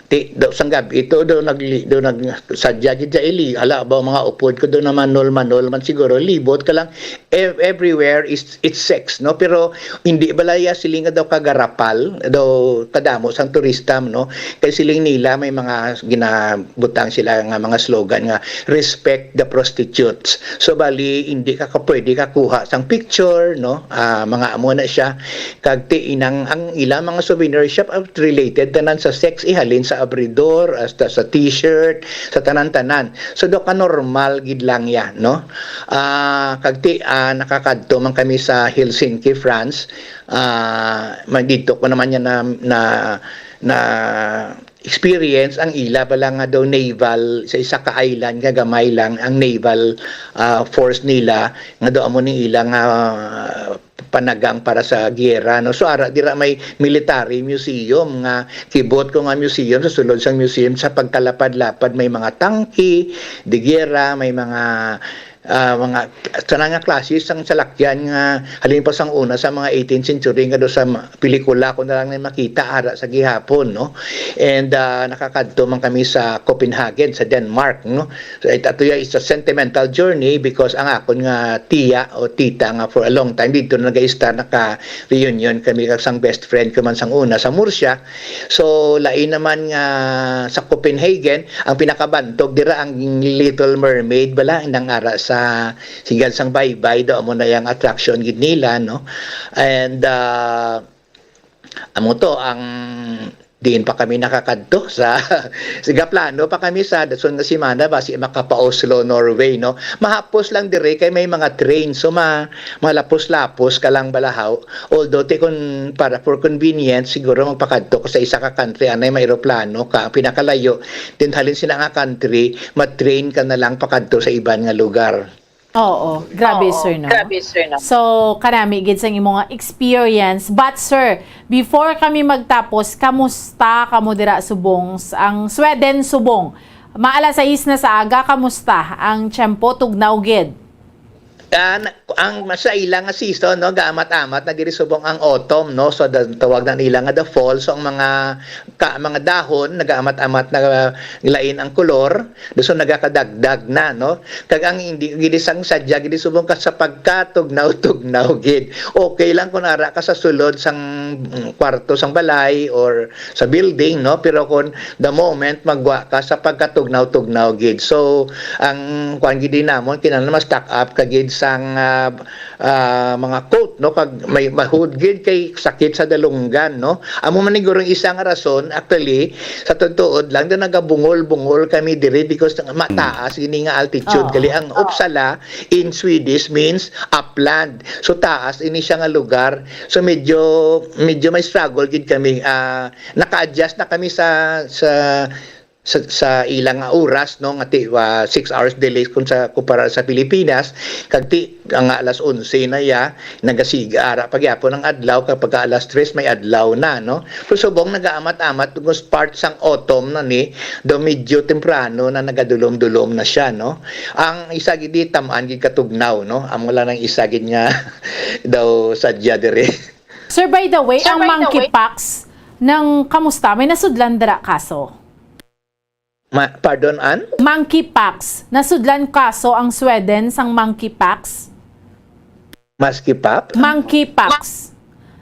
ti, do, sang gab-i to, do nagli-, do nag-, sadya gid sa ili, ala ba, mga upod ko do na manol-manol man siguro, libot ka lang, ev-, everywhere is, it's sex, no? Pero hindi bala ya sila nga daw kagarapal, daw kadamo sang turista, no? Kay siling nila may mga ginabutang sila nga mga slogan nga, "Respect the prostitutes." So, bali, hindi ka, ka pwede kakuha sang picture, no? Ah, mga amo na siya. Kag ti inang ang ilang mga souvenir shop, ah, related tanan sa sex, ihalin sa abridor, hasta sa t-shirt, sa tanan-tanan. So, do ka normal gid lang ya, no? Ah, kag ti, ah, nakakadto man kami sa Helsinki, France. Ah, may didto ko naman yan na, na, na experience ang ila bala nga daw naval sa isa ka island nga gamay lang ang naval, ah, force nila, nga daw amo ning ila nga panagang para sa giyera, no? So, ara dira may military museum nga kibot ko nga museum, sa sulod sang museum, sa pagkalapad-lapad may mga tangke de giyera, may mga, ah, mga tanan nga klase sang salakyan nga halin pa sang una sa mga eighteenth century nga do sa ma-, pelikula ko na lang na makita ara sa gihapon, no? And, ah, nakakadto man kami sa Copenhagen, sa Denmark, no? So, it, ato ya is a sentimental journey because ang akon nga tiya o tita nga for a long time dito na nag-istar, naka-reunion kami kag sang best friend ko man sang una sa Murcia. So, lain naman nga sa Copenhagen, ang pinakabantog dira ang Little Mermaid bala, nang ara sa Sigal sang Baybay, do amo na yang attraction gid nila, no? And, ah, amo to ang diin pa kami nakakadto sa, sigaplano pa kami sa dason nga semana basi makapa-Oslo, Norway, no? Mahapos lang dire kay may mga train, so ma-, malapos-lapos ka lang balahaw. Although, ti kun para for convenience, siguro magpakadto ko sa isa ka country anay may eroplano ka, ang pinakalayo, then halin sina nga country, ma-train ka na lang pakadto sa iban nga lugar. Oo, grabe, Oo, sir, no? Grabe, sir, no? So, kanami gid sang imo nga experience. But, sir, before kami magtapos, kamusta kamo dira subong s-, ang Sweden subong? Maalas sais na sa aga, kamusta ang tiyempo? Tugnaw gid? Ah, na-, ang sa ila nga season, no, gaamat-amat na diri subong ang autumn, no? So, da-, tawag na nila nga the fall. So, ang mga ka-, mga dahon nagaamat-amat na, lain ang kolor. So, nagakadagdag na, no? Kag ang hindi gid sang sadya gid subong ka sa pagkatugnaw-tugnaw gid. Okay lang kung ara ka sa sulod sang, mm, kwarto sang balay or sa building, no? Pero kung the moment magwa ka sa pagkatugnaw-tugnaw gid. So, ang kuan gid din namon, kinahanglan ma-stock up ka gid sang, ah, ah, mga coat, no? Kag may mahud gid kay sakit sa dalunggan, no? Amo man siguro ang isa nga rason, actually, sa tuod lang, do nagabungol-bungol kami diri because nga mataas gini nga altitude. Oo. Gali ang Uppsala in Swedish means upland. So, taas ini siya nga lugar. So, medyo, medyo may struggle gid kami. Ah, naka-adjust na kami sa, sa, sa, sa ilang nga oras, no, nga ti, ah, six hours delay kung sa, kumpara sa Pilipinas, kag ti, nga alas onse na ya, nagasiga, ara pa gyapon ang adlaw, kag pagka alas tres may adlaw na, no. So, subong nagaamat-amat, kung part sang autumn na ni, do medyo temprano na nagadulom-dulom na siya, no. Ang isa gid di, tam-an gid katugnaw, no. Amo lang ang isa gid nga daw sadya diri. Sir, by the way, Sir, ang by the way, monkeypox, nang kamusta? May nasudlan dira kaso? Ma-, pardon, an? Monkeypox. Nasudlan kaso ang Sweden sang monkeypox? Maskipap? Monkeypox.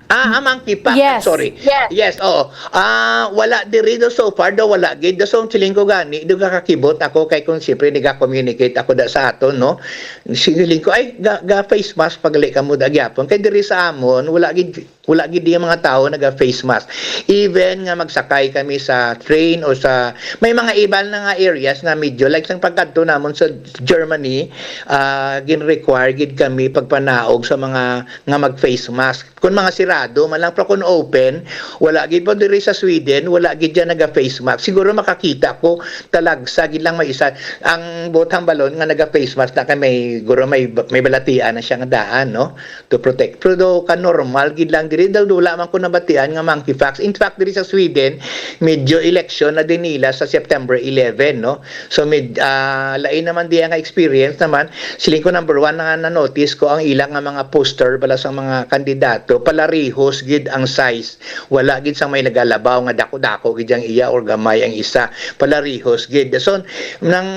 Ah, ah, monkeypox. Yes. Sorry. Yes. Yes, oo. Ah, wala diri do so far do, wala gid do. So, siling ko gani, do kakakibot ako kay kung siyempre nag-communicate ako da sa aton, no? Siling ko, "Ay, ga, ga face mask pagali kamo da gyapon." Kay diri sa amon, wala gid, wala gid yung mga tao naga face mask. Even nga magsakay kami sa train o sa, may mga iban na nga areas na medyo, like, sang pagkadto namon sa Germany, ah, gin-require gid kami pagpanaog sa mga nga mag-face mask. Kung mga sirado man lang, pero kung open, wala gid po diri sa Sweden, wala gid dyan naga-face mask. Siguro makakita ko, talagsa gid lang may isa. Ang butang balon nga naga-face mask na kay may, guro may, may balatian na siya nga daan, no? To protect. Pero do ka normal gid lang Diri daw wala man ko nabatian nga monkeypox. In fact, diri sa Sweden, medyo election na din nila sa September eleven, no? So, med, ah, lain naman diya nga experience naman. Siling ko, number one, na na-notice ko ang ilang nga mga poster bala sa mga kandidato, palarihos gid ang size. Wala gid sang may nagalabaw nga dako-dako gid ang iya or gamay ang isa. Palarihos gid. So, nang,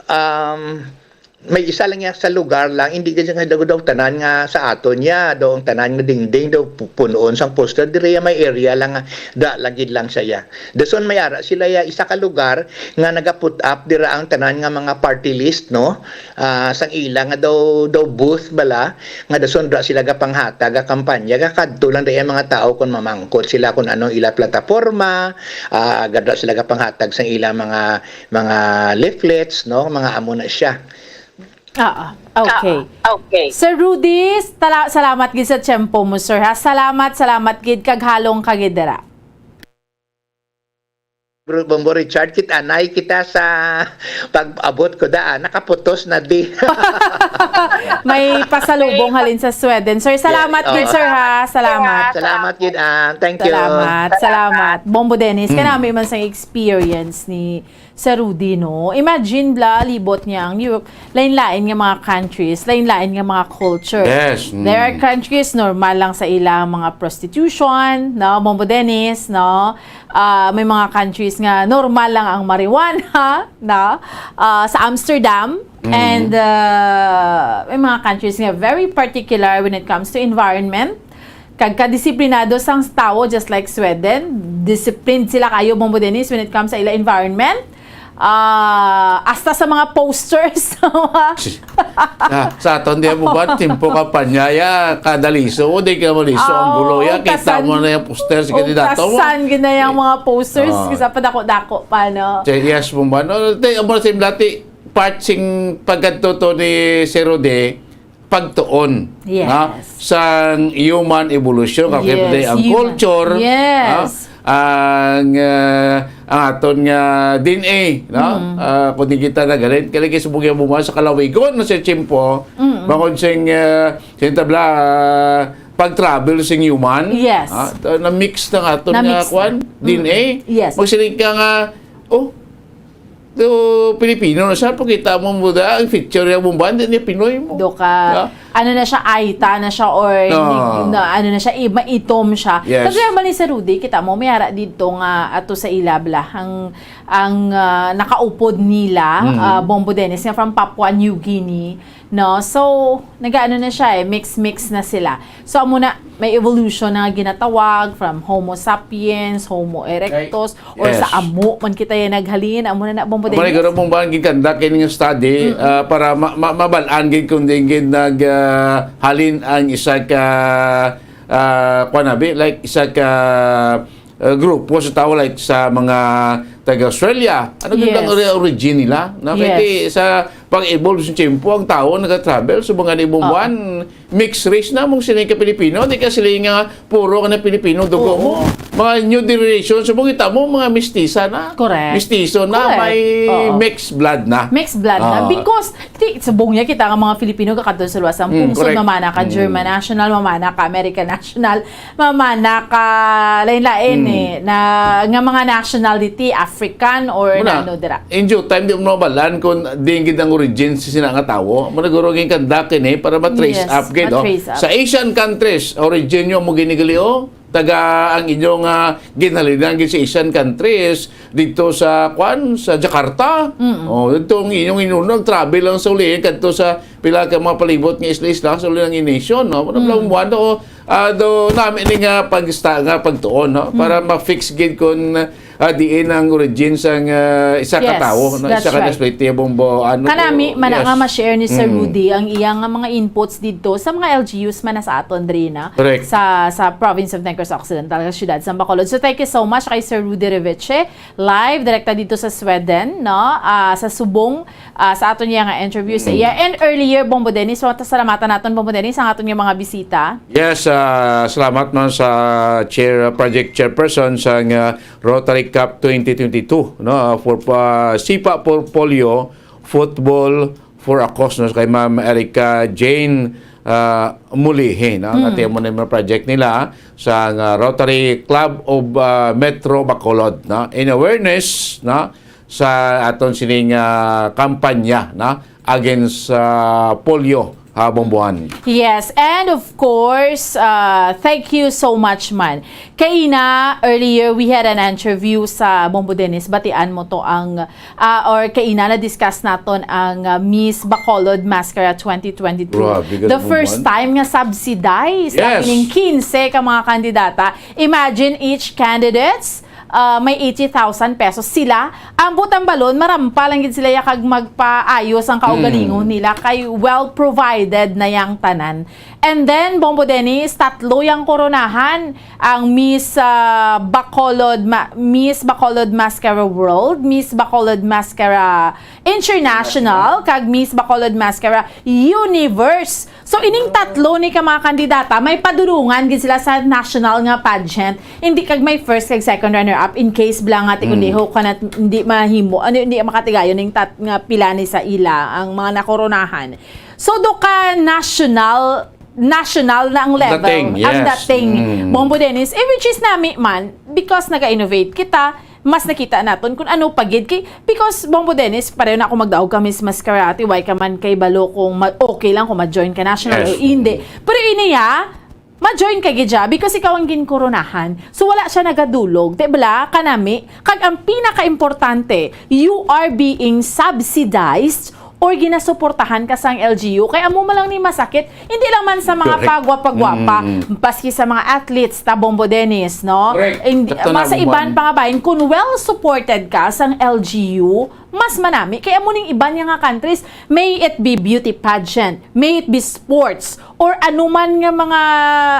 um, may isa lang niya sa lugar lang, hindi gid nga daw, daw tanan nga sa aton niya, daw ang tanan nga dingding, daw pu-, punuon sang poster, diri may area lang nga, da lang gid lang siya. Dason may ara sila ya, isa ka lugar nga naga-put up dira ang tanan nga mga party list, no? Ah, sang ila nga daw, daw booth bala, nga dason ra sila gapanghatag, gakampanya, gakadto lang dai ang mga tao kung mamangkot sila kung anong ila plataporma, ah, gadra sila gapanghatag sang ila mga, mga leaflets, no? Mga amo na siya. Ah, okay. Okay. Sir Rudy, tala- salamat gid sa tiyempo mo, sir, ha. Salamat, salamat gid, kag halong ka gid dira. Bro Bombo Richard, kit anay kita sa pag-abot ko daan, nakaputos na di. May pasalubong halin sa Sweden. Sir, salamat Yes, gid, oo. Sir, ha. Salamat. Salamat gid, Ann. Thank you. Salamat, salamat. Bombo Dennis, kanami man sang experience ni Sir Rudy, no? Imagine, bla, libot niya ang Europe. Lain-lain nga mga countries, lain-lain nga mga culture. Yes, mm. There are countries, normal lang sa ila ang mga prostitution, no? Bombo Dennis, no? Ah, may mga countries nga normal lang ang marijuana, no? Ah, sa Amsterdam, and ah, may mga countries nga very particular when it comes to environment. Kag kadisiplinado sang tawo, just like Sweden, disciplined sila kayo, Bombo Dennis, when it comes sa ila environment. Ah, hasta sa mga posters. Sa, sa aton di mo ba, timpo ka panyaya, kadaliso, o di ka maliso, ang gulo ya, kita mo na yung poster sa kandidato mo. Tasan gid na yung mga posters, Oo. Kisa pa dako-dako pa, no? Say yes mo ba? No, te, amo sa dati, part sing pagkadto to ni Sir Rode, pagtuon. Yes. Ha? Sang human evolution, Yes, ang human. Culture, Yes. ha? Ang, ah, ang aton nga D N A, no? Mm. Ah, kung di kita nagalit, kaya kaya subong yung bumaba sa kalawigon na si Chimpo, Mm. bangod sing, ah, sing tabla, ah, pag-travel sing human, Yes. Ha? Na-mix na nga aton nga Na-mix kwan, na. D N A. Mm. Yes. Magsiling ka nga, oh, to Pilipino na siya, pagkita mo mo da, ang picture niya bumaba, hindi niya Pinoy mo. Do ka, Yeah. ano na siya, Aita na siya, or No. nig- na, ano na siya, i- maitom siya. Yes. Kasi ang mali sa Rudy, kita mo, may ara dito nga ato sa ilabla, ang, ang ah, nakaupod nila, Mm. ah, Bombo Dennis, nga from Papua New Guinea, no? So, nag-ano na siya eh, mix-mix na sila. So, amo na, may evolution na ginatawag from Homo sapiens, Homo erectus, or Yes. sa amo man kita yan naghalin, amo na na, Bombo Amo na Dennis? guro mong bang gikanda kini nga study, ah, para ma- ma- mabalaan gid kung di gid nag ah, halin ang isa ka ah, kuwan na, bi, like isa ka ah, grupo sa tao, like sa mga taga Australia. Ano gid Yes. ang ori- origin nila? Na Yes. kaya sa pag-evolve sa tiyempo, ang tao nag-travel sa mga nibong Oo. buwan, mixed race na mong sila ka Pilipino, di ka sila nga puro ka na Pilipino, dugo Oo. mo. Mga new generation, subong kita mo, mga mistisa na. Correct. Mistiso na, Correct. may Oo. mixed blood na. Mixed blood na. Ah. Because, ti, subong niya kita nga mga Filipino, kakadto sa luwas ang Mm, pungsod, correct. mamana ka Mm. German national, mamana ka American national, mamana ka lain-lain Mm. eh, na, nga mga nationality, African or Muna, ano dira. In due time, di mo mabalan kung di gid ang origin sa sina nga tawo. Muna guro gid kanda kini para ma-trace Yes, up gid, oh. ma-trace up. Sa Asian countries, origin nyo mo ginigali, oh. Taga ang inyong ah, ginhalinan gid sa Asian countries, dito sa, kwan, sa Jakarta. Mm. Oh, dito ang inyong inuno, nag-travel lang sa ulihin, kadto sa pila ka mga palibot nga isla-isla, sa ulihin ng nation, no? Wala Mm. lang buwan, oh. Ah, do, nami ni nga pagsta-, nga pagtuon, no? Para ma-fix gid kung ah, diin ang origin sang ah, isa ka Yes, tawo, no? that's Isa ka right. Desperate Bombo, ano, Kanami, mana yes. nga ma-share ni Sir Mm. Rudy ang iyang nga mga inputs dito sa mga L G Us man na sa aton diri na. Correct. Sa, sa province of Negros Occidental, sa siyudad sa Bacolod. So, thank you so much kay Sir Rudy Reveche, live, direkta dito sa Sweden, no? Ah, sa subong, ah, sa aton niya nga interview sa iya. And earlier, Bombo Dennis, so, salamatan naton, Bombo Dennis, ang aton nga mga bisita. Yes, ah, salamat man sa chair, project chairperson sa nga Rotary Cup twenty twenty-two, no, for pa, Sipa Portfolio Football for a Cause, no, kay Ma'am Erica Jane, ah, mulihi, no? Hmm. Nati mo na yung mga project nila sa, ah, Rotary Club of, ah, Metro Bacolod, no? In awareness, no? Sa aton sining, ah, kampanya, no? Against, ah, polio, ha, Bombohan. Yes, and of course, uh, thank you so much, man. Kaina, earlier, we had an interview sa Bombo Dennis. Batian mo to ang, uh, or kaina, na-discuss naton ang, uh, Miss Bacolod Mascara twenty twenty-two. Grabe ka The naman. First time nga subsidized ang Yes. ining quince ka mga kandidata. Imagine each candidates, uh, may eighty thousand pesos sila. Ang butang balon, marampa lang gid sila ya kag magpaayos ang kaugalingon Mm. nila kay well provided na yang tanan. And then, Bombo Dennis, tatlo yang koronahan. Ang Miss, ah, Bacolod Ma-, Miss Bacolod Mascara World, Miss Bacolod Mascara International, kag Miss Bacolod Mascara Universe. So, ining tatlo ni ka mga kandidata, may padulungan gid sila sa national nga pageant. Hindi kag may first kag second runner-up in case bala nga ti Mm. kundi ho ka na hindi mahimo, ano, hindi makatigayon ning tat-, nga pila ni sa ila ang mga nakoronahan. So, do ka national, national na ang level, Dating, ang yes. dating. Mm. Bombo Dennis, eh, which is nami man, because naga-innovate kita, mas nakita naton kung ano pa gid kay, because Bombo Dennis, pareho na ako magdaog ka Miss Mascara, ati, why ka man kay balo kung ma-, okay lang kung ma-join ka national Yes. o hindi. Pero ini ya, ma-join ka gid siya because ikaw ang ginkoronahan. So wala siya nagadulog, di bala, kanami. Kag ang pinakaimportante, you are being subsidized or ginasuportahan ka sang L G U. Kay amo man lang ni masakit, hindi lang man sa mga Correct. pagwapa-gwapa, Mm. paski sa mga athletes, ta Bombo Dennis, no? Correct. And, Ito na, sa iban Bombo. pa nga bahin, kung well supported ka sang L G U, mas manami. Kay amo ning iban nga countries, may it be beauty pageant, may it be sports, or anuman nga mga,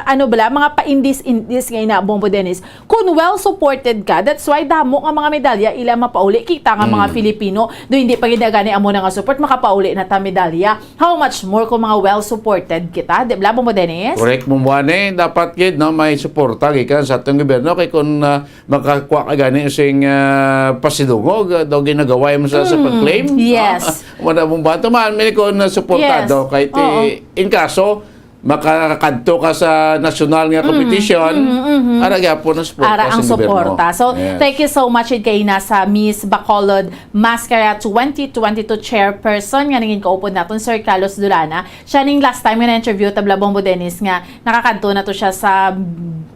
ano bala, mga paindis-indis nga ina, Bombo Dennis. Kung well supported ka, that's why damo nga mga medalya ila mapauli. Kita nga mga Mm. Filipino, do hindi pa gid gani amo na nga support, makapauli na ta medalya. How much more kung mga well supported kita, di ba, Bombo Dennis? Correct, Bombo Ani. Dapat gid, no, may suporta gikan sa atong gobyerno kay kung, ah, makakuha ka gani sing, ah, pasidungog, ah, daw ginagaway mo sa, sa Mm, pag-claim. Yes. Ah, wala mong bato man, may ko na suportado Yes. kay ti, Oo. in kaso, makakadto ka sa national nga Mm, competition, mm, mm. ara gyapon ang suporta Ara ang sa gobyerno. suporta. So, Yes. thank you so much, id kay na sa Miss Bacolod Mascara twenty twenty-two chairperson nga nangin kaupod naton, Sir Carlos Dulana. Siya ning last time nga na-interview ta bala, Bombo Dennis, nga nakakadto na to siya sa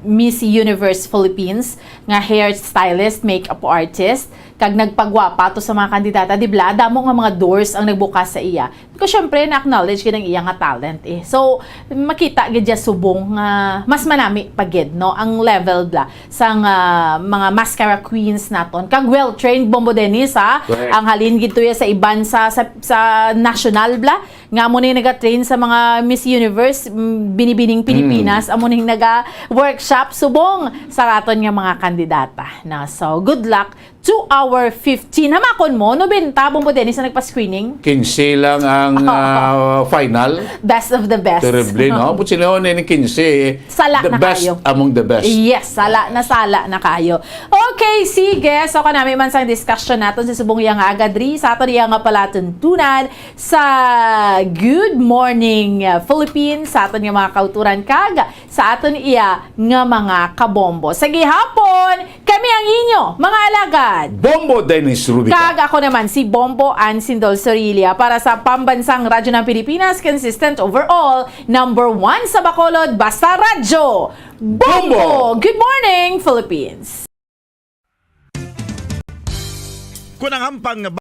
Miss Universe Philippines nga hair stylist, makeup artist, kag nagpagwapa to sa mga kandidata, di bala? Damo nga mga doors ang nagbukas sa iya. Because syempre, na-acknowledge gid ang iya nga talent, eh. So, makita gid siya subong nga mas manami pa gid, no, ang level bala sang, ah, mga mascara queens naton. Kag well-trained, Bombo Dennis, ha? Correct. Ang halin gid to ya sa iban sa, sa, sa national bala, nga amo ni naga-train sa mga Miss Universe, mm, binibining Mm. Pilipinas, amo ni naga-workshop subong sa aton nga mga kandidata. Na, so, good luck to our fifteen. Hamakon mo, nobenta, Bombo Dennis, ang nagpa-screening? Quince lang ang, ah, final. Best of the best. Terrible, no? But sino ni quince, eh, Sala the na best kayo. among the best. Yes, sala na, sala na kayo. Okay, sige. So, kanami man sang discussion naton sa subong yang agadri, sa aton iya nga palatuntunan, sa Good Morning, uh, Philippines, sa aton nga mga kauturan, kag sa aton iya nga mga kabombo. Sa gihapon, kami ang inyo, mga alagad. Bombo Dennis Rubica. Kag ako naman, si Bombo Ann Sindol Sorilia para sa Pambansang Radyo ng Pilipinas, consistent overall, number one sa Bacolod, basta radyo. Bombo! Bombo! Good morning, Philippines! Kung ang hampang nga